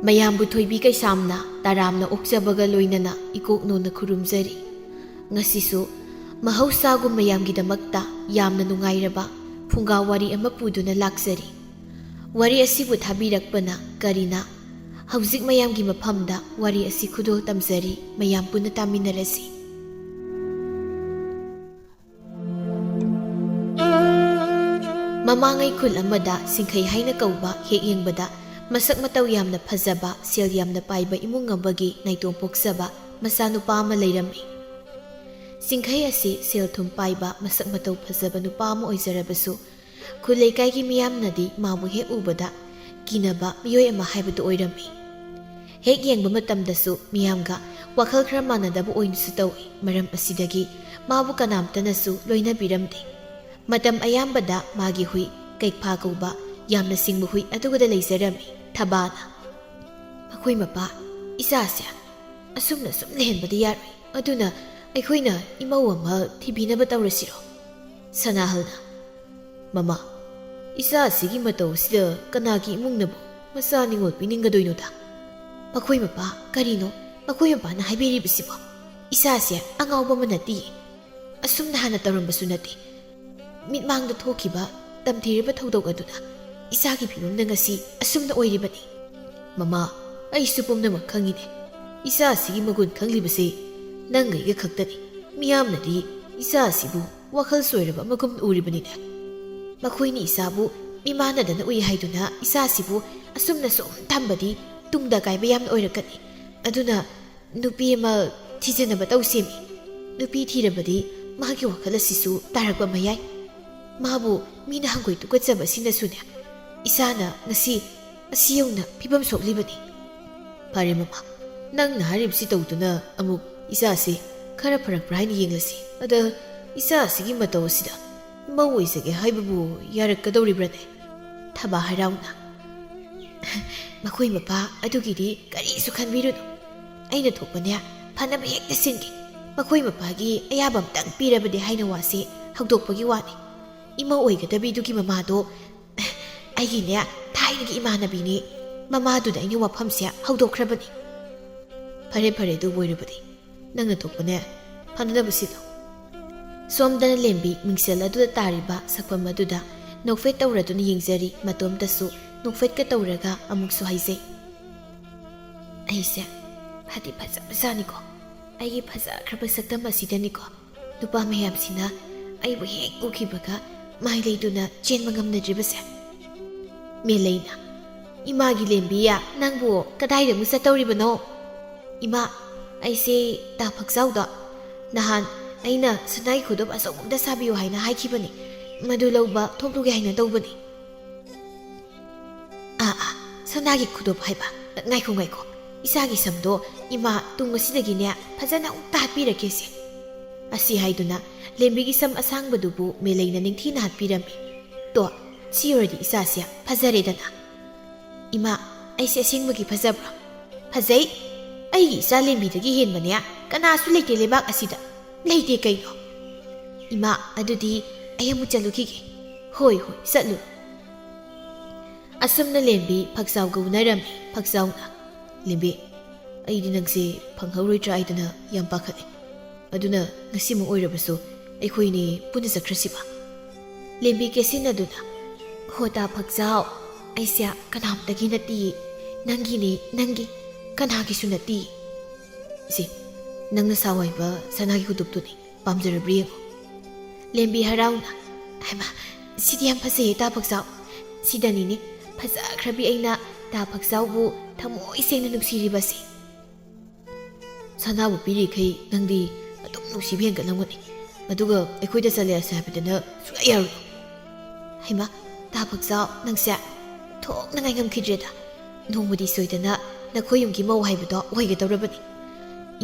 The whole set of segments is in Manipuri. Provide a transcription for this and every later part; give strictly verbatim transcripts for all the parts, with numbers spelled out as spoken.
ꯃꯌꯥꯝꯕꯨ ꯊꯣꯏꯕꯤ ꯀꯩꯁꯥꯝꯅ ꯇꯔꯥꯝꯅ ꯑꯣꯛꯆꯕꯒ ꯂꯣꯏꯅꯅ ꯏꯀꯣꯛ ꯅꯣꯟꯅ ꯈꯨꯔꯨꯝꯖꯔꯤ꯫ ꯉꯁꯤꯁꯨ ꯃꯍꯧꯁꯥꯒꯨꯝ ꯃꯌꯥꯝꯒꯤꯗꯃꯛꯇ ꯌꯥꯝꯅ ꯅꯨꯡꯉꯥꯏꯔꯕ ꯐꯨꯡꯒꯥ ꯋꯥꯔꯤ ꯑꯃ ꯄꯨꯗꯨꯅ ꯂꯥꯛꯆꯔꯤ꯫ ꯋꯥꯔꯤ ꯑꯁꯤꯕꯨ ꯊꯥꯕꯤꯔꯛꯄꯅ ꯀꯔꯤꯅ? ꯍꯧꯖꯤꯛ ꯃꯌꯥꯝꯒꯤ ꯃꯐꯝꯗ ꯋꯥꯔꯤ ꯑꯁꯤ ꯈꯨꯗꯣꯜ ꯇꯝꯖꯔꯤ, ꯃꯌꯥꯝ ꯄꯨꯟꯅ ꯇꯥꯃꯤꯟꯅꯔꯁꯤ꯫ ꯃꯃꯥꯡꯉꯩ ꯈꯨꯜ ꯑꯃꯗ ꯁꯤꯡꯈꯩ ꯍꯥꯏꯅ ꯀꯧꯕ ꯍꯦꯛ ꯌꯦꯡꯕꯗ ꯃꯁꯛ ꯃꯇꯧ ꯌꯥꯝꯅ ꯐꯖꯕ, ꯁꯦꯜ ꯌꯥꯝꯅ ꯄꯥꯏꯕ ꯏꯃꯨꯡ ꯑꯃꯒꯤ ꯅꯥꯏꯇꯣꯝ ꯄꯣꯛꯆꯕ ꯃꯆꯥꯅꯨꯄꯥ ꯑꯃ ꯂꯩꯔꯝꯃꯤ꯫ ꯁꯤꯡꯈꯩ ꯑꯁꯤ ꯁꯦꯜ ꯊꯨꯝ ꯄꯥꯏꯕ, ꯃꯁꯛ ꯃꯇꯧ ꯐꯖꯕ ꯅꯨꯄꯥ ꯑꯃ ꯑꯣꯏꯖꯔꯕꯁꯨ, ꯈꯨꯜ ꯂꯩꯀꯥꯏꯒꯤ ꯃꯤꯌꯥꯝꯅꯗꯤ ꯃꯥꯕꯨ ꯍꯦꯛ ꯎꯕꯗ ꯀꯤꯅꯕ ꯃꯤꯑꯣꯏ ꯑꯃ ꯍꯥꯏꯕꯗꯨ ꯑꯣꯏꯔꯝꯃꯤ꯫ ꯍꯦꯛ ꯌꯦꯡꯕ ꯃꯇꯝꯗꯁꯨ ꯃꯤꯌꯥꯝꯒ ꯋꯥꯈꯜ ꯈꯔ ꯃꯥꯟꯅꯗꯕ ꯑꯣꯏꯅꯁꯨ ꯇꯧꯏ꯫ ꯃꯔꯝ ꯑꯁꯤꯗꯒꯤ ꯃꯥꯕꯨ ꯀꯅꯥꯝꯇꯅꯁꯨ ꯂꯣꯏꯅꯕꯤꯔꯝꯗꯦ꯫ ꯃꯇꯝ ꯑꯌꯥꯝꯕꯗ ꯃꯥꯒꯤ ꯍꯨꯏ ꯀꯩꯐꯥ ꯀꯧꯕ ꯌꯥꯝꯅ ꯁꯤꯡꯕ ꯍꯨꯏ ꯑꯗꯨꯒꯗ ꯂꯩꯖꯔꯝꯃꯤ꯫ ꯊꯕꯥꯅ, "ꯃꯈꯣꯏ ꯃꯄꯥ, ꯏꯆꯥꯁꯦ ꯑꯁꯨꯝꯅ ꯁꯨꯝ ꯂꯩꯍꯟꯕꯗꯤ ꯌꯥꯔꯣꯏ꯫ ꯑꯗꯨꯅ ꯑꯩꯈꯣꯏꯅ ꯏꯃꯧ ꯑꯃ ꯊꯤꯕꯤꯅꯕ ꯇꯧꯔꯁꯤꯔꯣ?" ꯁꯅꯥꯍꯜꯅ, "ꯃꯃꯥ, ꯏꯆꯥ ꯑꯁꯤꯒꯤ ꯃꯇꯧ ꯑꯁꯤꯗ ꯀꯅꯥꯒꯤ ꯏꯃꯨꯡꯅꯕꯨ ꯃꯆꯥ ꯅꯤꯉꯣꯜ ꯄꯤꯅꯤꯡꯒꯗꯣꯏꯅꯣꯗ?" "ꯃꯈꯣꯏ ꯃꯄꯥ, ꯀꯔꯤꯅꯣ ꯃꯈꯣꯏ ꯃꯄꯥꯅ ꯍꯥꯏꯕꯤꯔꯤꯕꯁꯤꯕꯣ? ꯏꯆꯥꯁꯦ ꯑꯉꯥꯎꯕ ꯑꯃ ꯅꯠꯇꯤꯌꯦ꯫ ꯑꯁꯨꯝꯅ ꯍꯥꯟꯅ ꯇꯧꯔꯝꯕꯁꯨ ꯅꯠꯇꯦ꯫ ꯃꯤꯠꯃꯥꯡꯗ ꯊꯣꯛꯈꯤꯕ ꯇꯝꯊꯤꯔꯕ ꯊꯧꯗꯣꯛ ꯑꯗꯨꯅ ꯏꯆꯥꯒꯤ ꯐꯤꯕꯝꯅ ꯉꯁꯤ ꯑꯁꯨꯝꯅ ꯑꯣꯏꯔꯤꯕꯅꯤ꯫ ꯃꯃꯥ, ꯑꯩꯁꯨ ꯄꯨꯝꯅꯃꯛ ꯈꯪꯉꯤꯅꯦ꯫ ꯏꯆꯥ ꯑꯁꯤꯒꯤ ꯃꯒꯨꯟ ꯈꯪꯂꯤꯕꯁꯦ ꯅꯪꯒ ꯑꯩꯒ ꯈꯛꯇꯅꯤ꯫ ꯃꯤꯌꯥꯝꯅꯗꯤ ꯏꯆꯥ ꯑꯁꯤꯕꯨ ꯋꯥꯈꯜ ꯆꯣꯏꯔꯕ ꯑꯃꯒꯨꯝ ꯎꯔꯤꯕꯅꯤꯅꯦ꯫ ꯃꯈꯣꯏꯅ ꯏꯆꯥꯕꯨ ꯃꯤꯃꯥꯟꯅꯗꯅ ꯎꯏ ꯍꯥꯏꯗꯨꯅ ꯏꯆꯥꯁꯤꯕꯨ ꯑꯁꯨꯝꯅ ꯁꯨꯝ ꯊꯝꯕꯗꯤ ꯇꯨꯡꯗ ꯀꯥꯏꯕ ꯌꯥꯝꯅ ꯑꯣꯏꯔꯛꯀꯅꯤ꯫ ꯑꯗꯨꯅ ꯅꯨꯄꯤ ꯑꯃ ꯊꯤꯖꯤꯟꯅꯕ ꯇꯧꯁꯦꯃꯤ꯫ ꯅꯨꯄꯤ ꯊꯤꯔꯕꯗꯤ ꯃꯥꯒꯤ ꯋꯥꯈꯜ ꯑꯁꯤꯁꯨ ꯇꯥꯔꯛꯄ ꯃꯌꯥꯏ꯫ ꯃꯥꯕꯨ ꯃꯤꯅ ꯍꯪꯒꯣꯏ ꯇꯨꯀꯠꯆꯕ ꯑꯁꯤꯅꯁꯨꯅꯦ ꯏꯆꯥꯅ ꯉꯁꯤ ꯑꯁꯤ ꯌꯧꯅ ꯐꯤꯕꯝ ꯁꯣꯛꯂꯤꯕꯅꯤ꯫" "ꯐꯔꯦ ꯃꯃꯥ, ꯅꯪꯅ ꯍꯥꯏꯔꯤꯕꯁꯤ ꯇꯧꯗꯨꯅ ꯑꯃꯨꯛ ꯏꯆꯥꯁꯤ ꯈꯔ ꯐꯔꯛꯄ꯭ꯔꯥ ꯍꯥꯏꯅ ꯌꯦꯡꯂꯁꯤ꯫ ꯑꯗ ꯏꯆꯥ ꯑꯁꯤꯒꯤ ꯃꯇꯧ ꯑꯁꯤꯗ ꯏꯃꯧ ꯑꯣꯏꯖꯒꯦ ꯍꯥꯏꯕꯕꯨ ꯌꯥꯔꯛꯀꯗꯧꯔꯤꯕ꯭ꯔꯅꯦ?" ꯊꯕꯥ ꯍꯔꯥꯎꯅ, "ꯃꯈꯣꯏ ꯃꯄꯥ ꯑꯗꯨꯒꯤꯗꯤ ꯀꯔꯤꯁꯨ ꯈꯟꯕꯤꯔꯨꯅꯨ꯫ ꯑꯩꯅ ꯊꯣꯛꯄꯅꯦ ꯐꯅꯕ ꯍꯦꯛꯇ ꯁꯤꯟꯒꯦ꯫ ꯃꯈꯣꯏ ꯃꯄꯥꯒꯤ ꯑꯌꯥꯕ ꯑꯝꯇꯪ ꯄꯤꯔꯕꯗꯤ ꯍꯥꯏꯅ ꯋꯥꯁꯦ ꯍꯧꯗꯣꯛꯄꯒꯤ ꯋꯥꯅꯤ꯫ ꯏꯃꯧ ꯑꯣꯏꯒꯗꯕꯤꯗꯨꯒꯤ ꯃꯃꯥꯗꯣ ꯑꯩꯒꯤꯅꯦ ꯊꯥꯏꯅꯒꯤ ꯏꯃꯥꯟꯅꯕꯤꯅꯤ꯫ ꯃꯃꯥꯗꯨꯗ ꯑꯩꯅ ꯋꯥꯐꯝꯁꯦ ꯍꯧꯗꯣꯛꯈ꯭ꯔꯕꯅꯤ꯫ "ꯐꯔꯦ, ꯐꯔꯦ, ꯑꯗꯨꯕꯨ ꯑꯣꯏꯔꯕꯗꯤ ꯅꯪꯅ ꯊꯣꯛꯄꯅꯦ, ꯐꯅꯅꯕ ꯁꯤꯜꯂꯣ꯫" ꯁꯣꯝꯗꯅ ꯂꯦꯝꯕꯤ ꯃꯤꯡꯁꯦꯜ ꯑꯗꯨꯗ ꯇꯥꯔꯤꯕ ꯁꯛꯐꯝ ꯑꯗꯨꯗ ꯅꯣꯛꯐꯦꯠ ꯇꯧꯔꯗꯨꯅ ꯌꯦꯡꯖꯔꯤ꯫ ꯃꯇꯣꯝꯇꯁꯨ ꯅꯣꯛꯐꯦꯠꯀ ꯇꯧꯔꯒ ꯑꯃꯨꯛꯁꯨ ꯍꯥꯏꯖꯩ, "ꯑꯩꯁꯦ ꯐꯗꯤ ꯐꯖꯕꯖꯥꯠꯅꯤꯀꯣ꯫ ꯑꯩꯒꯤ ꯐꯖꯈ꯭ꯔꯕ ꯁꯛꯇꯝ ꯑꯁꯤꯗꯅꯤꯀꯣ ꯅꯨꯄꯥ ꯃꯌꯥꯝꯁꯤꯅ ꯑꯩꯕꯨ ꯍꯦꯛ ꯎꯈꯤꯕꯒ ꯃꯥꯏ ꯂꯩꯗꯨꯅ ꯆꯦꯟꯕ ꯉꯝꯅꯗ꯭ꯔꯤꯕꯁꯦ꯫" ꯃꯦꯂꯩꯅ, "ꯏꯃꯥꯒꯤ ꯂꯦꯝꯕꯤ, ꯅꯪꯕꯨ ꯀꯗꯥꯏꯗ ꯑꯃꯨꯛ ꯆꯠꯇꯧꯔꯤꯕꯅꯣ?" "ꯏꯃꯥ, ꯑꯩꯁꯦ ꯇꯥ ꯐꯛꯆꯥꯎꯗꯣ ꯅꯍꯥꯟ ꯑꯩꯅ ꯁꯅꯥꯒꯤ ꯈꯨꯗꯣꯞ ꯑꯆꯧꯕ ꯑꯝꯇ ꯁꯥꯕꯤꯌꯨ ꯍꯥꯏꯅ ꯍꯥꯏꯈꯤꯕꯅꯤ, ꯃꯗꯨ ꯂꯧꯕ ꯊꯣꯛꯂꯨꯒꯦ ꯍꯥꯏꯅ ꯇꯧꯕꯅꯤ꯫" "ꯑꯥ, ꯑꯥ, ꯁꯅꯥꯒꯤ ꯈꯨꯗꯣꯞ ꯍꯥꯏꯕ? ꯉꯥꯏꯈꯣ, ꯉꯥꯏꯈꯣ, ꯏꯆꯥꯒꯤ ꯁꯝꯗꯣ ꯏꯃꯥ ꯇꯨꯡ ꯑꯁꯤꯗꯒꯤꯅꯦ ꯐꯖꯅ ꯑꯃꯨꯛꯇ ꯍꯥꯠꯄꯤꯔꯛꯀꯦꯁꯦ꯫" ꯑꯁꯤ ꯍꯥꯏꯗꯨꯅ ꯂꯦꯝꯕꯤꯒꯤ ꯁꯝ ꯑꯁꯥꯡꯕꯗꯨꯕꯨ ꯃꯦꯂꯩꯅ ꯅꯤꯡꯊꯤꯅ ꯍꯥꯠꯄꯤꯔꯝꯃꯤ꯫ "ꯇꯣ, ꯁꯤ ꯑꯣꯏꯔꯗꯤ ꯏꯆꯥꯁꯦ ꯐꯖꯔꯦꯗꯅ꯫" "ꯏꯃꯥ, ꯑꯩꯁꯦ ꯑꯁꯦꯡꯕꯒꯤ ꯐꯖꯕ꯭ꯔꯣ?" "ꯐꯖꯩ꯫ ꯑꯩꯒꯤ ꯏꯆꯥ ꯂꯦꯝꯕꯤꯗꯒꯤ ꯍꯦꯟꯕꯅꯦ ꯀꯅꯥꯁꯨ ꯂꯩꯇꯦ ꯂꯩꯕꯥꯛ ꯑꯁꯤꯗ꯫" "ꯂꯩꯇꯦ ꯀꯩꯅꯣ?" "ꯏꯃꯥ, ꯑꯗꯨꯗꯤ ꯑꯩ ꯑꯃꯨꯛ ꯆꯠꯂꯨꯈꯤꯒꯦ꯫" "ꯍꯣꯏ, ꯍꯣꯏ, ꯆꯠꯂꯨ꯫" ꯑꯁꯨꯝꯅ ꯂꯦꯝꯕꯤ ꯐꯛꯆꯥꯎꯒ ꯎꯅꯔꯝꯃꯤ꯫ ꯐꯛꯆꯥꯎꯅ, "ꯂꯦꯝꯕꯤ, ꯑꯩꯗꯤ ꯅꯪꯁꯦ ꯐꯪꯍꯧꯔꯣꯏꯗ꯭ꯔꯥ ꯍꯥꯏꯗꯅ ꯌꯥꯝ ꯄꯥꯈꯠꯂꯦ꯫ ꯑꯗꯨꯅ ꯉꯁꯤꯃꯛ ꯑꯣꯏꯔꯕꯁꯨ ꯑꯩꯈꯣꯏꯅꯤ ꯄꯨꯟꯅ ꯆꯠꯈ꯭ꯔꯁꯤꯕ?" ꯂꯦꯝꯕꯤ ꯀꯦꯁꯤꯟꯅꯗꯨꯅ, "ꯍꯣ ꯇꯥ ꯐꯛꯆꯥꯎ, ꯑꯩꯁꯦ ꯀꯅꯥꯝꯇꯒꯤ ꯅꯠꯇꯤꯌꯦ꯫ ꯅꯪꯒꯤꯅꯦ, ꯅꯪꯒꯤ꯫ ꯀꯅꯥꯒꯤꯁꯨ ꯅꯠꯇꯤꯌꯦ꯫ ꯁꯦ, ꯅꯪꯅ ꯁꯥꯎ ꯍꯥꯏꯕ ꯁꯅꯥꯒꯤ ꯈꯨꯗꯣꯞꯇꯨꯅꯤ꯫ ꯄꯥꯝꯖꯔꯕ꯭ꯔꯥ ꯌꯦꯡꯉꯨ꯫" ꯂꯦꯝꯕꯤ ꯍꯔꯥꯎꯅ, "ꯍꯩꯃꯥ, ꯁꯤꯗꯤ ꯌꯥꯝ ꯐꯖꯩꯌꯦ ꯇꯥ ꯐꯛꯆꯥꯎ꯫ ꯁꯤꯗꯅꯤꯅꯦ ꯐꯖꯈ꯭ꯔꯕꯤ ꯑꯩꯅ ꯇꯥ ꯐꯛꯆꯥꯎꯕꯨ ꯊꯃꯣꯏ ꯁꯦꯡꯅ ꯅꯨꯡꯁꯤꯔꯤꯕꯁꯦ꯫" "ꯁꯅꯥꯕꯨ ꯄꯤꯔꯤꯈꯩ ꯅꯪꯗꯤ ꯑꯗꯨꯝ ꯅꯨꯡꯁꯤꯕ ꯍꯦꯟꯒꯠꯂꯝꯒꯅꯤ꯫ ꯑꯗꯨꯒ ꯑꯩꯈꯣꯏꯗ ꯆꯠꯂꯦ ꯑꯁꯦ ꯍꯥꯏꯕꯗꯅ ꯁꯨꯡꯌꯥ ꯌꯥꯔꯣꯏ꯫" "ꯍꯩꯃꯥ, ꯇꯥ ꯐꯛꯆꯥꯎ, ꯅꯪꯁꯦ ꯊꯣꯛꯅꯉꯥꯏ ꯉꯝꯈꯤꯗ꯭ꯔꯦꯗ꯫ ꯅꯣꯡꯃꯗꯤ ꯁꯣꯏꯗꯅ ꯅꯈꯣꯏ ꯌꯨꯝꯒꯤ ꯃꯧ ꯍꯥꯏꯕꯗꯣ ꯑꯣꯏꯒꯗꯧꯔꯕꯅꯤ꯫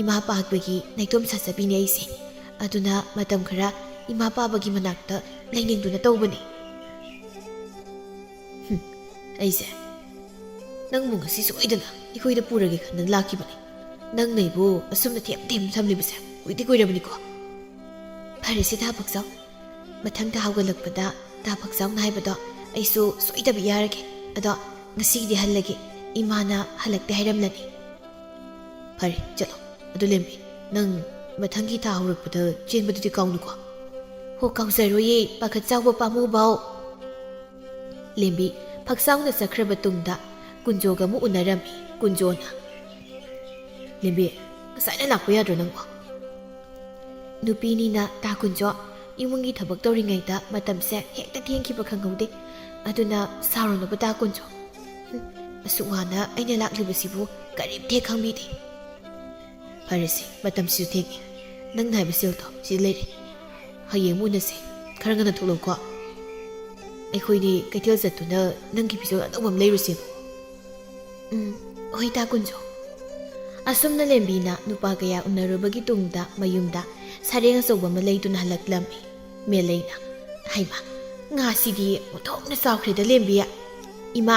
ꯏꯃꯥ ꯄꯥꯛꯄꯒꯤ ꯅꯥꯏꯇꯣꯝ ꯁꯥꯖꯕꯤꯅꯦ ꯑꯩꯁꯦ꯫ ꯑꯗꯨꯅ ꯃꯇꯝ ꯈꯔ ꯏꯃꯥ ꯄꯥꯕꯒꯤ ꯃꯅꯥꯛꯇ ꯂꯩꯅꯤꯡꯗꯨꯅ ꯇꯧꯕꯅꯤ꯫" "ꯍꯨꯝ, ꯑꯩꯁꯦ ꯅꯪꯕꯨ ꯉꯁꯤ ꯁꯣꯏꯗꯅ ꯑꯩꯈꯣꯏꯗ ꯄꯨꯔꯒꯦ ꯈꯟꯗꯅ ꯂꯥꯛꯈꯤꯕꯅꯤ꯫ ꯅꯪꯅ ꯑꯩꯕꯨ ꯑꯁꯨꯝꯅ ꯊꯦꯝ ꯊꯦꯝ ꯊꯝꯂꯤꯕꯁꯦ ꯀꯨꯏꯗꯤ ꯀꯨꯏꯔꯕꯅꯤꯀꯣ꯫" "ꯐꯔꯦꯁꯦ ꯇꯥ ꯐꯛꯆꯥꯎ, ꯃꯊꯪꯗ ꯍꯧꯒꯠꯂꯛꯄꯗ ꯇꯥ ꯐꯛꯆꯥꯎꯅ ꯍꯥꯏꯕꯗꯣ ꯑꯩꯁꯨ ꯁꯣꯏꯗꯕ ꯌꯥꯔꯒꯦ꯫ ꯑꯗꯣ ꯉꯁꯤꯒꯤꯗꯤ ꯍꯜꯂꯒꯦ꯫ ꯏꯃꯥꯅ ꯍꯜꯂꯛꯇꯦ ꯍꯥꯏꯔꯝꯂꯅꯤ꯫ ꯐꯔꯦ, ꯆꯠꯂꯣ꯫ ꯑꯗꯨ ꯂꯦꯝꯕꯤ, ꯅꯪ ꯃꯊꯪꯒꯤ ꯊꯥ ꯍꯧꯔꯛꯄꯗ ꯆꯦꯟꯕꯗꯨꯗꯤ ꯀꯥꯎꯅꯨꯀꯣ꯫ ꯍꯣ, ꯀꯥꯎꯖꯔꯣꯏꯌꯦ, ꯄꯥꯈꯠ ꯆꯥꯎꯕ ꯄꯥꯝꯃꯨꯕꯧ꯫ ꯂꯦꯝꯕꯤ ꯐꯛꯆꯥꯎꯅ ꯆꯠꯈ꯭ꯔꯕ ꯇꯨꯡꯗ ꯀꯨꯟꯖꯣꯒ ꯑꯃꯨꯛ ꯎꯅꯔꯝꯃꯤ꯫ ꯀꯨꯟꯖꯣꯅ, "ꯂꯦꯝꯕꯤ, ꯉꯁꯥꯏꯅ ꯂꯥꯛꯄ ꯌꯥꯗ꯭ꯔꯣ ꯅꯪꯕꯣ?" ꯅꯨꯄꯤꯅꯤꯅ, ꯇꯥ ꯀꯨꯟꯖꯣ, ꯏꯃꯨꯡꯒꯤ ꯊꯕꯛ ꯇꯧꯔꯤꯉꯩꯗ ꯃꯇꯝꯁꯦ ꯍꯦꯛꯇ ꯊꯦꯡꯈꯤꯕ ꯈꯪꯍꯧꯗꯦ꯫ ꯑꯗꯨꯅ ꯁꯥꯎꯔꯨꯅꯨꯕ, ꯇꯥ ꯀꯨꯟꯖꯣ꯫ ꯍꯨꯝ, ꯑꯁꯨꯛ ꯋꯥꯅ ꯑꯩꯅ ꯂꯥꯛꯂꯤꯕꯁꯤꯕꯨ ꯀꯔꯤꯝꯇ ꯍꯦꯛ ꯈꯪꯕꯤꯗꯦ꯫ ꯐꯔꯦꯁꯦ, ꯃꯇꯝꯁꯤꯁꯨ ꯊꯦꯡꯉꯦ꯫ ꯅꯪꯅ ꯍꯥꯏꯕ ꯁꯦꯜꯗꯣ ꯁꯤꯗ ꯂꯩꯔꯦ꯫ ꯍꯌꯦꯡ ꯑꯃꯨꯛ ꯎꯅꯁꯦ꯫ ꯈꯔ ꯉꯟꯅ ꯊꯣꯛꯂꯛꯎꯀꯣ꯫ ꯑꯩꯈꯣꯏꯅꯤ ꯀꯩꯊꯦꯜ ꯆꯠꯇꯨꯅ ꯅꯪꯒꯤ ꯐꯤꯖꯣꯜ ꯑꯅꯧꯕ ꯑꯃ ꯂꯩꯔꯨꯁꯦ꯫ ꯎꯝ, ꯍꯣꯏ, ꯇꯥ ꯀꯨꯟꯖꯣ꯫ ꯑꯁꯨꯝꯅ ꯂꯦꯝꯕꯤꯅ ꯅꯨꯄꯥ ꯀꯌꯥ ꯎꯅꯔꯨꯕꯒꯤ ꯇꯨꯡꯗ ꯃꯌꯨꯝꯗ ꯁꯔꯦꯡ ꯑꯆꯧꯕ ꯑꯃ ꯂꯩꯗꯨꯅ ꯍꯜꯂꯛꯂꯝꯃꯤ꯫ ꯃꯦꯂꯩꯅ, "ꯍꯩꯃꯥ, ꯉꯥꯁꯤꯗꯤ ꯑꯣꯟꯊꯣꯛꯅ ꯆꯥꯎꯈ꯭ꯔꯦꯗ, ꯂꯦꯝꯕꯤ꯫ ꯏꯃꯥ,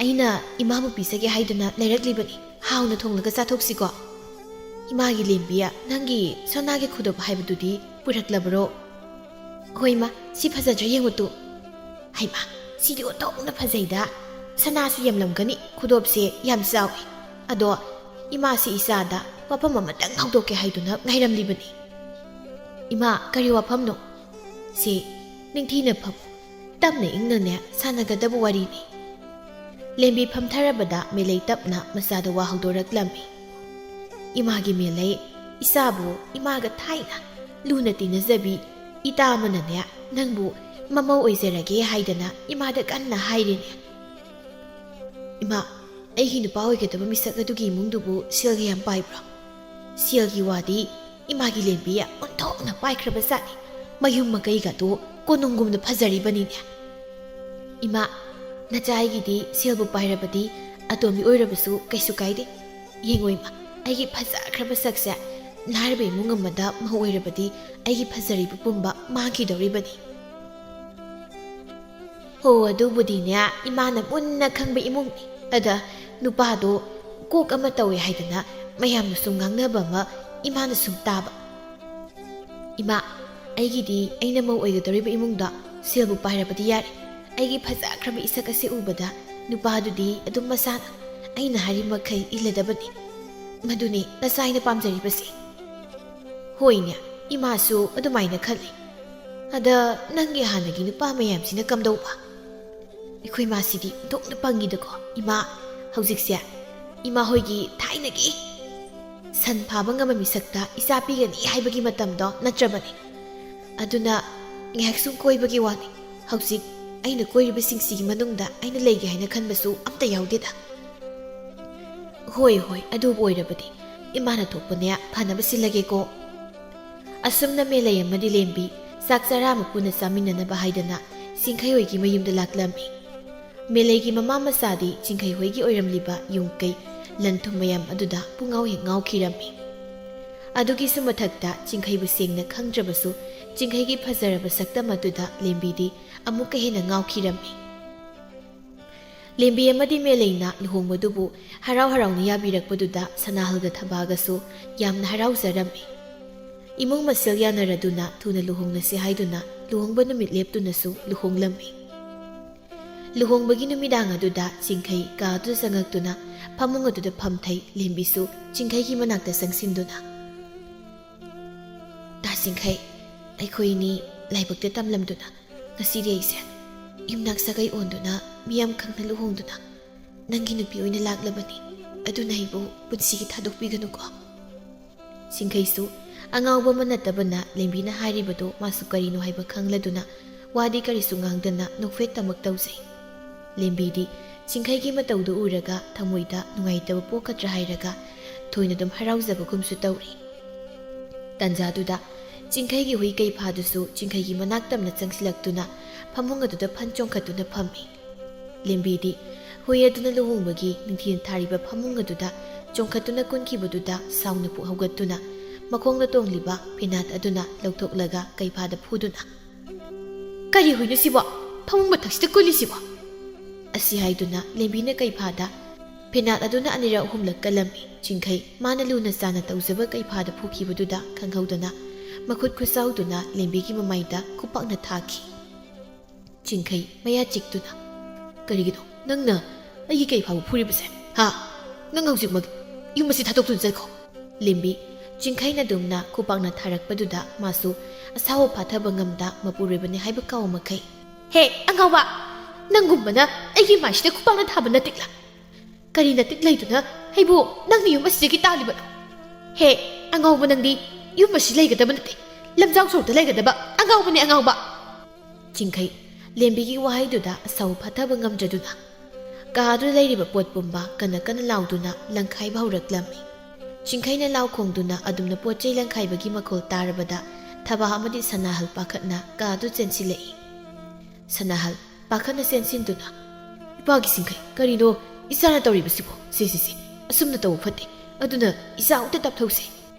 ꯑꯩꯅ ꯏꯃꯥꯕꯨ ꯄꯤꯖꯒꯦ ꯍꯥꯏꯗꯨꯅ ꯂꯩꯔꯛꯂꯤꯕꯅꯤ꯫ ꯍꯥꯎꯅ ꯊꯣꯡꯂꯒ ꯆꯥꯊꯣꯛꯁꯤꯀꯣ꯫ ꯏꯃꯥꯒꯤ ꯂꯦꯝꯕꯤ, ꯅꯪꯒꯤ ꯁꯅꯥꯒꯤ ꯈꯨꯗꯣꯞ ꯍꯥꯏꯕꯗꯨꯗꯤ ꯄꯨꯔꯛꯂꯕꯔꯣ?" "ꯍꯣꯏ, ꯏꯃꯥ, ꯁꯤ ꯐꯖꯗ꯭ꯔꯥ ꯌꯦꯡꯉꯨ ꯇꯨ꯫ ꯍꯩꯃꯥ, ꯁꯤꯗꯤ ꯑꯣꯟꯊꯣꯛꯅ ꯐꯖꯩꯗ꯫ ꯁꯅꯥꯁꯨ ꯌꯥꯝꯂꯝꯒꯅꯤ, ꯈꯨꯗꯣꯞꯁꯦ ꯌꯥꯝ ꯆꯥꯎꯏ꯫ ꯑꯗꯣ ꯏꯃꯥꯁꯤ ꯏꯆꯥꯗ ꯋꯥꯐꯝ ꯑꯃꯇꯪ ꯍꯧꯗꯣꯛꯀꯦ ꯍꯥꯏꯗꯨꯅ ꯉꯥꯏꯔꯝꯂꯤꯕꯅꯤ꯫" "ꯏꯃꯥ, ꯀꯔꯤ ꯋꯥꯐꯝꯅꯣ?" "ꯁꯦ, ꯅꯤꯡꯊꯤꯅ ꯐꯝꯃꯨ꯫ ꯇꯞꯅ ꯏꯪꯅꯅꯦ ꯁꯥꯟꯅꯒꯗꯕ ꯋꯥꯔꯤꯅꯤ꯫" ꯂꯦꯝꯕꯤ ꯐꯝꯊꯔꯕꯗ ꯃꯦꯂꯩ ꯇꯞꯅ ꯃꯆꯥꯗ ꯋꯥ ꯍꯧꯗꯣꯔꯛꯂꯝꯃꯤ꯫ "ꯏꯃꯥꯒꯤ ꯃꯦꯂꯩ, ꯏꯆꯥꯕꯨ ꯏꯃꯥꯒ ꯊꯥꯏꯅ ꯂꯨꯅ ꯇꯤꯟꯅꯖꯕꯤ ꯏꯇꯥ ꯑꯃꯅꯅꯦ ꯅꯪꯕꯨ ꯃꯃꯧ ꯑꯣꯏꯖꯔꯒꯦ ꯍꯥꯏꯗꯅ ꯏꯃꯥꯗ ꯀꯟꯅ ꯍꯥꯏꯔꯤꯅꯦ꯫" "ꯏꯃꯥ, ꯑꯩꯒꯤ ꯅꯨꯄꯥ ꯑꯣꯏꯒꯗꯕ ꯃꯤꯁꯛ ꯑꯗꯨꯒꯤ ꯏꯃꯨꯡꯗꯨꯕꯨ ꯁꯦꯜꯒ ꯌꯥꯝ ꯄꯥꯏꯕ꯭ꯔꯣ?" "ꯁꯦꯜꯒꯤ ꯋꯥꯗꯤ ꯏꯃꯥꯒꯤ ꯂꯦꯝꯕꯤ ꯑꯣꯟꯊꯣꯛꯅ ꯄꯥꯏꯈ꯭ꯔꯕ ꯖꯥꯠꯅꯤ꯫ ꯃꯌꯨꯝ ꯃꯀꯩꯒꯗꯨ ꯀꯣꯅꯨꯡꯒꯨꯝꯅ ꯐꯖꯔꯤꯕꯅꯤꯅꯦ꯫" "ꯏꯃꯥ, ꯅꯆꯥ ꯑꯩꯒꯤꯗꯤ ꯁꯦꯜꯕꯨ ꯄꯥꯏꯔꯕꯗꯤ ꯑꯇꯣꯝꯕꯤ ꯑꯣꯏꯔꯕꯁꯨ ꯀꯩꯁꯨ ꯀꯥꯏꯗꯦ꯫ ꯌꯦꯡꯉꯣ ꯏꯃꯥ, ꯑꯩꯒꯤ ꯐꯖꯈ꯭ꯔꯕ ꯁꯛꯁꯦ꯫ ꯂꯥꯏꯔꯕ ꯏꯃꯨꯡ ꯑꯃꯗ ꯃꯧ ꯑꯣꯏꯔꯕꯗꯤ ꯑꯩꯒꯤ ꯐꯖꯔꯤꯕ ꯄꯨꯝꯕ ꯃꯥꯡꯈꯤꯗꯧꯔꯤꯕꯅꯤ꯫" "ꯍꯣ, ꯑꯗꯨꯕꯨꯗꯤꯅꯦ, ꯏꯃꯥꯅ ꯃꯨꯟꯅ ꯈꯪꯕ ꯏꯃꯨꯡꯅꯤ꯫ ꯑꯗ ꯅꯨꯄꯥꯗꯣ ꯀꯣꯛ ꯑꯃ ꯇꯧꯏ ꯍꯥꯏꯗꯅ ꯃꯌꯥꯝꯅ ꯁꯨꯝ ꯉꯥꯡꯅꯕ ꯑꯃ ꯏꯃꯥꯅ ꯁꯨꯝ ꯇꯥꯕ꯫ ꯏꯃꯥ, ꯑꯩꯒꯤꯗꯤ ꯑꯩꯅ ꯃꯧ ꯑꯣꯏꯒꯗꯧꯔꯤꯕ ꯏꯃꯨꯡꯗꯣ ꯁꯦꯜꯕꯨ ꯄꯥꯏꯔꯕꯗꯤ ꯌꯥꯔꯦ꯫ ꯑꯩꯒꯤ ꯐꯖꯈ꯭ꯔꯕ ꯏꯁꯛ ꯑꯁꯤ ꯎꯕꯗ ꯅꯨꯄꯥꯗꯨꯗꯤ ꯑꯗꯨꯝ ꯃꯁꯥꯅ ꯑꯩꯅ ꯍꯥꯏꯔꯤꯕ ꯃꯈꯩ ꯏꯜꯂꯗꯕꯅꯤ꯫ ꯃꯗꯨꯅꯤ ꯅꯆꯥ ꯑꯩꯅ ꯄꯥꯝꯖꯔꯤꯕꯁꯤ꯫ ꯍꯣꯏꯅꯦ, ꯏꯃꯥꯁꯨ ꯑꯗꯨꯃꯥꯏꯅ ꯈꯜꯂꯤ꯫ ꯑꯗ ꯅꯪꯒꯤ ꯍꯥꯟꯅꯒꯤ ꯅꯨꯄꯥ ꯃꯌꯥꯝꯁꯤꯅ ꯀꯝꯗꯧꯕ? ꯑꯩꯈꯣꯏ ꯃꯥꯁꯤꯗꯤ ꯑꯣꯟꯊꯣꯛꯅ ꯄꯪꯉꯤꯗꯀꯣ꯫ ꯏꯃꯥ, ꯍꯧꯖꯤꯛꯁꯦ ꯏꯃꯥ ꯍꯣꯏꯒꯤ ꯊꯥꯏꯅꯒꯤ ꯁꯟ ꯐꯥꯕ ꯉꯝꯕ ꯃꯤꯁꯛꯇ ꯏꯆꯥ ꯄꯤꯒꯅꯤ ꯍꯥꯏꯕꯒꯤ ꯃꯇꯝꯗꯣ ꯅꯠꯇ꯭ꯔꯕꯅꯤ꯫ ꯑꯗꯨꯅ ꯉꯥꯏꯍꯥꯛ ꯁꯨꯝ ꯀꯣꯏꯕꯒꯤ ꯋꯥꯅꯤ꯫ ꯍꯧꯖꯤꯛ ꯑꯩꯅ ꯀꯣꯏꯔꯤꯕꯁꯤꯡꯁꯤꯒꯤ ꯃꯅꯨꯡꯗ ꯑꯩꯅ ꯂꯩꯒꯦ ꯍꯥꯏꯅ ꯈꯟꯕꯁꯨ ꯑꯝꯇ ꯌꯥꯎꯗꯦꯗ꯫ ꯍꯣꯏ, ꯍꯣꯏ, ꯑꯗꯨꯕꯨ ꯑꯣꯏꯔꯕꯗꯤ ꯏꯃꯥꯅ ꯊꯣꯛꯄꯅꯦ ꯐꯅꯕ ꯁꯤꯜꯂꯒꯦꯀꯣ꯫ ꯑꯁꯨꯝꯅ ꯃꯦꯂꯩ ꯑꯃꯗꯤ ꯂꯦꯝꯕꯤ ꯆꯥꯛ ꯆꯔꯥ ꯑꯃ ꯄꯨꯟꯅ ꯆꯥꯃꯤꯟꯅꯅꯕ ꯍꯥꯏꯗꯅ ꯆꯤꯡꯈꯩ ꯍꯣꯏꯒꯤ ꯃꯌꯨꯝꯗ ꯂꯥꯛꯂꯝꯃꯤ꯫ ꯃꯦꯂꯩꯒꯤ ꯃꯃꯥ ꯃꯆꯥꯗꯤ ꯆꯤꯡꯈꯩ ꯍꯣꯏꯒꯤ ꯑꯣꯏꯔꯝꯂꯤꯕ ꯌꯨꯝ ꯀꯩ ꯂꯟ ꯊꯨꯝ ꯃꯌꯥꯝ ꯑꯗꯨꯗ ꯄꯨꯡꯉꯥꯎ ꯍꯦꯛ ꯉꯥꯎꯈꯤꯔꯝꯃꯤ꯫ ꯑꯗꯨꯒꯤꯁꯨ ꯃꯊꯛꯇ ꯆꯤꯡꯈꯩꯕꯨ ꯁꯦꯡꯅ ꯈꯪꯗ꯭ꯔꯕꯁꯨ ꯆꯤꯡꯈꯩꯒꯤ ꯐꯖꯔꯕ ꯁꯛꯇꯝ ꯑꯗꯨꯗ ꯂꯦꯝꯕꯤꯗꯤ ꯑꯃꯨꯛꯀ ꯍꯦꯟꯅ ꯉꯥꯎꯈꯤꯔꯝꯃꯤ꯫ ꯂꯦꯝꯕꯤ ꯑꯃꯗꯤ ꯃꯦꯂꯩꯅ ꯂꯨꯍꯣꯡꯕꯗꯨꯕꯨ ꯍꯔꯥꯎ ꯍꯔꯥꯎꯅ ꯌꯥꯕꯤꯔꯛꯄꯗꯨꯗ ꯁꯅꯥꯍꯜꯒ ꯊꯕꯥꯒꯁꯨ ꯌꯥꯝꯅ ꯍꯔꯥꯎꯖꯔꯝꯃꯤ꯫ ꯏꯃꯨꯡ ꯃꯁꯦꯜ ꯌꯥꯅꯔꯗꯨꯅ ꯊꯨꯅ ꯂꯨꯍꯣꯡꯂꯁꯤ ꯍꯥꯏꯗꯨꯅ ꯂꯨꯍꯣꯡꯕ ꯅꯨꯃꯤꯠ ꯂꯦꯞꯇꯨꯅꯁꯨ ꯂꯨꯍꯣꯡꯂꯝꯃꯤ꯫ ꯂꯨꯍꯣꯡꯕꯒꯤ ꯅꯨꯃꯤꯗꯥꯡ ꯑꯗꯨꯗ ꯆꯤꯡꯈꯩ ꯀꯥ ꯑꯗꯨꯗ ꯆꯪꯉꯛꯇꯨꯅ ꯐꯃꯨꯡ ꯑꯗꯨꯗ ꯐꯝꯊꯩ꯫ ꯂꯦꯝꯕꯤꯁꯨ ꯆꯤꯡꯈꯩꯒꯤ ꯃꯅꯥꯛꯇ ꯆꯪꯁꯤꯟꯗꯨꯅ, "ꯇꯥ ꯆꯤꯡꯈꯩ, ꯑꯩꯈꯣꯏꯅꯤ ꯂꯥꯏꯕꯛꯇ ꯇꯝꯂꯝꯗꯨꯅ ꯉꯁꯤꯗꯤ ꯑꯩꯁꯦ ꯌꯨꯝꯅꯥꯛ ꯁꯥꯒꯩ ꯑꯣꯟꯗꯨꯅ ꯃꯤꯌꯥꯝ ꯈꯪꯅ ꯂꯨꯍꯣꯡꯗꯨꯅ ꯅꯪꯒꯤ ꯅꯨꯄꯤ ꯑꯣꯏꯅ ꯂꯥꯛꯂꯕꯅꯤ꯫ ꯑꯗꯨꯅ ꯑꯩꯕꯨ ꯄꯨꯟꯁꯤꯒꯤ ꯊꯥꯗꯣꯛꯄꯤꯒꯅꯨꯀꯣ꯫" ꯆꯤꯡꯈꯩꯁꯨ ꯑꯉꯥꯎꯕ ꯑꯃ ꯅꯠꯇꯕꯅ ꯂꯦꯝꯕꯤꯅ ꯍꯥꯏꯔꯤꯕꯗꯨ ꯃꯥꯁꯨ ꯀꯔꯤꯅꯣ ꯍꯥꯏꯕ ꯈꯪꯂꯗꯨꯅ ꯋꯥꯗꯤ ꯀꯔꯤꯁꯨ ꯉꯥꯡꯗꯅ ꯅꯣꯛꯐꯦꯠꯇꯃꯛ ꯇꯧꯖꯩ꯫ ꯂꯦꯝꯕꯤꯗꯤ ꯆꯤꯡꯈꯩꯒꯤ ꯃꯇꯧꯗꯨ ꯎꯔꯒ ꯊꯃꯣꯏꯗ ꯅꯨꯡꯉꯥꯏꯇꯕ ꯄꯣꯛꯀꯗ꯭ꯔꯥ ꯍꯥꯏꯔꯒ ꯊꯣꯏꯅ ꯑꯗꯨꯝ ꯍꯔꯥꯎꯖꯕꯒꯨꯝꯁꯨ ꯇꯧꯔꯤ꯫ ꯇꯟꯖꯥꯗꯨꯗ ꯆꯤꯡꯈꯩꯒꯤ ꯍꯨꯏ ꯀꯩꯐꯥꯗꯨꯁꯨ ꯆꯤꯡꯈꯩꯒꯤ ꯃꯅꯥꯛ ꯇꯝꯅ ꯆꯪꯁꯤꯜꯂꯛꯇꯨꯅ ꯐꯃꯨꯡ ꯑꯗꯨꯗ ꯐꯟ ꯆꯣꯡꯈꯠꯇꯨꯅ ꯐꯝꯃꯤ꯫ ꯂꯦꯝꯕꯤꯗꯤ ꯍꯨꯏ ꯑꯗꯨꯅ ꯂꯨꯍꯣꯡꯕꯒꯤ ꯅꯤꯡꯊꯤꯅ ꯊꯥꯔꯤꯕ ꯐꯃꯨꯡ ꯑꯗꯨꯗ ꯆꯣꯡꯈꯠꯇꯨꯅ ꯀꯨꯟꯈꯤꯕꯗꯨꯗ ꯁꯥꯎꯅ ꯄꯨꯛ ꯍꯧꯒꯠꯇꯨꯅ ꯃꯈꯣꯡꯗ ꯇꯣꯡꯂꯤꯕ ꯐꯦꯅꯥꯠ ꯑꯗꯨꯅ ꯂꯧꯊꯣꯛꯂꯒ ꯀꯩꯐꯥꯗ ꯐꯨꯗꯨꯅ, "ꯀꯔꯤ ꯍꯨꯏꯅꯣ ꯁꯤꯕꯣ? ꯐꯃꯨꯡ ꯃꯊꯛꯁꯤꯗ ꯀꯨꯜꯂꯤꯁꯤꯕꯣ?" ꯑꯁꯤ ꯍꯥꯏꯗꯨꯅ ꯂꯦꯝꯕꯤꯅ ꯀꯩꯐꯥꯗ ꯐꯦꯅꯥꯠ ꯑꯗꯨꯅ ꯑꯅꯤꯔꯛ ꯑꯍꯨꯝꯂꯛ ꯀꯜꯂꯝꯃꯤ꯫ ꯆꯤꯡꯈꯩ ꯃꯥꯅ ꯂꯨꯅ ꯆꯥꯅ ꯇꯧꯖꯕ ꯀꯩꯐꯥꯗ ꯐꯨꯈꯤꯕꯗꯨꯗ ꯈꯪꯍꯧꯗꯅ ꯃꯈꯨꯠ ꯈꯨꯠꯁꯥꯎꯗꯨꯅ ꯂꯦꯝꯕꯤꯒꯤ ꯃꯃꯥꯏꯗ ꯈꯨꯄꯥꯛꯅ ꯊꯥꯈꯤ꯫ ꯆꯤꯡꯈꯩ ꯃꯌꯥ ꯆꯤꯛꯇꯨꯅ, "ꯀꯔꯤꯒꯤꯅꯣ ꯅꯪꯅ ꯑꯩꯒꯤ ꯀꯩꯐꯥꯕꯨ ꯐꯨꯔꯤꯕꯁꯦ? "ꯑꯥ, ꯅꯪ ꯍꯧꯖꯤꯛꯃꯛ ꯌꯨꯝ ꯑꯁꯤ ꯊꯥꯗꯣꯛꯇꯨꯅ ꯆꯠꯈꯣ꯫" ꯂꯦꯝꯕꯤ ꯆꯤꯡꯈꯩꯅ ꯑꯗꯨꯝꯅ ꯈꯨꯄꯥꯛꯅ ꯊꯥꯔꯛꯄꯗꯨꯗ ꯃꯥꯁꯨ ꯑꯁꯥꯎꯕ ꯐꯥꯊꯕ ꯉꯝꯗ ꯃꯄꯨꯔꯣꯏꯕꯅꯤ ꯍꯥꯏꯕ ꯀꯥꯎ ꯃꯈꯩ, "ꯍꯦ ꯑꯉꯥꯎꯕ, ꯅꯪꯒꯨꯝꯕꯅ ꯑꯩꯒꯤ ꯃꯥꯏꯁꯤꯗ ꯈꯨꯄꯥꯛꯅ ꯊꯥꯕ ꯅꯠꯇꯦꯛꯂꯥ? ꯀꯔꯤ ꯅꯇꯤꯛ ꯂꯩꯗꯨꯅ ꯑꯩꯕꯨ ꯅꯪꯅ ꯌꯨꯝ ꯑꯁꯤꯗꯒꯤ ꯇꯥꯜꯂꯤꯕꯅꯣ? ꯍꯦ ꯑꯉꯥꯎꯕ ꯅꯪꯗꯤ, ꯌꯨꯝ ꯑꯁꯤ ꯂꯩꯒꯗꯕ ꯅꯠꯇꯦ, ꯂꯝꯖꯥꯎ ꯁꯣꯔꯣꯛꯇ ꯂꯩꯒꯗꯕ ꯑꯉꯥꯎꯕꯅꯦ, ꯑꯉꯥꯎꯕ!" ꯆꯤꯡꯈꯩ ꯂꯦꯝꯕꯤꯒꯤ ꯋꯥꯍꯩꯗꯨꯗ ꯑꯁꯥꯎ ꯐꯥꯊꯕ ꯉꯝꯗ꯭ꯔꯗꯨꯅ ꯀꯥ ꯑꯗꯨꯗ ꯂꯩꯔꯤꯕ ꯄꯣꯠ ꯄꯨꯝꯕ ꯀꯟꯅ ꯀꯟꯅ ꯂꯥꯎꯗꯨꯅ ꯂꯪꯈꯥꯏꯕ ꯍꯧꯔꯛꯂꯝꯃꯤ꯫ ꯆꯤꯡꯈꯩꯅ ꯂꯥꯎ ꯈꯣꯡꯗꯨꯅ ꯑꯗꯨꯝꯅ ꯄꯣꯠ ꯆꯩ ꯂꯪꯈꯥꯏꯕꯒꯤ ꯃꯈꯣꯜ ꯇꯥꯔꯕꯗ ꯊꯕꯥ ꯑꯃꯗꯤ ꯁꯅꯥꯍꯜ ꯄꯥꯈꯠꯅ ꯀꯥ ꯑꯗꯨ ꯆꯦꯟꯁꯤꯜꯂꯛꯏ꯫ ꯁꯅꯥꯍꯜ ꯄꯥꯈꯠꯅ ꯆꯦꯟꯁꯤꯟꯗꯨꯅ, "ꯏꯄꯥꯒꯤ ꯆꯤꯡꯈꯩ, ꯀꯔꯤꯅꯣ ꯏꯆꯥꯅ ꯇꯧꯔꯤꯕꯁꯤꯕꯣ? ꯁꯦ, ꯁꯦ, ꯁꯦ, ꯑꯁꯨꯝꯅ ꯇꯧꯕ ꯐꯠꯇꯦ꯫ ꯑꯗꯨꯅ ꯏꯆꯥ ꯑꯃꯨꯛꯇ ꯇꯞꯊꯧꯁꯦ꯫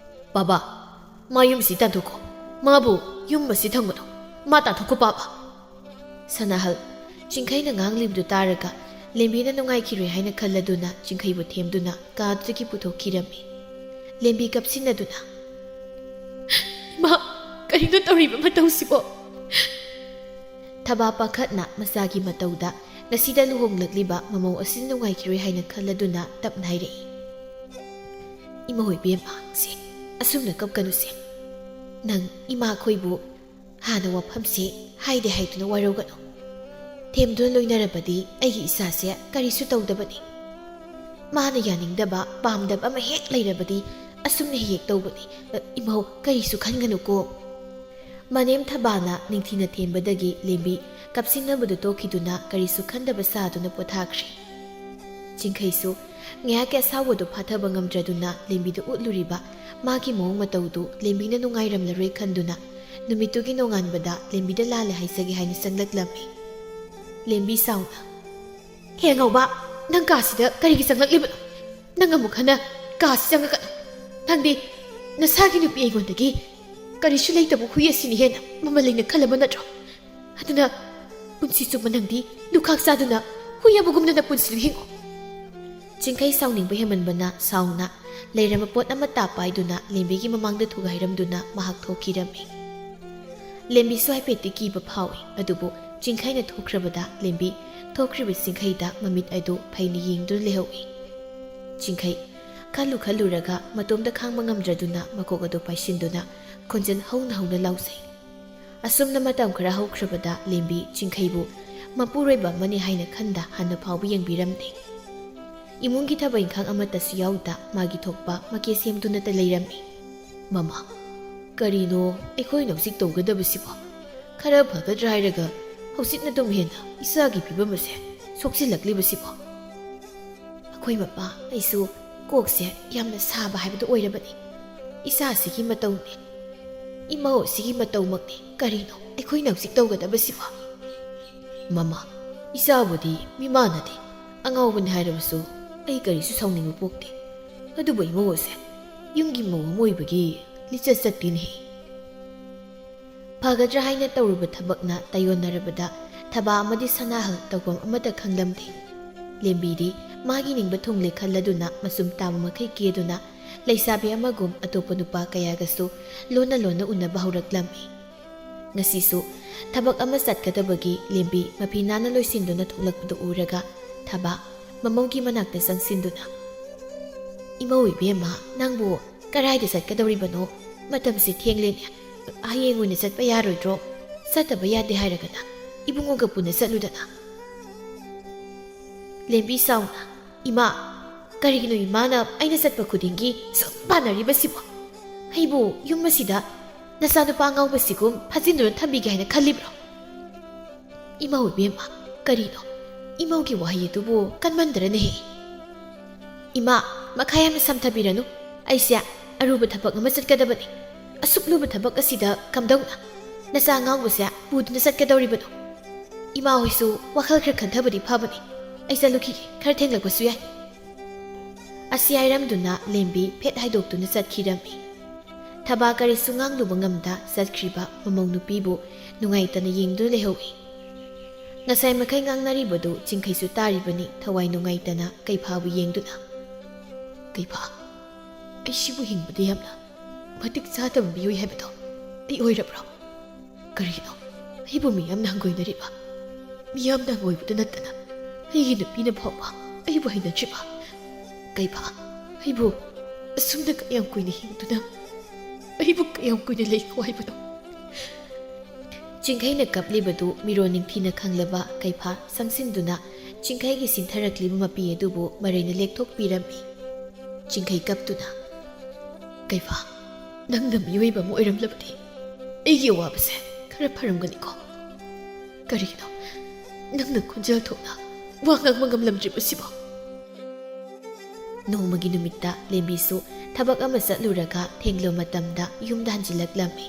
ꯕꯥꯕꯥ, ꯃꯥ ꯌꯨꯝꯁꯤ ꯇꯥꯟꯊꯣꯛꯈꯣ꯫ ꯃꯥꯕꯨ ꯌꯨꯝ ꯑꯁꯤ ꯊꯝꯒꯅꯨ꯫ ꯃꯥ ꯇꯥꯟꯊꯣꯛꯈꯣ, ꯕꯥꯕꯥ꯫" ꯁꯅꯥꯍꯜ ꯆꯤꯡꯈꯩꯅ ꯉꯥꯡꯂꯤꯕꯗꯨ ꯇꯥꯔꯒ ꯂꯦꯝꯕꯤꯅ ꯅꯨꯡꯉꯥꯏꯈꯤꯔꯣꯏ ꯍꯥꯏꯅ ꯈꯜꯂꯗꯨꯅ ꯆꯤꯡꯈꯩꯕꯨ ꯊꯦꯝꯗꯨꯅ ꯀꯥꯗꯨꯗꯒꯤ ꯄꯨꯊꯣꯛꯈꯤꯔꯝꯃꯤ꯫ ꯂꯦꯝꯕꯤ ꯀꯞꯁꯤꯟꯅꯗꯨꯅ, "ꯏꯃꯥ, ꯀꯔꯤꯅꯣ ꯇꯧꯔꯤꯕ ꯃꯇꯧꯁꯤꯕꯣ?" ꯊꯕꯥ ꯄꯥꯈꯠꯅ ꯃꯆꯥꯒꯤ ꯃꯇꯧꯗ ꯉꯁꯤꯗ ꯂꯨꯍꯣꯡꯂꯛꯂꯤꯕ ꯃꯃꯧ ꯑꯁꯤꯅ ꯅꯨꯡꯉꯥꯏꯈꯤꯔꯣꯏ ꯍꯥꯏꯅ ꯈꯜꯂꯗꯨꯅ ꯇꯞꯅ ꯍꯥꯏꯔꯛꯏ, "ꯏꯃꯥ ꯍꯣꯏ ꯏꯕꯦꯝꯃ, ꯁꯦ, ꯑꯁꯨꯝꯅ ꯀꯞꯀꯅꯨꯁꯦ꯫ ꯅꯪ ꯏꯃꯥꯈꯣꯏꯕꯨ ꯍꯥꯟꯅ ꯋꯥꯐꯝꯁꯦ ꯍꯥꯏꯗꯦ ꯍꯥꯏꯗꯨꯅ ꯋꯥꯔꯧꯒꯅꯨ꯫ ꯊꯦꯝꯗꯨꯅ ꯂꯣꯏꯅꯔꯕꯗꯤ ꯑꯩꯒꯤ ꯏꯆꯥꯁꯦ ꯀꯔꯤꯁꯨ ꯇꯧꯗꯕꯅꯤ꯫ ꯃꯥꯅ ꯌꯥꯅꯤꯡꯗꯕ, ꯄꯥꯝꯗꯕ ꯑꯃ ꯍꯦꯛ ꯂꯩꯔꯕꯗꯤ ꯑꯁꯨꯝꯅ ꯍꯦꯛ ꯍꯦꯛ ꯇꯧꯕꯅꯤ꯫ ꯏꯃꯧ, ꯀꯔꯤꯁꯨ ꯈꯟꯒꯅꯨꯀꯣ꯫" ꯃꯅꯦꯝ ꯊꯕꯥꯅ ꯅꯤꯡꯊꯤꯅ ꯊꯦꯝꯕꯗꯒꯤ ꯂꯦꯝꯕꯤ ꯀꯞꯁꯤꯟꯅꯕꯗꯨ ꯇꯣꯛꯈꯤꯗꯨꯅ ꯀꯔꯤꯁꯨ ꯈꯟꯗꯕ ꯁꯥꯗꯨꯅ ꯄꯣꯊꯥꯈ꯭ꯔꯦ꯫ ꯆꯤꯡꯈꯩꯁꯨ ꯉꯥꯏꯍꯥꯛꯀꯤ ꯑꯁꯥꯎꯕꯗꯨ ꯐꯥꯊꯕ ꯉꯝꯗ꯭ꯔꯗꯨꯅ ꯂꯦꯝꯕꯤꯗ ꯎꯠꯂꯨꯔꯤꯕ ꯃꯥꯒꯤ ꯃꯑꯣꯡ ꯃꯇꯧꯗꯨ ꯂꯦꯝꯕꯤꯅ ꯅꯨꯡꯉꯥꯏꯔꯝꯂꯔꯣꯏ ꯈꯟꯗꯨꯅ ꯅꯨꯃꯤꯠꯇꯨꯒꯤ ꯅꯣꯡꯉꯥꯟꯕꯗ ꯂꯦꯝꯕꯤꯗ ꯂꯥꯜꯂꯦ ꯍꯥꯏꯖꯒꯦ ꯍꯥꯏꯅ ꯆꯪꯂꯛꯂꯝꯃꯤ꯫ ꯂꯦꯝꯕꯤ ꯁꯥꯎꯅ, "ꯍꯦ ꯑꯉꯧꯕ, ꯅꯪ ꯀꯥꯁꯤꯗ ꯀꯔꯤꯒꯤ ꯆꯪꯂꯛꯂꯤꯕꯅꯣ? ꯅꯪ ꯑꯃꯨꯛ ꯍꯟꯅ ꯀꯥꯁꯤ ꯆꯪꯉꯛꯀꯅꯨ꯫ ꯅꯪꯗꯤ ꯅꯁꯥꯒꯤ ꯅꯨꯄꯤ ꯑꯩꯉꯣꯟꯗꯒꯤ ꯀꯔꯤꯁꯨ ꯂꯩꯇꯕ ꯍꯨꯏ ꯑꯁꯤꯅ ꯍꯦꯟꯅ ꯃꯃꯜ ꯂꯩꯅ ꯈꯜꯂꯕ ꯅꯠꯇ꯭ꯔꯣ? ꯑꯗꯨꯅ ꯄꯨꯟꯁꯤ ꯆꯨꯞꯄ ꯅꯪꯗꯤ ꯂꯨꯈꯥꯛ ꯆꯥꯗꯨꯅ ꯍꯨꯏ ꯑꯃꯒꯨꯝꯅ ꯅꯄꯨꯟꯁꯤꯗꯨ ꯍꯤꯡꯉꯨ꯫" ꯆꯤꯡꯈꯩ ꯁꯥꯎꯅꯤꯡꯕ ꯍꯦꯟꯃꯟꯕꯅ ꯁꯥꯎꯅ ꯂꯩꯔꯝꯕ ꯄꯣꯠ ꯑꯃꯠꯇ ꯄꯥꯏꯗꯨꯅ ꯂꯦꯝꯕꯤꯒꯤ ꯃꯃꯥꯡꯗ ꯊꯨꯒꯥꯏꯔꯝꯗꯨꯅ ꯃꯍꯥꯛ ꯊꯣꯛꯈꯤꯔꯝꯃꯤ꯫ ꯂꯦꯝꯕꯤꯁꯨ ꯍꯥꯏꯐꯦꯠꯇꯤ ꯀꯤꯕ ꯐꯥꯎꯏ, ꯑꯗꯨꯕꯨ ꯆꯤꯡꯈꯩꯅ ꯊꯣꯛꯈ꯭ꯔꯕꯗ ꯂꯦꯝꯕꯤ ꯊꯣꯛꯈ꯭ꯔꯤꯕ ꯆꯤꯡꯈꯩꯗ ꯃꯃꯤꯠ ꯑꯗꯨ ꯐꯩꯅ ꯌꯦꯡꯗꯨꯅ ꯂꯩꯍꯧꯏ꯫ ꯆꯤꯡꯈꯩ ꯈꯜꯂꯨ ꯈꯜꯂꯨꯔꯒ ꯃꯇꯣꯝꯇ ꯈꯥꯡꯕ ꯉꯝꯗ꯭ꯔꯗꯨꯅ ꯃꯀꯣꯛ ꯑꯗꯨ ꯄꯥꯏꯁꯤꯟꯗꯨꯅ ꯈꯣꯟꯖꯦꯜ ꯍꯧꯅ ꯍꯧꯅ ꯂꯥꯎꯖꯩ꯫ ꯑꯁꯨꯝꯅ ꯃꯇꯝ ꯈꯔ ꯍꯧꯈ꯭ꯔꯕꯗ ꯂꯦꯝꯕꯤ ꯆꯤꯡꯈꯩꯕꯨ ꯃꯄꯨꯔꯣꯏꯕ ꯑꯃꯅꯤ ꯍꯥꯏꯅ ꯈꯟꯗ ꯍꯥꯟꯅ ꯐꯥꯎꯕ ꯌꯦꯡꯕꯤꯔꯝꯗꯦ꯫ ꯏꯃꯨꯡꯒꯤ ꯊꯕꯛ ꯏꯪꯈꯥꯡ ꯑꯃꯠꯇꯁꯨ ꯌꯥꯎꯗ ꯃꯥꯒꯤ ꯊꯣꯛꯄ ꯃꯀꯦ ꯁꯦꯝꯗꯨꯅꯇ ꯂꯩꯔꯝꯃꯤ꯫ "ꯃꯃꯥ, ꯀꯔꯤꯅꯣ ꯑꯩꯈꯣꯏꯅ ꯍꯧꯖꯤꯛ ꯇꯧꯒꯗꯕꯁꯤꯕꯣ? ꯈꯔ ꯐꯒꯗ꯭ꯔꯥ ꯍꯥꯏꯔꯒ ꯍꯧꯖꯤꯛꯅ ꯑꯗꯨꯝ ꯍꯦꯟꯅ ꯏꯆꯥꯒꯤ ꯐꯤꯕꯝ ꯑꯁꯦ ꯁꯣꯛꯆꯤꯜꯂꯛꯂꯤꯕꯁꯤꯕꯣ?" "ꯑꯩꯈꯣꯏ ꯃꯄꯥ, ꯑꯩꯁꯨ ꯀꯣꯛꯁꯦ ꯌꯥꯝꯅ ꯁꯥꯕ ꯍꯥꯏꯕꯗꯨ ꯑꯣꯏꯔꯕꯅꯤ꯫ ꯏꯆꯥꯁꯤꯒꯤ ꯃꯇꯧꯅꯤ, ꯏꯃꯧ ꯑꯁꯤꯒꯤ ꯃꯇꯧꯃꯛꯅꯤ꯫ ꯀꯔꯤꯅꯣ ꯑꯩꯈꯣꯏꯅ ꯍꯧꯖꯤꯛ ꯇꯧꯒꯗꯕꯁꯤꯕꯣ?" "ꯃꯃꯥ, ꯏꯆꯥꯕꯨꯗꯤ ꯃꯤꯃꯥꯟꯅꯗꯦ, ꯑꯉꯥꯎꯕꯅꯤ ꯍꯥꯏꯔꯕꯁꯨ ꯑꯩ ꯀꯔꯤꯁꯨ ꯁꯥꯎꯅꯤꯡꯕ ꯄꯣꯛꯇꯦ꯫ ꯑꯗꯨꯕꯨ ꯏꯃꯧ ꯑꯁꯦ ꯌꯨꯝꯒꯤ ꯃꯧ ꯑꯃ ꯑꯣꯏꯕꯒꯤ ꯂꯤꯆꯠ ꯆꯠꯇꯦꯅꯦꯍꯦ꯫" ꯐꯒꯗ꯭ꯔꯥ ꯍꯥꯏꯅ ꯇꯧꯔꯨꯕ ꯊꯕꯛꯅ ꯇꯥꯏꯌꯣꯟꯅꯔꯕꯗ ꯊꯕꯥ ꯑꯃꯗꯤ ꯁꯅꯥꯍꯜ ꯇꯧꯐꯝ ꯑꯃꯠꯇ ꯈꯪꯂꯝꯗꯦ꯫ ꯂꯦꯝꯕꯤꯗꯤ ꯃꯥꯒꯤ ꯅꯤꯡꯕ ꯊꯨꯡꯂꯦ ꯈꯜꯂꯗꯨꯅ ꯃꯆꯨꯝ ꯇꯥꯕ ꯃꯈꯩ ꯀꯦꯗꯨꯅ ꯂꯩꯁꯥꯕꯤ ꯑꯃꯒꯨꯝ ꯑꯇꯣꯞꯄ ꯅꯨꯄꯥ ꯀꯌꯥꯒꯁꯨ ꯂꯣꯟꯅ ꯂꯣꯟꯅ ꯎꯅꯕ ꯍꯧꯔꯛꯂꯝꯃꯤ꯫ ꯉꯁꯤꯁꯨ ꯊꯕꯛ ꯑꯃ ꯆꯠꯀꯗꯕꯒꯤ ꯂꯦꯝꯕꯤ ꯃꯐꯤ ꯅꯥꯟꯅ ꯂꯣꯏꯁꯤꯟꯗꯨꯅ ꯊꯣꯛꯂꯛꯄꯗꯨ ꯎꯔꯒ ꯊꯕꯥ ꯃꯃꯧꯒꯤ ꯃꯅꯥꯛꯇ ꯆꯪꯁꯤꯟꯗꯨꯅ, "ꯏꯃꯧ ꯏꯕꯦꯝꯃ, ꯅꯪꯕꯨ ꯀꯔꯥꯏꯗ ꯆꯠꯀꯗꯧꯔꯤꯕꯅꯣ? ꯃꯇꯝꯁꯤ ꯊꯦꯡꯂꯦꯅꯦ꯫ ꯍꯌꯦꯡ ꯑꯣꯏꯅ ꯆꯠꯄ ꯌꯥꯔꯣꯏꯗ꯭ꯔꯣ? ꯆꯠꯇꯕ ꯌꯥꯗꯦ ꯍꯥꯏꯔꯒꯅ ꯏꯕꯨꯡꯉꯣꯒ ꯄꯨꯟꯅ ꯆꯠꯂꯨꯗꯅ꯫" ꯂꯦꯝꯕꯤ ꯁꯥꯎꯅ, "ꯏꯃꯥ, ꯀꯔꯤꯒꯤꯅꯣ ꯏꯃꯥꯅ ꯑꯩꯅ ꯆꯠꯄ ꯈꯨꯗꯤꯡꯒꯤ ꯁꯨꯝ ꯄꯥꯟꯅꯔꯤꯕꯁꯤꯕꯣ? ꯑꯩꯕꯨ ꯌꯨꯝ ꯑꯁꯤꯗ ꯅꯆꯥꯅꯨꯄꯥ ꯑꯉꯥꯎꯕꯁꯤꯒꯨꯝ ꯐꯥꯖꯤꯟꯗꯨꯅ ꯊꯝꯕꯤꯒꯦ ꯍꯥꯏꯅ ꯈꯜꯂꯤꯕ꯭ꯔꯣ?" "ꯏꯃꯧ ꯏꯕꯦꯝꯃ, ꯀꯔꯤꯅꯣ? ꯏꯃꯧꯒꯤ ꯋꯥꯍꯩ ꯑꯗꯨꯕꯨ ꯀꯟꯃꯟꯗ꯭ꯔꯅꯦꯍꯦ꯫" "ꯏꯃꯥ, ꯃꯈꯥ ꯌꯥꯝꯅ ꯁꯝꯊꯕꯤꯔꯅꯨ꯫ ꯑꯩꯁꯦ ꯑꯔꯨꯕ ꯊꯕꯛ ꯑꯃ ꯆꯠꯀꯗꯕꯅꯤ꯫ ꯑꯁꯨꯛ ꯂꯨꯕ ꯊꯕꯛ ꯑꯁꯤꯗ ꯀꯝꯗꯧꯅ ꯅꯆꯥ ꯑꯉꯥꯎꯕꯁꯦ ꯄꯨꯗꯨꯅ ꯆꯠꯀꯗꯧꯔꯤꯕꯅꯣ? ꯏꯃꯥ ꯍꯣꯏꯁꯨ ꯋꯥꯈꯜ ꯈꯔ ꯈꯟꯊꯕꯗꯤ ꯐꯕꯅꯤ꯫ ꯑꯩ ꯆꯠꯂꯨꯈꯤꯒꯦ, ꯈꯔ ꯊꯦꯡꯂꯛꯄꯁꯨ ꯌꯥꯏ꯫" ꯑꯁꯤ ꯍꯥꯏꯔꯝꯗꯨꯅ ꯂꯦꯝꯕꯤ ꯐꯦꯠ ꯍꯥꯏꯗꯣꯛꯇꯨꯅ ꯆꯠꯈꯤꯔꯝꯃꯤ꯫ ꯊꯕꯥ ꯀꯔꯤꯁꯨ ꯉꯥꯡꯂꯨꯕ ꯉꯝꯗ ꯆꯠꯈ꯭ꯔꯤꯕ ꯃꯃꯧ ꯅꯨꯄꯤꯕꯨ ꯅꯨꯡꯉꯥꯏꯇꯅ ꯌꯦꯡꯗꯨꯅ ꯂꯩꯍꯧꯏ꯫ ꯉꯁꯥꯏ ꯃꯈꯩ ꯉꯥꯡꯅꯔꯤꯕꯗꯨ ꯆꯤꯡꯈꯩꯁꯨ ꯇꯥꯔꯤꯕꯅꯤ, ꯊꯋꯥꯏ ꯅꯨꯡꯉꯥꯏꯇꯅ ꯀꯩꯐꯥꯕꯨ ꯌꯦꯡꯗꯨꯅ꯫ "ꯀꯩꯐꯥ, ꯑꯩꯁꯤꯕꯨ ꯍꯤꯡꯕꯗ ꯌꯥꯝꯅ ꯃꯇꯤꯛ ꯆꯥꯗꯕ ꯃꯤꯑꯣꯏ ꯍꯥꯏꯕꯗꯣ ꯑꯩ ꯑꯣꯏꯔꯕ꯭ꯔꯣ? ꯀꯔꯤꯅꯣ ꯑꯩꯕꯨ ꯃꯤꯌꯥꯝꯅ ꯍꯪꯒꯣꯏꯅꯔꯤꯕ? ꯃꯤꯌꯥꯝꯅ ꯍꯪꯒꯣꯏꯕꯗ ꯅꯠꯇꯅ ꯑꯩꯒꯤ ꯅꯨꯄꯤꯅ ꯐꯥꯎꯕ ꯑꯩꯕꯨ ꯍꯩꯅꯗ꯭ꯔꯤꯕ? "ꯀꯩꯐꯥ, ꯑꯩꯕꯨ ꯑꯁꯨꯝꯅ ꯀꯌꯥꯝ ꯀꯨꯏꯅ ꯍꯤꯡꯗꯨꯅ ꯑꯩꯕꯨ ꯀꯌꯥꯝ ꯀꯨꯏꯅ ꯂꯩꯈꯣ ꯍꯥꯏꯕꯅꯣ?" ꯆꯤꯡꯈꯩꯅ ꯀꯞꯂꯤꯕꯗꯨ ꯃꯤꯔꯣꯟ ꯅꯤꯡꯊꯤꯅ ꯈꯪꯂꯕ ꯀꯩꯐꯥ ꯆꯪꯁꯤꯟꯗꯨꯅ ꯆꯤꯡꯈꯩꯒꯤ ꯁꯤꯟꯊꯔꯛꯂꯤꯕ ꯃꯄꯤ ꯑꯗꯨꯕꯨ ꯃꯔꯩꯅ ꯂꯦꯛꯊꯣꯛꯄꯤꯔꯝꯃꯤ꯫ ꯆꯤꯡꯈꯩ ꯀꯞꯇꯨꯅ, "ꯀꯩꯐꯥ, ꯅꯪꯅ ꯃꯤꯑꯣꯏꯕ ꯑꯃ ꯑꯣꯏꯔꯝꯂꯕꯗꯤ ꯑꯩꯒꯤ ꯑꯋꯥꯕꯁꯦ ꯈꯔ ꯐꯔꯝꯒꯅꯤꯀꯣ? ꯀꯔꯤꯒꯤꯅꯣ ꯅꯪꯅ ꯈꯣꯟꯖꯦꯜ ꯊꯣꯛꯅ ꯋꯥ ꯉꯥꯡꯕ ꯉꯝꯂꯝꯗ꯭ꯔꯤꯕꯁꯤꯕꯣ?" ꯅꯣꯡꯃꯒꯤ ꯅꯨꯃꯤꯠꯇ ꯂꯦꯝꯕꯤꯁꯨ ꯊꯕꯛ ꯑꯃ ꯆꯠꯂꯨꯔꯒ ꯊꯦꯡꯂꯕ ꯃꯇꯝꯗ ꯌꯨꯝꯗ ꯍꯟꯖꯤꯜꯂꯛꯂꯝꯃꯤ꯫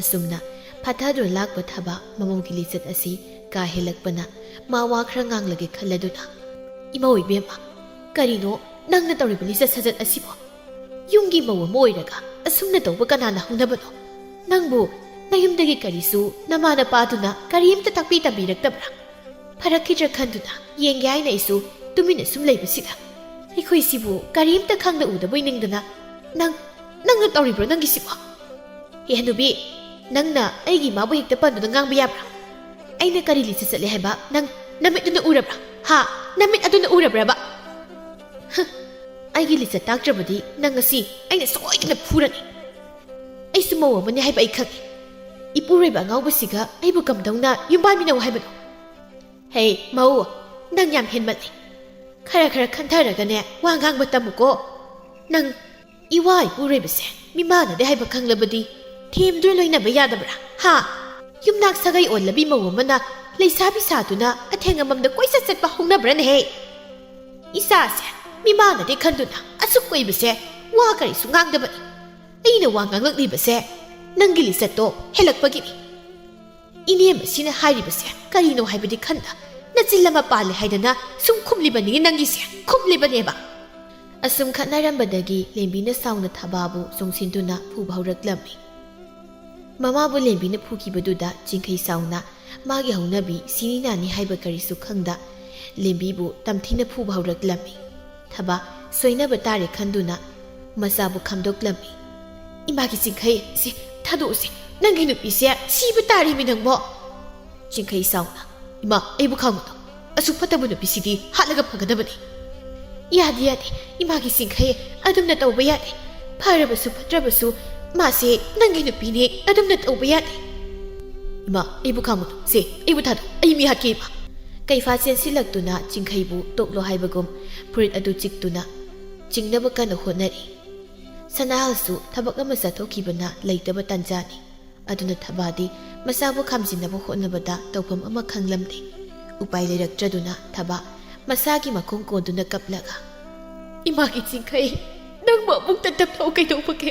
ꯑꯁꯨꯝꯅ ꯐꯥꯊꯗꯨꯅ ꯂꯥꯛꯄ ꯊꯕꯥ ꯃꯃꯧꯒꯤ ꯂꯤꯆꯠ ꯑꯁꯤ ꯀꯥ ꯍꯦꯜꯂꯛꯄꯅ ꯃꯥ ꯋꯥ ꯈꯔ ꯉꯥꯡꯂꯒꯦ ꯈꯜꯂꯗꯨꯅ, "ꯏꯃꯧ ꯏꯕꯦꯝꯃ, ꯀꯔꯤꯅꯣ ꯅꯪꯅ ꯇꯧꯔꯤꯕ ꯂꯤꯆꯠ ꯁꯥꯖꯠ ꯑꯁꯤꯕꯣ? ꯌꯨꯝꯒꯤ ꯃꯧ ꯑꯃ ꯑꯣꯏꯔꯒ ꯑꯁꯨꯝꯅ ꯇꯧꯕ ꯀꯅꯥꯅ ꯍꯧꯅꯕꯅꯣ? ꯅꯪꯕꯨ ꯅꯌꯨꯝꯗꯒꯤ ꯀꯔꯤꯁꯨ ꯅꯃꯥ ꯅꯄꯥꯗꯨꯅ ꯀꯔꯤꯝꯇ ꯇꯥꯛꯄꯤ ꯇꯝꯕꯤꯔꯛꯇꯕ꯭ꯔꯥ? ꯐꯔꯛꯈꯤꯗ꯭ꯔꯥ ꯈꯟꯗꯨꯅ ꯌꯦꯡꯒꯦ ꯍꯥꯏꯅ ꯑꯩꯁꯨ ꯇꯨꯃꯤꯟꯅ ꯁꯨꯝ ꯂꯩꯕꯁꯤꯗ ꯑꯩꯈꯣꯏꯁꯤꯕꯨ ꯀꯔꯤꯝꯇ ꯈꯪꯗ ꯎꯗꯕꯣꯏ ꯅꯤꯡꯗꯅ ꯅꯪ, ꯅꯪꯅ ꯇꯧꯔꯤꯕ꯭ꯔꯣ ꯅꯪꯒꯤꯁꯤꯕꯣ? ꯍꯦ ꯍꯅꯨꯕꯤ, ꯅꯪꯅ ꯑꯩꯒꯤ ꯏꯃꯥꯕꯨ ꯍꯦꯛꯇ ꯄꯟꯗꯨꯅ ꯉꯥꯡꯕ ꯌꯥꯕ꯭ꯔꯥ? ꯑꯩꯅ ꯀꯔꯤ ꯂꯤꯆꯠ ꯆꯠꯂꯦ ꯍꯥꯏꯕ ꯅꯪ ꯅꯃꯤꯠ ꯑꯗꯨꯅ ꯎꯔꯕ꯭ꯔꯥ? ꯍꯥ? ꯅꯃꯤꯠ ꯑꯗꯨꯅ ꯎꯔꯕ꯭ꯔꯕ? ꯍ, ꯑꯩꯒꯤ ꯂꯤꯆꯠ ꯇꯥꯛꯇ꯭ꯔꯕꯗꯤ ꯅꯪ ꯉꯁꯤ ꯑꯩꯅ ꯁꯣꯏꯗꯅ ꯐꯨꯔꯅꯤ꯫ ꯑꯩꯁꯨ ꯃꯧ ꯑꯃꯅꯤ ꯍꯥꯏꯕ ꯑꯩ ꯈꯪꯉꯤ꯫ ꯏꯄꯨꯔꯣꯏꯕ ꯑꯉꯥꯎꯕꯁꯤꯒ ꯑꯩꯕꯨ ꯀꯝꯗꯧꯅ ꯌꯨꯝ ꯄꯥꯟꯃꯤꯟꯅꯧ ꯍꯥꯏꯕꯅꯣ? ꯍꯦ, ꯃꯧ, ꯅꯪ ꯌꯥꯝ ꯍꯦꯟꯃꯜꯂꯦ꯫ ꯈꯔ ꯈꯔ ꯈꯟꯊꯔꯒꯅꯦ ꯋꯥ ꯉꯥꯡꯕ ꯇꯝꯃꯨꯀꯣ꯫ ꯅꯪ ꯏꯋꯥ ꯏꯄꯨꯔꯣꯏꯕꯁꯦ ꯃꯤꯃꯥꯟꯅꯗꯦ ꯍꯥꯏꯕ ꯈꯪꯂꯕꯗꯤ ꯊꯦꯝꯗꯨꯅ ꯂꯣꯏꯅꯕ ꯌꯥꯗꯕ꯭ꯔꯥ? ꯍꯥ? ꯌꯨꯝꯅꯥꯛ ꯁꯥꯒꯩ ꯑꯣꯜꯂꯕꯤ ꯃꯧ ꯑꯃꯅ ꯂꯩꯁꯥꯕꯤ ꯁꯥꯗꯨꯅ ꯑꯊꯦꯡ ꯑꯃꯝꯗ ꯀꯣꯏꯆꯠ ꯆꯠꯄ ꯍꯧꯅꯕ꯭ꯔꯅꯦꯍꯦ? ꯏꯆꯥꯁꯦ ꯃꯤꯃꯥꯟꯅꯗꯦ ꯈꯟꯗꯨꯅ ꯑꯁꯨꯛ ꯀꯨꯏꯕꯁꯦ ꯋꯥ ꯀꯔꯤꯁꯨ ꯉꯥꯡꯗꯕꯅꯤ꯫ ꯑꯩꯅ ꯋꯥ ꯉꯥꯡꯂꯛꯂꯤꯕꯁꯦ ꯅꯪꯒꯤ ꯂꯤꯆꯠꯇꯣ ꯍꯦꯜꯂꯛꯄꯒꯤꯅꯤ꯫ ꯏꯅꯦꯝ ꯑꯁꯤꯅ ꯍꯥꯏꯔꯤꯕꯁꯦ ꯀꯔꯤꯅꯣ ꯍꯥꯏꯕꯗꯤ ꯈꯟꯗ ꯅꯆꯤꯜ ꯑꯃ ꯄꯥꯜꯂꯦ ꯍꯥꯏꯗꯅ ꯁꯨꯝ ꯈꯨꯝꯂꯤꯕꯅꯤ ꯅꯪꯒꯤꯁꯦ, ꯈꯨꯝꯂꯤꯕꯅꯦꯕ꯫ ꯑꯁꯨꯝ ꯈꯠꯅꯔꯝꯕꯗꯒꯤ ꯂꯦꯝꯕꯤꯅ ꯁꯥꯎꯅ ꯊꯕꯥꯕꯨ ꯆꯣꯡꯁꯤꯟꯗꯨꯅ ꯐꯨꯕ ꯍꯧꯔꯛꯂꯝꯃꯤ꯫ ꯃꯃꯥꯕꯨ ꯂꯦꯝꯕꯤꯅ ꯐꯨꯈꯤꯕꯗꯨꯗ ꯆꯤꯡꯈꯩ ꯁꯥꯎꯅ ꯃꯥꯒꯤ ꯍꯧꯅꯕꯤ ꯁꯤꯅꯤ ꯅꯥꯅꯤ ꯍꯥꯏꯕ ꯀꯔꯤꯁꯨ ꯈꯪꯗ ꯂꯦꯝꯕꯤꯕꯨ ꯇꯝꯊꯤꯅ ꯐꯨꯕ ꯍꯧꯔꯛꯂꯝꯃꯤ꯫ ꯊꯕꯥ ꯁꯣꯏꯅꯕ ꯇꯥꯔꯦ ꯈꯟꯗꯨꯅ ꯃꯆꯥꯕꯨ ꯈꯥꯝꯗꯣꯛꯂꯝꯃꯤ꯫ "ꯏꯃꯥꯒꯤ ꯆꯤꯡꯈꯩ, ꯁꯤ ꯊꯥꯗꯣꯛꯎꯁꯦ, ꯅꯪꯒꯤ ꯅꯨꯄꯤꯁꯦ ꯁꯤꯕ ꯇꯥꯔꯦꯃꯤ ꯅꯪꯕꯣ!" ꯆꯤꯡꯈꯩ ꯁꯥꯎꯅ, "ꯏꯃꯥ, ꯑꯩꯕꯨ ꯈꯥꯝꯒꯅꯨ, ꯑꯁꯨꯛ ꯐꯠꯇꯕ ꯅꯨꯄꯤꯁꯤꯗꯤ ꯍꯥꯠꯂꯒ ꯐꯒꯗꯕꯅꯤ꯫" "ꯌꯥꯗꯦ, ꯌꯥꯗꯦ, ꯏꯃꯥꯒꯤ ꯆꯤꯡꯈꯩ, ꯑꯗꯨꯝꯅ ꯇꯧꯕ ꯌꯥꯗꯦ꯫ ꯐꯔꯕꯁꯨ ꯐꯠꯇ꯭ꯔꯕꯁꯨ ꯃꯥꯁꯦ ꯅꯪꯒꯤ ꯅꯨꯄꯤꯅꯦ, ꯑꯗꯨꯝꯅ ꯇꯧꯕ ꯌꯥꯗꯦ꯫ ꯏꯃꯥ, ꯑꯩꯕꯨ ꯈꯥꯝꯃꯨꯅꯨ, ꯁꯦ, ꯑꯩꯕꯨ ꯊꯥꯗꯣꯛ, ꯑꯩ ꯃꯤ ꯍꯥꯠꯀꯦ, ꯏꯃꯥ"꯫ ꯀꯩꯐꯥ ꯆꯦꯟꯁꯤꯜꯂꯛꯇꯨꯅ ꯆꯤꯡꯈꯩꯕꯨ ꯇꯣꯛꯂꯣ ꯍꯥꯏꯕꯒꯨꯝ ꯐꯨꯔꯤꯠ ꯑꯗꯨ ꯆꯤꯛꯇꯨꯅ ꯆꯤꯡꯅꯕ ꯀꯟꯅ ꯍꯣꯠꯅꯔꯤ꯫ ꯁꯅꯥꯍꯜꯁꯨ ꯊꯕꯛ ꯑꯃ ꯆꯠꯊꯣꯛꯈꯤꯕꯅ ꯂꯩꯇꯕ ꯇꯥꯟꯖꯥꯅꯤ꯫ ꯑꯗꯨꯅ ꯊꯕꯥꯗꯤ ꯃꯁꯥꯕꯨ ꯈꯥꯝꯖꯤꯟꯅꯕ ꯍꯣꯠꯅꯕꯗ ꯇꯧꯐꯝ ꯑꯃ ꯈꯪꯂꯝꯗꯦ꯫ ꯎꯄꯥꯏ ꯂꯩꯔꯛꯇ꯭ꯔꯗꯨꯅ ꯊꯕꯥ ꯃꯁꯥꯒꯤ ꯃꯈꯣꯡ ꯀꯣꯟꯗꯨꯅ ꯀꯞꯂꯒ, "ꯏꯃꯥꯒꯤ ꯆꯤꯡꯈꯩ, ꯅꯪꯕꯨ ꯑꯃꯨꯛꯇ ꯇꯞꯊꯧ ꯀꯩꯗꯧꯕꯒꯦ?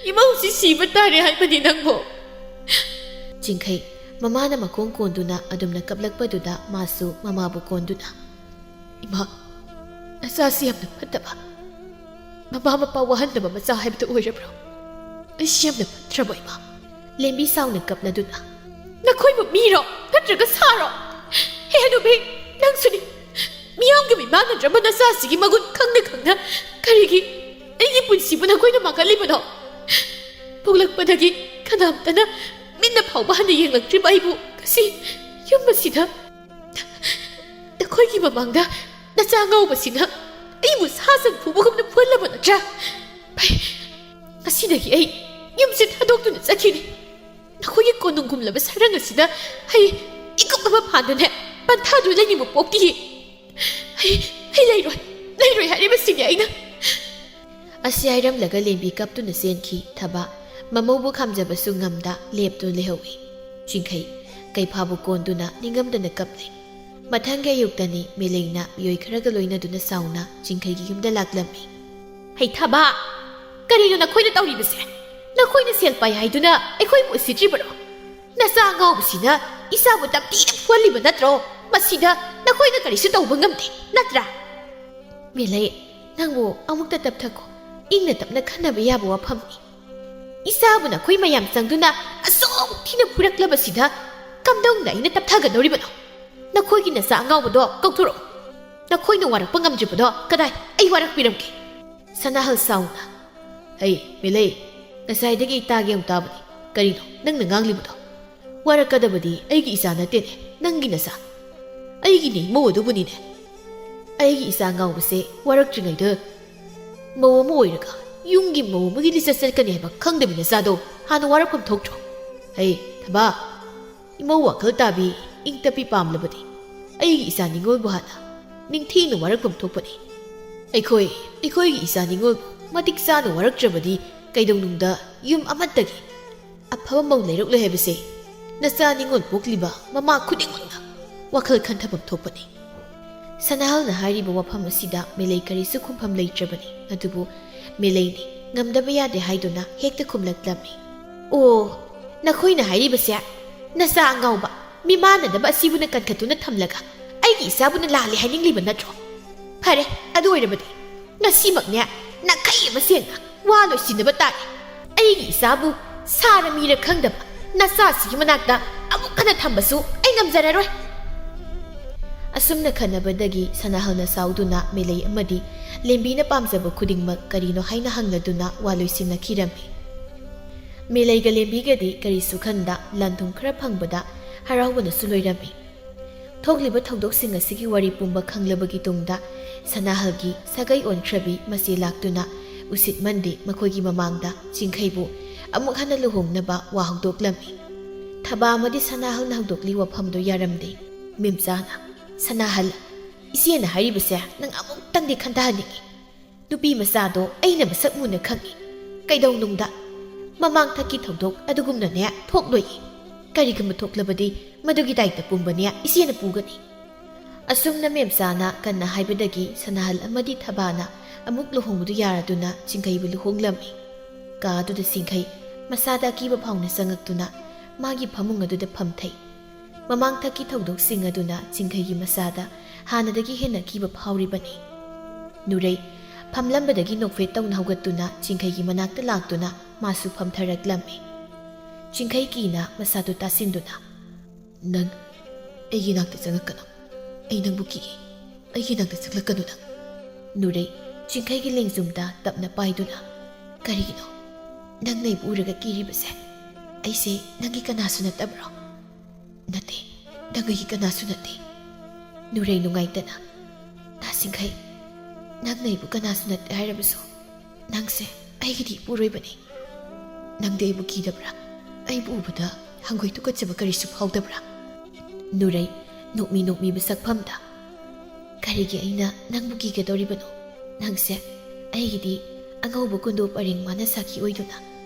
ꯏꯃꯥ ꯍꯧꯖꯤꯛ ꯁꯤꯕ ꯇꯥꯔꯦ ꯍꯥꯏꯕꯅꯤ ꯅꯪꯕꯨ"꯫ ꯆꯤꯡꯈꯩ ꯃꯃꯥꯅ ꯃꯈꯣꯡ ꯀꯣꯟꯗꯨꯅ ꯑꯗꯨꯝꯅ ꯀꯞꯂꯛꯄꯗꯨꯗ ꯃꯥꯁꯨ ꯃꯃꯥꯕꯨ ꯀꯣꯟꯗꯨꯅ, "ꯏꯃꯥ, ꯅꯆꯥꯁꯤ ꯌꯥꯝꯅ ꯐꯠꯇꯕ, ꯃꯃꯥ ꯃꯄꯥ ꯋꯥꯍꯟꯗꯕ ꯃꯆꯥ ꯍꯥꯏꯕꯗꯨ ꯑꯣꯏꯔꯕ꯭ꯔꯣ? ꯑꯩꯁꯤ ꯌꯥꯝꯅ ꯐꯠꯇ꯭ꯔꯕꯣ, ꯏꯃꯥ?" ꯂꯦꯝꯕꯤ ꯁꯥꯎꯅ ꯀꯞꯂꯗꯨꯅ, "ꯅꯈꯣꯏꯕꯨ ꯃꯤꯔꯣ ꯅꯠꯇ꯭ꯔꯒ ꯁꯥꯔꯣ? ꯍꯦ ꯍꯅꯨꯕꯤ, ꯅꯪꯁꯨꯅꯤ꯫ ꯃꯤꯌꯥꯝꯒ ꯃꯤꯃꯥꯟꯅꯗ꯭ꯔꯕ ꯅꯆꯥꯁꯤꯒꯤ ꯃꯒꯨꯟ ꯈꯪꯅ ꯈꯪꯅ ꯀꯔꯤꯒꯤ ꯑꯩꯒꯤ ꯄꯨꯟꯁꯤꯕꯨ ꯅꯈꯣꯏꯅ ꯃꯥꯡꯍꯜꯂꯤꯕꯅꯣ? ꯄꯣꯛꯂꯛꯄꯗꯒꯤ ꯀꯅꯥꯝꯇꯅ ꯃꯤꯠꯅ ꯐꯥꯎꯕ ꯍꯟꯅ ꯌꯦꯡꯂꯛꯇ꯭ꯔꯤꯕ ꯑꯩꯕꯨ ꯉꯁꯤ ꯌꯨꯝ ꯑꯁꯤꯗ ꯅꯈꯣꯏꯒꯤ ꯃꯃꯥꯡꯗ ꯅꯆꯥ ꯑꯉꯥꯎꯕꯁꯤꯅ ꯑꯩꯕꯨ ꯁꯥ ꯁꯟ ꯐꯨꯕꯒꯨꯝꯅ ꯐꯨꯍꯜꯂꯕ ꯅꯠꯇ꯭ꯔꯥ? ꯐꯩ, ꯉꯁꯤꯗꯒꯤ ꯑꯩ ꯌꯨꯝꯁꯦ ꯊꯥꯗꯣꯛꯇꯨꯅ ꯆꯠꯈꯤꯅꯤ꯫ ꯅꯈꯣꯏꯒꯤ ꯀꯣꯅꯨꯡꯒꯨꯝꯂꯕ ꯁꯔꯪ ꯑꯁꯤꯗ ꯑꯩ ꯏꯀꯨꯞ ꯑꯃ ꯐꯥꯟꯗꯨꯅ ꯄꯟꯊꯥꯗꯨ ꯂꯩꯅꯤꯡꯕ ꯄꯣꯛꯇꯤꯌꯦ꯫ ꯑꯩ, ꯑꯩ ꯂꯩꯔꯣꯏ, ꯂꯩꯔꯣꯏ ꯍꯥꯏꯔꯤꯕꯁꯤꯅꯦ ꯑꯩꯅ"꯫ ꯑꯁꯤ ꯍꯥꯏꯔꯝꯂꯒ ꯂꯦꯝꯕꯤ ꯀꯞꯇꯨꯅ ꯆꯦꯟꯈꯤ꯫ ꯊꯕꯥ ꯃꯃꯧꯕꯨ ꯈꯥꯝꯖꯕꯁꯨ ꯉꯝꯗ ꯂꯦꯞꯇꯨꯅ ꯂꯩꯍꯧꯏ꯫ ꯆꯤꯡꯈꯩ ꯀꯩꯐꯥꯕꯨ ꯀꯣꯟꯗꯨꯅ ꯅꯤꯡꯉꯝꯗꯅ ꯀꯞꯂꯤ꯫ ꯃꯊꯪꯒꯤ ꯑꯌꯨꯛꯇꯅꯤ ꯃꯦꯂꯩꯅ ꯃꯤꯑꯣꯏ ꯈꯔꯒ ꯂꯣꯏꯅꯗꯨꯅ ꯁꯥꯎꯅ ꯆꯤꯡꯈꯩꯒꯤ ꯌꯨꯝꯗ ꯂꯥꯛꯂꯝꯃꯤ꯫ "ꯍꯩ ꯊꯕꯥ, ꯀꯔꯤꯅꯣ ꯅꯈꯣꯏꯅ ꯇꯧꯔꯤꯕꯁꯦ? ꯅꯈꯣꯏꯅ ꯁꯦꯜ ꯄꯥꯏ ꯍꯥꯏꯗꯨꯅ ꯑꯩꯈꯣꯏꯕꯨ ꯎꯁꯤꯠꯇ꯭ꯔꯤꯕꯔꯣ? ꯅꯆꯥ ꯑꯉꯥꯎꯕꯁꯤꯅ ꯏꯆꯥꯕꯨ ꯇꯝꯊꯤꯅ ꯐꯨꯍꯜꯂꯤꯕ ꯅꯠꯇ꯭ꯔꯣ? ꯃꯁꯤꯗ ꯅꯈꯣꯏꯅ ꯀꯔꯤꯁꯨ ꯇꯧꯕ ꯉꯝꯗꯦ, ꯅꯠꯇ꯭ꯔꯥ?" "ꯃꯦꯂꯩ, ꯅꯪꯕꯨ ꯑꯃꯨꯛꯇ ꯇꯞꯊꯈꯣ꯫ ꯏꯪꯅ ꯇꯞꯅ ꯈꯟꯅꯕ ꯌꯥꯕ ꯋꯥꯐꯝꯅꯤ꯫ ꯏꯆꯥꯕꯨ ꯅꯈꯣꯏ ꯃꯌꯥꯝ ꯆꯪꯗꯨꯅ ꯑꯁꯨꯛ ꯊꯤꯅ ꯐꯨꯔꯛꯂꯕꯁꯤꯗ ꯀꯝꯗꯧꯅ ꯑꯩꯅ ꯇꯞꯊꯒꯗꯧꯔꯤꯕꯅꯣ? ꯅꯈꯣꯏꯒꯤ ꯅꯆꯥ ꯑꯉꯥꯎꯕꯗꯣ ꯀꯧꯊꯣꯔꯛꯎ꯫ ꯅꯈꯣꯏꯅ ꯋꯥꯔꯛꯄ ꯉꯝꯗ꯭ꯔꯤꯕꯗꯣ ꯀꯗꯥꯏ? ꯑꯩ ꯋꯥꯔꯛꯄꯤꯔꯝꯒꯦ"꯫ ꯁꯅꯥꯍꯜ ꯁꯥꯎꯅ, "ꯍꯩ, ꯃꯦꯂꯩ, ꯉꯁꯥꯏꯗꯒꯤ ꯑꯩ ꯇꯥꯒꯦ ꯑꯃꯨꯛ ꯇꯥꯕꯅꯤ꯫ ꯀꯔꯤꯅꯣ ꯅꯪꯅ ꯉꯥꯡꯂꯤꯕꯗꯣ? ꯋꯥꯔꯛꯀꯗꯕꯗꯤ ꯑꯩꯒꯤ ꯏꯆꯥ ꯅꯠꯇꯦꯅꯦ, ꯅꯪꯒꯤ ꯅꯆꯥ꯫ ꯑꯩꯒꯤꯅꯦ ꯏꯃꯧ ꯑꯗꯨꯕꯨꯅꯤꯅꯦ"꯫ ꯑꯩꯒꯤ ꯏꯆꯥ ꯉꯥꯎꯕꯁꯦ ꯋꯥꯔꯛꯇ꯭ꯔꯤꯉꯩꯗ ꯃꯧ ꯑꯃ ꯑꯣꯏꯔꯒ ꯌꯨꯝꯒꯤ ꯃꯧ ꯑꯃꯒꯤ ꯂꯤꯆꯠ ꯆꯠꯀꯅꯤ ꯍꯥꯏꯕ ꯈꯪꯗꯕꯤ ꯅꯆꯥꯗꯣ ꯍꯥꯟꯅ ꯋꯥꯔꯛꯐꯝ ꯊꯣꯛꯇ꯭ꯔꯣ? ꯍꯩ, ꯊꯕꯥ, ꯏꯃꯧ ꯋꯥꯈꯜ ꯇꯥꯕꯤ, ꯏꯪ ꯇꯞꯄꯤ ꯄꯥꯝꯂꯕꯗꯤ ꯑꯩꯒꯤ ꯏꯆꯥ ꯅꯤꯉꯣꯜꯕꯨ ꯍꯥꯟꯅ ꯅꯤꯡꯊꯤꯅ ꯋꯥꯔꯛꯐꯝ ꯊꯣꯛꯄꯅꯤ꯫ ꯑꯩꯈꯣꯏ, ꯑꯩꯈꯣꯏꯒꯤ ꯏꯆꯥ ꯅꯤꯉꯣꯜꯕꯨ ꯃꯇꯤꯛ ꯆꯥꯅ ꯋꯥꯔꯛꯇ꯭ꯔꯕꯗꯤ ꯀꯩꯗꯧꯅꯨꯡꯗ ꯌꯨꯝ ꯑꯃꯠꯇꯒꯤ ꯑꯐꯕ ꯃꯧ ꯂꯩꯔꯛꯂꯣꯏ ꯍꯥꯏꯕꯁꯦ ꯅꯆꯥ ꯅꯤꯉꯣꯜ ꯄꯣꯛꯂꯤꯕ ꯃꯃꯥ ꯈꯨꯗꯤꯡꯃꯛꯅ ꯋꯥꯈꯜ ꯈꯟꯊꯐꯝ ꯊꯣꯛꯄꯅꯤ꯫ ꯁꯅꯥꯍꯜꯅ ꯍꯥꯏꯔꯤꯕ ꯋꯥꯐꯝ ꯑꯁꯤꯗ ꯃꯦꯂꯩ ꯀꯔꯤꯁꯨ ꯈꯨꯝꯐꯝ ꯂꯩꯇ꯭ꯔꯕꯅꯤ꯫ ꯑꯗꯨꯕꯨ ꯃꯦꯂꯩꯅꯤ ꯉꯝꯗꯕ ꯌꯥꯗꯦ ꯍꯥꯏꯗꯨꯅ ꯍꯦꯛꯇ ꯈꯨꯝꯂꯛꯂꯝꯃꯤ꯫ "ꯑꯣ, ꯅꯈꯣꯏꯅ ꯍꯥꯏꯔꯤꯕꯁꯦ ꯅꯆꯥ ꯑꯉꯥꯎꯕ, ꯃꯤꯃꯥꯟꯅꯗꯕ ꯑꯁꯤꯕꯨꯅ ꯀꯟꯈꯠꯇꯨꯅ ꯊꯝꯂꯒ ꯑꯩꯒꯤ ꯏꯆꯥꯕꯨꯅ ꯂꯥꯜꯂꯦ ꯍꯥꯏꯅꯤꯡꯂꯤꯕ ꯅꯠꯇ꯭ꯔꯣ? ꯐꯔꯦ, ꯑꯗꯨ ꯑꯣꯏꯔꯕꯗꯤ ꯉꯁꯤꯃꯛꯅꯦ ꯅꯥꯈꯩ ꯑꯃ ꯁꯦꯡꯅ ꯋꯥ ꯂꯣꯏꯁꯤꯟꯅꯕ ꯇꯥꯔꯦ꯫ ꯑꯩꯒꯤ ꯏꯆꯥꯕꯨ ꯁꯥꯔ ꯃꯤꯔ ꯈꯪꯗꯕ ꯅꯆꯥꯁꯤꯒꯤ ꯃꯅꯥꯛꯇ ꯑꯃꯨꯛ ꯍꯟꯅ ꯊꯝꯕꯁꯨ ꯑꯩ ꯉꯝꯖꯔꯔꯣꯏ꯫" ꯑꯁꯨꯝꯅ ꯈꯟꯅꯕꯗꯒꯤ ꯁꯅꯥꯍꯜꯅ ꯁꯥꯎꯗꯨꯅ ꯃꯦꯂꯩ ꯑꯃꯗꯤ ꯂꯦꯝꯕꯤꯅ ꯄꯥꯝꯖꯕ ꯈꯨꯗꯤꯡꯃꯛ ꯀꯔꯤꯅꯣ ꯍꯥꯏꯅ ꯍꯪꯂꯗꯨꯅ ꯋꯥ ꯂꯣꯏꯁꯤꯟꯅꯈꯤꯔꯝꯃꯤ꯫ ꯃꯦꯂꯩꯒ ꯂꯦꯝꯕꯤꯒꯗꯤ ꯀꯔꯤꯁꯨ ꯈꯟꯗ ꯂꯟ ꯊꯨꯝ ꯈꯔ ꯐꯪꯕꯗ ꯍꯔꯥꯎꯕꯅꯁꯨ ꯂꯣꯏꯔꯝꯃꯤ꯫ ꯊꯣꯛꯂꯤꯕ ꯊꯧꯗꯣꯛꯁꯤꯡ ꯑꯁꯤꯒꯤ ꯋꯥꯔꯤ ꯄꯨꯝꯕ ꯈꯪꯂꯕꯒꯤ ꯇꯨꯡꯗ ꯁꯅꯥꯍꯜꯒꯤ ꯁꯥꯒꯩ ꯑꯣꯟꯈ꯭ꯔꯕꯤ ꯃꯆꯦ ꯂꯥꯛꯇꯨꯅ ꯎꯁꯤꯠꯃꯟꯗꯤ ꯃꯈꯣꯏꯒꯤ ꯃꯃꯥꯡꯗ ꯆꯤꯡꯈꯩꯕꯨ ꯑꯃꯨꯛ ꯍꯟꯅ ꯂꯨꯍꯣꯡꯅꯕ ꯋꯥ ꯍꯧꯗꯣꯛꯂꯝꯃꯤ꯫ ꯊꯕꯥ ꯑꯃꯗꯤ ꯁꯅꯥꯍꯜꯅ ꯍꯧꯗꯣꯛꯂꯤ ꯋꯥꯐꯝꯗꯨ ꯌꯥꯔꯝꯗꯦ꯫ ꯃꯦꯝꯆꯥꯅ, "ꯁꯅꯥꯍꯜ, ꯏꯆꯦꯅ ꯍꯥꯏꯔꯤꯕꯁꯦ ꯅꯪ ꯑꯃꯨꯛꯇꯪꯗꯤ ꯈꯟꯊꯍꯟꯅꯤꯡꯏ꯫ ꯅꯨꯄꯤ ꯃꯆꯥꯗꯣ ꯑꯩꯅ ꯃꯁꯛ ꯃꯨꯟꯅ ꯈꯪꯏ꯫ ꯀꯩꯗꯧꯅꯨꯡꯗ ꯃꯃꯥꯡꯊꯛꯀꯤ ꯊꯧꯗꯣꯛ ꯑꯗꯨꯒꯨꯝꯅꯅꯦ ꯊꯣꯛꯂꯣꯏꯌꯦ꯫ ꯀꯔꯤꯒꯨꯝꯕ ꯊꯣꯛꯂꯕꯗꯤ ꯃꯗꯨꯒꯤ ꯗꯥꯏꯇ ꯄꯨꯝꯕꯅꯦ ꯏꯆꯦꯅ ꯄꯨꯒꯅꯤ꯫" ꯑꯁꯨꯝꯅ ꯃꯦꯝꯆꯥꯅ ꯀꯟꯅ ꯍꯥꯏꯕꯗꯒꯤ ꯁꯅꯥꯍꯜ ꯑꯃꯗꯤ ꯊꯕꯥꯅ ꯑꯃꯨꯛ ꯂꯨꯍꯣꯡꯕꯗꯨ ꯌꯥꯔꯗꯨꯅ ꯆꯤꯡꯈꯩꯕꯨ ꯂꯨꯍꯣꯡꯂꯝꯃꯤ꯫ ꯀꯥ ꯑꯗꯨꯗ ꯆꯤꯡꯈꯩ ꯃꯁꯥꯗ ꯑꯀꯤꯕ ꯐꯥꯎꯅ ꯆꯪꯉꯛꯇꯨꯅ ꯃꯥꯒꯤ ꯐꯃꯨꯡ ꯑꯗꯨꯗ ꯐꯝꯊꯩ꯫ ꯃꯃꯥꯡꯊꯛꯀꯤ ꯊꯧꯗꯣꯛꯁꯤꯡ ꯑꯗꯨꯅ ꯆꯤꯡꯈꯩꯒꯤ ꯃꯁꯥꯗ ꯍꯥꯟꯅꯗꯒꯤ ꯍꯦꯟꯅ ꯑꯀꯤꯕ ꯐꯥꯎꯔꯤꯕꯅꯤ꯫ ꯅꯨꯔꯩ ꯐꯝꯂꯝꯕꯗꯒꯤ ꯅꯣꯛꯐꯦꯠ ꯇꯧꯅ ꯍꯧꯒꯠꯇꯨꯅ ꯆꯤꯡꯈꯩꯒꯤ ꯃꯅꯥꯛꯇ ꯂꯥꯛꯇꯨꯅ ꯃꯥꯁꯨ ꯐꯝꯊꯔꯛꯂꯝꯃꯤ꯫ ꯆꯤꯡꯈꯩ ꯀꯤꯅ ꯃꯁꯥꯗꯨ ꯇꯥꯁꯤꯟꯗꯨꯅ, "ꯅꯪ ꯑꯩꯒꯤ ꯅꯥꯛꯇ ꯆꯪꯉꯛꯀꯅꯨ꯫ ꯑꯩ ꯅꯪꯕꯨ ꯀꯤꯌꯦ꯫ ꯑꯩꯒꯤ ꯅꯥꯛꯇ ꯆꯪꯂꯛꯀꯅꯨ ꯅꯪ꯫" ꯅꯨꯔꯩ ꯆꯤꯡꯈꯩꯒꯤ ꯂꯦꯡꯖꯨꯝꯗ ꯇꯞꯅ ꯄꯥꯏꯗꯨꯅ, "ꯀꯔꯤꯒꯤꯅꯣ ꯅꯪꯅ ꯑꯩꯕꯨ ꯎꯔꯒ ꯀꯤꯔꯤꯕꯁꯦ? ꯑꯩꯁꯦ ꯅꯪꯒꯤ ꯀꯅꯥꯁꯨ ꯅꯠꯇꯕ꯭ꯔꯣ?" "ꯅꯠꯇꯦ, ꯅꯪ ꯑꯩꯒꯤ ꯀꯅꯥꯁꯨ ꯅꯠꯇꯦ꯫" ꯅꯨꯔꯩ ꯅꯨꯡꯉꯥꯏꯇꯅ, "ꯇꯥ ꯁꯤꯡꯈꯩ, ꯅꯪꯅ ꯑꯩꯕꯨ ꯀꯅꯥꯁꯨ ꯅꯠꯇꯦ ꯍꯥꯏꯔꯕꯁꯨ, ꯅꯪꯁꯦ ꯑꯩꯒꯤꯗꯤ ꯏꯄꯨꯔꯣꯏꯕꯅꯤ꯫ ꯅꯪꯗꯤ ꯑꯩꯕꯨ ꯀꯤꯗꯕ꯭ꯔꯥ? ꯑꯩꯕꯨ ꯎꯕꯗ ꯍꯪꯒꯣꯏ ꯇꯨꯀꯠꯆꯕ ꯀꯔꯤꯁꯨ ꯐꯥꯎꯗꯕ꯭ꯔꯥ? ꯅꯨꯔꯩ, ꯅꯣꯛꯃꯤ ꯅꯣꯛꯃꯤꯕ ꯁꯛꯐꯝꯗ, ꯀꯔꯤꯒꯤ ꯑꯩꯅ ꯅꯪꯕꯨ ꯀꯤꯒꯗꯧꯔꯤꯕꯅꯣ? ꯅꯪꯁꯦ ꯑꯩꯒꯤꯗꯤ ꯑꯉꯧꯕ ꯀꯨꯟꯗꯣ ꯄꯔꯦꯡ ꯃꯥꯅ ꯁꯥꯈꯤ ꯑꯣꯏꯗꯨꯅ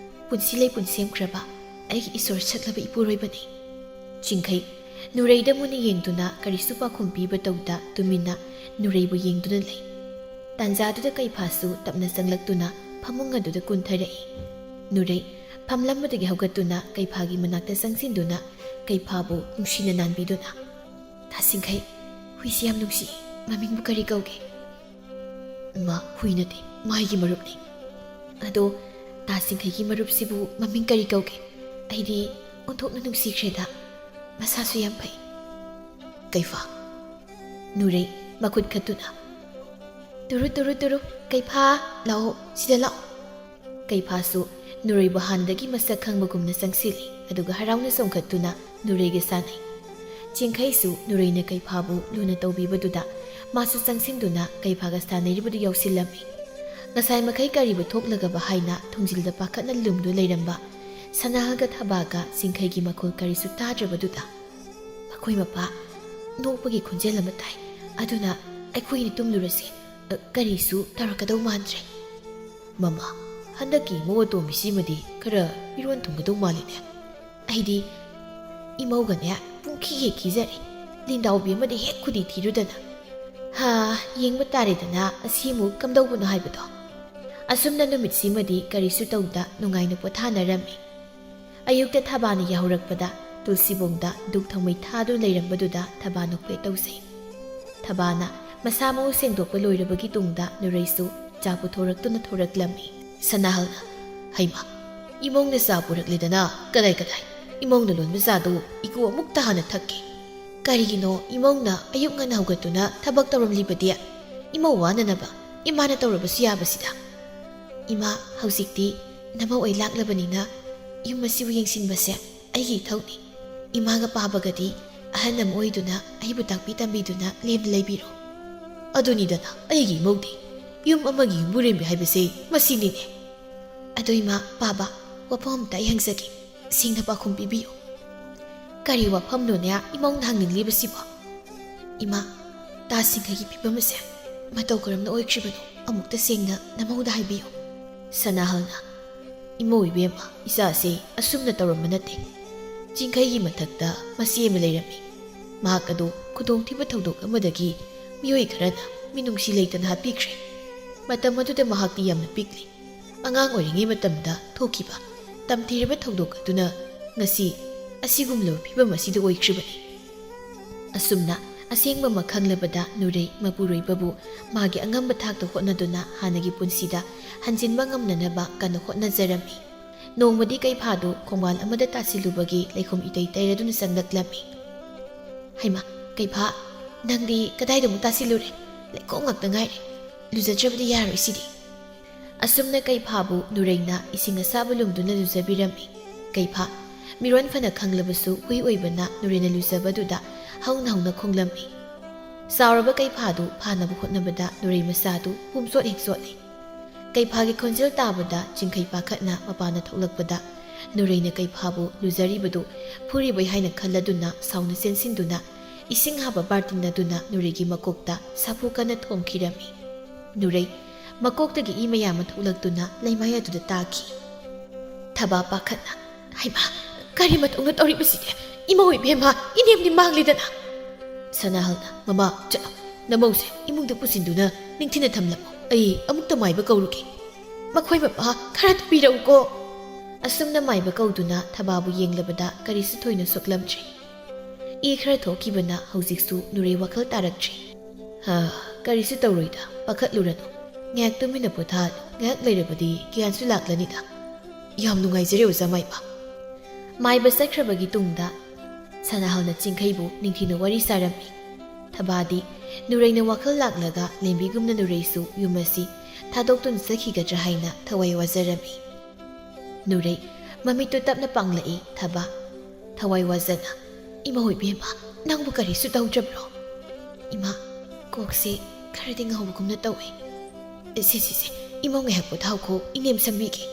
ꯄꯨꯟꯁꯤ ꯂꯩꯄꯨꯟ ꯁꯦꯝꯈ꯭ꯔꯕ ꯑꯩꯒꯤ ꯏꯁꯣꯔ ꯁꯛꯂꯕ ꯏꯄꯨꯔꯣꯏꯕꯅꯤ꯫ ꯆꯤꯡꯈꯩ, ꯅꯨꯔꯩꯗ ꯃꯨꯟꯅ ꯌꯦꯡꯗꯨꯅ ꯀꯔꯤꯁꯨ ꯄꯥꯎꯈꯨꯝ ꯄꯤꯕ ꯇꯧꯗ ꯇꯨꯃꯤꯟꯅ ꯅꯨꯔꯩꯕꯨ ꯌꯦꯡꯗꯨꯅ ꯂꯩ꯫ ꯇꯥꯟꯖꯥꯗꯨꯗ ꯀꯩꯐꯥꯁꯨ ꯇꯞꯅ ꯆꯪꯂꯛꯇꯨꯅ ꯐꯃꯨꯡ ꯑꯗꯨꯗ ꯀꯨꯟꯊꯔꯛꯏ꯫ ꯅꯨꯔꯩ ꯐꯝꯂꯝꯕꯗꯒꯤ ꯍꯧꯒꯠꯇꯨꯅ ꯀꯩꯐꯥꯒꯤ ꯃꯅꯥꯛꯇ ꯆꯪꯁꯤꯟꯗꯨꯅ ꯀꯩꯐꯥꯕꯨ ꯅꯨꯡꯁꯤꯅ ꯅꯥꯟꯕꯤꯗꯨꯅ, "ꯇꯥ ꯁꯤꯡꯈꯩ, ꯍꯨꯏꯁꯤ ꯌꯥꯝ ꯅꯨꯡꯁꯤ꯫ ꯃꯃꯤꯡꯕꯨ ꯀꯔꯤ ꯀꯧꯒꯦ?" "ꯃꯥ ꯍꯨꯏ ꯅꯠꯇꯦ, ꯃꯥ ꯑꯩꯒꯤ ꯃꯔꯨꯞꯅꯤ꯫" "ꯑꯗꯣ ꯇꯥ ꯁꯤꯡꯈꯩꯒꯤ ꯃꯔꯨꯞꯁꯤꯕꯨ ꯃꯃꯤꯡ ꯀꯔꯤ ꯀꯧꯒꯦ? ꯑꯩꯗꯤ ꯑꯣꯟꯊꯣꯛꯅ ꯅꯨꯡꯁꯤꯈ꯭ꯔꯦꯗ꯫ ꯃꯁꯥꯁꯨ ꯌꯥꯝ ꯐꯩ꯫" "ꯀꯩꯐꯥ꯫" ꯅꯨꯔꯩ ꯃꯈꯨꯠ ꯈꯠꯇꯨꯅ, "ꯇꯨꯔꯨ, ꯇꯨꯔꯨ, ꯇꯨꯔꯨ, ꯀꯩꯐꯥ, ꯂꯥꯛꯑꯣ, ꯁꯤꯗ ꯂꯥꯛꯑꯣ꯫" ꯀꯩꯐꯥꯁꯨ ꯅꯨꯔꯩꯕꯨ ꯍꯥꯟꯅꯗꯒꯤ ꯃꯁꯛ ꯈꯪꯕꯒꯨꯝꯅ ꯆꯪꯁꯤꯜꯂꯤ, ꯑꯗꯨꯒ ꯍꯔꯥꯎꯅ ꯆꯣꯡꯈꯠꯇꯨꯅ ꯅꯨꯔꯩꯒ ꯁꯥꯟꯅꯩ꯫ ꯆꯤꯡꯈꯩꯁꯨ ꯅꯨꯔꯩꯅ ꯀꯩꯐꯥꯕꯨ ꯂꯨꯅ ꯇꯧꯕꯤꯕꯗꯨꯗ ꯃꯥꯁꯨ ꯆꯪꯁꯤꯟꯗꯨꯅ ꯀꯩꯐꯥꯒ ꯁꯥꯟꯅꯔꯤꯕꯗꯨ ꯌꯥꯎꯁꯤꯜꯂꯝꯃꯤ꯫ ꯉꯁꯥꯏ ꯃꯈꯩ ꯀꯔꯤꯕꯨ ꯊꯣꯛꯂꯒꯕ ꯍꯥꯏꯅ ꯊꯣꯡꯖꯤꯜꯗ ꯄꯥꯈꯠꯅ ꯂꯨꯝꯗꯨ ꯂꯩꯔꯝꯕ ꯁꯅꯥꯍꯜꯒ ꯊꯕꯥꯒ ꯆꯤꯡꯈꯩꯒꯤ ꯃꯈꯣꯜ ꯀꯔꯤꯁꯨ ꯇꯥꯗ꯭ꯔꯕꯗꯨꯗ, "ꯃꯈꯣꯏ ꯃꯄꯥ ꯅꯣꯛꯄꯒꯤ ꯈꯣꯟꯖꯦꯜ ꯑꯃ ꯇꯥꯏ꯫ ꯑꯗꯨꯅ ꯑꯩꯈꯣꯏꯅꯤ ꯇꯨꯝꯂꯨꯔꯁꯤ꯫ ꯑ, ꯀꯔꯤꯁꯨ ꯇꯧꯔꯛꯀꯗꯧ ꯃꯥꯟꯗ꯭ꯔꯦ꯫" "ꯃꯃꯥ, ꯍꯟꯗꯛꯀꯤ ꯏꯃꯧ ꯑꯇꯣꯝꯕꯤꯁꯤꯃꯗꯤ ꯈꯔ ꯃꯤꯔꯣꯟ ꯊꯨꯡꯒꯗꯧ ꯃꯥꯜꯂꯤꯅꯦ꯫ ꯑꯩꯗꯤ ꯏꯃꯧꯒꯅꯦ ꯄꯨꯡꯈꯤ ꯍꯦꯛ ꯈꯤꯖꯔꯦ꯫ ꯂꯤꯟꯗꯥꯎꯕꯤ ꯑꯃꯗꯤ ꯍꯦꯛ ꯈꯨꯗꯤ ꯊꯤꯔꯨꯗꯅ꯫ ꯍꯥ, ꯌꯦꯡꯕ ꯇꯥꯔꯦꯗꯅ ꯑꯁꯤ ꯑꯃꯨꯛ ꯀꯝꯗꯧꯕꯅꯣ ꯍꯥꯏꯕꯗꯣ꯫" ꯑꯁꯨꯝꯅ ꯅꯨꯃꯤꯠꯁꯤꯃꯗꯤ ꯀꯔꯤꯁꯨ ꯇꯧꯗ ꯅꯨꯡꯉꯥꯏꯅ ꯄꯣꯊꯥꯅꯔꯝꯃꯤ꯫ ꯑꯌꯨꯛꯇ ꯊꯕꯥꯅ ꯌꯥꯍꯧꯔꯛꯄꯗ ꯇꯨꯜꯁꯤꯕꯣꯡꯗ ꯙꯨꯛ ꯊꯥꯎꯃꯩ ꯊꯥꯗꯨꯅ ꯂꯩꯔꯝꯕꯗꯨꯗ ꯊꯕꯥ ꯅꯣꯛꯐꯦꯠ ꯇꯧꯖꯩ꯫ ꯊꯕꯥꯅ ꯃꯁꯥ ꯃꯎ ꯁꯦꯡꯗꯣꯛꯄ ꯂꯣꯏꯔꯕꯒꯤ ꯇꯨꯡꯗ ꯅꯨꯔꯩꯁꯨ ꯆꯥ ꯄꯨꯊꯣꯔꯛꯇꯨꯅ ꯊꯣꯔꯛꯂꯝꯃꯤ꯫ ꯁꯅꯥꯍꯜꯅ, "ꯍꯩꯃꯥ, ꯏꯃꯧꯅ ꯆꯥ ꯄꯨꯔꯛꯂꯦꯗꯅ, ꯀꯗꯥꯏ ꯀꯗꯥꯏ? ꯏꯃꯧꯅ ꯂꯣꯟꯕ ꯆꯥꯗꯨ ꯏꯀꯨ ꯑꯃꯨꯛꯇ ꯍꯥꯟꯅ ꯊꯛꯀꯦ꯫" "ꯀꯔꯤꯒꯤꯅꯣ ꯏꯃꯧꯅ ꯑꯌꯨꯛ ꯉꯟꯅ ꯍꯧꯒꯠꯇꯨꯅ ꯊꯕꯛ ꯇꯧꯔꯝꯂꯤꯕꯗꯤ? ꯏꯃꯧ ꯋꯥꯅꯅꯕ ꯏꯃꯥꯅ ꯇꯧꯔꯕꯁꯨ ꯌꯥꯕꯁꯤꯗ꯫" "ꯏꯃꯥ, ꯍꯧꯖꯤꯛꯇꯤ ꯅꯃꯧ ꯑꯩ ꯂꯥꯛꯂꯕꯅꯤꯅ ꯌꯨꯝ ꯑꯁꯤꯕꯨ ꯌꯦꯡꯁꯤꯟꯕꯁꯦ ꯑꯩꯒꯤ ꯏꯊꯧꯅꯤ꯫ ꯏꯃꯥꯒ ꯄꯥꯕꯒꯗꯤ ꯑꯍꯜ ꯑꯃ ꯑꯣꯏꯗꯨꯅ ꯑꯩꯕꯨ ꯇꯥꯛꯄꯤ ꯇꯝꯕꯤꯗꯨꯅ ꯂꯦꯝꯅ ꯂꯩꯕꯤꯔꯣ꯫" ꯑꯗꯨꯅꯤꯗꯅ ꯑꯩꯒꯤ ꯏꯃꯧꯗꯤ꯫ ꯌꯨꯝ ꯑꯃꯒꯤ ꯌꯨꯝꯕꯨꯔꯦꯝꯕꯤ ꯍꯥꯏꯕꯁꯦ ꯃꯁꯤꯅꯤꯅꯦ꯫ ꯑꯗꯣ ꯏꯃꯥ, ꯄꯥꯕ, ꯋꯥꯐꯝ ꯑꯝꯇ ꯑꯩ ꯍꯪꯖꯒꯦ꯫ ꯁꯦꯡꯅ ꯄꯥꯎꯈꯨꯝ ꯄꯤꯕꯤꯌꯨ꯫ ꯀꯔꯤ ꯋꯥꯐꯝꯅꯣꯅꯦ ꯏꯃꯧꯅ ꯍꯪꯅꯤꯡꯂꯤꯕꯁꯤꯕꯣ? ꯏꯃꯥ, ꯇꯥ ꯁꯤꯡꯈꯩꯒꯤ ꯐꯤꯕꯝ ꯑꯁꯦ ꯃꯇꯧ ꯀꯔꯝꯅ ꯑꯣꯏꯈ꯭ꯔꯤꯕꯅꯣ? ꯑꯃꯨꯛꯇ ꯁꯦꯡꯅ ꯅꯃꯧꯗ ꯍꯥꯏꯕꯤꯌꯨ꯫ ꯁꯅꯥꯍꯜꯅ, ꯏꯃꯧ ꯏꯕꯦꯝꯃ, ꯏꯆꯥꯁꯦ ꯑꯁꯨꯝꯅ ꯇꯧꯔꯝꯕ ꯅꯠꯇꯦ꯫ ꯆꯤꯡꯈꯩꯒꯤ ꯃꯊꯛꯇ ꯃꯆꯦ ꯑꯃ ꯂꯩꯔꯝꯃꯤ꯫ ꯃꯍꯥꯛ ꯑꯗꯨ ꯈꯨꯗꯣꯡꯊꯤꯕ ꯊꯧꯗꯣꯛ ꯑꯃꯗꯒꯤ ꯃꯤꯑꯣꯏ ꯈꯔꯅ ꯃꯤꯅꯨꯡꯁꯤ ꯂꯩꯇꯅ ꯍꯥꯠꯄꯤꯈ꯭ꯔꯦ꯫ ꯃꯇꯝ ꯑꯗꯨꯗ ꯃꯍꯥꯛꯇꯤ ꯌꯥꯝꯅ ꯄꯤꯛꯂꯤ꯫ ꯑꯉꯥꯡ ꯑꯣꯏꯔꯤꯉꯩ ꯃꯇꯝꯗ ꯊꯣꯛꯈꯤꯕ ꯇꯝꯊꯤꯔꯕ ꯊꯧꯗꯣꯛ ꯑꯗꯨꯅ ꯉꯁꯤ ꯑꯁꯤꯒꯨꯝꯂꯕ ꯐꯤꯕꯝ ꯑꯁꯤꯗ ꯑꯣꯏꯈ꯭ꯔꯤꯕꯅꯤ꯫ ꯑꯁꯨꯝꯅ ꯑꯁꯦꯡꯕ ꯑꯃ ꯈꯪꯂꯕꯗ ꯅꯨꯔꯩ ꯃꯄꯨꯔꯣꯏꯕꯕꯨ ꯃꯥꯒꯤ ꯑꯉꯝꯕ ꯊꯥꯛꯇ ꯍꯣꯠꯅꯗꯨꯅ ꯍꯥꯟꯅꯒꯤ ꯄꯨꯟꯁꯤꯗ ꯍꯟꯖꯤꯟꯕ ꯉꯝꯅꯅꯕ ꯀꯟꯅ ꯍꯣꯠꯅꯖꯔꯝꯃꯤ꯫ ꯅꯣꯡꯃꯗꯤ ꯀꯩꯐꯥꯗꯨ ꯈꯣꯡꯕꯥꯜ ꯑꯃꯗ ꯇꯥꯁꯤꯜꯂꯨꯕꯒꯤ ꯂꯩꯈꯣꯝ ꯏꯇꯩ ꯇꯩꯔꯗꯨꯅ ꯆꯪꯂꯛꯂꯝꯃꯤ꯫ "ꯍꯩꯃꯥ, ꯀꯩꯐꯥ, ꯅꯪꯗꯤ ꯀꯗꯥꯏꯗ ꯑꯃꯨꯛ ꯇꯥꯁꯤꯜꯂꯨꯔꯦ? ꯂꯩꯈꯣꯝ ꯉꯥꯛꯇ ꯉꯥꯏꯔꯦ꯫ ꯂꯨꯖꯗ꯭ꯔꯕꯗꯤ ꯌꯥꯔꯣꯏ ꯁꯤꯗꯤ꯫" ꯑꯁꯨꯝꯅ ꯀꯩꯐꯥꯕꯨ ꯅꯨꯔꯩꯅ ꯏꯁꯤꯡ ꯑꯁꯥꯕ ꯂꯨꯝꯗꯨꯅ ꯂꯨꯖꯕꯤꯔꯝꯃꯤ꯫ ꯀꯩꯐꯥ, ꯃꯤꯔꯣꯟ ꯐꯅ ꯈꯪꯂꯕꯁꯨ ꯍꯨꯏ ꯑꯣꯏꯕꯅ ꯅꯨꯔꯩꯅ ꯂꯨꯖꯕꯗꯨꯗ ꯍꯧꯅ ꯍꯧꯅ ꯈꯣꯡꯂꯝꯃꯤ꯫ ꯆꯥꯎꯔꯕ ꯀꯩꯐꯥꯗꯨ ꯐꯥꯅꯕ ꯍꯣꯠꯅꯕꯗ ꯅꯨꯔꯩ ꯃꯆꯥꯗꯨ ꯄꯨꯝꯆꯣꯠ ꯍꯦꯛ ꯆꯣꯠꯂꯤ꯫ ꯀꯩꯐꯥꯒꯤ ꯈꯣꯟꯖꯦꯜ ꯇꯥꯕꯗ ꯆꯤꯡꯈꯩ ꯄꯥꯈꯠꯅ ꯃꯄꯥꯟꯗ ꯊꯣꯛꯂꯛꯄꯗ ꯅꯨꯔꯩꯅ ꯀꯩꯐꯥꯕꯨ ꯂꯨꯖꯔꯤꯕꯗꯨ ꯐꯨꯔꯤꯕꯩ ꯍꯥꯏꯅ ꯈꯜꯂꯗꯨꯅ ꯁꯥꯎꯅ ꯆꯦꯟꯁꯤꯟꯗꯨꯅ ꯏꯁꯤꯡ ꯍꯥꯞꯄ ꯕꯥꯔꯇꯤꯟ ꯑꯗꯨꯅ ꯅꯨꯔꯩꯒꯤ ꯃꯀꯣꯛꯇ ꯁꯥꯐꯨ ꯀꯟꯅ ꯊꯣꯝꯈꯤꯔꯝꯃꯤ꯫ ꯅꯨꯔꯩ ꯃꯀꯣꯛꯇꯒꯤ ꯏ ꯃꯌꯥꯝ ꯑꯃ ꯊꯣꯛꯂꯛꯇꯨꯅ ꯂꯩꯃꯥꯏ ꯑꯗꯨꯗ ꯇꯥꯈꯤ꯫ ꯊꯕꯥ ꯄꯥꯈꯠꯅ, "ꯍꯩꯃꯥ, ꯀꯔꯤ ꯃꯇꯧꯅ ꯇꯧꯔꯤꯕꯁꯤꯗꯤ? ꯏꯃꯧ ꯏꯕꯦꯝꯃ, ꯏꯅꯦꯝꯗꯤ ꯃꯥꯡꯂꯤꯗꯅ!" ꯁꯅꯥꯍꯜꯅ, "ꯃꯃꯥ, ꯆꯠꯂꯣ, ꯅꯃꯧꯁꯦ ꯏꯃꯨꯡꯗ ꯄꯨꯁꯤꯟꯗꯨꯅ ꯅꯤꯡꯊꯤꯅ ꯊꯝꯂꯝꯃꯣ꯫ ꯑꯩ ꯑꯃꯨꯛꯇ ꯃꯥꯏꯕ ꯀꯧꯔꯨꯒꯦ꯫ ꯃꯈꯣꯏ ꯃꯄꯥ ꯈꯔ ꯄꯤꯔꯛꯎꯀꯣ꯫" ꯑꯁꯨꯝꯅ ꯃꯥꯏꯕ ꯀꯧꯗꯨꯅ ꯊꯕꯥꯕꯨ ꯌꯦꯡꯂꯕꯗ ꯀꯔꯤꯁꯨ ꯊꯣꯏꯅ ꯁꯣꯛꯂꯝꯗ꯭ꯔꯦ꯫ ꯏ ꯈꯔ ꯊꯣꯛꯈꯤꯕꯅ ꯍꯧꯖꯤꯛꯁꯨ ꯅꯨꯔꯩ ꯋꯥꯈꯜ ꯇꯥꯔꯛꯇ꯭ꯔꯦ꯫ "ꯍꯥ, ꯀꯔꯤꯁꯨ ꯇꯧꯔꯣꯏꯗ, ꯄꯥꯈꯠꯂꯨꯔꯅꯨ꯫ ꯉꯥꯏꯍꯥꯛ ꯇꯨꯃꯤꯟꯅ ꯄꯣꯊꯥꯍꯜꯂꯨ꯫ ꯉꯥꯏꯍꯥꯛ ꯂꯩꯔꯕꯗꯤ ꯒ꯭ꯌꯥꯟꯁꯨ ꯂꯥꯛꯂꯅꯤꯗ꯫" "ꯌꯥꯝ ꯅꯨꯡꯉꯥꯏꯖꯔꯦ, ꯑꯣꯖꯥ ꯃꯥꯏꯕ꯫" ꯃꯥꯏꯕ ꯆꯠꯈ꯭ꯔꯕꯒꯤ ꯇꯨꯡꯗ ꯁꯅꯥꯍꯜꯅ ꯆꯤꯡꯈꯩꯕꯨ ꯅꯤꯡꯊꯤꯅ ꯋꯥꯔꯤ ꯁꯥꯔꯝꯃꯤ꯫ ꯊꯕꯥꯗꯤ ꯅꯨꯔꯩꯅ ꯋꯥꯈꯜ ꯂꯥꯛꯂꯒ ꯂꯦꯝꯕꯤꯒꯨꯝꯅ ꯅꯨꯔꯩꯁꯨ ꯌꯨꯝ ꯑꯁꯤ ꯊꯥꯗꯣꯛꯇꯨꯅ ꯆꯠꯈꯤꯒꯗ꯭ꯔꯥ ꯍꯥꯏꯅ ꯊꯋꯥꯏ ꯋꯥꯖꯔꯝꯃꯤ꯫ ꯅꯨꯔꯩ ꯃꯃꯤꯠꯇꯨ ꯇꯞꯅ ꯄꯥꯡꯂꯛꯏ꯫ ꯊꯕꯥ ꯊꯋꯥꯏ ꯋꯥꯖꯅ, "ꯏꯃꯧ ꯏꯕꯦꯝꯃ, ꯅꯪꯕꯨ ꯀꯔꯤꯁꯨ ꯇꯧꯗ꯭ꯔꯕ꯭ꯔꯣ?" "ꯏꯃꯥ, ꯀꯣꯛꯁꯤ ꯈꯔꯗꯤ ꯉꯥꯎꯕꯒꯨꯝꯅ ꯇꯧꯏ꯫ "ꯁꯦ, ꯁꯦ, ꯁꯦ, ꯏꯃꯧ ꯉꯥꯏꯍꯥꯛ ꯄꯣꯊꯥꯎꯈꯣ, ꯏꯅꯦꯝ ꯁꯝꯕꯤꯒꯦ꯫"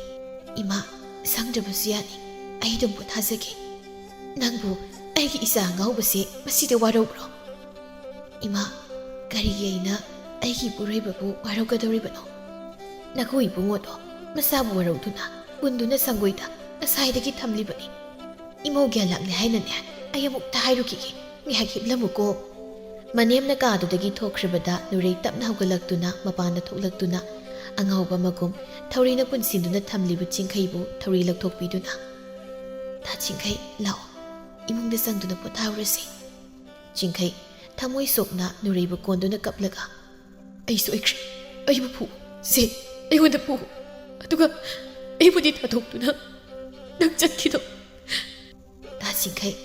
"ꯏꯃꯥ, ꯁꯪꯗ꯭ꯔꯕꯁꯨ ꯌꯥꯅꯤ, ꯑꯩ ꯑꯗꯨꯝ ꯄꯣꯊꯥꯖꯒꯦ꯫ ꯅꯪꯕꯨ ꯑꯩꯒꯤ ꯏꯆꯥ ꯑꯉꯥꯎꯕꯁꯦ ꯃꯁꯤꯗ ꯋꯥꯔꯧꯕ꯭ꯔꯣ?" "ꯏꯃꯥ, ꯀꯔꯤꯒꯤ ꯑꯩꯅ ꯑꯩꯒꯤ ꯏꯄꯨꯔꯣꯏꯕꯕꯨ ꯋꯥꯔꯧꯒꯗꯧꯔꯤꯕꯅꯣ? ꯅꯈꯣꯏ ꯏꯕꯨꯡꯉꯣꯗꯣ ꯃꯁꯥꯕꯨ ꯋꯥꯔꯧꯗꯨꯅ, ꯄꯨꯟꯗꯨꯅ ꯁꯪꯒꯣꯏꯗ ꯉꯁꯥꯏꯗꯒꯤ ꯊꯝꯂꯤꯕꯅꯤ꯫ ꯏꯃꯧ ꯒ꯭ꯌꯥꯟ ꯂꯥꯛꯂꯦ ꯍꯥꯏꯅꯅꯦ, ꯑꯩ ꯑꯃꯨꯛꯇ ꯍꯥꯏꯔꯨꯈꯤꯒꯦ, ꯉꯥꯏꯍꯥꯛ ꯍꯤꯞꯂꯝꯃꯨꯀꯣ꯫" ꯃꯅꯦꯝꯅ ꯀꯥꯗꯨꯗꯒꯤ ꯊꯣꯛꯈ꯭ꯔꯕꯗ ꯅꯨꯔꯩ ꯇꯞꯅ ꯍꯧꯒꯠꯂꯛꯇꯨꯅ ꯃꯄꯥꯟꯗ ꯊꯣꯛꯂꯛꯇꯨꯅ ꯑꯉꯥꯎꯕ ꯃꯒꯨꯝ ꯊꯧꯔꯤꯅ ꯄꯨꯟꯁꯤꯟꯗꯨꯅ ꯊꯝꯂꯤꯕ ꯆꯤꯡꯈꯩꯕꯨ ꯊꯧꯔꯤ ꯂꯧꯊꯣꯛꯄꯤꯗꯨꯅ, "ꯇꯥ ꯆꯤꯡꯈꯩ, ꯂꯥꯛꯑꯣ, ꯏꯃꯨꯡꯗ ꯆꯪꯗꯨꯅ ꯄꯣꯊꯥꯍꯧꯔꯁꯤ꯫" ꯆꯤꯡꯈꯩ ꯊꯃꯣꯏ ꯁꯣꯛꯅ ꯅꯨꯔꯩꯕꯨ ꯀꯣꯟꯗꯨꯅ ꯀꯞꯂꯒ, "ꯑꯩ ꯁꯣꯏꯈ꯭ꯔꯦ, ꯑꯩꯕꯨ ꯐꯨ, ꯁꯦ, ꯑꯩꯉꯣꯟꯗ ꯐꯨ, ꯑꯗꯨꯒ ꯑꯩꯕꯨꯗꯤ ꯊꯥꯗꯣꯛꯇꯨꯅ ꯅꯪ ꯆꯠꯈꯤꯗꯣ꯫ ꯇꯥ ꯆꯤꯡꯈꯩ,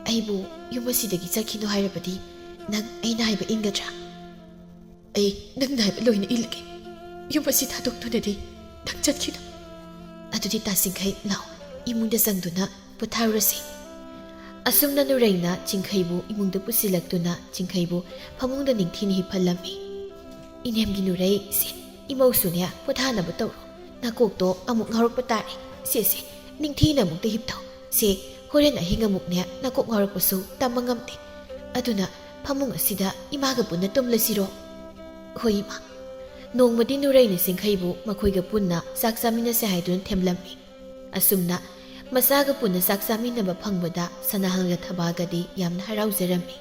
ꯑꯩꯕꯨ ꯌꯨꯝ ꯑꯁꯤꯗꯒꯤ ꯆꯠꯈꯤꯅꯣ ꯍꯥꯏꯔꯕꯗꯤ ꯅꯪ ꯑꯩꯅ ꯍꯥꯏꯕ ꯏꯟꯒꯗ꯭ꯔꯥ?" "ꯑꯩ ꯅꯪꯅ ꯍꯥꯏꯕ ꯂꯣꯏꯅ ꯏꯜꯂꯒꯦ꯫ ꯌꯨꯝ ꯑꯁꯤ ꯊꯥꯗꯣꯛꯇꯨꯅꯗꯤ ꯅꯪ ꯆꯠꯈꯤꯅꯨ꯫" "ꯑꯗꯨꯗꯤ ꯇꯥ ꯆꯤꯡꯈꯩ, ꯂꯥꯛꯑꯣ, ꯏꯃꯨꯡꯗ ꯆꯪꯗꯨꯅ ꯄꯣꯊꯥꯔꯨꯔꯁꯤ꯫" ꯑꯁꯨꯝꯅ ꯅꯨꯔꯩꯅ ꯆꯤꯡꯈꯩꯕꯨ ꯏꯃꯨꯡꯗ ꯄꯨꯁꯤꯜꯂꯛꯇꯨꯅ ꯆꯤꯡꯈꯩꯕꯨ ꯐꯃꯨꯡꯗ ꯅꯤꯡꯊꯤꯅ ꯍꯤꯞꯍꯜꯂꯝꯃꯤ꯫ "ꯏꯅꯦꯝꯒꯤ ꯅꯨꯔꯩ, ꯁꯦ, ꯏꯃꯧꯁꯨꯅꯦ, ꯄꯣꯊꯥꯅꯕ ꯇꯧꯔꯣ꯫ ꯅꯀꯣꯛꯇꯣ ꯑꯃꯨꯛ ꯉꯥꯎꯔꯛꯄ ꯇꯥꯔꯦ꯫ ꯁꯦ, ꯁꯦ, ꯅꯤꯡꯊꯤꯅ ꯑꯃꯨꯛꯇ ꯍꯤꯞꯊꯧ꯫ ꯁꯦ, ꯍꯣꯔꯦꯟ ꯑꯍꯤꯡ ꯑꯃꯨꯛꯅꯦ ꯅꯀꯣꯛ ꯉꯥꯎꯔꯛꯄꯁꯨ ꯇꯝꯕ ꯉꯝꯗꯦ꯫ ꯑꯗꯨꯅ ꯐꯃꯨꯡ ꯑꯁꯤꯗ ꯏꯃꯥꯒ ꯄꯨꯟꯅ ꯇꯨꯝꯂꯁꯤꯔꯣ?" "ꯍꯣꯏ, ꯏꯃꯥ꯫" ꯅꯣꯡꯃꯗꯤ ꯅꯨꯔꯩꯅ ꯆꯤꯡꯈꯩꯕꯨ ꯃꯈꯣꯏꯒ ꯄꯨꯟꯅ ꯆꯥꯛ ꯆꯥꯃꯤꯟꯅꯁꯦ ꯍꯥꯏꯗꯨꯅ ꯊꯦꯝꯂꯝꯃꯤ꯫ ꯑꯁꯨꯝꯅ ꯃꯆꯥꯒ ꯄꯨꯟꯅ ꯆꯥꯛ ꯆꯥꯃꯤꯟꯅꯕ ꯐꯪꯕꯗ ꯁꯅꯥꯍꯜꯒ ꯊꯕꯥꯒꯗꯤ ꯌꯥꯝꯅ ꯍꯔꯥꯎꯖꯔꯝꯃꯤ꯫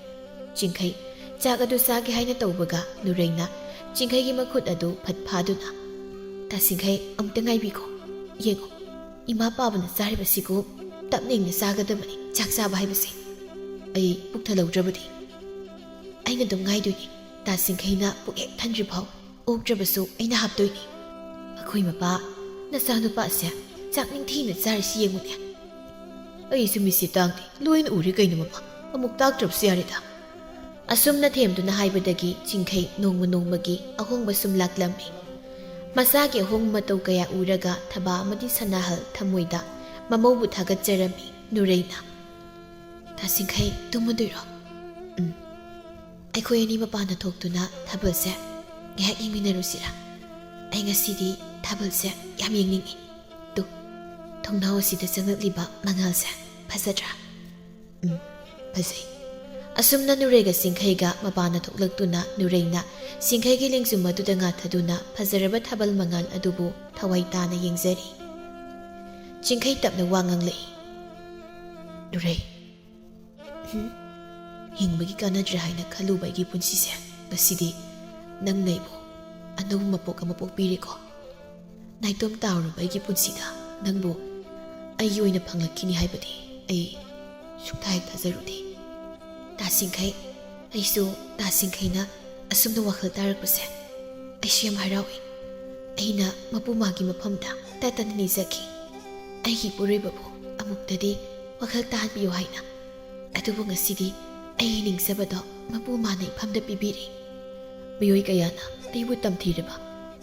ꯆꯤꯡꯈꯩ ꯆꯥꯛ ꯑꯗꯨ ꯆꯥꯒꯦ ꯍꯥꯏꯅ ꯇꯧꯕꯒ ꯅꯨꯔꯩꯅ ꯆꯤꯡꯈꯩꯒꯤ ꯃꯈꯨꯠ ꯑꯗꯨ ꯐꯠ ꯐꯥꯗꯨꯅ, "ꯇꯥ ꯆꯤꯡꯈꯩ, ꯑꯃꯨꯛꯇ ꯉꯥꯏꯕꯤꯈꯣ꯫ ꯌꯦꯡꯉꯨ, ꯏꯃꯥ ꯄꯥꯕꯅ ꯆꯥꯔꯤꯕꯁꯤꯕꯨ ꯇꯞꯅ ꯏꯪꯅ ꯆꯥꯒꯗꯕꯅꯤ ꯆꯥꯛ ꯆꯥꯕ ꯍꯥꯏꯕꯁꯦ꯫ ꯑꯩ ꯄꯨꯛ ꯊꯜꯍꯧꯗ꯭ꯔꯕꯗꯤ?" "ꯑꯩꯅ ꯑꯗꯨꯝ ꯉꯥꯏꯗꯣꯏꯅꯤ꯫ ꯇꯥ ꯆꯤꯡꯈꯩꯅ ꯄꯨꯛ ꯍꯦꯛ ꯊꯟꯗ꯭ꯔꯤ ꯐꯥꯎ ꯑꯣꯛꯇ꯭ꯔꯕꯁꯨ ꯑꯩꯅ ꯍꯥꯞꯇꯣꯏꯅꯤ꯫ ꯑꯩꯈꯣꯏ ꯃꯄꯥ, ꯅꯆꯥꯅꯨꯄꯥꯁꯦ ꯆꯥꯛ ꯅꯤꯡꯊꯤꯅ ꯆꯥꯔꯤꯁꯤ ꯌꯦꯡꯉꯨꯅꯦ꯫" "ꯑꯩꯁꯨ ꯃꯤꯠꯁꯦ ꯇꯥꯡꯗꯦ, ꯂꯣꯏꯅ ꯎꯔꯦ ꯀꯩꯅꯣ ꯃꯃꯥ, ꯑꯃꯨꯛ ꯇꯥꯛꯇ꯭ꯔꯕꯁꯨ ꯌꯥꯔꯦꯗ꯫" ꯑꯁꯨꯝꯅ ꯊꯦꯝꯗꯨꯅ ꯍꯥꯏꯕꯗꯒꯤ ꯆꯤꯡꯈꯩ ꯅꯣꯡꯃ ꯅꯣꯡꯃꯒꯤ ꯑꯍꯣꯡꯕ ꯁꯨꯝ ꯂꯥꯛꯂꯝꯃꯤ꯫ ꯃꯆꯥꯒꯤ ꯑꯍꯣꯡꯕ ꯃꯇꯧ ꯀꯌꯥ ꯎꯔꯒ ꯊꯕꯥ ꯑꯃꯗꯤ ꯁꯅꯥꯍꯜ ꯊꯃꯣꯏꯗ ꯃꯃꯧꯕꯨ ꯊꯥꯒꯠꯆꯔꯝꯃꯤ꯫ ꯅꯨꯔꯩꯅ, "ꯇꯥ ꯆꯤꯡꯈꯩ, ꯇꯨꯝꯃꯗꯣꯏꯔꯣ?" "ꯎꯝ, ꯑꯩꯈꯣꯏ ꯑꯅꯤ ꯃꯄꯥꯟꯗ ꯊꯣꯛꯇꯨꯅ ꯊꯥꯕꯜꯁꯦ ꯉꯥꯏꯍꯥꯛ ꯌꯦꯡꯃꯤꯟꯅꯔꯨꯁꯤꯔꯥ? ꯑꯩ ꯉꯁꯤꯗꯤ ꯊꯥꯕꯜꯁꯦ ꯌꯥꯝ ꯌꯦꯡꯅꯤꯡꯉꯤ꯫ ꯇꯨ, ꯊꯣꯡꯅꯥꯎ ꯑꯁꯤꯗ ꯆꯪꯂꯛꯂꯤꯕ ꯃꯉꯥꯜꯁꯦ ꯐꯖꯗ꯭ꯔꯥ? ꯎꯝ, ꯐꯖꯩ꯫ ꯑꯁꯨꯝꯅ ꯅꯨꯔꯩꯒ ꯆꯤꯡꯈꯩꯒ ꯃꯄꯥꯟꯗ ꯊꯣꯛꯂꯛꯇꯨꯅ ꯅꯨꯔꯩꯅ ꯆꯤꯡꯈꯩꯒꯤ ꯂꯦꯡꯖꯨꯝ ꯑꯗꯨꯗ ꯉꯥꯊꯗꯨꯅ ꯐꯖꯔꯕ ꯊꯥꯕꯜ ꯃꯉꯥꯜ ꯑꯗꯨꯕꯨ ꯊꯋꯥꯏ ꯇꯥꯅ ꯌꯦꯡꯖꯔꯤ꯫ ꯆꯤꯡꯈꯩ ꯇꯞꯅ ꯋꯥ ꯉꯥꯡꯂꯛꯏ꯫ ꯅꯨꯔꯩ, ꯍꯨꯝ? ꯍꯤꯡꯕꯒꯤ ꯀꯥꯟꯅꯗ꯭ꯔꯦ ꯍꯥꯏꯅ ꯈꯜꯂꯨꯕ ꯑꯩꯒꯤ ꯄꯨꯟꯁꯤꯁꯦ ꯉꯁꯤꯗꯤ ꯅꯪꯅ ꯑꯩꯕꯨ ꯑꯅꯧꯕ ꯃꯄꯣꯛ ꯑꯃ ꯄꯣꯛꯄꯤꯔꯦꯀꯣ꯫ ꯅꯥꯏꯇꯣꯝ ꯇꯥꯔꯨꯔꯕ ꯑꯩꯒꯤ ꯄꯨꯟꯁꯤꯗ ꯅꯪꯕꯨ ꯑꯩꯒꯤ ꯑꯣꯏꯅ ꯐꯪꯂꯛꯈꯤꯅꯤ ꯍꯥꯏꯕꯗꯤ ꯑꯩ ꯁꯨꯛꯊꯥ ꯍꯦꯛ ꯊꯥꯖꯔꯨꯗꯦ꯫ ꯇꯥꯁꯤꯡꯈꯩ, ꯑꯩꯁꯨ ꯇꯥꯁꯤꯡꯈꯩꯅ ꯑꯁꯨꯝꯅ ꯋꯥꯈꯜ ꯇꯥꯔꯛꯄꯁꯦ ꯑꯩꯁꯨ ꯌꯥꯝ ꯍꯔꯥꯎꯏ꯫ ꯑꯩꯅ ꯃꯄꯨ ꯃꯥꯒꯤ ꯃꯐꯝꯗ ꯇꯠꯇꯅ ꯅꯤꯖꯈꯤ, ꯑꯩꯒꯤ ꯏꯄꯨꯔꯣꯏꯕꯕꯨ ꯑꯃꯨꯛꯇꯗꯤ ꯋꯥꯈꯜ ꯇꯥꯍꯟꯕꯤꯌꯨ ꯍꯥꯏꯅ꯫ ꯑꯗꯨꯕꯨ ꯉꯁꯤꯗꯤ ꯑꯩꯒꯤ ꯅꯤꯡꯖꯕꯗꯣ ꯃꯄꯨ ꯃꯥꯅ ꯏꯐꯝꯗ ꯄꯤꯕꯤꯔꯦ꯫ ꯃꯤꯑꯣꯏ ꯀꯌꯥꯅ ꯑꯩꯕꯨ ꯇꯝꯊꯤꯔꯕ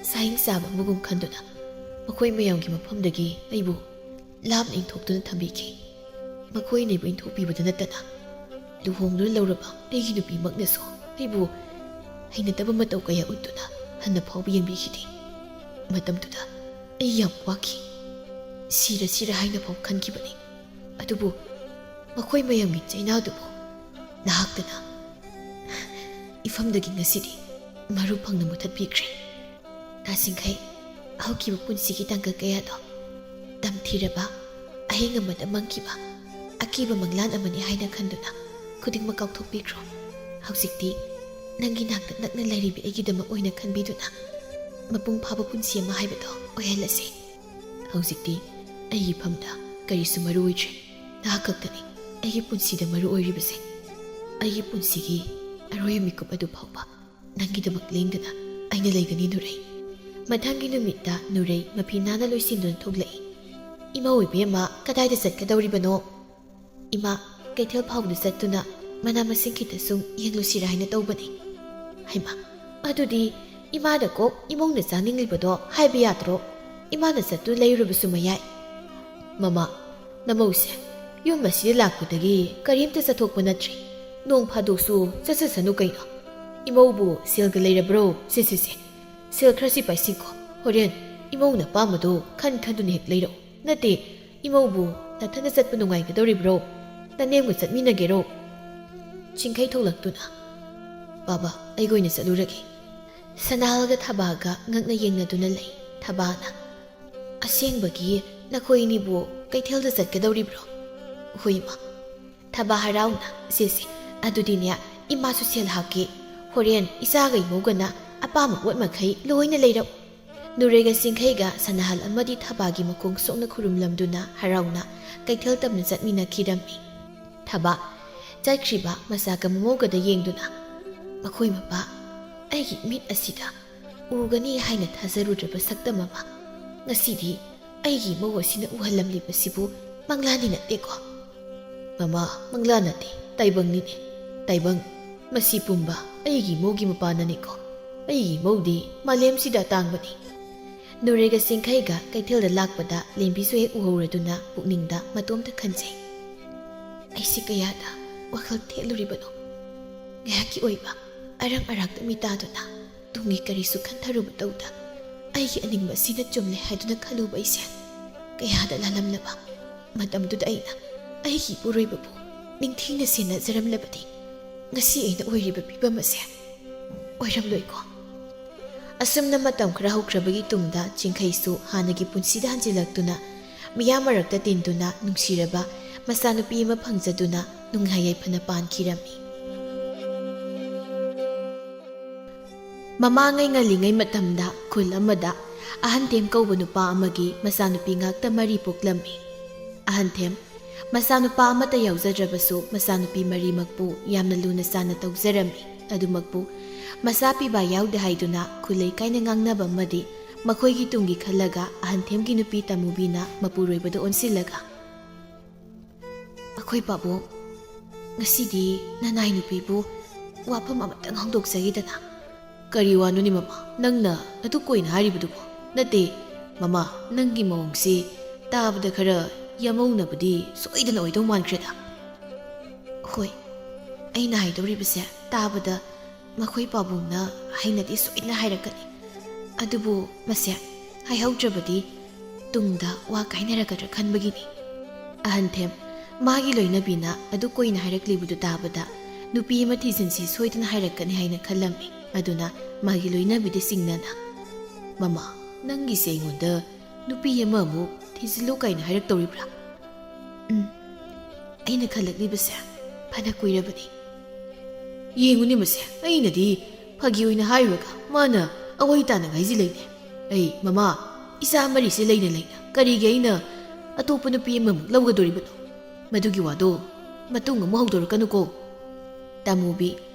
ꯁꯥꯍꯤꯡ ꯆꯥꯕ ꯑꯃꯒꯨꯝ ꯈꯟꯗꯨꯅ ꯃꯈꯣꯏ ꯃꯌꯥꯝꯒꯤ ꯃꯐꯝꯗꯒꯤ ꯑꯩꯕꯨ ꯂꯥꯞꯅ ꯏꯟꯊꯣꯛꯇꯨꯅ ꯊꯝꯕꯤꯈꯤ꯫ ꯃꯈꯣꯏꯅ ꯑꯩꯕꯨ ꯏꯟꯊꯣꯛꯄꯤꯕꯗ ꯅꯠꯇꯅ ꯂꯨꯍꯣꯡꯗꯨꯅ ꯂꯧꯔꯕ ꯑꯩꯒꯤ ꯅꯨꯄꯤꯃꯛꯅꯁꯨ ꯑꯩꯕꯨ ꯍꯩꯅꯗꯕ ꯃꯇꯧ ꯀꯌꯥ ꯎꯠꯇꯨꯅ ꯍꯟꯅ ꯐꯥꯎꯕ ꯌꯦꯡꯕꯤꯈꯤꯗꯦ꯫ ꯃꯇꯝꯗꯨꯗ ꯑꯩ ꯌꯥꯝ ꯋꯥꯈꯤ꯫ ꯁꯤꯔ ꯁꯤꯔ ꯍꯥꯏꯅ ꯐꯥꯎ ꯈꯟꯈꯤꯕꯅꯤ꯫ ꯑꯗꯨꯕꯨ ꯃꯈꯣꯏ ꯃꯌꯥꯝꯒꯤ ꯆꯩꯅꯥꯗꯨꯕꯨ ꯅꯍꯥꯛꯇꯅ ꯏꯐꯝꯗꯒꯤ ꯉꯁꯤꯗꯤ ꯃꯔꯨ ꯐꯪꯅ ꯃꯨꯊꯠꯄꯤꯈ꯭ꯔꯦ꯫ ꯇꯥꯁꯤꯡꯈꯩ, ꯍꯧꯈꯤꯕ ꯄꯨꯟꯁꯤꯒꯤ ꯇꯥꯡꯀꯛ ꯀꯌꯥꯗꯣ ꯇꯝꯊꯤꯔꯕ, ꯑꯍꯤꯡ ꯑꯃꯗ ꯃꯪꯈꯤꯕ ꯑꯀꯤꯕ ꯃꯪꯂꯥꯟ ꯑꯃꯅꯤ ꯍꯥꯏꯅ ꯈꯟꯗꯨꯅ ꯈꯨꯗꯤꯡꯃꯛ ꯀꯥꯎꯊꯣꯛꯄꯤꯈ꯭ꯔꯣ꯫ ꯍꯧꯖꯤꯛꯇꯤ ꯅꯪꯒꯤ ꯅꯥꯛꯇ ꯅꯛꯅ ꯂꯩꯔꯤꯕꯤ ꯑꯩꯒꯤꯗꯃꯛ ꯑꯣꯏꯅ ꯈꯟꯕꯤꯗꯨꯅ ꯃꯄꯨꯡ ꯐꯥꯕ ꯄꯨꯟꯁꯤ ꯑꯃ ꯍꯥꯏꯕꯗꯣ ꯑꯣꯏꯍꯜꯂꯁꯤ꯫ ꯍꯧꯖꯤꯛꯇꯤ ꯑꯩꯒꯤ ꯏꯐꯝꯗ ꯀꯔꯤꯁꯨ ꯃꯔꯨ ꯑꯣꯏꯗ꯭ꯔꯦ꯫ ꯅꯍꯥꯛ ꯈꯛꯇꯅꯤ ꯑꯩꯒꯤ ꯄꯨꯟꯁꯤꯗ ꯃꯔꯨ ꯑꯣꯏꯔꯤꯕꯁꯦ꯫ ꯑꯩꯒꯤ ꯄꯨꯟꯁꯤꯒꯤ ꯑꯔꯣꯏꯕ ꯃꯤꯀꯨꯞ ꯑꯗꯨ ꯐꯥꯎꯕ ꯅꯪꯒꯤꯗꯃꯛ ꯂꯦꯡꯗꯅ ꯑꯩꯅ ꯂꯩꯒꯅꯤ, ꯅꯨꯔꯩ꯫ ꯃꯊꯪꯒꯤ ꯅꯨꯃꯤꯠꯇ ꯅꯨꯔꯩ ꯃꯐꯤ ꯅꯥꯟꯅ ꯂꯣꯏꯁꯤꯟꯗꯨꯅ ꯊꯣꯛꯂꯛꯏ꯫ "ꯏꯃꯧ ꯏꯕꯦꯝꯃ, ꯀꯗꯥꯏꯗ ꯆꯠꯀꯗꯧꯔꯤꯕꯅꯣ?" "ꯏꯃꯥ, ꯀꯩꯊꯦꯜ ꯐꯥꯎꯕꯗ ꯆꯠꯇꯨꯅ ꯃꯅꯥ ꯃꯁꯤꯡ ꯈꯤꯇ ꯁꯨꯝ ꯌꯦꯡꯂꯨꯁꯤꯔꯥ ꯍꯥꯏꯅ ꯇꯧꯕꯅꯤ꯫" "ꯍꯩꯃꯥ, ꯑꯗꯨꯗꯤ ꯏꯃꯥꯗ ꯀꯣꯛ ꯏꯃꯧꯅ ꯆꯥꯅꯤꯡꯂꯤꯕꯗꯣ ꯍꯥꯏꯕ ꯌꯥꯗ꯭ꯔꯣ? ꯏꯃꯥꯅ ꯆꯠꯇꯨꯅ ꯂꯩꯔꯨꯔꯕꯁꯨ ꯃꯌꯥꯏ꯫" "ꯃꯃꯥ, ꯅꯃꯧꯁꯦ ꯌꯨꯝ ꯑꯁꯤꯗ ꯂꯥꯛꯄꯗꯒꯤ ꯀꯔꯤꯝꯇ ꯆꯠꯊꯣꯛꯄ ꯅꯠꯇ꯭ꯔꯤ꯫ ꯅꯣꯡ ꯐꯥꯗꯣꯛꯁꯨ ꯆꯠꯆꯁꯅꯨ ꯀꯩꯅꯣ꯫ ꯏꯃꯧꯕꯨ ꯁꯦꯜꯒ ꯂꯩꯔꯕ꯭ꯔꯣ? ꯁꯦ, ꯁꯦ, ꯁꯦ꯫ ꯁꯦꯜ ꯈꯔꯁꯤ ꯄꯥꯏꯁꯤꯀꯣ꯫ ꯍꯣꯔꯦꯟ ꯏꯃꯧꯅ ꯑꯄꯥꯝꯕꯗꯣ ꯈꯟ ꯈꯟꯗꯨꯅ ꯍꯦꯛ ꯂꯩꯔꯛꯎ꯫ ꯅꯠꯇꯦ, ꯏꯃꯧꯕꯨ ꯅꯊꯟꯗ ꯆꯠꯄ ꯅꯨꯡꯉꯥꯏꯒꯗꯧꯔꯤꯕ꯭ꯔꯣ? ꯅꯅꯦꯝꯒ ꯆꯠꯃꯤꯟꯅꯒꯦꯔꯣ? ꯆꯤꯡꯈꯩ ꯊꯣꯛꯂꯛꯇꯨꯅ, "ꯕꯥꯕꯥ, ꯑꯩꯒ ꯑꯣꯏꯅ ꯆꯠꯂꯨꯔꯒꯦ꯫" ꯁꯅꯥꯍꯜꯒ ꯊꯕꯥꯒ ꯉꯛꯅ ꯌꯦꯡꯅꯗꯨꯅ ꯂꯩ꯫ ꯊꯕꯥꯅ, "ꯑꯁꯦꯡꯕꯒꯤ ꯅꯈꯣꯏ ꯑꯅꯤꯕꯨ ꯀꯩꯊꯦꯜꯗ ꯆꯠꯀꯗꯧꯔꯤꯕ꯭ꯔꯣ?" "ꯍꯣꯏ, ꯏꯃꯥ꯫" ꯊꯕꯥ ꯍꯔꯥꯎꯅ, "ꯁꯦ, ꯁꯦ, ꯑꯗꯨꯗꯤꯅꯦ, ꯏꯃꯥꯁꯨ ꯁꯦꯜ ꯍꯥꯞꯀꯦ꯫ ꯍꯣꯔꯦꯟ ꯏꯆꯥꯒ ꯏꯃꯧꯒꯅ ꯑꯄꯥꯝꯕ ꯄꯣꯠ ꯃꯈꯩ ꯂꯣꯏꯅ ꯂꯩꯔꯛꯎ꯫" ꯅꯨꯔꯦꯒ ꯆꯤꯡꯈꯩꯒ ꯁꯅꯥꯍꯜ ꯑꯃꯗꯤ ꯊꯕꯥꯒꯤ ꯃꯈꯣꯡ ꯁꯣꯛꯅ ꯈꯨꯔꯨꯝꯂꯝꯗꯨꯅ ꯍꯔꯥꯎꯅ ꯀꯩꯊꯦꯜ ꯇꯝꯅ ꯆꯠꯃꯤꯟꯅꯈꯤꯔꯝꯃꯤ꯫ ꯊꯕꯥ ꯆꯠꯈ꯭ꯔꯤꯕ ꯃꯆꯥꯒ ꯃꯃꯧꯒꯗ ꯌꯦꯡꯗꯨꯅ, "ꯃꯈꯣꯏ ꯃꯄꯥ ꯑꯩꯒꯤ ꯃꯤꯠ ꯑꯁꯤꯗ ꯎꯒꯅꯤ ꯍꯥꯏꯅ ꯊꯥꯖꯔꯨꯗ꯭ꯔꯕ ꯁꯛꯇꯝ ꯑꯃ ꯉꯁꯤꯗꯤ ꯑꯩꯒꯤ ꯏꯃꯧ ꯑꯁꯤꯅ ꯎꯍꯜꯂꯝꯂꯤꯕꯁꯤꯕꯨ ꯃꯪꯂꯥꯟꯗꯤ ꯅꯠꯇꯦꯀꯣ?" "ꯃꯃꯥ, ꯃꯪꯂꯥꯟ ꯅꯠꯇꯦ, ꯇꯥꯏꯕꯪꯅꯤꯅꯦ, ꯇꯥꯏꯕꯪ꯫ ꯃꯁꯤ ꯄꯨꯝꯕ ꯑꯩꯒꯤ ꯏꯃꯧꯒꯤ ꯃꯄꯥꯅꯅꯤꯀꯣ꯫ ꯑꯩꯒꯤ ꯏꯃꯧꯗꯤ ꯃꯥꯂꯦꯝꯁꯤꯗ ꯑꯇꯥꯡꯕꯅꯤ꯫" ꯅꯨꯔꯦꯒ ꯆꯤꯡꯈꯩꯒ ꯀꯩꯊꯦꯜꯗ ꯂꯥꯛꯄꯗ ꯂꯦꯝꯕꯤꯁꯨ ꯍꯦꯛ ꯎꯍꯧꯔꯗꯨꯅ ꯄꯨꯛꯅꯤꯡꯗ ꯃꯇꯣꯝꯇ ꯈꯟꯖꯩ, "ꯑꯩꯁꯦ ꯀꯌꯥꯗ ꯋꯥꯈꯜ ꯊꯦꯠꯂꯨꯔꯤꯕꯅꯣ? ꯉꯥꯏꯍꯥꯛꯀꯤ ꯑꯣꯏꯕ ꯑꯔꯪ ꯑꯔꯥꯛꯇ ꯃꯤꯇꯥꯗꯨꯅ ꯇꯨꯡꯒꯤ ꯀꯔꯤꯁꯨ ꯈꯟꯊꯔꯨꯕ ꯇꯧꯗ ꯑꯩꯒꯤ ꯑꯅꯤꯡꯕ ꯑꯁꯤꯅ ꯆꯨꯝꯂꯦ ꯍꯥꯏꯗꯨꯅ ꯈꯜꯂꯨꯕ ꯑꯩꯁꯦ ꯀꯌꯥꯗ ꯂꯥꯜꯂꯝꯂꯕ꯫ ꯃꯇꯝꯗꯨꯗ ꯑꯩꯅ ꯑꯩꯒꯤ ꯏꯄꯨꯔꯣꯏꯕꯕꯨ ꯅꯤꯡꯊꯤꯅ ꯁꯦꯟꯅꯖꯔꯝꯂꯕꯗꯤ ꯉꯁꯤ ꯑꯩꯅ ꯑꯣꯏꯔꯤꯕ ꯐꯤꯕꯝ ꯑꯁꯦ ꯑꯣꯏꯔꯝꯂꯣꯏꯀꯣ?" ꯑꯁꯨꯝꯅ ꯃꯇꯝ ꯈꯔ ꯍꯧꯈ꯭ꯔꯕꯒꯤ ꯇꯨꯡꯗ ꯆꯤꯡꯈꯩꯁꯨ ꯍꯥꯟꯅꯒꯤ ꯄꯨꯟꯁꯤꯗ ꯍꯟꯖꯤꯜꯂꯛꯇꯨꯅ ꯃꯤꯌꯥꯝ ꯃꯔꯛꯇ ꯇꯤꯟꯗꯨꯅ ꯅꯨꯡꯁꯤꯔꯕ ꯃꯆꯥꯅꯨꯄꯤ ꯑꯃ ꯐꯪꯖꯗꯨꯅ ꯅꯨꯡꯉꯥꯏ ꯌꯥꯏꯐꯅ ꯄꯥꯟꯈꯤꯔꯝꯃꯤ꯫ ꯃꯃꯥꯡꯉꯩ ꯉꯜꯂꯤꯉꯩ ꯃꯇꯝꯗ ꯈꯨꯜ ꯑꯃꯗ ꯑꯍꯟꯊꯦꯝ ꯀꯧꯕ ꯅꯨꯄꯥ ꯑꯃꯒꯤ ꯃꯆꯥꯅꯨꯄꯤ ꯉꯥꯛꯇ ꯃꯔꯤ ꯄꯣꯛꯂꯝꯃꯤ꯫ ꯑꯍꯟꯊꯦꯝ ꯃꯆꯥꯅꯨꯄꯥ ꯑꯃꯠꯇ ꯌꯥꯎꯖꯗ꯭ꯔꯕꯁꯨ ꯃꯆꯥꯅꯨꯄꯤ ꯃꯔꯤꯃꯛꯄꯨ ꯌꯥꯝꯅ ꯂꯨꯅ ꯆꯥꯟꯅ ꯇꯧꯖꯔꯝꯃꯤ꯫ ꯑꯗꯨꯃꯛꯄꯨ ꯃꯆꯥ ꯄꯤꯕ ꯌꯥꯎꯗꯦ ꯍꯥꯏꯗꯨꯅ ꯈꯨꯜ ꯂꯩꯀꯥꯏꯅ ꯉꯥꯡꯅꯕ ꯑꯃꯗꯤ ꯃꯈꯣꯏꯒꯤ ꯇꯨꯡꯒꯤ ꯈꯜꯂꯒ ꯑꯍꯟꯊꯦꯝꯒꯤ ꯅꯨꯄꯤ ꯇꯃꯨꯕꯤꯅ ꯃꯄꯨꯔꯣꯏꯕꯗ ꯑꯣꯟꯁꯤꯜꯂꯒ, "ꯑꯩꯈꯣꯏ ꯄꯥꯕꯨꯡ, ꯉꯁꯤꯗꯤ ꯅꯅꯥꯏ ꯅꯨꯄꯤꯕꯨ ꯋꯥꯐꯝ ꯑꯃꯇꯪ ꯍꯧꯗꯣꯛꯆꯈꯤꯗꯅ꯫" "ꯀꯔꯤ ꯋꯥꯅꯣꯅꯦ ꯃꯃꯥ, ꯅꯪꯅ ꯑꯗꯨꯛ ꯀꯨꯏꯅ ꯍꯥꯏꯔꯤꯕꯗꯨꯕꯨ?" "ꯅꯠꯇꯦ ꯃꯃꯥ, ꯅꯪꯒꯤ ꯃꯑꯣꯡꯁꯤ ꯇꯥꯕꯗ ꯈꯔ ꯌꯥꯃꯧꯅꯕꯗꯤ ꯁꯣꯏꯗꯅ ꯑꯣꯏꯗꯧ ꯃꯥꯟꯈ꯭ꯔꯦꯗ꯫" "ꯍꯣꯏ, ꯑꯩꯅ ꯍꯥꯏꯗꯧꯔꯤꯕꯁꯦ ꯇꯥꯕꯗ ꯃꯈꯣꯏ ꯄꯥꯕꯨꯡꯅ ꯍꯩꯅꯗꯤ ꯁꯣꯏꯗꯅ ꯍꯥꯏꯔꯛꯀꯅꯤ꯫ ꯑꯗꯨꯕꯨ ꯃꯁꯦ ꯍꯥꯏꯍꯧꯗ꯭ꯔꯕꯗꯤ ꯇꯨꯡꯗ ꯋꯥ ꯀꯥꯏꯅꯔꯛꯀꯗ꯭ꯔꯥ ꯈꯟꯕꯒꯤꯅꯤ꯫ ꯑꯍꯟꯊꯦꯝ, ꯃꯥꯒꯤ ꯂꯣꯏꯅꯕꯤꯅ ꯑꯗꯨ ꯀꯣꯏꯅ ꯍꯥꯏꯔꯛꯂꯤꯕꯗꯨ ꯇꯥꯕꯗ ꯅꯨꯄꯤ ꯑꯃ ꯊꯤꯖꯤꯟꯁꯤ ꯁꯣꯏꯗꯅ ꯍꯥꯏꯔꯛꯀꯅꯤ ꯍꯥꯏꯅ ꯈꯜꯂꯝꯃꯤ꯫ ꯑꯗꯨꯅ ꯃꯥꯒꯤ ꯂꯣꯏꯅꯕꯤꯗ ꯆꯤꯡꯅꯅ, "ꯃꯃꯥ, ꯅꯪꯒꯤꯁꯦ ꯑꯩꯉꯣꯟꯗ ꯅꯨꯄꯤ ꯑꯃꯃꯨꯛ ꯊꯤꯖꯤꯜꯂꯨ ꯀꯥꯏꯅ ꯍꯥꯏꯔꯛꯇꯧꯔꯤꯕ꯭ꯔꯥ?" "ꯎꯝ, ꯑꯩꯅ ꯈꯜꯂꯛꯂꯤꯕꯁꯦ ꯐꯅ ꯀꯨꯏꯔꯕꯅꯤ꯫" "ꯌꯦꯡꯉꯨꯅꯦ ꯃꯁꯦ, ꯑꯩꯅꯗꯤ ꯐꯥꯒꯤ ꯑꯣꯏꯅ ꯍꯥꯏꯔꯨꯔꯒ ꯃꯥꯅ ꯑꯋꯥꯏ ꯇꯥꯅ ꯉꯥꯏꯁꯤꯜꯂꯛꯏꯅꯦ꯫ ꯑꯩ, ꯃꯃꯥ, ꯏꯆꯥ ꯃꯔꯤꯁꯦ ꯂꯩꯅ ꯂꯩꯅ ꯀꯔꯤꯒꯤ ꯑꯩꯅ ꯑꯇꯣꯞꯄ ꯅꯨꯄꯤ ꯑꯃꯃꯨꯛ ꯂꯧꯒꯗꯣꯔꯤꯕꯅꯣ? ꯃꯗꯨꯒꯤ ꯋꯥꯗꯣ ꯃꯇꯨꯡ ꯑꯃꯨꯛ ꯍꯧꯗꯣꯔꯛꯀꯅꯨꯀꯣ꯫" ꯇꯥꯃꯨꯕꯤ,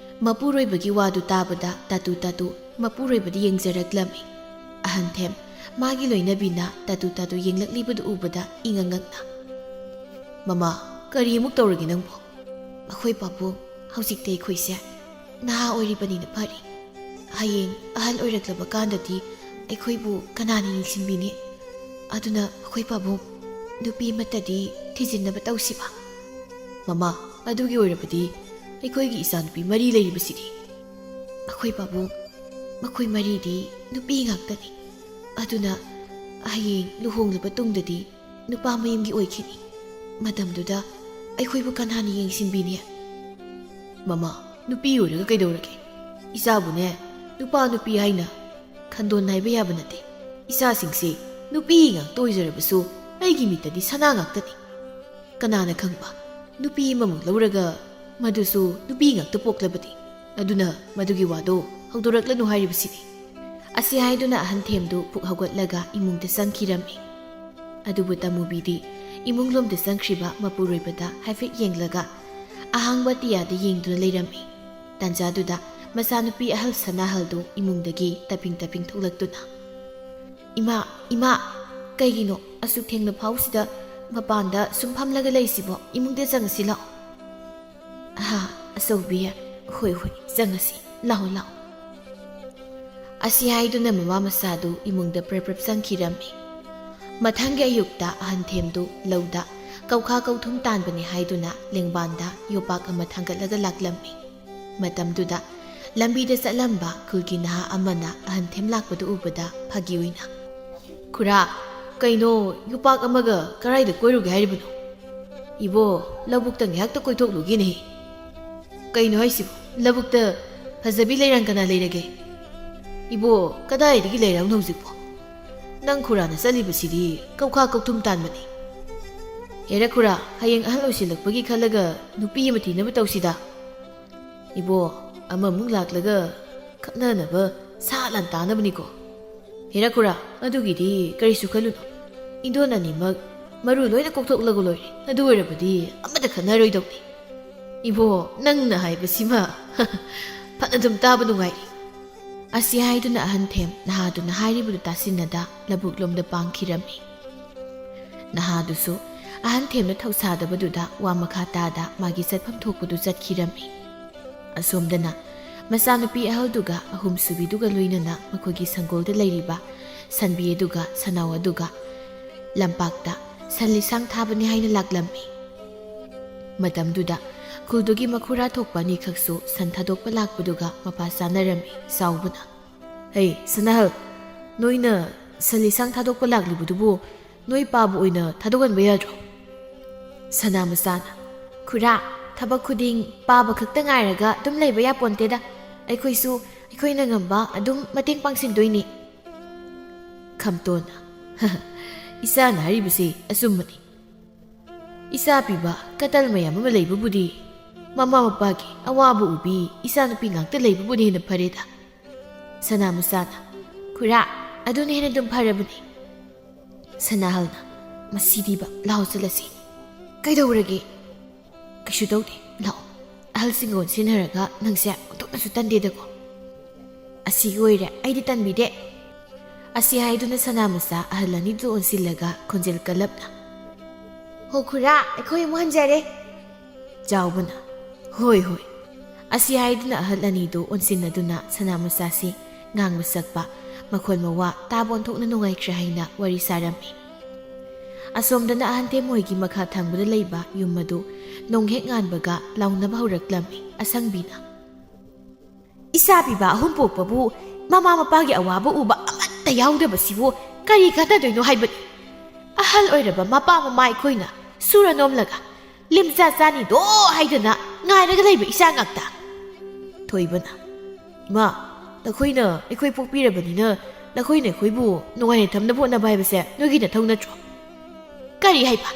ꯃꯄꯨꯔꯣꯏꯕꯒꯤ ꯋꯥꯗꯨ ꯇꯥꯕꯗ ꯇꯥꯇꯨ ꯇꯥꯇꯨ ꯃꯄꯨꯔꯣꯏꯕꯗ ꯌꯦꯡꯖꯔꯛꯂꯝꯃꯤ꯫ ꯑꯍꯟꯊꯦꯝ, ꯃꯥꯒꯤ ꯂꯣꯏꯅꯕꯤꯅ ꯇꯥꯇꯨ ꯇꯥꯇꯨ ꯌꯦꯡꯂꯛꯂꯤꯕꯗꯨ ꯎꯕꯗ ꯏꯉꯛ ꯉꯛꯅ, "ꯃꯃꯥ, ꯀꯔꯤ ꯑꯃꯨꯛ ꯇꯧꯔꯒꯦ ꯅꯪꯕꯨ?" "ꯃꯈꯣꯏ ꯄꯥꯕꯨꯡ, ꯍꯧꯖꯤꯛꯇꯤ ꯑꯩꯈꯣꯏꯁꯦ ꯅꯍꯥ ꯑꯣꯏꯔꯤꯕꯅꯤꯅ ꯐꯔꯤ꯫ ꯍꯌꯦꯡ ꯑꯍꯜ ꯑꯣꯏꯔꯛꯂꯕ ꯀꯥꯟꯗꯗꯤ ꯑꯩꯈꯣꯏꯕꯨ ꯀꯅꯥꯅ ꯌꯦꯡꯁꯤꯟꯕꯤꯅꯤ? ꯑꯗꯨꯅ ꯃꯈꯣꯏ ꯄꯥꯕꯨꯡ, ꯅꯨꯄꯤ ꯑꯃꯠꯇꯗꯤ ꯊꯤꯖꯤꯟꯅꯕ ꯇꯧꯁꯤꯕ?" "ꯃꯃꯥ, ꯑꯗꯨꯒꯤ ꯑꯣꯏꯔꯕꯗꯤ ꯑꯩꯈꯣꯏꯒꯤ ꯏꯆꯥꯅꯨꯄꯤ ꯃꯔꯤ ꯂꯩꯔꯤꯕꯁꯤꯗꯤ?" "ꯑꯩꯈꯣꯏ ꯄꯥꯕꯨꯡ, ꯃꯈꯣꯏ ꯃꯔꯤꯗꯤ ꯅꯨꯄꯤ ꯉꯥꯛꯇꯅꯤ꯫ ꯑꯗꯨꯅ ꯍꯌꯦꯡ ꯂꯨꯍꯣꯡꯂꯕ ꯇꯨꯡꯗꯗꯤ ꯅꯨꯄꯥ ꯃꯌꯨꯝꯒꯤ ꯑꯣꯏꯈꯤꯅꯤ꯫ ꯃꯇꯝꯗꯨꯗ ꯑꯩꯈꯣꯏꯕꯨ ꯀꯅꯥꯅ ꯌꯦꯡꯁꯤꯟꯕꯤꯅꯤ?" "ꯃꯃꯥ, ꯅꯨꯄꯤ ꯑꯣꯏꯔꯒ ꯀꯩꯗꯧꯔꯒꯦ? ꯏꯆꯥꯕꯨꯅꯦ, ꯅꯨꯄꯥ ꯅꯨꯄꯤ ꯍꯥꯏꯅ ꯈꯟꯗꯣꯟ ꯅꯥꯏꯕ ꯌꯥꯕ ꯅꯠꯇꯦ꯫ ꯏꯆꯥꯁꯤꯡꯁꯦ ꯅꯨꯄꯤ ꯉꯥꯛꯇ ꯑꯣꯏꯖꯔꯕꯁꯨ ꯑꯩꯒꯤ ꯃꯤꯠꯇꯗꯤ ꯁꯅꯥ ꯉꯥꯛꯇꯅꯤ꯫ ꯀꯅꯥꯅ ꯈꯪꯕ, ꯅꯨꯄꯤ ꯑꯃꯃꯨꯛ ꯂꯧꯔꯒ ꯃꯗꯨꯁꯨ ꯅꯨꯄꯤ ꯉꯥꯛꯇ ꯄꯣꯛꯂꯕꯗꯤ? ꯑꯗꯨꯅ ꯃꯗꯨꯒꯤ ꯋꯥꯗꯣ ꯍꯧꯗꯣꯔꯛꯂꯅꯨ ꯍꯥꯏꯔꯤꯕꯁꯤꯅꯤ꯫" ꯑꯁꯤ ꯍꯥꯏꯗꯨꯅ ꯑꯍꯟ ꯊꯦꯝꯗꯨ ꯄꯨꯛ ꯍꯧꯒꯠꯂꯒ ꯏꯃꯨꯡꯗ ꯆꯪꯈꯤꯔꯝꯃꯤ꯫ ꯑꯗꯨꯕꯨ ꯇꯃꯨꯕꯤꯗꯤ ꯏꯃꯨꯡꯂꯣꯝꯗ ꯆꯪꯈ꯭ꯔꯤꯕ ꯃꯄꯨꯔꯣꯏꯕꯗ ꯍꯥꯏꯐꯦꯠ ꯌꯦꯡꯂꯒ ꯑꯍꯥꯡꯕ ꯑꯇꯤꯌꯥꯗ ꯌꯦꯡꯗꯨꯅ ꯂꯩꯔꯝꯃꯤ꯫ ꯇꯥꯟꯖꯥꯗꯨꯗ ꯃꯆꯥꯅꯨꯄꯤ ꯑꯍꯜ ꯁꯅꯥꯍꯜꯗꯨ ꯏꯃꯨꯡꯗꯒꯤ ꯇꯞꯄꯤꯡ ꯇꯞꯄꯤꯡ ꯊꯣꯛꯂꯛꯇꯨꯅ, "ꯏꯃꯥ, ꯏꯃꯥ, ꯀꯩꯒꯤꯅꯣ ꯑꯁꯨꯛ ꯊꯦꯡꯅ ꯐꯥꯎꯁꯤꯗ ꯃꯄꯥꯟꯗ ꯁꯨꯝ ꯐꯝꯂꯒ ꯂꯩꯁꯤꯕꯣ? ꯏꯃꯨꯡꯗ ꯆꯪꯉꯁꯤ ꯂꯥꯛꯑꯣ꯫" "ꯑꯍꯥ, ꯑꯆꯧꯕꯤ, ꯍꯣꯏ, ꯍꯣꯏ, ꯆꯪꯉꯁꯤ, ꯂꯥꯛꯑꯣ, ꯂꯥꯛꯑꯣ꯫" ꯑꯁꯤ ꯍꯥꯏꯗꯨꯅ ꯃꯃꯥ ꯃꯆꯥꯗꯨ ꯏꯃꯨꯡꯗ ꯄ꯭ꯔꯞ ꯄ꯭ꯔꯞ ꯆꯪꯈꯤꯔꯝꯃꯤ꯫ ꯃꯊꯪꯒꯤ ꯑꯌꯨꯛꯇ ꯑꯍꯟ ꯊꯦꯝꯗꯨ ꯂꯧꯗ ꯀꯧꯈꯥ ꯀꯧꯊꯨꯝ ꯇꯥꯟꯕꯅꯤ ꯍꯥꯏꯗꯨꯅ ꯂꯦꯡꯕꯥꯟꯗ ꯌꯣꯄꯥꯛ ꯑꯃ ꯊꯥꯡꯒꯠꯂꯒ ꯂꯥꯛꯂꯝꯃꯤ꯫ ꯃꯇꯝꯗꯨꯗ ꯂꯝꯕꯤꯗ ꯆꯠꯂꯝꯕ ꯈꯨꯜꯒꯤ ꯅꯍꯥ ꯑꯃꯅ ꯑꯍꯟ ꯊꯦꯝ ꯂꯥꯛꯄꯗꯨ ꯎꯕꯗ ꯐꯥꯒꯤ ꯑꯣꯏꯅ, "ꯈꯨꯔꯥ, ꯀꯩꯅꯣ, ꯌꯣꯄꯥꯛ ꯑꯃꯒ ꯀꯔꯥꯏꯗ ꯀꯣꯏꯔꯨꯒꯦ ꯍꯥꯏꯔꯤꯕꯅꯣ?" "ꯏꯕꯣ, ꯂꯧꯕꯨꯛꯇ ꯉꯥꯏꯍꯥꯛꯇ ꯀꯣꯏꯊꯣꯛꯂꯨꯒꯦꯅꯦꯍꯦ꯫" "ꯀꯩꯅꯣ ꯍꯥꯏꯁꯤꯕꯣ? ꯂꯧꯕꯨꯛꯇ ꯐꯖꯕꯤ ꯂꯩꯔꯥꯡ ꯀꯅꯥ ꯂꯩꯔꯒꯦ?" "ꯏꯕꯣ, ꯀꯗꯥꯏꯗꯒꯤ ꯂꯩꯔꯥꯡꯅꯣ ꯍꯧꯖꯤꯛꯄꯣ? ꯅꯪ ꯈꯨꯔꯥꯅ ꯆꯠꯂꯤꯕꯁꯤꯗꯤ ꯀꯧꯈꯥ ꯀꯧꯊꯨꯝ ꯇꯥꯟꯕꯅꯤ꯫" "ꯍꯦꯔꯥ ꯈꯨꯔꯥ, ꯍꯌꯦꯡ ꯑꯍꯜ ꯑꯣꯏꯁꯤꯜꯂꯛꯄꯒꯤ ꯈꯜꯂꯒ ꯅꯨꯄꯤ ꯑꯃ ꯊꯤꯅꯕ ꯇꯧꯁꯤꯗ꯫" "ꯏꯕꯣ, ꯑꯃꯃꯨꯛ ꯂꯥꯛꯂꯒ ꯈꯠꯅꯅꯕ ꯁꯥ ꯂꯥꯟ ꯇꯥꯅꯕꯅꯤꯀꯣ꯫" "ꯍꯦꯔꯥ ꯈꯨꯔꯥ, ꯑꯗꯨꯒꯤꯗꯤ ꯀꯔꯤꯁꯨ ꯈꯜꯂꯨꯅꯨ꯫ ꯏꯟꯗꯣꯟ ꯑꯅꯤꯃꯛ ꯃꯔꯨ ꯂꯣꯏꯅ ꯀꯣꯛꯊꯣꯛꯂꯒ ꯂꯣꯏꯔꯦ꯫ ꯑꯗꯨ ꯑꯣꯏꯔꯕꯗꯤ ꯑꯃꯠꯇ ꯈꯠꯅꯔꯣꯏꯗꯧꯅꯤ꯫" "ꯏꯕꯣ, ꯅꯪꯅ ꯍꯥꯏꯕꯁꯤꯃ ꯐꯅꯗꯨꯝ ꯇꯥꯕ ꯅꯨꯡꯉꯥꯏꯔꯤ꯫" ꯑꯁꯤ ꯍꯥꯏꯗꯨꯅ ꯑꯍꯟ ꯊꯦꯝ ꯅꯍꯥꯗꯨꯅ ꯍꯥꯏꯔꯤꯕꯗꯨ ꯇꯥꯁꯤꯟꯅꯗ ꯂꯧꯕꯨꯛꯂꯣꯝꯗ ꯄꯥꯡꯈꯤꯔꯝꯃꯤ꯫ ꯅꯍꯥꯗꯨꯁꯨ ꯑꯍꯟ ꯊꯦꯝꯅ ꯊꯧꯁꯥꯗꯕꯗꯨꯗ ꯋꯥ ꯃꯈꯥ ꯇꯥꯗ ꯃꯥꯒꯤ ꯆꯠꯐꯝ ꯊꯣꯛꯄꯗꯨ ꯆꯠꯈꯤꯔꯝꯃꯤ꯫ ꯑꯁꯣꯝꯗꯅ ꯃꯆꯥꯅꯨꯄꯤ ꯑꯍꯜꯗꯨꯒ ꯑꯍꯨꯝꯁꯨꯕꯤꯗꯨꯒ ꯂꯣꯏꯅꯅ ꯃꯈꯣꯏꯒꯤ ꯁꯪꯒꯣꯜꯗ ꯂꯩꯔꯤꯕ ꯁꯟꯕꯤ ꯑꯗꯨꯒ ꯁꯅꯥꯎ ꯑꯗꯨꯒ ꯂꯝꯄꯥꯛꯇ ꯁꯟ ꯂꯤꯁꯥꯡ ꯊꯥꯕꯅꯤ ꯍꯥꯏꯅ ꯂꯥꯛꯂꯝꯃꯤ꯫ ꯃꯇꯝꯗꯨꯗ ꯈꯨꯜꯗꯨꯒꯤ ꯃꯈꯨꯔꯥ ꯊꯣꯛꯄ ꯑꯅꯤꯈꯛꯁꯨ ꯁꯟ ꯊꯥꯗꯣꯛꯄ ꯂꯥꯛꯄꯗꯨꯒ ꯃꯄꯥ ꯆꯥꯅꯔꯝꯃꯤ꯫ ꯆꯥꯎꯕꯅ, "ꯍꯩ, ꯁꯅꯥꯍꯜ, ꯅꯣꯏꯅ ꯁꯟ ꯂꯤꯁꯥꯡ ꯊꯥꯗꯣꯛꯄ ꯂꯥꯛꯂꯤꯕꯗꯨꯕꯨ ꯅꯣꯏ ꯄꯥꯕ ꯑꯣꯏꯅ ꯊꯥꯗꯣꯛꯍꯟꯕ ꯌꯥꯗ꯭ꯔꯣ?" ꯁꯅꯥ ꯃꯆꯥꯅ, "ꯈꯨꯔꯥ, ꯊꯕꯛ ꯈꯨꯗꯤꯡ ꯄꯥꯕ ꯈꯛꯇ ꯉꯥꯏꯔꯒ ꯑꯗꯨꯝ ꯂꯩꯕ ꯌꯥꯄꯣꯟꯇꯦꯗ꯫ ꯑꯩꯈꯣꯏꯁꯨ ꯑꯩꯈꯣꯏꯅ ꯉꯝꯕ ꯑꯗꯨꯝ ꯃꯇꯦꯡ ꯄꯥꯡꯁꯤꯟꯗꯣꯏꯅꯤ꯫" ꯈꯝꯇꯣꯟꯅ, "ꯏꯆꯥꯅ ꯍꯥꯏꯔꯤꯕꯁꯤ ꯑꯆꯨꯝꯕꯅꯤ꯫ ꯏꯆꯥ ꯄꯤꯕ ꯀꯇꯜ ꯃꯌꯥꯝ ꯑꯃ ꯂꯩꯕꯕꯨꯗꯤ, ꯃꯃꯥ ꯃꯄꯥꯒꯤ ꯑꯋꯥꯕ ꯎꯕꯤ ꯏꯆꯥꯅꯨꯄꯤ ꯉꯥꯛꯇ ꯂꯩꯕꯕꯨꯗꯤ ꯍꯦꯟꯅ ꯐꯔꯦꯗ꯫" ꯁꯅꯥ ꯃꯆꯥꯅ, "ꯈꯨꯔꯥ, ꯑꯗꯨꯅ ꯍꯦꯟꯅ ꯑꯗꯨꯝ ꯐꯔꯕꯅꯤ꯫" ꯁꯅꯥꯍꯜꯅ, "ꯃꯁꯤꯗꯤꯕ, ꯂꯥꯎ ꯆꯠꯂꯁꯤ꯫" "ꯀꯩꯗꯧꯔꯒꯦ?" "ꯀꯩꯁꯨ ꯇꯧꯗꯦ, ꯂꯥꯛꯑꯣ꯫ ꯑꯍꯜꯁꯤꯡꯒ ꯑꯣꯟꯁꯤꯟꯅꯔꯒ ꯅꯪꯁꯦ ꯑꯣꯟꯊꯣꯛꯅꯁꯨ ꯇꯟꯗꯦꯗꯀꯣ꯫" "ꯑꯁꯤꯒꯤ ꯑꯣꯏꯔꯦ, ꯑꯩꯗꯤ ꯇꯟꯕꯤꯗꯦ꯫" ꯑꯁꯤ ꯍꯥꯏꯗꯨꯅ ꯁꯅꯥ ꯃꯆꯥ ꯑꯍꯜ ꯑꯅꯤꯗꯨ ꯑꯣꯟꯁꯤꯜꯂꯒ ꯈꯣꯟꯖꯦꯜ ꯀꯜꯂꯞꯅ, "ꯍꯣ ꯈꯨꯔꯥ, ꯑꯩꯈꯣꯏ ꯑꯃꯨꯛ ꯍꯟꯖꯔꯦ꯫" ꯆꯥꯎꯕꯅ, "ꯍꯣꯏ, ꯍꯣꯏ꯫" ꯑꯁꯤ ꯍꯥꯏꯗꯨꯅ ꯑꯍꯜ ꯑꯅꯤꯗꯨ ꯑꯣꯟꯁꯤꯟꯅꯗꯨꯅ ꯁꯅꯥ ꯃꯆꯥꯁꯤ ꯉꯥꯡꯕ ꯁꯛꯄ, ꯃꯈꯣꯜ ꯃꯋꯥ ꯇꯥꯕ ꯑꯣꯟꯊꯣꯛꯅ ꯅꯨꯡꯉꯥꯏꯈ꯭ꯔꯦ ꯍꯥꯏꯅ ꯋꯥꯔꯤ ꯁꯥꯔꯝꯃꯤ꯫ ꯑꯁꯣꯝꯗꯅ ꯑꯍꯟ ꯇꯦꯝ ꯍꯣꯏꯒꯤ ꯃꯈꯥ ꯊꯪꯕꯗ ꯂꯩꯕ ꯌꯨꯝ ꯑꯗꯨ ꯅꯣꯡ ꯍꯦꯛ ꯉꯥꯟꯕꯒ ꯂꯥꯎꯅꯕ ꯍꯧꯔꯛꯂꯝꯃꯤ꯫ ꯑꯁꯪꯕꯤꯅ, "ꯏꯆꯥ ꯄꯤꯕ ꯑꯍꯨꯝ ꯄꯣꯛꯄꯕꯨ ꯃꯃꯥ ꯃꯄꯥꯒꯤ ꯑꯋꯥꯕ ꯎꯕ ꯑꯃꯠꯇ ꯌꯥꯎꯗꯕꯁꯤꯕꯨ ꯀꯔꯤ ꯀꯥꯟꯅꯗꯣꯏꯅꯣ ꯍꯥꯏꯕꯅꯤ? ꯑꯍꯜ ꯑꯣꯏꯔꯕ ꯃꯄꯥ ꯃꯃꯥ ꯑꯩꯈꯣꯏꯅ ꯁꯨꯔ ꯅꯣꯝꯂꯒ ꯂꯤꯝꯆꯥ ꯆꯥꯅꯤꯗꯣ ꯍꯥꯏꯗꯅ ꯉꯥꯏꯔꯒ ꯂꯩꯕ ꯏꯆꯥ ꯉꯥꯛꯇ꯫" ꯊꯣꯏꯕꯅ, "ꯏꯃꯥ, ꯅꯈꯣꯏꯅ ꯑꯩꯈꯣꯏ ꯄꯣꯛꯄꯤꯔꯕꯅꯤꯅ ꯅꯈꯣꯏꯅ ꯑꯩꯈꯣꯏꯕꯨ ꯅꯨꯡꯉꯥꯏꯅ ꯊꯝꯅꯕ ꯍꯣꯠꯅꯕ ꯍꯥꯏꯕꯁꯦ ꯅꯣꯏꯒꯤ ꯅꯊꯧ ꯅꯠꯇ꯭ꯔꯣ?" "ꯀꯔꯤ ꯍꯥꯏꯕ?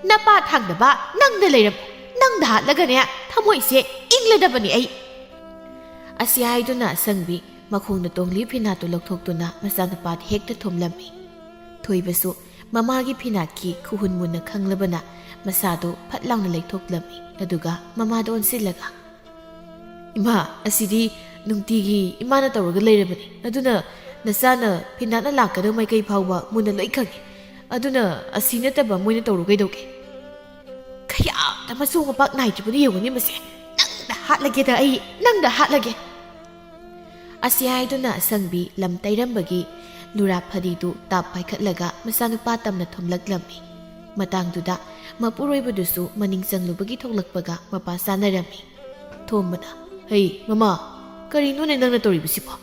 ꯅꯄꯥ ꯊꯥꯡꯗꯕ ꯅꯪꯗ ꯂꯩꯔꯝꯃꯣ꯫ ꯅꯪꯗ ꯍꯥꯠꯂꯒꯅꯦ ꯊꯃꯣꯏꯁꯦ ꯏꯪꯂꯗꯕꯅꯤ ꯑꯩ꯫" ꯑꯁꯤ ꯍꯥꯏꯗꯨꯅ ꯑꯁꯪꯕꯤ ꯃꯈꯣꯡꯗ ꯇꯣꯡꯂꯤ ꯐꯤꯅꯥꯠꯇꯨ ꯂꯧꯊꯣꯛꯇꯨꯅ ꯃꯆꯥꯅꯨꯄꯥꯗ ꯍꯦꯛꯇ ꯊꯣꯝꯂꯝꯃꯤ꯫ ꯊꯣꯏꯕꯁꯨ ꯃꯃꯥꯒꯤ ꯐꯤꯅꯥꯠꯀꯤ ꯈꯨꯍꯨꯟ ꯃꯨꯟꯅ ꯈꯪꯂꯕꯅ ꯃꯁꯥꯗꯨ ꯐꯠ ꯂꯥꯎꯅ ꯂꯩꯊꯣꯛꯂꯝꯃꯤ꯫ ꯑꯗꯨꯒ ꯃꯃꯥꯗ ꯑꯣꯟꯁꯤꯜꯂꯒ, "ꯏꯃꯥ, ꯑꯁꯤꯗꯤ ꯅꯨꯡꯇꯤꯒꯤ ꯏꯃꯥꯅ ꯇꯧꯔꯒ ꯂꯩꯔꯕꯅꯤ꯫ ꯑꯗꯨꯅ ꯅꯆꯥꯅ ꯐꯤꯅꯥꯠꯅ ꯂꯥꯛꯀꯗꯕ ꯃꯥꯏꯀꯩ ꯐꯥꯎꯕ ꯃꯨꯟꯅ ꯂꯣꯏ ꯈꯪꯏ꯫ ꯑꯗꯨꯅ ꯑꯁꯤ ꯅꯠꯇꯕ ꯃꯣꯏꯅ ꯇꯧꯔꯨ ꯀꯩꯗꯧꯒꯦ? ꯀꯌꯥꯗ ꯃꯆꯨ ꯃꯄꯥꯛ ꯅꯥꯏꯗ꯭ꯔꯤꯕꯅꯣ ꯌꯦꯡꯉꯨꯅꯦ ꯃꯁꯦ꯫ ꯅꯪꯗ ꯍꯥꯠꯂꯒꯦꯗ ꯑꯩ, ꯅꯪꯗ ꯍꯥꯠꯂꯒꯦ꯫" ꯑꯁꯤ ꯍꯥꯏꯗꯨꯅ ꯑꯁꯪꯕꯤ ꯂꯝ ꯇꯩꯔꯝꯕꯒꯤ ꯂꯨꯔꯥ ꯐꯗꯤꯗꯨ ꯇꯥꯞ ꯄꯥꯏꯈꯠꯂꯒ ꯃꯆꯥꯅꯨꯄꯥ ꯇꯝꯅ ꯊꯣꯝꯂꯛꯂꯝꯃꯤ꯫ ꯃꯇꯥꯡꯗꯨꯗ ꯃꯄꯨꯔꯣꯏꯕꯗꯨꯁꯨ ꯃꯅꯤꯡ ꯆꯪꯂꯨꯕꯒꯤ ꯊꯣꯛꯂꯛꯄꯒ ꯃꯄꯥ ꯆꯥꯅꯔꯝꯃꯤ꯫ ꯊꯣꯝꯕꯅ, "ꯍꯩ, ꯃꯃꯥ, ꯀꯔꯤꯅꯣꯅꯦ ꯅꯪꯅ ꯇꯧꯔꯤꯕꯁꯤꯕꯣ?"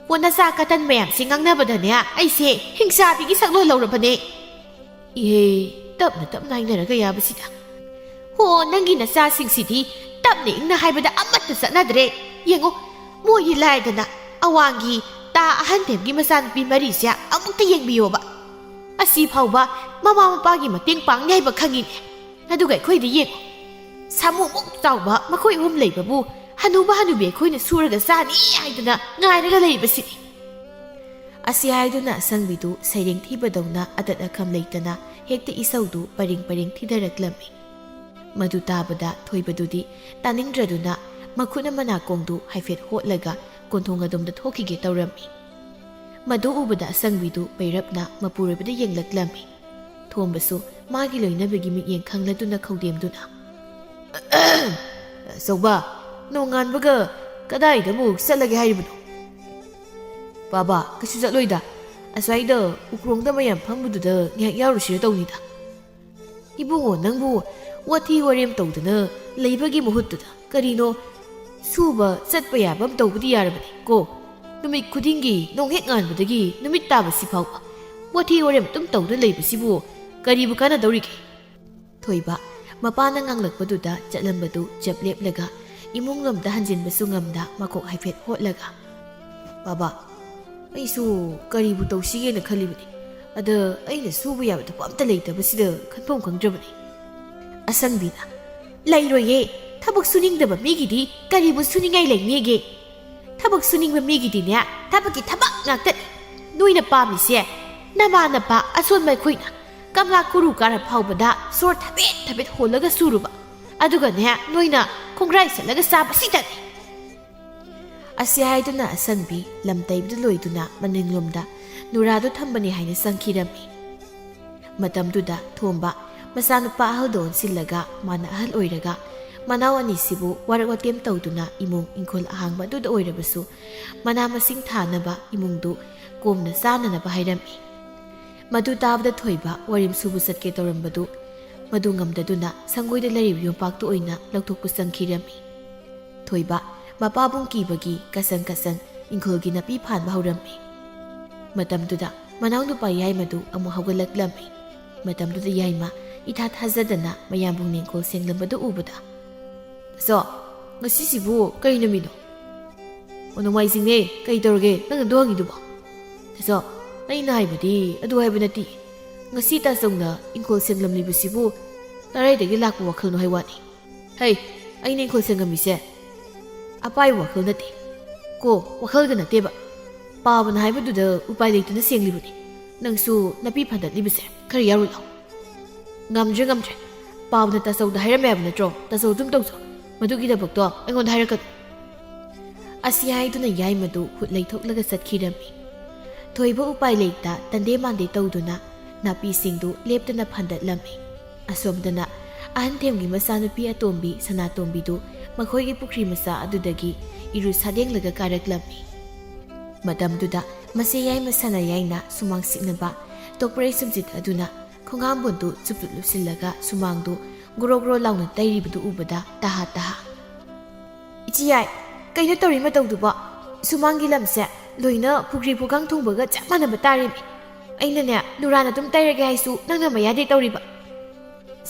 "ꯍꯣ, ꯅꯆꯥ ꯀꯇꯟ ꯃꯌꯥꯝꯁꯤ ꯉꯥꯡꯅꯕꯗꯅꯦ ꯑꯩꯁꯦ ꯍꯤꯡꯆꯥꯕꯤꯒꯤ ꯁꯛꯂꯣꯟ ꯂꯧꯔꯕꯅꯦ꯫" "ꯏꯍꯦ, ꯇꯞꯅ ꯇꯞꯅ ꯍꯥꯏꯅꯔꯒ ꯌꯥꯕꯁꯤꯗ꯫" "ꯍꯣ, ꯅꯪꯒꯤ ꯅꯆꯥꯁꯤꯡꯁꯤꯗꯤ ꯇꯞꯅ ꯏꯪꯅ ꯍꯥꯏꯕꯗ ꯑꯃꯠꯇ ꯆꯠꯅꯗ꯭ꯔꯦ꯫ ꯌꯦꯡꯉꯣ, ꯃꯣꯏꯒꯤ ꯂꯥꯏꯗꯅ ꯑꯋꯥꯡꯒꯤ ꯇꯥ ꯑꯍꯟ ꯇꯦꯝꯒꯤ ꯃꯆꯥꯅꯨꯄꯤ ꯃꯔꯤꯁꯦ ꯑꯃꯨꯛꯇ ꯌꯦꯡꯕꯤꯌꯣꯕ꯫ ꯑꯁꯤ ꯐꯥꯎꯕ ꯃꯃꯥ ꯃꯄꯥꯒꯤ ꯃꯇꯦꯡ ꯄꯥꯡꯅꯤ ꯍꯥꯏꯕ ꯈꯪꯉꯤꯅꯦ꯫ ꯑꯗꯨꯒ ꯑꯩꯈꯣꯏꯗꯤ ꯌꯦꯡꯉꯣ, ꯁꯥꯃꯨꯃꯨꯛ ꯆꯥꯎꯕ ꯃꯈꯣꯏ ꯑꯍꯨꯝ ꯂꯩꯕꯕꯨ ꯍꯅꯨꯕ ꯍꯅꯨꯕꯤ ꯑꯩꯈꯣꯏꯅ ꯁꯨꯔꯒ ꯆꯥꯅꯤ ꯍꯥꯏꯗꯅ ꯉꯥꯏꯔꯒ ꯂꯩꯔꯤꯕꯁꯤꯅꯤ꯫" ꯑꯁꯤ ꯍꯥꯏꯗꯨꯅ ꯑꯁꯪꯕꯤꯗꯨ ꯁꯩꯔꯦꯡ ꯊꯤꯕꯗꯧꯅ ꯑꯇꯠ ꯑꯈꯝ ꯂꯩꯇꯅ ꯍꯦꯛꯇ ꯏꯁꯧꯗꯨ ꯄꯔꯦꯡ ꯄꯔꯦꯡ ꯊꯤꯊꯔꯛꯂꯝꯃꯤ꯫ ꯃꯗꯨ ꯇꯥꯕꯗ ꯊꯣꯏꯕꯗꯨꯗꯤ ꯇꯥꯅꯤꯡꯗ꯭ꯔꯗꯨꯅ ꯃꯈꯨꯠꯅ ꯃꯅꯥꯀꯣꯡꯗꯨ ꯍꯥꯏꯐꯦꯠ ꯍꯣꯠꯂꯒ ꯀꯣꯟꯊꯣꯡ ꯑꯗꯣꯝꯗ ꯊꯣꯛꯈꯤꯒꯦ ꯇꯧꯔꯝꯃꯤ꯫ ꯃꯗꯨ ꯎꯕꯗ ꯑꯁꯪꯕꯤꯗꯨ ꯄꯩꯔꯞꯅ ꯃꯄꯨꯔꯣꯏꯕꯗ ꯌꯦꯡꯂꯛꯂꯝꯃꯤ꯫ ꯊꯣꯝꯕꯁꯨ ꯃꯥꯒꯤ ꯂꯣꯏꯅꯕꯤꯒꯤ ꯃꯤꯠꯌꯦꯡ ꯈꯪꯂꯗꯨꯅ ꯈꯧꯗꯦꯝꯗꯨꯅ, "ꯑꯆꯧꯕ, ꯅꯣꯡꯉꯥꯟꯕꯒ ꯀꯗꯥꯏꯗ ꯑꯃꯨꯛ ꯆꯠꯂꯒꯦ ꯍꯥꯏꯔꯤꯕꯅꯣ?" "ꯕꯥꯕꯥ, ꯀꯩꯁꯨ ꯆꯠꯂꯣꯏꯗ꯫ ꯑꯁ꯭ꯋꯥꯏꯗ ꯎꯈ꯭ꯔꯣꯡꯗ ꯃꯌꯥꯝ ꯐꯝꯕꯗꯨꯗ ꯉꯥꯏꯍꯥꯛ ꯌꯥꯎꯔꯨꯁꯤꯔ ꯇꯧꯅꯤꯗ꯫" "ꯏꯕꯨꯡꯉꯣ, ꯅꯪꯕꯨ ꯋꯥꯊꯤ ꯋꯥꯔꯦꯝ ꯇꯧꯗꯅ ꯂꯩꯕꯒꯤ ꯃꯍꯨꯠꯇꯨꯗ ꯀꯔꯤꯅꯣ ꯁꯨꯕ ꯆꯠꯄ ꯌꯥꯕ ꯑꯃ ꯇꯧꯕꯗꯤ ꯌꯥꯔꯕꯅꯤ ꯀꯣ꯫ ꯅꯨꯃꯤꯠ ꯈꯨꯗꯤꯡꯒꯤ ꯅꯣꯡ ꯍꯦꯛ ꯉꯥꯟꯕꯗꯒꯤ ꯅꯨꯃꯤꯠ ꯇꯥꯕꯁꯤ ꯐꯥꯎꯕ ꯋꯥꯊꯤ ꯋꯥꯔꯦꯝ ꯑꯗꯨꯝ ꯇꯧꯗꯨꯅ ꯂꯩꯕꯁꯤꯕꯨ ꯀꯔꯤꯕꯨ ꯀꯥꯟꯅꯗꯧꯔꯤꯒꯦ?" ꯊꯣꯏꯕ ꯃꯄꯥꯅ ꯉꯥꯡꯂꯛꯄꯗꯨꯗ ꯆꯠꯂꯝꯕꯗꯨ ꯆꯞ ꯂꯦꯞꯂꯒ ꯏꯃꯨꯡ ꯂꯣꯝꯗ ꯍꯟꯖꯤꯟꯕꯁꯨ ꯉꯝꯗ ꯃꯀꯣꯛ ꯍꯥꯏꯐꯦꯠ ꯍꯣꯠꯂꯒ, "ꯕꯥꯕꯥ, ꯑꯩꯁꯨ ꯀꯔꯤꯕꯨ ꯇꯧꯁꯤꯒꯦꯅ ꯈꯜꯂꯤꯕꯅꯤ꯫ ꯑꯗ ꯑꯩꯅ ꯁꯨꯕ ꯌꯥꯕ ꯊꯕꯛ ꯑꯝꯇ ꯂꯩꯇꯕꯁꯤꯗ ꯈꯟꯐꯝ ꯈꯪꯗ꯭ꯔꯕꯅꯤ꯫" ꯑꯁꯪꯕꯤꯅ, "ꯂꯩꯔꯣꯏꯌꯦ꯫ ꯊꯕꯛ ꯁꯨꯅꯤꯡꯗꯕ ꯃꯤꯒꯤꯗꯤ ꯀꯔꯤꯕꯨ ꯁꯨꯅꯤꯡꯉꯥꯏ ꯂꯩꯅꯦꯒꯦ? ꯊꯕꯛ ꯁꯨꯅꯤꯡꯕ ꯃꯤꯒꯤꯗꯤꯅꯦ, ꯊꯕꯛꯀꯤ ꯊꯕꯛ ꯉꯥꯛꯇꯅꯤ꯫ ꯅꯣꯏꯅ ꯄꯥꯝꯃꯤꯁꯦ ꯅꯃꯥ ꯅꯄꯥ ꯑꯁꯣꯟꯕ ꯑꯩꯈꯣꯏꯅ ꯀꯪꯂꯥ ꯀꯨꯔꯨ ꯀꯥꯔ ꯐꯥꯎꯕꯗ ꯁꯣꯔ ꯊꯕꯦꯠ ꯊꯕꯦꯠ ꯍꯣꯜꯂꯒ ꯁꯨꯔꯨꯕ, ꯑꯗꯨꯒꯅꯦ, ꯅꯣꯏꯅ ꯈꯣꯡꯒ꯭ꯔꯥꯏ ꯆꯠꯂꯒ ꯆꯥꯕꯁꯤꯗꯅꯤ꯫" ꯑꯁꯤ ꯍꯥꯏꯗꯨꯅ ꯑꯁꯪꯕꯤ ꯂꯝ ꯇꯩꯕꯗ ꯂꯣꯏꯗꯨꯅ ꯃꯅꯤꯡꯂꯣꯝꯗ ꯅꯨꯔꯥꯗꯨ ꯊꯝꯕꯅꯤ ꯍꯥꯏꯅ ꯆꯪꯈꯤꯔꯝꯃꯤ꯫ ꯃꯇꯝꯗꯨꯗ ꯊꯣꯝꯕ ꯃꯆꯥꯅꯨꯄꯥ ꯑꯍꯜꯗ ꯑꯣꯟꯁꯤꯜꯂꯒ, ꯃꯥꯅ ꯑꯍꯜ ꯑꯣꯏꯔꯒ ꯃꯅꯥꯎ ꯑꯅꯤꯁꯤꯕꯨ ꯋꯥꯔꯛ ꯋꯥꯇꯦꯝ ꯇꯧꯗꯨꯅ ꯏꯃꯨꯡ ꯏꯪꯈꯣꯜ ꯑꯍꯥꯡꯕ ꯑꯗꯨꯗ ꯑꯣꯏꯔꯕꯁꯨ ꯃꯅꯥ ꯃꯁꯤꯡ ꯊꯥꯅꯕ ꯏꯃꯨꯡꯗꯨ ꯀꯣꯝꯅ ꯆꯥꯅꯅꯕ ꯍꯥꯏꯔꯝꯃꯤ꯫ ꯃꯗꯨ ꯇꯥꯕꯗ ꯊꯣꯏꯕ ꯋꯥꯔꯦꯝ ꯁꯨꯕ ꯆꯠꯀꯦ ꯇꯧꯔꯝꯕꯗꯨ ꯃꯗꯨ ꯉꯝꯗꯗꯨꯅ ꯁꯪꯒꯣꯏꯗ ꯂꯩꯔꯤꯕ ꯌꯣꯝꯄꯥꯛꯇꯨ ꯑꯣꯏꯅ ꯂꯧꯊꯣꯛꯄ ꯆꯪꯈꯤꯔꯝꯃꯤ꯫ ꯊꯣꯏꯕ ꯃꯄꯥꯕꯨꯡ ꯀꯤꯕꯒꯤ ꯀꯁꯟ ꯀꯁꯟ ꯏꯪꯈꯣꯜꯒꯤ ꯅꯥꯄꯤ ꯐꯥꯟꯕ ꯍꯧꯔꯝꯃꯤ꯫ ꯃꯇꯝꯗꯨꯗ ꯃꯅꯥꯎꯅꯨꯄꯥ ꯌꯥꯏꯃꯗꯨ ꯑꯃꯨꯛ ꯍꯧꯒꯠꯂꯛꯂꯝꯃꯤ꯫ ꯃꯇꯝꯗꯨꯗ ꯌꯥꯏꯃ ꯏꯊꯥ ꯊꯥꯖꯗꯅ ꯃꯌꯥꯝꯕꯨꯡ ꯅꯦꯡꯈꯣꯜ ꯁꯦꯡꯂꯝꯕꯗꯨ ꯎꯕꯗ, "ꯇꯥꯆꯧ, ꯉꯁꯤꯁꯤꯕꯨ ꯀꯔꯤ ꯅꯨꯃꯤꯠꯅꯣ?" "ꯑꯣ, ꯅꯣꯡꯃꯥꯏꯖꯤꯡꯅꯦ꯫ ꯀꯔꯤ ꯇꯧꯔꯒꯦ ꯅꯪꯅ ꯑꯗꯨ ꯍꯪꯉꯤꯗꯨꯕꯣ?" "ꯇꯥꯆꯧ, ꯑꯩꯅ ꯍꯥꯏꯕꯗꯤ ꯑꯗꯨ ꯍꯥꯏꯕ ꯅꯠꯇꯦ꯫ ꯉꯁꯤ ꯇꯥꯆꯧꯅ ꯏꯪꯈꯣꯜ ꯁꯦꯡꯂꯝꯂꯤꯕꯁꯤꯕꯨ ꯀꯗꯥꯏꯗꯒꯤ ꯂꯥꯛꯄ ꯋꯥꯈꯜꯅꯣ ꯍꯥꯏ ꯋꯥꯅꯤ?" "ꯍꯩ, ꯑꯩꯅ ꯏꯪꯈꯣꯜ ꯁꯦꯡꯉꯝꯃꯤꯁꯦ ꯑꯄꯥꯏꯕ ꯋꯥꯈꯜ ꯅꯠꯇꯦ ꯀꯣ, ꯋꯥꯈꯜꯒ ꯅꯠꯇꯦꯕ꯫ ꯄꯥꯕꯅ ꯍꯥꯏꯕꯗꯨꯗ ꯎꯄꯥꯏ ꯂꯩꯇꯅ ꯁꯦꯡꯂꯤꯕꯅꯤ꯫ ꯅꯪꯁꯨ ꯅꯥꯄꯤ ꯐꯟꯗꯠꯂꯤꯕꯁꯦ ꯈꯔ ꯌꯥꯎꯔꯨ ꯂꯥꯎ꯫" "ꯉꯝꯗ꯭ꯔꯦ, ꯉꯝꯗ꯭ꯔꯦ꯫ ꯄꯥꯕꯅ ꯇꯥꯆꯧꯗ ꯍꯥꯏꯔꯝꯃꯦ ꯍꯥꯏꯕ ꯅꯠꯇ꯭ꯔꯣ? ꯇꯥꯆꯧ ꯑꯗꯨꯝ ꯇꯧꯖꯧ꯫ ꯃꯗꯨꯒꯤ ꯊꯕꯛꯇꯣ ꯑꯩꯉꯣꯟꯗ ꯍꯥꯏꯔꯛꯀꯅꯨ꯫" ꯑꯁꯤ ꯍꯥꯏꯗꯨꯅ ꯌꯥꯏꯃꯗꯨ ꯈꯨꯠ ꯂꯩꯊꯣꯛꯂꯒ ꯆꯠꯈꯤꯔꯝꯃꯤ꯫ ꯊꯣꯏꯕ ꯎꯄꯥꯏ ꯂꯩꯇ ꯇꯟꯗꯦ ꯃꯥꯟꯗꯦ ꯇꯧꯗꯨꯅ ꯅꯥꯄꯤꯁꯤꯡꯗꯨ ꯂꯦꯞꯇꯅ ꯐꯟꯗꯠꯂꯝꯃꯤ꯫ ꯑꯁꯣꯝꯗꯅ ꯑꯍꯟ ꯊꯦꯝꯒꯤ ꯃꯆꯥꯅꯨꯄꯤ ꯑꯇꯣꯝꯕꯤ ꯁꯅꯥꯇꯣꯝꯕꯤꯗꯨ ꯃꯈꯣꯏꯒꯤ ꯄꯨꯈ꯭ꯔꯤ ꯃꯆꯥ ꯑꯗꯨꯗꯒꯤ ꯏꯔꯨ ꯁꯥꯗꯦꯡꯂꯒ ꯀꯥꯔꯛꯂꯝꯃꯤ꯫ ꯃꯇꯝꯗꯨꯗ ꯃꯆꯦ ꯌꯥꯏꯃ ꯁꯅꯥ ꯌꯥꯏꯅ ꯁꯨꯃꯥꯡ ꯁꯤꯠꯅꯕ ꯇꯣꯛꯄ꯭ꯔꯩ ꯁꯨꯝꯖꯤꯠ ꯑꯗꯨꯅ ꯈꯣꯡꯍꯥꯝꯕꯣꯟꯗꯨ ꯆꯨꯞ ꯆꯨꯞ ꯂꯨꯞꯁꯤꯜꯂꯒ ꯁꯨꯃꯥꯡꯗꯨ ꯒ꯭ꯔꯣ ꯒ꯭ꯔꯣ ꯂꯥꯎꯅ ꯇꯩꯔꯤꯕꯗꯨ ꯎꯕꯗ ꯇꯍꯥ ꯇꯍꯥ꯫ "ꯏꯆꯦ ꯌꯥꯏ, ꯀꯩꯅꯣ ꯇꯧꯔꯤ ꯃꯇꯧꯗꯨꯕꯣ? ꯁꯨꯃꯥꯡꯒꯤ ꯂꯝꯁꯦ ꯂꯣꯏꯅ ꯄꯨꯈ꯭ꯔꯤ ꯄꯨꯈꯥꯡ ꯊꯣꯡꯕꯒ ꯆꯞ ꯃꯥꯟꯅꯕ ꯇꯥꯔꯦꯃꯤ꯫ ꯑꯩꯅꯅꯦ ꯅꯨꯔꯥꯅ ꯑꯗꯨꯝ ꯇꯩꯔꯒꯦ ꯍꯥꯏꯁꯨ ꯅꯪꯅ ꯃꯌꯥꯗꯩ ꯇꯧꯔꯤꯕ?"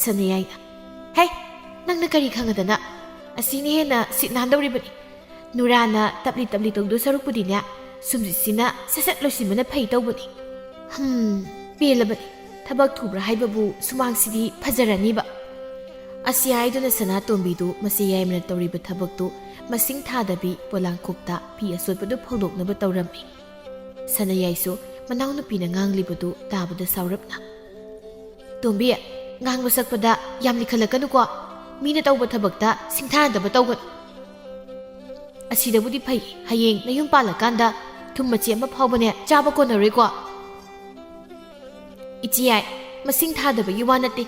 ꯁꯅꯥꯌꯥꯏꯅ, "ꯍꯦ, ꯅꯪꯅ ꯀꯔꯤ ꯈꯪꯉꯗꯅ? ꯑꯁꯤꯅ ꯍꯦꯟꯅ ꯁꯤꯠ ꯅꯥꯟꯗꯧꯔꯤꯕꯅꯤ꯫ ꯅꯨꯔꯥꯅ ꯇꯞꯂꯤ ꯇꯞꯂꯤ ꯇꯧꯗꯣ ꯁꯔꯨꯛꯄꯨꯗꯤꯅꯦ, ꯁꯨꯝꯖꯤꯠꯁꯤꯅ ꯁꯠ ꯁꯠ ꯂꯣꯏꯁꯤꯟꯕꯅ ꯐꯩ ꯇꯧꯕꯅꯤ꯫ ꯍꯝ, ꯄꯦꯜꯂꯕꯅꯤ꯫ ꯊꯕꯛ ꯊꯨꯕ꯭ꯔꯥ ꯍꯥꯏꯕꯕꯨ ꯁꯨꯃꯥꯡꯁꯤꯗꯤ ꯐꯖꯔꯅꯤꯕ꯫" ꯑꯁꯤ ꯍꯥꯏꯗꯨꯅ ꯁꯅꯥꯇꯣꯝꯕꯤꯗꯨ ꯃꯆꯦ ꯌꯥꯏꯃꯅ ꯇꯧꯔꯤꯕ ꯊꯕꯛꯇꯨ ꯃꯁꯤꯡ ꯊꯥꯗꯕꯤ ꯄꯣꯂꯥꯡꯈꯣꯛꯇ ꯐꯤ ꯑꯁꯣꯠꯄꯗꯨ ꯐꯧꯗꯣꯛꯅꯕ ꯇꯧꯔꯝꯃꯤ꯫ ꯁꯅꯥꯌꯥꯏꯁꯨ ꯃꯅꯥꯎꯅꯨꯄꯤꯅ ꯉꯥꯡꯂꯤꯕꯗꯨ ꯇꯥꯕꯗ ꯁꯥꯎꯔꯞꯅ, "ꯇꯣꯝꯕꯤ, ꯉꯥꯡꯕ ꯁꯛꯄꯗ ꯌꯥꯝ ꯂꯤꯈꯠꯂꯛꯀꯅꯨꯀꯣ꯫ ꯃꯤꯅ ꯇꯧꯕ ꯊꯕꯛꯇ ꯁꯤꯡꯊꯥꯅꯗꯕ ꯇꯧꯒꯅꯨ꯫ ꯑꯁꯤꯗꯕꯨꯗꯤ ꯐꯩ, ꯍꯌꯦꯡ ꯅꯌꯨꯝ ꯄꯥꯜꯂꯀꯥꯟꯗ ꯊꯨꯝ ꯃꯆꯦ ꯑꯃ ꯐꯥꯎꯕꯅꯦ ꯆꯥꯕ ꯀꯣꯟꯅꯔꯣꯏꯀꯣ꯫" "ꯏꯆꯦ ꯌꯥꯏ, ꯃꯁꯤꯡ ꯊꯥꯗꯕꯒꯤ ꯋꯥ ꯅꯠꯇꯦ꯫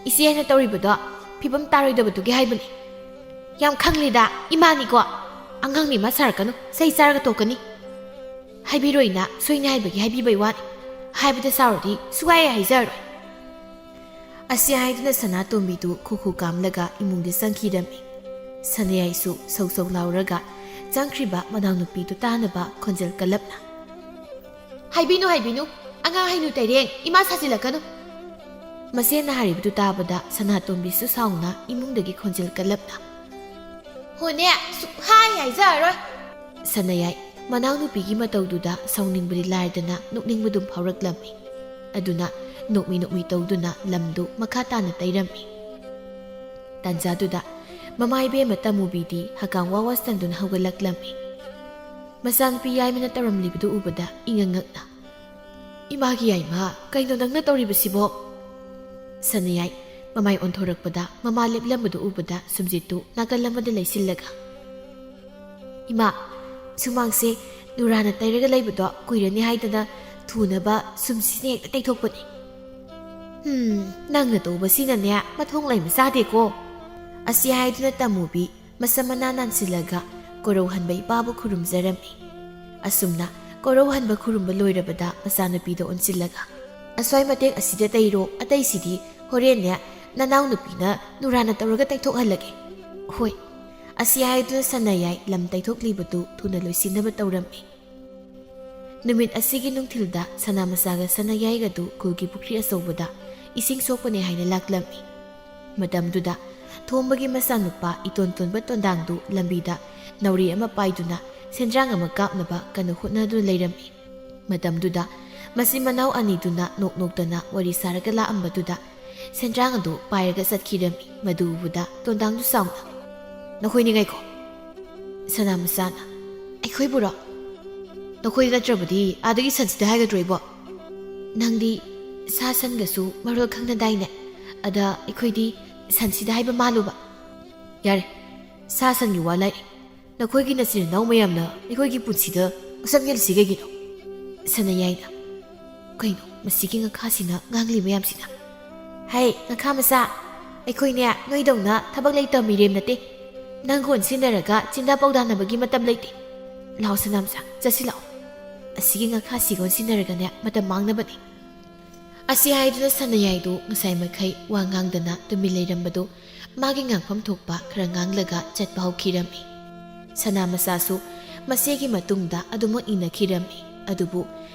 ꯏꯆꯦ ꯍꯥꯏꯅ ꯇꯧꯔꯤꯕꯗꯣ ꯐꯤꯕꯝ ꯇꯥꯔꯣꯏꯗꯕꯗꯨꯒꯤ ꯍꯥꯏꯕꯅꯤ꯫ ꯌꯥꯝ ꯈꯪꯂꯦꯗ, ꯏꯃꯥꯅꯤꯀꯣ꯫ ꯑꯉꯥꯡꯅꯤ ꯃꯥ ꯁꯥꯔꯛꯀꯅꯨ, ꯆꯩ ꯆꯥꯔꯒ ꯇꯣꯛꯀꯅꯤ꯫ ꯍꯥꯏꯕꯤꯔꯣꯏꯅ ꯁꯣꯏꯅ ꯍꯥꯏꯕꯒꯤ ꯍꯥꯏꯕꯤꯕꯩ ꯋꯥꯅꯤ꯫ ꯍꯥꯏꯕꯗ ꯁꯥꯎꯔꯗꯤ ꯁꯨꯛꯍꯥꯏ ꯍꯥꯏꯖꯔꯔꯣꯏ꯫" ꯑꯁꯤ ꯍꯥꯏꯗꯨꯅ ꯁꯅꯥꯇꯣꯝꯕꯤꯗꯨ ꯈꯨꯈꯨ ꯀꯥꯝꯂꯒ ꯏꯃꯨꯡꯗ ꯆꯪꯈꯤꯔꯝꯃꯤ꯫ ꯁꯅꯥꯌꯥꯏꯁꯨ ꯁꯧ ꯁꯧ ꯂꯥꯎꯔꯒ ꯆꯪꯈ꯭ꯔꯤꯕ ꯃꯅꯥꯎꯅꯨꯄꯤꯗꯨ ꯇꯥꯅꯕ ꯈꯣꯟꯖꯦꯜ ꯀꯜꯂꯞꯅ, "ꯍꯥꯏꯕꯤꯅꯨ, ꯍꯥꯏꯕꯤꯅꯨ, ꯑꯉꯥꯡ ꯍꯩꯅꯨ ꯇꯩꯔꯦꯡ, ꯏꯃꯥ ꯁꯥꯖꯤꯜꯂꯛꯀꯅꯨ꯫" ꯃꯆꯦꯅ ꯍꯥꯏꯔꯤꯕꯗꯨ ꯇꯥꯕꯗ ꯁꯅꯥꯇꯣꯝꯕꯤꯁꯨ ꯁꯥꯎꯅ ꯏꯃꯨꯡꯗꯒꯤ ꯈꯣꯟꯖꯦꯜ ꯀꯜꯂꯞꯅ, "ꯍꯣꯅꯦ, ꯁꯨꯛꯍꯥꯏ ꯍꯥꯏꯖꯔꯔꯣꯏ꯫" ꯁꯅꯥꯌꯥꯏ ꯃꯅꯥꯎꯅꯨꯄꯤꯒꯤ ꯃꯇꯧꯗꯨꯗ ꯁꯥꯎꯅꯤꯡꯕꯗꯤ ꯂꯥꯏꯔꯗꯅ ꯅꯣꯛꯅꯤꯡꯕꯗꯨꯝ ꯐꯥꯎꯔꯛꯂꯝꯃꯤ꯫ ꯑꯗꯨꯅ ꯅꯣꯛꯃꯤ ꯅꯣꯛꯃꯤ ꯇꯧꯗꯨꯅ ꯂꯝꯗꯨ ꯃꯈꯥ ꯇꯥꯅ ꯇꯩꯔꯝꯃꯤ꯫ ꯇꯥꯟꯖꯥꯗꯨꯗ ꯃꯃꯥ ꯏꯕꯦꯝꯃ ꯇꯃꯨꯕꯤꯗꯤ ꯍꯀꯥꯝ ꯋꯥ ꯋꯥ ꯆꯟꯗꯨꯅ ꯍꯧꯒꯠꯂꯛꯂꯝꯃꯤ꯫ ꯃꯆꯥꯅꯨꯄꯤ ꯌꯥꯏꯃꯅ ꯇꯧꯔꯝꯂꯤꯕꯗꯨ ꯎꯕꯗ ꯏꯉꯛ ꯉꯛꯅ, "ꯏꯃꯥꯒꯤ ꯌꯥꯏꯃ, ꯀꯩꯅꯣ ꯅꯪꯅ ꯇꯧꯔꯤꯕꯁꯤꯕꯣ?" ꯁꯅꯥꯌꯥꯏ ꯃꯃꯥꯏ ꯑꯣꯟꯊꯣꯔꯛꯄꯗ ꯃꯃꯥ ꯂꯦꯞꯂꯝꯕꯗꯨ ꯎꯕꯗ ꯁꯨꯝꯖꯤꯠꯇꯨ ꯅꯥꯀꯜ ꯑꯃꯗ ꯂꯩꯁꯤꯜꯂꯒ, "ꯏꯃꯥ, ꯁꯨꯃꯥꯡꯁꯦ ꯅꯨꯔꯥꯅ ꯇꯩꯔꯒ ꯂꯩꯕꯗꯣ ꯀꯨꯏꯔꯅꯤ ꯍꯥꯏꯗꯅ ꯊꯨꯅꯕ ꯁꯨꯝꯁꯤꯠꯅ ꯍꯦꯛꯇ ꯇꯩꯊꯣꯛꯄꯅꯤ꯫" "ꯍꯝ, ꯅꯪꯅ ꯇꯧꯕꯁꯤꯅꯅꯦ ꯃꯊꯣꯡ ꯂꯩꯕ ꯆꯥꯗꯦꯀꯣ꯫" ꯑꯁꯤ ꯍꯥꯏꯗꯨꯅ ꯇꯃꯨꯕꯤ ꯃꯁꯝ ꯃꯅꯥ ꯅꯥꯟꯁꯤꯜꯂꯒ ꯀꯣꯔꯧꯍꯟꯕ ꯏꯄꯥꯕꯨ ꯈꯨꯔꯨꯝꯖꯔꯝꯃꯤ꯫ ꯑꯁꯨꯝꯅ ꯀꯣꯔꯧꯍꯟꯕ ꯈꯨꯔꯨꯝꯕ ꯂꯣꯏꯔꯕꯗ ꯃꯆꯥꯅꯨꯄꯤꯗ ꯑꯣꯟꯁꯤꯜꯂꯒ, ꯑꯁ꯭ꯋꯥꯏ ꯃꯇꯦꯛ ꯑꯁꯤꯗ ꯇꯩꯔꯣ, ꯑꯇꯩꯁꯤꯗꯤ ꯍꯣꯔꯦꯟꯅꯦ ꯅꯅꯥꯎ ꯅꯨꯄꯤꯅ ꯅꯨꯔꯥꯅ ꯇꯧꯔꯒ ꯇꯩꯊꯣꯛꯍꯜꯂꯒꯦ꯫ ꯍꯣꯏ꯫ ꯑꯁꯤ ꯍꯥꯏꯗꯨꯅ ꯁꯅꯥꯌꯥꯏ ꯂꯝ ꯇꯩꯊꯣꯛꯂꯤꯕꯗꯨ ꯊꯨꯅ ꯂꯣꯏꯁꯤꯟꯅꯕ ꯇꯧꯔꯝꯃꯤ꯫ ꯅꯨꯃꯤꯠ ꯑꯁꯤꯒꯤ ꯅꯨꯡꯊꯤꯜꯗ ꯁꯅꯥ ꯃꯆꯥꯒ ꯁꯅꯥꯌꯥꯏꯒꯗꯨ ꯈꯨꯜꯒꯤ ꯄꯨꯈ꯭ꯔꯤ ꯑꯆꯧꯕꯗ ꯏꯁꯤꯡ ꯁꯣꯛꯄꯅꯦ ꯍꯥꯏꯅ ꯂꯥꯛꯂꯝꯃꯤ꯫ ꯃꯇꯝꯗꯨꯗ ꯊꯣꯝꯕꯒꯤ ꯃꯆꯥꯅꯨꯄꯥ ꯏꯇꯣꯟ ꯇꯣꯟꯕ ꯇꯣꯟꯗꯥꯡꯗꯨ ꯂꯝꯕꯤꯗ ꯅꯥꯎꯔꯤ ꯑꯃ ꯄꯥꯏꯗꯨꯅ ꯁꯦꯟꯗ꯭ꯔꯥꯡ ꯑꯃ ꯀꯥꯞꯅꯕ ꯀꯟꯅ ꯍꯣꯠꯅꯗꯨꯅ ꯂꯩꯔꯝꯃꯤ꯫ ꯃꯇꯝꯗꯨꯗ ꯃꯆꯤꯟ ꯃꯅꯥꯎ ꯑꯅꯤꯗꯨꯅ ꯅꯣꯛ ꯅꯣꯛꯇꯅ ꯋꯥꯔꯤ ꯁꯥꯔꯒ ꯂꯥꯛꯑꯝꯕꯗꯨꯗ ꯁꯦꯟꯗ꯭ꯔꯥꯡ ꯑꯗꯨ ꯄꯥꯏꯔꯒ ꯆꯠꯈꯤꯔꯝꯃꯤ꯫ ꯃꯗꯨ ꯎꯕꯗ ꯇꯣꯟꯗꯥꯡꯗꯨ ꯁꯥꯎꯅ, "ꯅꯈꯣꯏꯅꯤ ꯉꯥꯏꯈꯣ!" ꯁꯅꯥ ꯃꯆꯥꯅ, "ꯑꯩꯈꯣꯏꯕꯨꯔꯣ? ꯅꯈꯣꯏꯗ ꯅꯠꯇ꯭ꯔꯕꯗꯤ ꯑꯥꯗꯒꯤ ꯁꯟꯁꯤꯗ ꯍꯥꯏꯒꯗ꯭ꯔꯣ ꯑꯩꯕꯣ? ꯅꯪꯗꯤ ꯁꯥ ꯁꯟꯒꯁꯨ ꯃꯔꯣꯜ ꯈꯪꯅꯗꯥꯏꯅꯦ? ꯑꯗ ꯑꯩꯈꯣꯏꯗꯤ ꯁꯟꯁꯤꯗ ꯍꯥꯏꯕ ꯃꯥꯜꯂꯨꯕ꯫ ꯌꯥꯔꯦ, ꯁꯥ ꯁꯟꯒꯤ ꯋꯥ ꯂꯥꯏꯔꯤ꯫ ꯅꯈꯣꯏꯒꯤ ꯅꯆꯤꯟ ꯅꯅꯥꯎ ꯃꯌꯥꯝꯅ ꯑꯩꯈꯣꯏꯒꯤ ꯄꯨꯟꯁꯤꯗ ꯃꯁꯛ ꯌꯦꯜꯂꯤꯁꯤ ꯀꯩꯒꯤꯅꯣ?" ꯁꯅꯥꯌꯥꯏꯅ, "ꯀꯩꯅꯣ, ꯃꯁꯤꯒꯤ ꯉꯈꯥꯁꯤꯅ ꯉꯥꯡꯂꯤ ꯃꯌꯥꯝꯁꯤꯅ?" "ꯍꯩ, ꯉꯈꯥ ꯃꯆꯥ, ꯑꯩꯈꯣꯏꯅꯦ ꯅꯣꯏꯗꯧꯅ ꯊꯕꯛ ꯂꯩꯇꯕ ꯃꯤꯔꯦꯝ ꯅꯠꯇꯦ꯫ ꯅꯪꯒ ꯑꯣꯟꯁꯤꯟꯅꯔꯒ ꯆꯤꯟꯗꯥ ꯄꯥꯎꯗꯥꯅꯕꯒꯤ ꯃꯇꯝ ꯂꯩꯇꯦ꯫ ꯂꯥꯛꯑꯣ ꯁꯅꯥ ꯃꯆꯥ, ꯆꯠꯁꯤ ꯂꯥꯛꯑꯣ꯫ ꯑꯁꯤꯒꯤ ꯉꯈꯥꯁꯤꯒ ꯑꯣꯟꯁꯤꯟꯅꯔꯒꯅꯦ ꯃꯇꯝ ꯃꯥꯡꯅꯕꯅꯦ꯫" ꯑꯁꯤ ꯍꯥꯏꯗꯨꯅ ꯁꯅꯥꯌꯥꯏꯗꯨ ꯉꯁꯥꯏ ꯃꯈꯩ ꯋꯥ ꯉꯥꯡꯗꯅ ꯇꯨꯃꯤꯟ ꯂꯩꯔꯝꯕꯗꯨ ꯃꯥꯒꯤ ꯉꯥꯡꯐꯝ ꯊꯣꯛꯄ ꯈꯔ ꯉꯥꯡꯂꯒ ꯆꯠꯄ ꯍꯧꯈꯤꯔꯝꯃꯤ꯫ ꯁꯅꯥ ꯃꯆꯥꯁꯨ ꯃꯆꯦꯒꯤ ꯃꯇꯨꯡꯗ ꯑꯗꯨꯃꯛ ꯏꯟꯅꯈꯤꯔꯝꯃꯤ꯫ ꯑꯗꯨꯕꯨ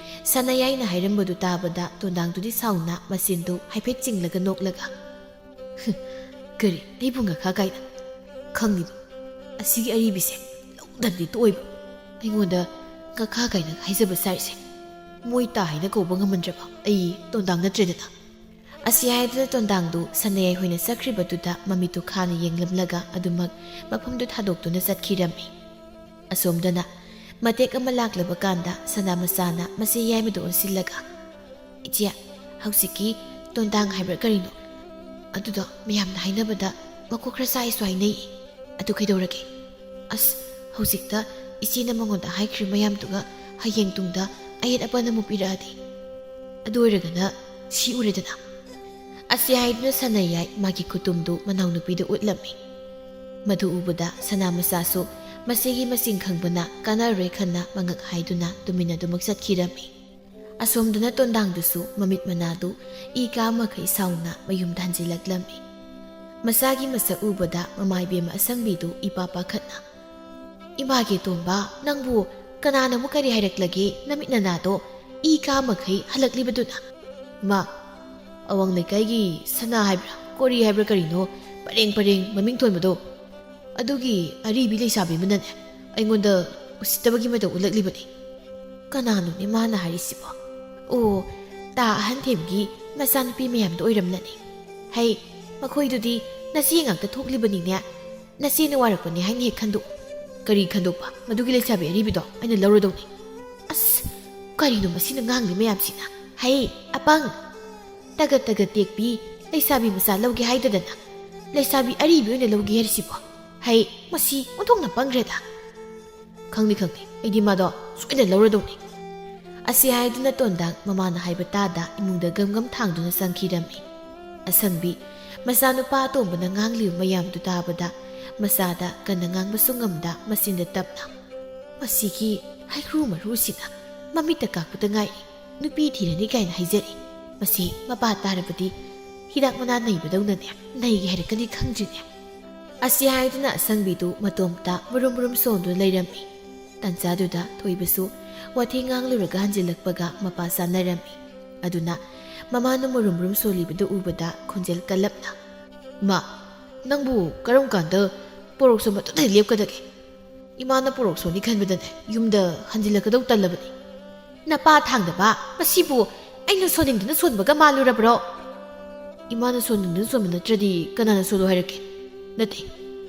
ꯁꯅꯥꯌꯥꯏꯅ ꯍꯥꯏꯔꯝꯕꯗꯨ ꯇꯥꯕꯗ ꯇꯣꯟꯗꯥꯡꯗꯨꯗꯤ ꯁꯥꯎꯅ ꯃꯆꯤꯟꯗꯨ ꯍꯥꯏꯐꯦꯠ ꯆꯤꯡꯂꯒ ꯅꯣꯛꯂꯒ, "ꯀꯔꯤ, ꯑꯩꯕꯨ ꯉꯈꯥ ꯀꯥꯏꯅ? ꯈꯪꯉꯤꯕ, ꯑꯁꯤꯒꯤ ꯑꯔꯤꯕꯤꯁꯦ ꯂꯧꯗꯅꯗꯤ ꯇꯣꯛꯑꯣꯏꯕ꯫ ꯑꯩꯉꯣꯟꯗ ꯉꯈꯥ ꯀꯥꯏꯅ ꯍꯥꯏꯖꯕ ꯁꯥꯔꯤꯁꯦ꯫ ꯃꯣꯏ ꯇꯥ ꯍꯥꯏꯅ ꯀꯧꯕ ꯉꯝꯃꯟꯗ꯭ꯔꯕ ꯑꯩ ꯇꯣꯟꯗꯥꯡ ꯅꯠꯇ꯭ꯔꯦꯗꯅ?" ꯑꯁꯤ ꯍꯥꯏꯗꯨꯅ ꯇꯣꯟꯗꯥꯡꯗꯨ ꯁꯅꯥꯌꯥꯏ ꯍꯣꯏꯅ ꯆꯠꯈ꯭ꯔꯤꯕꯗꯨꯗ ꯃꯃꯤꯠꯇꯨ ꯈꯥꯅ ꯌꯦꯡꯂꯝꯂꯒ ꯑꯗꯨꯃꯛ ꯃꯐꯝꯗꯨ ꯊꯥꯗꯣꯛꯇꯨꯅ ꯆꯠꯈꯤꯔꯝꯃꯤ꯫ ꯑꯁꯣꯝꯗꯅ ꯃꯇꯦꯛ ꯑꯃ ꯂꯥꯛꯂꯕ ꯀꯥꯟꯗ ꯁꯅꯥ ꯃꯆꯥꯅ ꯃꯆꯦ ꯌꯥꯏꯃꯗꯨ ꯑꯣꯟꯁꯤꯜꯂꯒ, "ꯏꯆꯦ, ꯍꯧꯖꯤꯛꯀꯤ ꯇꯣꯟꯗꯥꯡ ꯍꯥꯏꯕ꯭ꯔꯥ ꯀꯔꯤꯅꯣ? ꯑꯗꯨꯗꯣ ꯃꯌꯥꯝꯅ ꯍꯥꯏꯅꯕꯗ ꯃꯀꯣꯛ ꯈꯔ ꯆꯥꯛꯏꯁꯨ ꯍꯥꯏꯅꯩ꯫ ꯑꯗꯨ ꯀꯩꯗꯧꯔꯒꯦ? ꯑꯁ, ꯍꯧꯖꯤꯛꯇ ꯏꯆꯦꯅ ꯃꯉꯣꯟꯗ ꯍꯥꯏꯈ꯭ꯔꯤꯕ ꯃꯌꯥꯝꯗꯨꯒ ꯍꯌꯦꯡ ꯇꯨꯡꯗ ꯑꯌꯦꯠ ꯑꯄꯟ ꯑꯃꯨꯛ ꯄꯤꯔꯛꯑꯗꯤ? ꯑꯗꯨ ꯑꯣꯏꯔꯒꯅ ꯁꯤ ꯎꯔꯦꯗꯅ?" ꯑꯁꯤ ꯍꯥꯏꯗꯨꯅ ꯁꯅꯥꯌꯥꯏ ꯃꯥꯒꯤ ꯈꯨꯇꯨꯝꯗꯨ ꯃꯅꯥꯎꯅꯨꯄꯤꯗ ꯎꯠꯂꯝꯃꯤ꯫ ꯃꯗꯨ ꯎꯕꯗ ꯁꯅꯥ ꯃꯆꯥꯁꯨ ꯃꯆꯦꯒꯤ ꯃꯆꯤꯟ ꯈꯪꯕꯅ ꯀꯥꯟꯅꯔꯣꯏ ꯈꯟꯅ ꯃꯉꯛ ꯍꯥꯏꯗꯨꯅ ꯇꯨꯃꯤꯟꯅ ꯑꯗꯨꯃꯛ ꯆꯠꯈꯤꯔꯝꯃꯤ꯫ ꯑꯁꯣꯝꯗꯅ ꯇꯣꯟꯗꯥꯡꯗꯨꯁꯨ ꯃꯃꯤꯠ ꯃꯅꯥꯗꯨ ꯏ ꯀꯥ ꯃꯈꯩ ꯁꯥꯎꯅ ꯃꯌꯨꯝꯗ ꯍꯟꯖꯤꯜꯂꯛꯂꯝꯃꯤ꯫ ꯃꯆꯥꯒꯤ ꯃꯁꯛ ꯎꯕꯗ ꯃꯃꯥ ꯏꯕꯦꯝꯃ ꯑꯁꯪꯕꯤꯗꯨ ꯏꯄꯥ ꯄꯥꯈꯠꯅ, "ꯏꯃꯥꯒꯤ ꯇꯣꯝꯕ, ꯅꯪꯕꯨ ꯀꯅꯥꯅ ꯑꯃꯨꯛ ꯀꯔꯤ ꯍꯥꯏꯔꯛꯂꯒꯦ? ꯅꯃꯤꯠ ꯅꯅꯥꯗꯣ ꯏ ꯀꯥ ꯃꯈꯩ ꯍꯜꯂꯛꯂꯤꯕꯗꯨꯅ?" "ꯏꯃꯥ, ꯑꯋꯥꯡ ꯂꯩꯀꯥꯏꯒꯤ ꯁꯅꯥ ꯍꯥꯏꯕ꯭ꯔꯥ, ꯀꯣꯔꯤ ꯍꯥꯏꯕ꯭ꯔꯥ ꯀꯔꯤꯅꯣ, ꯄꯔꯦꯡ ꯄꯔꯦꯡ ꯃꯃꯤꯡ ꯊꯣꯟꯕꯗꯣ, ꯑꯗꯨꯒꯤ ꯑꯔꯤꯕꯤ ꯂꯩꯁꯥꯕꯤ ꯑꯃꯅꯅꯦ, ꯑꯩꯉꯣꯟꯗ ꯎꯁꯤꯠꯇꯕꯒꯤ ꯃꯇꯧ ꯎꯠꯂꯛꯂꯤꯕꯅꯤ꯫" "ꯀꯅꯥꯅꯣꯅꯦ ꯃꯥꯅ ꯍꯥꯏꯔꯤꯁꯤꯕꯣ? ꯑꯣ, ꯇꯥ ꯑꯍꯟꯊꯦꯝꯒꯤ ꯃꯆꯥꯅꯨꯄꯤ ꯃꯌꯥꯝꯗꯣ ꯑꯣꯏꯔꯝꯂꯅꯤ꯫ ꯍꯩ, ꯃꯈꯣꯏꯗꯨꯗꯤ ꯅꯆꯦ ꯉꯥꯛꯇ ꯊꯣꯛꯂꯤꯕꯅꯤꯅꯦ꯫ ꯅꯆꯦꯅ ꯋꯥꯔꯛꯄꯅꯤ ꯍꯥꯏꯅ ꯍꯦꯛ ꯈꯟꯗꯣꯛꯎ꯫" "ꯀꯔꯤ ꯈꯟꯗꯣꯛꯄ? ꯃꯗꯨꯒꯤ ꯂꯩꯁꯥꯕꯤ ꯑꯔꯤꯕꯤꯗꯣ ꯑꯩꯅ ꯂꯧꯔꯗꯧꯅꯤ꯫" "ꯑꯁ, ꯀꯔꯤꯅꯣ ꯃꯁꯤꯅ ꯉꯥꯡꯂꯤ ꯃꯌꯥꯝꯁꯤꯅ? ꯍꯩ, ꯑꯄꯪ! ꯇꯒꯠ ꯇꯒꯠ ꯇꯦꯛꯄꯤ ꯂꯩꯁꯥꯕꯤ ꯃꯆꯥ ꯂꯧꯒꯦ ꯍꯥꯏꯗꯗꯅ ꯂꯩꯁꯥꯕꯤ ꯑꯔꯤꯕꯤ ꯑꯣꯏꯅ ꯂꯧꯒꯦ ꯍꯥꯏꯔꯤꯁꯤꯕꯣ? ꯍꯩ, ꯃꯁꯤ ꯑꯣꯟꯊꯣꯛꯅ ꯄꯪꯈ꯭ꯔꯦꯗ!" "ꯈꯪꯗꯤ ꯈꯪꯗꯦ, ꯑꯩꯗꯤ ꯃꯥꯗꯣ ꯁꯣꯏꯗꯅ ꯂꯧꯔꯗꯧꯅꯤ꯫" ꯑꯁꯤ ꯍꯥꯏꯗꯨꯅ ꯇꯣꯟꯗꯥꯡ ꯃꯃꯥꯅ ꯍꯥꯏꯕ ꯇꯥꯗ ꯏꯃꯨꯡꯗ ꯒꯝ ꯒꯝ ꯊꯥꯡꯗꯨꯅ ꯆꯪꯈꯤꯔꯝꯃꯤ꯫ ꯑꯁꯪꯕꯤ, ꯃꯆꯥꯅꯨꯄꯥ ꯑꯇꯣꯝꯕꯅ ꯉꯥꯡꯂꯤꯕ ꯃꯌꯥꯝꯗꯨ ꯇꯥꯕꯗ ꯃꯆꯥꯗ ꯀꯟꯅ ꯉꯥꯡꯕꯁꯨ ꯉꯝꯗ ꯃꯆꯤꯟꯗ ꯇꯞꯅ, "ꯃꯁꯤꯒꯤ ꯍꯩꯀ꯭ꯔꯨ ꯃꯔꯨꯁꯤꯅ ꯃꯃꯤꯠꯇ ꯀꯥꯛꯄꯗ ꯉꯥꯏꯔꯤ꯫ ꯅꯨꯄꯤ ꯊꯤꯔꯅꯤ ꯀꯥꯏꯅ ꯍꯥꯏꯖꯔꯤ꯫ ꯃꯁꯤ ꯃꯄꯥ ꯇꯥꯔꯕꯗꯤ ꯍꯤꯗꯥꯛ ꯃꯅꯥ ꯅꯩꯕꯗꯧꯅꯅꯦ ꯅꯩꯒꯦ ꯍꯥꯏꯔꯛꯀꯅꯤ ꯈꯪꯗ꯭ꯔꯤꯅꯦ꯫" ꯑꯁꯤ ꯍꯥꯏꯗꯨꯅ ꯑꯁꯪꯕꯤꯗꯨ ꯃꯇꯣꯝꯇ ꯃꯨꯔꯨꯝ ꯃꯨꯔꯨꯝ ꯁꯣꯟꯗꯨꯅ ꯂꯩꯔꯝꯃꯤ꯫ ꯇꯟꯖꯥꯗꯨꯗ ꯊꯣꯏꯕꯁꯨ ꯋꯥꯊꯤ ꯉꯥꯡꯂꯨꯔꯒ ꯍꯟꯖꯤꯜꯂꯛꯄꯒ ꯃꯄꯥ ꯆꯥꯅꯔꯝꯃꯤ꯫ ꯑꯗꯨꯅ ꯃꯃꯥꯅ ꯃꯨꯔꯨꯝ ꯃꯨꯔꯨꯝ ꯁꯣꯜꯂꯤꯕꯗꯨ ꯎꯕꯗ ꯈꯣꯟꯖꯦꯜ ꯀꯜꯂꯞꯅ, "ꯃꯥ, ꯅꯪꯕꯨ ꯀꯔꯝ ꯀꯥꯟꯗ ꯄꯣꯔꯣꯛ ꯁꯣꯝꯕꯗꯨꯗ ꯂꯦꯞꯀꯗꯒꯦ? ꯏꯃꯥꯅ ꯄꯣꯔꯣꯛ ꯁꯣꯟꯅꯤ ꯈꯟꯕꯗꯅꯦ ꯌꯨꯝꯗ ꯍꯟꯖꯤꯜꯂꯛꯀꯗꯧ ꯇꯜꯂꯕꯅꯤ꯫" "ꯅꯄꯥ ꯊꯥꯡꯗꯕ, ꯃꯁꯤꯕꯨ ꯑꯩꯅ ꯁꯣꯟꯅꯤꯡꯗꯨꯅ ꯁꯣꯟꯕꯒ ꯃꯥꯜꯂꯨꯔꯕ꯭ꯔꯣ?" "ꯏꯃꯥꯅ ꯁꯣꯟꯅꯤꯡꯗꯨꯅ ꯁꯣꯟꯕ ꯅꯠꯇ꯭ꯔꯗꯤ ꯀꯅꯥꯅ ꯁꯣꯜꯂꯣ ꯍꯥꯏꯔꯛꯀꯦ? ꯅꯠꯇꯦ,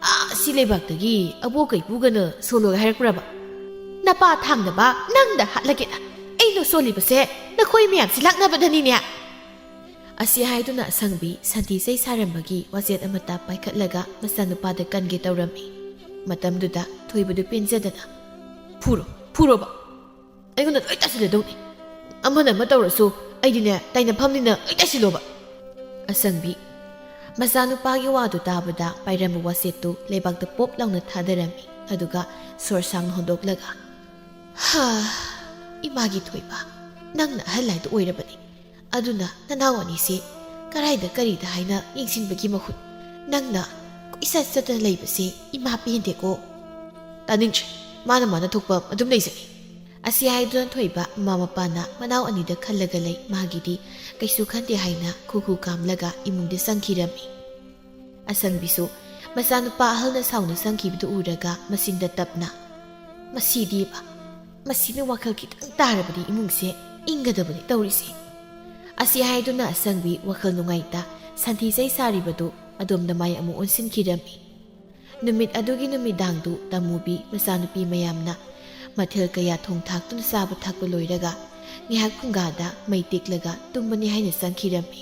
ꯑꯥ, ꯁꯤ ꯂꯩꯕꯥꯛꯇꯒꯤ ꯑꯕꯣꯛ ꯀꯩꯄꯨꯒꯅ ꯁꯣꯜꯂꯣ ꯍꯥꯏꯔꯛꯄ꯭ꯔꯕ?" "ꯅꯄꯥ ꯊꯥꯡꯗꯕ, ꯅꯪꯗ ꯍꯥꯠꯂꯒꯦꯅ ꯑꯩꯅ ꯁꯣꯜꯂꯤꯕꯁꯦ ꯅꯈꯣꯏ ꯃꯌꯥꯝꯁꯤ ꯂꯥꯛꯅꯕꯗꯅꯤꯅꯦ꯫" ꯑꯁꯤ ꯍꯥꯏꯗꯨꯅ ꯑꯁꯪꯕꯤ ꯁꯟꯊꯤ ꯆꯩ ꯁꯥꯔꯝꯕꯒꯤ ꯋꯥꯆꯦꯠ ꯑꯃꯠꯇ ꯄꯥꯏꯈꯠꯂꯒ ꯃꯆꯥꯅꯨꯄꯥꯗ ꯀꯟꯒꯦ ꯇꯧꯔꯝꯃꯤ꯫ ꯃꯇꯝꯗꯨꯗ ꯊꯣꯏꯕꯗꯨ ꯄꯦꯟꯖꯗꯅ, "ꯐꯨꯔꯣ, ꯐꯨꯔꯣꯕ꯫ ꯑꯩꯉꯣꯟꯗ ꯂꯣꯏ ꯇꯥꯁꯤꯜꯂꯗꯧꯅꯤ꯫ ꯑꯃꯅ ꯑꯃ ꯇꯧꯔꯁꯨ ꯑꯩꯗꯤꯅꯦ ꯇꯥꯏꯅꯐꯝꯅꯤꯅ ꯂꯣꯏ ꯇꯥꯁꯤꯜꯂꯣꯕ꯫" ꯑꯁꯪꯕꯤ, ꯃꯆꯥꯅꯨꯄꯥꯒꯤ ꯋꯥꯗꯨ ꯇꯥꯕꯗ ꯄꯥꯏꯔꯝꯕ ꯋꯥꯆꯦꯠꯇꯨ ꯂꯩꯕꯥꯛꯇ ꯄꯣꯞ ꯂꯥꯎꯅ ꯊꯥꯗꯔꯝꯃꯤ꯫ ꯑꯗꯨꯒ ꯁꯣꯔ ꯁꯥꯡꯅ ꯍꯣꯟꯗꯣꯛꯂꯒ, "ꯍꯥ, ꯏꯃꯥꯒꯤ ꯊꯣꯏꯕ, ꯅꯪꯅ ꯑꯍꯜ ꯍꯥꯏꯗꯣ ꯑꯣꯏꯔꯕꯅꯤ꯫ ꯑꯗꯨꯅ ꯅꯅꯥꯎ ꯑꯅꯤꯁꯦ ꯀꯔꯥꯏꯗ ꯀꯔꯤꯗ ꯍꯥꯏꯅ ꯌꯦꯡꯁꯤꯟꯕꯒꯤ ꯃꯍꯨꯠ ꯅꯪꯅ ꯀꯣꯏꯆꯠ ꯆꯠꯇꯅ ꯂꯩꯕꯁꯦ ꯏꯃꯥ ꯄꯦꯟꯗꯦꯀꯣ꯫ ꯇꯥꯅꯤꯡꯗ꯭ꯔꯦ꯫ ꯃꯥꯅ ꯃꯥꯅ ꯊꯣꯛꯄ ꯑꯗꯨꯝ ꯂꯩꯖꯩ꯫ ꯑꯁꯤ ꯍꯥꯏꯗꯨꯅ ꯊꯣꯏꯕ ꯃꯃꯥ ꯃꯄꯥꯅ ꯃꯅꯥꯎ ꯑꯅꯤꯗ ꯈꯜꯂꯒ ꯂꯩ꯫ ꯃꯥꯒꯤꯗꯤ ꯀꯩꯁꯨ ꯈꯟꯗꯦ ꯍꯥꯏꯅ ꯈꯨ ꯈꯨ ꯀꯥꯝꯂꯒ ꯏꯃꯨꯡꯗ ꯆꯪꯈꯤꯔꯝꯃꯤ꯫ ꯑꯁꯪꯕꯤꯁꯨ ꯃꯆꯥꯅꯨꯄꯥ ꯑꯍꯜꯅ ꯁꯥꯎꯅ ꯆꯪꯈꯤꯕꯗꯨ ꯎꯔꯒ ꯃꯆꯤꯟꯗ ꯇꯞꯅ, "ꯃꯁꯤꯗꯤꯕ, ꯃꯁꯤꯅ ꯋꯥꯈꯜ ꯈꯤꯇꯪ ꯇꯥꯔꯕꯗꯤ ꯏꯃꯨꯡꯁꯦ ꯏꯪꯒꯗꯕꯅꯤ ꯇꯧꯔꯤꯁꯦ"꯫ ꯑꯁꯤ ꯍꯥꯏꯗꯨꯅ ꯑꯁꯪꯕꯤ ꯋꯥꯈꯜ ꯅꯨꯡꯉꯥꯏꯇ ꯁꯟꯊꯤ ꯆꯩ ꯁꯥꯔꯤꯕꯗꯨ ꯑꯗꯣꯝꯗ ꯃꯥꯏ ꯑꯃꯨꯛ ꯑꯣꯟꯁꯤꯟꯈꯤꯔꯝꯃꯤ꯫ ꯅꯨꯃꯤꯠ ꯑꯗꯨꯒꯤ ꯅꯨꯃꯤꯗꯥꯡꯗꯨ ꯇꯃꯨꯕꯤ ꯃꯆꯥꯅꯨꯄꯤ ꯃꯌꯥꯝꯅ ꯃꯊꯦꯜ ꯀꯌꯥ ꯊꯣꯡ ꯊꯥꯛꯇꯨꯅ ꯆꯥꯕ ꯊꯛꯄ ꯂꯣꯏꯔꯒ ꯉꯥꯏꯍꯥꯛ ꯐꯨꯡꯒꯥꯗ ꯃꯩ ꯇꯦꯛꯂꯒ ꯇꯨꯝꯕꯅꯤ ꯍꯥꯏꯅ ꯆꯪꯈꯤꯔꯝꯃꯤ꯫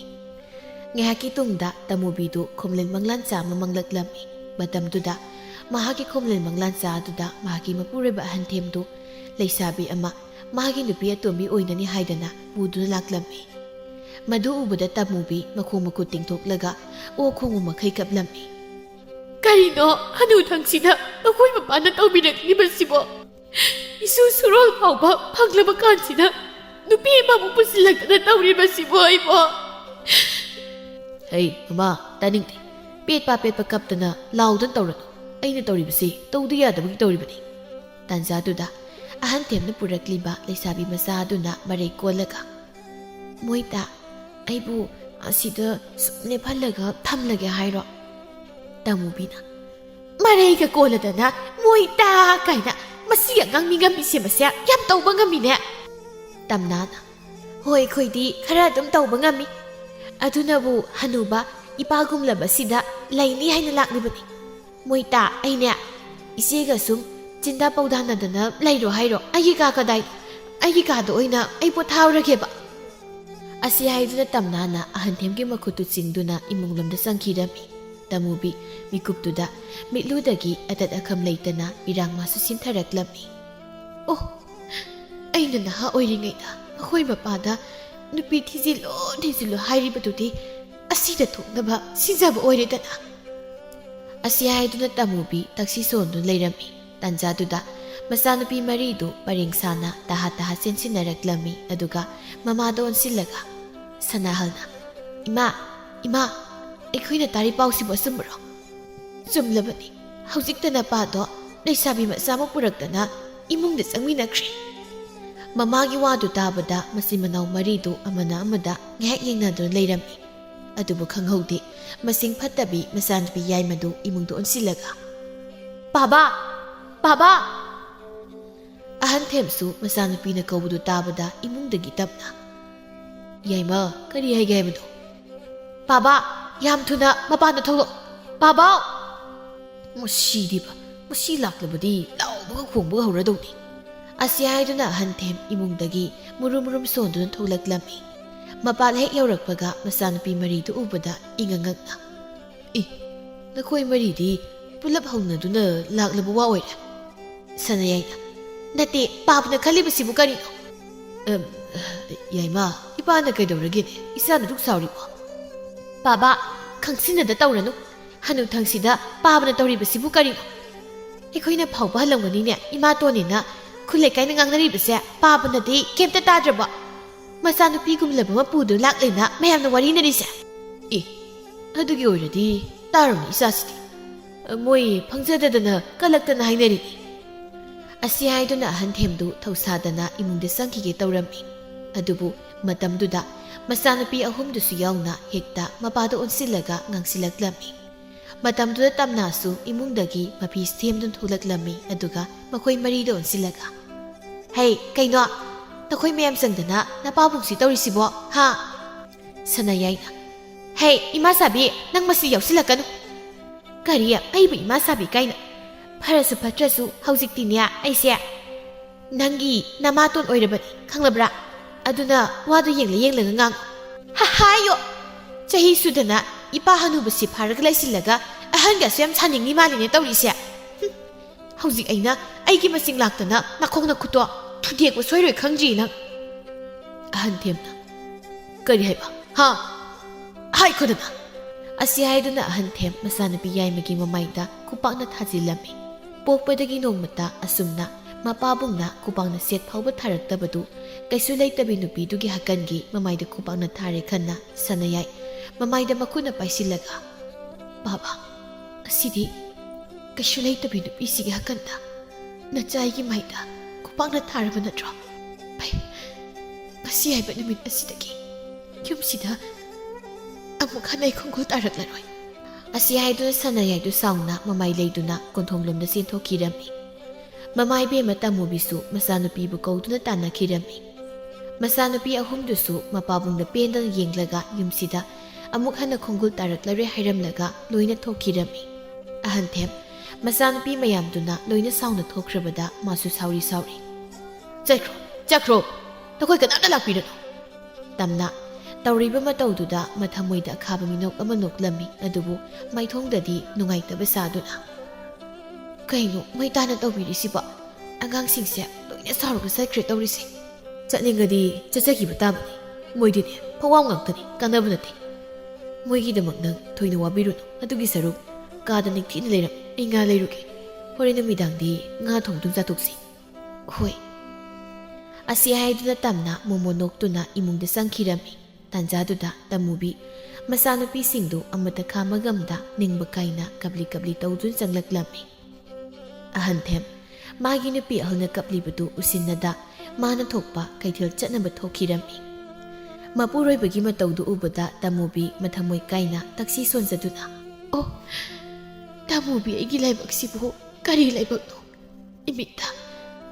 ꯉꯥꯏꯍꯥꯛꯀꯤ ꯇꯨꯡꯗ ꯇꯃꯨꯕꯤꯗꯨ ꯈꯣꯝꯂꯦꯟ ꯃꯪꯂꯥꯟꯆꯥ ꯑꯃ ꯃꯪꯂꯛꯂꯝꯃꯤ꯫ ꯃꯇꯝꯗꯨꯗ ꯃꯍꯥꯛꯀꯤ ꯈꯣꯝꯂꯦꯟ ꯃꯪꯂꯥꯟꯆꯥ ꯑꯗꯨꯗ ꯃꯍꯥꯛꯀꯤ ꯃꯄꯨꯔꯣꯏꯕ ꯑꯍꯟꯊꯦꯝꯗꯨ ꯂꯩꯁꯥꯕꯤ ꯑꯃ ꯃꯥꯒꯤ ꯅꯨꯄꯤ ꯑꯇꯣꯝꯕꯤ ꯑꯣꯏꯅꯅꯤ ꯍꯥꯏꯗꯅ ꯄꯨꯗꯨꯅ ꯂꯥꯛꯂꯝꯃꯤ꯫ ꯃꯗꯨ ꯎꯕꯗ ꯇꯃꯨꯕꯤ ꯃꯈꯣꯡ ꯃꯈꯨꯠ ꯇꯤꯡꯊꯣꯛꯂꯒ ꯑꯣ ꯈꯣꯡꯕ ꯃꯈꯩ ꯀꯞꯂꯝꯃꯤ꯫ "ꯀꯔꯤꯅꯣ ꯍꯅꯨꯊꯪꯁꯤꯅ ꯃꯈꯣꯏ ꯃꯄꯥꯅ ꯇꯧꯕꯤꯔꯛꯂꯤꯕꯁꯤꯕꯣ? ꯏꯁꯨ ꯁꯨꯔꯣꯜ ꯐꯥꯎꯕ ꯐꯪꯂꯕ ꯀꯥꯟꯁꯤꯗ ꯅꯨꯄꯤ ꯑꯃꯕꯨ ꯄꯨꯁꯤꯜꯂꯛꯇꯅ ꯇꯧꯔꯤꯕꯁꯤꯕꯨ ꯑꯩꯕꯨ?" "ꯍꯩ, ꯃꯃꯥ, ꯇꯥꯅꯤꯡꯗꯦ꯫ ꯄꯦꯠꯄ ꯄꯦꯠꯄ ꯀꯞꯇꯅ ꯂꯥꯎꯗꯅ ꯇꯧꯔꯅꯨ꯫ ꯑꯩꯅ ꯇꯧꯔꯤꯕꯁꯤ ꯇꯧꯗ ꯌꯥꯗꯕꯒꯤ ꯇꯧꯔꯤꯕꯅꯤ"꯫ ꯇꯥꯟꯖꯥꯗꯨꯗ ꯑꯍꯟ ꯊꯦꯝꯅ ꯄꯨꯔꯛꯂꯤꯕ ꯂꯩꯁꯥꯕꯤ ꯃꯆꯥ ꯑꯗꯨꯅ ꯃꯔꯩ ꯀꯣꯜꯂꯒ, "ꯃꯣꯏꯇꯥ, ꯑꯩꯕꯨ ꯑꯁꯤꯗ ꯁꯨꯝ ꯂꯦꯞꯍꯜꯂꯒ ꯊꯝꯂꯒꯦ ꯍꯥꯏꯔꯣ?" ꯇꯃꯨꯕꯤꯅ, "ꯃꯔꯩꯒ ꯀꯣꯜꯂꯗꯅ ꯃꯣꯏꯇꯥ ꯀꯥꯏꯅ, ꯃꯁꯤ ꯑꯉꯥꯡ ꯃꯤꯉꯝꯃꯤ ꯁꯦꯝꯕꯁꯦ ꯌꯥꯝ ꯇꯧꯕ ꯉꯝꯃꯤꯅꯦ"꯫ ꯇꯝꯅꯥꯅ, "ꯍꯣꯏ, ꯑꯩꯈꯣꯏꯗꯤ ꯈꯔ ꯑꯗꯨꯝ ꯇꯧꯕ ꯉꯝꯃꯤ꯫ ꯑꯗꯨꯅꯕꯨ ꯍꯅꯨꯕ ꯏꯄꯥꯒꯨꯝꯂꯕꯁꯤꯗ ꯂꯩꯅꯤ ꯍꯥꯏꯅ ꯂꯥꯛꯂꯤꯕꯅꯤ꯫ ꯃꯣꯏꯇꯥ, ꯑꯩꯅꯦ ꯏꯆꯦꯒ ꯁꯨꯝ ꯆꯤꯟꯗꯥ ꯄꯧꯗꯥꯅꯗꯅ ꯂꯩꯔꯣ ꯍꯥꯏꯔꯣ? ꯑꯩꯒꯤ ꯀꯥ ꯀꯗꯥꯏ? ꯑꯩꯒꯤ ꯀꯥꯗ ꯑꯣꯏꯅ ꯑꯩ ꯄꯣꯊꯥꯎꯔꯒꯦꯕ"꯫ ꯑꯁꯤ ꯍꯥꯏꯗꯨꯅ ꯇꯝꯅꯥꯅ ꯑꯍꯟꯊꯦꯝꯒꯤ ꯃꯈꯨꯠꯇꯨ ꯆꯤꯡꯗꯨꯅ ꯏꯃꯨꯡꯂꯣꯝꯗ ꯆꯪꯈꯤꯔꯝꯃꯤ꯫ ꯇꯃꯨꯕꯤ ꯃꯤꯀꯨꯞꯇꯨꯗ ꯃꯤꯠꯂꯨꯗꯒꯤ ꯑꯇꯠ ꯑꯈꯝ ꯂꯩꯇꯅ ꯄꯤꯔꯥꯡ ꯃꯥꯁꯨ ꯁꯤꯟꯊꯔꯛꯂꯝꯃꯤ꯫ "ꯑꯣ, ꯑꯩꯅ ꯅꯍꯥ ꯑꯣꯏꯔꯤꯉꯩꯗ ꯃꯈꯣꯏ ꯃꯄꯥꯗ ꯅꯨꯄꯤ ꯊꯤꯖꯤꯜꯂꯣ, ꯊꯤꯖꯤꯜꯂꯣ ꯍꯥꯏꯔꯤꯕꯗꯨꯗꯤ ꯑꯁꯤꯗ ꯊꯣꯛꯅꯕ ꯁꯤꯟꯖꯕ ꯑꯣꯏꯔꯦꯗꯅ"꯫ ꯑꯁꯤ ꯍꯥꯏꯗꯨꯅ ꯇꯃꯨꯕꯤ ꯇꯛꯁꯤ ꯁꯣꯟꯗꯨꯅ ꯂꯩꯔꯝꯃꯤ꯫ ꯇꯥꯟꯖꯥꯗꯨꯗ ꯃꯆꯥꯅꯨꯄꯤ ꯃꯔꯤꯗꯨ ꯄꯔꯦꯡ ꯁꯥꯅ ꯇꯍꯥ ꯇꯍꯥ ꯆꯦꯟꯁꯤꯟꯅꯔꯛꯂꯝꯃꯤ꯫ ꯑꯗꯨꯒ ꯃꯃꯥꯗ ꯑꯣꯟꯁꯤꯜꯂꯒ ꯁꯅꯥꯍꯜꯅ, "ꯏꯃꯥ, ꯏꯃꯥ, ꯑꯩꯈꯣꯏꯅ ꯇꯥꯔꯤ ꯄꯥꯎꯁꯤꯕꯨ ꯑꯆꯨꯝꯕꯔꯣ?" "ꯆꯨꯝꯂꯕꯅꯤ꯫ ꯍꯧꯖꯤꯛꯇ ꯅꯄꯥꯗꯣ ꯂꯩꯁꯥꯕꯤ ꯃꯆꯥ ꯑꯃ ꯄꯨꯔꯛꯇꯅ ꯏꯃꯨꯡꯗ ꯆꯪꯃꯤꯟꯅꯈ꯭ꯔꯦ꯫" ꯃꯃꯥꯒꯤ ꯋꯥꯗꯨ ꯇꯥꯕꯗ ꯃꯆꯤꯟ ꯃꯅꯥꯎ ꯃꯔꯤꯗꯨ ꯑꯃꯅ ꯑꯃꯗ ꯉꯥꯏꯍꯥꯛ ꯌꯦꯡꯅꯗꯨꯅ ꯂꯩꯔꯝꯃꯤ꯫ ꯑꯗꯨꯕꯨ ꯈꯪꯍꯧꯗꯦ, ꯃꯁꯤꯡ ꯐꯠꯇꯕꯤ ꯃꯆꯥꯅꯨꯄꯤ ꯌꯥꯏꯃꯗꯨ ꯏꯃꯨꯡꯗ ꯑꯣꯟꯁꯤꯜꯂꯒ, "ꯄꯥꯕꯥ! ꯄꯥꯕꯥ!" ꯑꯍꯟ ꯊꯦꯝꯁꯨ ꯃꯆꯥꯅꯨꯄꯤꯅ ꯀꯧꯕꯗꯨ ꯇꯥꯕꯗ ꯏꯃꯨꯡꯗꯒꯤ ꯇꯞꯅ, "ꯌꯥꯏꯃ, ꯀꯔꯤ ꯍꯥꯏꯒꯦ ꯍꯥꯏꯕꯅꯣ?" "ꯄꯥꯕꯥ, ꯌꯥꯝ ꯊꯨꯅ ꯃꯄꯥꯟꯗ ꯊꯣꯛꯂꯛꯑꯣ꯫ ꯄꯥꯕꯥꯎ!" "ꯃꯁꯤꯗꯤꯕ, ꯃꯁꯤ ꯂꯥꯛꯂꯕꯗꯤ ꯂꯥꯎꯕꯒ ꯈꯣꯡꯕꯒ ꯍꯧꯔꯗꯧꯅꯤ꯫" ꯑꯁꯤ ꯍꯥꯏꯗꯨꯅ ꯑꯍꯟ ꯊꯦꯝ ꯏꯃꯨꯡꯗꯒꯤ ꯃꯨꯔꯨꯝ ꯃꯨꯔꯨꯝ ꯁꯣꯟꯗꯨꯅ ꯊꯣꯛꯂꯛꯂꯝꯃꯤ꯫ ꯃꯄꯥꯜ ꯍꯦꯛ ꯌꯧꯔꯛꯄꯒ ꯃꯆꯥꯅꯨꯄꯤ ꯃꯔꯤꯗꯨ ꯎꯕꯗ ꯏꯉꯛ ꯉꯛꯅ, "ꯏ, ꯅꯈꯣꯏ ꯃꯔꯤꯗꯤ ꯄꯨꯂꯞ ꯍꯧꯅꯗꯨꯅ ꯂꯥꯛꯂꯕ ꯋꯥ ꯑꯣꯏꯔꯦ?" ꯁꯅꯥꯌꯥꯏꯅ, "ꯅꯠꯇꯦ, ꯄꯥꯕꯅ ꯈꯜꯂꯤꯕꯁꯤꯕꯨ ꯀꯔꯤꯅꯣ?" "ꯑꯝ, ꯌꯥꯏꯃ, ꯏꯄꯥꯅ ꯀꯩꯗꯧꯔꯒꯦꯅꯦ? ꯏꯆꯥꯅ ꯑꯗꯨꯛ ꯁꯥꯎꯔꯤꯕꯣ?" "ꯄꯥꯕꯥ, ꯈꯪꯁꯤꯟꯅꯗ ꯇꯧꯔꯅꯨ꯫ ꯍꯅꯨꯊꯪꯁꯤꯗ ꯄꯥꯕꯅ ꯇꯧꯔꯤꯕꯁꯤꯕꯨ ꯀꯔꯤꯅꯣ? ꯑꯩꯈꯣꯏꯅ ꯐꯥꯎꯕ ꯍꯜꯂꯝꯒꯅꯤꯅꯦ, ꯏꯃꯥꯇꯣꯟꯅꯦꯅ ꯈꯨꯜ ꯂꯩꯀꯥꯏꯅ ꯉꯥꯡꯅꯔꯤꯕꯁꯦ ꯄꯥꯕꯅꯗꯤ ꯀꯩꯝꯇ ꯇꯥꯗ꯭ꯔꯕꯣ? ꯃꯆꯥꯅꯨꯄꯤꯒꯨꯝꯂꯕ ꯃꯄꯨꯗꯨ ꯂꯥꯛꯂꯦꯅ ꯃꯌꯥꯝꯅ ꯋꯥꯔꯤꯅꯔꯤꯁꯦ?" "ꯑꯦ, ꯑꯗꯨꯒꯤ ꯑꯣꯏꯔꯗꯤ ꯇꯥꯔꯝꯅꯤ ꯏꯆꯥꯁꯤꯗꯤ꯫ ꯃꯣꯏ ꯐꯪꯖꯗꯗꯅ ꯀꯜꯂꯛꯇꯅ ꯍꯥꯏꯅꯔꯤꯅꯤ꯫" ꯑꯁꯤ ꯍꯥꯏꯗꯨꯅ ꯑꯍꯟ ꯊꯦꯝꯗꯨ ꯊꯧꯁꯥꯗꯅ ꯏꯃꯨꯡꯗ ꯆꯪꯈꯤꯒꯦ ꯇꯧꯔꯝꯃꯤ꯫ ꯑꯗꯨꯕꯨ ꯃꯇꯝꯗꯨꯗ ꯃꯆꯥꯅꯨꯄꯤ ꯑꯍꯨꯝꯗꯨꯁꯨ ꯌꯥꯎꯅ ꯍꯦꯛꯇ ꯃꯄꯥꯗ ꯑꯣꯟꯁꯤꯜꯂꯒ ꯉꯥꯡꯁꯤꯜꯂꯛꯂꯝꯃꯤ꯫ ꯃꯇꯝꯗꯨꯗ ꯇꯝꯅꯥꯁꯨ ꯏꯃꯨꯡꯗꯒꯤ ꯃꯐꯤ ꯁꯦꯝꯗꯨꯅ ꯊꯣꯛꯂꯛꯂꯝꯃꯤ꯫ ꯑꯗꯨꯒ ꯃꯈꯣꯏ ꯃꯔꯤꯗ ꯑꯣꯟꯁꯤꯜꯂꯒ, "ꯍꯩ, ꯀꯩꯅꯣ? ꯅꯈꯣꯏ ꯃꯌꯥꯝ ꯆꯪꯗꯅ ꯅꯄꯥꯕꯨꯡꯁꯤ ꯇꯧꯔꯤꯁꯤꯕꯣ, ꯍꯥ?" ꯁꯅꯥꯌꯥꯏꯅ, "ꯍꯩ, ꯏꯃꯥ ꯁꯥꯕꯤ, ꯅꯪ ꯃꯁꯤ ꯌꯥꯎꯁꯤꯜꯂꯛꯀꯅꯨ꯫" "ꯀꯔꯤ? ꯑꯩꯕꯨ ꯏꯃꯥ ꯁꯥꯕꯤ ꯀꯥꯏꯅ? ꯐꯔꯁꯨ ꯐꯠꯇ꯭ꯔꯁꯨ ꯍꯧꯖꯤꯛꯇꯤꯅꯦ ꯑꯩꯁꯦ ꯅꯪꯒꯤ ꯅꯃꯥꯇꯣꯟ ꯑꯣꯏꯔꯕꯅꯤ, ꯈꯪꯂꯕ꯭ꯔꯥ? ꯑꯗꯨꯅ ꯋꯥꯗꯨ ꯌꯦꯡꯂ ꯌꯦꯡꯂꯒ ꯉꯥꯡꯉꯨ꯫" "ꯍ-, ꯍꯥꯏꯌꯣ! ꯆꯍꯤ ꯁꯨꯗꯅ ꯏꯄꯥ ꯍꯅꯨꯕꯁꯤ ꯐꯥꯔꯒ ꯂꯩꯁꯤꯜꯂꯒ ꯑꯍꯟꯒꯁꯨ ꯌꯥꯝ ꯁꯥꯅꯤꯡꯉꯤ ꯃꯥꯜꯂꯤꯅꯦ ꯇꯧꯔꯤꯁꯦ꯫ ꯍꯨꯝ, ꯍꯧꯖꯤꯛ ꯑꯩꯅ ꯑꯩꯒꯤ ꯃꯁꯤꯡ ꯂꯥꯛꯇꯅ ꯅꯈꯣꯡ ꯅꯈꯨꯠꯇꯣ ꯊꯨꯗꯦꯛꯄ ꯁꯣꯏꯔꯣꯏ ꯈꯪꯗ꯭ꯔꯤ ꯅꯪ꯫" ꯑꯍꯟ ꯊꯦꯝꯅ, "ꯀꯔꯤ ꯍꯥꯏꯕ? ꯍꯥ? ꯍꯥꯏꯈꯣꯗꯅ!" ꯑꯁꯤ ꯍꯥꯏꯗꯨꯅ ꯑꯍꯟ ꯊꯦꯝ ꯃꯆꯥꯅꯨꯄꯤ ꯌꯥꯏꯃꯒꯤ ꯃꯃꯥꯏꯗ ꯈꯨꯄꯥꯛꯅ ꯊꯥꯖꯤꯜꯂꯝꯃꯤ꯫ ꯄꯣꯛꯄꯗꯒꯤ ꯅꯣꯡꯃꯇ ꯑꯁꯨꯝꯅ ꯃꯄꯥꯕꯨꯡꯅ ꯈꯨꯄꯥꯛꯅ ꯁꯦꯠ ꯐꯥꯎꯕ ꯊꯥꯔꯛꯇꯕꯗꯨ ꯀꯩꯁꯨ ꯂꯩꯇꯕꯤ ꯅꯨꯄꯤꯗꯨꯒꯤ ꯍꯛꯀꯟꯒꯤ ꯃꯃꯥꯏꯗ ꯈꯨꯄꯥꯛꯅ ꯊꯥꯔꯦ ꯈꯟꯅ ꯁꯅꯥꯌꯥꯏ ꯃꯃꯥꯏꯗ ꯃꯈꯨꯠꯅ ꯄꯥꯏꯁꯤꯜꯂꯒ, "ꯕꯥꯕꯥ, ꯑꯁꯤꯗꯤ ꯀꯩꯁꯨ ꯂꯩꯇꯕꯤ ꯅꯨꯄꯤꯁꯤꯒꯤ ꯍꯛꯀꯟꯗ ꯅꯆꯥꯏꯒꯤ ꯃꯥꯏꯗ ꯈꯨꯄꯥꯛꯅ ꯊꯥꯔꯕ ꯅꯠꯇ꯭ꯔꯣ? ꯑꯩ ꯉꯁꯤ ꯍꯥꯏꯕ ꯅꯨꯃꯤꯠ ꯑꯁꯤꯗꯒꯤ ꯌꯨꯝꯁꯤꯗ ꯑꯃꯨꯛ ꯍꯟꯅ ꯑꯩ ꯈꯣꯡꯒꯨꯜ ꯇꯥꯔꯛꯂꯔꯣꯏ"꯫ ꯑꯁꯤ ꯍꯥꯏꯗꯨꯅ ꯁꯅꯥꯌꯥꯏꯗꯨ ꯁꯥꯎꯅ ꯃꯃꯥꯏ ꯂꯩꯗꯨꯅ ꯀꯣꯟꯊꯣꯡꯂꯣꯝꯗ ꯆꯦꯟꯊꯣꯛꯈꯤꯔꯝꯃꯤ꯫ ꯃꯃꯥ ꯏꯕꯦꯝꯃ ꯇꯃꯨꯕꯤꯁꯨ ꯃꯆꯥꯅꯨꯄꯤꯕꯨ ꯀꯧꯗꯨꯅ ꯇꯥꯟꯅꯈꯤꯔꯝꯃꯤ꯫ ꯃꯆꯥꯅꯨꯄꯤ ꯑꯍꯨꯝꯗꯨꯁꯨ ꯃꯄꯥꯕꯨꯡꯗ ꯄꯦꯟꯗꯅ ꯌꯦꯡꯂꯒ ꯌꯨꯝꯁꯤꯗ ꯑꯃꯨꯛ ꯍꯟꯅ ꯈꯣꯡꯒꯨꯜ ꯇꯥꯔꯛꯂꯔꯣꯏ ꯍꯥꯏꯔꯝꯂꯒ ꯂꯣꯏꯅ ꯊꯣꯛꯈꯤꯔꯝꯃꯤ꯫ ꯑꯍꯟꯊꯦꯝ, ꯃꯆꯥꯅꯨꯄꯤ ꯃꯌꯥꯝꯗꯨꯅ ꯂꯣꯏꯅ ꯁꯥꯎꯅ ꯊꯣꯛꯈ꯭ꯔꯕꯗ ꯃꯥꯁꯨ ꯁꯥꯎꯔꯤ ꯁꯥꯎꯔꯤ꯫ "ꯆꯠꯈ꯭ꯔꯣ, ꯆꯠꯈ꯭ꯔꯣ, ꯅꯈꯣꯏ ꯀꯅꯥꯝꯇ ꯂꯥꯛꯄꯤꯔꯅꯨ"꯫ ꯇꯝꯅ ꯇꯧꯔꯤꯕ ꯃꯇꯧꯗꯨꯗ ꯃꯊꯃꯣꯏꯗ ꯑꯈꯥꯕ ꯃꯤꯅꯣꯛ ꯑꯃ ꯅꯣꯛꯂꯝꯃꯤ, ꯑꯗꯨꯕꯨ ꯃꯥꯏꯊꯣꯡꯗꯗꯤ ꯅꯨꯡꯉꯥꯏꯇꯕ ꯁꯥꯗꯨꯅ, "ꯀꯩꯅꯣ ꯃꯩ ꯇꯥꯅ ꯇꯧꯕꯤꯔꯤꯁꯤꯕꯣ? ꯑꯉꯥꯡꯁꯤꯡꯁꯦ ꯂꯣꯏꯅ ꯁꯥꯎꯔꯒ ꯆꯠꯈ꯭ꯔꯦ ꯇꯧꯔꯤꯁꯦ"꯫ "ꯆꯠꯅꯤꯡꯉꯗꯤ ꯆꯠꯆꯈꯤꯕ ꯇꯥꯕꯅꯤ꯫ ꯃꯣꯏꯗꯤꯅꯦ, ꯐꯋꯥꯝ ꯉꯥꯛꯇꯅꯤ, ꯀꯥꯟꯅꯕ ꯅꯠꯇꯦ꯫ ꯃꯣꯏꯒꯤꯗꯃꯛ ꯅꯪ ꯊꯣꯏꯅ ꯋꯥꯕꯤꯔꯨꯅꯨ꯫ ꯑꯗꯨꯒꯤ ꯁꯔꯨꯛ ꯀꯥꯗ ꯅꯤꯡꯊꯤꯅ ꯂꯩꯔꯝꯃꯨ꯫ ꯑꯩ ꯉꯥ ꯂꯩꯔꯨꯒꯦ꯫ ꯍꯣꯔꯦꯟ ꯅꯨꯃꯤꯗꯥꯡꯗꯤ ꯉꯥ ꯊꯣꯡꯗꯨꯝ ꯆꯥꯊꯣꯛꯁꯤ"꯫ "ꯍꯣꯏ"꯫ ꯑꯁꯤ ꯍꯥꯏꯗꯨꯅ ꯇꯝꯅ ꯃꯣꯃꯣ ꯅꯣꯛꯇꯨꯅ ꯏꯃꯨꯡꯗ ꯆꯪꯈꯤꯔꯝꯃꯤ꯫ ꯇꯥꯟꯖꯥꯗꯨꯗ ꯇꯃꯨꯕꯤ ꯃꯆꯥꯅꯨꯄꯤꯁꯤꯡꯗꯨ ꯑꯃꯠꯇ ꯈꯥꯝꯕ ꯉꯝꯗ ꯅꯤꯡꯕ ꯀꯥꯏꯅ ꯀꯞꯂꯤ ꯀꯞꯂꯤ ꯇꯧꯗꯨꯅ ꯆꯪꯂꯛꯂꯝꯃꯤ꯫ ꯑꯍꯟꯊꯦꯝ, ꯃꯥꯒꯤ ꯅꯨꯄꯤ ꯑꯍꯜꯅ ꯀꯞꯂꯤꯕꯗꯨ ꯎꯁꯤꯟꯅꯗ ꯃꯥꯅ ꯊꯣꯛꯄ ꯀꯩꯊꯦꯜ ꯆꯠꯅꯕ ꯊꯣꯛꯈꯤꯔꯝꯃꯤ꯫ ꯃꯄꯨꯔꯣꯏꯕꯒꯤ ꯃꯇꯧꯗꯨ ꯎꯕꯗ ꯇꯃꯨꯕꯤ ꯃꯊꯃꯣꯏ ꯀꯥꯏꯅ ꯇꯛꯁꯤ ꯁꯣꯟꯖꯗꯨꯅ, "ꯑꯣ, ꯇꯃꯨꯕꯤ ꯑꯩꯒꯤ ꯂꯥꯏꯕꯛꯁꯤꯕꯨ ꯀꯔꯤ ꯂꯥꯏꯕꯛꯅꯣ? ꯏꯃꯤꯠꯇ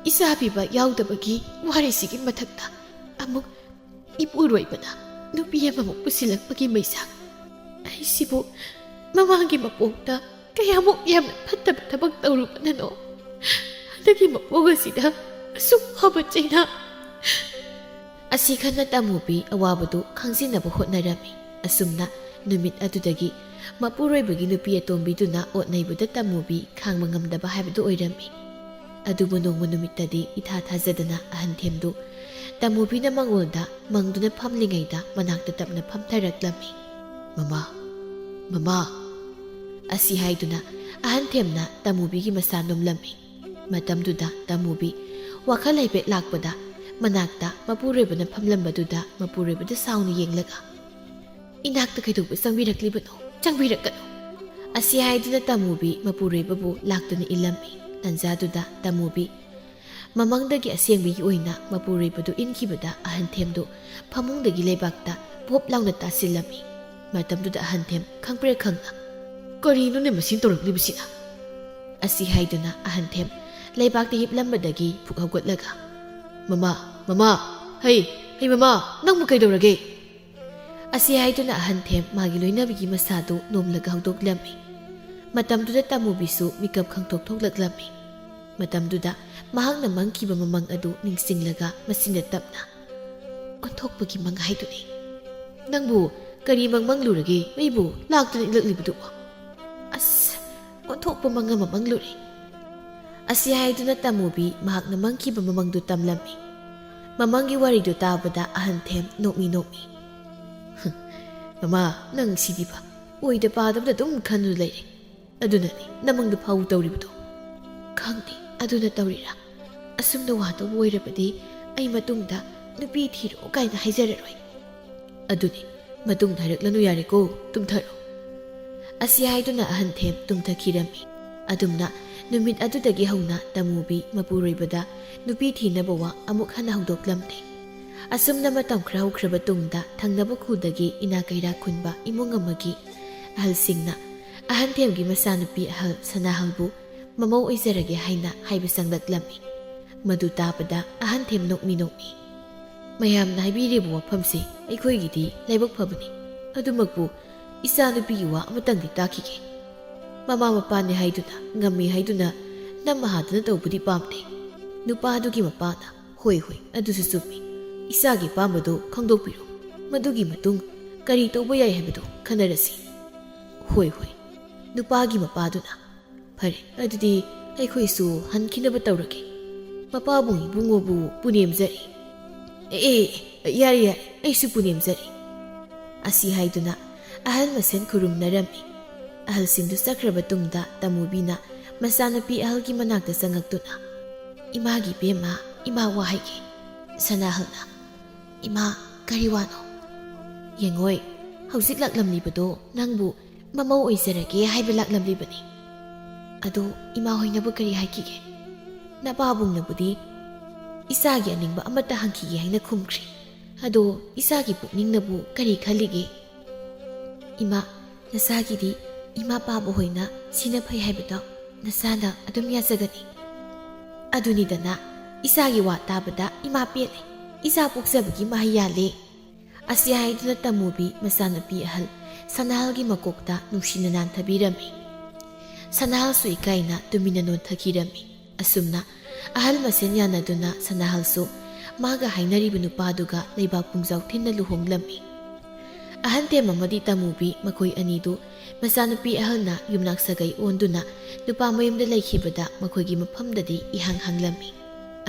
ꯏꯆꯥ ꯄꯤꯕ ꯌꯥꯎꯗꯕꯒꯤ ꯋꯥꯔꯤꯁꯤꯒꯤ ꯃꯊꯛꯇ ꯑꯃꯨꯛ ꯏꯄꯨꯔꯣꯏꯕꯅ ꯅꯨꯄꯤ ꯑꯃꯃꯨꯛ ꯄꯨꯁꯤꯜꯂꯛꯄꯒꯤ ꯃꯩꯁꯥ꯫ ꯑꯩꯁꯤꯕꯨ ꯃꯃꯥꯡꯒꯤ ꯃꯄꯣꯛꯇ ꯀꯌꯥꯃꯨꯛ ꯌꯥꯝꯅ ꯐꯠꯇꯕ ꯊꯕꯛ ꯇꯧꯔꯨꯕꯅꯅꯣ? ꯍꯟꯗꯛꯀꯤ ꯃꯄꯣꯛ ꯑꯁꯤꯗ ꯑꯁꯨꯛ ꯐꯕ ꯆꯩꯅꯥ"꯫ ꯑꯁꯤ ꯈꯟꯅ ꯇꯃꯨꯕꯤ ꯑꯋꯥꯕꯗꯨ ꯈꯪꯖꯤꯟꯅꯕ ꯍꯣꯠꯅꯔꯝꯃꯤ꯫ ꯑꯁꯨꯝꯅ ꯅꯨꯃꯤꯠ ꯑꯗꯨꯗꯒꯤ ꯃꯄꯨꯔꯣꯏꯕꯒꯤ ꯅꯨꯄꯤ ꯑꯇꯣꯝꯕꯤꯗꯨꯅ ꯑꯣꯠ ꯅꯩꯕꯗ ꯇꯃꯨꯕꯤ ꯈꯥꯡꯕ ꯉꯝꯗꯕ ꯍꯥꯏꯕꯗꯨ ꯑꯣꯏꯔꯝꯃꯤ꯫ ꯑꯗꯨꯕꯨ ꯅꯣꯡꯃ ꯅꯨꯃꯤꯠꯇꯗꯤ ꯏꯊꯥ ꯊꯥꯖꯗꯅ ꯑꯍꯟꯊꯦꯝꯗꯨ ꯇꯃꯨꯕꯤꯅ ꯃꯉꯣꯟꯗ ꯃꯪꯗꯨꯅ ꯐꯝꯂꯤꯉꯩꯗ ꯃꯅꯥꯛꯇ ꯇꯞꯅ ꯐꯝꯊꯔꯛꯂꯝꯃꯤ꯫ "ꯃꯃꯥ, ꯃꯃꯥ!" ꯑꯁꯤ ꯍꯥꯏꯗꯨꯅ ꯑꯍꯟ ꯊꯦꯝꯅ ꯇꯃꯨꯕꯤꯒꯤ ꯃꯁꯥ ꯅꯣꯝꯂꯝꯃꯤ꯫ ꯃꯇꯝꯗꯨꯗ ꯇꯃꯨꯕꯤ ꯋꯥꯈꯜ ꯍꯥꯏꯐꯦꯠ ꯂꯥꯛꯄꯗ ꯃꯅꯥꯛꯇ ꯃꯄꯨꯔꯣꯏꯕꯅ ꯐꯝꯂꯝꯕꯗꯨꯗ ꯃꯄꯨꯔꯣꯏꯕꯗ ꯁꯥꯎꯅ ꯌꯦꯡꯂꯒ, "ꯏꯅꯥꯛꯇ ꯀꯩꯗꯧꯕ ꯆꯪꯕꯤꯔꯛꯂꯤꯕꯅꯣ? ꯆꯪꯕꯤꯔꯛꯀꯅꯨ!" ꯑꯁꯤ ꯍꯥꯏꯗꯨꯅ ꯇꯃꯨꯕꯤ ꯃꯄꯨꯔꯣꯏꯕꯕꯨ ꯂꯥꯛꯇꯨꯅ ꯏꯜꯂꯝꯃꯤ꯫ ꯇꯟꯖꯥꯗꯨꯗ ꯇꯃꯨꯕꯤ ꯃꯃꯪꯗꯒꯤ ꯑꯁꯦꯡꯕꯒꯤ ꯑꯣꯏꯅ ꯃꯄꯨꯔꯣꯏꯕꯗꯨ ꯏꯟꯈꯤꯕꯗ ꯑꯍꯟ ꯊꯦꯝꯗꯨ ꯐꯃꯨꯡꯗꯒꯤ ꯂꯩꯕꯥꯛꯇ ꯄꯣꯞ ꯂꯥꯎꯅ ꯇꯥꯁꯤꯜꯂꯝꯃꯤ꯫ ꯃꯇꯝꯗꯨꯗ ꯑꯍꯟ ꯊꯦꯝ ꯈꯪꯄ꯭ꯔꯦꯛ ꯈꯪꯅ, "ꯀꯔꯤꯅꯣꯅꯦ ꯃꯁꯤꯅ ꯇꯧꯔꯛꯂꯤꯕꯁꯤꯅ?" ꯑꯁꯤ ꯍꯥꯏꯗꯨꯅ ꯑꯍꯟ ꯊꯦꯝ ꯂꯩꯕꯥꯛꯇ ꯍꯤꯞꯂꯝꯕꯗꯒꯤ ꯐꯨꯛ ꯍꯧꯒꯠꯂꯒ, "ꯃꯃꯥ, ꯃꯃꯥ, ꯍꯩ, ꯍꯩ ꯃꯃꯥ, ꯅꯪꯕꯨ ꯀꯩꯗꯧꯔꯒꯦ?" ꯑꯁꯤ ꯍꯥꯏꯗꯨꯅ ꯑꯍꯟ ꯊꯦꯝ ꯃꯥꯒꯤ ꯂꯣꯏꯅꯕꯤꯒꯤ ꯃꯁꯥꯗꯨ ꯅꯣꯝꯂꯒ ꯍꯧꯗꯣꯛꯂꯝꯃꯤ꯫ ꯃꯇꯝꯗꯨꯗ ꯇꯃꯨꯕꯤꯁꯨ ꯃꯤꯀꯞ ꯈꯪꯊꯣꯛ ꯊꯣꯛꯂꯛꯂꯝꯃꯤ꯫ ꯃꯇꯝꯗꯨꯗ ꯃꯍꯥꯛꯅ ꯃꯪꯈꯤꯕ ꯃꯃꯪ ꯑꯗꯨ ꯅꯤꯡꯁꯤꯡꯂꯒ ꯃꯆꯤꯟꯗ ꯇꯞꯅ, "ꯑꯣꯟꯊꯣꯛꯄꯒꯤ ꯃꯪ ꯍꯥꯏꯗꯨꯅꯤ꯫ ꯅꯪꯕꯨ ꯀꯔꯤ ꯃꯪ ꯃꯪꯂꯨꯔꯒꯦ ꯑꯩꯕꯨ ꯂꯥꯛꯇꯨꯅ ꯏꯜꯂꯛꯂꯤꯕꯗꯨꯕꯨ?" "ꯑꯁ, ꯑꯣꯟꯊꯣꯛꯄ ꯃꯪ ꯑꯃ ꯃꯪꯂꯨꯔꯦ!" ꯑꯁꯤ ꯍꯥꯏꯗꯨꯅ ꯇꯃꯨꯕꯤ ꯃꯍꯥꯛꯅ ꯃꯪꯈꯤꯕ ꯃꯃꯪꯗꯨ ꯇꯝꯂꯝꯃꯤ꯫ ꯃꯃꯪꯒꯤ ꯋꯥꯔꯤꯗꯨ ꯇꯥꯕꯗ ꯑꯍꯟ ꯊꯦꯝ ꯅꯣꯛꯃꯤ ꯅꯣꯛꯃꯤ꯫ "ꯃꯃꯥ, ꯅꯪ ꯁꯤꯗꯤꯕ ꯑꯣꯏꯗ ꯄꯥꯗꯕꯗ ꯑꯗꯨꯝ ꯈꯟꯗꯨꯅ ꯂꯩꯔꯦ꯫ ꯑꯗꯨꯅꯅꯤ ꯅꯃꯪꯗ ꯐꯥꯎ ꯇꯧꯔꯤꯕꯗꯣ꯫ ꯈꯪꯗꯦ, ꯑꯗꯨꯅ ꯇꯧꯔꯤꯔꯥ? ꯑꯁꯨꯝꯅ ꯋꯥꯗꯧꯕ ꯑꯣꯏꯔꯕꯗꯤ ꯑꯩ ꯃꯇꯨꯡꯗ ꯅꯨꯄꯤ ꯊꯤꯔꯣ ꯀꯥꯏꯅ ꯍꯥꯏꯖꯔꯔꯣꯏ꯫ ꯑꯗꯨꯅꯤ, ꯃꯇꯨꯡꯗ ꯍꯥꯏꯔꯛꯂꯅꯨ, ꯌꯥꯔꯦꯀꯣ, ꯇꯨꯝꯊꯔꯣ꯫" ꯑꯁꯤ ꯍꯥꯏꯗꯨꯅ ꯑꯍꯟ ꯊꯦꯝ ꯇꯨꯝꯊꯈꯤꯔꯝꯃꯤ꯫ ꯑꯗꯨꯝꯅ ꯅꯨꯃꯤꯠ ꯑꯗꯨꯗꯒꯤ ꯍꯧꯅ ꯇꯃꯨꯕꯤ ꯃꯄꯨꯔꯣꯏꯕꯗ ꯅꯨꯄꯤ ꯊꯤꯅꯕ ꯋꯥ ꯑꯃꯨꯛ ꯍꯟꯅ ꯍꯧꯗꯣꯛꯂꯝꯗꯦ꯫ ꯑꯁꯨꯝꯅ ꯃꯇꯝ ꯈꯔ ꯍꯧꯈ꯭ꯔꯕ ꯇꯨꯡꯗ ꯊꯪꯅꯕ ꯈꯨꯜꯗꯒꯤ ꯏꯅꯥ ꯀꯩꯔꯥꯛ ꯈꯨꯟꯕ ꯏꯃꯨꯡ ꯑꯃꯒꯤ ꯑꯍꯜꯁꯤꯡꯅ ꯑꯍꯟ ꯊꯦꯝꯒꯤ ꯃꯆꯥꯅꯨꯄꯤ ꯑꯍꯜ ꯁꯅꯥꯍꯜꯕꯨ ꯃꯃꯧ ꯑꯣꯏꯖꯔꯒꯦ ꯍꯥꯏꯅ ꯍꯥꯏꯕ ꯆꯪꯂꯛꯂꯝꯃꯤ꯫ ꯃꯗꯨ ꯇꯥꯕꯗ ꯑꯍꯟ ꯊꯦꯝ ꯅꯣꯛꯃꯤ ꯅꯣꯛꯃꯤ꯫ "ꯃꯌꯥꯝꯅ ꯍꯥꯏꯕꯤꯔꯤꯕ ꯋꯥꯐꯝꯁꯤ ꯑꯩꯈꯣꯏꯒꯤꯗꯤ ꯂꯥꯏꯕꯛ ꯐꯕꯅꯤ꯫ ꯑꯗꯨꯃꯛꯄꯨ ꯏꯆꯥꯅꯨꯄꯤꯒꯤ ꯋꯥ ꯑꯃꯇꯪꯗꯤ ꯇꯥꯈꯤꯒꯦ꯫ ꯃꯃꯥ ꯃꯄꯥꯅꯤ ꯍꯥꯏꯗꯨꯅ, ꯉꯝꯃꯤ ꯍꯥꯏꯗꯨꯅ ꯅꯝ ꯍꯥꯗꯅ ꯇꯧꯕꯗꯤ ꯄꯥꯝꯗꯦ꯫" ꯅꯨꯄꯥꯗꯨꯒꯤ ꯃꯄꯥꯅ, "ꯍꯣꯏ, ꯍꯣꯏ, ꯑꯗꯨꯁꯨ ꯆꯨꯝꯃꯤ꯫ ꯏꯆꯥꯒꯤ ꯑꯄꯥꯝꯕꯗꯨ ꯈꯪꯗꯣꯛꯄꯤꯔꯣ꯫ ꯃꯗꯨꯒꯤ ꯃꯇꯨꯡ ꯀꯔꯤ ꯇꯧꯕ ꯌꯥꯏ ꯍꯥꯏꯕꯗꯨ ꯈꯟꯅꯔꯁꯤ꯫" "ꯍꯣꯏ, ꯍꯣꯏ꯫" ꯅꯨꯄꯥꯒꯤ ꯃꯄꯥꯗꯨꯅ, "ꯐꯔꯦ, ꯑꯗꯨꯗꯤ ꯑꯩꯈꯣꯏꯁꯨ ꯍꯟꯈꯤꯅꯕ ꯇꯧꯔꯒꯦ꯫ ꯃꯄꯥꯕꯨꯡ ꯏꯕꯨꯡꯉꯣꯕꯨ ꯄꯨꯅꯦꯝꯖꯔꯤ꯫" "ꯑꯦ, ꯑꯦ, ꯑꯦ, ꯌꯥꯔꯦ, ꯌꯥꯔꯦ, ꯑꯩꯁꯨ ꯄꯨꯅꯦꯝꯖꯔꯤ꯫" ꯑꯁꯤ ꯍꯥꯏꯗꯨꯅ ꯑꯍꯜ ꯃꯁꯦꯟ ꯈꯨꯔꯨꯝꯅꯔꯝꯃꯤ꯫ ꯑꯍꯜꯁꯤꯡꯗꯨ ꯆꯠꯈ꯭ꯔꯕ ꯇꯨꯡꯗ ꯇꯃꯨꯕꯤꯅ ꯃꯆꯥꯅꯨꯄꯤ ꯑꯍꯜꯒꯤ ꯃꯅꯥꯛꯇ ꯆꯪꯉꯛꯇꯨꯅ, "ꯏꯃꯥꯒꯤ ꯏꯕꯦꯝꯃ, ꯏꯃꯥ ꯋꯥ ꯍꯥꯏꯒꯦ꯫" ꯁꯅꯥꯍꯜꯅ, "ꯏꯃꯥ, ꯀꯔꯤ ꯋꯥꯅꯣ?" "ꯌꯦꯡꯉꯣꯏ, ꯍꯧꯖꯤꯛ ꯂꯥꯛꯂꯝꯂꯤꯕꯗꯣ ꯅꯪꯕꯨ ꯃꯃꯧ ꯑꯣꯏꯖꯔꯒꯦ ꯍꯥꯏꯕ ꯂꯥꯛꯂꯝꯂꯤꯕꯅꯤ꯫ ꯑꯗꯨ ꯏꯃꯥ ꯍꯣꯏꯅꯕꯨ ꯀꯔꯤ ꯍꯥꯏꯈꯤꯒꯦ? ꯅꯄꯥꯕꯨꯡꯅꯕꯨꯗꯤ ꯏꯆꯥꯒꯤ ꯑꯅꯤꯡꯕ ꯑꯃꯠꯇ ꯍꯪꯈꯤꯒꯦ ꯍꯥꯏꯅ ꯈꯨꯝꯈ꯭ꯔꯦ꯫ ꯑꯗꯣ ꯏꯆꯥꯒꯤ ꯄꯨꯛꯅꯤꯡꯅꯕꯨ ꯀꯔꯤ ꯈꯜꯂꯤꯒꯦ?" "ꯏꯃꯥ, ꯅꯁꯥꯒꯤꯗꯤ ꯏꯃꯥ ꯄꯥꯕ ꯍꯣꯏꯅ ꯁꯤꯅ ꯐꯩ ꯍꯥꯏꯕꯗꯣ ꯅꯁꯥꯅ ꯑꯗꯨꯝ ꯌꯥꯖꯒꯅꯤ꯫" "ꯑꯗꯨꯅꯤꯗꯅ, ꯏꯆꯥꯒꯤ ꯋꯥ ꯇꯥꯕꯗ ꯏꯃꯥ ꯄꯦꯜꯂꯦ꯫ ꯏꯆꯥ ꯄꯣꯛꯆꯕꯒꯤ ꯃꯍꯩ ꯌꯥꯜꯂꯦ꯫" ꯑꯁꯤ ꯍꯥꯏꯗꯨꯅ ꯇꯃꯨꯕꯤ ꯃꯆꯥꯅꯨꯄꯤ ꯑꯍꯜ ꯁꯅꯥꯍꯜꯒꯤ ꯃꯀꯣꯛꯇ ꯅꯨꯡꯁꯤꯅ ꯅꯥꯟꯊꯕꯤꯔꯝꯃꯤ꯫ ꯁꯅꯥꯍꯜꯁꯨ ꯏꯀꯥꯏꯅ ꯇꯨꯃꯤꯟꯅ ꯅꯣꯟꯊꯈꯤꯔꯝꯃꯤ꯫ ꯑꯁꯨꯝꯅ ꯑꯍꯜ ꯃꯁꯦꯟ ꯌꯥꯅꯗꯨꯅ ꯁꯅꯥꯍꯜꯁꯨ ꯃꯥꯒ ꯍꯥꯏꯅꯔꯤꯕ ꯅꯨꯄꯥꯗꯨꯒ ꯂꯩꯕꯥꯛ ꯄꯨꯡꯖꯥꯎ ꯊꯤꯟꯅ ꯂꯨꯍꯣꯡꯂꯝꯃꯤ꯫ ꯑꯍꯟ ꯇꯦꯝ ꯑꯃꯗꯤ ꯇꯃꯨꯕꯤ ꯃꯈꯣꯏ ꯑꯅꯤꯗꯨ ꯃꯆꯥꯅꯨꯄꯤ ꯑꯍꯜꯅ ꯌꯨꯝꯅꯥꯛ ꯁꯥꯒꯩ ꯑꯣꯟꯗꯨꯅ ꯅꯨꯄꯥ ꯃꯌꯨꯝꯗ ꯂꯩꯈꯤꯕꯗ ꯃꯈꯣꯏꯒꯤ ꯃꯐꯝꯗꯗꯤ ꯏꯍꯥꯡ ꯍꯥꯡꯂꯝꯃꯤ꯫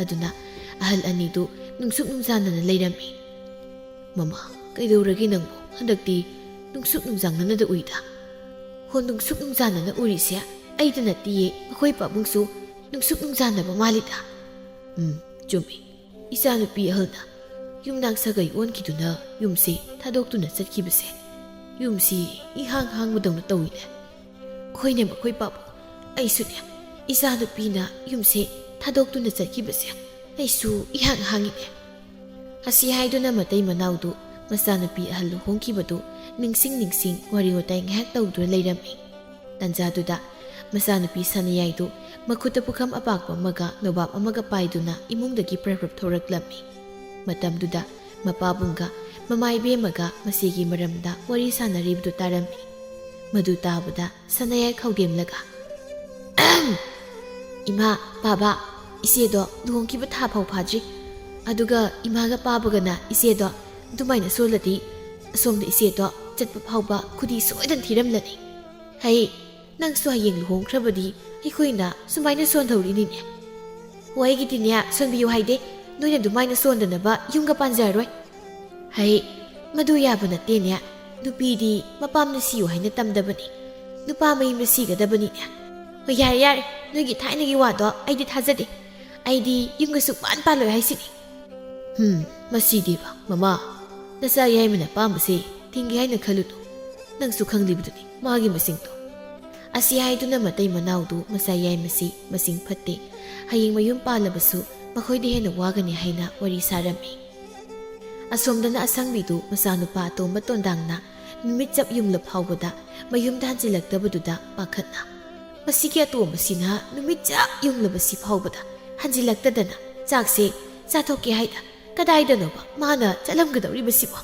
ꯑꯗꯨꯅ ꯑꯍꯜ ꯑꯅꯤꯗꯨ ꯅꯨꯡꯁꯨꯛ ꯅꯨꯡꯖꯥꯅꯅ ꯂꯩꯔꯝꯃꯤ꯫ "ꯃꯃꯥ, ꯀꯩꯗꯧꯔꯒꯦ ꯅꯪꯕꯨ? ꯍꯟꯗꯛꯇꯤ ꯅꯨꯡꯁꯨꯛ ꯅꯨꯡꯖꯥꯅꯅꯗ ꯎꯏꯗ꯫" "ꯍꯣ, ꯅꯨꯡꯁꯨꯛ ꯅꯨꯡꯖꯥꯅꯅ ꯎꯔꯤꯁꯦ ꯑꯩꯗ ꯅꯠꯇꯤꯌꯦ, ꯃꯈꯣꯏ ꯄꯥꯕꯨꯡꯁꯨ ꯅꯨꯡꯁꯨꯛ ꯅꯨꯡꯖꯥꯅꯕ ꯃꯥꯜꯂꯤꯗ꯫" "ꯎꯝ, ꯆꯨꯝꯃꯤ꯫ ꯏꯆꯥꯅꯨꯄꯤ ꯑꯍꯜꯅ ꯌꯨꯝꯅꯥꯛ ꯁꯥꯒꯩ ꯑꯣꯟꯈꯤꯗꯨꯅ ꯌꯨꯝꯁꯤ ꯊꯥꯗꯣꯛꯇꯨꯅ ꯆꯠꯈꯤꯕꯁꯦ ꯌꯨꯝꯁꯤ ꯏꯍꯥꯡ ꯍꯥꯡꯕꯗꯧꯅ ꯇꯧꯏꯅꯦ꯫" "ꯍꯣꯏꯅꯦ, ꯃꯈꯣꯏ ꯄꯥꯕꯨꯡ, ꯑꯩꯁꯨꯅꯦ, ꯏꯆꯥꯅꯨꯄꯤꯅ ꯌꯨꯝꯁꯦ ꯊꯥꯗꯣꯛꯇꯨꯅ ꯆꯠꯈꯤꯕꯁꯦ ꯑꯩꯁꯨ ꯏꯍꯥꯡ ꯍꯥꯡꯉꯤꯅꯦ꯫" ꯑꯁꯤ ꯍꯥꯏꯗꯨꯅ ꯃꯇꯩ ꯃꯅꯥꯎꯗꯨ ꯃꯆꯥꯅꯨꯄꯤ ꯑꯍꯜ ꯂꯨꯍꯣꯡꯈꯤꯕꯗꯨ ꯅꯤꯡꯁꯤꯡ ꯅꯤꯡꯁꯤꯡ ꯋꯥꯔꯤ ꯋꯥꯇꯥꯏ ꯉꯥꯏꯍꯥꯛ ꯇꯧꯗꯨꯅ ꯂꯩꯔꯝꯃꯤ꯫ ꯇꯟꯖꯥꯗꯨꯗ ꯃꯆꯥꯅꯨꯄꯤ ꯁꯅꯥꯌꯥꯏꯗꯨ ꯃꯈꯨꯠꯇ ꯄꯨꯈꯝ ꯑꯄꯥꯛꯄ ꯑꯃꯒ ꯅꯣꯕꯥꯞ ꯑꯃꯒ ꯄꯥꯏꯗꯨꯅ ꯏꯃꯨꯡꯗꯒꯤ ꯄ꯭ꯔꯞ ꯄ꯭ꯔꯞ ꯊꯣꯔꯛꯂꯝꯃꯤ꯫ ꯃꯇꯝꯗꯨꯗ ꯃꯄꯥꯕꯨꯡꯒ ꯃꯃꯥ ꯏꯕꯦꯝꯃꯒ ꯃꯁꯤꯒꯤ ꯃꯔꯝꯗ ꯋꯥꯔꯤ ꯁꯥꯅꯔꯤꯕꯗꯨ ꯇꯥꯔꯝꯃꯤ꯫ ꯃꯗꯨ ꯇꯥꯕꯗ ꯁꯅꯥꯌꯥꯏ ꯈꯧꯗꯦꯝꯂꯒ, "ꯏꯃꯥ, ꯄꯥꯕ, ꯏꯆꯦꯗꯣ ꯂꯨꯍꯣꯡꯈꯤꯕ ꯊꯥ ꯐꯥꯎ ꯐꯥꯗ꯭ꯔꯤ꯫ ꯑꯗꯨꯒ ꯏꯃꯥꯒ ꯄꯥꯕꯒꯅ ꯏꯆꯦꯗꯣ ꯑꯗꯨꯃꯥꯏꯅ ꯁꯣꯜꯂꯗꯤ ꯑꯁꯣꯝꯗ ꯏꯆꯦꯗꯣ ꯆꯠꯄ ꯐꯥꯎꯕ ꯈꯨꯗꯤ ꯁꯣꯏꯗꯅ ꯊꯤꯔꯝꯂꯅꯤ꯫ ꯍꯩ, ꯅꯪꯁꯨ ꯍꯌꯦꯡ ꯂꯨꯍꯣꯡꯈ꯭ꯔꯕꯗꯤ ꯑꯩꯈꯣꯏꯅ ꯁꯨꯃꯥꯏꯅ ꯁꯣꯟꯗꯧꯔꯤꯅꯤꯅꯦ꯫" "ꯍꯣ, ꯑꯩꯒꯤꯗꯤꯅꯦ, ꯁꯣꯟꯕꯤꯌꯨ ꯍꯥꯏꯗꯦ꯫ ꯅꯣꯏꯅ ꯑꯗꯨꯃꯥꯏꯅ ꯁꯣꯟꯗꯅꯕ ꯌꯨꯝꯒ ꯄꯥꯟꯖꯔꯔꯣꯏ꯫" "ꯍꯩ, ꯃꯗꯨ ꯌꯥꯕ ꯅꯠꯇꯦꯅꯦ꯫ ꯅꯨꯄꯤꯗꯤ ꯃꯄꯥꯝꯅ ꯁꯤꯌꯨ ꯍꯥꯏꯅ ꯇꯝꯗꯕꯅꯤ꯫ ꯅꯨꯄꯥ ꯃꯌꯨꯝꯗ ꯁꯤꯒꯗꯕꯅꯤꯅꯦ꯫ ꯍꯣꯏ, ꯌꯥꯔꯦ, ꯌꯥꯔꯦ, ꯅꯣꯏꯒꯤ ꯊꯥꯏꯅꯒꯤ ꯋꯥꯗꯣ ꯑꯩꯗꯤ ꯊꯥꯖꯗꯦ꯫ ꯑꯩꯗꯤ ꯌꯨꯝꯒ ꯁꯨꯛꯄꯥꯟ ꯄꯥꯜꯂꯣꯏ ꯍꯥꯏꯁꯤꯅꯤ꯫ ꯍꯨꯝ, ꯃꯁꯤꯗꯤꯕ, ꯃꯃꯥ꯫ ꯅꯆꯥ ꯌꯥꯏꯃꯅ ꯑꯄꯥꯝꯕꯁꯦ ꯊꯤꯡꯒꯦ ꯍꯥꯏꯅ ꯈꯜꯂꯨꯅꯨ꯫ ꯅꯪꯁꯨ ꯈꯪꯂꯤꯕꯗꯨꯅꯤ ꯃꯥꯒꯤ ꯃꯁꯤꯡꯗꯣ꯫ ꯑꯁꯤ ꯍꯥꯏꯗꯨꯅ ꯃꯇꯩ ꯃꯅꯥꯎꯗꯨ ꯃꯆꯥ ꯌꯥꯏꯃꯁꯤ ꯃꯁꯤꯡ ꯐꯠꯇꯦ, ꯍꯌꯦꯡ ꯃꯌꯨꯝ ꯄꯥꯜꯂꯕꯁꯨ ꯃꯈꯣꯏꯗ ꯍꯦꯟꯅ ꯋꯥꯒꯅꯤ ꯍꯥꯏꯅ ꯋꯥꯔꯤ ꯁꯥꯔꯝꯃꯤ꯫ ꯑꯁꯣꯝꯗꯅ ꯑꯁꯪꯕꯤꯗꯨ ꯃꯆꯥꯅꯨꯄꯥ ꯑꯇꯣꯝꯕ ꯇꯣꯟꯗꯥꯡꯅ ꯅꯨꯃꯤꯠ ꯆꯞ ꯌꯨꯡꯂ ꯐꯥꯎꯕꯗ ꯃꯌꯨꯝꯗ ꯍꯟꯖꯤꯜꯂꯛꯇꯕꯗꯨꯗ ꯄꯥꯈꯠꯅ, "ꯃꯁꯤꯒꯤ ꯑꯇꯣꯝꯕꯁꯤꯅ ꯅꯨꯃꯤꯠ ꯆꯞ ꯌꯨꯡꯂꯕꯁꯤ ꯐꯥꯎꯕꯗ ꯍꯟꯖꯤꯜꯂꯛꯇꯗꯅ ꯆꯥꯛꯁꯦ ꯆꯥꯊꯣꯛꯀꯦ ꯍꯥꯏꯗ ꯀꯗꯥꯏꯗꯅꯣꯕ ꯃꯥꯅ ꯆꯠꯂꯝꯒꯗꯧꯔꯤꯕꯁꯤꯕꯣ?"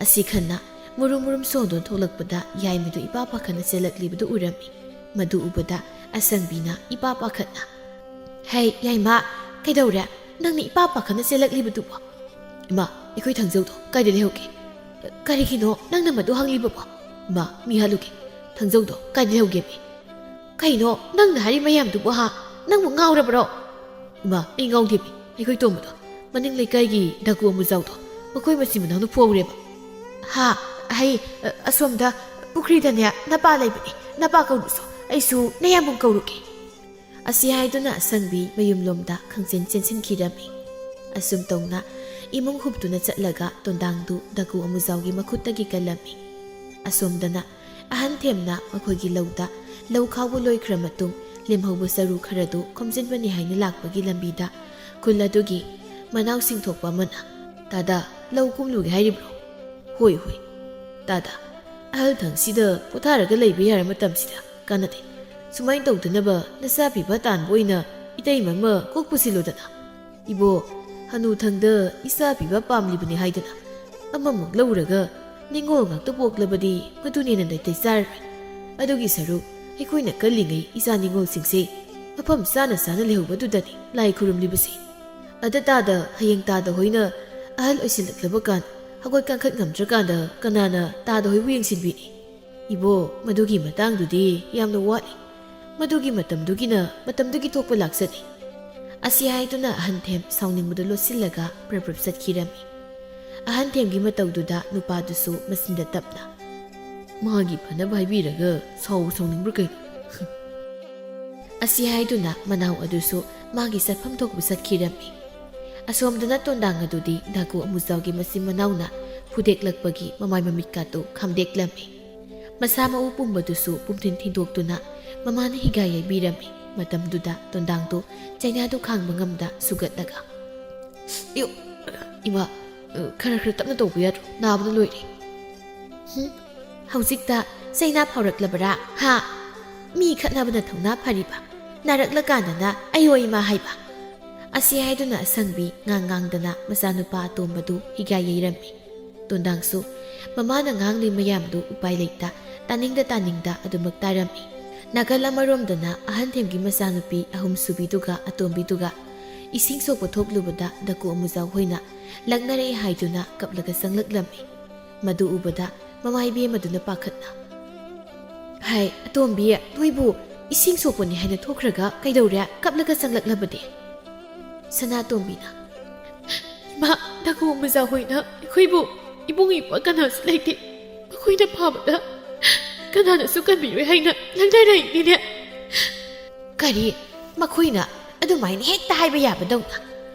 ꯑꯁꯤ ꯈꯟꯅ ꯃꯨꯔꯨꯝ ꯃꯨꯔꯨꯝ ꯁꯣꯟꯗꯨꯅ ꯊꯣꯛꯂꯛꯄꯗ ꯌꯥꯏꯃꯗꯨ ꯏꯄꯥ ꯄꯥꯈꯠꯅ ꯆꯦꯜꯂꯛꯂꯤꯕꯗꯨ ꯎꯔꯝꯃꯤ꯫ ꯃꯗꯨ ꯎꯕꯗ ꯑꯁꯪꯕꯤꯅ ꯏꯄꯥ ꯄꯥꯈꯠꯅ, "ꯍꯦ ꯌꯥꯏꯃ, ꯀꯩꯗꯧꯔꯦ? ꯅꯪꯅ ꯏꯄꯥ ꯄꯥꯈꯠꯅ ꯆꯦꯜꯂꯛꯂꯤꯕꯗꯨꯕꯣ?" "ꯏꯃꯥ, ꯑꯩꯈꯣꯏ ꯊꯥꯡꯖꯧꯗꯣ ꯀꯥꯏꯗ ꯂꯩꯍꯧꯒꯦ?" "ꯀꯔꯤꯒꯤꯅꯣ ꯅꯪꯅ ꯃꯗꯨ ꯍꯪꯂꯤꯕꯕꯣ?" "ꯏꯃꯥ, ꯃꯤ ꯍꯥꯠꯂꯨꯒꯦ꯫ ꯊꯥꯡꯖꯧꯗꯣ ꯀꯥꯏꯗ ꯂꯩꯍꯧꯒꯦ ꯃꯤ?" "ꯀꯩꯅꯣ ꯅꯪꯅ ꯍꯥꯏꯔꯤ ꯃꯌꯥꯝꯗꯨꯕꯨ ꯍꯥ? ꯅꯪꯕꯨ ꯉꯥꯎꯔꯕ꯭ꯔꯣ?" "ꯏꯃꯥ, ꯑꯩ ꯉꯥꯎꯗꯦ ꯃꯤ꯫ ꯑꯩꯈꯣꯏ ꯇꯣꯝꯕꯗꯣ, ꯃꯅꯤꯡ ꯂꯩꯀꯥꯏꯒꯤ ꯗꯥꯀꯨ ꯑꯃꯨꯖꯥꯎꯗꯣ, ꯃꯈꯣꯏ ꯃꯆꯤꯟ ꯃꯅꯥꯎꯅ ꯐꯨꯍꯧꯔꯦꯕ꯫" "ꯍꯥ? ꯍꯩ, ꯑ, ꯑꯁꯣꯝꯗ ꯄꯨꯈ꯭ꯔꯤꯗꯅꯦ ꯅꯄꯥ ꯂꯩꯕꯅꯦ꯫ ꯅꯄꯥ ꯀꯧꯔꯨꯁꯣ꯫ ꯑꯩꯁꯨ ꯅꯌꯥꯝꯕꯨꯡ ꯀꯧꯔꯨꯒꯦ꯫" ꯑꯁꯤ ꯍꯥꯏꯗꯨꯅ ꯑꯁꯪꯕꯤ ꯃꯌꯨꯝꯂꯣꯝꯗ ꯈꯪꯆꯦꯟ ꯆꯦꯟꯁꯤꯟꯈꯤꯔꯝꯃꯤ꯫ ꯑꯁꯨꯝ ꯇꯧꯅ ꯏꯃꯨꯡ ꯍꯨꯞꯇꯨꯅ ꯆꯠꯂꯒ ꯇꯣꯟꯗꯥꯡꯗꯨ ꯗꯥꯀꯨ ꯑꯃꯨꯖꯥꯎꯒꯤ ꯃꯈꯨꯠꯇꯒꯤ ꯀꯜꯂꯝꯃꯤ꯫ ꯑꯁꯣꯝꯗꯅ ꯑꯍꯟ ꯊꯦꯝꯅ ꯃꯈꯣꯏꯒꯤ ꯂꯧꯗ ꯂꯧ ꯈꯥꯎꯕ ꯂꯣꯏꯈ꯭ꯔ ꯃꯇꯨꯡ ꯂꯦꯝꯍꯧꯕ ꯆꯔꯨ ꯈꯔꯗꯨ ꯈꯣꯝꯖꯤꯟꯕꯅꯤ ꯍꯥꯏꯅ ꯂꯥꯛꯄꯒꯤ ꯂꯝꯕꯤꯗ ꯈꯨꯜ ꯑꯗꯨꯒꯤ ꯃꯅꯥꯎꯁꯤꯡ ꯊꯣꯛꯄ ꯑꯃꯅ, "ꯇꯥꯗ, ꯂꯧ ꯀꯨꯝꯂꯨꯒꯦ ꯍꯥꯏꯔꯤꯕ꯭ꯔꯣ?" "ꯍꯣꯏ, ꯍꯣꯏ꯫ ꯇꯥꯗ, ꯑꯍꯜ ꯊꯪꯁꯤꯗ ꯄꯣꯊꯥꯔꯒ ꯂꯩꯕ ꯌꯥꯔ ꯃꯇꯝꯁꯤꯗ ꯀꯥꯟꯅꯗꯦ꯫ ꯁꯨꯃꯥꯏꯅ ꯇꯧꯗꯅꯕ ꯅꯆꯥ ꯄꯤꯕ ꯇꯥꯟꯕ ꯑꯣꯏꯅ ꯏꯇꯩꯃ ꯑꯃ ꯀꯣꯛ ꯄꯨꯁꯤꯜꯂꯨꯗꯅ꯫" "ꯏꯕꯣ, ꯍꯅꯨꯊꯪꯗ ꯏꯆꯥ ꯄꯤꯕ ꯄꯥꯝꯂꯤꯕꯅꯤ ꯍꯥꯏꯗꯅ ꯑꯃꯃꯨꯛ ꯂꯧꯔꯒ ꯅꯤꯡꯉꯣꯜ ꯉꯥꯛꯇ ꯄꯣꯛꯂꯕꯗꯤ ꯃꯗꯨꯅ ꯍꯦꯟꯅ ꯅꯥꯇꯩ ꯆꯥꯔꯔꯣꯏ꯫ ꯑꯗꯨꯒꯤ ꯁꯔꯨꯛ ꯑꯩꯈꯣꯏꯅ ꯀꯜꯂꯤꯉꯩ ꯏꯆꯥ ꯅꯤꯡꯉꯣꯜꯁꯤꯡꯁꯦ ꯃꯐꯝ ꯆꯥꯅ ꯆꯥꯅ ꯂꯩꯍꯧꯕꯗꯨꯗꯅꯤ ꯂꯥꯏ ꯈꯨꯔꯨꯝꯂꯤꯕꯁꯤ꯫ ꯑꯗ ꯇꯥꯗ, ꯍꯌꯦꯡ ꯇꯥꯗ ꯍꯣꯏꯅ ꯑꯍꯜ ꯑꯣꯏꯁꯤꯜꯂꯛꯂꯕ ꯀꯥꯟ, ꯍꯧꯒꯠ ꯀꯥꯡꯈꯠ ꯉꯝꯗ꯭ꯔꯀꯥꯟꯗ ꯀꯅꯥꯅ ꯇꯥꯗ ꯍꯣꯏꯕꯨ ꯌꯦꯡꯁꯤꯟꯕꯤꯅꯤ?" "ꯏꯕꯣ, ꯃꯗꯨꯒꯤ ꯃꯇꯥꯡꯗꯨꯗꯤ ꯌꯥꯝꯅ ꯋꯥꯠꯂꯤ꯫ ꯃꯗꯨꯒꯤ ꯃꯇꯝꯗꯨꯒꯤꯅ ꯃꯇꯝꯗꯨꯒꯤ ꯊꯣꯛꯄ ꯂꯥꯛꯆꯅꯤ꯫" ꯑꯁꯤ ꯍꯥꯏꯗꯨꯅ ꯑꯍꯟ ꯊꯦꯝ ꯁꯥꯎꯅꯤꯡꯕꯗꯨ ꯂꯣꯠꯁꯤꯜꯂꯒ ꯄ꯭ꯔꯞ ꯄ꯭ꯔꯞ ꯆꯠꯈꯤꯔꯝꯃꯤ꯫ ꯑꯍꯟ ꯊꯦꯝꯒꯤ ꯃꯇꯧꯗꯨꯗ ꯅꯨꯄꯥꯗꯨꯁꯨ ꯃꯆꯤꯟꯗ ꯇꯞꯅ, "ꯃꯥꯒꯤ ꯐꯅꯕ ꯍꯥꯏꯕꯤꯔꯒ ꯁꯥꯎ ꯁꯥꯎꯅꯤꯡꯕ꯭ꯔꯥ ꯀꯩꯅꯣ?" ꯑꯁꯤ ꯍꯥꯏꯗꯨꯅ ꯃꯅꯥꯎ ꯑꯗꯨꯁꯨ ꯃꯥꯒꯤ ꯆꯠꯐꯝ ꯊꯣꯛꯄ ꯆꯠꯈꯤꯔꯝꯃꯤ꯫ ꯑꯁꯣꯝꯗꯅ ꯇꯣꯟꯗꯥꯡ ꯑꯗꯨꯗꯤ ꯗꯥꯀꯨ ꯑꯃꯨꯖꯥꯎꯒꯤ ꯃꯆꯤꯟ ꯃꯅꯥꯎꯅ ꯐꯨꯗꯦꯛꯂꯛꯄꯒꯤ ꯃꯃꯥꯏ ꯃꯃꯤꯠꯀꯥꯗꯨ ꯈꯥꯝꯗꯦꯛꯂꯝꯃꯤ꯫ ꯃꯁꯥ ꯃꯎ ꯄꯨꯝꯕꯗꯨꯁꯨ ꯄꯨꯝꯊꯤꯟ ꯊꯤꯟꯗꯣꯛꯇꯨꯅ ꯃꯃꯥꯅ ꯍꯤꯒꯥꯏ ꯌꯩꯕꯤꯔꯝꯃꯤ꯫ ꯃꯇꯝꯗꯨꯗ ꯇꯣꯟꯗꯥꯡꯗꯨ ꯆꯩꯅꯥꯗꯨ ꯈꯥꯡꯕ ꯉꯝꯗ ꯁꯨꯒꯠꯂꯒ, "ꯏꯌꯣ, ꯏꯃꯥ, ꯈꯔ ꯈꯔ ꯇꯞꯅ ꯇꯧꯕ ꯌꯥꯗ꯭ꯔꯣ? ꯅꯥꯕꯅ ꯂꯣꯏꯔꯦ꯫" "ꯍꯨꯝ, ꯍꯧꯖꯤꯛꯇ ꯆꯩꯅꯥ ꯐꯥꯎꯔꯛꯂꯕꯔꯥ? ꯍꯥ? ꯃꯤ ꯈꯠꯅꯕꯅ ꯊꯧꯅꯥ ꯐꯔꯤꯕ, ꯅꯥꯔꯛꯂꯀꯥꯟꯗꯅ ꯑꯌꯣ ꯏꯃꯥ ꯍꯥꯏꯕ?" ꯑꯁꯤ ꯍꯥꯏꯗꯨꯅ ꯑꯁꯪꯕꯤ ꯉꯥꯡ ꯉꯥꯡꯗꯅ ꯃꯆꯥꯅꯨꯄꯥ ꯑꯇꯣꯝꯕꯗꯨ ꯍꯤꯒꯥꯏ ꯌꯩꯔꯝꯃꯤ꯫ ꯇꯣꯟꯗꯥꯡꯁꯨ ꯃꯃꯥꯅ ꯉꯥꯡꯂꯤ ꯃꯌꯥꯝꯗꯨ ꯎꯄꯥꯏ ꯂꯩꯇ ꯇꯥꯅꯤꯡꯗ ꯇꯥꯅꯤꯡꯗ ꯑꯗꯨꯃꯛ ꯇꯥꯔꯝꯃꯤ꯫ ꯅꯥꯀꯜ ꯑꯃꯔꯣꯝꯗꯅ ꯑꯍꯟ ꯊꯦꯝꯒꯤ ꯃꯆꯥꯅꯨꯄꯤ ꯑꯍꯨꯝꯁꯨꯕꯤꯗꯨꯒ ꯑꯇꯣꯝꯕꯤꯗꯨꯒ ꯏꯁꯤꯡ ꯁꯣꯛꯄ ꯊꯣꯛꯂꯨꯕꯗ ꯗꯀꯨ ꯑꯃꯨꯖꯥꯎ ꯍꯣꯏꯅ ꯂꯛꯅꯔꯦ ꯍꯥꯏꯗꯨꯅ ꯀꯞꯂꯒ ꯆꯪꯂꯛꯂꯝꯃꯤ꯫ ꯃꯗꯨ ꯎꯕꯗ ꯃꯃꯥ ꯏꯕꯦꯝꯃꯗꯨꯅ ꯄꯥꯈꯠꯅ, "ꯍꯥꯏ, ꯑꯇꯣꯝꯕꯤ, ꯅꯣꯏꯕꯨ ꯏꯁꯤꯡ ꯁꯣꯛꯄꯅꯤ ꯍꯥꯏꯅ ꯊꯣꯛꯈ꯭ꯔꯒ ꯀꯩꯗꯧꯔꯦ? ꯀꯞꯂꯒ ꯆꯪꯂꯛꯂꯕꯗꯤ?" ꯁꯅꯥꯇꯣꯝꯕꯤꯅ, "ꯏꯃꯥ, ꯗꯀꯨ ꯑꯃꯨꯖꯥꯎ ꯍꯣꯏꯅ ꯑꯩꯈꯣꯏꯕꯨ ꯏꯕꯨꯡ ꯏꯄ꯭ꯋꯥ ꯀꯅꯥꯁꯨ ꯂꯩꯇꯦ, ꯃꯈꯣꯏꯅ ꯐꯥꯕꯗ ꯀꯅꯥꯅꯁꯨ ꯀꯟꯕꯤꯔꯣꯏ ꯍꯥꯏꯅ ꯂꯛꯅꯔꯛꯏꯅꯤꯅꯦ꯫" "ꯀꯔꯤ? ꯃꯈꯣꯏꯅ ꯑꯗꯨꯃꯥꯏꯅ ꯍꯦꯛꯇ ꯍꯥꯏꯕ ꯌꯥꯕꯗꯧꯅ?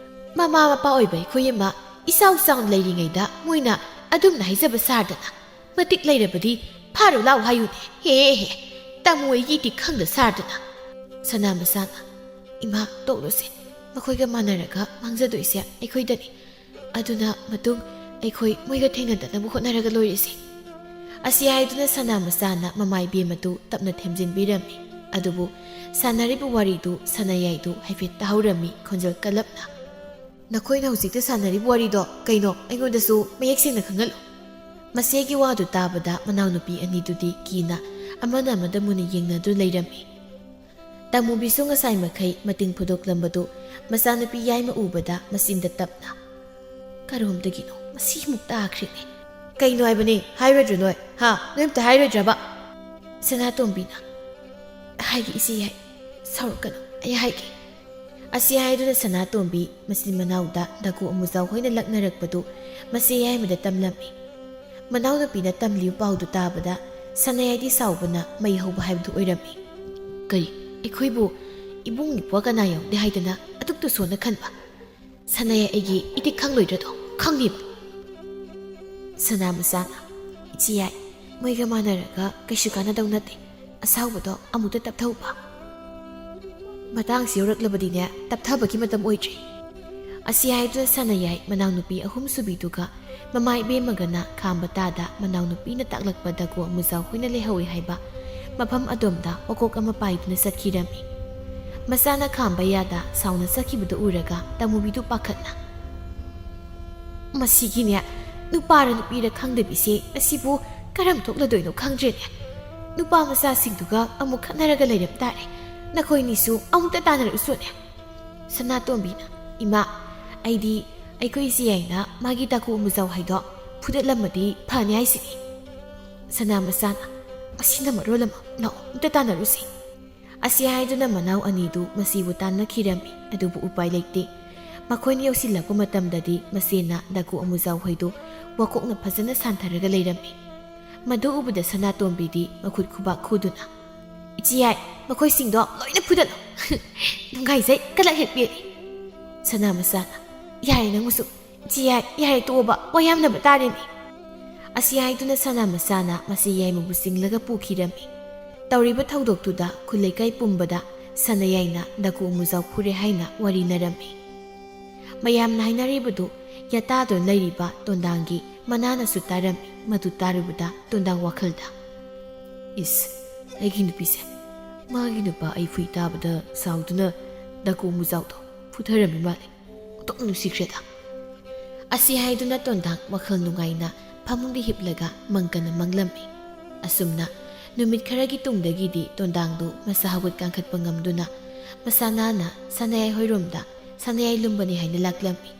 ꯃꯃꯥ ꯃꯄꯥ ꯑꯣꯏꯕ ꯑꯩꯈꯣꯏ ꯑꯃ ꯏꯆꯥꯎ ꯆꯥꯎꯅ ꯂꯩꯔꯤꯉꯩꯗ ꯃꯣꯏꯅ ꯑꯗꯨꯝꯅ ꯍꯥꯏꯖꯕ ꯁꯥꯔꯗꯅ, ꯃꯇꯤꯛ ꯂꯩꯔꯕꯗꯤ ꯐꯥꯔꯨ ꯂꯥꯎ ꯍꯥꯏꯌꯨꯅꯦ꯫ ꯍꯦ ꯍꯦ, ꯇꯥꯃꯣ ꯑꯩꯒꯤꯗꯤ ꯈꯪꯗ ꯁꯥꯔꯗꯅ꯫" ꯁꯅꯥ ꯃꯁꯥꯅ, "ꯏꯃꯥ, ꯇꯣꯛꯂꯣꯁꯦ, ꯃꯈꯣꯏꯒ ꯃꯥꯟꯅꯔꯒ ꯃꯥꯡꯖꯗꯣꯏꯁꯦ ꯑꯩꯈꯣꯏꯗꯅꯤ꯫ ꯑꯗꯨꯅ ꯃꯇꯨꯡ ꯑꯩꯈꯣꯏ ꯃꯣꯏꯒ ꯊꯦꯡꯅꯗꯅꯕ ꯍꯣꯠꯅꯔꯒ ꯂꯣꯏꯔꯦꯁꯦ꯫" ꯑꯁꯤ ꯍꯥꯏꯗꯨꯅ ꯁꯅꯥ ꯃꯆꯥꯅ ꯃꯃꯥ ꯏꯕꯦꯝꯃꯗꯨ ꯇꯞꯅ ꯊꯦꯝꯖꯤꯟꯕꯤꯔꯝꯃꯤ꯫ ꯑꯗꯨꯕꯨ ꯁꯥꯟꯅꯔꯤꯕ ꯋꯥꯔꯤꯗꯨ ꯁꯅꯥꯌꯥꯏꯗꯨ ꯍꯥꯏꯐꯦꯠ ꯇꯥꯍꯧꯔꯝꯃꯤ ꯈꯣꯟꯖꯦꯜ ꯀꯜꯂꯞꯅ꯫ "ꯅꯈꯣꯏꯅ ꯍꯧꯖꯤꯛꯇ ꯁꯥꯟꯅꯔꯤꯕ ꯋꯥꯔꯤꯗꯣ ꯀꯩꯅꯣ? ꯑꯩꯉꯣꯟꯗꯁꯨ ꯃꯌꯦꯛ ꯁꯦꯡꯅ ꯈꯪꯍꯜꯂꯨ꯫" ꯃꯆꯦꯒꯤ ꯋꯥꯗꯨ ꯇꯥꯕꯗ ꯃꯅꯥꯎꯅꯨꯄꯤ ꯑꯅꯤꯗꯨꯗꯤ ꯀꯤꯅ ꯑꯃꯅ ꯑꯃꯗ ꯃꯨꯟꯅ ꯌꯦꯡꯅꯗꯨꯅ ꯂꯩꯔꯝꯃꯤ꯫ ꯇꯥꯃꯨꯕꯤꯁꯨ ꯉꯁꯥꯏ ꯃꯈꯩ ꯃꯇꯤꯡ ꯐꯨꯗꯣꯛꯂꯝꯕꯗꯨ ꯃꯆꯥꯅꯨꯄꯤ ꯌꯥꯏꯃ ꯎꯕꯗ ꯃꯆꯤꯟꯗ ꯇꯞꯅ, "ꯀꯔꯣꯝꯗꯒꯤꯅꯣ? ꯃꯁꯤꯃꯨꯛ ꯇꯥꯈ꯭ꯔꯦꯅꯦ꯫" "ꯀꯩꯅꯣ ꯍꯥꯏꯕꯅꯤ? ꯍꯥꯏꯔꯣꯏꯗ꯭ꯔꯣ ꯅꯣꯏ? ꯍꯥ? ꯅꯣꯏ ꯑꯝꯇ ꯍꯥꯏꯔꯣꯏꯗ꯭ꯔꯕ?" ꯁꯅꯥꯇꯣꯝꯕꯤꯅ, "ꯍꯥꯏꯒꯦ ꯏꯆꯦ ꯌꯥꯏ, ꯁꯥꯎꯔꯛꯀꯅꯨ, ꯑꯩ ꯍꯥꯏꯒꯦ꯫" ꯑꯁꯤ ꯍꯥꯏꯗꯨꯅ ꯁꯅꯥꯇꯣꯝꯕꯤ ꯃꯆꯤꯟ ꯃꯅꯥꯎꯗ ꯗꯥꯀꯨ ꯑꯃꯨꯖꯥꯎ ꯍꯣꯏꯅ ꯂꯛꯅꯔꯛꯄꯗꯨ ꯃꯆꯦ ꯌꯥꯏꯃꯗ ꯇꯝꯂꯝꯃꯤ꯫ ꯃꯅꯥꯎꯅꯨꯄꯤꯅ ꯇꯝꯂꯤꯕ ꯄꯥꯎꯗꯨ ꯇꯥꯕꯗ ꯁꯅꯥꯌꯥꯏꯗꯤ ꯁꯥꯎꯕꯅ ꯃꯩ ꯍꯧꯕ ꯍꯥꯏꯕꯗꯨ ꯑꯣꯏꯔꯝꯃꯤ꯫ "ꯀꯔꯤ, ꯑꯩꯈꯣꯏꯕꯨ ꯏꯕꯨꯡ ꯏꯄ꯭ꯋꯥ ꯀꯅꯥ ꯌꯥꯎꯗꯦ ꯍꯥꯏꯗꯅ ꯑꯗꯨꯛꯇ ꯁꯣꯟꯅ ꯈꯟꯕ? ꯁꯅꯥꯌꯥꯏ ꯑꯩꯒꯤ ꯏꯇꯤꯛ ꯈꯪꯂꯣꯏꯗ꯭ꯔꯗꯣ ꯈꯪꯉꯤꯕ?" ꯁꯅꯥ ꯃꯆꯥꯅ, "ꯏꯆꯦ ꯌꯥꯏ, ꯃꯣꯏꯒ ꯃꯥꯟꯅꯔꯒ ꯀꯩꯁꯨ ꯀꯥꯟꯅꯗꯧ ꯅꯠꯇꯦ꯫ ꯑꯁꯥꯎꯕꯗꯣ ꯑꯃꯨꯛꯇ ꯇꯞꯊꯧꯕ꯫ ꯃꯇꯥꯡꯁꯤ ꯌꯧꯔꯛꯂꯕꯗꯤꯅꯦ, ꯇꯞꯊꯕꯒꯤ ꯃꯇꯝ ꯑꯣꯏꯗ꯭ꯔꯤ꯫" ꯑꯁꯤ ꯍꯥꯏꯗꯨꯅ ꯁꯅꯥꯌꯥꯏ ꯃꯅꯥꯎꯅꯨꯄꯤ ꯑꯍꯨꯝꯁꯨꯕꯤꯗꯨꯒ ꯃꯃꯥ ꯏꯕꯦꯝꯃꯒꯅ ꯈꯥꯝꯕ ꯇꯥꯗ ꯃꯅꯥꯎꯅꯨꯄꯤꯅ ꯇꯥꯛꯂꯛꯄ ꯗꯥꯀꯨ ꯑꯃꯨꯖꯥꯎ ꯍꯣꯏꯅ ꯂꯩꯍꯧꯋꯤ ꯍꯥꯏꯕ ꯃꯐꯝ ꯑꯗꯣꯝꯗ ꯋꯥꯀꯣꯛ ꯑꯃ ꯄꯥꯏꯗꯨꯅ ꯆꯠꯈꯤꯔꯝꯃꯤ꯫ ꯃꯆꯥꯅ ꯈꯥꯝꯕ ꯌꯥꯗ ꯁꯥꯎꯅ ꯆꯠꯈꯤꯕꯗꯨ ꯎꯔꯒ ꯇꯃꯨꯕꯤꯗꯨ ꯄꯥꯈꯠꯅ, "ꯃꯁꯤꯒꯤꯅꯦ, ꯅꯨꯄꯥꯔ ꯅꯨꯄꯤꯔ ꯈꯪꯗꯕꯤꯁꯦ ꯑꯁꯤꯕꯨ ꯀꯔꯝ ꯊꯣꯛꯂꯗꯣꯏꯅꯣ ꯈꯪꯗ꯭ꯔꯦꯅꯦ꯫ ꯅꯨꯄꯥ ꯃꯆꯥꯁꯤꯡꯗꯨꯒ ꯑꯃꯨꯛ ꯈꯠꯅꯔꯒ ꯂꯩꯔꯝ ꯇꯥꯔꯦ꯫ ꯅꯈꯣꯏꯅꯤꯁꯨ ꯑꯃꯨꯛꯇ ꯇꯥꯟꯅꯔꯛꯎꯁꯣꯅꯦ꯫" ꯁꯅꯥꯇꯣꯝꯕꯤꯅ, "ꯏꯃꯥ, ꯑꯩꯗꯤ ꯑꯩꯈꯣꯏ ꯏꯆꯦ ꯌꯥꯏꯅ ꯃꯥꯒꯤ ꯗꯥꯀꯨ ꯑꯃꯨꯖꯥꯎ ꯍꯥꯏꯗꯣ ꯐꯨꯗꯠꯂꯝꯃꯗꯤ ꯐꯅꯤ ꯍꯥꯏꯁꯤꯅꯤ꯫" ꯁꯅꯥ ꯃꯆꯥꯅ, "ꯑꯁꯤꯅ ꯃꯔꯣꯜ ꯑꯃ, ꯂꯥꯛꯑꯣ, ꯑꯝꯇ ꯇꯥꯟꯅꯔꯨꯁꯤ꯫" ꯑꯁꯤ ꯍꯥꯏꯗꯨꯅ ꯃꯅꯥꯎ ꯑꯅꯤꯗꯨ ꯃꯁꯤꯕꯨ ꯇꯥꯟꯅꯈꯤꯔꯝꯃꯤ꯫ ꯑꯗꯨꯕꯨ ꯎꯄꯥꯏ ꯂꯩꯇꯦ꯫ ꯃꯈꯣꯏꯅ ꯌꯧꯁꯤꯜꯂꯛꯄ ꯃꯇꯝꯗꯗꯤ ꯃꯁꯦꯅ ꯗꯥꯀꯨ ꯑꯃꯨꯖꯥꯎ ꯍꯣꯏꯗꯨ ꯋꯥꯀꯣꯛꯅ ꯐꯖꯅ ꯁꯥꯟꯊꯔꯒ ꯂꯩꯔꯝꯃꯤ꯫ ꯃꯗꯨ ꯎꯕꯗ ꯁꯅꯥꯇꯣꯝꯕꯤꯗꯤ ꯃꯈꯨꯠ ꯈꯨꯕꯥꯛ ꯈꯨꯗꯨꯅ, "ꯏꯆꯦ ꯌꯥꯏ, ꯃꯈꯣꯏꯁꯤꯡꯗꯣ ꯂꯣꯏꯅ ꯐꯨꯗꯠꯂꯣ꯫" "ꯅꯨꯡꯉꯥꯏꯖꯩ, ꯀꯂꯛ ꯍꯦꯛ ꯄꯦꯜꯂꯤ꯫" ꯁꯅꯥ ꯃꯆꯥꯅ, "ꯌꯥꯔꯦ ꯅꯪꯕꯨꯁꯨ꯫ ꯏꯆꯦ ꯌꯥꯏ, ꯌꯥꯔꯦ, ꯇꯣꯛꯑꯣꯕ, ꯋꯥ ꯌꯥꯝꯅꯕ ꯇꯥꯔꯦꯅꯦ꯫" ꯑꯁꯤ ꯍꯥꯏꯗꯨꯅ ꯁꯅꯥ ꯃꯆꯥꯅ ꯃꯁꯤ ꯌꯥꯏꯃꯕꯨ ꯆꯤꯡꯂꯒ ꯄꯨꯈꯤꯔꯝꯃꯤ꯫ ꯇꯧꯔꯤꯕ ꯊꯧꯗꯣꯛꯇꯨꯗ ꯈꯨꯜ ꯂꯩꯀꯥꯏ ꯄꯨꯝꯕꯗ ꯁꯅꯥꯌꯥꯏꯅ ꯗꯥꯀꯨ ꯑꯃꯨꯖꯥꯎ ꯐꯨꯔꯦ ꯍꯥꯏꯅ ꯋꯥꯔꯤꯅꯔꯝꯃꯤ꯫ ꯃꯌꯥꯝꯅ ꯍꯥꯏꯅꯔꯤꯕꯗꯨ ꯌꯥꯇꯥꯗꯨꯅ ꯂꯩꯔꯤꯕ ꯇꯣꯟꯗꯥꯡꯒꯤ ꯃꯅꯥꯅꯁꯨ ꯇꯥꯔꯝꯃꯤ꯫ ꯃꯗꯨ ꯇꯥꯔꯨꯕꯗ ꯇꯣꯟꯗꯥꯡ ꯋꯥꯈꯜꯗ, "ꯏꯁ, ꯑꯩꯒꯤ ꯅꯨꯄꯤꯁꯦ, ꯃꯥꯒꯤ ꯅꯨꯄꯥ ꯑꯩ ꯐꯨꯏ ꯇꯥꯕꯗ ꯁꯥꯎꯗꯨꯅ ꯗꯥꯀꯨ ꯑꯃꯨꯖꯥꯎꯗꯣ ꯐꯨꯊꯔꯝꯃꯤ ꯃꯥꯜꯂꯦ꯫ ꯑꯣꯟꯊꯣꯛꯅ ꯅꯨꯡꯁꯤꯈ꯭ꯔꯦꯗ꯫" ꯑꯁꯤ ꯍꯥꯏꯗꯨꯅ ꯇꯣꯟꯗꯥꯡ ꯋꯥꯈꯜ ꯅꯨꯡꯉꯥꯏꯅ ꯐꯃꯨꯡꯗ ꯍꯤꯞꯂꯒ ꯃꯪꯀꯅ ꯃꯪꯂꯝꯃꯤ꯫ ꯑꯁꯨꯝꯅ ꯅꯨꯃꯤꯠ ꯈꯔꯒꯤ ꯇꯨꯡꯗꯒꯤꯗꯤ ꯇꯣꯟꯗꯥꯡꯗꯨ ꯃꯁꯥ ꯍꯧꯒꯠ ꯀꯥꯡꯈꯠꯄ ꯉꯝꯗꯨꯅ ꯃꯁꯥ ꯅꯥꯟꯅ ꯁꯅꯥꯌꯥꯏ ꯍꯣꯏꯔꯣꯝꯗ ꯁꯅꯥꯌꯥꯏ ꯂꯨꯝꯕꯅꯤ ꯍꯥꯏꯅ ꯂꯥꯛꯂꯝꯃꯤ꯫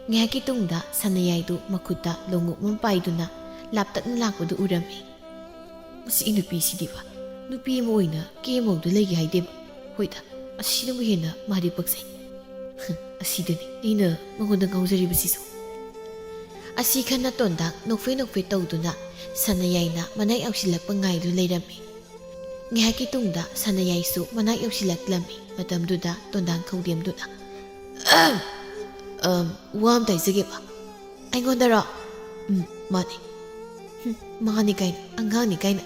ꯉꯥꯏꯍꯥꯛꯀꯤ ꯇꯨꯡꯗ ꯁꯅꯥꯌꯥꯏꯗꯨ ꯃꯈꯨꯠꯇ ꯂꯣꯡꯎꯞ ꯑꯃ ꯄꯥꯏꯗꯨꯅ ꯂꯥꯞꯇꯛꯅ ꯂꯥꯛꯄꯗꯨ ꯎꯔꯝꯃꯤ꯫ "ꯃꯁꯤ ꯅꯨꯄꯤꯁꯤꯗꯤꯕ, ꯅꯨꯄꯤ ꯑꯃ ꯑꯣꯏꯅ ꯀꯦ ꯃꯑꯣꯡꯗ ꯂꯩꯒꯦ ꯍꯥꯏꯗꯦꯕ꯫ ꯍꯣꯏꯗ, ꯑꯁꯤꯅꯕꯨ ꯍꯦꯟꯅ ꯃꯥꯗꯤ ꯄꯛꯆꯩ꯫ ꯑꯁꯤꯗꯅꯤ ꯑꯩꯅ ꯃꯉꯣꯟꯗ ꯉꯥꯎꯖꯔꯤꯕꯁꯤꯁꯨ꯫" ꯑꯁꯤ ꯈꯟꯅ ꯇꯣꯟꯗꯥꯡ ꯅꯣꯛꯐꯦ ꯅꯣꯛꯐꯦ ꯇꯧꯗꯨꯅ ꯁꯅꯥꯌꯥꯏꯅ ꯃꯅꯥꯛ ꯌꯧꯁꯤꯜꯂꯛꯄ ꯉꯥꯏꯗꯨ ꯂꯩꯔꯝꯃꯤ꯫ ꯉꯥꯏꯍꯥꯛꯀꯤ ꯇꯨꯡꯗ ꯁꯅꯥꯌꯥꯏꯁꯨ ꯃꯅꯥꯛ ꯌꯧꯁꯤꯜꯂꯛꯂꯝꯃꯤ꯫ ꯃꯇꯝꯗꯨꯗ ꯇꯣꯟꯗꯥꯡ ꯈꯧꯗꯦꯝꯗꯨꯅ, "ꯑꯍꯝ, ꯑꯝ, ꯋꯥ ꯑꯃ ꯇꯥꯏꯖꯒꯦꯕ?" "ꯑꯩꯉꯣꯟꯗꯔꯣ?" "ꯎꯝ, ꯃꯥꯅꯤ꯫" "ꯍꯨꯝ, ꯃꯥꯅꯤ ꯀꯥꯏꯅ, ꯑꯉꯥꯡꯅꯤ ꯀꯥꯏꯅ꯫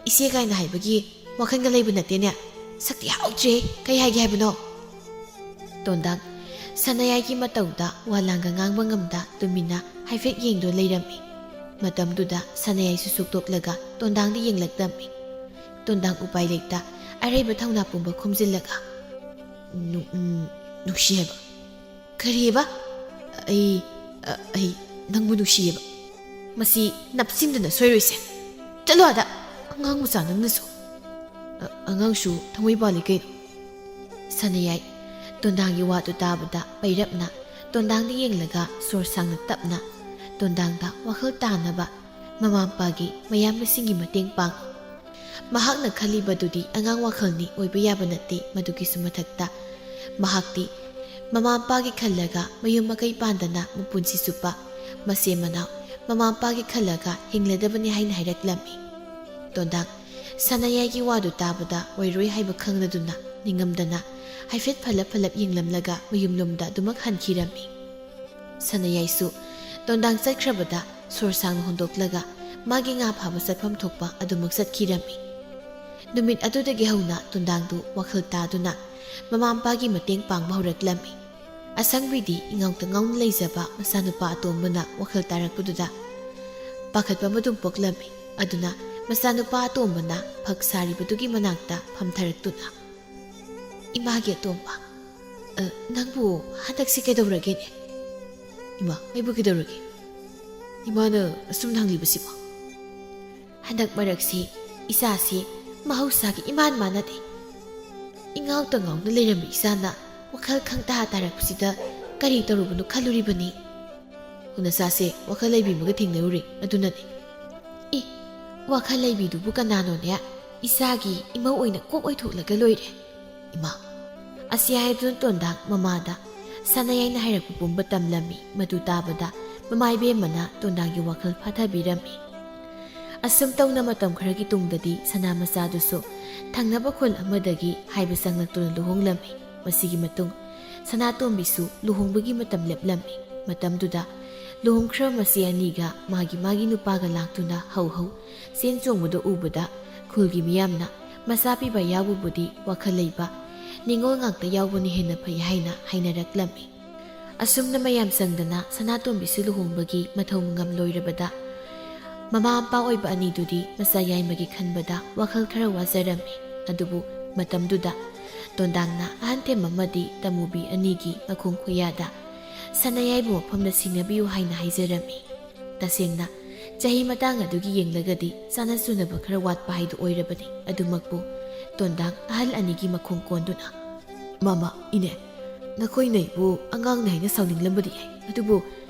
ꯏꯆꯦ ꯀꯥꯏꯅ ꯍꯥꯏꯕꯒꯤ ꯋꯥꯈꯜꯒ ꯂꯩꯕ ꯅꯠꯇꯦꯅꯦ꯫ ꯁꯛꯇꯤ ꯍꯥꯎꯗ꯭ꯔꯦ꯫ ꯀꯩ ꯍꯥꯏꯒꯦ ꯍꯥꯏꯕꯅꯣ?" ꯇꯣꯟꯗꯥꯡ ꯁꯅꯥꯌꯥꯏꯒꯤ ꯃꯇꯧꯗ ꯋꯥ ꯂꯥꯡꯒ ꯉꯥꯡꯕ ꯉꯝꯗ ꯇꯨꯃꯤꯟꯅ ꯍꯥꯏꯐꯦꯠ ꯌꯦꯡꯗꯨꯅ ꯂꯩꯔꯝꯃꯤ꯫ ꯃꯇꯝꯗꯨꯗ ꯁꯅꯥꯌꯥꯏꯁꯨ ꯁꯨꯛꯇꯣꯛꯂꯒ ꯇꯣꯟꯗꯥꯡꯗ ꯌꯦꯡꯂꯛꯂꯝꯃꯤ꯫ ꯇꯣꯟꯗꯥꯡ ꯎꯄꯥꯏ ꯂꯩꯇ ꯑꯔꯩꯕ ꯊꯧꯅꯥ ꯄꯨꯝꯕ ꯈꯣꯝꯖꯤꯜꯂꯒ, "ꯅꯨ-, ꯎꯝ, ꯅꯨꯡꯁꯤ ꯍꯥꯏꯕ꯫" "ꯀꯔꯤꯕ?" "ꯑꯩ, ꯑ, ꯑꯩ ꯅꯪꯕꯨ ꯅꯨꯡꯁꯤꯌꯦꯕ꯫" "ꯃꯁꯤ ꯅꯞꯁꯤꯟꯗꯅ ꯁꯣꯏꯔꯣꯏꯁꯦ꯫ ꯆꯠꯂꯣ ꯑꯥꯗ, ꯑꯉꯥꯡ ꯃꯆꯥ ꯅꯪꯅꯁꯨ꯫" "ꯑ-, ꯑꯉꯥꯡꯁꯨ ꯊꯃꯣꯏ ꯄꯥꯜꯂꯤ ꯀꯩꯅꯣ꯫" ꯁꯅꯥꯌꯥꯏ ꯇꯣꯟꯗꯥꯡꯒꯤ ꯋꯥꯗꯨ ꯇꯥꯕꯗ ꯄꯩꯔꯞꯅ ꯇꯣꯟꯗꯥꯡꯗ ꯌꯦꯡꯂꯒ ꯁꯣꯔ ꯁꯥꯡꯅ ꯇꯞꯅ ꯇꯣꯟꯗꯥꯡꯗ ꯋꯥꯈꯜ ꯇꯥꯅꯕ ꯃꯃꯥ ꯃꯄꯥꯒꯤ ꯃꯌꯥꯝꯕꯁꯤꯡꯒꯤ ꯃꯇꯦꯡ ꯄꯥꯡ꯫ ꯃꯍꯥꯛꯅ ꯈꯜꯂꯤꯕꯗꯨꯗꯤ ꯑꯉꯥꯡ ꯋꯥꯈꯜꯅꯤ, ꯑꯣꯏꯕ ꯌꯥꯕ ꯅꯠꯇꯦ꯫ ꯃꯗꯨꯒꯤꯁꯨ ꯃꯊꯛꯇ ꯃꯍꯥꯛꯇꯤ ꯃꯃꯥ ꯃꯄꯥꯒꯤ ꯈꯜꯂꯒ ꯃꯌꯨꯝ ꯃꯀꯩ ꯄꯥꯟꯗꯅ ꯃꯄꯨꯟꯁꯤ ꯆꯨꯞꯄ ꯃꯁꯦ ꯃꯅꯥꯎ ꯃꯃꯥ ꯃꯄꯥꯒꯤ ꯈꯜꯂꯒ ꯍꯤꯡꯂꯗꯕꯅꯤ ꯍꯥꯏꯅ ꯍꯥꯏꯔꯛꯂꯝꯃꯤ꯫ ꯇꯣꯟꯗꯥꯡ ꯁꯅꯥꯌꯥꯏꯒꯤ ꯋꯥꯗꯨ ꯇꯥꯕꯗ ꯑꯣꯏꯔꯣꯏ ꯍꯥꯏꯕ ꯈꯪꯂꯗꯨꯅ ꯅꯤꯡꯉꯝꯗꯅ ꯍꯥꯏꯐꯦꯠ ꯐꯠꯂꯞ ꯐꯠꯂꯞ ꯌꯦꯡꯂꯝꯂꯒ ꯃꯌꯨꯝꯂꯣꯝꯗ ꯑꯗꯨꯃꯛ ꯍꯟꯈꯤꯔꯝꯃꯤ꯫ ꯁꯅꯥꯌꯥꯏꯁꯨ ꯇꯣꯟꯗꯥꯡ ꯆꯠꯈ꯭ꯔꯕꯗ ꯁꯣꯔ ꯁꯥꯡꯅ ꯍꯣꯟꯗꯣꯛꯂꯒ ꯃꯥꯒꯤ ꯉꯥ ꯐꯥꯕ ꯆꯠꯐꯝ ꯊꯣꯛꯄ ꯑꯗꯨꯃꯛ ꯆꯠꯈꯤꯔꯝꯃꯤ꯫ ꯅꯨꯃꯤꯠ ꯑꯗꯨꯗꯒꯤ ꯍꯧꯅ ꯇꯣꯟꯗꯥꯡꯗꯨ ꯋꯥꯈꯜ ꯇꯥꯗꯨꯅ ꯃꯃꯥ ꯃꯄꯥꯒꯤ ꯃꯇꯦꯡ ꯄꯥꯡꯕ ꯍꯧꯔꯛꯂꯝꯃꯤ꯫ ꯑꯁꯪꯕꯤꯗꯤ ꯏꯉꯥꯎꯇ ꯉꯥꯎꯅ ꯂꯩꯖꯕ ꯃꯆꯥꯅꯨꯄꯥ ꯑꯇꯣꯝꯕꯅ ꯋꯥꯈꯜ ꯇꯥꯔꯛꯄꯗꯨꯗ ꯄꯥꯈꯠꯄ ꯑꯃ ꯑꯗꯨꯝ ꯄꯣꯛꯂꯝꯃꯤ꯫ ꯑꯗꯨꯅ ꯃꯆꯥꯅꯨꯄꯥ ꯑꯇꯣꯝꯕꯅ ꯐꯛ ꯁꯥꯔꯤꯕꯗꯨꯒꯤ ꯃꯅꯥꯛꯇ ꯐꯝꯊꯔꯛꯇꯨꯅ, "ꯏꯃꯥꯒꯤ ꯑꯇꯣꯝꯕ, ꯑ, ꯅꯪꯕꯨ ꯍꯟꯗꯛꯁꯤ ꯀꯩꯗꯧꯔꯒꯦꯅꯦ?" "ꯏꯃꯥ, ꯑꯩꯕꯨ ꯀꯩꯗꯧꯔꯒꯦ? ꯏꯃꯥꯅ ꯑꯁꯨꯝ ꯍꯪꯂꯤꯕꯁꯤꯕꯣ?" "ꯍꯟꯗꯛ ꯃꯔꯛꯁꯤ ꯏꯆꯥꯁꯤ ꯃꯍꯧꯁꯥꯒꯤ ꯏꯃꯥꯟ ꯃꯥꯟꯅꯗꯦ꯫ ꯏꯉꯥꯎꯇ ꯉꯥꯎꯅ ꯂꯩꯔꯝꯕ ꯏꯆꯥꯅ ꯋꯥꯈꯜ ꯈꯪꯇꯥ ꯇꯥꯔꯛꯄꯁꯤꯗ ꯀꯔꯤ ꯇꯧꯔꯨꯕꯅꯣ ꯈꯜꯂꯨꯔꯤꯕꯅꯤ꯫" "ꯍꯣ, ꯅꯆꯥꯁꯦ ꯋꯥꯈꯜ ꯂꯩꯕꯤ ꯑꯃꯒ ꯊꯦꯡꯅꯔꯨꯔꯦ, ꯑꯗꯨꯅꯅꯦ꯫" "ꯏ, ꯋꯥꯈꯜ ꯂꯩꯕꯤꯗꯨꯕꯨ ꯀꯅꯥꯅꯣꯅꯦ? ꯏꯆꯥꯒꯤ ꯏꯃꯧ ꯑꯣꯏꯅ ꯀꯣꯛ ꯑꯣꯏꯊꯣꯛꯂꯒ ꯂꯣꯏꯔꯦ꯫" "ꯏꯃꯥ!" ꯑꯁꯤ ꯍꯥꯏꯗꯨꯅ ꯇꯣꯟꯗꯥꯡ ꯃꯃꯥꯗ ꯁꯅꯥꯌꯥꯏꯅ ꯍꯥꯏꯔꯛꯄ ꯄꯨꯝꯕ ꯇꯝꯂꯝꯃꯤ꯫ ꯃꯗꯨ ꯇꯥꯕꯗ ꯃꯃꯥ ꯏꯕꯦꯝꯃꯅ ꯇꯣꯟꯗꯥꯡꯒꯤ ꯋꯥꯈꯜ ꯐꯥꯊꯕꯤꯔꯝꯃꯤ꯫ ꯑꯁꯨꯝ ꯇꯧꯅ ꯃꯇꯝ ꯈꯔꯒꯤ ꯇꯨꯡꯗꯗꯤ ꯁꯅꯥ ꯃꯆꯥꯗꯨꯁꯨ ꯊꯪꯅꯕ ꯈꯨꯜ ꯑꯃꯗꯒꯤ ꯍꯥꯏꯕ ꯆꯪꯂꯛꯇꯨꯅ ꯂꯨꯍꯣꯡꯂꯝꯃꯤ꯫ ꯃꯁꯤꯒꯤ ꯃꯇꯨꯡ ꯁꯅꯥꯇꯣꯝꯕꯤꯁꯨ ꯂꯨꯍꯣꯡꯕꯒꯤ ꯃꯇꯝ ꯂꯦꯞꯂꯝꯃꯤ꯫ ꯃꯇꯝꯗꯨꯗ ꯂꯨꯍꯣꯡꯈ꯭ꯔꯕ ꯃꯆꯦ ꯑꯅꯤꯒ ꯃꯥꯒꯤ ꯃꯥꯒꯤ ꯅꯨꯄꯥꯒ ꯂꯥꯛꯇꯨꯅ ꯍꯧ ꯍꯧ ꯆꯦꯟ ꯆꯣꯡꯕꯗꯨ ꯎꯕꯗ ꯈꯨꯜꯒꯤ ꯃꯤꯌꯥꯝꯅ ꯃꯆꯥ ꯄꯤꯕ ꯌꯥꯎꯕꯕꯨꯗꯤ ꯋꯥꯈꯜ ꯂꯩꯕ, ꯅꯤꯉꯣꯜ ꯉꯥꯛꯇ ꯌꯥꯎꯕꯅ ꯍꯦꯟꯅ ꯐꯩ ꯍꯥꯏꯅ ꯍꯥꯏꯅꯔꯛꯂꯝꯃꯤ꯫ ꯑꯁꯨꯝꯅ ꯃꯌꯥꯝ ꯆꯪꯗꯅ ꯁꯅꯥꯇꯣꯝꯕꯤꯁꯨ ꯂꯨꯍꯣꯡꯕꯒꯤ ꯃꯊꯧ ꯃꯉꯝ ꯂꯣꯏꯔꯕꯗ, ꯃꯃꯥ ꯃꯄꯥ ꯑꯣꯏꯕ ꯑꯅꯤꯗꯨꯗꯤ ꯃꯆꯥ ꯌꯥꯏꯃꯒꯤ ꯈꯟꯕꯗ ꯋꯥꯈꯜ ꯈꯔ ꯋꯥꯖꯔꯝꯃꯤ꯫ ꯑꯗꯨꯕꯨ ꯃꯇꯝꯗꯨꯗ ꯇꯣꯟꯗꯥꯡꯅ ꯑꯍꯟ ꯊꯦꯝ ꯑꯃꯗꯤ ꯇꯃꯨꯕꯤ ꯑꯅꯤꯒꯤ ꯃꯈꯣꯡ ꯈꯨꯌꯥꯗ ꯁꯅꯥꯌꯥꯏꯕꯨ ꯃꯐꯝꯗ ꯁꯤꯟꯅꯕꯤꯌꯨ ꯍꯥꯏꯅ ꯍꯥꯏꯖꯔꯝꯃꯤ꯫ ꯇꯁꯦꯡꯅ ꯆꯍꯤ ꯃꯇꯥꯡ ꯑꯗꯨꯒꯤ ꯌꯦꯡꯂꯒꯗꯤ ꯆꯥꯅ ꯆꯨꯅꯕ ꯈꯔ ꯋꯥꯠꯄ ꯍꯥꯏꯗꯨ ꯑꯣꯏꯔꯕꯅꯤ꯫ ꯑꯗꯨꯃꯛꯄꯨ ꯇꯣꯟꯗꯥꯡ ꯑꯍꯜ ꯑꯅꯤꯒꯤ ꯃꯈꯣꯡ ꯀꯣꯟꯗꯨꯅ, "ꯃꯃꯥ, ꯏꯅꯦ, ꯅꯈꯣꯏꯅ ꯑꯩꯕꯨ ꯑꯉꯥꯡꯅꯤ ꯍꯥꯏꯅ ꯁꯥꯎꯅꯤꯡꯂꯝꯕꯗꯤ ꯌꯥꯏ, ꯑꯗꯨꯕꯨ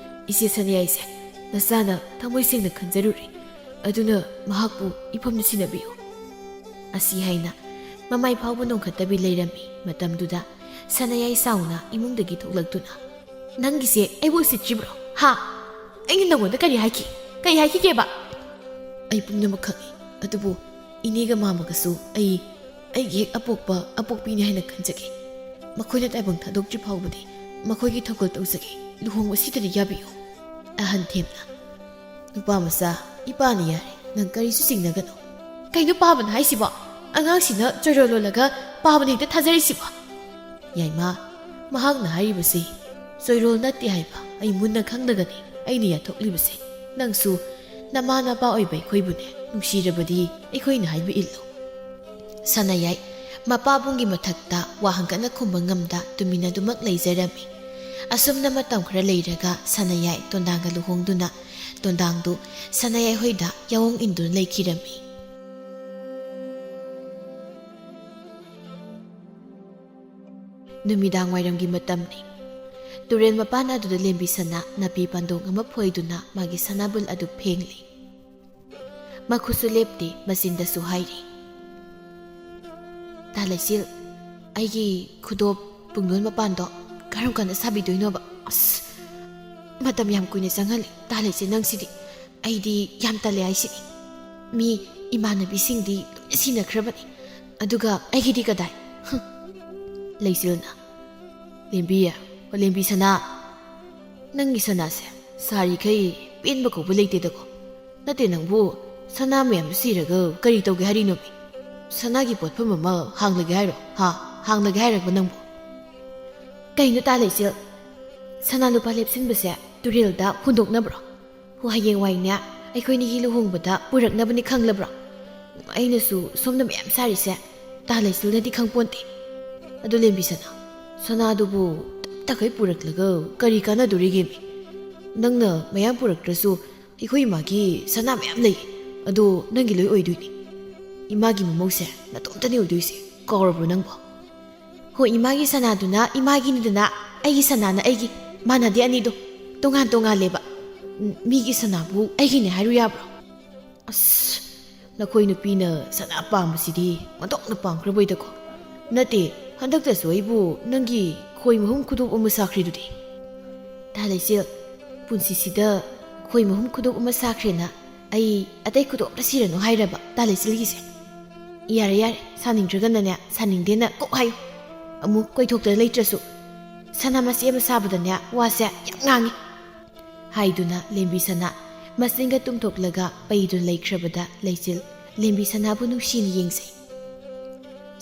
ꯏꯆꯦ ꯁꯅꯥꯌꯥꯏꯁꯦ ꯅꯆꯥꯅ ꯊꯃꯣꯏ ꯁꯦꯡꯅ ꯈꯟꯖꯔꯨꯔꯦ, ꯑꯗꯨꯅ ꯃꯍꯥꯛꯄꯨ ꯏꯐꯝꯗ ꯁꯤꯟꯅꯕꯤꯌꯨ"꯫ ꯑꯁꯤ ꯍꯥꯏꯅ ꯃꯃꯥꯏ ꯐꯥꯎꯕ ꯅꯣꯡꯈꯠꯇꯕꯤ ꯂꯩꯔꯝꯃꯤ꯫ ꯃꯇꯝꯗꯨꯗ ꯁꯅꯥꯌꯥꯏ ꯁꯥꯎꯅ ꯏꯃꯨꯡꯗꯒꯤ ꯊꯣꯛꯂꯛꯇꯨꯅ, "ꯅꯪꯒꯤꯁꯦ ꯑꯩꯕꯨ ꯎꯁꯤꯠꯇ꯭ꯔꯤꯕ꯭ꯔꯣ? ꯍꯥ? ꯑꯩꯅ ꯅꯪꯉꯣꯟꯗ ꯀꯔꯤ ꯍꯥꯏꯈꯤ? ꯀꯔꯤ ꯍꯥꯏꯈꯤꯒꯦꯕ?" "ꯑꯩ ꯄꯨꯝꯅꯃꯛ ꯈꯪꯏ, ꯑꯗꯨꯕꯨ ꯏꯅꯦꯒ ꯃꯥꯃꯒꯁꯨ ꯑꯩ ꯑꯩꯒꯤ ꯍꯦꯛ ꯑꯄꯣꯛꯄ ꯑꯄꯣꯛꯄꯤꯅꯤ ꯍꯥꯏꯅ ꯈꯟꯖꯒꯦ꯫ ꯃꯈꯣꯏꯅ ꯇꯥꯏꯕꯪ ꯊꯥꯗꯣꯛꯇ꯭ꯔꯤ ꯐꯥꯎꯕꯗꯤ ꯃꯈꯣꯏꯒꯤ ꯊꯧꯒꯜ ꯇꯧꯖꯒꯦ꯫ ꯂꯨꯍꯣꯡꯕꯁꯤꯗꯗꯤ ꯌꯥꯕꯤꯌꯨ"꯫ ꯑꯍꯟ ꯊꯦꯝꯅ, "ꯅꯨꯄꯥ ꯃꯆꯥ, ꯏꯄꯥꯅ ꯌꯥꯔꯦ, ꯅꯪ ꯀꯔꯤꯁꯨ ꯆꯤꯡꯅꯒꯅꯨ"꯫ "ꯀꯩꯅꯣ ꯄꯥꯕꯅ ꯍꯥꯏꯁꯤꯕꯣ? ꯑꯉꯥꯡꯁꯤꯅ ꯆꯣꯏꯔꯣꯜ ꯂꯣꯜꯂꯒ ꯄꯥꯕꯅ ꯍꯦꯛꯇ ꯊꯥꯖꯔꯤꯁꯤꯕꯣ?" "ꯌꯥꯏꯃ, ꯃꯍꯥꯛꯅ ꯍꯥꯏꯔꯤꯕꯁꯤ ꯆꯣꯏꯔꯣꯜ ꯅꯠꯇꯦ ꯍꯥꯏꯕ ꯑꯩ ꯃꯨꯟꯅ ꯈꯪꯂꯒꯅꯤ ꯑꯩꯅ ꯌꯥꯊꯣꯛꯂꯤꯕꯁꯦ꯫ ꯅꯪꯁꯨ ꯅꯃꯥ ꯅꯄꯥ ꯑꯣꯏꯕ ꯑꯩꯈꯣꯏꯕꯨꯅꯦ ꯅꯨꯡꯁꯤꯔꯕꯗꯤ ꯑꯩꯈꯣꯏꯅ ꯍꯥꯏꯕ ꯏꯜꯂꯨ"꯫ ꯁꯅꯥꯌꯥꯏ ꯃꯄꯥꯕꯨꯡꯒꯤ ꯃꯊꯛꯇ ꯋꯥ ꯍꯪꯀꯠꯅ ꯈꯨꯝꯕ ꯉꯝꯗ ꯇꯨꯃꯤꯟꯅꯗꯨꯃꯛ ꯂꯩꯖꯔꯝꯃꯤ꯫ ꯑꯁꯨꯝꯅ ꯃꯇꯝ ꯈꯔ ꯂꯩꯔꯒ ꯁꯅꯥꯌꯥꯏ ꯇꯣꯟꯗꯥꯡꯒ ꯂꯨꯍꯣꯡꯗꯨꯅ ꯇꯣꯟꯗꯥꯡꯗꯨ ꯁꯅꯥꯌꯥꯏ ꯍꯣꯏꯗ ꯌꯥꯑꯣꯡ ꯏꯟꯗꯨꯅ ꯂꯩꯈꯤꯔꯝꯃꯤ꯫ ꯅꯨꯃꯤꯗꯥꯡ ꯋꯥꯏꯔꯝꯒꯤ ꯃꯇꯝꯅꯤ꯫ ꯇꯨꯔꯦꯜ ꯃꯄꯥꯟ ꯑꯗꯨꯗ ꯂꯦꯝꯕꯤ ꯁꯅꯥ ꯅꯥꯄꯤ ꯄꯥꯟꯗꯣꯡ ꯑꯃ ꯐꯣꯏꯗꯨꯅ ꯃꯥꯒꯤ ꯁꯅꯥꯕꯨꯜ ꯑꯗꯨ ꯐꯦꯡꯂꯤ꯫ ꯃꯈꯨꯠꯁꯨ ꯂꯦꯞꯇꯦ, ꯃꯆꯤꯟꯗꯁꯨ ꯍꯥꯏꯔꯤ, "ꯇꯥ ꯂꯩꯆꯤꯜ, ꯑꯩꯒꯤ ꯈꯨꯗꯣꯞ ꯄꯨꯡꯗꯣꯟ ꯃꯄꯥꯟꯗꯣ ꯀꯔꯝ ꯀꯥꯟꯗ ꯁꯥꯕꯤꯗꯣꯏꯅꯣꯕ? ꯑꯁ!" ꯃꯇꯝ ꯌꯥꯝ ꯀꯨꯏꯅ ꯆꯪꯍꯜꯂꯦ꯫ ꯇꯥ ꯂꯩꯁꯦ, ꯅꯪꯁꯤꯗꯤ꯫ ꯑꯩꯗꯤ ꯌꯥꯝ ꯇꯜꯂꯦ ꯍꯥꯏꯁꯤꯅꯤ꯫ ꯃꯤ ꯏꯃꯥꯟꯅꯕꯤꯁꯤꯡꯗꯤ ꯂꯣꯏꯅ ꯁꯤꯟꯅꯈ꯭ꯔꯕꯅꯤ, ꯑꯗꯨꯒ ꯑꯩꯒꯤꯗꯤ ꯀꯗꯥꯏ? ꯍꯨꯝ꯫ ꯂꯩꯆꯤꯜꯅ, "ꯂꯦꯝꯕꯤ, ꯑꯣ ꯂꯦꯝꯕꯤ ꯁꯅꯥ, ꯅꯪꯒꯤ ꯁꯅꯥꯁꯦ ꯁꯥꯔꯤꯈꯩ ꯄꯦꯟꯕ ꯀꯧꯕ ꯂꯩꯇꯦꯗꯀꯣ꯫ ꯅꯠꯇꯦ, ꯅꯪꯕꯨ ꯁꯅꯥ ꯃꯌꯥꯝꯗꯨ ꯁꯤꯔꯒ ꯀꯔꯤ ꯇꯧꯒꯦ ꯍꯥꯏꯔꯤꯅꯣꯃꯤ? ꯁꯅꯥꯒꯤ ꯄꯣꯠꯐꯝ ꯑꯃ ꯍꯥꯡꯂꯒꯦ ꯍꯥꯏꯔꯣ? ꯍꯥ? ꯍꯥꯡꯂꯒꯦ ꯍꯥꯏꯔꯕ ꯅꯪꯕꯨ?" "ꯀꯩꯅꯣ ꯇꯥ ꯂꯩꯆꯤꯜ? ꯁꯅꯥ ꯂꯨꯄꯥ ꯂꯦꯞꯁꯤꯟꯕꯁꯦ ꯇꯨꯔꯦꯜꯗ ꯍꯨꯟꯗꯣꯛꯅꯕ꯭ꯔꯣ? ꯍꯣ, ꯍꯌꯦꯡꯋꯥꯏꯅꯦ ꯑꯩꯈꯣꯏꯅꯤꯒꯤ ꯂꯨꯍꯣꯡꯕꯗ ꯄꯨꯔꯛꯅꯕꯅꯤ ꯈꯪꯂꯕ꯭ꯔꯣ? ꯑꯩꯅꯁꯨ ꯁꯣꯝꯗ ꯃꯌꯥꯝ ꯁꯥꯔꯤꯁꯦ ꯇꯥ ꯂꯩꯆꯤꯜꯅꯗꯤ ꯈꯪꯄꯣꯟꯇꯦ꯫ ꯑꯗꯨ ꯂꯦꯝꯕꯤ ꯁꯅꯥ, ꯁꯅꯥꯗꯨꯕꯨ ꯇꯞ ꯇꯈꯩ ꯄꯨꯔꯛꯂꯒ ꯀꯔꯤ ꯀꯥꯟꯅꯗꯣꯔꯤꯒꯦꯃꯤ? ꯅꯪꯅ ꯃꯌꯥꯝ ꯄꯨꯔꯛꯇ꯭ꯔꯁꯨ ꯑꯩꯈꯣꯏ ꯏꯃꯥꯒꯤ ꯁꯅꯥ ꯃꯌꯥꯝ ꯂꯩ꯫ ꯑꯗꯣ ꯅꯪꯒꯤ ꯂꯣꯏ ꯑꯣꯏꯗꯣꯏꯅꯤ꯫ ꯏꯃꯥꯒꯤ ꯃꯃꯧꯁꯦ ꯅꯇꯣꯝꯇꯅꯤ ꯑꯣꯏꯗꯣꯏꯁꯦ꯫ ꯀꯥꯎꯔꯕ꯭ꯔꯣ ꯅꯪꯕꯣ?" "ꯍꯣꯏ, ꯏꯃꯥꯒꯤ ꯁꯅꯥꯗꯨꯅ ꯏꯃꯥꯒꯤꯅꯤꯗꯅ, ꯑꯩꯒꯤ ꯁꯅꯥꯅ ꯑꯩꯒꯤ꯫ ꯃꯥꯟꯅꯗꯦ ꯑꯅꯤꯗꯣ, ꯇꯣꯉꯥꯟ ꯇꯣꯉꯥꯜꯂꯦꯕ꯫ ꯎꯝ, ꯃꯤꯒꯤ ꯁꯅꯥꯕꯨ ꯑꯩꯒꯤꯅꯦ ꯍꯥꯏꯔꯨ ꯌꯥꯕ꯭ꯔꯣ?" "ꯑꯁ, ꯅꯈꯣꯏ ꯅꯨꯄꯤꯅ ꯁꯅꯥ ꯄꯥꯝꯕꯁꯤꯗꯤ ꯃꯟꯗꯣꯛꯅ ꯄꯥꯝꯈ꯭ꯔꯕꯣꯏꯗꯀꯣ꯫ ꯅꯠꯇꯦ, ꯍꯟꯗꯛꯇꯁꯨ ꯑꯩꯕꯨ ꯅꯪꯒꯤ ꯈꯣꯏ ꯃꯍꯨꯝ ꯈꯨꯗꯣꯞ ꯑꯃ ꯁꯥꯈ꯭ꯔꯤꯗꯨꯗꯤ?" "ꯇꯥ ꯂꯩꯆꯤꯜ, ꯄꯨꯟꯁꯤꯁꯤꯗ ꯈꯣꯏ ꯃꯍꯨꯝ ꯈꯨꯗꯣꯞ ꯑꯃ ꯁꯥꯈ꯭ꯔꯦꯅ ꯑꯩ ꯑꯇꯩ ꯈꯨꯗꯣꯞꯇ ꯁꯤꯔꯅꯨ ꯍꯥꯏꯔꯕ ꯇꯥ ꯂꯩꯆꯤꯜꯒꯤꯁꯦ?" "ꯌꯥꯔꯦ, ꯌꯥꯔꯦ, ꯁꯥꯅꯤꯡꯗ꯭ꯔꯒꯅꯅꯦ, ꯁꯥꯅꯤꯡꯗꯦꯅ ꯀꯣꯛ ꯍꯥꯏꯌꯨ꯫ ꯑꯃꯨꯛ ꯀꯣꯏꯊꯣꯛꯇꯅ ꯂꯩꯇ꯭ꯔꯁꯨ꯫ ꯁꯅꯥ ꯃꯆꯦꯠ ꯑꯃ ꯁꯥꯕꯗꯅꯦ, ꯋꯥꯁꯦ ꯌꯥꯝ ꯉꯥꯡꯉꯤ꯫" ꯍꯥꯏꯗꯨꯅ ꯂꯦꯝꯕꯤ ꯁꯅꯥ ꯃꯆꯤꯟꯒ ꯇꯨꯝꯊꯣꯛꯂꯒ ꯄꯩꯗꯨꯅ ꯂꯩꯈ꯭ꯔꯕꯗ ꯂꯩꯆꯤꯜ ꯂꯦꯝꯕꯤ ꯁꯅꯥꯕꯨ ꯅꯨꯡꯁꯤꯅ ꯌꯦꯡꯖꯩ꯫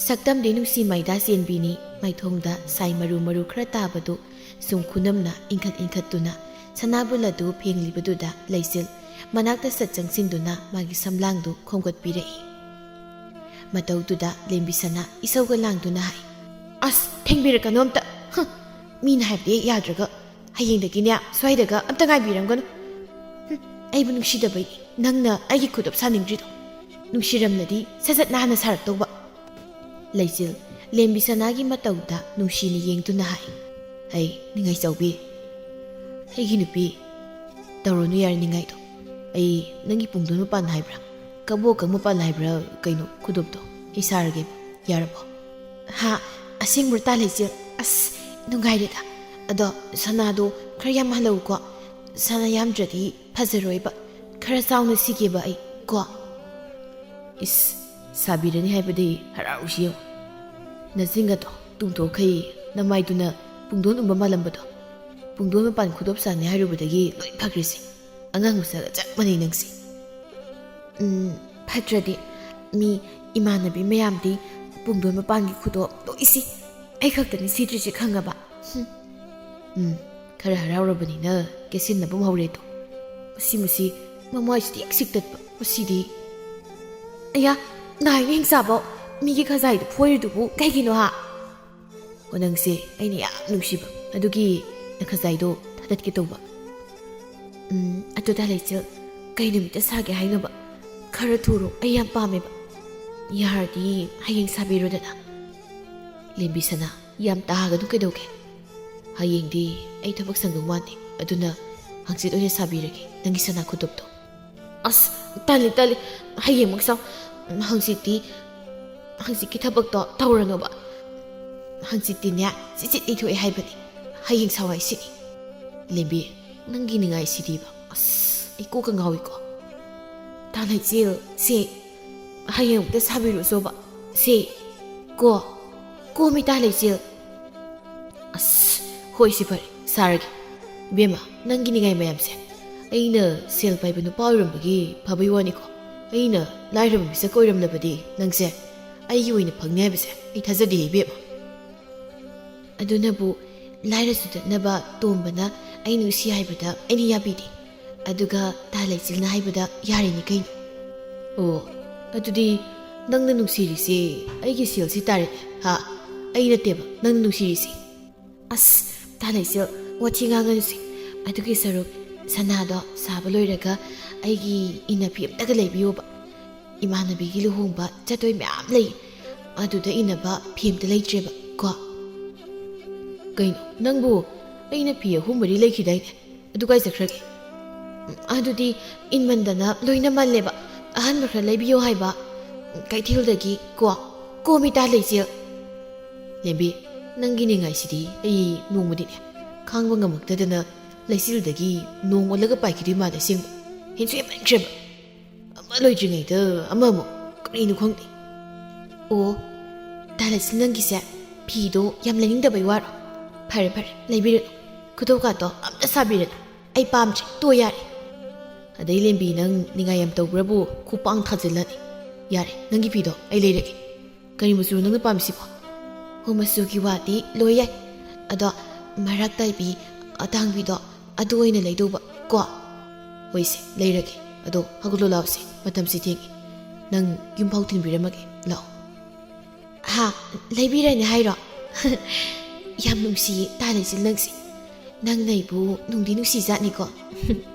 ꯁꯛꯇꯝꯗꯤ ꯅꯨꯡꯁꯤ ꯃꯩꯗꯥ ꯆꯦꯟꯕꯤꯅꯤ꯫ ꯃꯥꯏꯊꯣꯡꯗ ꯁꯥꯏ ꯃꯔꯨ ꯃꯔꯨ ꯈꯔ ꯇꯥꯕꯗꯨ ꯁꯨꯝ ꯈꯨꯅꯝꯅ ꯏꯟꯈꯠ ꯏꯟꯈꯠꯇꯨꯅ ꯁꯅꯥꯕꯨꯜ ꯑꯗꯨ ꯐꯦꯡꯂꯤꯕꯗꯨꯗ ꯂꯩꯆꯤꯜ ꯃꯅꯥꯛꯇ ꯁꯠ ꯆꯪꯁꯤꯟꯗꯨꯅ ꯃꯥꯒꯤ ꯁꯝꯂꯥꯡꯗꯨ ꯈꯣꯝꯒꯠꯄꯤꯔꯛꯏ꯫ ꯃꯇꯧꯗꯨꯗ ꯂꯦꯝꯕꯤ ꯁꯅꯥ ꯏꯁꯧꯒ ꯂꯥꯡꯗꯨꯅ ꯍꯥꯏ, "ꯑꯁ, ꯊꯦꯡꯕꯤꯔꯛꯀꯅꯨ ꯑꯝꯇ꯫ ꯍꯨꯝ, ꯃꯤꯅ ꯍꯥꯏꯕꯗꯤ ꯍꯦꯛ ꯌꯥꯗ꯭ꯔꯒ ꯍꯌꯦꯡꯗꯒꯤꯅꯦ ꯁ꯭ꯋꯥꯏꯗꯒ ꯑꯝꯇ ꯉꯥꯏꯕꯤꯔꯝꯒꯅꯨ꯫ ꯍꯨꯝ, ꯑꯩꯕꯨ ꯅꯨꯡꯁꯤꯗꯕꯩꯅꯤ ꯅꯪꯅ ꯑꯩꯒꯤ ꯈꯨꯗꯣꯞ ꯁꯥꯅꯤꯡꯗ꯭ꯔꯤꯗꯣ꯫ ꯅꯨꯡꯁꯤꯔꯝꯂꯗꯤ ꯁꯠ ꯁꯠ ꯅꯥꯟꯅ ꯁꯥꯔꯛꯇꯧꯕ꯫" ꯂꯩꯆꯤꯜ ꯂꯦꯝꯕꯤ ꯁꯅꯥꯒꯤ ꯃꯇꯧꯗ ꯅꯨꯡꯁꯤꯅ ꯌꯦꯡꯗꯨꯅ ꯍꯥꯏ, "ꯑꯩ ꯅꯤꯡꯉꯥꯏ ꯆꯥꯎꯕꯤ, ꯑꯩꯒꯤ ꯅꯨꯄꯤ, ꯇꯧꯔꯅꯨ ꯌꯥꯔꯦ ꯅꯤꯡꯉꯥꯏꯗꯣ꯫ ꯑꯩ ꯅꯪꯒꯤ ꯄꯨꯡꯗꯣꯟ ꯃꯄꯥꯟ ꯍꯥꯏꯕ꯭ꯔꯥ, ꯀꯕꯣꯀꯪ ꯃꯄꯥꯟ ꯍꯥꯏꯕ꯭ꯔꯥ, ꯀꯩꯅꯣ ꯈꯨꯗꯣꯞꯇꯣ, ꯑꯩ ꯁꯥꯔꯒꯦ, ꯌꯥꯔꯕꯣ?" "ꯍꯥ? ꯑꯁꯦꯡꯕ꯭ꯔꯣ ꯇꯥ ꯂꯩꯆꯤꯜ? ꯑꯁ, ꯅꯨꯡꯉꯥꯏꯔꯦꯗ꯫ ꯑꯗꯣ ꯁꯅꯥꯗꯣ ꯈꯔ ꯌꯥꯝ ꯍꯜꯂꯛꯎꯀꯣ꯫ ꯁꯅꯥ ꯌꯥꯝꯗ꯭ꯔꯗꯤ ꯐꯖꯔꯣꯏꯕ꯫ ꯈꯔ ꯆꯥꯎꯅ ꯁꯤꯒꯦꯕ ꯑꯩ ꯀꯣ꯫ ꯏꯁ, ꯁꯥꯕꯤꯔꯅꯤ ꯍꯥꯏꯕꯗꯤ ꯍꯔꯥꯎꯔꯨꯁꯤ ꯌꯦꯡꯉꯨ꯫ ꯅꯆꯤꯟꯒꯗꯣ ꯇꯨꯝꯊꯣꯛꯈꯩ ꯅꯃꯥꯏꯗꯨꯅ ꯄꯨꯡꯗꯣꯟ ꯎꯝꯕ ꯃꯥꯜꯂꯝꯕꯗꯣ꯫ ꯄꯨꯡꯗꯣꯟ ꯃꯄꯥꯟ ꯈꯨꯗꯣꯞ ꯆꯥꯅꯤ ꯍꯥꯏꯔꯨꯕꯗꯒꯤ ꯂꯣꯏ ꯐꯈ꯭ꯔꯤꯁꯦ꯫ ꯑꯉꯥꯡ ꯃꯆꯥꯒ ꯆꯞ ꯃꯥꯟꯅꯩ ꯅꯪꯁꯦ꯫ ꯎꯝ, ꯐꯠꯇ꯭ꯔꯗꯤ ꯃꯤ ꯏꯃꯥꯟꯅꯕꯤ ꯃꯌꯥꯝꯗꯤ ꯄꯨꯡꯗꯣꯟ ꯃꯄꯥꯟꯒꯤ ꯈꯨꯗꯣꯞ ꯂꯣꯏ ꯁꯤ꯫ ꯑꯩ ꯈꯛꯇꯅꯤ ꯁꯤꯗ꯭ꯔꯤꯁꯦ ꯈꯪꯉꯕ? ꯍꯨꯝ꯫ ꯎꯝ, ꯈꯔ ꯍꯔꯥꯎꯔꯕꯅꯤꯅ ꯀꯦꯁꯤꯟꯅꯕ ꯍꯧꯔꯦꯗꯣ꯫ ꯃꯁꯤ, ꯃꯁꯤ, ꯃꯃꯥꯏꯁꯤꯗꯤ ꯍꯦꯛ ꯁꯤꯛꯇꯠꯄ꯫ ꯃꯁꯤꯗꯤ꯫ ꯑꯌꯥ, ꯅꯥꯏꯅ ꯍꯤꯡꯆꯥꯕꯧ ꯃꯤꯒꯤ ꯈꯖꯥꯏꯗ ꯐꯣꯏꯔꯤꯗꯨꯕꯨ ꯀꯩꯒꯤꯅꯣ ꯍꯥ? ꯑꯣ, ꯅꯪꯁꯦ ꯑꯩꯅ ꯌꯥꯝ ꯅꯨꯡꯁꯤꯕ ꯑꯗꯨꯒꯤ ꯅꯈꯖꯥꯏꯗꯣ ꯊꯥꯗꯠꯀꯦ ꯇꯧꯕ꯫ ꯎꯝ, ꯑꯗꯨꯗ ꯂꯩꯆꯤꯜ, ꯀꯩ ꯅꯨꯃꯤꯠꯇ ꯁꯥꯒꯦ ꯍꯥꯏꯅꯣꯕ? ꯈꯔ ꯊꯨꯔꯣ, ꯑꯩ ꯌꯥꯝ ꯄꯥꯝꯃꯦꯕ꯫ ꯌꯥꯔꯗꯤ ꯍꯌꯦꯡ ꯁꯥꯕꯤꯔꯣꯗꯅ꯫ ꯂꯦꯝꯕꯤ ꯁꯅꯥ, ꯌꯥꯝ ꯇꯥꯒꯅꯨ ꯀꯩꯗꯧꯒꯦ? ꯍꯌꯦꯡꯗꯤ ꯑꯩ ꯊꯕꯛ ꯁꯪꯗꯧ ꯃꯥꯟꯗꯦ, ꯑꯗꯨꯅ ꯍꯪꯆꯤꯠ ꯑꯣꯏꯅ ꯁꯥꯕꯤꯔꯒꯦ ꯅꯪꯒꯤ ꯁꯅꯥ ꯈꯨꯗꯣꯞꯇꯣ꯫ ꯑꯁ, ꯇꯜꯂꯤ, ꯇꯜꯂꯤ꯫ ꯍꯌꯦꯡꯃꯛ ꯁꯥꯎ꯫ ꯍꯪꯆꯤꯠꯇꯤ, ꯍꯪꯆꯤꯠꯀꯤ ꯊꯕꯛꯇꯣ ꯇꯧꯔꯅꯣꯕ꯫ ꯍꯪꯆꯤꯠꯇꯤꯅꯦ, ꯆꯤꯆꯤꯠ ꯏꯊꯣꯛꯑꯦ ꯍꯥꯏꯕꯅꯤ꯫ ꯍꯌꯦꯡ ꯁꯥꯎ ꯍꯥꯏꯁꯤꯅꯤ꯫ ꯂꯦꯝꯕꯤ, ꯅꯪꯒꯤ ꯅꯤꯡꯉꯥꯏꯁꯤꯗꯤꯕ꯫ ꯑꯁ, ꯑꯩ ꯀꯣꯛꯀ ꯉꯥꯎꯏꯀꯣ꯫ ꯇꯥ ꯂꯩꯆꯤꯜ, ꯁꯦ, ꯍꯌꯦꯡ ꯑꯃꯨꯛꯇ ꯁꯥꯕꯤꯔꯨꯆꯣꯕ꯫ ꯁꯦ, ꯀꯣ, ꯀꯣ ꯃꯤꯇꯥ ꯂꯩꯆꯤꯜ꯫ ꯑꯁ, ꯍꯣꯏ, ꯁꯤ ꯐꯔꯦ, ꯁꯥꯔꯒꯦ꯫ ꯏꯕꯦꯝꯃ, ꯅꯪꯒꯤ ꯅꯤꯡꯉꯥꯏ ꯃꯌꯥꯝꯁꯦ ꯑꯩꯅ ꯁꯦꯜ ꯄꯥꯏꯕ ꯅꯨꯄꯥ ꯑꯣꯏꯔꯝꯕꯒꯤ ꯐꯕꯩ ꯋꯥꯅꯤꯀꯣ꯫ ꯑꯩꯅ ꯂꯥꯏꯔꯕ ꯃꯤꯁꯛ ꯑꯣꯏꯔꯝꯂꯕꯗꯤ ꯅꯪꯁꯦ ꯑꯩꯒꯤ ꯑꯣꯏꯅ ꯐꯪꯅꯤ ꯍꯥꯏꯕꯁꯦ ꯑꯩ ꯊꯥꯖꯗꯦ ꯏꯕꯦꯝꯃ꯫ ꯑꯗꯨꯅꯕꯨ ꯂꯥꯏꯔ ꯆꯨꯗꯠꯅꯕ ꯇꯣꯝꯕꯅ ꯑꯩ ꯅꯨꯡꯁꯤ ꯍꯥꯏꯕꯗ ꯑꯩꯅ ꯌꯥꯕꯤꯗꯦ꯫ ꯑꯗꯨꯒ ꯇꯥ ꯂꯩꯆꯤꯜꯅ ꯍꯥꯏꯕꯗ ꯌꯥꯔꯤꯅꯤ ꯀꯩꯅꯣ꯫ ꯑꯣ, ꯑꯗꯨꯗꯤ ꯅꯪꯅ ꯅꯨꯡꯁꯤꯔꯤꯁꯦ ꯑꯩꯒꯤ ꯁꯦꯜꯁꯤ ꯇꯥꯔꯦꯅꯦ, ꯍꯥ? ꯑꯩ ꯅꯠꯇꯦꯕ ꯅꯪꯅ ꯅꯨꯡꯁꯤꯔꯤꯁꯦ꯫ ꯑꯁ, ꯇꯥ ꯂꯩꯆꯤꯜ, ꯋꯥꯊꯤ ꯉꯥꯡꯒꯅꯨꯁꯦ꯫ ꯑꯗꯨꯒꯤ ꯁꯔꯨꯛ ꯁꯅꯥꯗꯣ ꯁꯥꯕ ꯂꯣꯏꯔꯒ ꯑꯩꯒꯤ ꯏꯟꯅꯐꯤ ꯑꯝꯇꯒ ꯂꯩꯕꯤꯌꯣꯕ꯫ ꯏꯃꯥꯟꯅꯕꯤꯒꯤ ꯂꯨꯍꯣꯡꯕ ꯆꯠꯇꯣꯏ ꯃꯌꯥꯝ ꯂꯩ, ꯑꯗꯨꯗ ꯏꯟꯅꯕ ꯐꯤ ꯑꯝꯇ ꯂꯩꯇ꯭ꯔꯦꯕ ꯀꯣ꯫ ꯀꯩꯅꯣ, ꯅꯪꯕꯨ ꯑꯩꯅ ꯐꯤ ꯑꯍꯨꯝ ꯃꯔꯤ ꯂꯩꯈꯤꯗꯥꯏꯅꯦ? ꯑꯗꯨ ꯀꯥꯏ ꯆꯠꯈ꯭ꯔꯒꯦ? ꯎꯝ, ꯑꯗꯨꯗꯤ ꯏꯟꯃꯟꯗꯅ ꯂꯣꯏꯅ ꯃꯜꯂꯦꯕ꯫ ꯑꯍꯟꯕ ꯈꯔ ꯂꯩꯕꯤꯌꯣ ꯍꯥꯏꯕ꯫ ꯎꯝ, ꯀꯩꯊꯦꯜꯗꯒꯤ ꯀꯣ꯫ ꯀꯣ ꯃꯤꯇꯥ ꯂꯩꯆꯤꯜ꯫ ꯂꯦꯝꯕꯤ, ꯅꯪꯒꯤ ꯅꯤꯡꯉꯥꯏꯁꯤꯗꯤ ꯑꯩ ꯅꯣꯡꯃꯗꯤꯅꯦ ꯈꯥꯡꯕ ꯉꯝꯃꯛꯇꯗꯅ ꯂꯩꯆꯤꯜꯗꯒꯤ ꯅꯣꯡ ꯑꯣꯜꯂꯒ ꯄꯥꯏꯈꯤꯗꯣꯏ ꯃꯥꯜꯂꯦ ꯑꯁꯦꯡꯕ꯫ ꯍꯦꯟꯁꯨ ꯍꯦꯟꯃꯟꯈ꯭ꯔꯦꯕ꯫ ꯑꯃ ꯂꯣꯏꯗ꯭ꯔꯤꯉꯩꯗ ꯑꯃꯃꯨꯛ꯫ ꯀꯔꯤꯅꯣ ꯈꯪꯗꯦ꯫ ꯑꯣ, ꯇꯥ ꯂꯩꯆꯤꯜ, ꯅꯪꯒꯤꯁꯦ ꯐꯤꯗꯣ ꯌꯥꯝ ꯂꯩꯅꯤꯡꯗꯕꯩ ꯋꯥꯔꯣ? ꯐꯔꯦ ꯐꯔꯦ, ꯂꯩꯕꯤꯔꯅꯨ꯫ ꯈꯨꯗꯣꯞꯀꯥꯗꯣ ꯑꯝꯇ ꯁꯥꯕꯤꯔꯅꯨ꯫ ꯑꯩ ꯄꯥꯝꯗ꯭ꯔꯦ, ꯇꯣ ꯌꯥꯔꯦ꯫ ꯑꯗꯩ ꯂꯦꯝꯕꯤ, ꯅꯪ ꯅꯤꯡꯉꯥꯏ ꯌꯥꯝ ꯇꯧꯕ꯭ꯔꯕꯨ ꯈꯨꯄꯥꯡ ꯊꯥꯖꯤꯜꯂꯅꯤ꯫ ꯌꯥꯔꯦ, ꯅꯪꯒꯤ ꯐꯤꯗꯣ ꯑꯩ ꯂꯩꯔꯒꯦ꯫ ꯀꯔꯤ ꯃꯆꯨꯅꯣ ꯅꯪꯅ ꯄꯥꯝꯃꯤꯁꯤꯕꯣ? ꯍꯣ, ꯃꯆꯨꯒꯤ ꯋꯥꯗꯤ ꯂꯣꯏ ꯌꯥꯏ, ꯑꯗꯣ ꯃꯔꯥꯛ ꯇꯥꯏꯕꯤ ꯑꯇꯥꯡꯕꯤꯗꯣ ꯑꯗꯨ ꯑꯣꯏꯅ ꯂꯩꯗꯧꯕ ꯀꯣ꯫ ꯍꯣꯏꯁꯦ, ꯂꯩꯔꯒꯦ꯫ ꯑꯗꯣ ꯍꯧꯒꯠꯂꯣ, ꯂꯥꯛꯑꯣꯁꯦ, ꯃꯇꯝꯁꯤ ꯊꯦꯡꯉꯦ꯫ ꯅꯪ ꯌꯨꯝꯐꯥꯎ ꯊꯤꯟꯕꯤꯔꯝꯃꯒꯦ, ꯂꯥꯛꯑꯣ꯫ ꯍꯥ? ꯂꯩꯕꯤꯔꯅꯤ ꯍꯥꯏꯔꯣ? ꯌꯥꯝ ꯅꯨꯡꯁꯤꯌꯦ ꯇꯥ ꯂꯩꯆꯤꯜ ꯅꯪꯁꯦ꯫ ꯅꯪꯅ ꯑꯩꯕꯨ ꯅꯨꯡꯗꯤ ꯅꯨꯡꯁꯤꯖꯥꯠꯅꯤꯀꯣ꯫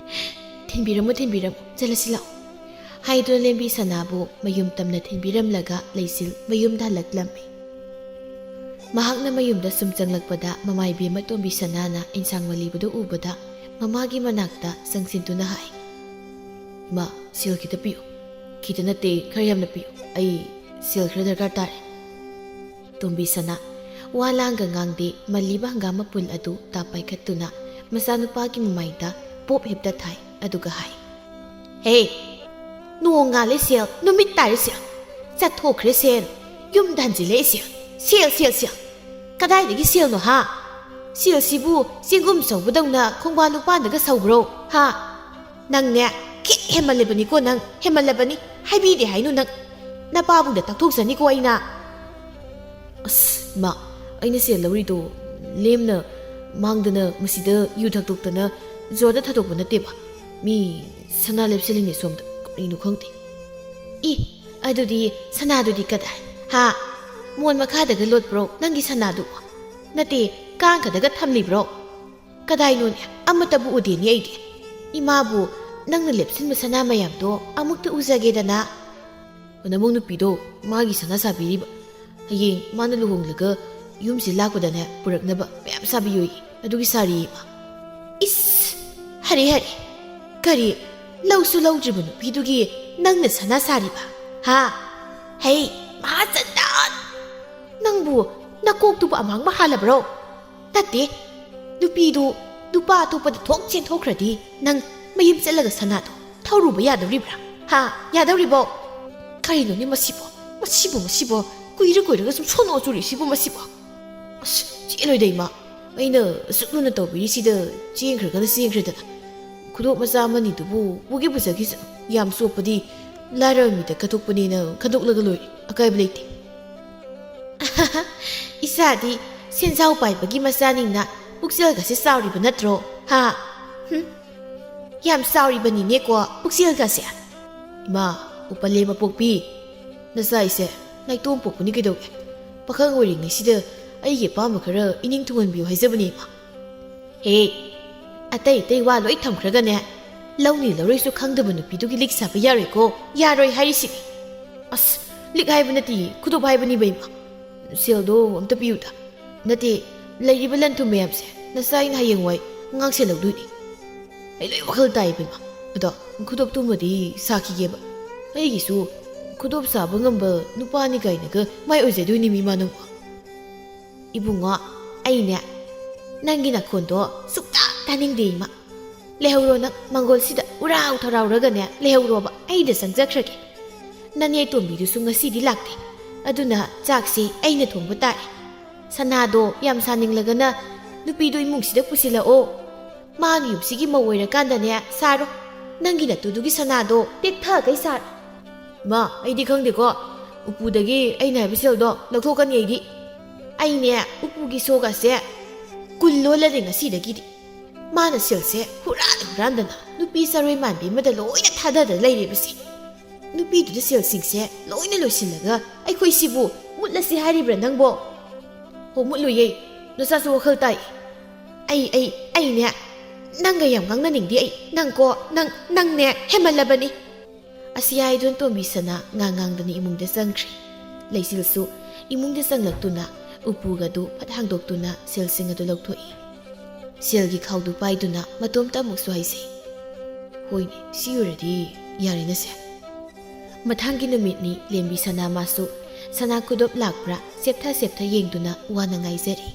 ꯊꯤꯟꯕꯤꯔꯝꯃꯣ, ꯊꯤꯟꯕꯤꯔꯝꯃꯣ, ꯆꯠꯂꯁꯤ ꯂꯥꯛꯑꯣ꯫ ꯍꯥꯏꯗꯨꯅ ꯂꯦꯝꯕꯤ ꯁꯅꯥꯕꯨ ꯃꯌꯨꯝ ꯇꯝꯅ ꯊꯤꯟꯕꯤꯔꯝꯂꯒ ꯂꯩꯆꯤꯜ ꯃꯌꯨꯝꯗ ꯍꯜꯂꯛꯂꯝꯃꯤ꯫ ꯃꯍꯥꯛꯅ ꯃꯌꯨꯝꯗ ꯁꯨꯝ ꯆꯪꯂꯛꯄꯗ ꯃꯃꯥ ꯏꯕꯦꯝꯃ ꯇꯣꯝꯕꯤ ꯁꯅꯥꯅ ꯏꯟꯁꯥꯡ ꯃꯜꯂꯤꯕꯗꯨ ꯎꯕꯗ ꯃꯃꯥꯒꯤ ꯃꯅꯥꯛꯇ ꯆꯪꯁꯤꯟꯗꯨꯅ ꯍꯥꯏ, "ꯏꯃꯥ, ꯁꯦꯜ ꯈꯤꯇ ꯄꯤꯌꯨ꯫ ꯈꯤꯇ ꯅꯠꯇꯦ, ꯈꯔ ꯌꯥꯝꯅ ꯄꯤꯌꯨ꯫ ꯑꯩ ꯁꯦꯜ ꯈꯔ ꯗꯔꯀꯥꯔ ꯇꯥꯔꯦ꯫" ꯇꯣꯝꯕꯤ ꯁꯅꯥ ꯋꯥ ꯂꯥꯡꯒ ꯉꯥꯡꯗꯦ, ꯃꯜꯂꯤꯕ ꯍꯪꯒꯥꯝ ꯃꯄꯨꯜ ꯑꯗꯨ ꯇꯥ ꯄꯥꯏꯈꯠꯇꯨꯅ ꯃꯆꯥꯅꯨꯄꯥꯒꯤ ꯃꯃꯥꯏꯗ ꯄꯣꯞ ꯍꯦꯞꯇ ꯊꯥꯏ, ꯑꯗꯨꯒ ꯍꯥꯏ, "ꯍꯦ, ꯅꯣꯡ ꯉꯥꯜꯂꯦ ꯁꯦꯜ, ꯅꯨꯃꯤꯠ ꯇꯥꯔꯦ ꯁꯦꯜ, ꯆꯠꯊꯣꯛꯈ꯭ꯔꯦ ꯁꯦꯜ, ꯌꯨꯝꯗ ꯍꯟꯖꯤꯜꯂꯛꯑꯦ ꯁꯦꯜ, ꯁꯦꯜ, ꯁꯦꯜ, ꯁꯦꯜ꯫ ꯀꯗꯥꯏꯗꯒꯤ ꯁꯦꯜꯅꯣ ꯍꯥ? ꯁꯦꯜꯁꯤꯕꯨ ꯆꯦꯡꯒꯨꯝ ꯁꯧꯕꯗꯧꯅ ꯈꯣꯡꯕꯥꯟ ꯂꯨꯄꯥꯟꯗꯒ ꯁꯧꯕ꯭ꯔꯣ ꯍꯥ? ꯅꯪꯅꯦ, ꯈꯤꯠ ꯍꯦꯟꯃꯜꯂꯕꯅꯤꯀꯣ ꯅꯪ, ꯍꯦꯟꯃꯜꯂꯕꯅꯤ꯫ ꯍꯥꯏꯕꯤꯗꯦ ꯍꯥꯏꯅꯨ ꯅꯪ꯫ ꯅꯄꯥꯕꯨꯡꯗ ꯇꯥꯛꯊꯣꯛꯆꯅꯤꯀꯣ ꯑꯩꯅ꯫" "ꯑꯁ, ꯏꯃꯥ, ꯑꯩꯅ ꯁꯦꯜ ꯂꯧꯔꯤꯗꯣ ꯂꯦꯝꯅ ꯃꯥꯡꯗꯅ ꯃꯁꯤꯗ ꯌꯨ ꯊꯛꯇꯣꯛꯇꯅ ꯖꯣꯔꯗ ꯊꯥꯗꯣꯛꯄ ꯅꯠꯇꯦꯕ꯫ ꯃꯤ ꯁꯅꯥ ꯂꯦꯞꯁꯤꯜꯂꯤꯅꯦ ꯁꯣꯝꯗ, ꯀꯔꯤꯅꯣ ꯈꯪꯗꯦ꯫" "ꯏ, ꯑꯗꯨꯗꯤ ꯁꯅꯥꯗꯨꯗꯤ ꯀꯗꯥꯏ? ꯍꯥ? ꯃꯣꯟ ꯃꯈꯥꯗꯒ ꯂꯣꯠꯄ꯭ꯔꯣ ꯅꯪꯒꯤ ꯁꯅꯥꯗꯨꯕꯣ? ꯅꯠꯇꯦ, ꯀꯥꯡꯈꯗꯒ ꯊꯝꯂꯤꯕ꯭ꯔꯣ? ꯀꯗꯥꯏꯅꯣꯅꯦ? ꯑꯃꯠꯇꯕꯨ ꯎꯗꯦꯅꯦ ꯑꯩꯗꯤ꯫ ꯏꯃꯥꯕꯨ ꯅꯪꯅ ꯂꯦꯞꯁꯤꯟꯕ ꯁꯅꯥ ꯃꯌꯥꯝꯗꯣ ꯑꯃꯨꯛꯇ ꯎꯖꯒꯦꯗꯅ꯫" ꯅꯃꯧ ꯅꯨꯄꯤꯗꯣ ꯃꯥꯒꯤ ꯁꯅꯥ ꯁꯥꯕꯤꯔꯤꯕ꯫ ꯍꯌꯦꯡ ꯃꯥꯅ ꯂꯨꯍꯣꯡꯂꯒ ꯌꯨꯝꯁꯤ ꯂꯥꯛꯄꯗꯅꯦ ꯄꯨꯔꯛꯅꯕ ꯃꯌꯥꯝ ꯁꯥꯕꯤꯌꯣꯌꯦ꯫ ꯑꯗꯨꯒꯤ ꯁꯥꯔꯤꯌꯦ ꯏꯃꯥ꯫ ꯏꯁ! ꯍꯔꯦ ꯍꯔꯦ! ꯀꯔꯤ? ꯂꯧꯁꯨ ꯂꯧꯗ꯭ꯔꯤꯕ ꯅꯨꯄꯤꯗꯨꯒꯤ ꯅꯪꯅ ꯁꯅꯥ ꯁꯥꯔꯤꯕ? ꯍꯥ? ꯍꯩ, ꯃꯍꯥꯆꯟꯗꯟ! ꯅꯪꯕꯨ ꯅꯀꯣꯛꯇꯨꯕꯨ ꯑꯃꯥꯡꯕ ꯍꯥꯜꯂꯕ꯭ꯔꯣ? ꯅꯠꯇꯦ, ꯅꯨꯄꯤꯗꯨ ꯅꯨꯄꯥ ꯑꯇꯣꯞꯄꯗ ꯊꯣꯛ ꯆꯦꯟꯊꯣꯛꯈ꯭ꯔꯗꯤ ꯅꯪ ꯃꯌꯨꯝ ꯆꯠꯂꯒ ꯁꯅꯥꯗꯣ ꯊꯧꯔꯨꯕ ꯌꯥꯗꯧꯔꯤꯕ꯭ꯔꯥ? ꯍꯥ? ꯌꯥꯗꯧꯔꯤꯕꯣ? ꯀꯔꯤꯅꯣꯅꯦ ꯃꯁꯤꯕꯣ? ꯃꯁꯤꯕꯨ, ꯃꯁꯤꯕꯨ ꯀꯨꯏꯔ ꯀꯨꯏꯔꯒ ꯁꯨꯝ ꯁꯣꯟꯅꯣ ꯆꯨꯔꯤꯁꯤꯕꯨ ꯃꯁꯤꯕꯣ? ꯑꯁ, ꯆꯦꯜꯂꯣꯏꯗ ꯏꯃꯥ꯫ ꯑꯩꯅ ꯑꯁꯨꯛ ꯂꯨꯅ ꯇꯧꯕꯤꯔꯤꯁꯤꯗ ꯆꯦꯟꯈ꯭ꯔꯒꯅ ꯆꯦꯟꯈ꯭ꯔꯦꯗꯅ꯫ ꯈꯨꯗꯣꯞ ꯃꯆꯥ ꯑꯃꯅꯤꯗꯨꯕꯨ ꯄꯨꯒꯦ ꯄꯨꯖꯈꯤꯁꯅꯨ꯫ ꯌꯥꯝ ꯆꯣꯞꯄꯗꯤ ꯂꯥꯏꯔꯕ ꯃꯤꯗ ꯀꯠꯊꯣꯛꯄꯅꯦꯅ ꯀꯠꯊꯣꯛꯂꯒ ꯂꯣꯏꯔꯦ꯫ ꯑꯀꯥꯏꯕ ꯂꯩꯇꯦ꯫ ꯏꯆꯥꯗꯤ ꯁꯦꯟꯖꯥꯎ ꯄꯥꯏꯕꯒꯤ ꯃꯆꯥꯅꯤꯅ ꯄꯨꯛꯆꯦꯜꯒꯁꯦ ꯆꯥꯎꯔꯤꯕ ꯅꯠꯇ꯭ꯔꯣ? ꯍꯥ? ꯍꯨꯝ? ꯌꯥꯝ ꯆꯥꯎꯔꯤꯕꯅꯤꯅꯦꯀꯣ ꯄꯨꯛꯆꯦꯜꯒꯁꯦ꯫ ꯏꯃꯥ, ꯎꯄꯜꯂꯦ ꯃꯄꯣꯛꯄꯤ, ꯅꯆꯥ ꯑꯩꯁꯦ ꯅꯥꯏꯇꯣꯝ ꯄꯣꯛꯄꯅꯤ ꯀꯩꯗꯧꯒꯦ? ꯄꯥꯈꯪ ꯑꯣꯏꯔꯤꯉꯩꯁꯤꯗ ꯑꯩꯒꯤ ꯑꯄꯥꯝꯕ ꯈꯔ ꯏꯅꯤꯡ ꯊꯨꯡꯍꯟꯕꯤꯌꯨ ꯍꯥꯏꯖꯕꯅꯦ ꯏꯃꯥ꯫ ꯍꯦ, ꯑꯇꯩ ꯑꯇꯩ ꯋꯥ ꯂꯣꯏ ꯊꯝꯈ꯭ꯔꯒꯅꯦ, ꯂꯧꯅꯤ ꯂꯧꯔꯣꯏꯁꯨ ꯈꯪꯗꯕ ꯅꯨꯄꯤꯗꯨꯒꯤ ꯂꯤꯛ ꯁꯥꯕ ꯌꯥꯔꯣꯏꯀꯣ, ꯌꯥꯔꯣꯏ ꯍꯥꯏꯔꯤꯁꯤꯅꯤ꯫ ꯑꯁ, ꯂꯤꯛ ꯍꯥꯏꯕ ꯅꯠꯇꯦ, ꯈꯨꯗꯣꯞ ꯍꯥꯏꯕꯅꯤ ꯕꯦꯝꯃ꯫ ꯁꯦꯜꯗꯣ ꯑꯝꯇ ꯄꯤꯌꯨꯗ꯫ ꯅꯠꯇꯦ, ꯂꯩꯔꯤꯕ ꯂꯟ ꯊꯨꯝ ꯃꯌꯥꯝꯁꯦ ꯅꯆꯥ ꯑꯩꯅ ꯍꯌꯦꯡꯋꯥꯏ ꯉꯥꯛꯁꯦꯜꯍꯧꯗꯣꯏꯅꯤ꯫ ꯑꯩ ꯂꯣꯏ ꯋꯥꯈꯜ ꯇꯥꯏ ꯕꯦꯝꯃ꯫ ꯑꯗꯣ ꯈꯨꯗꯣꯞꯇꯨꯃꯗꯤ ꯁꯥꯈꯤꯒꯦꯕ꯫ ꯑꯩꯒꯤꯁꯨ ꯈꯨꯗꯣꯞ ꯁꯥꯕ ꯉꯝꯕ ꯅꯨꯄꯥꯅꯤ ꯀꯥꯏꯅꯒ ꯃꯥꯏ ꯑꯣꯏꯖꯗꯣꯏꯅꯤ ꯃꯤꯃꯥ ꯅꯪꯕꯨ꯫ ꯏꯕꯨꯡꯉꯣ, ꯑꯩꯅꯦ ꯅꯪꯒꯤ ꯅꯈꯣꯟꯗꯣ ꯁꯨꯛꯇꯥ ꯇꯥꯅꯤꯡꯗꯦ ꯏꯃꯥ꯫ ꯂꯩꯍꯧꯔꯣ ꯅꯪ, ꯃꯪꯒꯣꯜꯁꯤꯗ ꯎꯔꯥꯎ ꯊꯔꯥꯎꯔꯒꯅꯦ ꯂꯩꯍꯧꯔꯣꯕ, ꯑꯩꯗ ꯆꯪꯖꯈ꯭ꯔꯒꯦ꯫ ꯅꯅꯦ ꯇꯣꯝꯕꯤꯗꯨꯁꯨ ꯉꯁꯤꯗꯤ ꯂꯥꯛꯇꯦ, ꯑꯗꯨꯅ ꯆꯥꯛꯁꯤ ꯑꯩꯅ ꯊꯣꯡꯕ ꯇꯥꯔꯦ꯫ ꯁꯅꯥꯗꯣ ꯌꯥꯝ ꯁꯥꯅꯤꯡꯂꯒꯅ ꯅꯨꯄꯤꯗꯣ ꯏꯃꯨꯡꯁꯤꯗ ꯄꯨꯁꯤꯜꯂꯛꯑꯣ꯫ ꯃꯥꯒꯤ ꯌꯨꯝꯁꯤꯒꯤ ꯃꯧ ꯑꯣꯏꯔꯀꯥꯟꯗꯅꯦ ꯁꯥꯔꯣ꯫ ꯅꯪꯒꯤ ꯅꯠꯇꯨꯗꯨꯒꯤ ꯁꯅꯥꯗꯣ ꯇꯦꯛꯊꯈꯩ ꯁꯥꯔꯣ꯫ ꯏꯃꯥ, ꯑꯩꯗꯤ ꯈꯪꯗꯦꯀꯣ꯫ ꯎꯄꯨꯗꯒꯤ ꯑꯩꯅ ꯍꯥꯏꯕ ꯁꯦꯜꯗꯣ ꯂꯧꯊꯣꯛꯀꯅꯤ ꯑꯩꯗꯤ꯫ ꯑꯩꯅꯦ ꯎꯄꯨꯒꯤ ꯁꯣꯒꯁꯦ ꯀꯨꯜ ꯂꯣꯜꯂꯅꯤ ꯉꯁꯤꯗꯒꯤꯗꯤ꯫ ꯃꯥꯅ ꯁꯦꯜꯁꯦ ꯍꯨꯔꯥꯟ ꯍꯨꯔꯥꯟꯗꯅ ꯅꯨꯄꯤ ꯆꯔꯣꯏ ꯃꯥꯟꯕꯤ ꯑꯃꯗ ꯂꯣꯏꯅ ꯊꯥꯗꯗ ꯂꯩꯔꯦꯕꯁꯦ꯫ ꯅꯨꯄꯤꯗꯨꯗ ꯁꯦꯜꯁꯤꯡꯁꯦ ꯂꯣꯏꯅ ꯂꯣꯏꯁꯤꯜꯂꯒ ꯑꯩꯈꯣꯏꯁꯤꯕꯨ ꯃꯨꯠꯂꯁꯤ ꯍꯥꯏꯔꯤꯕ꯭ꯔꯥ ꯅꯪꯕꯣ? ꯍꯣ, ꯃꯨꯠꯂꯨꯌꯦ꯫ ꯅꯆꯥꯁꯨ ꯋꯥꯈꯜ ꯇꯥꯏ꯫ ꯑꯩ, ꯑꯩ, ꯑꯩꯅꯦ ꯅꯪꯒ ꯌꯥꯝ ꯉꯥꯡꯅꯅꯤꯡꯗꯦ ꯑꯩ꯫ ꯅꯪꯀꯣ, ꯅꯪ, ꯅꯪꯅꯦ ꯍꯦꯟꯃꯜꯂꯕꯅꯤ꯫ ꯑꯁꯤ ꯍꯥꯏꯗꯨꯅ ꯇꯣꯝꯕꯤ ꯁꯅꯥ ꯉꯥꯡ ꯉꯥꯡꯗꯅ ꯏꯃꯨꯡꯗ ꯆꯪꯈ꯭ꯔꯦ꯫ ꯂꯩꯆꯤꯜꯁꯨ ꯏꯃꯨꯡꯗ ꯆꯪꯂꯛꯇꯨꯅ ꯎꯄꯨꯒꯗꯨ ꯐꯠ ꯍꯥꯡꯗꯣꯛꯇꯨꯅ ꯁꯦꯜꯁꯤꯡ ꯑꯗꯨ ꯂꯧꯊꯣꯛꯏ꯫ ꯁꯦꯜꯒꯤ ꯈꯥꯎꯗꯨ ꯄꯥꯏꯗꯨꯅ ꯃꯇꯣꯝꯇ ꯑꯃꯨꯛꯁꯨ ꯍꯥꯏꯖꯩ, "ꯍꯣꯏꯅꯦ, ꯁꯤ ꯑꯣꯏꯔꯗꯤ ꯌꯥꯔꯦꯅꯁꯦ"꯫ ꯃꯊꯪꯒꯤ ꯅꯨꯃꯤꯠꯅꯤ ꯂꯦꯝꯕꯤ ꯁꯅꯥ ꯃꯥꯁꯨ ꯁꯅꯥ ꯈꯨꯗꯣꯞ ꯂꯥꯛꯄ꯭ꯔꯥ ꯁꯦꯞꯊ ꯁꯦꯞꯊ ꯌꯦꯡꯗꯨꯅ ꯋꯥꯅ ꯉꯥꯏꯖꯔꯤ꯫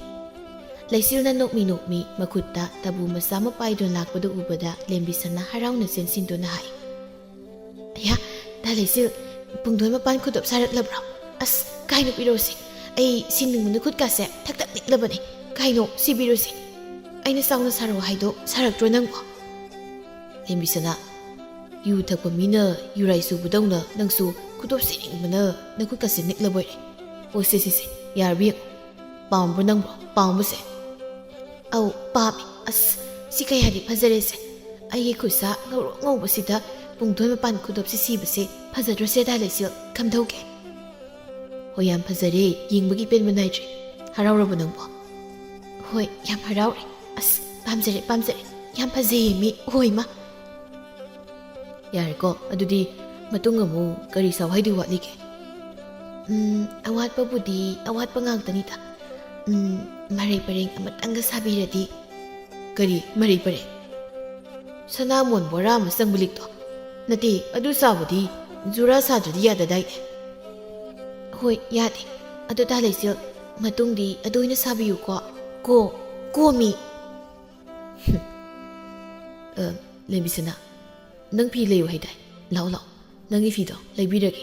ꯂꯩꯆꯤꯜꯅ ꯅꯣꯛꯃꯤ ꯅꯣꯛꯃꯤ ꯃꯈꯨꯠꯇ ꯇꯕꯨ ꯃꯆꯥ ꯑꯃ ꯄꯥꯏꯗꯨꯅ ꯂꯥꯛꯄꯗꯨ ꯎꯕꯗ ꯂꯦꯝꯕꯤꯁꯅꯥ ꯍꯔꯥꯎꯅ ꯆꯦꯟꯁꯤꯟꯗꯨꯅ ꯍꯥꯏ, "ꯑꯌꯥ, ꯗꯥ ꯂꯩꯆꯤꯜ, ꯄꯨꯡꯗꯣꯟ ꯃꯄꯥꯟ ꯈꯨꯗꯣꯞ ꯁꯥꯔꯛꯂꯕ꯭ꯔꯣ? ꯑꯁ, ꯀꯥꯏꯅꯣ ꯄꯤꯔꯣꯁꯦ꯫ ꯑꯩ ꯁꯤꯅꯤꯡꯕꯅ ꯈꯨꯠꯀꯥꯁꯦ ꯊꯛ ꯊꯛ ꯅꯤꯛꯂꯕꯅꯦ꯫ ꯀꯥꯏꯅꯣ, ꯁꯤ ꯄꯤꯔꯣꯁꯦ꯫ ꯑꯩꯅ ꯆꯥꯎꯅ ꯁꯥꯔꯛꯑꯣ ꯍꯥꯏꯗꯣ ꯁꯥꯔꯛꯇ꯭ꯔꯣ ꯅꯪꯕꯣ?" ꯂꯦꯝꯕꯤꯁꯅꯥ, "ꯌꯨ ꯊꯛꯄ ꯃꯤꯅ ꯌꯨꯔꯥꯏ ꯆꯨꯕꯗꯧꯅ ꯅꯪꯁꯨ ꯈꯨꯗꯣꯞ ꯁꯤꯅꯤꯡꯕꯅ ꯅꯈꯨꯠꯀꯁꯦ ꯅꯤꯛꯂꯕꯣꯏꯔꯦ꯫ ꯑꯣ, ꯁꯦ, ꯁꯦ, ꯁꯦ, ꯌꯥꯔꯕ ꯌꯦꯡꯉꯣ꯫ ꯄꯥꯝꯕ꯭ꯔꯣ ꯅꯪꯕꯣ? ꯄꯥꯝꯕꯁꯦ?" "ꯑꯧ, ꯄꯥꯝꯃꯤ꯫ ꯑꯁ, ꯁꯤ ꯀꯌꯥꯗꯤ ꯐꯖꯔꯦꯁꯦ꯫ ꯑꯩꯒꯤ ꯈꯨꯠꯁꯥ ꯉꯧꯔꯣꯛ ꯉꯧꯕꯁꯤꯗ ꯄꯨꯡꯗꯣꯟ ꯃꯄꯥꯟ ꯈꯨꯗꯣꯞꯁꯤ ꯁꯤꯕꯁꯦ ꯐꯖꯗ꯭ꯔꯣꯁꯦ, ꯗꯥ ꯂꯩꯆꯤꯜ? ꯀꯝꯗꯧꯒꯦ?" "ꯍꯣꯏ, ꯌꯥꯝ ꯐꯖꯔꯦ꯫ ꯌꯦꯡꯕꯒꯤ ꯄꯦꯟꯕ ꯅꯥꯏꯗ꯭ꯔꯦ꯫ ꯍꯔꯥꯎꯔꯕꯣ ꯅꯪꯕꯣ?" "ꯍꯣꯏ, ꯌꯥꯝ ꯍꯔꯥꯎꯔꯦ꯫ ꯑꯁ, ꯄꯥꯝꯖꯔꯦ, ꯄꯥꯝꯖꯔꯦ꯫ ꯌꯥꯝ ꯐꯖꯩꯌꯦ ꯃꯤ꯫ ꯍꯣꯏ, ꯃꯥ꯫" "ꯌꯥꯔꯦꯀꯣ, ꯑꯗꯨꯗꯤ ꯃꯇꯨꯡ ꯑꯃꯨꯛ ꯀꯔꯤ ꯁꯥꯎ ꯍꯥꯏꯗꯣꯏ ꯋꯥꯠꯂꯤꯒꯦ?" "ꯎꯝ, ꯑꯋꯥꯠꯄꯕꯨꯗꯤ ꯑꯋꯥꯠꯄ ꯉꯥꯛꯇꯅꯤꯗ꯫ ꯎꯝ, ꯃꯔꯩ ꯄꯔꯦꯡ ꯑꯃꯇꯪꯒ ꯁꯥꯕꯤꯔꯗꯤ꯫" "ꯀꯔꯤ ꯃꯔꯩ ꯄꯔꯦꯡ?" "ꯁꯅꯥꯃꯣꯟ ꯕꯣꯔꯥ ꯑꯃ ꯆꯪꯕ ꯂꯤꯛꯇꯣ꯫ ꯅꯠꯇꯦ, ꯑꯗꯨ ꯁꯥꯕꯗꯤ ꯖꯨꯔꯥ ꯁꯥꯗ꯭ꯔꯗꯤ ꯌꯥꯗꯗꯥꯏꯅꯦ?" "ꯍꯣꯏ, ꯌꯥꯗꯦ꯫ ꯑꯗꯣ ꯗꯥ ꯂꯩꯆꯤꯜ, ꯃꯇꯨꯡꯗꯤ ꯑꯗꯨ ꯑꯣꯏꯅ ꯁꯥꯕꯤꯌꯨꯀꯣ꯫ ꯀꯣ, ꯀꯣ ꯃꯤ꯫" "ꯑ, ꯂꯦꯝꯕꯤꯁꯅꯥ, ꯅꯪ ꯐꯤ ꯂꯩꯌꯨ ꯍꯥꯏꯗꯥꯏ? ꯂꯥꯛꯑꯣ, ꯂꯥꯛꯑꯣ, ꯅꯪꯒꯤ ꯐꯤꯗꯣ ꯂꯩꯕꯤꯔꯒꯦ꯫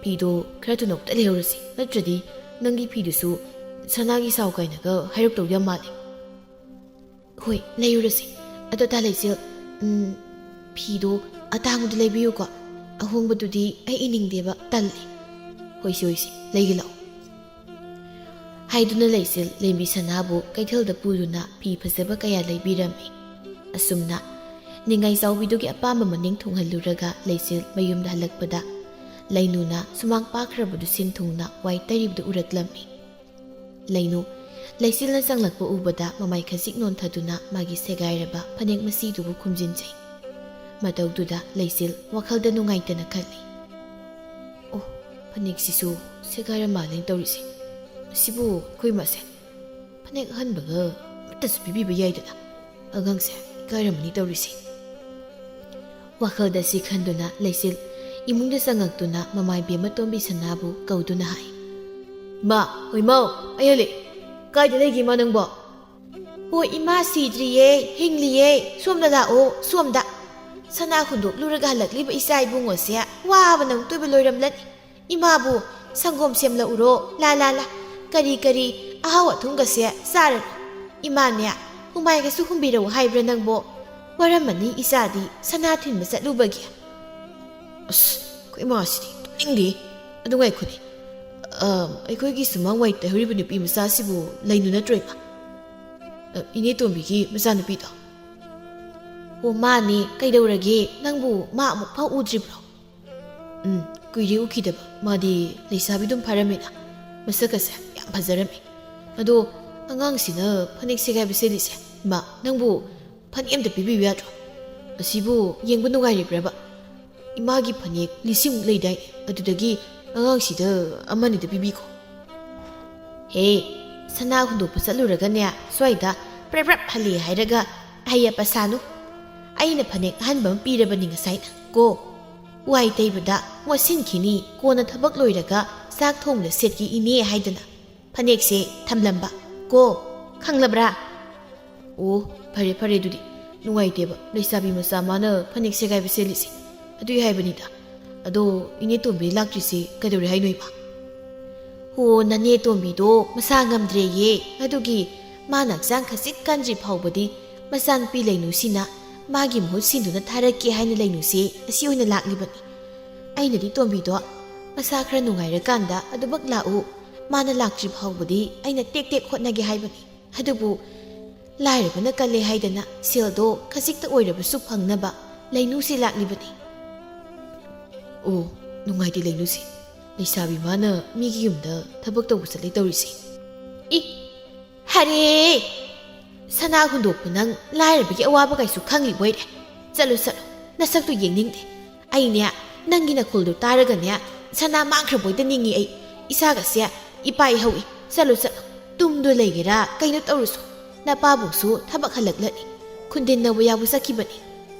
ꯐꯤꯗꯣ ꯈꯔ ꯊꯨꯅ ꯑꯃꯨꯛꯇ ꯂꯩꯍꯧꯔꯁꯤ, ꯅꯠꯇ꯭ꯔꯗꯤ ꯅꯪꯒꯤ ꯐꯤꯗꯨꯁꯨ ꯁꯅꯥꯒꯤ ꯁꯥꯎ ꯀꯥꯏꯅꯒ ꯍꯥꯏꯔꯛꯇꯧ ꯌꯥꯝ ꯃꯥꯜꯂꯦ꯫" "ꯍꯣꯏ, ꯂꯩꯔꯨꯔꯁꯤ꯫ ꯑꯗꯣ ꯗꯥ ꯂꯩꯆꯤꯜ, ꯎꯝ, ꯐꯤꯗꯣ ꯑꯇꯥꯡꯕꯗꯨ ꯂꯩꯕꯤꯌꯨꯀꯣ꯫ ꯑꯍꯣꯡꯕꯗꯨꯗꯤ ꯑꯩ ꯏꯅꯤꯡꯗꯦꯕ, ꯇꯜꯂꯤ꯫" "ꯍꯣꯏꯁꯦ, ꯍꯣꯏꯁꯦ, ꯂꯩꯒꯦ, ꯂꯥꯛꯑꯣ꯫" ꯍꯥꯏꯗꯨꯅ ꯂꯩꯆꯤꯜ ꯂꯦꯝꯕꯤꯁꯅꯥꯕꯨ ꯀꯩꯊꯦꯜꯗ ꯄꯨꯗꯨꯅ ꯐꯤ ꯐꯖꯕ ꯀꯌꯥ ꯂꯩꯕꯤꯔꯝꯃꯤ꯫ ꯑꯁꯨꯝꯅ ꯅꯤꯡꯉꯥꯏ ꯆꯥꯎꯕꯤꯗꯨꯒꯤ ꯑꯄꯥꯝꯕ ꯃꯅꯤꯡ ꯊꯨꯡꯍꯜꯂꯨꯔꯒ ꯂꯩꯆꯤꯜ ꯃꯌꯨꯝꯗ ꯍꯜꯂꯛꯄꯗ ꯂꯩꯅꯨꯅ ꯁꯨꯃꯥꯡ ꯄꯥꯛꯈ꯭ꯔꯕꯗꯨ ꯁꯤꯟ ꯊꯨꯡꯅ ꯋꯥꯏ ꯇꯩꯔꯤꯕꯗꯨ ꯎꯔꯛꯂꯝꯃꯤ꯫ ꯂꯩꯅꯨ, ꯂꯩꯆꯤꯜꯅ ꯆꯪꯂꯛꯄ ꯎꯕꯗ ꯃꯃꯥꯏ ꯈꯖꯤꯛ ꯅꯣꯟꯊꯗꯨꯅ ꯃꯥꯒꯤ ꯁꯦꯒꯥꯏꯔꯕ ꯐꯅꯦꯛ ꯃꯆꯤꯗꯨꯕꯨ ꯈꯨꯝꯖꯤꯟꯖꯩ꯫ ꯃꯇꯧꯗꯨꯗ ꯂꯩꯆꯤꯜ ꯋꯥꯈꯜꯗ ꯅꯨꯡꯉꯥꯏꯇꯅ ꯈꯜꯂꯤ, "ꯑꯣ, ꯐꯅꯦꯛꯁꯤꯁꯨ ꯁꯦꯒꯥꯏꯔ ꯃꯥꯜꯂꯦꯅ ꯇꯧꯔꯤꯁꯦ꯫ ꯑꯁꯤꯕꯨ ꯑꯩꯈꯣꯏ ꯃꯁꯦ ꯐꯅꯦꯛ ꯑꯍꯟꯕꯒ ꯑꯃꯠꯇꯁꯨ ꯄꯤꯕꯤꯕ ꯌꯥꯏꯗꯅ꯫ ꯑꯉꯥꯡꯁꯦ ꯏꯀꯥꯏꯔꯝꯃꯅꯤ ꯇꯧꯔꯤꯁꯦ꯫" ꯋꯥꯈꯜꯗ ꯁꯤ ꯈꯟꯗꯨꯅ ꯂꯩꯆꯤꯜ ꯏꯃꯨꯡꯗ ꯆꯪꯉꯛꯇꯨꯅ ꯃꯃꯥ ꯏꯕꯦꯝꯃ ꯇꯣꯝꯕꯤ ꯁꯅꯥꯕꯨ ꯀꯧꯗꯨꯅ ꯍꯥꯏ, "ꯏꯃꯥ, ꯍꯣꯏ ꯏꯃꯥꯎ, ꯑꯩ ꯍꯜꯂꯛꯑꯦ꯫ ꯀꯥꯏꯗ ꯂꯩꯒꯦ ꯏꯃꯥ ꯅꯪꯕꯣ?" "ꯍꯣ ꯏꯃꯥ, ꯁꯤꯗ꯭ꯔꯤꯌꯦ, ꯍꯤꯡꯂꯤꯌꯦ, ꯁꯣꯝꯗ ꯂꯥꯛꯑꯣ, ꯁꯣꯝꯗ꯫ ꯁꯅꯥ ꯍꯨꯟꯗꯣꯛꯂꯨꯔꯒ ꯍꯜꯂꯛꯂꯤꯕ ꯏꯆꯥ ꯏꯕꯨꯡꯉꯣꯁꯦ ꯋꯥꯕꯅ ꯑꯃꯨꯛꯇꯣꯏꯕ ꯂꯣꯏꯔꯝꯂꯅꯤ꯫ ꯏꯃꯥꯕꯨ ꯁꯪꯒꯣꯝ ꯁꯦꯝꯂꯛꯎꯔꯣ, ꯂꯥ ꯂꯥ ꯂꯥ, ꯀꯔꯤ ꯀꯔꯤ ꯑꯍꯥꯎ ꯑꯊꯨꯝꯒꯁꯦ ꯆꯥꯔꯅꯨ꯫ ꯏꯃꯥꯅꯦ, ꯍꯨꯃꯥꯏꯒꯁꯨ ꯍꯨꯝꯕꯤꯔꯛꯎ ꯍꯥꯏꯕ꯭ꯔꯥ ꯅꯪꯕꯣ? ꯋꯥꯔꯝꯃꯅꯤ ꯏꯆꯥꯗꯤ ꯁꯅꯥ ꯊꯤꯟꯕ ꯆꯠꯂꯨꯕꯒꯤ꯫" "ꯑꯁ, ꯑꯩꯈꯣꯏ ꯏꯃꯥꯁꯤꯗꯤ ꯇꯨꯝꯅꯤꯡꯗꯦ꯫ ꯑꯗꯨ ꯉꯥꯏꯈꯣꯅꯦ, ꯑ, ꯑꯩꯈꯣꯏꯒꯤ ꯁꯨꯃꯥꯡ ꯋꯥꯏ ꯇꯩꯍꯧꯔꯤꯕ ꯅꯨꯄꯤ ꯃꯆꯥꯁꯤꯕꯨ ꯂꯩꯅꯨ ꯅꯠꯇ꯭ꯔꯣ ꯏꯃꯥ? ꯑ, ꯏꯅꯦ ꯇꯣꯝꯕꯤꯒꯤ ꯃꯆꯥꯅꯨꯄꯤꯗꯣ?" "ꯑꯣ ꯃꯥꯅꯦ, ꯀꯩꯗꯧꯔꯒꯦ? ꯅꯪꯕꯨ ꯃꯥ ꯑꯃꯨꯛ ꯐꯥꯎ ꯎꯗ꯭ꯔꯤꯕ꯭ꯔꯣ?" "ꯎꯝ, ꯀꯨꯏꯔꯦ ꯎꯈꯤꯗꯕ꯫ ꯃꯥꯗꯤ ꯂꯩꯁꯥꯕꯤ ꯑꯗꯨꯝ ꯐꯥꯔꯝꯃꯤꯅ, ꯃꯁꯛꯀꯁꯦ ꯌꯥꯝ ꯐꯖꯔꯝꯃꯤ꯫ ꯑꯗꯣ ꯑꯉꯥꯡꯁꯤꯅ ꯐꯅꯦꯛ ꯁꯦꯒꯥꯏꯕ ꯁꯦꯠꯂꯤꯁꯦ, ꯏꯃꯥ, ꯅꯪꯕꯨ ꯐꯅꯦꯛ ꯑꯝꯇ ꯄꯤꯕꯤꯌꯨ ꯌꯥꯗ꯭ꯔꯣ? ꯑꯁꯤꯕꯨ ꯌꯦꯡꯕ ꯅꯨꯡꯉꯥꯏꯔꯤꯕ꯭ꯔꯕ? ꯏꯃꯥꯒꯤ ꯐꯅꯦꯛ ꯂꯤꯁꯤꯡꯃꯨꯛ ꯂꯩꯗꯥꯏꯅꯦ, ꯑꯗꯨꯗꯒꯤ ꯑꯉꯥꯡꯁꯤꯗ ꯑꯃꯅꯤꯗ ꯄꯤꯕꯤꯈꯣ꯫" "ꯍꯦ, ꯁꯅꯥ ꯍꯨꯟꯗꯣꯛꯄ ꯆꯠꯂꯨꯔꯒꯅꯦ, ꯁ꯭ꯋꯥꯏꯗ ꯄ꯭ꯔꯞ ꯄ꯭ꯔꯞ ꯍꯜꯂꯦ ꯍꯥꯏꯔꯒ ꯑꯍꯩ ꯑꯄ ꯁꯥꯅꯨ꯫ ꯑꯩꯅ ꯐꯅꯦꯛ ꯑꯍꯟꯕ ꯑꯃ ꯄꯤꯔꯕꯅꯤ ꯉꯁꯥꯏꯅ ꯀꯣ꯫ ꯋꯥꯏ ꯇꯩꯕꯗ ꯃꯣꯠꯁꯤꯟꯈꯤꯅꯤ, ꯀꯣꯟꯅ ꯊꯕꯛ ꯂꯣꯏꯔꯒ ꯆꯥꯛ ꯊꯣꯡꯕꯗ ꯁꯦꯠꯀꯦ ꯏꯅꯦ ꯍꯥꯏꯗꯅ ꯐꯅꯦꯛꯁꯦ ꯊꯝꯂꯝꯕ ꯀꯣ, ꯈꯪꯂꯕ꯭ꯔꯥ?" "ꯑꯣ, ꯐꯔꯦ ꯐꯔꯦ, ꯑꯗꯨꯗꯤ ꯅꯨꯡꯉꯥꯏꯇꯦꯕ ꯂꯩꯁꯥꯕꯤ ꯃꯆꯥ ꯃꯥꯅ ꯐꯅꯦꯛ ꯁꯦꯒꯥꯏꯕ ꯁꯦꯠꯂꯤꯁꯦ꯫ ꯑꯗꯨꯒꯤ ꯍꯥꯏꯕꯅꯤꯗ꯫ ꯑꯗꯣ ꯏꯅꯦ ꯇꯣꯝꯕꯤ ꯂꯥꯛꯇ꯭ꯔꯤꯁꯦ ꯀꯩꯗꯧꯔꯦ ꯍꯥꯏꯅꯣ ꯏꯃꯥ?" "ꯑꯣ, ꯅꯅꯦ ꯇꯣꯝꯕꯤꯗꯣ ꯃꯁꯥ ꯉꯝꯗ꯭ꯔꯦꯌꯦ, ꯑꯗꯨꯒꯤ ꯃꯥꯅ ꯍꯛꯆꯥꯡ ꯈꯖꯤꯛ ꯀꯟꯗ꯭ꯔꯤ ꯐꯥꯎꯕꯗꯤ ꯃꯆꯥꯅꯨꯄꯤ ꯂꯩꯅꯨꯁꯤꯅ ꯃꯥꯒꯤ ꯃꯍꯨꯠ ꯁꯤꯟꯗꯨꯅ ꯊꯥꯔꯛꯀꯦ ꯍꯥꯏꯅ ꯂꯩꯅꯨꯁꯦ ꯑꯁꯤ ꯑꯣꯏꯅ ꯂꯥꯛꯂꯤꯕꯅꯤ꯫ ꯑꯩꯅꯗꯤ ꯇꯣꯝꯕꯤꯗꯣ ꯃꯁꯥ ꯈꯔ ꯅꯨꯡꯉꯥꯏꯔꯀꯥꯟꯗ ꯑꯗꯨꯃꯛ ꯂꯥꯛꯎ, ꯃꯥꯅ ꯂꯥꯛꯇ꯭ꯔꯤ ꯐꯥꯎꯕꯗꯤ ꯑꯩꯅ ꯇꯦꯛ ꯇꯦꯛ ꯍꯣꯠꯅꯒꯦ ꯍꯥꯏꯕꯅꯤ꯫ ꯑꯗꯨꯕꯨ ꯂꯥꯏꯔꯕꯅ ꯀꯜꯂꯦ ꯍꯥꯏꯗꯅ ꯁꯦꯜꯗꯣ ꯈꯖꯤꯛꯇ ꯑꯣꯏꯔꯕꯁꯨ ꯐꯪꯅꯕ ꯂꯩꯅꯨꯁꯤ ꯂꯥꯛꯂꯤꯕꯅꯤ꯫" "ꯑꯣ, ꯅꯨꯡꯉꯥꯏꯇꯦ ꯂꯩꯅꯨꯁꯤ꯫ ꯂꯩꯁꯥꯕꯤ ꯃꯥꯅ ꯃꯤꯒꯤ ꯌꯨꯝꯗ ꯊꯕꯛ ꯇꯧꯕ ꯆꯠꯂꯦ ꯇꯧꯔꯤꯁꯦ꯫" "ꯏ, ꯍꯔꯦ! ꯁꯅꯥ ꯍꯨꯟꯗꯣꯛꯄ ꯅꯪ ꯂꯥꯏꯔꯕꯒꯤ ꯑꯋꯥꯕ ꯀꯩꯁꯨ ꯈꯪꯂꯤꯕꯣꯏꯔꯦ꯫ ꯆꯠꯂꯣ, ꯆꯠꯂꯣ, ꯅꯁꯛꯇꯨ ꯌꯦꯡꯅꯤꯡꯗꯦ꯫ ꯑꯩꯅꯦ, ꯅꯪꯒꯤ ꯅꯈꯣꯜꯗꯨ ꯇꯥꯔꯒꯅꯦ, ꯁꯅꯥ ꯃꯥꯡꯈ꯭ꯔꯕꯣꯏꯗ ꯅꯤꯡꯉꯤ ꯑꯩ꯫ ꯏꯁꯥꯒꯁꯦ ꯏꯄꯥꯏ ꯍꯧꯏ꯫ ꯆꯠꯂꯣ, ꯆꯠꯂꯣ, ꯇꯨꯝꯗꯨ ꯂꯩꯒꯦꯔꯥ ꯀꯩꯅꯣ ꯇꯧꯔꯨꯁꯨ꯫ ꯅꯄꯥꯕꯨꯡꯁꯨ ꯊꯕꯛ ꯍꯜꯂꯛꯂꯅꯤ꯫ ꯈꯨꯟꯗꯦꯟꯅꯕ ꯌꯥꯎꯕ ꯆꯠꯈꯤꯕꯅꯤ꯫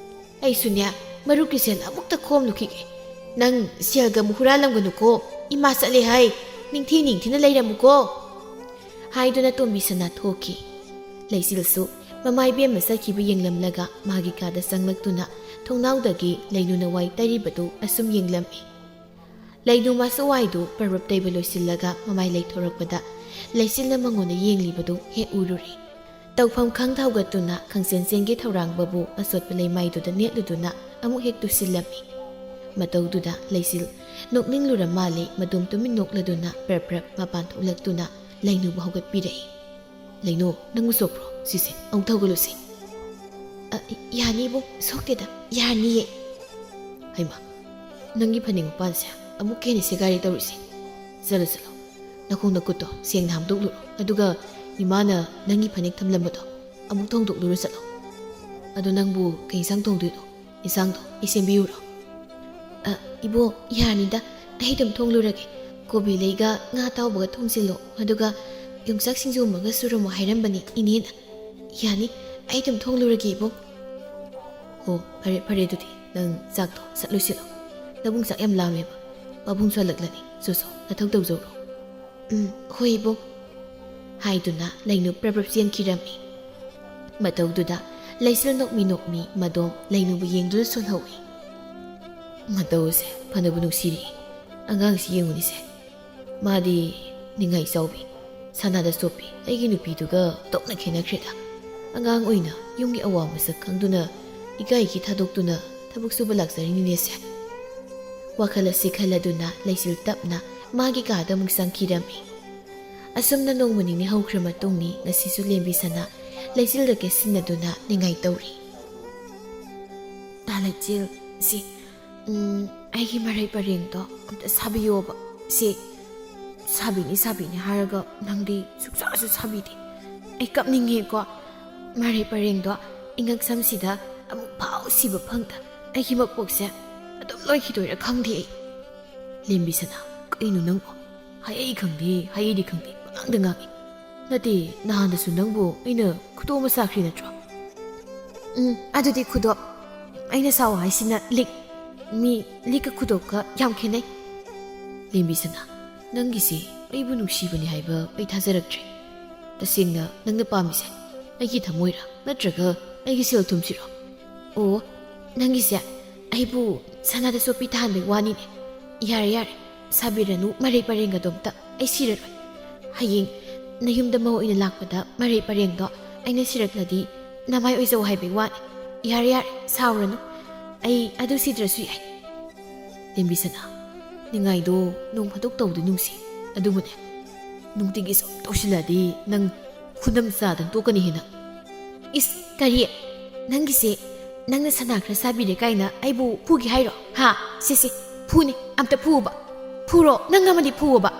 ꯑꯩꯁꯨꯅꯦ, ꯃꯔꯨꯞꯀꯤ ꯁꯦꯜ ꯑꯃꯨꯛꯇ ꯈꯣꯝꯂꯨꯈꯤꯒꯦ꯫ ꯅꯪ ꯁꯦꯜꯒ ꯑꯃꯨꯛ ꯍꯨꯔꯥꯜꯂꯝꯒꯅꯨꯀꯣ꯫ ꯏꯃꯥ ꯆꯠꯂꯦ ꯍꯥꯏ, ꯅꯤꯡꯊꯤ ꯅꯤꯡꯊꯤꯅ ꯂꯩꯔꯝꯃꯨꯀꯣ꯫" ꯍꯥꯏꯗꯨꯅ ꯇꯣꯝꯕꯤ ꯁꯅꯥ ꯊꯣꯛꯈꯤ꯫ ꯂꯩꯆꯤꯜꯁꯨ ꯃꯃꯥ ꯏꯕꯦꯝꯃ ꯆꯠꯈꯤꯕ ꯌꯦꯡꯂꯝꯂꯒ ꯃꯥꯒꯤ ꯀꯥꯗ ꯆꯪꯂꯛꯇꯨꯅ ꯊꯣꯡꯅꯥꯎꯗꯒꯤ ꯂꯩꯅꯨꯅ ꯋꯥꯏ ꯇꯩꯔꯤꯕꯗꯨ ꯑꯁꯨꯝ ꯌꯦꯡꯂꯝꯃꯤ꯫ ꯂꯩꯅꯨ ꯃꯥꯁꯨ ꯋꯥꯏꯗꯨ ꯄꯔꯞ ꯇꯩꯕ ꯂꯣꯏꯁꯤꯜꯂꯒ ꯃꯃꯥꯏ ꯂꯩꯊꯣꯔꯛꯄꯗ ꯂꯩꯆꯤꯜꯅ ꯃꯉꯣꯟꯗ ꯌꯦꯡꯂꯤꯕꯗꯨ ꯍꯦꯛ ꯎꯔꯨꯔꯦ꯫ ꯇꯧꯐꯝ ꯈꯪꯗ ꯍꯧꯒꯠꯇꯨꯅ ꯈꯪꯆꯦꯟ ꯆꯦꯟꯒꯤ ꯊꯧꯔꯥꯡꯕꯕꯨ ꯑꯆꯣꯠꯄ ꯂꯩꯃꯥꯏꯗꯨꯗ ꯅꯦꯠꯂꯨꯗꯨꯅ ꯑꯃꯨꯛ ꯍꯦꯛ ꯇꯨꯁꯤꯜꯂꯝꯃꯤ꯫ ꯃꯇꯧꯗꯨꯗ ꯂꯩꯆꯤꯜ ꯅꯣꯛꯅꯤꯡꯂꯨꯔ ꯃꯥꯜꯂꯦ ꯃꯗꯣꯝ ꯇꯨꯃꯤꯟ ꯅꯣꯛꯂꯗꯨꯅ ꯄ꯭ꯔꯞ ꯄ꯭ꯔꯞ ꯃꯄꯥꯟ ꯊꯣꯛꯂꯛꯇꯨꯅ ꯂꯩꯅꯨꯕꯨ ꯍꯧꯒꯠꯄꯤꯔꯛꯏ꯫ "ꯂꯩꯅꯨ, ꯅꯪꯕꯨ ꯁꯣꯛꯄ꯭ꯔꯣ? ꯁꯤꯁꯦ, ꯑꯃꯨꯛ ꯊꯧꯒꯠꯂꯨꯁꯦ꯫" "ꯑ, ꯌꯥꯅꯤ ꯏꯕꯨꯡ, ꯁꯣꯛꯇꯦꯗ, ꯌꯥꯅꯤꯌꯦ꯫" "ꯍꯩꯃꯥ, ꯅꯪꯒꯤ ꯐꯅꯦꯛ ꯃꯄꯥꯟꯁꯦ ꯑꯃꯨꯛꯀ ꯍꯦꯟꯅ ꯁꯦꯒꯥꯏꯔꯦ ꯇꯧꯔꯤꯁꯦ꯫ ꯆꯠꯂꯣ, ꯆꯠꯂꯣ, ꯅꯈꯣꯡ ꯅꯈꯨꯠꯇꯣ ꯁꯦꯡꯅ ꯍꯥꯝꯗꯣꯛꯂꯨꯔꯣ, ꯑꯗꯨꯒ ꯏꯃꯥꯅ ꯅꯪꯒꯤ ꯐꯅꯦꯛ ꯊꯝꯂꯝꯕꯗꯣ ꯑꯃꯨꯛ ꯊꯣꯡꯗꯣꯛꯂꯨꯔꯣ ꯆꯠꯂꯣ꯫ ꯑꯗꯣ ꯅꯪꯕꯨ ꯀꯩ ꯏꯟꯁꯥꯡ ꯊꯣꯡꯗꯣꯏꯅꯣ? ꯏꯟꯁꯥꯡꯗꯣ ꯑꯩ ꯁꯦꯝꯕꯤꯌꯨꯔꯣ?" "ꯑ, ꯏꯕꯣ, ꯌꯥꯔꯅꯤꯗ, ꯑꯩ ꯑꯗꯨꯝ ꯊꯣꯡꯂꯨꯔꯒꯦ꯫ ꯀꯣꯕꯤ ꯂꯩꯒ ꯉꯥ ꯑꯇꯥꯎꯕꯒ ꯊꯣꯡꯖꯤꯜꯂꯣ, ꯑꯗꯨꯒ ꯌꯣꯡꯆꯥꯛ ꯁꯤꯡꯖꯨ ꯑꯃꯒ ꯁꯨꯔꯝꯃꯣ ꯍꯥꯏꯔꯝꯕꯅꯤ ꯏꯅꯦꯅ꯫ ꯌꯥꯅꯤ, ꯑꯩ ꯑꯗꯨꯝ ꯊꯣꯡꯂꯨꯔꯒꯦ ꯏꯕꯣ꯫" "ꯑꯣ, ꯐꯔꯦ, ꯐꯔꯦ, ꯑꯗꯨꯗꯤ ꯅꯪ ꯆꯥꯛꯇꯣ ꯁꯠ ꯂꯣꯏꯁꯤꯜꯂꯣ꯫ ꯅꯕꯨꯡ ꯆꯥꯛ ꯌꯥꯝ ꯂꯥꯝꯃꯦꯕ꯫ ꯄꯥꯕꯨꯡꯁꯨ ꯍꯜꯂꯛꯂꯅꯤ꯫ ꯁꯣ, ꯁꯣ, ꯅꯊꯧ ꯇꯧꯖꯧꯔꯣ꯫" "ꯎꯝ, ꯍꯣꯏ ꯏꯕꯣ꯫" ꯍꯥꯏꯗꯨꯅ ꯂꯩꯅꯨ ꯄ꯭ꯔꯞ ꯄ꯭ꯔꯞ ꯆꯦꯟꯈꯤꯔꯝꯃꯤ꯫ ꯃꯇꯧꯗꯨꯗ ꯂꯩꯆꯤꯜ ꯅꯣꯛꯃꯤ ꯅꯣꯛꯃꯤ ꯃꯗꯣꯝ ꯂꯩꯅꯨꯕꯨ ꯌꯦꯡꯗꯨꯅ ꯁꯣꯜꯍꯧꯏ꯫ "ꯃꯇꯧꯁꯦ ꯐꯅꯕꯨ ꯅꯨꯡꯁꯤꯔꯤ꯫ ꯑꯉꯥꯡꯁꯤ ꯌꯦꯡꯉꯨꯅꯤꯁꯦ꯫ ꯃꯥꯗꯤ ꯅꯤꯡꯉꯥꯏ ꯆꯥꯎꯕꯤ, ꯁꯅꯥꯗ ꯆꯣꯞꯄꯤ, ꯑꯩꯒꯤ ꯅꯨꯄꯤꯗꯨꯒ ꯑꯣꯟꯊꯣꯛꯅ ꯈꯦꯠꯅꯈ꯭ꯔꯦꯗ꯫ ꯑꯉꯥꯡ ꯑꯣꯏꯅ ꯌꯨꯝꯒꯤ ꯑꯋꯥ ꯃꯁꯛ ꯈꯪꯗꯨꯅ ꯏꯀꯥꯏꯒꯤ ꯊꯥꯗꯣꯛꯇꯨꯅ ꯊꯕꯛ ꯁꯨꯕ ꯂꯥꯛꯆꯔꯤꯅꯤꯅꯦꯁꯦ꯫" ꯋꯥꯈꯜ ꯑꯁꯤ ꯈꯜꯂꯗꯨꯅ ꯂꯩꯆꯤꯜ ꯇꯞꯅ ꯃꯥꯒꯤ ꯀꯥꯗ ꯑꯃꯨꯛ ꯆꯪꯈꯤꯔꯝꯃꯤ꯫ ꯑꯁꯨꯝꯅ ꯅꯣꯡꯃ ꯅꯤꯅꯤ ꯍꯧꯈ꯭ꯔ ꯃꯇꯨꯡꯅꯤ ꯉꯁꯤꯁꯨ ꯂꯦꯝꯕꯤ ꯁꯅꯥ ꯂꯩꯆꯤꯜꯗ ꯀꯦꯁꯤꯟꯅꯗꯨꯅ ꯅꯤꯡꯉꯥꯏ ꯇꯧꯔꯤ꯫ "ꯇꯥ ꯂꯩꯆꯤꯜ, ꯁꯤ, ꯎꯝ, ꯑꯩꯒꯤ ꯃꯔꯩ ꯄꯔꯦꯡꯗꯣ ꯑꯝꯇ ꯁꯥꯕꯤꯌꯣꯕ꯫ ꯁꯤ ꯁꯥꯕꯤꯅꯤ, ꯁꯥꯕꯤꯅꯤ ꯍꯥꯏꯔꯒ ꯅꯪꯗꯤ ꯁꯨꯛꯁꯥꯁꯨ ꯁꯥꯕꯤꯗꯦ꯫ ꯑꯩ ꯀꯞꯅꯤꯡꯉꯦꯀꯣ꯫ ꯃꯔꯩ ꯄꯔꯦꯡꯗꯣ ꯏꯉꯛ ꯁꯝꯁꯤꯗ ꯑꯃꯨꯛ ꯐꯥꯎ ꯁꯤꯕ ꯐꯪꯗ ꯑꯩꯒꯤ ꯃꯄꯣꯛꯁꯦ ꯑꯗꯨꯝ ꯂꯣꯏꯈꯤꯗꯣꯏꯔꯥ ꯈꯪꯗꯦ ꯑꯩ꯫" "ꯂꯦꯝꯕꯤ ꯁꯅꯥ, ꯀꯩꯅꯣ ꯅꯪꯕꯣ? ꯍꯥꯏ ꯑꯩ ꯈꯪꯗꯦ, ꯍꯥꯏ ꯑꯩꯗꯤ ꯈꯪꯗꯦ, ꯄꯉꯥꯡꯗ ꯉꯥꯡꯉꯤ꯫ ꯅꯠꯇꯦ, ꯅꯍꯥꯟꯗꯁꯨ ꯅꯪꯕꯨ ꯑꯩꯅ ꯈꯨꯗꯣ ꯑꯃ ꯁꯥꯈ꯭ꯔꯤ ꯅꯠꯇ꯭ꯔꯣ?" "ꯎꯝ, ꯑꯗꯨꯗꯤ ꯈꯨꯗꯣ꯫ ꯑꯩꯅ ꯁꯥꯎ ꯍꯥꯏꯁꯤꯅ ꯂꯤꯛ꯫ ꯃꯤ ꯂꯤꯛꯀ ꯈꯨꯗꯣꯞꯀ ꯌꯥꯝ ꯈꯦꯠꯅꯩ꯫" "ꯂꯦꯝꯕꯤ ꯁꯅꯥ, ꯅꯪꯒꯤꯁꯤ ꯑꯩꯕꯨ ꯅꯨꯡꯁꯤꯕꯅꯤ ꯍꯥꯏꯕ ꯑꯩ ꯊꯥꯖꯔꯛꯇ꯭ꯔꯦ꯫ ꯇꯁꯦꯡꯅ ꯅꯪꯅ ꯄꯥꯝꯃꯤꯁꯦ ꯑꯩꯒꯤ ꯊꯃꯣꯏꯔ? ꯅꯠꯇ꯭ꯔꯒ ꯑꯩꯒꯤ ꯁꯦꯜ ꯊꯨꯝꯁꯤꯔꯣ? ꯑꯣ, ꯅꯪꯒꯤꯁꯦ ꯑꯩꯕꯨ ꯁꯅꯥꯗ ꯆꯣꯠꯄꯤ ꯊꯥꯍꯟꯕꯩ ꯋꯥꯅꯤꯅꯦ꯫ ꯌꯥꯔꯦ, ꯌꯥꯔꯦ, ꯁꯥꯕꯤꯔꯅꯨ ꯃꯔꯩ ꯄꯔꯦꯡꯒꯗꯣ ꯑꯝꯇ꯫ ꯑꯩ ꯁꯤꯔꯔꯣꯏ꯫ ꯍꯌꯦꯡ ꯅꯌꯨꯝꯗ ꯃꯧ ꯑꯣꯏꯅ ꯂꯥꯛꯄꯗ ꯃꯔꯩ ꯄꯔꯦꯡꯗꯣ ꯑꯩꯅ ꯁꯤꯔꯛꯂꯗꯤ ꯅꯃꯥꯏ ꯑꯣꯏꯖꯧ ꯍꯥꯏꯕꯩ ꯋꯥꯅꯤ꯫ ꯌꯥꯔꯦ, ꯌꯥꯔꯦ, ꯁꯥꯎꯔꯅꯨ꯫ ꯑꯩ ꯑꯗꯨ ꯁꯤꯗ꯭ꯔꯁꯨ ꯌꯥꯏ꯫ ꯂꯦꯝꯕꯤꯁꯅꯥ, ꯅꯤꯡꯉꯥꯏꯗꯣ ꯅꯣꯡ ꯐꯥꯗꯣꯛ ꯇꯧꯕꯗꯤ ꯅꯨꯡꯁꯤ꯫ ꯑꯗꯨꯕꯨꯅꯦ, ꯅꯨꯡꯇꯤꯒꯤ ꯁꯨꯝ ꯇꯧꯁꯤꯜꯂꯛꯑꯗꯤ ꯅꯪ ꯈꯨꯅꯝ ꯆꯥꯗꯅ ꯇꯣꯛꯀꯅꯤ ꯍꯦ ꯅꯪ꯫ ꯏꯁ, ꯀꯔꯤ? ꯅꯪꯒꯤꯁꯦ, ꯅꯪꯅ ꯁꯅꯥ ꯈꯔ ꯁꯥꯕꯤꯔꯦ ꯀꯥꯏꯅ ꯑꯩꯕꯨ ꯐꯨꯒꯦ ꯍꯥꯏꯔꯣ? ꯍꯥ? ꯁꯦ, ꯁꯦ, ꯐꯨꯅꯦ, ꯑꯝꯇ ꯐꯨꯑꯣꯕ꯫ ꯐꯨꯔꯣ, ꯅꯪ ꯑꯃꯗꯤ ꯐꯨꯑꯣꯕ꯫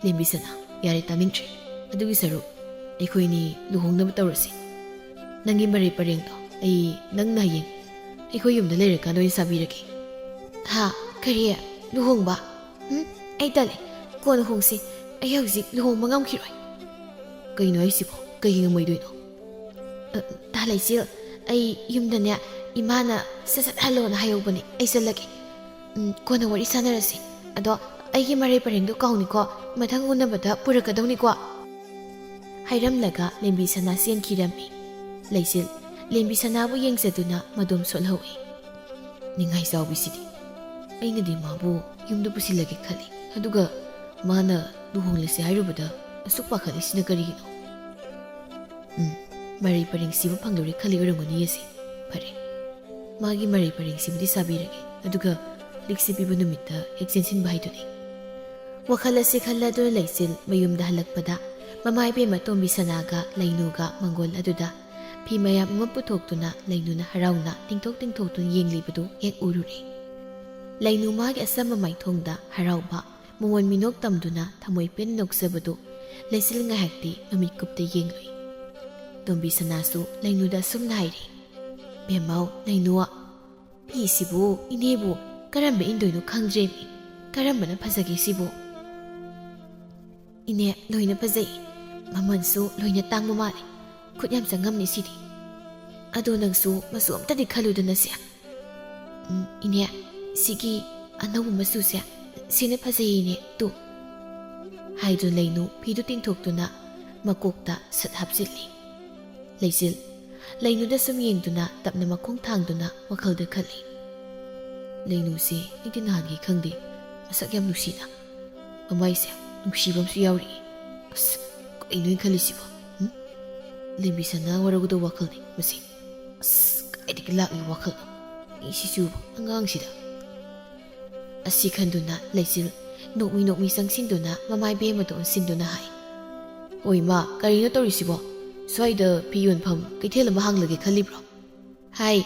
ꯂꯦꯝꯕꯤꯁꯅꯥ, ꯌꯥꯔꯦ, ꯇꯥꯅꯤꯡꯗ꯭ꯔꯦ꯫ ꯑꯗꯨꯒꯤ ꯁꯔꯨꯛ ꯑꯩꯈꯣꯏꯅꯤ ꯂꯨꯍꯣꯡꯅꯕ ꯇꯧꯔꯁꯤ꯫ ꯅꯪꯒꯤ ꯃꯔꯩ ꯄꯔꯦꯡꯗꯣ ꯑꯩ ꯅꯪꯅ ꯍꯌꯦꯡ ꯑꯩꯈꯣꯏ ꯌꯨꯝꯗ ꯂꯩꯔꯀꯥꯟꯗ ꯑꯣꯏꯅ ꯁꯥꯕꯤꯔꯒꯦ꯫ ꯍꯥ? ꯀꯔꯤ? ꯂꯨꯍꯣꯡꯕ? ꯎꯝ, ꯑꯩ ꯇꯜꯂꯦ꯫ ꯀꯣꯟꯅ ꯍꯣꯡꯁꯤ꯫ ꯑꯩ ꯍꯧꯖꯤꯛ ꯂꯨꯍꯣꯡꯕ ꯉꯝꯈꯤꯔꯣꯏ꯫ ꯀꯩꯅꯣ ꯍꯥꯏꯁꯤꯕꯣ? ꯀꯩꯒꯤ ꯉꯝꯃꯣꯏꯗꯣꯏꯅꯣ? ꯑ, ꯇꯥ ꯂꯩꯆꯤꯜ, ꯑꯩ ꯌꯨꯝꯗꯅꯦ ꯏꯃꯥꯅ ꯁꯠ ꯁꯠ ꯍꯜꯂꯣꯅ ꯍꯥꯏꯍꯧꯕꯅꯦ꯫ ꯑꯩ ꯆꯠꯂꯒꯦ꯫ ꯎꯝ, ꯀꯣꯟꯅ ꯋꯥꯔꯤ ꯁꯥꯟꯅꯔꯁꯤ꯫ ꯑꯗꯣ ꯑꯩꯒꯤ ꯃꯔꯩ ꯄꯔꯦꯡꯗꯣ ꯀꯥꯎꯅꯤꯀꯣ, ꯃꯊꯪ ꯎꯅꯕꯗ ꯄꯨꯔꯛꯀꯗꯧꯅꯤꯀꯣ꯫ ꯍꯥꯏꯔꯝꯂꯒ ꯂꯦꯝꯕꯤ ꯁꯅꯥ ꯆꯦꯟꯈꯤꯔꯝꯃꯤ꯫ ꯂꯩꯆꯤꯜ ꯂꯦꯝꯕꯤ ꯁꯅꯥꯕꯨ ꯌꯦꯡꯖꯗꯨꯅ ꯃꯗꯣꯝ ꯁꯣꯠꯍꯧꯏ꯫ ꯅꯤꯡꯉꯥꯏ ꯆꯥꯎꯕꯤꯁꯤꯗꯤ꯫ ꯑꯩꯅꯗꯤ ꯃꯥꯕꯨ ꯌꯨꯝꯗ ꯄꯨꯁꯤꯜꯂꯒꯦ ꯈꯜꯂꯤ꯫ ꯑꯗꯨꯒ ꯃꯥꯅ ꯂꯨꯍꯣꯡꯂꯁꯤ ꯍꯥꯏꯔꯨꯕꯗ ꯑꯁꯨꯛ ꯄꯥꯈꯠꯂꯤꯁꯤꯅ ꯀꯔꯤꯒꯤꯅꯣ? ꯎꯝ, ꯃꯔꯩ ꯄꯔꯦꯡ ꯁꯤꯕ ꯐꯪꯗꯧꯔꯦ ꯈꯜꯂꯤ ꯑꯣꯏꯔꯝꯒꯅꯤ ꯑꯁꯤ꯫ ꯐꯔꯦ, ꯃꯥꯒꯤ ꯃꯔꯩ ꯄꯔꯦꯡꯁꯤꯕꯨꯗꯤ ꯁꯥꯕꯤꯔꯒꯦ, ꯑꯗꯨꯒ ꯂꯤꯛꯁꯤ ꯄꯤꯕ ꯅꯨꯃꯤꯠꯇ ꯍꯦꯛ ꯆꯦꯟꯁꯤꯟꯕ ꯍꯥꯏꯗꯨꯅꯤ꯫ ꯋꯥꯈꯜ ꯑꯁꯤ ꯈꯜꯂꯗꯨꯅ ꯂꯩꯆꯤꯜ ꯃꯌꯨꯝꯗ ꯍꯜꯂꯛꯄꯗ, ꯃꯃꯥ ꯏꯕꯦꯝꯃ ꯇꯣꯝꯕꯤ ꯁꯅꯥꯒ ꯂꯩꯅꯨꯒ ꯃꯪꯒꯣꯜ ꯑꯗꯨꯗ ꯐꯤ ꯃꯌꯥꯝ ꯑꯃ ꯄꯨꯊꯣꯛꯇꯨꯅ ꯂꯩꯅꯨꯅ ꯍꯔꯥꯎꯅ ꯇꯤꯡꯊꯣꯛ ꯇꯤꯡꯊꯣꯛꯇꯨꯅ ꯌꯦꯡꯂꯤꯕꯗꯨ ꯍꯦꯛ ꯎꯔꯨꯔꯦ꯫ ꯂꯩꯅꯨ ꯃꯥꯒꯤ ꯑꯆꯝꯕ ꯃꯥꯏꯊꯣꯡꯗ ꯍꯔꯥꯎꯕ ꯃꯣꯃꯣꯟ ꯃꯤꯅꯣꯛ ꯇꯝꯗꯨꯅ ꯊꯃꯣꯏ ꯄꯦꯟꯅ ꯅꯣꯛꯆꯕꯗꯨ ꯂꯩꯆꯤꯜ ꯉꯥꯏꯍꯥꯛꯇꯤ ꯃꯃꯤꯠ ꯀꯨꯞꯇ ꯌꯦꯡꯂꯨꯏ꯫ ꯇꯣꯝꯕꯤ ꯁꯅꯥꯁꯨ ꯂꯩꯅꯨꯗ ꯑꯁꯨꯝꯅ ꯍꯥꯏꯔꯦ, "ꯕꯦꯝꯃꯧ, ꯂꯩꯅꯨ, ꯐꯤꯁꯤꯕꯨ ꯏꯅꯦꯕꯨ ꯀꯔꯝꯕ ꯏꯟꯗꯣꯏꯅꯣ ꯈꯪꯗ꯭ꯔꯦꯃꯤ꯫ ꯀꯔꯝꯕꯅ ꯐꯖꯒꯦ ꯁꯤꯕꯨ?" "ꯏꯅꯦ, ꯂꯣꯏꯅ ꯐꯖꯩ꯫ ꯃꯃꯜꯁꯨ ꯂꯣꯏꯅ ꯇꯥꯡꯕ ꯃꯥꯜꯂꯦ꯫ ꯈꯨꯠ ꯌꯥꯝ ꯆꯪꯉꯝꯅꯤ ꯁꯤꯗꯤ꯫ ꯑꯗꯣ ꯅꯪꯁꯨ ꯃꯆꯨ ꯑꯝꯇꯗꯤ ꯈꯜꯂꯨꯗꯅ ꯁꯦ꯫ ꯎꯝ, ꯏꯅꯦ, ꯁꯤꯒꯤ ꯑꯅꯧꯕ ꯃꯆꯨꯁꯦ, ꯁꯤꯅ ꯐꯖꯩ ꯏꯅꯦ, ꯇꯨ꯫" ꯍꯥꯏꯗꯨꯅ ꯂꯩꯅꯨ ꯐꯤꯗꯨ ꯇꯤꯡꯊꯣꯛꯇꯨꯅ ꯃꯀꯣꯛꯇ ꯁꯠ ꯍꯥꯞꯆꯤꯜꯂꯤ꯫ ꯂꯩꯆꯤꯜ, ꯂꯩꯅꯨꯗ ꯁꯨꯝ ꯌꯦꯡꯗꯨꯅ ꯇꯞꯅ ꯃꯈꯣꯡ ꯊꯥꯡꯗꯨꯅ ꯋꯥꯈꯜꯗ ꯈꯜꯂꯤ꯫ ꯂꯩꯅꯨꯁꯦ ꯑꯩꯗꯤ ꯅꯍꯥꯟꯒꯤ ꯈꯪꯗꯦ, ꯃꯁꯛ ꯌꯥꯝ ꯅꯨꯡꯁꯤꯅ꯫ ꯃꯃꯥꯏꯁꯦ ꯅꯨꯡꯁꯤꯕ ꯑꯃꯁꯨ ꯌꯥꯎꯔꯤꯌꯦ꯫ ꯑꯁ, ꯀꯩꯅꯣ ꯑꯩꯅ ꯈꯜꯂꯤꯁꯤꯕꯣ? ꯎꯝ? ꯂꯦꯝꯕꯤꯁꯅꯥ ꯋꯥꯔꯧꯒꯗꯧꯕ ꯋꯥꯈꯜꯅꯤ ꯃꯁꯤ꯫ ꯑꯁ, ꯀꯥꯏꯗꯒꯤ ꯂꯥꯛꯂꯤꯕ ꯋꯥꯈꯜꯅꯣ? ꯑꯩ ꯁꯤꯁꯨ ꯑꯉꯥꯡꯁꯤꯗ꯫ ꯑꯁꯤ ꯈꯟꯗꯨꯅ ꯂꯩꯆꯤꯜ ꯅꯣꯛꯃꯤ ꯅꯣꯛꯃꯤ ꯆꯪꯁꯤꯟꯗꯨꯅ ꯃꯃꯥꯏ ꯕꯦꯝ ꯑꯗꯨ ꯑꯣꯟꯁꯤꯟꯗꯨꯅ ꯍꯥꯏ, "ꯑꯣ ꯏꯃꯥ, ꯀꯔꯤꯅꯣ ꯇꯧꯔꯤꯁꯤꯕꯣ? ꯁ꯭ꯋꯥꯏꯗ ꯐꯤ ꯌꯣꯟꯐꯝ ꯀꯩꯊꯦꯜ ꯑꯃ ꯍꯥꯡꯂꯒꯦ ꯈꯜꯂꯤꯕ꯭ꯔꯣ?" ꯍꯥꯏ,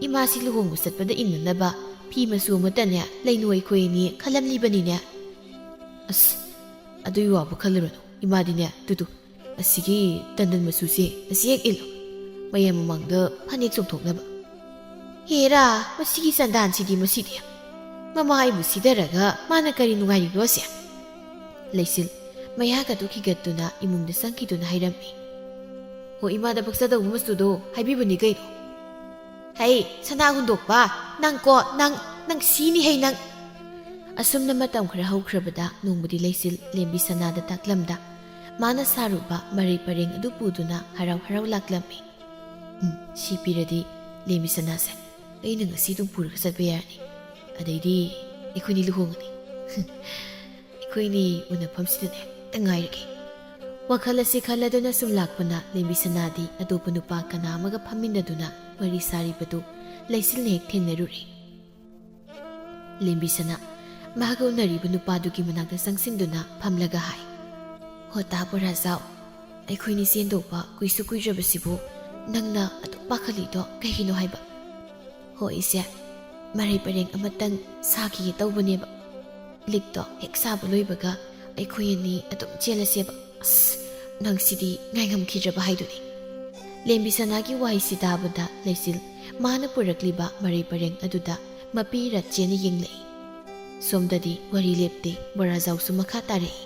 "ꯏꯃꯥꯁꯤ ꯂꯨꯍꯣꯡꯕ ꯆꯠꯄꯗ ꯏꯟꯅꯅꯕ ꯐꯤ ꯃꯆꯨ ꯑꯃꯠꯇꯅꯦ ꯂꯩꯅꯨ ꯑꯩꯈꯣꯏ ꯑꯅꯤ ꯈꯜꯂꯝꯂꯤꯕꯅꯤꯅꯦ꯫" "ꯑꯁ, ꯑꯗꯨꯒꯤ ꯋꯥꯕꯨ ꯈꯜꯂꯨꯔꯅꯨ ꯏꯃꯥꯗꯤꯅꯦ, ꯇꯨꯇꯨ, ꯑꯁꯤꯒꯤ ꯇꯟꯗꯟ ꯃꯆꯨꯁꯦ ꯑꯁꯤ ꯍꯦꯛ ꯏꯜꯂꯣ, ꯃꯌꯥꯝ ꯃꯃꯥꯡꯗ ꯐꯅꯦꯛ ꯆꯣꯡꯊꯣꯛꯅꯕ꯫" "ꯍꯦꯔꯥ, ꯃꯁꯤꯒꯤ ꯆꯟꯗꯥꯟꯁꯤꯗꯤ ꯃꯁꯤꯗꯤ! ꯃꯃꯥ ꯑꯩꯕꯨ ꯁꯤꯗꯔꯒ ꯃꯥꯅ ꯀꯔꯤ ꯅꯨꯡꯉꯥꯏꯔꯤꯅꯣ ꯑꯁꯦ?" ꯂꯩꯆꯤꯜ ꯃꯌꯥꯒꯗꯨ ꯈꯤꯒꯠꯇꯨꯅ ꯏꯃꯨꯡꯗ ꯆꯪꯈꯤꯗꯨꯅ ꯍꯥꯏꯔꯝꯃꯤ꯫ "ꯍꯣ, ꯏꯃꯥꯗ ꯄꯛꯆꯗꯧꯕ ꯃꯆꯨꯗꯣ ꯍꯥꯏꯕꯤꯕꯅꯤ ꯀꯩꯅꯣ꯫" "ꯍꯩ, ꯁꯅꯥ ꯍꯨꯟꯗꯣꯛꯄ, ꯅꯪ ꯀꯣ, ꯅꯪ, ꯅꯪ ꯁꯤꯅꯤ ꯍꯩ ꯅꯪ!" ꯑꯁꯨꯝꯅ ꯃꯇꯝ ꯈꯔ ꯍꯧꯈ꯭ꯔꯕꯗ ꯅꯣꯡꯃꯗꯤ ꯂꯩꯆꯤꯜ ꯂꯦꯝꯕꯤ ꯁꯅꯥꯗ ꯇꯥꯛꯂꯝꯗ ꯃꯥꯅ ꯁꯥꯔꯨꯕ ꯃꯔꯩ ꯄꯔꯦꯡ ꯑꯗꯨ ꯄꯨꯗꯨꯅ ꯍꯔꯥꯎ ꯍꯔꯥꯎ ꯂꯥꯛꯂꯝꯃꯤ꯫ "ꯎꯝ, ꯁꯤ ꯄꯤꯔꯗꯤ ꯂꯦꯝꯕꯤ ꯁꯅꯥꯁꯦ ꯑꯩꯅ ꯉꯁꯤ ꯑꯗꯨꯝ ꯄꯨꯔꯒ ꯆꯠꯄ ꯌꯥꯔꯅꯤ꯫ ꯑꯗꯩꯗꯤ ꯑꯩꯈꯣꯏꯅꯤ ꯂꯨꯍꯣꯡꯉꯅꯤ꯫" "ꯑꯩꯈꯣꯏꯅꯤ ꯎꯅꯐꯝꯁꯤꯗꯅꯦ ꯍꯦꯛꯇ ꯉꯥꯏꯔꯒꯦ꯫" ꯋꯥꯈꯜ ꯑꯁꯤ ꯈꯜꯂꯗꯨꯅ ꯁꯨꯝ ꯂꯥꯛꯄꯅ ꯂꯦꯝꯕꯤ ꯁꯅꯥꯗꯤ ꯑꯇꯣꯞꯄ ꯅꯨꯄꯥ ꯀꯅꯥ ꯑꯃꯒ ꯐꯝꯃꯤꯟꯅꯗꯨꯅ ꯋꯥꯔꯤ ꯁꯥꯔꯤꯕꯗꯨ ꯂꯩꯆꯤꯜꯅ ꯍꯦꯛ ꯊꯦꯡꯅꯔꯨꯔꯦ꯫ ꯂꯦꯝꯕꯤ ꯁꯅꯥ ꯃꯍꯥꯛꯀ ꯎꯅꯔꯤꯕ ꯅꯨꯄꯥꯗꯨꯒꯤ ꯃꯅꯥꯛꯇ ꯆꯪꯁꯤꯟꯗꯨꯅ ꯐꯝꯂꯒ ꯍꯥꯏ, "ꯍꯣ ꯇꯥ ꯕꯣꯔꯥꯖꯥꯎ, ꯑꯩꯈꯣꯏꯅꯤ ꯆꯦꯟꯗꯧꯕ ꯀꯨꯏꯁꯨ ꯀꯨꯏꯗ꯭ꯔꯕꯁꯤꯕꯨ ꯅꯪꯅ ꯑꯗꯨꯛ ꯄꯥꯈꯠꯂꯤꯗꯣ ꯀꯩꯒꯤꯅꯣ ꯍꯥꯏꯕ?" "ꯍꯣ ꯏꯆꯦ, ꯃꯔꯩ ꯄꯔꯦꯡ ꯑꯃꯇꯪ ꯁꯥꯈꯤꯒꯦ ꯇꯧꯕꯅꯦꯕ꯫ ꯂꯤꯛꯇꯣ ꯍꯦꯛ ꯁꯥꯕ ꯂꯣꯏꯕꯒ ꯑꯩꯈꯣꯏ ꯑꯅꯤ ꯑꯗꯨꯝ ꯆꯦꯜꯂꯁꯦꯕ꯫" "ꯑꯁ, ꯅꯪꯁꯤꯗꯤ ꯉꯥꯏꯉꯝꯈꯤꯗ꯭ꯔꯕ ꯍꯥꯏꯗꯨꯅꯤ꯫" ꯂꯦꯝꯕꯤ ꯁꯅꯥꯒꯤ ꯋꯥꯍꯩꯁꯤ ꯇꯥꯕꯗ ꯂꯩꯆꯤꯜ ꯃꯥꯅ ꯄꯨꯔꯛꯂꯤꯕ ꯃꯔꯩ ꯄꯔꯦꯡ ꯑꯗꯨꯗ ꯃꯄꯤ ꯔꯠꯆꯦꯅ ꯌꯦꯡꯂꯛꯏ꯫ ꯁꯣꯝꯗꯗꯤ ꯋꯥꯔꯤ ꯂꯦꯞꯇꯦ, ꯕꯣꯔꯥꯖꯥꯎꯁꯨ ꯃꯈꯥ ꯇꯥꯔꯛꯏ꯫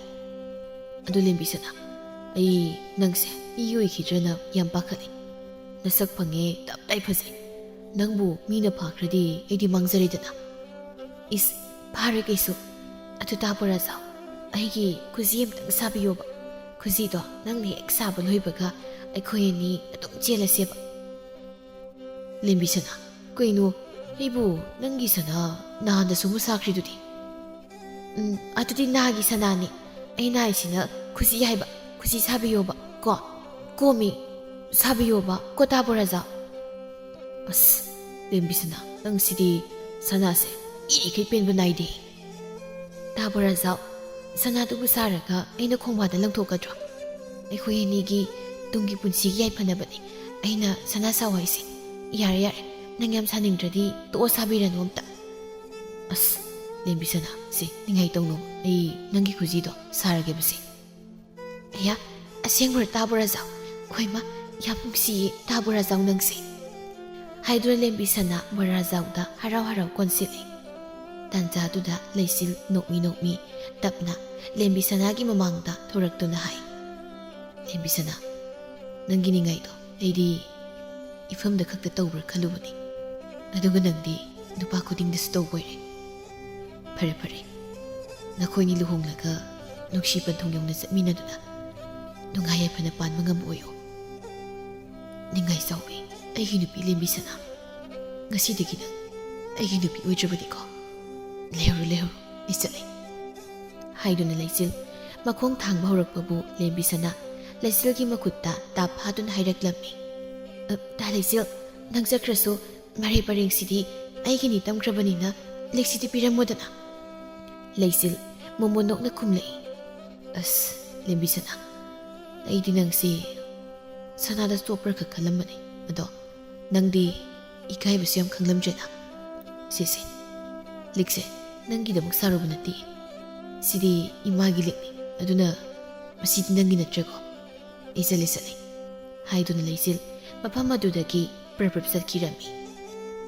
"ꯑꯗꯨ ꯂꯦꯝꯕꯤ ꯁꯅꯥ, ꯑꯩ ꯅꯪꯁꯦ ꯃꯤꯒꯤ ꯑꯣꯏꯈꯤꯗ꯭ꯔꯅ ꯌꯥꯝ ꯄꯥꯈꯠꯂꯤ꯫ ꯅꯁꯛ ꯐꯪꯉꯦ, ꯇꯞ ꯇꯥꯏ ꯐꯖꯩ꯫ ꯅꯪꯕꯨ ꯃꯤꯅ ꯐꯥꯈ꯭ꯔꯗꯤ ꯑꯩꯗꯤ ꯃꯥꯡꯖꯔꯦꯗꯅ꯫" "ꯏꯁ, ꯐꯥꯔꯣꯏ ꯀꯩꯁꯨ꯫ ꯑꯗꯨ ꯇꯥ ꯕꯣꯔꯥꯖꯥꯎ, ꯑꯩꯒꯤ ꯈꯨꯖꯤ ꯑꯃꯇꯪ ꯁꯥꯕꯤꯌꯣꯕ꯫ ꯈꯨꯖꯤꯗꯣ ꯅꯪꯅ ꯍꯦꯛ ꯁꯥꯕ ꯂꯣꯏꯕꯒ ꯑꯩꯈꯣꯏ ꯑꯅꯤ ꯑꯗꯨꯝ ꯆꯦꯜꯂꯁꯦꯕ꯫ ꯂꯦꯝꯕꯤ ꯁꯅꯥ, ꯀꯩꯅꯣ? ꯑꯩꯕꯨ ꯅꯪꯒꯤ ꯁꯅꯥ ꯅꯍꯥꯟꯗꯁꯨ ꯑꯃ ꯁꯥꯈ꯭ꯔꯤꯗꯨꯗꯤ? ꯎꯝ, ꯑꯗꯨꯗꯤ ꯅꯍꯥꯟꯒꯤ ꯁꯅꯥꯅꯤ꯫ ꯑꯩꯅ ꯍꯥꯏꯁꯤꯅ ꯈꯨꯖꯤ ꯍꯥꯏꯕ, ꯈꯨꯖꯤ ꯁꯥꯕꯤꯌꯣꯕ ꯀꯣ꯫ ꯀꯣꯃꯤ, ꯁꯥꯕꯤꯌꯣꯕ ꯀꯣ, ꯇꯥꯕ꯭ꯔꯣ ꯔꯥꯖꯥ? ꯑꯁ, ꯂꯦꯝꯕꯤ ꯁꯅꯥ, ꯅꯪꯁꯤꯗꯤ ꯁꯅꯥꯁꯦ ꯏꯔꯤꯈꯩ ꯄꯦꯟꯕ ꯅꯥꯏꯗꯦ꯫ ꯇꯥꯕ꯭ꯔꯣ ꯔꯥꯖꯥ? ꯁꯅꯥꯗꯨꯕꯨ ꯁꯥꯔꯒ ꯑꯩꯅ ꯈꯣꯡꯕꯥꯟꯗ ꯂꯪꯊꯣꯛꯀꯗ꯭ꯔꯣ? ꯑꯩꯈꯣꯏ ꯑꯅꯤꯒꯤ ꯇꯨꯡꯒꯤ ꯄꯨꯟꯁꯤꯒꯤ ꯌꯥꯏꯐꯅꯕꯅꯤ ꯑꯩꯅ ꯁꯅꯥ ꯁꯥꯎ ꯍꯥꯏꯁꯦ꯫ ꯌꯥꯔꯦ, ꯌꯥꯔꯦ, ꯅꯪ ꯌꯥꯝ ꯁꯥꯅꯤꯡꯗ꯭ꯔꯗꯤ ꯇꯣꯛꯑꯣ, ꯁꯥꯕꯤꯔꯅꯨ ꯑꯝꯇ꯫ ꯑꯁ, ꯂꯦꯝꯕꯤ ꯁꯅꯥ, ꯁꯦ, ꯅꯤꯡꯉꯥꯏ ꯇꯧꯅꯨ, ꯑꯩ ꯅꯪꯒꯤ ꯈꯨꯖꯤꯗꯣ ꯁꯥꯔꯒꯦꯕꯁꯦ꯫ ꯑꯌꯥ, ꯑꯁꯦꯡꯕꯔꯣ ꯇꯥꯕ꯭ꯔꯣ ꯔꯥꯖꯥ? ꯍꯣꯏꯃ, ꯌꯥꯝ ꯅꯨꯡꯁꯤꯌꯦ ꯇꯥꯕ꯭ꯔꯣ ꯔꯥꯖꯥ ꯅꯪꯁꯦ꯫ ꯍꯥꯏꯗꯨꯅ ꯂꯦꯝꯕꯤ ꯁꯅꯥ ꯕꯣꯔꯥꯖꯥꯎꯗ ꯍꯔꯥꯎ ꯍꯔꯥꯎ ꯀꯣꯟꯁꯤꯜꯂꯤ꯫ ꯇꯥꯟꯖꯥꯗꯨꯗ ꯂꯩꯆꯤꯜ ꯅꯣꯛꯃꯤ ꯅꯣꯛꯃꯤ ꯇꯞꯅ ꯂꯦꯝꯕꯤ ꯁꯅꯥꯒꯤ ꯃꯃꯥꯡꯗ ꯊꯣꯔꯛꯇꯨꯅ ꯍꯥꯏ, "ꯂꯦꯝꯕꯤ ꯁꯅꯥ, ꯅꯪꯒꯤ ꯅꯤꯡꯉꯥꯏꯗꯣ ꯑꯩꯗꯤ ꯏꯐꯝꯗ ꯈꯛꯇ ꯇꯧꯕ꯭ꯔꯥ ꯈꯜꯂꯨꯕꯅꯤ, ꯑꯗꯨꯒ ꯅꯪꯗꯤ ꯅꯨꯄꯥ ꯈꯨꯗꯤꯡꯗꯁꯨ ꯇꯧꯕ ꯑꯣꯏꯔꯦ꯫ ꯐꯔꯦ, ꯐꯔꯦ, ꯅꯈꯣꯏꯅꯤ ꯂꯨꯍꯣꯡꯂꯒ ꯅꯨꯡꯁꯤ ꯄꯟꯊꯨꯡ ꯌꯧꯅ ꯆꯠꯃꯤꯟꯅꯗꯨꯅ ꯅꯨꯡꯉꯥꯏ ꯌꯥꯏꯐꯅ ꯄꯥꯟꯕ ꯉꯝꯕ ꯑꯣꯏꯌꯨ꯫ ꯅꯤꯡꯉꯥꯏ ꯆꯥꯎꯕꯤ, ꯑꯩꯒꯤ ꯅꯨꯄꯤ ꯂꯦꯝꯕꯤ ꯁꯅꯥ, ꯉꯁꯤꯗꯒꯤ ꯅꯪ ꯑꯩꯒꯤ ꯅꯨꯄꯤ ꯑꯣꯏꯗ꯭ꯔꯕꯅꯤꯀꯣ꯫ ꯂꯩꯍꯧꯔꯣ, ꯂꯩꯍꯧꯔꯣ, ꯑꯩ ꯆꯠꯂꯦ," ꯍꯥꯏꯗꯨꯅ ꯂꯩꯆꯤꯜ ꯃꯈꯣꯡ ꯊꯥꯡꯕ ꯍꯧꯔꯛꯄꯕꯨ ꯂꯦꯝꯕꯤ ꯁꯅꯥ ꯂꯩꯆꯤꯜꯒꯤ ꯃꯈꯨꯠꯇ ꯇꯥꯞ ꯐꯥꯗꯨꯅ ꯍꯥꯏꯔꯛꯂꯝꯃꯤ, "ꯑ, ꯇꯥ ꯂꯩꯆꯤꯜ, ꯅꯪ ꯆꯠꯈ꯭ꯔꯁꯨ ꯃꯔꯩ ꯄꯔꯦꯡꯁꯤꯗꯤ ꯑꯩꯒꯤꯅꯤ ꯇꯝꯈ꯭ꯔꯕꯅꯤꯅ ꯂꯤꯛꯁꯤꯗꯤ ꯄꯤꯔꯝꯃꯣꯗꯅ꯫" ꯂꯩꯆꯤꯜ ꯃꯣꯃꯣꯟ ꯅꯣꯛꯅ ꯈꯨꯝꯂꯛꯏ, "ꯑꯁ, ꯂꯦꯝꯕꯤ ꯁꯅꯥ, ꯑꯩꯗꯤ ꯅꯪꯁꯤ ꯁꯅꯥꯗ ꯆꯣꯞꯄ꯭ꯔ ꯈꯛ ꯈꯜꯂꯝꯕꯅꯤ꯫ ꯑꯗꯣ ꯅꯪꯗꯤ ꯏꯀꯥꯏꯕꯁꯨ ꯌꯥꯝ ꯈꯪꯂꯝꯗ꯭ꯔꯦꯅ꯫ ꯁꯦ, ꯁꯦ, ꯂꯤꯛꯁꯦ ꯅꯪꯒꯤꯗꯃꯛ ꯁꯥꯔꯨꯕ ꯅꯠꯇꯦ꯫ ꯁꯤꯗꯤ ꯏꯃꯥꯒꯤ ꯂꯤꯛꯅꯤ꯫ ꯑꯗꯨꯅ ꯃꯁꯤꯗꯤ ꯅꯪꯒꯤ ꯅꯠꯇ꯭ꯔꯦꯀꯣ? ꯑꯩ ꯆꯠꯂꯦ, ꯆꯠꯂꯦ," ꯍꯥꯏꯗꯨꯅ ꯂꯩꯆꯤꯜ ꯃꯐꯝ ꯑꯗꯨꯗꯒꯤ ꯄ꯭ꯔꯞ ꯄ꯭ꯔꯞ ꯆꯠꯈꯤꯔꯝꯃꯤ꯫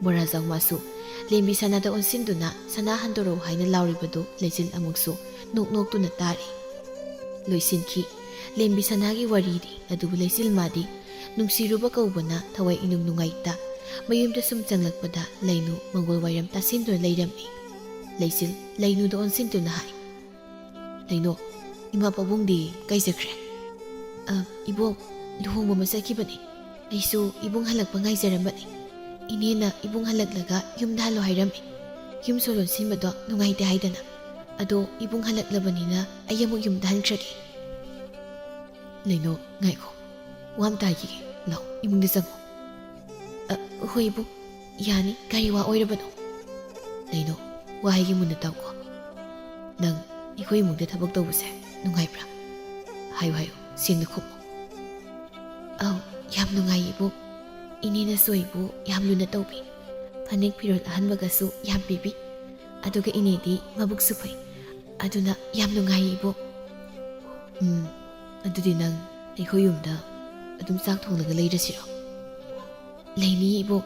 ꯕꯣꯔꯥꯖꯥꯎ ꯃꯥꯁꯨ ꯂꯦꯝꯕꯤ ꯁꯅꯥꯗ ꯑꯣꯟꯁꯤꯟꯗꯨꯅ ꯁꯅꯥ ꯍꯟꯗꯣꯔꯛꯎ ꯍꯥꯏꯅ ꯂꯥꯎꯔꯤꯕꯗꯨ ꯂꯩꯆꯤꯜ ꯑꯃꯨꯛꯁꯨ ꯅꯣꯛ ꯅꯣꯛꯇꯨꯅ ꯇꯥꯔꯤ꯫ ꯂꯣꯏꯁꯤꯟꯈꯤ ꯂꯦꯝꯕꯤ ꯁꯅꯥꯒꯤ ꯋꯥꯔꯤꯗꯤ꯫ ꯑꯗꯨꯕꯨ ꯂꯩꯆꯤꯜ ꯃꯥꯗꯤ ꯅꯨꯡꯁꯤꯔꯨꯕ ꯀꯧꯕꯅ ꯊꯋꯥꯏ ꯏꯅꯨꯡ ꯅꯨꯡꯉꯥꯏꯇ ꯃꯌꯨꯝꯗ ꯁꯨꯝ ꯆꯪꯂꯛꯄꯗ ꯂꯩꯅꯨ ꯃꯪꯒꯣꯜ ꯋꯥꯏꯔꯝ ꯇꯥꯁꯤꯟꯗꯨꯅ ꯂꯩꯔꯝꯃꯤ꯫ ꯂꯩꯆꯤꯜ ꯂꯩꯅꯨꯗ ꯑꯣꯟꯁꯤꯟꯗꯨꯅ ꯍꯥꯏ, "ꯂꯩꯅꯨ, ꯏꯃꯥ ꯄꯥꯕꯨꯡꯗꯤ ꯀꯥꯏ ꯆꯠꯈ꯭ꯔꯦ?" "ꯑ, ꯏꯕꯣꯛ, ꯂꯨꯍꯣꯡꯕ ꯑꯃ ꯆꯠꯈꯤꯕꯅꯤ꯫ ꯑꯩꯁꯨ ꯏꯕꯨꯡ ꯍꯜꯂꯛꯄ ꯉꯥꯏꯖꯔꯝꯕꯅꯤ꯫ ꯏꯅꯦꯅ ꯏꯕꯨꯡ ꯍꯜꯂꯛꯂꯒ ꯌꯨꯝꯗ ꯍꯜꯂꯣ ꯍꯥꯏꯔꯝꯃꯤ꯫ ꯌꯨꯝ ꯁꯣ ꯂꯣꯟꯁꯤꯟꯕꯗꯣ ꯅꯨꯡꯉꯥꯏꯇꯦ ꯍꯥꯏꯗꯅ꯫ ꯑꯗꯣ ꯏꯕꯨꯡ ꯍꯜꯂꯛꯂꯕꯅꯤꯅ ꯑꯩ ꯑꯃꯨꯛ ꯌꯨꯝꯗ ꯍꯟꯈ꯭ꯔꯒꯦ꯫ ꯂꯩꯅꯣ, ꯉꯥꯏꯈꯣ꯫ ꯋꯥ ꯑꯝꯇ ꯍꯥꯏꯈꯤꯒꯦ꯫ ꯂꯥꯛꯑꯣ, ꯏꯃꯨꯡꯗ ꯆꯪꯉꯣ꯫ ꯑ, ꯍꯣꯏ ꯏꯕꯨꯡ, ꯌꯥꯅꯤ, ꯀꯔꯤ ꯋꯥ ꯑꯣꯏꯔꯕꯅꯣ? ꯂꯩꯅꯣ, ꯋꯥ ꯍꯥꯏꯒꯦ ꯃꯨꯟꯅ ꯇꯥꯎꯀꯣ꯫ ꯅꯪ ꯑꯩꯈꯣꯏ ꯏꯃꯨꯡꯗ ꯊꯕꯛ ꯇꯧꯕꯁꯦ ꯅꯨꯡꯉꯥꯏꯕ꯭ꯔꯥ? ꯍꯥꯏꯌꯨ, ꯍꯥꯏꯌꯨ, ꯁꯦꯡꯅ ꯈꯨꯝꯃꯨ꯫ ꯑꯧ, ꯌꯥꯝ ꯅꯨꯡꯉꯥꯏ ꯏꯕꯨꯡ꯫ ꯏꯅꯦꯅꯁꯨ ꯑꯩꯕꯨ ꯌꯥꯝ ꯂꯨꯅ ꯇꯧꯕꯤ꯫ ꯐꯅꯦꯛ ꯐꯤꯔꯣꯜ ꯑꯍꯟꯕꯒꯁꯨ ꯌꯥꯝ ꯄꯤꯕꯤ꯫ ꯑꯗꯨꯒ ꯏꯅꯦꯗꯤ ꯃꯕꯨꯛꯁꯨ ꯐꯩ꯫ ꯑꯗꯨꯅ ꯌꯥꯝ ꯅꯨꯡꯉꯥꯏ ꯏꯕꯨꯡ꯫ ꯎꯝ, ꯑꯗꯨꯗꯤ ꯅꯪ ꯑꯩꯈꯣꯏ ꯌꯨꯝꯗ ꯑꯗꯨꯝ ꯆꯥꯛ ꯊꯣꯡꯂꯒ ꯂꯩꯔꯁꯤꯔꯣ? ꯂꯩꯅꯤ ꯏꯕꯣꯛ꯫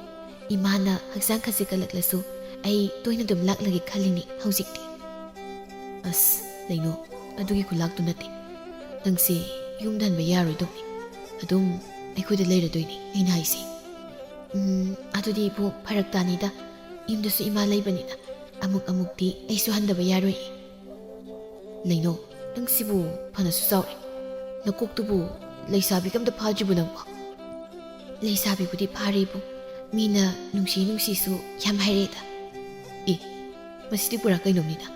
ꯏꯃꯥꯅ ꯍꯛꯆꯥꯡ ꯈꯖꯤꯛ ꯀꯜꯂꯛꯂꯁꯨ ꯑꯩ ꯇꯣꯏꯅ ꯑꯗꯨꯝ ꯂꯥꯛꯂꯒꯦ ꯈꯜꯂꯤꯅꯤ ꯍꯧꯖꯤꯛꯇꯤ꯫ ꯑꯁ, ꯂꯩꯅꯣ, ꯑꯗꯨꯒꯤ ꯈꯨꯂꯥꯛꯇꯨ ꯅꯠꯇꯦ꯫ ꯅꯪꯁꯦ ꯌꯨꯝꯗ ꯍꯟꯕ ꯌꯥꯔꯣꯏꯗꯧꯅꯤ꯫ ꯑꯗꯨꯝ ꯑꯩꯈꯣꯏꯗ ꯂꯩꯔꯗꯣꯏꯅꯤ ꯑꯩꯅ ꯍꯥꯏꯁꯦ꯫ ꯎꯝ, ꯑꯗꯨꯗꯤ ꯏꯕꯣꯛ, ꯐꯔꯛ ꯇꯥꯅꯤꯗ꯫ ꯌꯨꯝꯗꯁꯨ ꯏꯃꯥ ꯂꯩꯕꯅꯤꯅ ꯑꯃꯨꯛ ꯑꯃꯨꯛꯇꯤ ꯑꯩꯁꯨ ꯍꯟꯗꯕ ꯌꯥꯔꯣꯏꯌꯦ꯫ ꯂꯩꯅꯣ, ꯅꯪꯁꯤꯕꯨ ꯐꯅꯁꯨ ꯆꯥꯎꯔꯦ꯫ ꯅꯀꯣꯛꯇꯨꯕꯨ ꯂꯩꯁꯥꯕꯤꯒ ꯑꯝꯇ ꯐꯥꯗ꯭ꯔꯤꯕꯣ ꯅꯪꯕꯣ? ꯂꯩꯁꯥꯕꯤꯕꯨꯗꯤ ꯐꯥꯔꯦꯕꯨ, ꯃꯤꯅ ꯅꯨꯡꯁꯤ ꯅꯨꯡꯁꯤꯁꯨ ꯌꯥꯝ ꯍꯥꯏꯔꯛꯑꯦꯗ꯫ ꯑꯦ, ꯃꯁꯤꯗꯤ ꯄꯨꯔꯥ ꯀꯩꯅꯣꯝꯅꯤꯗ꯫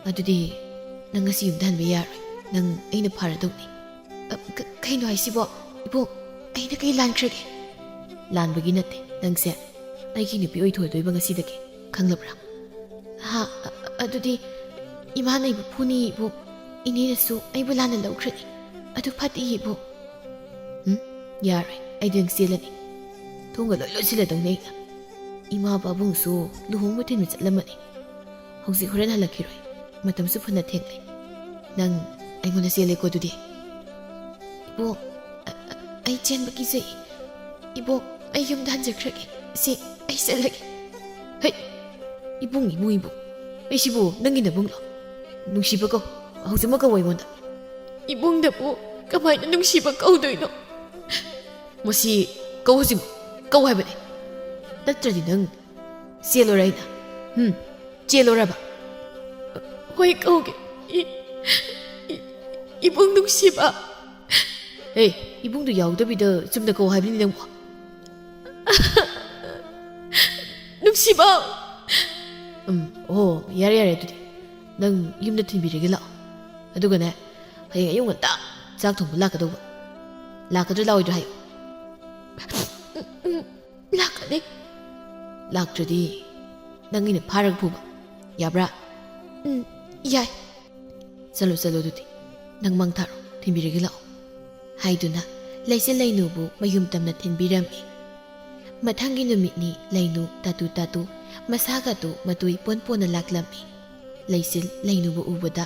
ꯑꯗꯨꯗꯤ ꯅꯪ ꯉꯁꯤ ꯌꯨꯝꯗ ꯍꯟꯕ ꯌꯥꯔꯣꯏ꯫ ꯅꯪ ꯑꯩꯅ ꯐꯥꯔꯗꯧꯅꯤ꯫ ꯑ, ꯀ-, ꯀꯩꯅꯣ ꯍꯥꯏꯁꯤꯕꯣ? ꯏꯕꯣꯛ, ꯑꯩꯅ ꯀꯩ ꯂꯥꯟꯈ꯭ꯔꯒꯦ? ꯂꯥꯟꯕꯒꯤ ꯅꯠꯇꯦ꯫ ꯅꯪꯁꯦ ꯑꯩꯒꯤ ꯅꯨꯄꯤ ꯑꯣꯏꯊꯣꯛꯑꯗꯣꯏꯕ ꯉꯁꯤꯗꯒꯤ꯫ ꯈꯪꯂꯕ꯭ꯔꯥ? ꯍꯥ, ꯑ-, ꯑꯗꯨꯗꯤ ꯏꯃꯥꯅ ꯑꯩꯕꯨ ꯐꯨꯅꯤ ꯏꯕꯣꯛ꯫ ꯏꯅꯦꯅꯁꯨ ꯑꯩꯕꯨ ꯂꯥꯟꯅ ꯂꯧꯈ꯭ꯔꯅꯤ꯫ ꯑꯗꯨ ꯐꯠꯇꯦ ꯏꯕꯣꯛ꯫ ꯎꯝ, ꯌꯥꯔꯣꯏ꯫ ꯑꯩꯗꯤ ꯅꯪ ꯆꯦꯜꯂꯅꯤ꯫ ꯊꯣꯡꯒ ꯂꯣꯏ ꯂꯣꯟꯁꯤꯜꯂꯗꯧꯅꯤ ꯑꯩꯅ꯫ ꯏꯃꯥ ꯄꯥꯕꯨꯡꯁꯨ ꯂꯨꯍꯣꯡꯕ ꯊꯤꯟꯕ ꯆꯠꯂꯝꯃꯅꯤ꯫ ꯍꯧꯖꯤꯛ ꯍꯣꯔꯦꯟ ꯍꯜꯂꯛꯈꯤꯔꯣꯏ꯫ ꯃꯇꯝꯁꯨ ꯐꯅ ꯊꯦꯡꯂꯦ꯫ ꯅꯪ ꯑꯩꯉꯣꯟꯗ ꯆꯦꯜꯂꯦꯀꯣ ꯑꯗꯨꯗꯤ꯫ ꯏꯕꯣꯛ, ꯑ-, ꯑ-, ꯑꯩ ꯆꯦꯟꯕ ꯀꯤꯖꯩ꯫ ꯏꯕꯣꯛ, ꯑꯩ ꯌꯨꯝꯗ ꯍꯟꯖꯈ꯭ꯔꯒꯦ꯫ ꯁꯤ, ꯑꯩ ꯆꯠꯂꯒꯦ꯫ ꯍꯩ! ꯏꯕꯨꯡ, ꯏꯕꯨꯡ, ꯏꯕꯨꯡ꯫ ꯑꯩꯁꯤꯕꯨ ꯅꯪꯒꯤ ꯅꯕꯨꯡꯂꯣ? ꯅꯨꯡꯁꯤꯕ ꯀꯧ꯫ ꯍꯧꯖꯤꯛꯃꯛ ꯀꯧ ꯑꯩꯉꯣꯟꯗ꯫ ꯏꯕꯨꯡꯗꯕꯨ ꯀꯃꯥꯏꯅ ꯅꯨꯡꯁꯤꯕ ꯀꯧꯗꯣꯏꯅꯣ? ꯃꯁꯤ ꯀꯧ ꯍꯧꯖꯤꯛꯃꯛ꯫ ꯀꯧ ꯍꯥꯏꯕꯅꯦ꯫ ꯅꯠꯇ꯭ꯔꯗꯤ ꯅꯪ ꯆꯦꯜꯂꯣꯔꯥ ꯑꯩꯅ? ꯍꯨꯝ? ꯆꯦꯜꯂꯣꯔꯕ? ꯍꯣꯏ, ꯀꯧꯒꯦ꯫ ꯏ-, ꯏ-, ꯏꯕꯨꯡ ꯅꯨꯡꯁꯤꯕ꯫ ꯑꯦ, ꯏꯕꯨꯡꯗꯨ ꯌꯥꯎꯗꯕꯤꯗ ꯆꯨꯝꯅ ꯀꯧ ꯍꯥꯏꯕꯅꯤ ꯅꯪꯕꯨ꯫ ꯅꯨꯡꯁꯤꯕ! ꯎꯝ, ꯑꯣ, ꯌꯥꯔꯦ, ꯌꯥꯔꯦ, ꯑꯗꯨꯗꯤ ꯅꯪ ꯌꯨꯝꯗ ꯊꯤꯟꯕꯤꯔꯒꯦ ꯂꯥꯛꯑꯣ꯫ ꯑꯗꯨꯒꯅꯦ, ꯍꯌꯦꯡ ꯑꯌꯨꯛ ꯉꯟꯇꯥ ꯆꯥꯛ ꯊꯣꯡꯕ ꯂꯥꯛꯀꯗꯧꯕ꯫ ꯂꯥꯛꯀꯗ꯭ꯔꯥ ꯂꯥꯛꯑꯣꯏꯗ꯭ꯔꯥ ꯍꯥꯏꯌꯨ꯫ ꯎꯝ, ꯎꯝ, ꯂꯥꯛꯀꯅꯤ꯫ ꯂꯥꯛꯇ꯭ꯔꯗꯤ ꯅꯪ ꯑꯩꯅ ꯐꯥꯔꯒ ꯐꯨꯕ꯫ ꯌꯥꯕ꯭ꯔꯥ? ꯎꯝ, ꯌꯥꯏ꯫ ꯆꯠꯂꯣ, ꯆꯠꯂꯣ ꯑꯗꯨꯗꯤ꯫ ꯅꯪ ꯃꯪ ꯊꯥꯔꯣ, ꯊꯤꯟꯕꯤꯔꯒꯦ ꯂꯥꯛꯑꯣ꯫ ꯍꯥꯏꯗꯨꯅ ꯂꯩꯆꯤꯜ ꯂꯩꯅꯨꯕꯨ ꯃꯌꯨꯝ ꯇꯝꯅ ꯊꯤꯟꯕꯤꯔꯝꯃꯤ꯫ ꯃꯊꯪꯒꯤ ꯅꯨꯃꯤꯠꯅꯤ ꯂꯩꯅꯨ ꯇꯥꯇꯨ ꯇꯥꯇꯨ ꯃꯁꯥꯒꯗꯨ ꯃꯇꯨ ꯏꯄꯣꯟ ꯄꯣꯟꯅ ꯂꯥꯛꯂꯝꯃꯤ꯫ ꯂꯩꯆꯤꯜ ꯂꯩꯅꯨꯕꯨ ꯎꯕꯗ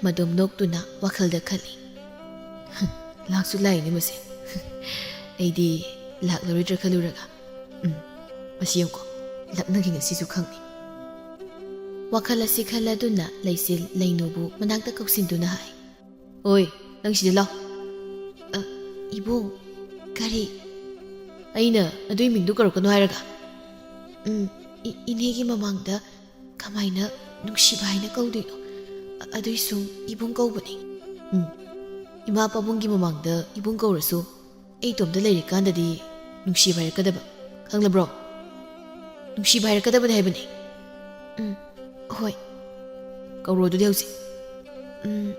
ꯃꯗꯣꯝ ꯅꯣꯛꯇꯨꯅ ꯋꯥꯈꯜꯗ ꯈꯜꯂꯤ, "ꯂꯥꯛꯁꯨ ꯂꯥꯛꯏꯅꯦ ꯃꯁꯦ꯫ ꯑꯩꯗꯤ ꯂꯥꯛꯂꯔꯣꯏꯗ꯭ꯔꯥ ꯈꯜꯂꯨꯔꯒ꯫ ꯎꯝ, ꯃꯁꯤ ꯌꯦꯡꯉꯨꯀꯣ, ꯂꯛꯅꯒꯤ ꯉꯁꯤꯁꯨ ꯈꯪꯅꯤ"꯫ ꯋꯥꯈꯜ ꯑꯁꯤ ꯈꯜꯂꯗꯨꯅ ꯂꯩꯆꯤꯜ ꯂꯩꯅꯨꯕꯨ ꯃꯅꯥꯛꯇ ꯀꯧꯁꯤꯟꯗꯨꯅ ꯍꯥꯏ, "ꯑꯣꯏ, ꯅꯪ ꯁꯤꯗ ꯂꯥꯎ"꯫ "ꯑ, ꯏꯕꯨꯡ, ꯀꯔꯤ?" "ꯑꯩꯅ ꯑꯗꯨꯏ ꯃꯤꯡꯗꯨ ꯀꯧꯔꯛꯀꯅꯨ ꯍꯥꯏꯔꯒ?" "ꯎꯝ, ꯏ-, ꯏꯅꯦꯒꯤ ꯃꯃꯥꯡꯗ ꯀꯃꯥꯏꯅ ꯅꯨꯡꯁꯤꯕ ꯍꯥꯏꯅ ꯀꯧꯗꯣꯏꯅꯣ? ꯑ-, ꯑꯗꯨꯏꯁꯨ ꯏꯕꯨꯡ ꯀꯧꯕꯅꯤ"꯫ "ꯎꯝ, ꯏꯃꯥ ꯄꯥꯕꯨꯡꯒꯤ ꯃꯃꯥꯡꯗ ꯏꯕꯨꯡ ꯀꯧꯔꯁꯨ ꯑꯩ ꯏꯇꯣꯝꯇ ꯂꯩꯔꯤꯀꯥꯟꯗꯗꯤ ꯅꯨꯡꯁꯤꯕ ꯍꯥꯏꯔꯛꯀꯗꯕ, ꯈꯪꯂꯕ꯭ꯔꯣ? ꯅꯨꯡꯁꯤꯕ ꯍꯥꯏꯔꯛꯀꯗꯕꯅꯤ ꯍꯥꯏꯕꯅꯤ"꯫ "ꯎꯝ, ꯍꯣꯏ"꯫ "ꯀꯧꯔꯣ ꯑꯗꯨꯗꯤ ꯍꯧꯖꯤꯛ"꯫ "ꯎꯝ,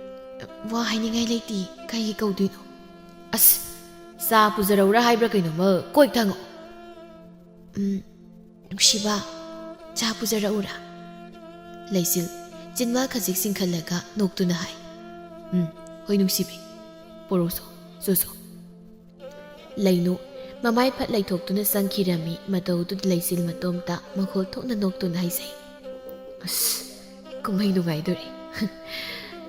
ꯋꯥ ꯍꯥꯏꯅꯤꯡꯉꯥꯏ ꯂꯩꯇꯦ, ꯀꯩꯒꯤ ꯀꯧꯗꯣꯏꯅꯣ?" "ꯑꯁ, ꯆꯥ ꯄꯨꯖꯔꯧꯔꯥ ꯍꯥꯏꯕ꯭ꯔꯥ ꯀꯩꯅꯣꯝꯃ ꯀꯣꯏ ꯊꯪꯉꯣ"꯫ "ꯎꯝ, ꯅꯨꯡꯁꯤꯕ, ꯆꯥ ꯄꯨꯖꯔꯛꯎꯔꯥ?" ꯂꯩꯆꯤꯜ ꯆꯤꯟꯕꯥꯜ ꯈꯖꯤꯛ ꯆꯤꯡꯈꯠꯂꯒ ꯅꯣꯛꯇꯨꯅ ꯍꯥꯏ, "ꯎꯝ, ꯍꯣꯏ ꯅꯨꯡꯁꯤꯕꯤ, ꯄꯣꯔꯧꯁꯣ, ꯆꯣꯆꯣ"꯫ ꯂꯩꯅꯨ ꯃꯃꯥꯏ ꯐꯠ ꯂꯩꯊꯣꯛꯇꯨꯅ ꯆꯪꯈꯤꯔꯝꯃꯤ꯫ ꯃꯇꯧꯗꯨꯗ ꯂꯩꯆꯤꯜ ꯃꯇꯣꯝꯇ ꯃꯈꯣꯜ ꯊꯣꯛꯅ ꯅꯣꯛꯇꯨꯅ ꯍꯥꯏꯖꯩ, "ꯑꯁ, ꯀꯨꯝꯍꯩ ꯅꯨꯡꯉꯥꯏꯗꯣꯔꯤ꯫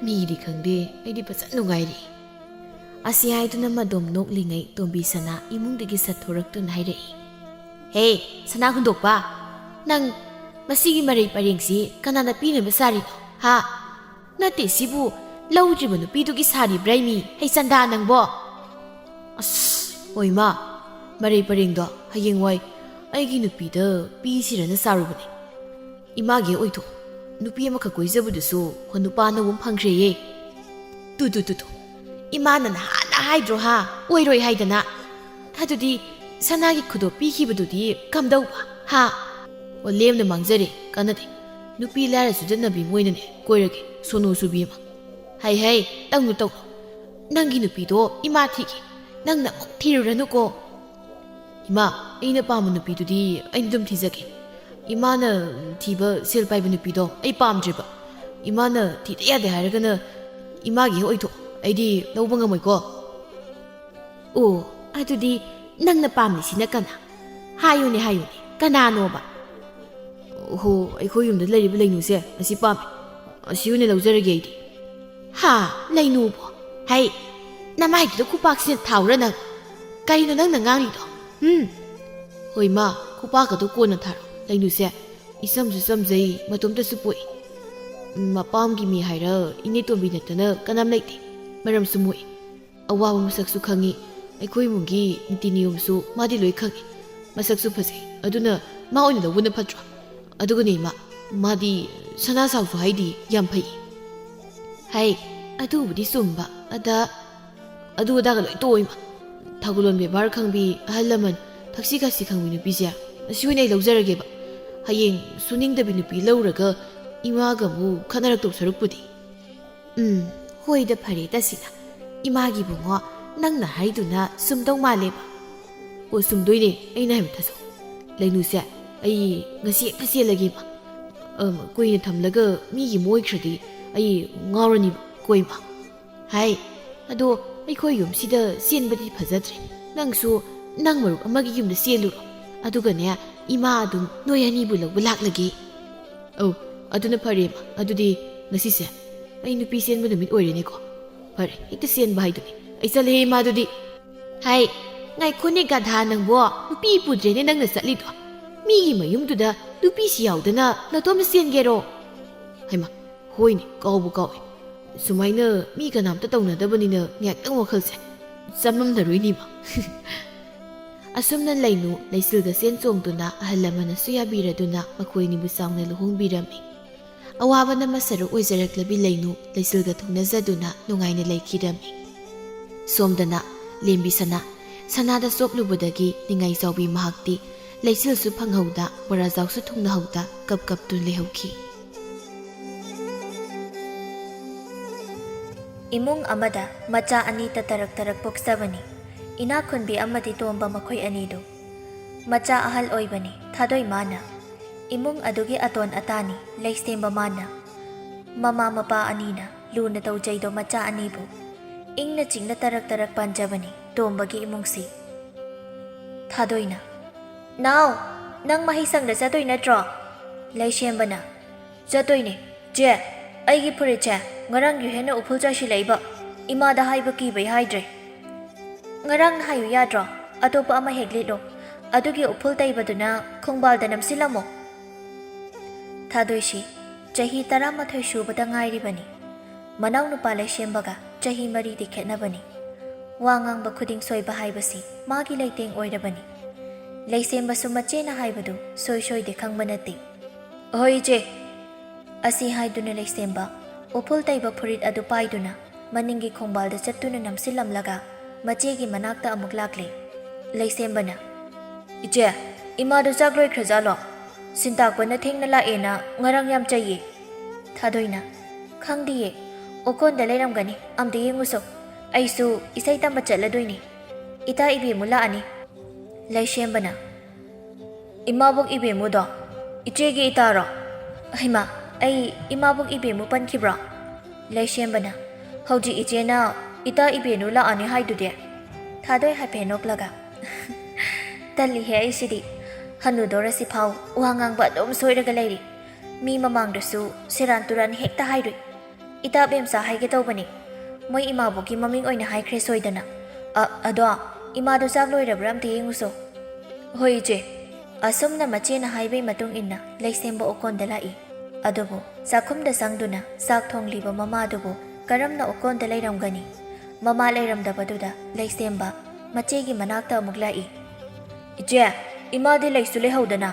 ꯃꯤꯒꯤꯗꯤ ꯈꯪꯗꯦ, ꯑꯩꯗꯤ ꯐꯖꯅ ꯅꯨꯡꯉꯥꯏꯔꯤ"꯫ ꯑꯁꯤ ꯍꯥꯏꯗꯨꯅ ꯃꯗꯣꯝ ꯅꯣꯛꯂꯤꯉꯩ ꯇꯣꯝꯕꯤ ꯁꯅꯥ ꯏꯃꯨꯡꯗꯒꯤ ꯁꯠꯊꯣꯔꯛꯇꯨꯅ ꯍꯥꯏꯔꯛꯏ, "ꯍꯦ, ꯁꯅꯥ ꯍꯨꯟꯗꯣꯛꯄ! ꯅꯪ ꯃꯁꯤꯒꯤ ꯃꯔꯩ ꯄꯔꯦꯡꯁꯤ ꯀꯅꯥꯅ ꯄꯤꯅꯕ ꯁꯥꯔꯤꯅꯣ, ꯍꯥ? ꯅꯠꯇꯦ, ꯁꯤꯕꯨ ꯂꯧꯗ꯭ꯔꯤꯕ ꯅꯨꯄꯤꯗꯨꯒꯤ ꯁꯥꯔꯤꯕ꯭ꯔꯥ ꯃꯤ? ꯍꯩ ꯆꯟꯗꯥ ꯅꯪꯕꯣ!" "ꯑꯁ, ꯍꯣꯏ ꯃꯥ, ꯃꯔꯩ ꯄꯔꯦꯡꯗꯣ ꯍꯌꯦꯡꯋꯥꯏ ꯑꯩꯒꯤ ꯅꯨꯄꯤꯗ ꯄꯤꯁꯤꯔꯅ ꯁꯥꯔꯨꯕꯅꯦ꯫ ꯏꯃꯥꯒꯤ ꯑꯣꯏꯊꯣꯛ ꯅꯨꯄꯤ ꯑꯃꯈꯛ ꯀꯣꯏꯖꯕꯗꯨꯁꯨ ꯍꯣ ꯅꯨꯄꯥ ꯑꯅꯧꯕ ꯑꯃ ꯐꯪꯈ꯭ꯔꯦꯌꯦ꯫ ꯇꯨ, ꯇꯨ, ꯇꯨ, ꯇꯨ꯫ ꯏꯃꯥꯅ ꯅꯍꯥꯟꯅ ꯍꯥꯏꯗ꯭ꯔꯣ ꯍꯥ? ꯑꯣꯏꯔꯣꯏ ꯍꯥꯏꯗꯅ꯫ ꯑꯗꯨꯗꯤ ꯁꯅꯥꯒꯤ ꯈꯨꯗꯣꯞ ꯄꯤꯈꯤꯕꯗꯨꯗꯤ ꯀꯝꯗꯧꯕ ꯍꯥ? ꯑꯣ, ꯂꯦꯝꯅ ꯃꯥꯡꯖꯔꯦ, ꯀꯥꯟꯅꯗꯦ꯫ ꯅꯨꯄꯤ ꯂꯥꯏꯔ ꯆꯨꯗꯠꯅꯕꯤ ꯃꯣꯏꯅꯅꯦ ꯀꯣꯏꯔꯒꯦ, ꯁꯣꯅꯣ ꯁꯨꯕꯤ ꯑꯃ꯫ ꯍꯩ ꯍꯩ, ꯇꯧꯅꯨ ꯇꯧꯅꯨ꯫ ꯅꯪꯒꯤ ꯅꯨꯄꯤꯗꯣ ꯏꯃꯥ ꯊꯤꯒꯦ, ꯅꯪꯅ ꯑꯃꯨꯛ ꯊꯤꯔꯨꯔꯅꯨꯀꯣ꯫ ꯏꯃꯥ, ꯑꯩꯅ ꯄꯥꯝꯕ ꯅꯨꯄꯤꯗꯨꯗꯤ ꯑꯩꯅ ꯑꯗꯨꯝ ꯊꯤꯖꯒꯦ꯫ ꯏꯃꯥꯅ ꯊꯤꯕ ꯁꯦꯜ ꯄꯥꯏꯕ ꯅꯨꯄꯤꯗꯣ ꯑꯩ ꯄꯥꯝꯗ꯭ꯔꯦꯕ꯫ ꯏꯃꯥꯅ ꯊꯤꯗ ꯌꯥꯗꯦ ꯍꯥꯏꯔꯒꯅ ꯏꯃꯥꯒꯤ ꯍꯦꯛ ꯑꯣꯏꯊꯣꯛ, ꯑꯩꯗꯤ ꯂꯧꯕ ꯉꯝꯃꯣꯏꯀꯣ꯫ ꯑꯣ, ꯑꯗꯨꯗꯤ ꯅꯪꯅ ꯄꯥꯝꯃꯤꯁꯤꯅ ꯀꯅꯥ? ꯍꯥꯏꯌꯨꯅꯦ, ꯍꯥꯏꯌꯨꯅꯦ, ꯀꯅꯥꯅꯣꯕ? ꯑꯣꯍꯣ, ꯑꯩꯈꯣꯏ ꯌꯨꯝꯗ ꯂꯩꯔꯤꯕ ꯂꯩꯅꯨꯁꯦ ꯑꯁꯤ ꯄꯥꯝꯃꯤ꯫ ꯑꯁꯤ ꯑꯣꯏꯅ ꯂꯧꯖꯔꯒꯦ ꯑꯩꯗꯤ꯫ ꯍꯥ? ꯂꯩꯅꯨꯕꯣ? ꯍꯩ, ꯅꯃꯥꯏꯗꯨꯗ ꯈꯨꯄꯥꯛꯁꯤꯅ ꯊꯥꯎꯔ ꯅꯪ? ꯀꯔꯤꯅꯣ ꯅꯪꯅ ꯉꯥꯡꯂꯤꯗꯣ? ꯎꯝ? ꯍꯣꯏ ꯃꯥ, ꯈꯨꯄꯥꯛꯀꯗꯣ ꯀꯣꯟꯅ ꯊꯥꯔꯣ꯫ ꯂꯩꯅꯨꯁꯦ ꯏꯆꯝꯁꯨ ꯆꯝꯖꯩ, ꯃꯇꯣꯝꯇꯁꯨ ꯄꯣꯛꯏ꯫ ꯃꯄꯥꯝꯒꯤ ꯃꯤ ꯍꯥꯏꯔ ꯏꯅꯦꯇꯣꯝꯕꯤ ꯅꯠꯇꯅ ꯀꯅꯥꯝ ꯂꯩꯇꯦ꯫ ꯃꯔꯝꯁꯨ ꯃꯣꯛꯏ꯫ ꯑꯋꯥꯕ ꯃꯁꯛꯁꯨ ꯈꯪꯉꯤ꯫ ꯑꯩꯈꯣꯏ ꯏꯃꯨꯡꯒꯤ ꯅꯤꯇꯤ ꯅꯤꯌꯣꯝꯁꯨ ꯃꯥꯗꯤ ꯂꯣꯏ ꯈꯪꯉꯤ꯫ ꯃꯁꯛꯁꯨ ꯐꯖꯩ꯫ ꯑꯗꯨꯅ ꯃꯥ ꯑꯣꯏꯅ ꯂꯧꯕꯅ ꯐꯠꯇ꯭ꯔꯣ? ꯑꯗꯨꯒꯅꯦ ꯏꯃꯥ, ꯃꯥꯗꯤ ꯁꯅꯥ ꯁꯥꯎꯁꯨ ꯍꯥꯏꯗꯤ ꯌꯥꯝ ꯐꯩ꯫ ꯍꯥꯏ, ꯑꯗꯨꯕꯨꯗꯤ ꯆꯨꯝꯕ꯫ ꯑꯗ ꯑꯗꯨ ꯑꯗꯥꯒ ꯂꯣꯏ ꯇꯣꯛꯑꯣ ꯏꯃꯥ꯫ ꯊꯧꯒꯜꯂꯣꯟ ꯕꯦꯕꯥꯔ ꯈꯪꯕꯤ, ꯑꯍꯜ ꯂꯃꯟ, ꯊꯛꯁꯤ ꯈꯥꯁꯤ ꯈꯪꯕꯤ ꯅꯨꯄꯤꯁꯦ ꯑꯁꯤ ꯑꯣꯏꯅ ꯑꯩ ꯂꯧꯖꯔꯒꯦꯕ꯫ ꯍꯌꯦꯡ ꯁꯨꯅꯤꯡꯗꯕꯤ ꯅꯨꯄꯤ ꯂꯧꯔꯒ ꯏꯃꯥꯒ ꯑꯃꯨꯛ ꯈꯠꯅꯔꯛꯇꯧ ꯁꯔꯨꯛꯄꯨꯗꯤ꯫ ꯎꯝ, ꯍꯣꯏꯗ ꯐꯔꯦ ꯇꯁꯤꯅ꯫ ꯏꯃꯥꯒꯤ ꯏꯕꯨꯡꯉꯣ, ꯅꯪꯅ ꯍꯥꯏꯗꯨꯅ ꯆꯨꯝꯗꯧ ꯃꯥꯜꯂꯦꯕ꯫ ꯑꯣ, ꯆꯨꯝꯗꯣꯏꯅꯦ ꯑꯩꯅ ꯍꯥꯏꯕ ꯊꯥꯖꯧ꯫ ꯂꯩꯅꯨꯁꯦ ꯑꯩ ꯉꯁꯤ ꯍꯦꯛꯇ ꯆꯦꯜꯂꯒꯦꯕ꯫ ꯑꯝ, ꯀꯨꯏꯅ ꯊꯝꯂꯒ ꯃꯤꯒꯤ ꯃꯣꯏꯈ꯭ꯔꯗꯤ ꯑꯩ ꯉꯥꯎꯔꯅꯤꯕ ꯀꯣꯏꯕ꯫ ꯍꯥꯏ, ꯑꯗꯣ ꯑꯩꯈꯣꯏ ꯌꯨꯝꯁꯤꯗ ꯆꯦꯟꯕꯗꯤ ꯐꯖꯗ꯭ꯔꯦ꯫ ꯅꯪꯁꯨ ꯅꯪ ꯃꯔꯨꯞ ꯑꯃꯒꯤ ꯌꯨꯝꯗ ꯆꯦꯜꯂꯨꯔꯣ꯫ ꯑꯗꯨꯒꯅꯦ, ꯏꯃꯥ ꯑꯗꯨꯝ ꯅꯣꯏ ꯑꯅꯤꯕꯨ ꯂꯧꯕ ꯂꯥꯛꯂꯒꯦ꯫ ꯑꯧ, ꯑꯗꯨꯅ ꯐꯔꯦ ꯏꯃꯥ꯫ ꯑꯗꯨꯗꯤ ꯉꯁꯤꯁꯦ ꯑꯩ ꯅꯨꯄꯤ ꯆꯦꯟꯕ ꯅꯨꯃꯤꯠ ꯑꯣꯏꯔꯦꯅꯦꯀꯣ꯫ ꯐꯔꯦ, ꯍꯦꯛꯇ ꯆꯦꯟꯕ ꯍꯥꯏꯗꯨꯅꯤ꯫ ꯑꯩ ꯆꯠꯂꯦꯍꯦ ꯏꯃꯥ ꯑꯗꯨꯗꯤ꯫ ꯍꯥꯏ, ꯉꯥꯏꯈꯣꯅꯦ ꯒꯙꯥ ꯅꯪꯕꯣ, ꯅꯨꯄꯤ ꯄꯨꯗ꯭ꯔꯦꯅꯦ ꯅꯪꯅ ꯆꯠꯂꯤꯗꯣ꯫ ꯃꯤꯒꯤ ꯃꯌꯨꯝꯗꯨꯗ ꯅꯨꯄꯤꯁꯤ ꯌꯥꯎꯗꯅ ꯅꯇꯣꯝꯇ ꯆꯦꯟꯒꯦꯔꯣ? ꯍꯩꯃꯥ, ꯍꯣꯏꯅꯦ, ꯀꯥꯎꯕꯨ ꯀꯥꯎꯏ꯫ ꯁꯨꯃꯥꯏꯅ ꯃꯤ ꯀꯅꯥꯝꯇ ꯇꯧꯅꯗꯕꯅꯤꯅ ꯉꯥꯏꯍꯥꯛꯇꯪ ꯋꯥꯈꯜꯁꯦ ꯆꯃꯝꯅꯔꯣꯏꯅꯤꯃ꯫ ꯑꯁꯨꯝꯅ ꯂꯩꯅꯨ ꯂꯩꯆꯤꯜꯗ ꯆꯦꯟ ꯆꯣꯡꯗꯨꯅ ꯑꯍꯜ ꯂꯃꯟꯅꯁꯨ ꯌꯥꯕꯤꯔꯗꯨꯅ ꯃꯈꯣꯏ ꯑꯅꯤꯕꯨ ꯆꯥꯎꯅ ꯂꯨꯍꯣꯡꯕꯤꯔꯝꯃꯤ꯫ ꯑꯋꯥꯕꯅ ꯃꯁꯔꯨꯛ ꯑꯣꯏꯖꯔꯛꯂꯕꯤ ꯂꯩꯅꯨ ꯂꯩꯆꯤꯜꯒ ꯊꯨꯡꯅꯖꯗꯨꯅ ꯅꯨꯡꯉꯥꯏꯅ ꯂꯩꯈꯤꯔꯝꯃꯤ꯫ ꯁꯣꯝꯗꯅ ꯂꯦꯝꯕꯤ ꯁꯅꯥ, ꯁꯅꯥꯗ ꯆꯣꯞꯂꯨꯕꯗꯒꯤ ꯅꯤꯡꯉꯥꯏ ꯆꯥꯎꯕꯤ ꯃꯍꯥꯛꯇꯤ ꯂꯩꯆꯤꯜꯁꯨ ꯐꯪꯍꯧꯗ, ꯕꯣꯔꯥꯖꯥꯎꯁꯨ ꯊꯨꯡꯅꯍꯧꯗ ꯀꯞ ꯀꯞꯇꯨꯅ ꯂꯩꯍꯧꯈꯤ꯫ ꯏꯃꯨꯡ ꯑꯃꯗ ꯃꯆꯥ ꯑꯅꯤ ꯇꯇꯔꯛ ꯇꯔꯛ ꯄꯣꯛꯆꯕꯅꯤ꯫ ꯏꯅꯥꯛ ꯈꯨꯟꯕꯤ ꯑꯃꯗꯤ ꯇꯣꯝꯕ ꯃꯈꯣꯏ ꯑꯅꯤꯗꯨ꯫ ꯃꯆꯥ ꯑꯍꯜ ꯑꯣꯏꯕꯅꯤ ꯊꯥꯗꯣꯏ ꯃꯥꯅ꯫ ꯏꯃꯨꯡ ꯑꯗꯨꯒꯤ ꯑꯇꯣꯟ ꯑꯇꯥꯅꯤ ꯂꯩꯁꯦꯝꯕ ꯃꯥꯅ꯫ ꯃꯃꯥ ꯃꯄꯥ ꯑꯅꯤꯅ ꯂꯨꯅ ꯇꯧꯖꯩꯗꯣ ꯃꯆꯥ ꯑꯅꯤꯕꯨ꯫ ꯏꯪꯅ ꯆꯤꯛꯅ ꯇꯔꯛ ꯇꯔꯛ ꯄꯥꯟꯖꯕꯅꯤ ꯇꯣꯝꯕꯒꯤ ꯏꯃꯨꯡꯁꯤ꯫ ꯊꯥꯗꯣꯏꯅ, "ꯅꯥꯎ, ꯅꯪ ꯃꯍꯩꯁꯪꯗ ꯆꯠꯇꯣꯏ ꯅꯠꯇ꯭ꯔꯣ?" ꯂꯩꯁꯦꯝꯕꯅ, "ꯆꯠꯇꯣꯏꯅꯦ, ꯆꯦ꯫ ꯑꯩꯒꯤ ꯐꯨꯔꯤꯠꯁꯦ ꯉꯔꯥꯡꯒꯤ ꯍꯦꯟꯅ ꯎꯐꯨꯜ ꯆꯥꯏꯁꯤꯜꯂꯛꯏꯕ꯫ ꯏꯃꯥꯗ ꯍꯥꯏꯕ ꯀꯤꯕꯩ ꯍꯥꯏꯗ꯭ꯔꯦ꯫ ꯉꯔꯥꯡꯅ ꯍꯥꯏꯌꯨ ꯌꯥꯗ꯭ꯔꯣ? ꯑꯇꯣꯞꯄ ꯑꯃ ꯍꯦꯛ ꯂꯤꯠꯂꯣ꯫ ꯑꯗꯨꯒꯤ ꯎꯐꯨꯜ ꯇꯩꯕꯗꯨꯅ ꯈꯣꯡꯕꯥꯜꯗ ꯅꯝꯁꯤꯜꯂꯝꯃꯣ꯫" ꯊꯥꯗꯣꯏꯁꯤ ꯆꯍꯤ ꯇꯔꯥꯃꯥꯊꯣꯏ ꯁꯨꯕꯗ ꯉꯥꯏꯔꯤꯕꯅꯤ꯫ ꯃꯅꯥꯎꯅꯨꯄꯥ ꯂꯩꯁꯦꯝꯕꯒ ꯆꯍꯤ ꯃꯔꯤꯗꯤ ꯈꯦꯠꯅꯕꯅꯤ꯫ ꯋꯥ ꯉꯥꯡꯕ ꯈꯨꯗꯤꯡ ꯁꯣꯏꯕ ꯍꯥꯏꯕꯁꯤ ꯃꯥꯒꯤ ꯂꯩꯇꯦꯡ ꯑꯣꯏꯔꯕꯅꯤ꯫ ꯂꯩꯁꯦꯝꯕꯁꯨ ꯃꯆꯦꯅ ꯍꯥꯏꯕꯗꯨ ꯁꯣꯏ ꯁꯣꯏꯗꯦ ꯈꯪꯕ ꯅꯠꯇꯦ꯫ "ꯍꯣꯏ ꯏꯆꯦ꯫" ꯑꯁꯤ ꯍꯥꯏꯗꯨꯅ ꯂꯩꯁꯦꯝꯕ ꯎꯐꯨꯜ ꯇꯩꯕ ꯐꯨꯔꯤꯠ ꯑꯗꯨ ꯄꯥꯏꯗꯨꯅ ꯃꯅꯤꯡꯒꯤ ꯈꯣꯡꯕꯥꯜꯗ ꯆꯠꯇꯨꯅ ꯅꯝꯁꯤꯜꯂꯝꯂꯒ ꯃꯆꯦꯒꯤ ꯃꯅꯥꯛꯇ ꯑꯃꯨꯛ ꯂꯥꯛꯂꯦ꯫ ꯂꯩꯁꯦꯝꯕꯅ, "ꯏꯆꯦ, ꯏꯃꯥꯗꯣ ꯆꯥꯛ ꯂꯣꯏꯈ꯭ꯔꯖꯥꯠꯂꯣ? ꯁꯤꯟꯇꯥꯛꯄꯅ ꯊꯦꯡꯅ ꯂꯥꯛꯑꯦꯅ ꯉꯔꯥꯡ ꯌꯥꯝ ꯆꯩꯌꯦ꯫" ꯊꯥꯗꯣꯏꯅ, "ꯈꯪꯗꯤꯌꯦ, ꯑꯣꯀꯣꯟꯗ ꯂꯩꯔꯝꯒꯅꯤ, ꯑꯝꯇ ꯌꯦꯡꯉꯨꯁꯣ꯫ ꯑꯩꯁꯨ ꯏꯁꯩ ꯇꯝꯕ ꯆꯠꯂꯗꯣꯏꯅꯤ꯫ ꯏꯇꯥ ꯏꯕꯦꯝꯃꯨ ꯂꯥꯛꯑꯅꯤ꯫" ꯂꯩꯁꯦꯝꯕꯅ, "ꯏꯃꯥꯕꯣꯛ ꯏꯕꯦꯝꯃꯨꯗꯣ ꯏꯆꯦꯒꯤ ꯏꯇꯥꯔꯣ? ꯍꯩꯃꯥ, ꯑꯩ ꯏꯃꯥꯕꯣꯛ ꯏꯕꯦꯝꯃꯨ ꯄꯟꯈꯤꯕ꯭ꯔꯣ?" ꯂꯩꯁꯦꯝꯕꯅ, "ꯍꯧꯖꯤꯛ ꯏꯆꯦꯅ ꯏꯇꯥ ꯏꯕꯦꯝꯃꯨ ꯂꯥꯛꯑꯅꯤ ꯍꯥꯏꯗꯨꯗꯤ?" ꯊꯥꯗꯣꯏ ꯍꯥꯏꯐꯦꯠ ꯅꯣꯛꯂꯒ, "ꯇꯜꯂꯤꯍꯦ ꯑꯩꯁꯤꯗꯤ꯫ ꯍꯅꯨꯗꯧꯔꯁꯤꯐꯥꯎ ꯋꯥ ꯉꯥꯡꯕ ꯑꯗꯨꯝ ꯁꯣꯏꯔꯒ ꯂꯩꯔꯤ꯫ ꯃꯤ ꯃꯃꯥꯡꯗꯁꯨ ꯁꯦꯔꯥꯟ ꯇꯨꯔꯥꯟ ꯍꯦꯛꯇ ꯍꯥꯏꯔꯨꯏ꯫ ꯏꯇꯥ ꯕꯦꯝꯆꯥ ꯍꯥꯏꯒꯦ ꯇꯧꯕꯅꯤ꯫ ꯃꯣꯏ ꯏꯃꯥꯕꯣꯛꯀꯤ ꯃꯃꯤꯡ ꯑꯣꯏꯅ ꯍꯥꯏꯈ꯭ꯔꯦ ꯁꯣꯏꯗꯅ꯫ ꯑ-, ꯑꯗꯣ ꯏꯃꯥꯗꯣ ꯆꯥꯛ ꯂꯣꯏꯔꯕ꯭ꯔꯥ ꯑꯝꯇ ꯌꯦꯡꯉꯨꯁꯣ꯫" "ꯍꯣꯏ ꯏꯆꯦ꯫" ꯑꯁꯨꯝꯅ ꯃꯆꯦꯅ ꯍꯥꯏꯕꯒꯤ ꯃꯇꯨꯡ ꯏꯟꯅ ꯂꯩꯁꯦꯝꯕ ꯑꯣꯀꯣꯟꯗ ꯂꯥꯛꯏ꯫ ꯑꯗꯨꯕꯨ ꯆꯥꯛꯈꯨꯝꯗ ꯆꯪꯗꯨꯅ ꯆꯥꯛ ꯊꯣꯡꯂꯤꯕ ꯃꯃꯥꯗꯨꯕꯨ ꯀꯔꯝꯅ ꯑꯣꯀꯣꯟꯗ ꯂꯩꯔꯝꯒꯅꯤ? ꯃꯃꯥ ꯂꯩꯔꯝꯗꯕꯗꯨꯗ ꯂꯩꯁꯦꯝꯕ ꯃꯆꯦꯒꯤ ꯃꯅꯥꯛꯇ ꯑꯃꯨꯛ ꯂꯥꯛꯏ꯫ "ꯏꯆꯦ, ꯏꯃꯥꯗꯤ ꯂꯩꯁꯨ ꯂꯩꯍꯧꯗꯅ꯫"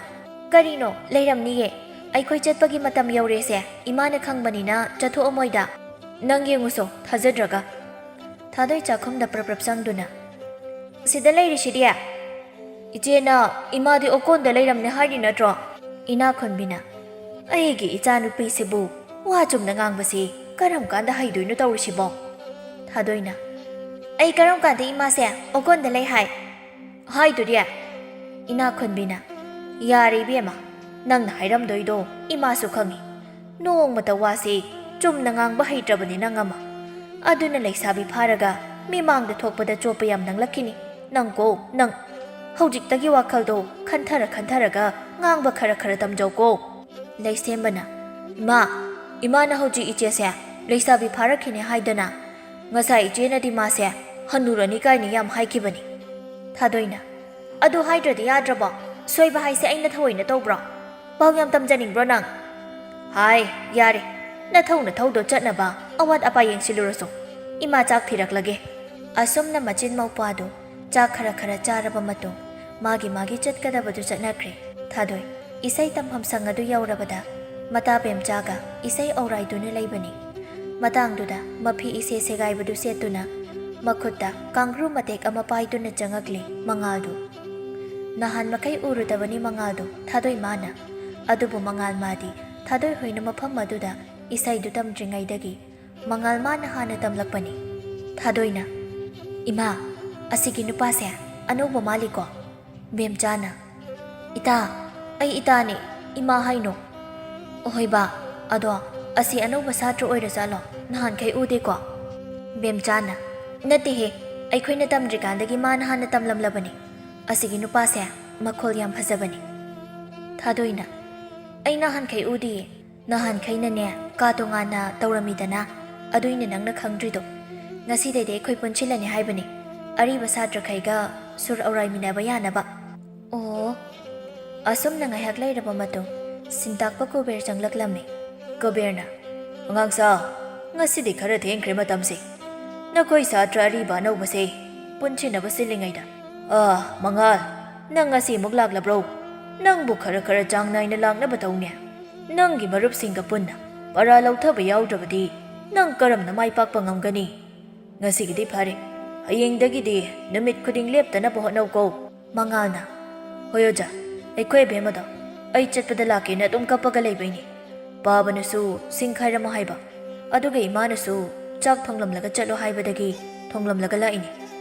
"ꯀꯔꯤꯅꯣ, ꯂꯩꯔꯝꯅꯤꯌꯦ꯫ ꯑꯩꯈꯣꯏ ꯆꯠꯄꯒꯤ ꯃꯇꯝ ꯌꯧꯔꯦꯁꯦ, ꯏꯃꯥꯅ ꯈꯪꯕꯅꯤꯅ ꯆꯠꯊꯣꯛꯑꯝꯃꯣꯏꯗ꯫ ꯅꯪ ꯌꯦꯡꯉꯨꯁꯣ, ꯊꯥꯖꯗ꯭ꯔꯒ꯫" ꯊꯥꯗꯣꯏ ꯆꯥꯛꯈꯨꯝꯗ ꯄ꯭ꯔꯞ ꯄ꯭ꯔꯞ ꯆꯪꯗꯨꯅ, "ꯁꯤꯗ ꯂꯩꯔꯤꯁꯤꯗꯤ? ꯏꯆꯦꯅ ꯏꯃꯥꯗꯤ ꯑꯣꯀꯣꯟꯗ ꯂꯩꯔꯝꯅꯦ ꯍꯥꯏꯔꯤ ꯅꯠꯇ꯭ꯔꯣ?" ꯏꯅꯥꯈꯨꯟꯕꯤꯅ, "ꯑꯩꯒꯤ ꯏꯆꯥꯅꯨꯄꯤꯁꯤꯕꯨ ꯋꯥ ꯆꯨꯝꯅ ꯉꯥꯡꯕꯁꯤ ꯀꯔꯝ ꯀꯥꯟꯗ ꯍꯩꯗꯣꯏꯅꯣ ꯇꯧꯔꯤꯁꯤꯕꯣ?" ꯊꯥꯗꯣꯏꯅ, "ꯑꯩ ꯀꯔꯝ ꯀꯥꯟꯗ ꯏꯃꯥꯁꯦ ꯑꯣꯀꯣꯟꯗ ꯂꯩ ꯍꯥꯏ?" "ꯍꯥꯏꯗꯨꯗꯤ?" ꯏꯅꯥꯈꯨꯟꯕꯤꯅ, "ꯌꯥꯔꯦ ꯏꯕꯦꯝꯃ, ꯅꯪꯅ ꯍꯥꯏꯔꯝꯗꯣꯏꯗꯣ ꯏꯃꯥꯁꯨ ꯈꯪꯉꯤ꯫ ꯅꯣꯡꯃꯇ ꯋꯥꯁꯤ ꯆꯨꯝꯅ ꯉꯥꯡꯕ ꯍꯩꯇ꯭ꯔꯕꯅꯤ ꯅꯪ ꯑꯃ꯫ ꯑꯗꯨꯅ ꯂꯩꯁꯥꯕꯤ ꯐꯥꯔꯒ ꯃꯤꯃꯥꯡꯗ ꯊꯣꯛꯄꯗ ꯆꯣꯞꯄ ꯌꯥꯝ ꯅꯪꯂꯛꯈꯤꯅꯤ꯫ ꯅꯪ ꯀꯣ, ꯅꯪ꯫ ꯍꯧꯖꯤꯛꯇꯒꯤ ꯋꯥꯈꯜꯗꯣ ꯈꯟꯊꯔ ꯈꯟꯊꯔꯒ ꯉꯥꯡꯕ ꯈꯔ ꯈꯔ ꯇꯝꯖꯧꯀꯣ꯫" ꯂꯩꯁꯦꯝꯕꯅ, "ꯏꯃꯥ, ꯏꯃꯥꯅ ꯍꯧꯖꯤꯛ ꯏꯆꯦꯁꯦ ꯂꯩꯁꯥꯕꯤ ꯐꯥꯔꯛꯈꯤꯅꯦ ꯍꯥꯏꯗꯅ꯫ ꯉꯁꯥꯏ ꯏꯆꯦꯅꯗꯤ ꯃꯥꯁꯦ ꯍꯟꯅꯨꯔꯅꯤ ꯀꯥꯏꯅ ꯌꯥꯝ ꯍꯥꯏꯈꯤꯕꯅꯤ꯫" ꯊꯥꯗꯣꯏꯅ, "ꯑꯗꯨ ꯍꯥꯏꯗ꯭ꯔꯗꯤ ꯌꯥꯗ꯭ꯔꯕꯣ? ꯁꯣꯏꯕ ꯍꯥꯏꯁꯦ ꯑꯩꯅ ꯊꯑꯣꯏꯅ ꯇꯧꯕ꯭ꯔꯣ? ꯄꯥꯎ ꯌꯥꯝ ꯇꯝꯖꯅꯤꯡꯕ꯭ꯔꯣ ꯅꯪ?" "ꯍꯥꯏ, ꯌꯥꯔꯦ꯫ ꯅꯊꯧ ꯅꯊꯧꯗꯣ ꯆꯠꯅꯕ ꯑꯋꯥꯠ ꯑꯄꯥ ꯌꯦꯡꯁꯤꯜꯂꯨꯔꯣꯁꯨ꯫ ꯏꯃꯥ ꯆꯥꯛ ꯊꯤꯔꯛꯂꯒꯦ꯫" ꯑꯁꯨꯝꯅ ꯃꯆꯤꯟ ꯃꯧꯄ꯭ꯋꯥꯗꯨ ꯆꯥꯛ ꯈꯔ ꯈꯔ ꯆꯥꯔꯕ ꯃꯇꯨꯡ, ꯃꯥꯒꯤ ꯃꯥꯒꯤ ꯆꯠꯀꯗꯕꯗꯨ ꯆꯠꯅꯈ꯭ꯔꯦ꯫ ꯊꯥꯗꯣꯏ ꯏꯁꯩ ꯇꯝꯐꯝ ꯁꯪ ꯑꯗꯨ ꯌꯧꯔꯕꯗ, ꯃꯇꯥ ꯕꯦꯝꯆꯥꯒ ꯏꯁꯩ ꯑꯧꯔꯥꯏꯗꯨꯅ ꯂꯩꯕꯅꯤ꯫ ꯃꯇꯥꯡꯗꯨꯗ ꯃꯐꯤ ꯏꯁꯦ ꯁꯦꯒꯥꯏꯕꯗꯨ ꯁꯦꯠꯇꯨꯅ, ꯃꯈꯨꯠꯇ ꯀꯥꯡꯒ꯭ꯔꯨ ꯃꯇꯦꯛ ꯑꯃ ꯄꯥꯏꯗꯨꯅ ꯆꯪꯉꯛꯂꯤ ꯃꯉꯥꯜꯗꯨ꯫ ꯅꯍꯥꯟ ꯃꯈꯩ ꯎꯔꯨꯗꯕꯅꯤ ꯃꯉꯥꯜꯗꯨ ꯊꯥꯗꯣꯏ ꯃꯥꯅ꯫ ꯑꯗꯨꯕꯨ ꯃꯉꯥꯜ ꯃꯥꯗꯤ ꯊꯥꯗꯣꯏ ꯍꯣꯏꯅ ꯃꯐꯝ ꯑꯗꯨꯗ ꯏꯁꯩꯗꯨ ꯇꯝꯗ꯭ꯔꯤꯉꯩꯗꯒꯤ ꯃꯉꯥꯜ ꯃꯥꯅ ꯍꯥꯟꯅ ꯇꯝꯂꯛꯄꯅꯤ꯫ ꯊꯥꯗꯣꯏꯅ, "ꯏꯃꯥ, ꯑꯁꯤꯒꯤ ꯅꯨꯄꯥꯁꯦ ꯑꯅꯧꯕ ꯃꯥꯜꯂꯤꯀꯣ?" ꯕꯦꯝꯆꯥꯅ, "ꯏꯇꯥ, ꯑꯩ ꯏꯇꯥꯅꯤ, ꯏꯃꯥ ꯍꯥꯏꯅꯣ?" "ꯑꯍꯣꯏꯕ, ꯑꯗꯣ ꯑꯁꯤ ꯑꯅꯧꯕ ꯁꯥꯇ꯭ꯔ ꯑꯣꯏꯔꯖꯥꯠꯂꯣ? ꯅꯍꯥꯟꯈꯩ ꯎꯗꯦꯀꯣ?" ꯕꯦꯝꯆꯥꯅ, "ꯅꯠꯇꯦꯍꯦ, ꯑꯩꯈꯣꯏꯅ ꯇꯝꯗ꯭ꯔꯤꯀꯥꯟꯗꯒꯤ ꯃꯥꯅ ꯍꯥꯟꯅ ꯇꯝꯂꯝꯂꯕꯅꯤ꯫ ꯑꯁꯤꯒꯤ ꯅꯨꯄꯥꯁꯦ ꯃꯈꯣꯜ ꯌꯥꯝ ꯐꯖꯕꯅꯤ꯫" ꯊꯥꯗꯣꯏꯅ, "ꯑꯩ ꯅꯍꯥꯟꯈꯩ ꯎꯗꯤꯌꯦ꯫ ꯅꯍꯥꯟꯈꯩꯅꯅꯦ ꯀꯥ ꯇꯣꯉꯥꯟꯅ ꯇꯧꯔꯝꯃꯤꯗꯅ, ꯑꯗꯨꯏꯅꯦ ꯅꯪꯅ ꯈꯪꯗ꯭ꯔꯤꯗꯣ꯫ ꯉꯁꯤꯗꯩꯗꯤ ꯑꯩꯈꯣꯏ ꯄꯨꯟꯁꯤꯜꯂꯅꯤ ꯍꯥꯏꯕꯅꯤ, ꯑꯔꯤꯕ ꯁꯥꯇ꯭ꯔꯈꯩꯒ ꯁꯨꯔ ꯑꯧꯔꯥꯏꯃꯤꯟꯅꯕ ꯌꯥꯅꯕ꯫" ꯑꯣ꯫ ꯑꯁꯨꯝꯅ ꯉꯥꯏꯍꯥꯛ ꯂꯩꯔꯕ ꯃꯇꯨꯡ, ꯁꯤꯟꯇꯥꯛꯄ ꯀꯨꯕꯦꯔ ꯆꯪꯂꯛꯂꯝꯃꯤ꯫ ꯀꯨꯕꯦꯔꯅ, "ꯑꯉꯥꯡꯁꯥ, ꯉꯁꯤꯗꯤ ꯈꯔ ꯊꯦꯡꯈ꯭ꯔꯦ ꯃꯇꯝꯁꯦ꯫ ꯅꯈꯣꯏ ꯁꯥꯇ꯭ꯔ ꯑꯔꯤꯕ ꯑꯅꯧꯕꯁꯦ ꯄꯨꯟꯁꯤꯟꯅꯕ ꯁꯤꯜꯂꯤꯉꯩꯗ꯫ ꯑꯥ, ꯃꯉꯥꯜ, ꯅꯪ ꯉꯁꯤ ꯑꯃꯨꯛ ꯂꯥꯛꯂꯕ꯭ꯔꯣ? ꯅꯪꯕꯨ ꯈꯔ ꯈꯔ ꯆꯥꯡ ꯅꯥꯏꯅ ꯂꯥꯛꯅꯕ ꯇꯧꯅꯦ꯫ ꯅꯪꯒꯤ ꯃꯔꯨꯞꯁꯤꯡꯒ ꯄꯨꯟꯅ ꯄꯔꯥ ꯂꯧꯊꯕ ꯌꯥꯎꯗ꯭ꯔꯕꯗꯤ ꯅꯪ ꯀꯔꯝꯅ ꯃꯥꯏ ꯄꯥꯛꯄ ꯉꯝꯒꯅꯤ?" "ꯉꯁꯤꯒꯤꯗꯤ ꯐꯔꯦ, ꯍꯌꯦꯡꯗꯒꯤꯗꯤ ꯅꯨꯃꯤꯠ ꯈꯨꯗꯤꯡ ꯂꯦꯞꯇꯅꯕ ꯍꯣꯠꯅꯧꯀꯣ꯫" ꯃꯉꯥꯜꯅ, "ꯍꯣꯏ ꯑꯣꯖꯥ, ꯑꯩꯈꯣꯏ ꯑꯕꯦꯝꯃꯗꯣ ꯑꯩ ꯆꯠꯄꯗ ꯂꯥꯛꯀꯦꯅ ꯑꯗꯨꯝ ꯀꯞꯄꯒ ꯂꯩꯕꯩꯅꯤ꯫ ꯄꯥꯕꯅꯁꯨ ꯁꯤꯡ ꯈꯥꯏꯔꯝꯃꯣ ꯍꯥꯏꯕ, ꯑꯗꯨꯒ ꯏꯃꯥꯅꯁꯨ ꯆꯥꯛ ꯊꯣꯡꯂꯝꯂꯒ ꯆꯠꯂꯣ ꯍꯥꯏꯕꯗꯒꯤ ꯊꯣꯡꯂꯝꯂꯒ ꯂꯥꯛꯏꯅꯤ꯫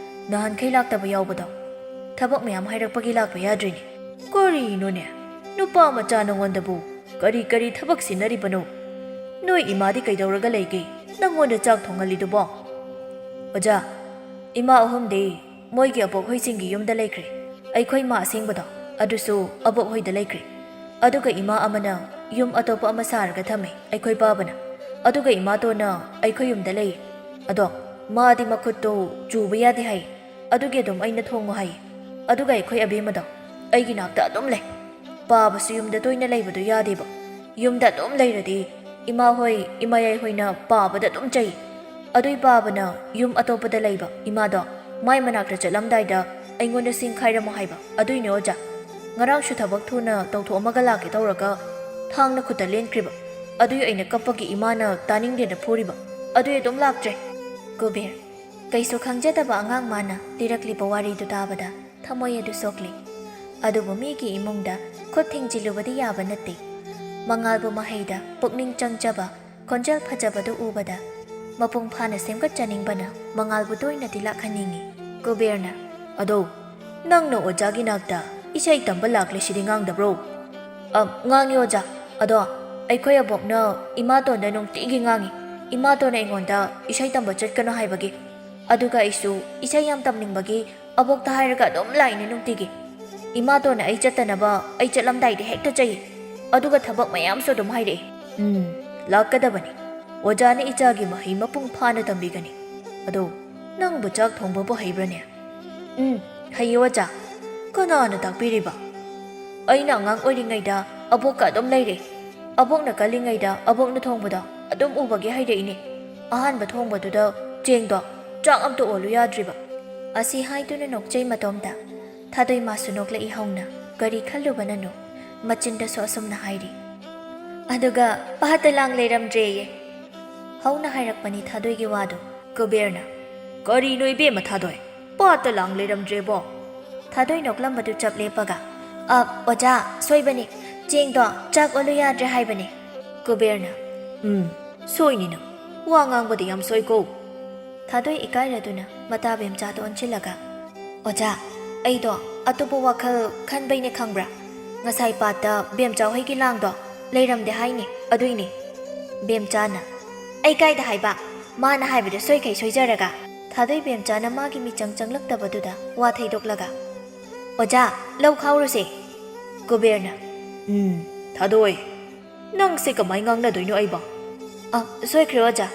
ꯅꯍꯥꯟꯈꯩ ꯂꯥꯛꯇꯕ ꯌꯥꯎꯕꯗꯣ ꯊꯕꯛ ꯃꯌꯥꯝ ꯍꯥꯏꯔꯛꯄꯒꯤ ꯂꯥꯛꯄ ꯌꯥꯗ꯭ꯔꯤꯅꯤ꯫" "ꯀꯔꯤꯅꯣꯅꯦ, ꯅꯨꯄꯥ ꯃꯆꯥ ꯅꯉꯣꯟꯗꯕꯨ ꯀꯔꯤ ꯀꯔꯤ ꯊꯕꯛ ꯁꯤꯟꯅꯔꯤꯕꯅꯣ? ꯅꯣꯏ ꯏꯃꯥꯗꯤ ꯀꯩꯗꯧꯔꯒ ꯂꯩꯒꯦ, ꯅꯪꯉꯣꯟꯗ ꯆꯥꯛ ꯊꯣꯡꯍꯜꯂꯤꯗꯨꯕꯣ?" "ꯑꯣꯖꯥ, ꯏꯃꯥ ꯑꯍꯨꯝꯗꯤ ꯃꯣꯏꯒꯤ ꯑꯕꯣꯛ ꯍꯣꯏꯁꯤꯡꯒꯤ ꯌꯨꯝꯗ ꯂꯩꯈ꯭ꯔꯦ꯫ ꯑꯩꯈꯣꯏ ꯃꯥ ꯑꯁꯦꯡꯕꯗꯣ, ꯑꯗꯨꯁꯨ ꯑꯕꯣꯛ ꯍꯣꯏꯗ ꯂꯩꯈ꯭ꯔꯦ꯫ ꯑꯗꯨꯒ ꯏꯃꯥ ꯑꯃꯅ ꯌꯨꯝ ꯑꯇꯣꯞꯄ ꯑꯃ ꯁꯥꯔꯒ ꯊꯝꯃꯦ ꯑꯩꯈꯣꯏ ꯄꯥꯕꯅ꯫ ꯑꯗꯨꯒ ꯏꯃꯥꯇꯣꯟꯅ ꯑꯩꯈꯣꯏ ꯌꯨꯝꯗ ꯂꯩꯌꯦ꯫ ꯑꯗꯣ ꯃꯥꯗꯤ ꯃꯈꯨꯠꯇꯣ ꯆꯨꯕ ꯌꯥꯗꯦ ꯍꯥꯏꯌꯦ, ꯑꯗꯨꯒꯤ ꯑꯗꯨꯝ ꯑꯩꯅ ꯊꯣꯡꯉꯣ ꯍꯥꯏꯌꯦ꯫ ꯑꯗꯨꯒ ꯑꯩꯈꯣꯏ ꯑꯕꯦꯝꯃꯗꯣ ꯑꯩꯒꯤ ꯅꯥꯛꯇ ꯑꯗꯨꯝ ꯂꯩ꯫ ꯄꯥꯕꯁꯨ ꯌꯨꯝꯗ ꯇꯣꯏꯅ ꯂꯩꯕꯗꯣ ꯌꯥꯗꯦꯕ꯫ ꯌꯨꯝꯗ ꯑꯗꯨꯝ ꯂꯩꯔꯗꯤ ꯏꯃꯥ ꯍꯣꯏ, ꯏꯃꯥꯌꯥꯏ ꯍꯣꯏꯅ ꯄꯥꯕꯗ ꯑꯗꯨꯝ ꯆꯩ꯫ ꯑꯗꯨꯏ ꯄꯥꯕꯅ ꯌꯨꯝ ꯑꯇꯣꯞꯄꯗ ꯂꯩꯕ ꯏꯃꯥꯗꯣ ꯃꯥꯏ ꯃꯅꯥꯛꯇ ꯆꯠꯂꯝꯗꯥꯏꯗ ꯑꯩꯉꯣꯟꯗ ꯁꯤꯡ ꯈꯥꯏꯔꯝꯃꯣ ꯍꯥꯏꯕ꯫ ꯑꯗꯨꯏꯅꯦ ꯑꯣꯖꯥ, ꯉꯔꯥꯡꯁꯨ ꯊꯕꯛ ꯊꯨꯅ ꯇꯧꯊꯣꯛꯑꯝꯃꯒ ꯂꯥꯛꯀꯦ ꯇꯧꯔꯒ ꯊꯥꯡꯅ ꯈꯨꯠꯇ ꯂꯦꯟꯈ꯭ꯔꯤꯕ꯫ ꯑꯗꯨꯏ ꯑꯩꯅ ꯀꯞꯄꯒꯤ ꯏꯃꯥꯅ ꯇꯥꯅꯤꯡꯗꯦꯅ ꯐꯨꯔꯤꯕ꯫ ꯑꯗꯨꯏ ꯑꯗꯨꯝ ꯂꯥꯛꯇ꯭ꯔꯦ꯫" ꯀꯨꯕꯦꯔ, ꯀꯩꯁꯨ ꯈꯪꯖꯗꯕ ꯑꯉꯥꯡ ꯃꯥꯅ ꯂꯤꯔꯛꯂꯤꯕ ꯋꯥꯔꯤꯗꯨ ꯇꯥꯕꯗ ꯊꯃꯣꯏ ꯑꯗꯨ ꯁꯣꯛꯂꯤ꯫ ꯑꯗꯨꯕꯨ ꯃꯤꯒꯤ ꯏꯃꯨꯡꯗ ꯈꯨꯠ ꯊꯤꯡꯖꯤꯜꯂꯨꯕꯗꯤ ꯌꯥꯕ ꯅꯠꯇꯦ꯫ ꯃꯉꯥꯜꯕꯨ ꯃꯍꯩꯗ ꯄꯨꯛꯅꯤꯡ ꯆꯪꯖꯕ, ꯈꯣꯟꯖꯦꯜ ꯐꯖꯕꯗꯨ ꯎꯕꯗ ꯃꯄꯨꯡ ꯐꯥꯅ ꯁꯦꯝꯒꯠꯆꯅꯤꯡꯕꯅ ꯃꯉꯥꯜꯕꯨ ꯇꯣꯏꯅꯗꯤ ꯂꯥꯛꯍꯟꯅꯤꯡꯏ꯫ ꯀꯨꯕꯦꯔꯅ, "ꯑꯗꯣ ꯅꯪꯅ ꯑꯣꯖꯥꯒꯤ ꯅꯥꯛꯇ ꯏꯁꯩ ꯇꯝꯕ ꯂꯥꯛꯂꯤꯁꯤꯗꯤ ꯉꯥꯡꯗꯕ꯭ꯔꯣ?" "ꯑ, ꯉꯥꯡꯉꯤ ꯑꯣꯖꯥ꯫ ꯑꯗꯣ ꯑꯩꯈꯣꯏ ꯑꯕꯣꯛꯅ ꯏꯃꯥꯇꯣꯟꯗ ꯅꯨꯡꯇꯤꯒꯤ ꯉꯥꯡꯉꯤ, ꯏꯃꯥꯇꯣꯟꯅ ꯑꯩꯉꯣꯟꯗ ꯏꯁꯩ ꯇꯝꯕ ꯆꯠꯀꯅꯨ ꯍꯥꯏꯕꯒꯤ꯫ ꯑꯗꯨꯒ ꯑꯩꯁꯨ ꯏꯁꯩ ꯌꯥꯝ ꯇꯝꯅꯤꯡꯕꯒꯤ ꯑꯕꯣꯛꯇ ꯍꯥꯏꯔꯒ ꯑꯗꯨꯝ ꯂꯥꯛꯏꯅꯦ ꯅꯨꯡꯇꯤꯒꯤ꯫ ꯏꯃꯥꯇꯣꯟꯅ ꯑꯩ ꯆꯠꯇꯅꯕ ꯑꯩ ꯆꯠꯂꯝꯗꯥꯏꯗ ꯍꯦꯛꯇ ꯆꯩ꯫ ꯑꯗꯨꯒ ꯊꯕꯛ ꯃꯌꯥꯝꯁꯨ ꯑꯗꯨꯝ ꯍꯥꯏꯔꯛꯑꯦ꯫" "ꯎꯝ, ꯂꯥꯛꯀꯗꯕꯅꯤ꯫ ꯑꯣꯖꯥꯅ ꯏꯆꯥꯒꯤ ꯃꯍꯩ ꯃꯄꯨꯡ ꯐꯥꯅ ꯇꯝꯕꯤꯒꯅꯤ꯫ ꯑꯗꯣ ꯅꯪꯕꯨ ꯆꯥꯛ ꯊꯣꯡꯕꯕꯨ ꯍꯩꯕ꯭ꯔꯅꯦ?" "ꯎꯝ, ꯍꯩꯌꯦ ꯑꯣꯖꯥ꯫" "ꯀꯅꯥꯅ ꯇꯥꯛꯄꯤꯔꯤꯕ?" "ꯑꯩꯅ ꯑꯉꯥꯡ ꯑꯣꯏꯔꯤꯉꯩꯗ ꯑꯕꯣꯛꯀ ꯑꯗꯨꯝ ꯂꯩꯔꯦ꯫ ꯑꯕꯣꯛꯅ ꯀꯜꯂꯤꯉꯩꯗ ꯑꯕꯣꯛꯅ ꯊꯣꯡꯕꯗꯣ ꯑꯗꯨꯝ ꯎꯕꯒꯤ ꯍꯩꯔꯛꯏꯅꯦ꯫ ꯑꯍꯥꯟꯕ ꯊꯣꯡꯕꯗꯨꯗ ꯆꯦꯡꯗꯣ ꯆꯥꯛ ꯑꯝꯇ ꯑꯣꯜꯂꯨ ꯌꯥꯗ꯭ꯔꯤꯕ꯫" ꯑꯁꯤ ꯍꯥꯏꯗꯨꯅ ꯅꯣꯛꯆꯩ ꯃꯇꯣꯝꯗ ꯊꯥꯗꯣꯏ ꯃꯥꯁꯨ ꯅꯣꯛꯂꯛꯏ꯫ ꯍꯧꯅ ꯀꯔꯤ ꯈꯜꯂꯨꯕꯅꯅꯣ ꯃꯆꯤꯟꯗꯁꯨ ꯑꯁꯨꯝꯅ ꯍꯥꯏꯔꯤ꯫ "ꯑꯗꯨꯒ ꯄꯥꯠꯇ ꯂꯥꯡ ꯂꯩꯔꯝꯗ꯭ꯔꯦꯌꯦ꯫" ꯍꯧꯅ ꯍꯥꯏꯔꯛꯄꯅꯤ ꯊꯥꯗꯣꯏꯒꯤ ꯋꯥꯗꯨ꯫ ꯀꯨꯕꯦꯔꯅ, "ꯀꯔꯤꯅꯣ ꯏꯕꯦꯝꯃ ꯊꯥꯗꯣꯏ? ꯄꯥꯠꯇ ꯂꯥꯡ ꯂꯩꯔꯝꯗ꯭ꯔꯦꯕꯣ?" ꯊꯥꯗꯣꯏ ꯅꯣꯛꯂꯝꯕꯗꯨ ꯆꯞ ꯂꯦꯞꯄꯒ, "ꯑ, ꯑꯣꯖꯥ, ꯁꯣꯏꯕꯅꯤ꯫ ꯆꯦꯡꯗꯣ ꯆꯥꯛ ꯑꯣꯜꯂꯨ ꯌꯥꯗ꯭ꯔꯦ ꯍꯥꯏꯕꯅꯤ꯫" ꯀꯨꯕꯦꯔꯅ, "ꯎꯝ, ꯁꯣꯏꯅꯤ ꯅꯪ꯫ ꯋꯥ ꯉꯥꯡꯕꯗ ꯌꯥꯝ ꯁꯣꯏꯀꯣ꯫" ꯊꯥꯗꯣꯏ ꯏꯀꯥꯏꯔꯗꯨꯅ ꯃꯇꯥ ꯕꯦꯝꯆꯥꯗ ꯑꯣꯟꯁꯤꯜꯂꯒ, "ꯑꯣꯖꯥ, ꯑꯩꯗꯣ ꯑꯇꯣꯞꯄ ꯋꯥꯈꯜ ꯈꯟꯕꯩꯅꯦ ꯈꯪꯕ꯭ꯔꯥ? ꯉꯁꯥꯏ ꯄꯥꯠꯇ ꯕꯦꯝꯆꯥ ꯍꯣꯏꯒꯤ ꯂꯥꯡꯗꯣ ꯂꯩꯔꯝꯗꯦ ꯍꯥꯏꯅꯦ, ꯑꯗꯨꯏꯅꯦ꯫" ꯕꯦꯝꯆꯥꯅ, "ꯑꯩ ꯀꯥꯏꯗ ꯍꯥꯏꯕ? ꯃꯥꯅ ꯍꯥꯏꯕꯗ ꯁꯣꯏꯈꯩ ꯁꯣꯏꯖꯔꯒ꯫" ꯊꯥꯗꯣꯏ ꯕꯦꯝꯆꯥꯅ ꯃꯥꯒꯤ ꯃꯤꯆꯪ ꯆꯪꯂꯛꯇꯕꯗꯨꯗ ꯋꯥ ꯊꯩꯗꯣꯛꯂꯒ, "ꯑꯣꯖꯥ, ꯂꯧ ꯈꯥꯎꯔꯨꯁꯦ꯫" ꯀꯨꯕꯦꯔꯅ, "ꯎꯝ, ꯊꯥꯗꯣꯏ, ꯅꯪꯁꯦ ꯀꯃꯥꯏ ꯉꯥꯡꯅꯗꯣꯏꯅꯣ ꯑꯩꯕꯣ?" "ꯑ, ꯁꯣꯏꯈ꯭ꯔꯦ ꯑꯣꯖꯥ꯫"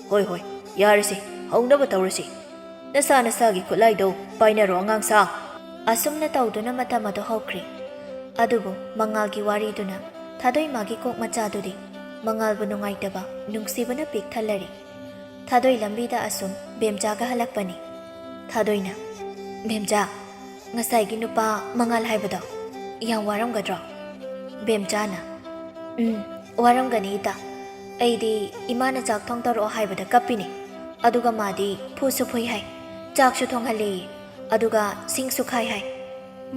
"ꯍꯣꯏ, ꯍꯣꯏ, ꯌꯥꯔꯁꯤ, ꯍꯧꯅꯕ ꯇꯧꯔꯁꯤ꯫ ꯅꯁꯥ ꯅꯁꯥꯒꯤ ꯈꯨꯠꯂꯥꯏꯗꯣ ꯄꯥꯏꯅꯔꯣ, ꯑꯉꯥꯡꯁꯥ꯫" ꯑꯁꯨꯝꯅ ꯇꯧꯗꯨꯅ ꯃꯇꯝ ꯑꯗꯨ ꯍꯧꯈ꯭ꯔꯦ꯫ ꯑꯗꯨꯕꯨ ꯃꯉꯥꯜꯒꯤ ꯋꯥꯔꯤꯗꯨꯅ ꯊꯥꯗꯣꯏ ꯃꯥꯒꯤ ꯀꯣꯛ ꯃꯆꯥꯗꯨꯗꯤ ꯃꯉꯥꯜꯕꯨ ꯅꯨꯡꯉꯥꯏꯇꯕ, ꯅꯨꯡꯁꯤꯕꯅ ꯄꯤꯛ ꯊꯜꯂꯔꯤ꯫ ꯊꯥꯗꯣꯏ ꯂꯝꯕꯤꯗ ꯑꯁꯨꯝ ꯕꯦꯝꯆꯥꯒ ꯍꯜꯂꯛꯄꯅꯤ꯫ ꯊꯥꯗꯣꯏꯅ, "ꯕꯦꯝꯆꯥ, ꯉꯁꯥꯏꯒꯤ ꯅꯨꯄꯥ ꯃꯉꯥꯜ ꯍꯥꯏꯕꯗꯣ ꯌꯥꯝ ꯋꯥꯔꯝꯒꯗ꯭ꯔꯣ?" ꯕꯦꯝꯆꯥꯅ, "ꯎꯝ, ꯋꯥꯔꯝꯒꯅꯤ ꯏꯇꯥ꯫ ꯑꯩꯗꯤ ꯏꯃꯥꯅ ꯆꯥꯛ ꯊꯣꯡ ꯇꯧꯔꯛꯑꯣ ꯍꯥꯏꯕꯗ ꯀꯞꯄꯤꯅꯦ꯫ ꯑꯗꯨꯒ ꯃꯥꯗꯤ ꯐꯨꯁꯨ ꯐꯨꯏ ꯍꯥꯏ, ꯆꯥꯛꯁꯨ ꯊꯣꯡꯍꯜꯂꯦꯌꯦ, ꯑꯗꯨꯒ ꯁꯤꯡꯁꯨ ꯈꯥꯏ ꯍꯥꯏ꯫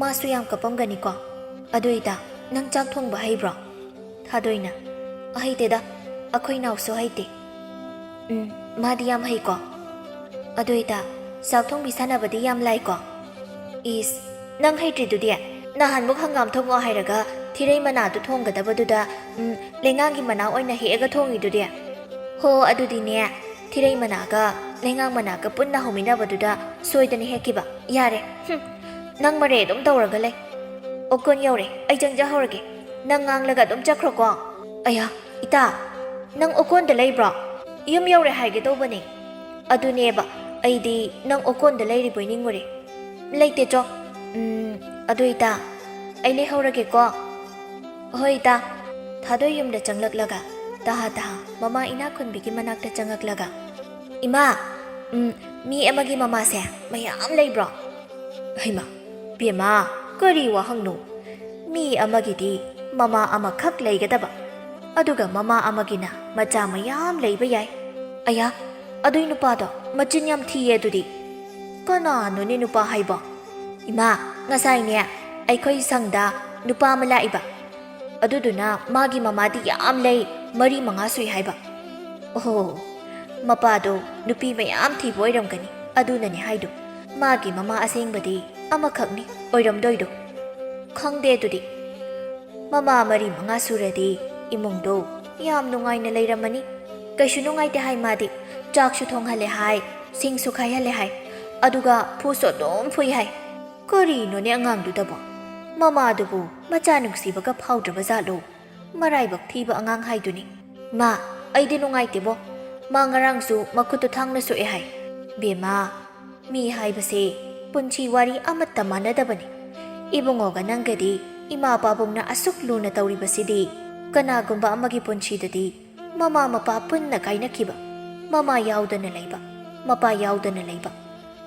ꯃꯥꯁꯨ ꯌꯥꯝ ꯀꯞꯄꯝꯒꯅꯤꯀꯣ꯫ ꯑꯗꯨ ꯏꯇꯥ, ꯅꯪ ꯆꯥꯛ ꯊꯣꯡꯕ ꯍꯩꯕ꯭ꯔꯣ?" ꯊꯥꯗꯣꯏꯅ, "ꯍꯩꯇꯦꯗ, ꯑꯩꯈꯣꯏ ꯅꯥꯎꯁꯨ ꯍꯩꯇꯦ꯫" "ꯎꯝ, ꯃꯥꯗꯤ ꯌꯥꯝ ꯍꯩꯀꯣ꯫ ꯑꯗꯨ ꯏꯇꯥ, ꯆꯥꯛ ꯊꯣꯡꯕꯤ ꯁꯥꯟꯅꯕꯗꯤ ꯌꯥꯝ ꯂꯥꯏꯀꯣ꯫" "ꯏꯁ, ꯅꯪ ꯍꯩꯇ꯭ꯔꯤꯗꯨꯗꯤ? ꯅꯍꯥꯟꯃꯨꯛ ꯍꯪꯒꯥꯝ ꯊꯣꯡꯉꯣ ꯍꯥꯏꯔꯒ ꯊꯤꯔꯩ ꯃꯅꯥꯗꯨ ꯊꯣꯡꯒꯗꯕꯗꯨꯗ, ꯎꯝ, ꯂꯩꯉꯥꯡꯒꯤ ꯃꯅꯥ ꯑꯣꯏꯅ ꯍꯦꯛꯑꯒ ꯊꯣꯡꯉꯤꯗꯨꯗꯤ?" "ꯍꯣ, ꯑꯗꯨꯗꯤꯅꯦ, ꯊꯤꯔꯩ ꯃꯅꯥꯒ ꯂꯩꯉꯥꯡ ꯃꯅꯥꯒ ꯄꯨꯟꯅ ꯍꯧꯃꯤꯟꯅꯕꯗꯨꯗ ꯁꯣꯏꯗꯅ ꯍꯦꯛꯈꯤꯕ꯫ ꯌꯥꯔꯦ, ꯍꯨꯝ, ꯅꯪ ꯃꯔꯩ ꯑꯗꯨꯝ ꯇꯧꯔꯒ ꯂꯩ꯫ ꯑꯣꯀꯣꯟ ꯌꯧꯔꯦ, ꯑꯩ ꯆꯪꯖꯍꯧꯔꯒꯦ꯫ ꯅꯪ ꯉꯥꯡꯂꯒ ꯑꯗꯨꯝ ꯆꯠꯈ꯭ꯔꯣꯀꯣ꯫" "ꯑꯌꯥ, ꯏꯇꯥ, ꯅꯪ ꯑꯣꯀꯣꯟꯗ ꯂꯩꯕ꯭ꯔꯣ?" "ꯌꯨꯝ ꯌꯧꯔꯦ ꯍꯥꯏꯒꯦ ꯇꯧꯕꯅꯦ꯫" "ꯑꯗꯨꯅꯦꯕ, ꯑꯩꯗꯤ ꯅꯪ ꯑꯣꯀꯣꯟꯗ ꯂꯩꯔꯤꯕꯣꯏ ꯅꯤꯡꯉꯨꯔꯦ꯫" "ꯂꯩꯇꯦ ꯆꯣ꯫ ꯎꯝ, ꯑꯗꯨ ꯏꯇꯥ, ꯑꯩ ꯂꯩꯍꯧꯔꯒꯦꯀꯣ꯫" "ꯍꯣꯏ ꯏꯇꯥ꯫" ꯊꯥꯗꯣꯏ ꯌꯨꯝꯗ ꯆꯪꯂꯛꯂꯒ ꯇꯍꯥ ꯇꯍꯥ ꯃꯃꯥ ꯏꯅꯥꯛ ꯈꯨꯟꯕꯤꯒꯤ ꯃꯅꯥꯛꯇ ꯆꯪꯉꯛꯂꯒ, "ꯏꯃꯥ, ꯎꯝ, ꯃꯤ ꯑꯃꯒꯤ ꯃꯃꯥꯁꯦ ꯃꯌꯥꯝ ꯂꯩꯕ꯭ꯔꯣ?" "ꯍꯩꯃꯥ, ꯕꯦꯝꯃ, ꯀꯔꯤ ꯋꯥꯍꯪꯅꯣ? ꯃꯤ ꯑꯃꯒꯤꯗꯤ ꯃꯃꯥ ꯑꯃꯈꯛ ꯂꯩꯒꯗꯕ, ꯑꯗꯨꯒ ꯃꯃꯥ ꯑꯃꯒꯤꯅ ꯃꯆꯥ ꯃꯌꯥꯝ ꯂꯩꯕ ꯌꯥꯏ꯫" "ꯑꯌꯥ, ꯑꯗꯨꯏ ꯅꯨꯄꯥꯗꯣ ꯃꯆꯤꯟ ꯌꯥꯝ ꯊꯤꯌꯦ ꯑꯗꯨꯗꯤ꯫ ꯀꯅꯥꯅꯣꯅꯦ ꯅꯨꯄꯥ ꯍꯥꯏꯕꯣ? ꯏꯃꯥ, ꯉꯁꯥꯏꯅꯦ ꯑꯩꯈꯣꯏ ꯁꯪꯗ ꯅꯨꯄꯥ ꯑꯃ ꯂꯥꯛꯏꯕ꯫ ꯑꯗꯨꯗꯨꯅ ꯃꯥꯒꯤ ꯃꯃꯥꯗꯤ ꯌꯥꯝ ꯂꯩ, ꯃꯔꯤ ꯃꯉꯥ ꯁꯨꯏ ꯍꯥꯏꯕ꯫ ꯑꯣꯍꯣ, ꯃꯄꯥꯗꯣ ꯅꯨꯄꯤ ꯃꯌꯥꯝ ꯊꯤꯕ ꯑꯣꯏꯔꯝꯒꯅꯤ, ꯑꯗꯨꯅꯅꯦ ꯍꯥꯏꯗꯣ꯫ ꯃꯥꯒꯤ ꯃꯃꯥ ꯑꯁꯦꯡꯕꯗꯤ ꯑꯃꯈꯛꯅꯤ ꯑꯣꯏꯔꯝꯗꯣꯏꯗꯣ꯫ ꯈꯪꯗꯦ ꯑꯗꯨꯗꯤ꯫ ꯃꯃꯥ ꯃꯔꯤ ꯃꯉꯥ ꯁꯨꯔꯗꯤ ꯏꯃꯨꯡꯗꯣ ꯌꯥꯝ ꯅꯨꯡꯉꯥꯏꯅ ꯂꯩꯔꯝꯃꯅꯤ꯫ ꯀꯩꯁꯨ ꯅꯨꯡꯉꯥꯏꯇꯦ ꯍꯥꯏ ꯃꯥꯗꯤ꯫ ꯆꯥꯛꯁꯨ ꯊꯣꯡꯍꯜꯂꯦ ꯍꯥꯏ, ꯁꯤꯡꯁꯨ ꯈꯥꯏꯍꯜꯂꯦ ꯍꯥꯏ, ꯑꯗꯨꯒ ꯐꯨꯁꯨ ꯑꯗꯨꯝ ꯐꯨꯏ ꯍꯥꯏ꯫ ꯀꯔꯤꯅꯣꯅꯦ ꯑꯉꯥꯡꯗꯨꯗꯕꯣ? ꯃꯃꯥꯗꯨꯕꯨ ꯃꯆꯥ ꯅꯨꯡꯁꯤꯕꯒ ꯐꯥꯎꯗ꯭ꯔꯕ ꯖꯥꯠꯂꯣ? ꯃꯔꯥꯏꯕꯛ ꯊꯤꯕ ꯑꯉꯥꯡ ꯍꯥꯏꯗꯨꯅꯤ꯫ ꯃꯥ, ꯑꯩꯗꯤ ꯅꯨꯡꯉꯥꯏꯇꯦꯕꯣ꯫ ꯃꯥ ꯉꯔꯥꯡꯁꯨ ꯃꯈꯨꯠꯇꯨ ꯊꯥꯡꯅ ꯁꯣꯛꯑꯦ ꯍꯥꯏ꯫ ꯕꯦꯝꯃ, ꯃꯤ ꯍꯥꯏꯕꯁꯦ ꯄꯨꯟꯁꯤ ꯋꯥꯔꯤ ꯑꯃꯠꯇ ꯃꯥꯟꯅꯗꯕꯅꯤ꯫ ꯏꯕꯨꯡꯉꯣꯒ ꯅꯪꯒꯗꯤ ꯏꯃꯥ ꯄꯥꯕꯨꯡꯅ ꯑꯁꯨꯛ ꯂꯨꯅ ꯇꯧꯔꯤꯕꯁꯤꯗꯤ ꯀꯅꯥꯒꯨꯝꯕ ꯑꯃꯒꯤ ꯄꯨꯟꯁꯤꯗꯗꯤ ꯃꯃꯥ ꯃꯄꯥ ꯄꯨꯟꯅ ꯀꯥꯏꯅꯈꯤꯕ, ꯃꯃꯥ ꯌꯥꯎꯗꯅ ꯂꯩꯕ, ꯃꯄꯥ ꯌꯥꯎꯗꯅ ꯂꯩꯕ,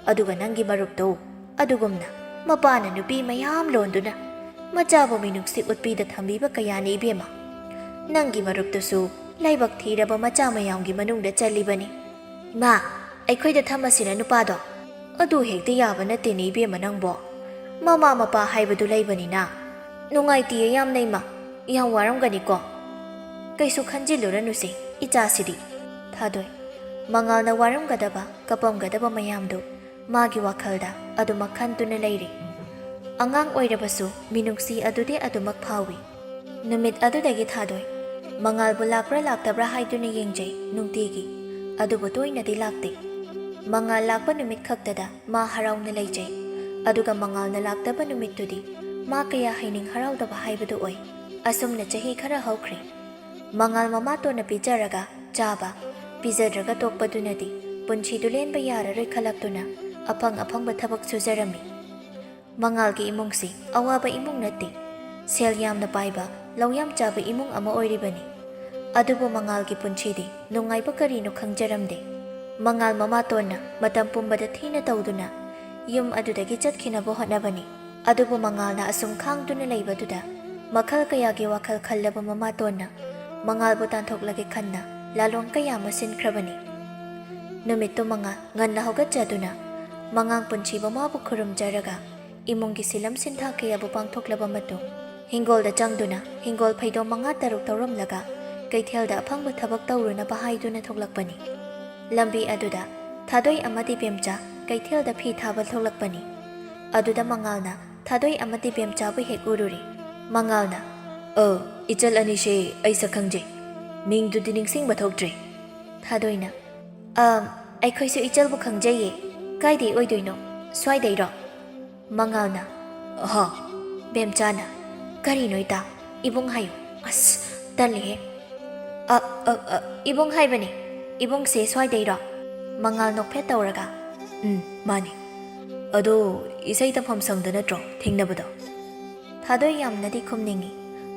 ꯑꯗꯨꯒ ꯅꯪꯒꯤ ꯃꯔꯨꯞꯇꯣ ꯑꯗꯨꯒꯨꯝꯅ ꯃꯄꯥꯅ ꯅꯨꯄꯤ ꯃꯌꯥꯝ ꯂꯣꯟꯗꯨꯅ ꯃꯆꯥꯕꯨ ꯃꯤꯅꯨꯡꯁꯤ ꯎꯠꯄꯤꯗ ꯊꯝꯕꯤꯕ ꯀꯌꯥꯅꯤ ꯏꯕꯦꯝꯃ꯫ ꯅꯪꯒꯤ ꯃꯔꯨꯞꯇꯨꯁꯨ ꯂꯥꯏꯕꯛ ꯊꯤꯔꯕ ꯃꯆꯥ ꯃꯌꯥꯝꯒꯤ ꯃꯅꯨꯡꯗ ꯆꯜꯂꯤꯕꯅꯤ꯫ ꯏꯃꯥ, ꯑꯩꯈꯣꯏꯗ ꯊꯝꯃꯁꯤꯔ ꯅꯨꯄꯥꯗꯣ? ꯑꯗꯨ ꯍꯦꯛꯇ ꯌꯥꯕ ꯅꯠꯇꯦꯅꯦ ꯏꯕꯦꯝꯃ ꯅꯪꯕꯣ꯫ ꯃꯃꯥ ꯃꯄꯥ ꯍꯥꯏꯕꯗꯨ ꯂꯩꯕꯅꯤꯅ꯫ ꯅꯨꯡꯉꯥꯏꯇꯤꯌꯦ ꯌꯥꯝꯅ ꯏꯃꯥ, ꯌꯥꯝ ꯋꯥꯔꯝꯒꯅꯤꯀꯣ꯫ ꯀꯩꯁꯨ ꯈꯟꯖꯤꯜꯂꯨꯔꯅꯨꯁꯦ ꯏꯆꯥꯁꯤꯗꯤ꯫ ꯊꯥꯗꯣꯏ꯫ ꯃꯉꯥꯜꯅ ꯋꯥꯔꯝꯒꯗꯕ, ꯀꯞꯄꯝꯒꯗꯕ ꯃꯌꯥꯝꯗꯨ ꯃꯥꯒꯤ ꯋꯥꯈꯜꯗ ꯑꯗꯨꯃꯛ ꯈꯟꯗꯨꯅ ꯂꯩꯔꯤ꯫ ꯑꯉꯥꯡ ꯑꯣꯏꯔꯕꯁꯨ ꯃꯤꯅꯨꯡꯁꯤ ꯑꯗꯨꯗꯤ ꯑꯗꯨꯃꯛ ꯐꯥꯎꯏ꯫ ꯅꯨꯃꯤꯠ ꯑꯗꯨꯗꯒꯤ ꯊꯥꯗꯣꯏ ꯃꯉꯥꯜꯕꯨ ꯂꯥꯛꯄ꯭ꯔꯥ ꯂꯥꯛꯇꯕ꯭ꯔꯥ ꯍꯥꯏꯗꯨꯅ ꯌꯦꯡꯖꯩ ꯅꯨꯡꯇꯤꯒꯤ, ꯑꯗꯨꯕꯨ ꯇꯣꯏꯅꯗꯤ ꯂꯥꯛꯇꯦ꯫ ꯃꯉꯥꯜ ꯂꯥꯛꯄ ꯅꯨꯃꯤꯠ ꯈꯛꯇꯗ ꯃꯥ ꯍꯔꯥꯎꯅ ꯂꯩꯖꯩ, ꯑꯗꯨꯒ ꯃꯉꯥꯜꯅ ꯂꯥꯛꯇꯕ ꯅꯨꯃꯤꯠꯇꯨꯗꯤ ꯃꯥ ꯀꯌꯥ ꯍꯩꯅꯤꯡ ꯍꯔꯥꯎꯗꯕ ꯍꯥꯏꯕꯗꯨ ꯑꯣꯏ꯫ ꯑꯁꯨꯝꯅ ꯆꯍꯤ ꯈꯔ ꯍꯧꯈ꯭ꯔꯦ꯫ ꯃꯉꯥꯜ ꯃꯃꯥꯇꯣꯟꯅ ꯄꯤꯖꯔꯒ ꯆꯥꯕ, ꯄꯤꯖꯗ꯭ꯔꯒ ꯇꯣꯛꯄꯗꯨꯅꯗꯤ ꯄꯨꯟꯁꯤꯗꯨ ꯂꯦꯟꯕ ꯌꯥꯔꯔꯣꯏ ꯈꯜꯂꯛꯇꯨꯅ ꯑꯐꯪ ꯑꯐꯪꯕ ꯊꯕꯛ ꯁꯨꯖꯔꯝꯃꯤ꯫ ꯃꯉꯥꯜꯒꯤ ꯏꯃꯨꯡꯁꯤ ꯑꯋꯥꯕ ꯏꯃꯨꯡ ꯅꯠꯇꯦ꯫ ꯁꯦꯜ ꯌꯥꯝꯅ ꯄꯥꯏꯕ, ꯂꯧ ꯌꯥꯝ ꯆꯥꯕ ꯏꯃꯨꯡ ꯑꯃ ꯑꯣꯏꯔꯤꯕꯅꯤ꯫ ꯑꯗꯨꯕꯨ ꯃꯉꯥꯜꯒꯤ ꯄꯨꯟꯁꯤꯗꯤ ꯅꯨꯡꯉꯥꯏꯕ ꯀꯔꯤꯅꯣ ꯈꯪꯖꯔꯝꯗꯦ꯫ ꯃꯉꯥꯜ ꯃꯃꯥꯇꯣꯟꯅ ꯃꯇꯝ ꯄꯨꯝꯕꯗ ꯊꯤꯅ ꯇꯧꯗꯨꯅ ꯌꯨꯝ ꯑꯗꯨꯗꯒꯤ ꯆꯠꯈꯤꯅꯕ ꯍꯣꯠꯅꯕꯅꯤ꯫ ꯑꯗꯨꯕꯨ ꯃꯉꯥꯜꯅ ꯑꯁꯨꯝ ꯈꯥꯡꯗꯨꯅ ꯂꯩꯕꯗꯨꯗ ꯃꯈꯜ ꯀꯌꯥꯒꯤ ꯋꯥꯈꯜ ꯈꯜꯂꯕ ꯃꯃꯥꯇꯣꯟꯅ ꯃꯉꯥꯜꯕꯨ ꯇꯥꯟꯊꯣꯛꯂꯒꯦ ꯈꯟꯅ ꯂꯥꯂꯣꯡ ꯀꯌꯥ ꯑꯃ ꯁꯤꯟꯈ꯭ꯔꯕꯅꯤ꯫ ꯅꯨꯃꯤꯠꯇꯨ ꯃꯉꯥꯜ ꯉꯟꯅ ꯍꯧꯒꯠꯆꯗꯨꯅ ꯃꯉꯥꯡ ꯄꯨꯟꯁꯤꯕ ꯃꯥꯕꯨ ꯈꯨꯔꯨꯝꯖꯔꯒ ꯏꯃꯨꯡꯒꯤ ꯁꯤꯂꯝ ꯁꯤꯟꯊꯥ ꯀꯌꯥꯕꯨ ꯄꯥꯡꯊꯣꯛꯂꯕ ꯃꯇꯨꯡ, ꯍꯤꯡꯒꯣꯜꯗ ꯆꯪꯗꯨꯅ ꯍꯤꯡꯒꯣꯜ ꯐꯩꯗꯣꯝ ꯃꯉꯥ ꯇꯔꯨꯛ ꯇꯧꯔꯝꯂꯒ ꯀꯩꯊꯦꯜꯗ ꯑꯐꯪꯕ ꯊꯕꯛ ꯇꯧꯔꯨꯅꯕ ꯍꯥꯏꯗꯨꯅ ꯊꯣꯛꯂꯛꯄꯅꯤ꯫ ꯂꯝꯕꯤ ꯑꯗꯨꯗ ꯊꯥꯗꯣꯏ ꯑꯃꯗꯤ ꯕꯦꯝꯆꯥ ꯀꯩꯊꯦꯜꯗ ꯐꯤ ꯊꯥꯕ ꯊꯣꯛꯂꯛꯄꯅꯤ꯫ ꯑꯗꯨꯗ ꯃꯉꯥꯜꯅ ꯊꯥꯗꯣꯏ ꯑꯃꯗꯤ ꯕꯦꯝꯆꯥꯕꯨ ꯍꯦꯛ ꯎꯔꯨꯔꯦ꯫ ꯃꯉꯥꯜꯅ, "ꯑ, ꯏꯆꯜ ꯑꯅꯤꯁꯦ ꯑꯩ ꯁꯛ ꯈꯪꯖꯩ꯫ ꯃꯤꯡꯗꯨꯗꯤ ꯅꯤꯡꯁꯤꯡꯕ ꯊꯣꯛꯇ꯭ꯔꯦ꯫" ꯊꯥꯗꯣꯏꯅ, "ꯑ, ꯑꯩꯈꯣꯏꯁꯨ ꯏꯆꯜꯕꯨ ꯈꯪꯖꯩꯌꯦ꯫ ꯀꯥꯏꯗꯩ ꯑꯣꯏꯗꯣꯏꯅꯣ? ꯁ꯭ꯋꯥꯏꯗꯩꯔꯣ?" ꯃꯉꯥꯜꯅ, "ꯍꯥ?" ꯕꯦꯝꯆꯥꯅ, "ꯀꯔꯤꯅꯣ ꯏꯇꯥ? ꯏꯕꯨꯡ ꯍꯥꯏꯌꯨ꯫" "ꯑꯁ, ꯇꯜꯂꯤꯍꯦ꯫" "ꯑ, ꯑ, ꯑ, ꯏꯕꯨꯡ ꯍꯥꯏꯕꯅꯦ꯫ ꯏꯕꯨꯡꯁꯦ ꯁ꯭ꯋꯥꯏꯗꯩꯔꯣ?" ꯃꯉꯥꯜ ꯅꯣꯛꯐꯦꯠ ꯇꯧꯔꯒ, "ꯎꯝ, ꯃꯥꯅꯤ꯫ ꯑꯗꯣ ꯏꯁꯩ ꯇꯝꯐꯝ ꯁꯪꯗ ꯅꯠꯇ꯭ꯔꯣ ꯊꯦꯡꯅꯕꯗꯣ?" ꯊꯥꯗꯣꯏ ꯌꯥꯝꯅꯗꯤ ꯈꯨꯝꯅꯤꯡꯏ,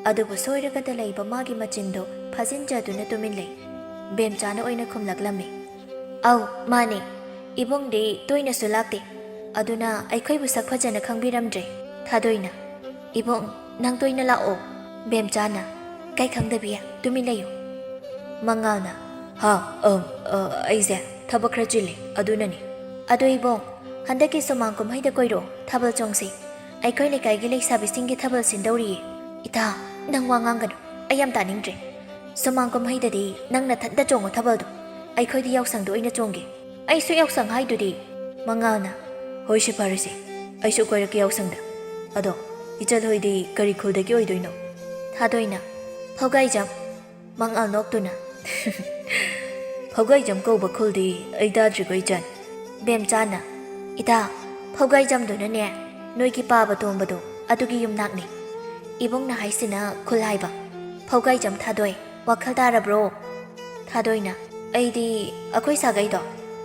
ꯑꯗꯨꯕꯨ ꯁꯣꯏꯔꯒꯗ ꯂꯩꯕ ꯃꯥꯒꯤ ꯃꯆꯤꯟꯗꯣ ꯐꯥꯖꯤꯟꯖꯗꯨꯅ ꯇꯨꯃꯤꯟ ꯂꯩ꯫ ꯕꯦꯝꯆꯥꯅ ꯑꯣꯏꯅ ꯈꯨꯝꯂꯛꯂꯝꯃꯤ꯫ "ꯑꯧ, ꯃꯥꯅꯦ꯫ ꯏꯕꯨꯡꯗꯤ ꯇꯣꯏꯅꯁꯨ ꯂꯥꯛꯇꯦ꯫ ꯑꯗꯨꯅ ꯑꯩꯈꯣꯏꯕꯨ ꯁꯛ ꯐꯖꯅ ꯈꯪꯕꯤꯔꯝꯗ꯭ꯔꯦ꯫" ꯊꯥꯗꯣꯏꯅ, "ꯏꯕꯨꯡ, ꯅꯪ ꯇꯣꯏꯅ ꯂꯥꯛꯑꯣ꯫" ꯕꯦꯝꯆꯥꯅ, "ꯀꯩ ꯈꯪꯗꯕꯤ? ꯇꯨꯃꯤꯟ ꯂꯩꯌꯨ꯫" ꯃꯉꯥꯜꯅ, "ꯍꯥ, ꯑ, ꯑ, ꯑꯩꯁꯦ ꯊꯕꯛ ꯈꯔ ꯆꯤꯜꯂꯦ, ꯑꯗꯨꯅꯅꯤ꯫" "ꯑꯗꯣ ꯏꯕꯨꯡ, ꯍꯟꯗꯛꯀꯤ ꯁꯨꯃꯥꯡ ꯀꯨꯝꯍꯩꯗ ꯀꯣꯏꯔꯛꯑꯣ, ꯊꯥꯕꯜ ꯆꯣꯡꯁꯤ꯫ ꯑꯩꯈꯣꯏ ꯂꯩꯀꯥꯏꯒꯤ ꯂꯩꯁꯥꯕꯤꯁꯤꯡꯒꯤ ꯊꯥꯕꯜ ꯁꯤꯟꯗꯧꯔꯤꯌꯦ꯫" "ꯏꯇꯥ, ꯅꯪ ꯋꯥ ꯉꯥꯡꯒꯅꯨ, ꯑꯩ ꯌꯥꯝ ꯇꯥꯅꯤꯡꯗ꯭ꯔꯦ꯫ ꯁꯨꯃꯥꯡ ꯀꯨꯝꯍꯩꯗꯗꯤ ꯅꯪ ꯅꯊꯟꯇ ꯆꯣꯡꯉꯣ ꯊꯥꯕꯜꯗꯣ, ꯑꯩꯈꯣꯏꯗꯤ ꯌꯥꯎꯁꯪꯗ ꯑꯣꯏꯅ ꯆꯣꯡꯒꯦ꯫" "ꯑꯩꯁꯨ ꯌꯥꯎꯁꯪ ꯍꯥꯏꯗꯨꯗꯤ꯫" ꯃꯉꯥꯜꯅ, "ꯍꯣꯏꯁꯦ, ꯐꯔꯦꯁꯦ, ꯑꯩꯁꯨ ꯀꯣꯏꯔꯛꯀꯦ ꯌꯥꯎꯁꯪꯗ꯫ ꯑꯗꯣ ꯏꯆꯜ ꯍꯣꯏꯗꯤ ꯀꯔꯤ ꯈꯨꯜꯗꯒꯤ ꯑꯣꯏꯗꯣꯏꯅꯣ?" ꯊꯥꯗꯣꯏꯅ, "ꯐꯧꯒꯥꯏꯖꯝ꯫" ꯃꯉꯥꯜ ꯅꯣꯛꯇꯨꯅ, "ꯐꯧꯒꯥꯏꯖꯝ ꯀꯧꯕ ꯈꯨꯜꯗꯤ ꯑꯩ ꯇꯥꯗ꯭ꯔꯤꯀꯣ ꯏꯆꯟ꯫" ꯕꯦꯝꯆꯥꯅ, "ꯏꯇꯥ, ꯐꯧꯒꯥꯏꯖꯝꯗꯨꯅꯅꯦ ꯅꯣꯏꯒꯤ ꯄꯥꯕ ꯇꯣꯝꯕꯗꯣ, ꯑꯗꯨꯒꯤ ꯌꯨꯝꯅꯥꯛꯅꯤ꯫ ꯏꯕꯨꯡꯅ ꯍꯥꯏꯁꯤꯅ ꯈꯨꯜ ꯍꯥꯏꯕ꯫ ꯐꯧꯒꯥꯏꯖꯝ ꯊꯥꯗꯣꯏ, ꯋꯥꯈꯜ ꯇꯥꯔꯕ꯭ꯔꯣ?" ꯊꯥꯗꯣꯏꯅ, "ꯑꯩꯗꯤ ꯑꯩꯈꯣꯏ ꯁꯥꯒꯩꯗꯣ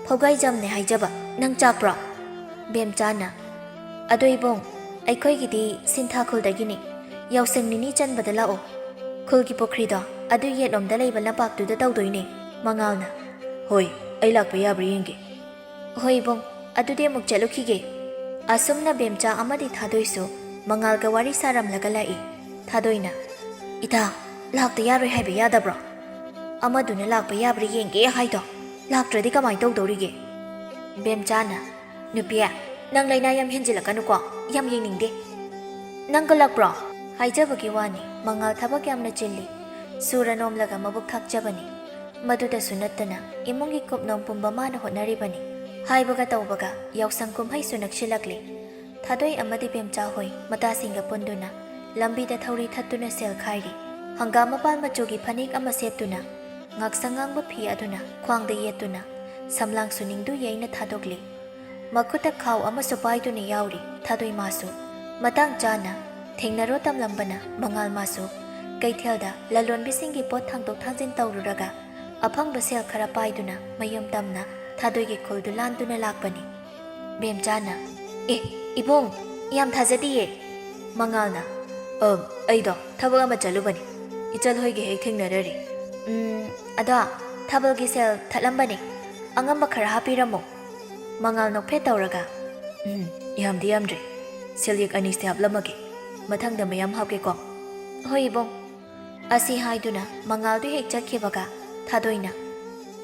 ꯐꯧꯒꯥꯏꯖꯝꯅꯦ ꯍꯥꯏꯖꯕ, ꯅꯪ ꯆꯥꯛꯄ꯭ꯔꯣ?" ꯕꯦꯝꯆꯥꯅ, "ꯑꯗꯣ ꯏꯕꯨꯡ, ꯑꯩꯈꯣꯏꯒꯤꯗꯤ ꯁꯤꯟꯊꯥ ꯈꯨꯜꯗꯒꯤꯅꯤ꯫ ꯌꯥꯎꯁꯪ ꯅꯤꯅꯤ ꯆꯟꯕꯗ ꯂꯥꯛꯑꯣ꯫ ꯈꯨꯜꯒꯤ ꯄꯨꯈ꯭ꯔꯤꯗꯣ ꯑꯗꯨ ꯌꯦꯠꯂꯣꯝꯗ ꯂꯩꯕ ꯂꯝꯄꯥꯛꯇꯨꯗ ꯇꯧꯗꯣꯏꯅꯦ꯫" ꯃꯉꯥꯜꯅ, "ꯍꯣꯏ, ꯑꯩ ꯂꯥꯛꯄ ꯌꯥꯕ꯭ꯔꯥ ꯌꯦꯡꯒꯦ꯫" "ꯍꯣꯏ ꯏꯕꯨꯡ, ꯑꯗꯨꯗꯤ ꯑꯃꯨꯛ ꯆꯠꯂꯨꯈꯤꯒꯦ꯫" ꯑꯁꯨꯝꯅ ꯕꯦꯝꯆꯥ ꯑꯃꯗꯤ ꯊꯥꯗꯣꯏꯁꯨ ꯃꯉꯥꯜꯒ ꯋꯥꯔꯤ ꯁꯥꯔꯝꯂꯒ ꯂꯥꯛꯏ꯫ ꯊꯥꯗꯣꯏꯅ, "ꯏꯇꯥ, ꯂꯥꯛꯇ ꯌꯥꯔꯣꯏ ꯍꯥꯏꯕ ꯌꯥꯗꯕ꯭ꯔꯣ? ꯑꯃꯗꯨꯅ ꯂꯥꯛꯄ ꯌꯥꯕ꯭ꯔꯥ ꯌꯦꯡꯒꯦ ꯍꯥꯏꯗꯣ?" ꯂꯥꯛꯇ꯭ꯔꯗꯤ ꯀꯃꯥꯏꯅ ꯇꯧꯗꯧꯔꯤꯒꯦ? ꯕꯦꯝꯆꯥꯅ, "ꯅꯨꯄꯤ, ꯅꯪ ꯂꯩꯅꯥ ꯌꯥꯝ ꯍꯦꯟꯖꯤꯜꯂꯛꯀꯅꯨꯀꯣ, ꯌꯥꯝ ꯌꯦꯡꯅꯤꯡꯗꯦ꯫ ꯅꯪ ꯀꯜꯂꯛꯄ꯭ꯔꯣ?" ꯍꯥꯏꯖꯕꯒꯤ ꯋꯥꯅꯤ, ꯃꯉꯥꯜ ꯊꯕꯛ ꯌꯥꯝꯅ ꯆꯤꯜꯂꯤ꯫ ꯁꯨꯔ ꯅꯣꯝꯂꯒ ꯃꯕꯨꯛ ꯊꯥꯛꯆꯕꯅꯤ꯫ ꯃꯗꯨꯗꯁꯨ ꯅꯠꯇꯅ ꯏꯃꯨꯡꯒꯤ ꯀꯨꯞꯅꯣꯝ ꯄꯨꯝꯕ ꯃꯥꯅ ꯍꯣꯠꯅꯔꯤꯕꯅꯤ꯫ ꯍꯥꯏꯕꯒ ꯇꯧꯕꯒ ꯌꯥꯎꯁꯪ ꯀꯨꯝꯍꯩꯁꯨ ꯅꯛꯁꯤꯜꯂꯛꯂꯤ꯫ ꯊꯥꯗꯣꯏ ꯑꯃꯗꯤ ꯕꯦꯝꯆꯥ ꯍꯣꯏ ꯃꯇꯥꯁꯤꯡꯒ ꯄꯨꯟꯗꯨꯅ ꯂꯝꯕꯤꯗ ꯊꯧꯔꯤ ꯊꯠꯇꯨꯅ ꯁꯦꯜ ꯈꯥꯏꯔꯤ꯫ ꯍꯪꯒꯥꯝ ꯃꯄꯥꯟ ꯃꯆꯨꯒꯤ ꯐꯅꯦꯛ ꯑꯃ ꯁꯦꯠꯇꯨꯅ, ꯉꯥꯛꯁꯪ ꯉꯥꯡꯕ ꯐꯤ ꯑꯗꯨꯅ ꯈ꯭ꯋꯥꯡꯗ ꯌꯦꯠꯇꯨꯅ, ꯁꯝꯂꯥꯡꯁꯨ ꯅꯤꯡꯗꯨ ꯌꯩꯅ ꯊꯥꯗꯣꯛꯂꯤ꯫ ꯃꯈꯨꯠꯇ ꯈꯥꯎ ꯑꯃꯁꯨ ꯄꯥꯏꯗꯨꯅ ꯌꯥꯎꯔꯤ ꯊꯥꯗꯣꯏ ꯃꯥꯁꯨ꯫ ꯃꯇꯥꯡ ꯆꯥꯅ ꯊꯦꯡꯅꯔꯣ ꯇꯝꯂꯝꯕꯅ ꯃꯉꯥꯜ ꯃꯥꯁꯨ ꯀꯩꯊꯦꯜꯗ ꯂꯂꯣꯟꯕꯤꯁꯤꯡꯒꯤ ꯄꯣꯠ ꯊꯥꯡꯗꯣꯛ ꯊꯥꯡꯖꯤꯟ ꯇꯧꯔꯨꯔꯒ ꯑꯐꯪꯕ ꯁꯦꯜ ꯈꯔ ꯄꯥꯏꯗꯨꯅ ꯃꯌꯨꯝ ꯇꯝꯅ ꯊꯥꯗꯣꯏꯒꯤ ꯈꯨꯜꯗꯨ ꯂꯥꯟꯗꯨꯅ ꯂꯥꯛꯄꯅꯤ꯫ ꯕꯦꯝꯆꯥꯅ, "ꯑꯦ, ꯏꯕꯨꯡ, ꯌꯥꯝ ꯊꯥꯖꯗꯤꯌꯦ꯫" ꯃꯉꯥꯜꯅ, "ꯑ, ꯑꯩꯗꯣ ꯊꯕꯛ ꯑꯃ ꯆꯠꯂꯨꯕꯅꯤ꯫ ꯏꯆꯜ ꯍꯣꯏꯒ ꯍꯦꯛ ꯊꯦꯡꯅꯔꯔꯤ꯫ ꯎꯝ, ꯑꯗꯣ ꯊꯥꯕꯜꯒꯤ ꯁꯦꯜ ꯊꯠꯂꯝꯕꯅꯦ꯫ ꯑꯉꯝꯕ ꯈꯔ ꯍꯥꯞꯄꯤꯔꯝꯃꯣ꯫" ꯃꯉꯥꯜ ꯅꯣꯛꯐꯦꯠ ꯇꯧꯔꯒ, "ꯎꯝ, ꯌꯥꯝꯗꯤ ꯌꯥꯝꯗ꯭ꯔꯦ꯫ ꯁꯦꯜꯌꯦꯛ ꯑꯅꯤꯁꯦ ꯍꯥꯞꯂꯝꯃꯒꯦ꯫ ꯃꯊꯪꯗ ꯃꯌꯥꯝ ꯍꯥꯞꯀꯦꯀꯣ꯫" "ꯍꯣꯏ ꯏꯕꯨꯡ꯫" ꯑꯁꯤ ꯍꯥꯏꯗꯨꯅ ꯃꯉꯥꯜꯗꯨ ꯍꯦꯛ ꯆꯠꯈꯤꯕꯒ ꯊꯥꯗꯣꯏꯅ,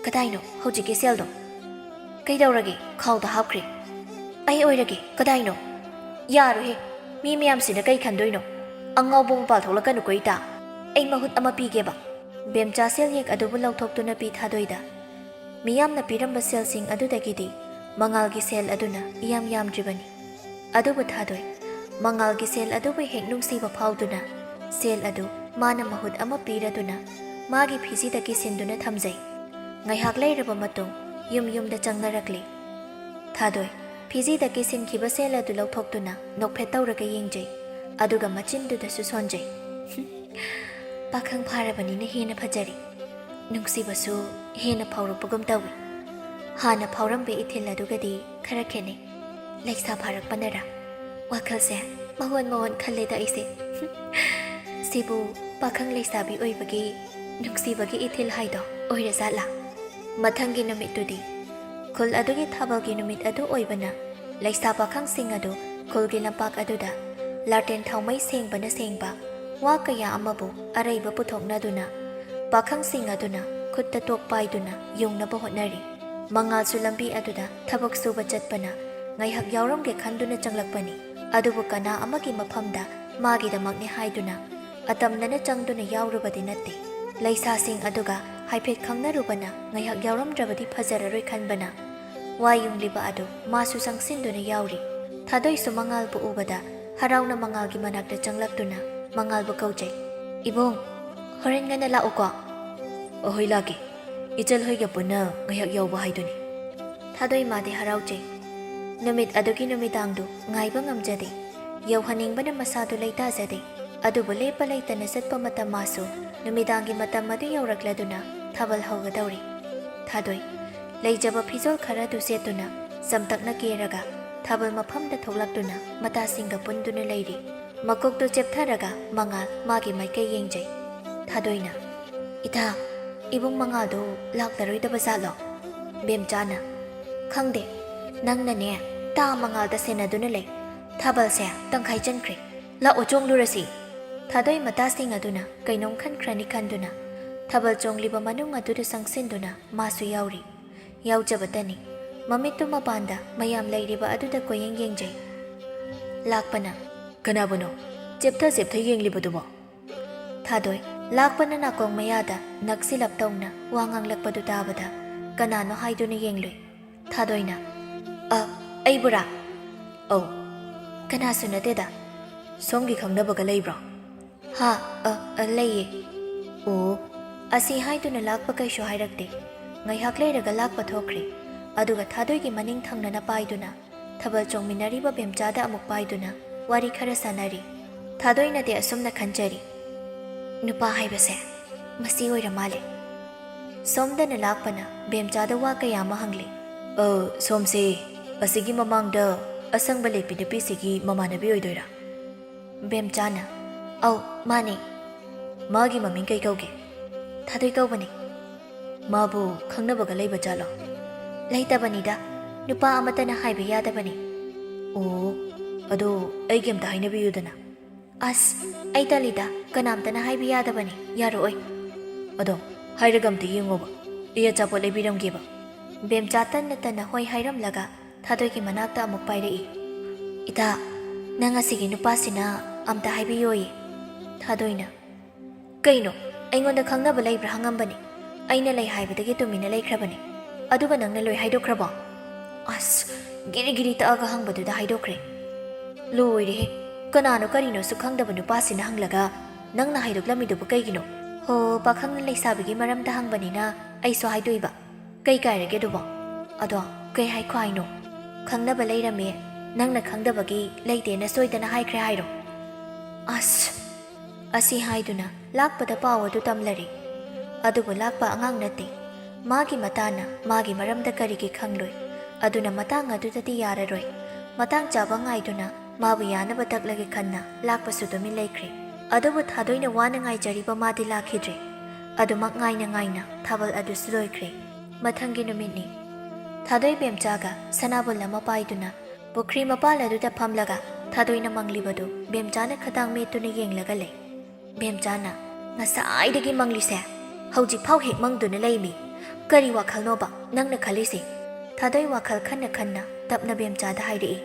"ꯀꯗꯥꯏꯅꯣ ꯍꯧꯖꯤꯛꯀꯤ ꯁꯦꯜꯗꯣ? ꯀꯩꯗꯧꯔꯒꯦ? ꯈꯥꯎꯗ ꯍꯥꯞꯈ꯭ꯔꯦ꯫ ꯑꯩ ꯑꯣꯏꯔꯒꯦ꯫ ꯀꯗꯥꯏꯅꯣ? ꯌꯥꯔꯣꯏꯍꯦ꯫ ꯃꯤ ꯃꯌꯥꯝꯁꯤꯅ ꯀꯩ ꯈꯟꯗꯣꯏꯅꯣ? ꯑꯉꯥꯎꯕ ꯃꯄꯥꯜ ꯊꯣꯛꯂꯛꯀꯅꯨꯀꯣ ꯏꯇꯥ꯫ ꯑꯩ ꯃꯍꯨꯠ ꯑꯃ ꯄꯤꯒꯦꯕ꯫" ꯕꯦꯝꯆꯥ ꯁꯦꯜꯌꯦꯛ ꯑꯗꯨꯕꯨ ꯂꯧꯊꯣꯛꯇꯨꯅ ꯄꯤ ꯊꯥꯗꯣꯏꯗ꯫ ꯃꯤꯌꯥꯝꯅ ꯄꯤꯔꯝꯕ ꯁꯦꯜꯁꯤꯡ ꯑꯗꯨꯗꯒꯤꯗꯤ ꯃꯉꯥꯜꯒꯤ ꯁꯦꯜ ꯑꯗꯨꯅ ꯏꯌꯥꯝ ꯌꯥꯝꯗ꯭ꯔꯤꯕꯅꯤ꯫ ꯑꯗꯨꯕꯨ ꯊꯥꯗꯣꯏ ꯃꯉꯥꯜꯒꯤ ꯁꯦꯜ ꯑꯗꯨꯕꯨ ꯍꯦꯛ ꯅꯨꯡꯁꯤꯕ ꯐꯥꯎꯗꯨꯅ ꯁꯦꯜ ꯑꯗꯨ ꯃꯥꯅ ꯃꯍꯨꯠ ꯑꯃ ꯄꯤꯔꯗꯨꯅ ꯃꯥꯒꯤ ꯐꯤꯖꯤꯗ ꯀꯤꯁꯤꯟꯗꯨꯅ ꯊꯝꯖꯩ꯫ ꯉꯥꯏꯍꯥꯛ ꯂꯩꯔꯕ ꯃꯇꯨꯡ ꯌꯨꯝ ꯌꯨꯝꯗ ꯆꯪꯅꯔꯛꯂꯤ꯫ ꯊꯥꯗꯣꯏ ꯐꯤꯖꯤꯗ ꯀꯤꯁꯤꯟꯈꯤꯕ ꯁꯦꯜ ꯑꯗꯨ ꯂꯧꯊꯣꯛꯇꯨꯅ ꯅꯣꯛꯐꯦꯠ ꯇꯧꯔꯒ ꯌꯦꯡꯖꯩ, ꯑꯗꯨꯒ ꯃꯆꯤꯟꯗꯨꯗꯁꯨ ꯁꯣꯟꯖꯩ꯫ "ꯄꯥꯈꯪ ꯐꯥꯔꯕꯅꯤꯅ ꯍꯦꯟꯅ ꯐꯖꯔꯦ꯫ ꯅꯨꯡꯁꯤꯕꯁꯨ ꯍꯦꯟꯅ ꯐꯥꯎꯔꯛꯄꯒꯨꯝ ꯇꯧꯏ꯫ ꯍꯥꯟꯅ ꯐꯥꯎꯔꯝꯕ ꯏꯊꯤꯜ ꯑꯗꯨꯒꯗꯤ ꯈꯔ ꯈꯦꯠꯅꯩ꯫ ꯂꯩꯁꯥ ꯐꯥꯔꯛꯄꯅꯔꯥ? ꯋꯥꯈꯜꯁꯦ ꯃꯑꯣꯟ ꯃꯑꯣꯟ ꯈꯜꯂꯦꯗ ꯑꯩꯁꯦ꯫" ꯁꯤꯕꯨ ꯄꯥꯈꯪ ꯂꯩꯁꯥꯕꯤ ꯑꯣꯏꯕꯒꯤ ꯅꯨꯡꯁꯤꯕꯒꯤ ꯏꯊꯤꯜ ꯍꯥꯏꯗꯣ ꯑꯣꯏꯔꯖꯥꯠꯂꯥ? ꯃꯊꯪꯒꯤ ꯅꯨꯃꯤꯠꯇꯨꯗꯤ ꯈꯨꯜ ꯑꯗꯨꯒꯤ ꯊꯥꯕꯜꯒꯤ ꯅꯨꯃꯤꯠ ꯑꯗꯨ ꯑꯣꯏꯕꯅ, ꯂꯩꯁꯥ ꯄꯥꯈꯪꯁꯤꯡ ꯑꯗꯨ ꯈꯨꯜꯒꯤ ꯂꯝꯄꯥꯛ ꯑꯗꯨꯗ ꯂꯥꯇꯦꯟ ꯊꯥꯎꯃꯩ ꯁꯦꯡꯕꯅ ꯁꯦꯡꯕ, ꯋꯥ ꯀꯌꯥ ꯑꯃꯕꯨ ꯑꯔꯩꯕ ꯄꯨꯊꯣꯛꯅꯗꯨꯅ, ꯄꯥꯈꯪꯁꯤꯡ ꯑꯗꯨꯅ ꯈꯨꯠꯇ ꯇꯣꯛ ꯄꯥꯏꯗꯨꯅ ꯌꯨꯡꯅꯕ ꯍꯣꯠꯅꯔꯤ꯫ ꯃꯉꯥꯜꯁꯨ ꯂꯝꯕꯤ ꯑꯗꯨꯗ ꯊꯕꯛ ꯁꯨꯕ ꯆꯠꯄꯅ ꯉꯥꯏꯍꯥꯛ ꯌꯥꯎꯔꯝꯒꯦ ꯈꯟꯗꯨꯅ ꯆꯪꯂꯛꯄꯅꯤ꯫ ꯑꯗꯨꯕꯨ ꯀꯅꯥ ꯑꯃꯒꯤ ꯃꯐꯝꯗ ꯃꯥꯒꯤꯗꯃꯛꯅꯤ ꯍꯥꯏꯗꯨꯅ ꯑꯇꯝꯅꯅ ꯆꯪꯗꯨꯅ ꯌꯥꯎꯔꯨꯕꯗꯤ ꯅꯠꯇꯦ꯫ ꯂꯩꯁꯥꯁꯤꯡ ꯑꯗꯨꯒ ꯍꯥꯏꯐꯦꯠ ꯈꯪꯅꯔꯨꯕꯅ ꯉꯥꯏꯍꯥꯛ ꯌꯥꯎꯔꯝꯗ꯭ꯔꯕꯗꯤ ꯐꯖꯔꯔꯣꯏ ꯈꯟꯕꯅ ꯋꯥ ꯌꯨꯡꯂꯤꯕ ꯑꯗꯨ ꯃꯥꯁꯨ ꯆꯪꯁꯤꯟꯗꯨꯅ ꯌꯥꯎꯔꯤ꯫ ꯊꯥꯗꯣꯏꯁꯨ ꯃꯉꯥꯜꯕꯨ ꯎꯕꯗ ꯍꯔꯥꯎꯅ ꯃꯉꯥꯜꯒꯤ ꯃꯅꯥꯛꯇ ꯆꯪꯂꯛꯇꯨꯅ ꯃꯉꯥꯜꯕꯨ ꯀꯧꯖꯩ꯫ "ꯏꯕꯨꯡ, ꯍꯣꯔꯦꯟ ꯉꯟꯅ ꯂꯥꯛꯎꯀꯣ꯫" "ꯑꯍꯣꯏ, ꯂꯥꯛꯀꯦ꯫ ꯏꯆꯜ ꯍꯣꯏꯒ ꯄꯨꯟꯅ ꯉꯥꯏꯍꯥꯛ ꯌꯥꯎꯕ ꯍꯥꯏꯗꯨꯅꯤ꯫" ꯊꯥꯗꯣꯏ ꯃꯥꯗꯤ ꯍꯔꯥꯎꯖꯩ꯫ ꯅꯨꯃꯤꯠ ꯑꯗꯨꯒꯤ ꯅꯨꯃꯤꯗꯥꯡꯗꯨ ꯉꯥꯏꯕ ꯉꯝꯖꯗꯦ꯫ ꯌꯧꯍꯟꯅꯤꯡꯕꯅ ꯃꯁꯥꯗꯨ ꯂꯩꯇꯥꯖꯗꯦ꯫ ꯑꯗꯨꯕꯨ ꯂꯦꯞꯄ ꯂꯩꯇꯅ ꯆꯠꯄ ꯃꯇꯝ ꯃꯥꯁꯨ ꯅꯨꯃꯤꯗꯥꯡꯒꯤ ꯃꯇꯝ ꯑꯗꯨ ꯌꯧꯔꯛꯂꯗꯨꯅ ꯊꯥꯕꯜ ꯍꯧꯒꯗꯧꯔꯤ꯫ ꯊꯥꯗꯣꯏ ꯂꯩꯖꯕ ꯐꯤꯖꯣꯜ ꯈꯔꯗꯨ ꯁꯦꯠꯇꯨꯅ ꯆꯝꯇꯛꯅ ꯀꯦꯔꯒ ꯊꯥꯕꯜ ꯃꯐꯝꯗ ꯊꯣꯛꯂꯛꯇꯨꯅ ꯃꯇꯥꯁꯤꯡꯒ ꯄꯨꯟꯗꯨꯅ ꯂꯩꯔꯤ꯫ ꯃꯀꯣꯛꯇꯨ ꯆꯦꯞꯊꯔꯒ ꯃꯉꯥꯜ ꯃꯥꯒꯤ ꯃꯥꯏꯀꯩ ꯌꯦꯡꯖꯩ꯫ ꯊꯥꯗꯣꯏꯅ, "ꯏꯇꯥ, ꯏꯕꯨꯡ ꯃꯉꯥꯜꯗꯨ ꯂꯥꯛꯂꯔꯣꯏꯗꯕ ꯖꯥꯠꯂꯣ?" ꯕꯦꯝꯆꯥꯅ, "ꯈꯪꯗꯦ, ꯅꯪꯅꯅꯦ ꯇꯥ ꯃꯉꯥꯜꯗ ꯁꯦꯟꯅꯗꯨꯅ ꯂꯩ꯫ ꯊꯥꯕꯜꯁꯦ ꯇꯪꯈꯥꯏ ꯆꯟꯈ꯭ꯔꯦ꯫ ꯂꯥꯛꯑꯣ, ꯆꯣꯡꯂꯨꯔꯁꯤ꯫" ꯊꯥꯗꯣꯏ ꯃꯇꯥꯁꯤꯡ ꯑꯗꯨꯅ ꯀꯩꯅꯣꯝ ꯈꯟꯈ꯭ꯔꯅꯤ ꯈꯟꯗꯨꯅ ꯊꯥꯕꯜ ꯆꯣꯡꯂꯤꯕ ꯃꯅꯨꯡ ꯑꯗꯨꯗ ꯆꯪꯁꯤꯟꯗꯨꯅ ꯃꯥꯁꯨ ꯌꯥꯎꯔꯤ꯫ ꯌꯥꯎꯖꯕꯇꯅꯤ꯫ ꯃꯃꯤꯠꯇꯨ ꯃꯄꯥꯟꯗ ꯃꯌꯥꯝ ꯂꯩꯔꯤꯕ ꯑꯗꯨꯗ ꯀꯣꯏꯌꯦꯡ ꯌꯦꯡꯖꯩ꯫ ꯂꯥꯛꯄꯅ, "ꯀꯅꯥꯕꯨꯅꯣ ꯆꯦꯞꯊ ꯆꯦꯞꯊ ꯌꯦꯡꯂꯤꯕꯗꯨꯕꯣ?" ꯊꯥꯗꯣꯏ, ꯂꯥꯛꯄꯅ ꯅꯥꯀꯣꯡ ꯃꯌꯥꯗ ꯅꯛꯁꯤꯜꯂꯞ ꯇꯧꯅ ꯋꯥ ꯉꯥꯡꯂꯛꯄꯗꯨ ꯇꯥꯕꯗ ꯀꯅꯥꯅꯣ ꯍꯥꯏꯗꯨꯅ ꯌꯦꯡꯂꯨꯏ꯫ ꯊꯥꯗꯣꯏꯅ, "ꯑ, ꯑꯩꯕꯨꯔꯥ?" "ꯑꯧ, ꯀꯅꯥꯁꯨ ꯅꯠꯇꯦꯗ꯫ ꯁꯣꯝꯒꯤ ꯈꯪꯅꯕꯒ ꯂꯩꯕ꯭ꯔꯣ?" "ꯍꯥ, ꯑ, ꯑ, ꯂꯩꯌꯦ꯫" "ꯑꯣ꯫" ꯑꯁꯤ ꯍꯥꯏꯗꯨꯅ ꯂꯥꯛꯄ ꯀꯩꯁꯨ ꯍꯥꯏꯔꯛꯇꯦ꯫ ꯉꯥꯏꯍꯥꯛ ꯂꯩꯔꯒ ꯂꯥꯛꯄ ꯊꯣꯛꯈ꯭ꯔꯦ꯫ ꯑꯗꯨꯒ ꯊꯥꯗꯣꯏꯒꯤ ꯃꯅꯤꯡ ꯊꯪꯅꯅ ꯄꯥꯏꯗꯨꯅ ꯊꯥꯕꯜ ꯆꯣꯡꯃꯤꯟꯅꯔꯤꯕ ꯕꯦꯝꯆꯥꯗ ꯑꯃꯨꯛ ꯄꯥꯏꯗꯨꯅ ꯋꯥꯔꯤ ꯈꯔ ꯁꯥꯟꯅꯔꯤ꯫ ꯊꯥꯗꯣꯏꯅꯗꯤ ꯑꯁꯨꯝꯅ ꯈꯟꯖꯔꯤ, "ꯅꯨꯄꯥ ꯍꯥꯏꯕꯁꯦ ꯃꯁꯤ ꯑꯣꯏꯔ ꯃꯥꯜꯂꯦ꯫" ꯁꯣꯝꯗꯅ ꯂꯥꯛꯄꯅ ꯕꯦꯝꯆꯥꯗ ꯋꯥ ꯀꯌꯥ ꯑꯃ ꯍꯪꯂꯤ꯫ "ꯑ, ꯁꯣꯝꯁꯦ ꯑꯁꯤꯒꯤ ꯃꯃꯥꯡꯗ ꯑꯁꯪꯕ ꯂꯦꯞꯄꯤ ꯅꯨꯄꯤꯁꯤꯒꯤ ꯃꯃꯥꯟꯅꯕꯤ ꯑꯣꯏꯗꯣꯏꯔꯥ?" ꯕꯦꯝꯆꯥꯅ, "ꯑꯧ, ꯃꯥꯅꯦ꯫" "ꯃꯥꯒꯤ ꯃꯃꯤꯡ ꯀꯩ ꯀꯧꯒꯦ?" "ꯊꯥꯗꯣꯏ ꯀꯧꯕꯅꯦ꯫" "ꯃꯥꯕꯨ ꯈꯪꯅꯕꯒ ꯂꯩꯕ ꯖꯥꯠꯂꯣ?" "ꯂꯩꯇꯕꯅꯤꯗ, ꯅꯨꯄꯥ ꯑꯃꯠꯇꯅ ꯍꯥꯏꯕ ꯌꯥꯗꯕꯅꯤ꯫" "ꯑꯣ, ꯑꯗꯣ ꯑꯩꯒꯤ ꯑꯝꯇ ꯍꯥꯏꯅꯕꯤꯌꯨꯗꯅ꯫" "ꯑꯁ, ꯑꯩ ꯇꯜꯂꯤꯗ, ꯀꯅꯥꯝꯇꯅ ꯍꯥꯏꯕ ꯌꯥꯗꯕꯅꯤ, ꯌꯥꯔꯛꯑꯣꯏ꯫" "ꯑꯗꯣ ꯍꯥꯏꯔꯒ ꯑꯝꯇ ꯌꯦꯡꯉꯣꯕ, ꯑꯩ ꯑꯆꯥꯄꯣꯠ ꯂꯩꯕꯤꯔꯝꯒꯦꯕ꯫ ꯕꯦꯝꯆꯥ ꯇꯟꯅ ꯇꯟꯅ ꯍꯣꯏ ꯍꯥꯏꯔꯝꯂꯒ ꯊꯥꯗꯣꯏꯒꯤ ꯃꯅꯥꯛꯇ ꯑꯃꯨꯛ ꯄꯥꯏꯔꯛꯏ꯫ "ꯏꯇꯥ, ꯅꯪ ꯑꯁꯤꯒꯤ ꯅꯨꯄꯥꯁꯤꯅ ꯑꯝꯇ ꯍꯥꯏꯕꯤꯌꯣꯌꯦ꯫" ꯊꯥꯗꯣꯏꯅ, "ꯀꯩꯅꯣ? ꯑꯩꯉꯣꯟꯗ ꯈꯪꯅꯕ ꯂꯩꯕ꯭ꯔꯥ ꯍꯪꯉꯝꯕꯅꯤ꯫ ꯑꯩꯅ ꯂꯩ ꯍꯥꯏꯕꯗꯒꯤ ꯇꯨꯃꯤꯟꯅ ꯂꯩꯈ꯭ꯔꯕꯅꯤ꯫ ꯑꯗꯨꯒ ꯅꯪꯅ ꯂꯣꯏ ꯍꯥꯏꯗꯣꯛꯈ꯭ꯔꯕꯣ?" ꯑꯁ, ꯒꯤꯔꯤ ꯒꯤꯔꯤ ꯇꯛꯑꯒ ꯍꯪꯕꯗꯨꯗ ꯍꯥꯏꯗꯣꯛꯈ꯭ꯔꯦ꯫ ꯂꯣꯏꯔꯦꯍꯦ, ꯀꯅꯥꯅꯣ ꯀꯔꯤꯅꯣꯁꯨ ꯈꯪꯗꯕ ꯅꯨꯄꯥꯁꯤꯅ ꯍꯪꯂꯒ ꯅꯪꯅ ꯍꯥꯏꯗꯣꯛꯂꯝꯃꯤꯗꯨꯕꯨ ꯀꯩꯒꯤꯅꯣ? ꯍꯣ, ꯄꯥꯈꯪꯅ ꯂꯩꯁꯥꯕꯤꯒꯤ ꯃꯔꯝꯗ ꯍꯪꯕꯅꯤꯅ ꯑꯩꯁꯨ ꯍꯥꯏꯗꯣꯛꯏꯕ꯫ ꯀꯩ ꯀꯥꯏꯔꯒꯦ ꯑꯗꯨꯕꯣ? ꯑꯗꯣ ꯀꯩ ꯍꯥꯏꯈꯣ ꯍꯥꯏꯅꯣ? ꯈꯪꯅꯕ ꯂꯩꯔꯝꯃꯦ, ꯅꯪꯅ ꯈꯪꯗꯕꯒꯤ ꯂꯩꯇꯦꯅ ꯁꯣꯏꯗꯅ ꯍꯥꯏꯈ꯭ꯔꯦ ꯍꯥꯏꯔꯣ? ꯑꯁ! ꯑꯁꯤ ꯍꯥꯏꯗꯨꯅ ꯂꯥꯛꯄꯗ ꯄꯥꯎ ꯑꯗꯨ ꯇꯝꯂꯔꯦ꯫ ꯑꯗꯨꯕꯨ ꯂꯥꯛꯄ ꯑꯉꯥꯡ ꯅꯠꯇꯦ꯫ ꯃꯥꯒꯤ ꯃꯇꯥꯅ ꯃꯥꯒꯤ ꯃꯔꯝꯗ ꯀꯔꯤꯒꯤ ꯈꯪꯂꯣꯏ? ꯑꯗꯨꯅ ꯃꯇꯥꯡ ꯑꯗꯨꯗꯗꯤ ꯌꯥꯔꯔꯣꯏ꯫ ꯃꯇꯥꯡ ꯆꯥꯕ ꯉꯥꯏꯗꯨꯅ ꯃꯥꯕꯨ ꯌꯥꯅꯕ ꯇꯛꯂꯒꯦ ꯈꯟꯅ ꯂꯥꯛꯄꯁꯨ ꯇꯨꯃꯤꯟ ꯂꯩꯈ꯭ꯔꯦ꯫ ꯑꯗꯨꯕꯨ ꯊꯥꯗꯣꯏꯅ ꯋꯥꯅ ꯉꯥꯏꯖꯔꯤꯕ ꯃꯥꯗꯤ ꯂꯥꯛꯈꯤꯗ꯭ꯔꯦ꯫ ꯑꯗꯨꯃꯛ ꯉꯥꯏꯅ ꯉꯥꯏꯅ ꯊꯥꯕꯜ ꯑꯗꯨꯁꯨ ꯂꯣꯏꯈ꯭ꯔꯦ꯫ ꯃꯊꯪꯒꯤ ꯅꯨꯃꯤꯠꯅꯤ꯫ ꯊꯥꯗꯣꯏ ꯕꯦꯝꯆꯥꯒ ꯁꯅꯥꯕꯨꯜ ꯑꯃ ꯄꯥꯏꯗꯨꯅ ꯄꯨꯈ꯭ꯔꯤ ꯃꯄꯥꯜ ꯑꯗꯨꯗ ꯐꯝꯂꯒ ꯊꯥꯗꯣꯏꯅ ꯃꯪꯂꯤꯕꯗꯨ ꯕꯦꯝꯆꯥꯅ ꯈꯗꯥꯡ ꯃꯦꯠꯇꯨꯅ ꯌꯦꯡꯂꯒ ꯂꯩ꯫ ꯕꯦꯝꯆꯥꯅ, "ꯉꯁꯥꯏꯗꯒꯤ ꯃꯪꯂꯤꯁꯦ ꯍꯧꯖꯤꯛꯐꯥꯎ ꯍꯦꯛ ꯃꯪꯗꯨꯅ ꯂꯩꯃꯤ꯫ ꯀꯔꯤ ꯋꯥꯈꯜꯅꯣꯕ ꯅꯪꯅ ꯈꯜꯂꯤꯁꯦ?" ꯊꯥꯗꯣꯏ ꯋꯥꯈꯜ ꯈꯟꯅ ꯈꯟꯅ ꯇꯞꯅ ꯕꯦꯝꯆꯥꯗ ꯍꯥꯏꯔꯛꯏ꯫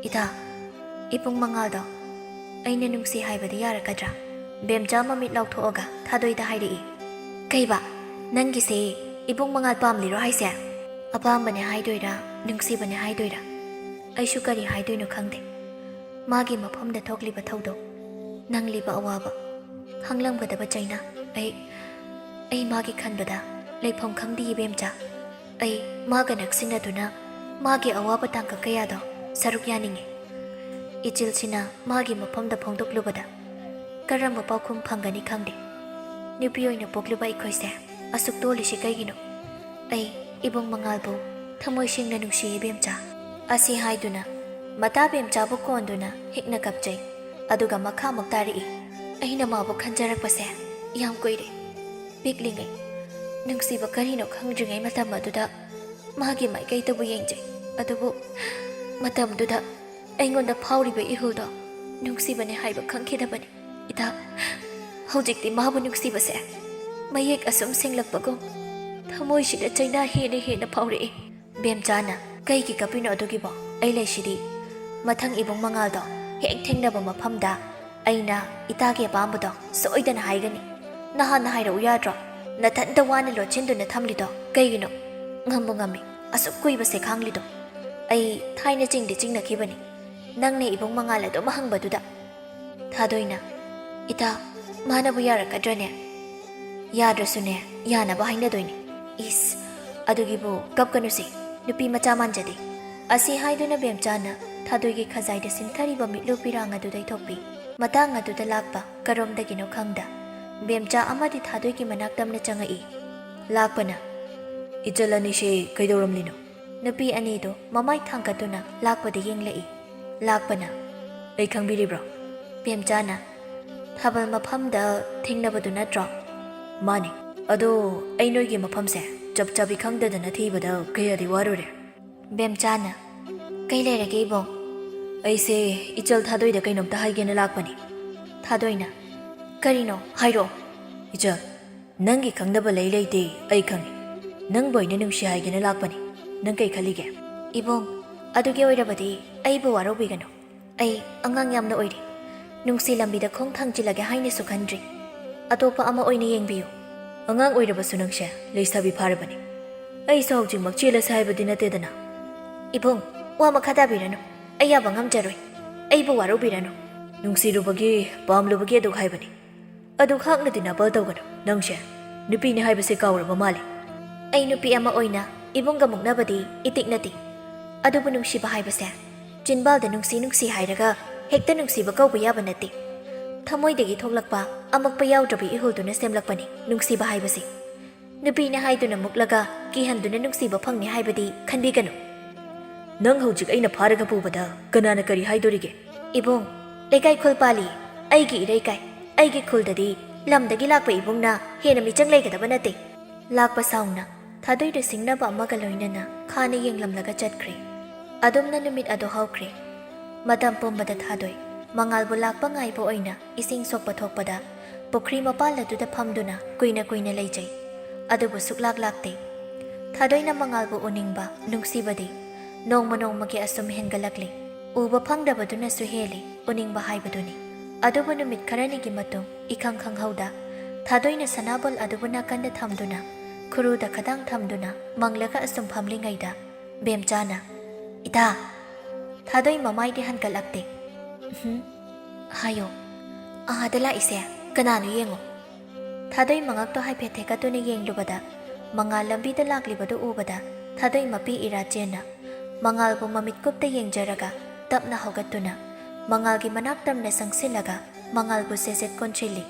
"ꯏꯇꯥ, ꯏꯕꯨꯡ ꯃꯉꯥꯜꯗꯣ ꯑꯩꯅ ꯅꯨꯡꯁꯤ ꯍꯥꯏꯕꯗꯤ ꯌꯥꯔꯛꯀꯗ꯭ꯔꯥ?" ꯕꯦꯝꯆꯥ ꯃꯃꯤꯠ ꯂꯥꯎꯊꯣꯛꯑꯒ ꯊꯥꯗꯣꯏꯗ ꯍꯥꯏꯔꯛꯏ꯫ "ꯀꯩꯕ? ꯅꯪꯒꯤꯁꯦ ꯏꯕꯨꯡ ꯃꯉꯥꯜ ꯄꯥꯝꯂꯤꯔꯣ ꯍꯥꯏꯁꯦ?" "ꯑꯄꯥꯝꯕꯅꯦ ꯍꯥꯏꯗꯣꯏꯔꯥ, ꯅꯨꯡꯁꯤꯕꯅꯦ ꯍꯥꯏꯗꯣꯏꯔꯥ? ꯑꯩꯁꯨ ꯀꯔꯤ ꯍꯥꯏꯗꯣꯏꯅꯣ ꯈꯪꯗꯦ꯫ ꯃꯥꯒꯤ ꯃꯐꯝꯗ ꯊꯣꯛꯂꯤꯕ ꯊꯧꯗꯣꯛ, ꯅꯪꯂꯤꯕ ꯑꯋꯥꯕ, ꯈꯪꯂꯝꯒꯗꯕ ꯆꯩꯅꯥ, ꯑꯩ, ꯑꯩ ꯃꯥꯒꯤ ꯈꯟꯕꯗ ꯂꯩꯐꯝ ꯈꯪꯗꯦ ꯏꯕꯦꯝꯆꯥ꯫ ꯑꯩ ꯃꯥꯒ ꯅꯛꯁꯤꯟꯅꯗꯨꯅ ꯃꯥꯒꯤ ꯑꯋꯥꯕ ꯇꯥꯡꯀꯛ ꯀꯌꯥꯗꯣ ꯁꯔꯨꯛ ꯌꯥꯅꯤꯡꯉꯤ꯫ ꯏꯆꯤꯜꯁꯤꯅ ꯃꯥꯒꯤ ꯃꯐꯝꯗ ꯐꯣꯡꯗꯣꯛꯂꯨꯕꯗ ꯀꯔꯝꯕ ꯄꯥꯎꯈꯨꯝ ꯐꯪꯒꯅꯤ ꯈꯪꯗꯦ꯫ ꯅꯨꯄꯤ ꯑꯣꯏꯅ ꯄꯣꯛꯂꯨꯕ ꯑꯩꯈꯣꯏꯁꯦ ꯑꯁꯨꯛ ꯇꯣꯜꯂꯤꯁꯤ ꯀꯩꯒꯤꯅꯣ? ꯑꯩ ꯏꯕꯨꯡ ꯃꯉꯥꯜꯕꯨ ꯊꯃꯣꯏ ꯁꯦꯡꯅ ꯅꯨꯡꯁꯤ ꯏꯕꯦꯝꯆꯥ꯫" ꯑꯁꯤ ꯍꯥꯏꯗꯨꯅ ꯃꯇꯥ ꯕꯦꯝꯆꯥꯕꯨ ꯀꯣꯟꯗꯨꯅ ꯍꯤꯛꯅ ꯀꯞꯆꯩ꯫ ꯑꯗꯨꯒ ꯃꯈꯥ ꯑꯃꯨꯛ ꯇꯥꯔꯛꯏ꯫ "ꯑꯩꯅ ꯃꯥꯕꯨ ꯈꯟꯖꯔꯛꯄꯁꯦ ꯌꯥꯝ ꯀꯨꯏꯔꯦ꯫ ꯄꯤꯛꯂꯤꯉꯩ, ꯅꯨꯡꯁꯤꯕ ꯀꯔꯤꯅꯣ ꯈꯪꯗ꯭ꯔꯤꯉꯩ ꯃꯇꯝ ꯑꯗꯨꯗ ꯃꯥꯒꯤ ꯃꯥꯏꯀꯩꯗꯕꯨ ꯌꯦꯡꯖꯩ꯫ ꯑꯗꯨꯕꯨ ꯃꯇꯝꯗꯨꯗ ꯑꯩꯉꯣꯟꯗ ꯐꯥꯎꯔꯤꯕ ꯏꯍꯨꯜꯗꯣ ꯅꯨꯡꯁꯤꯕꯅꯦ ꯍꯥꯏꯕ ꯈꯪꯈꯤꯗꯕꯅꯤ꯫ ꯏꯇꯥ, ꯍꯧꯖꯤꯛꯇꯤ ꯃꯥꯕꯨ ꯅꯨꯡꯁꯤꯕꯁꯦ ꯃꯌꯦꯛ ꯑꯁꯨꯝ ꯁꯦꯡꯂꯛꯄꯒꯨꯝ ꯊꯃꯣꯏꯁꯤꯗ ꯆꯩꯅꯥ ꯍꯦꯟꯅ ꯍꯦꯟꯅ ꯐꯥꯎꯔꯛꯏ꯫ ꯕꯦꯝꯆꯥꯅ, "ꯀꯩꯒꯤ ꯀꯞꯄꯤꯅꯣ ꯑꯗꯨꯒꯤꯕꯣ? ꯑꯩ ꯂꯩꯁꯤꯗꯤ꯫ ꯃꯊꯪ ꯏꯕꯨꯡ ꯃꯉꯥꯜꯗꯣ ꯍꯦꯛ ꯊꯦꯡꯅꯕ ꯃꯐꯝꯗ ꯑꯩꯅ ꯏꯇꯥꯒꯤ ꯑꯄꯥꯝꯕꯗꯣ ꯁꯣꯏꯗꯅ ꯍꯥꯏꯒꯅꯤ꯫ ꯅꯍꯥꯟꯅ ꯍꯥꯏꯔꯛꯎ ꯌꯥꯗ꯭ꯔꯣ? ꯅꯊꯟꯇ ꯋꯥꯅ ꯂꯣꯠꯁꯤꯟꯗꯨꯅ ꯊꯝꯂꯤꯗꯣ ꯀꯩꯒꯤꯅꯣ? ꯉꯝꯕꯨ ꯉꯝꯃꯤ꯫ ꯑꯁꯨꯛ ꯀꯨꯏꯕꯁꯦ ꯈꯥꯡꯂꯤꯗꯣ꯫ ꯑꯩ ꯊꯥꯏꯅ ꯆꯤꯡꯗꯤ ꯆꯤꯡꯅꯈꯤꯕꯅꯤ, ꯅꯪꯅ ꯏꯕꯨꯡ ꯃꯉꯥꯜ ꯑꯗꯨꯝ ꯍꯪꯕꯗꯨꯗ꯫" ꯊꯥꯗꯣꯏꯅ, "ꯏꯇꯥ, ꯃꯥꯅꯕꯨ ꯌꯥꯔꯛꯀꯗ꯭ꯔꯅꯦ?" "ꯌꯥꯗ꯭ꯔꯁꯨꯅꯦ, ꯌꯥꯅꯕ ꯍꯥꯏꯅꯗꯣꯏꯅꯦ꯫" "ꯏꯁ, ꯑꯗꯨꯒꯤꯕꯨ ꯀꯞꯀꯅꯨꯁꯦ, ꯅꯨꯄꯤ ꯃꯆꯥ ꯃꯥꯟꯖꯗꯦ꯫" ꯑꯁꯤ ꯍꯥꯏꯗꯨꯅ ꯕꯦꯝꯆꯥꯅ ꯊꯥꯗꯣꯏꯒꯤ ꯈꯖꯥꯏꯗ ꯁꯤꯟꯊꯔꯤꯕ ꯃꯤꯠꯂꯨ ꯄꯤꯔꯥꯡ ꯑꯗꯨ ꯇꯩꯊꯣꯛꯄꯤ꯫ ꯃꯇꯥꯡ ꯑꯗꯨꯗ ꯂꯥꯛꯄ ꯀꯔꯣꯝꯗꯒꯤꯅꯣ ꯈꯪꯗ ꯕꯦꯝꯆꯥ ꯑꯃꯗꯤ ꯊꯥꯗꯣꯏꯒꯤ ꯃꯅꯥꯛ ꯇꯝꯅ ꯆꯪꯉꯛꯏ꯫ ꯂꯥꯛꯄꯅ, "ꯏꯆꯜ ꯑꯅꯤꯁꯦ ꯀꯩꯗꯧꯔꯝꯂꯤꯅꯣ?" ꯅꯨꯄꯤ ꯑꯅꯤꯗꯨ ꯃꯃꯥꯏ ꯊꯥꯡꯒꯠꯇꯨꯅ ꯂꯥꯛꯄꯗ ꯌꯦꯡꯂꯛꯏ꯫ ꯂꯥꯛꯄꯅ, "ꯑꯩ ꯈꯪꯕꯤꯔꯤꯕ꯭ꯔꯣ?" ꯕꯦꯝꯆꯥꯅ, "ꯊꯥꯕꯜ ꯃꯐꯝꯗ ꯊꯦꯡꯅꯕꯗꯨ ꯅꯠꯇ꯭ꯔꯣ?" "ꯃꯥꯅꯤ꯫ ꯑꯗꯣ ꯑꯩ ꯅꯣꯏꯒꯤ ꯃꯐꯝꯁꯦ ꯆꯞ ꯆꯥꯕꯤ ꯈꯪꯗꯗꯅ ꯊꯤꯕꯗ ꯀꯌꯥꯗꯤ ꯋꯥꯔꯨꯔꯦ꯫" ꯕꯦꯝꯆꯥꯅ, "ꯀꯩ ꯂꯩꯔꯒꯦ ꯏꯕꯨꯡ?" "ꯑꯩꯁꯦ ꯏꯆꯜ ꯊꯥꯗꯣꯏꯗ ꯀꯩꯅꯣꯝꯇ ꯍꯥꯏꯒꯦꯅ ꯂꯥꯛꯄꯅꯤ꯫" ꯊꯥꯗꯣꯏꯅ, "ꯀꯔꯤꯅꯣ? ꯍꯥꯏꯔꯛꯑꯣ꯫" "ꯏꯆꯜ, ꯅꯪꯒꯤ ꯈꯪꯗꯕ ꯂꯩ ꯂꯩꯇꯦ ꯑꯩ ꯈꯪꯉꯤ꯫ ꯅꯪꯕꯨ ꯑꯩꯅ ꯅꯨꯡꯁꯤ ꯍꯥꯏꯒꯦꯅ ꯂꯥꯛꯄꯅꯤ꯫ ꯅꯪ ꯀꯩ ꯈꯜꯂꯤꯒꯦ?" "ꯏꯕꯨꯡ, ꯑꯗꯨꯒꯤ ꯑꯣꯏꯔꯕꯗꯤ ꯑꯩꯕꯨ ꯋꯥꯔꯧꯕꯤꯒꯅꯨ꯫ ꯑꯩ ꯑꯉꯥꯡ ꯌꯥꯝꯅ ꯑꯣꯏꯔꯤ꯫ ꯅꯨꯡꯁꯤ ꯂꯝꯕꯤꯗ ꯈꯣꯡ ꯊꯥꯡꯖꯤꯜꯂꯒꯦ ꯍꯥꯏꯅꯁꯨ ꯈꯟꯗ꯭ꯔꯤ꯫ ꯑꯇꯣꯞꯄ ꯑꯃ ꯑꯣꯏꯅ ꯌꯦꯡꯕꯤꯌꯨ꯫" "ꯑꯉꯥꯡ ꯑꯣꯏꯔꯕꯁꯨ ꯅꯪꯁꯦ ꯂꯩꯁꯥꯕꯤ ꯐꯥꯔꯕꯅꯤ꯫ ꯑꯩꯁꯨ ꯍꯧꯖꯤꯛꯃꯛ ꯆꯦꯜꯂꯁꯦ ꯍꯥꯏꯕꯗꯤ ꯅꯠꯇꯦꯗꯅ꯫" "ꯏꯕꯨꯡ, ꯋꯥ ꯃꯈꯥ ꯇꯥꯕꯤꯔꯅꯨ꯫ ꯑꯩ ꯌꯥꯕ ꯉꯝꯖꯔꯣꯏ꯫ ꯑꯩꯕꯨ ꯋꯥꯔꯧꯕꯤꯔꯅꯨ꯫" "ꯅꯨꯡꯁꯤꯔꯨꯕꯒꯤ, ꯄꯥꯝꯂꯨꯕꯒꯤ ꯑꯗꯨ ꯍꯥꯏꯕꯅꯤ꯫ ꯑꯗꯨ ꯈꯥꯛꯅꯗꯤ ꯅꯥꯄꯜ ꯇꯧꯒꯅꯨ꯫ ꯅꯪꯁꯦ ꯅꯨꯄꯤꯅꯤ ꯍꯥꯏꯕꯁꯦ ꯀꯥꯎꯔꯕ ꯃꯥꯜꯂꯦ꯫" "ꯑꯩ ꯅꯨꯄꯤ ꯑꯃ ꯑꯣꯏꯅ ꯏꯕꯨꯡꯒ ꯃꯨꯛꯅꯕꯗꯤ ꯏꯇꯤꯛ ꯅꯠꯇꯦ꯫ ꯑꯗꯨꯕꯨ ꯅꯨꯡꯁꯤꯕ ꯍꯥꯏꯕꯁꯦ ꯆꯤꯟꯕꯥꯜꯗ ꯅꯨꯡꯁꯤ ꯅꯨꯡꯁꯤ ꯍꯥꯏꯔꯒ ꯍꯦꯛꯇ ꯅꯨꯡꯁꯤꯕ ꯀꯧꯕ ꯌꯥꯕ ꯅꯠꯇꯦ꯫ ꯊꯃꯣꯏꯗꯒꯤ ꯊꯣꯛꯂꯛꯄ ꯑꯃꯛꯄ ꯌꯥꯎꯗ꯭ꯔꯕ ꯏꯍꯨꯜꯗꯨꯅ ꯁꯦꯝꯂꯛꯄꯅꯤ ꯅꯨꯡꯁꯤꯕ ꯍꯥꯏꯕꯁꯦ꯫ ꯅꯨꯄꯤꯅꯤ ꯍꯥꯏꯗꯨꯅ ꯃꯨꯛꯂꯒ ꯀꯤꯍꯟꯗꯨꯅ ꯅꯨꯡꯁꯤꯕ ꯐꯪꯅꯤ ꯍꯥꯏꯕꯗꯤ ꯈꯟꯕꯤꯒꯅꯨ꯫" "ꯅꯪ ꯍꯧꯖꯤꯛ ꯑꯩꯅ ꯐꯥꯔꯒ ꯄꯨꯕꯗ ꯀꯅꯥꯅ ꯀꯔꯤ ꯍꯥꯏꯗꯣꯔꯤꯒꯦ?" "ꯏꯕꯨꯡ, ꯂꯩꯀꯥꯏ ꯈꯨꯜ ꯄꯥꯜꯂꯤ꯫ ꯑꯩꯒꯤ ꯏꯔꯩꯀꯥꯏ, ꯑꯩꯒꯤ ꯈꯨꯜꯗꯗꯤ ꯂꯝꯗꯒꯤ ꯂꯥꯛꯄ ꯏꯕꯨꯡꯅ ꯍꯦꯟꯅ ꯃꯤꯆꯪ ꯂꯩꯒꯗꯕ ꯅꯠꯇꯦ꯫" ꯂꯥꯛꯄ ꯁꯥꯎꯅ ꯊꯥꯗꯣꯏꯗ ꯁꯤꯡꯅꯕ ꯑꯃꯒ ꯂꯣꯏꯅꯅ ꯈꯥꯅ ꯌꯦꯡꯂꯝꯂꯒ ꯆꯠꯈ꯭ꯔꯦ꯫ ꯑꯗꯨꯝꯅ ꯅꯨꯃꯤꯠ ꯑꯗꯨ ꯍꯧꯈ꯭ꯔꯦ꯫ ꯃꯇꯝ ꯄꯨꯝꯕꯗ ꯊꯥꯗꯣꯏ ꯃꯉꯥꯜꯕꯨ ꯂꯥꯛꯄ ꯉꯥꯏꯕ ꯑꯣꯏꯅ ꯏꯁꯤꯡ ꯁꯣꯛꯄ ꯊꯣꯛꯄꯗ ꯄꯨꯈ꯭ꯔꯤ ꯃꯄꯥꯜ ꯑꯗꯨꯗ ꯐꯝꯗꯨꯅ ꯀꯨꯏꯅ ꯀꯨꯏꯅ ꯂꯩꯖꯩ꯫ ꯑꯗꯨꯕꯨ ꯁꯨꯛꯂꯥꯛ ꯂꯥꯛꯇꯦ꯫ ꯊꯥꯗꯣꯏꯅ ꯃꯉꯥꯜꯕꯨ ꯎꯅꯤꯡꯕ, ꯅꯨꯡꯁꯤꯕꯗꯤ ꯅꯣꯡꯃ ꯅꯣꯡꯃꯒꯤ ꯑꯁꯨꯝ ꯍꯦꯟꯒꯠꯂꯛꯂꯤ꯫ ꯎꯕ ꯐꯪꯗꯕꯗꯨꯅꯁꯨ ꯍꯦꯜꯂꯤ ꯎꯅꯤꯡꯕ ꯍꯥꯏꯕꯗꯨꯅꯤ꯫ ꯑꯗꯨꯕꯨ ꯅꯨꯃꯤꯠ ꯈꯔꯅꯤꯒꯤ ꯃꯇꯨꯡ, ꯏꯈꯪ ꯈꯪꯍꯧꯗ, ꯊꯥꯗꯣꯏꯅ ꯁꯅꯥꯕꯣꯜ ꯑꯗꯨꯕꯨ ꯅꯥꯀꯟꯗ ꯊꯝꯗꯨꯅ, ꯈꯨꯔꯨꯗ ꯈꯗꯥꯡ ꯊꯝꯗꯨꯅ ꯃꯪꯂꯒ ꯑꯁꯨꯝ ꯐꯝꯂꯤꯉꯩꯗ, ꯕꯦꯝꯆꯥꯅ, "ꯏꯇꯥ!" ꯊꯥꯗꯣꯏ ꯃꯃꯥꯏꯗꯤ ꯍꯟꯒꯠꯂꯛꯇꯦ꯫ "ꯎꯝ, ꯍꯥꯏꯌꯣ꯫ ꯑꯥꯗ ꯂꯥꯛꯏꯁꯦ ꯀꯅꯥꯅꯣ ꯌꯦꯡꯉꯣ꯫" ꯊꯥꯗꯣꯏ ꯃꯉꯛꯇꯣ ꯍꯥꯏꯐꯦꯠ ꯊꯦꯛꯀꯠꯇꯨꯅ ꯌꯦꯡꯂꯨꯕꯗ, ꯃꯉꯥꯜ ꯂꯝꯕꯤꯗ ꯂꯥꯛꯂꯤꯕꯗꯨ ꯎꯕꯗ, ꯊꯥꯗꯣꯏ ꯃꯄꯤ ꯏꯔꯥ ꯆꯦꯟꯅ ꯃꯉꯥꯜꯕꯨ ꯃꯃꯤꯠ ꯀꯨꯞꯇ ꯌꯦꯡꯖꯔꯒ ꯇꯞꯅ ꯍꯧꯒꯠꯇꯨꯅ ꯃꯉꯥꯜꯒꯤ ꯃꯅꯥꯛ ꯇꯝꯅ ꯆꯪꯁꯤꯜꯂꯒ ꯃꯉꯥꯜꯕꯨ ꯁꯦꯠ ꯁꯦꯠ ꯀꯣꯟꯁꯤꯜꯂꯤ꯫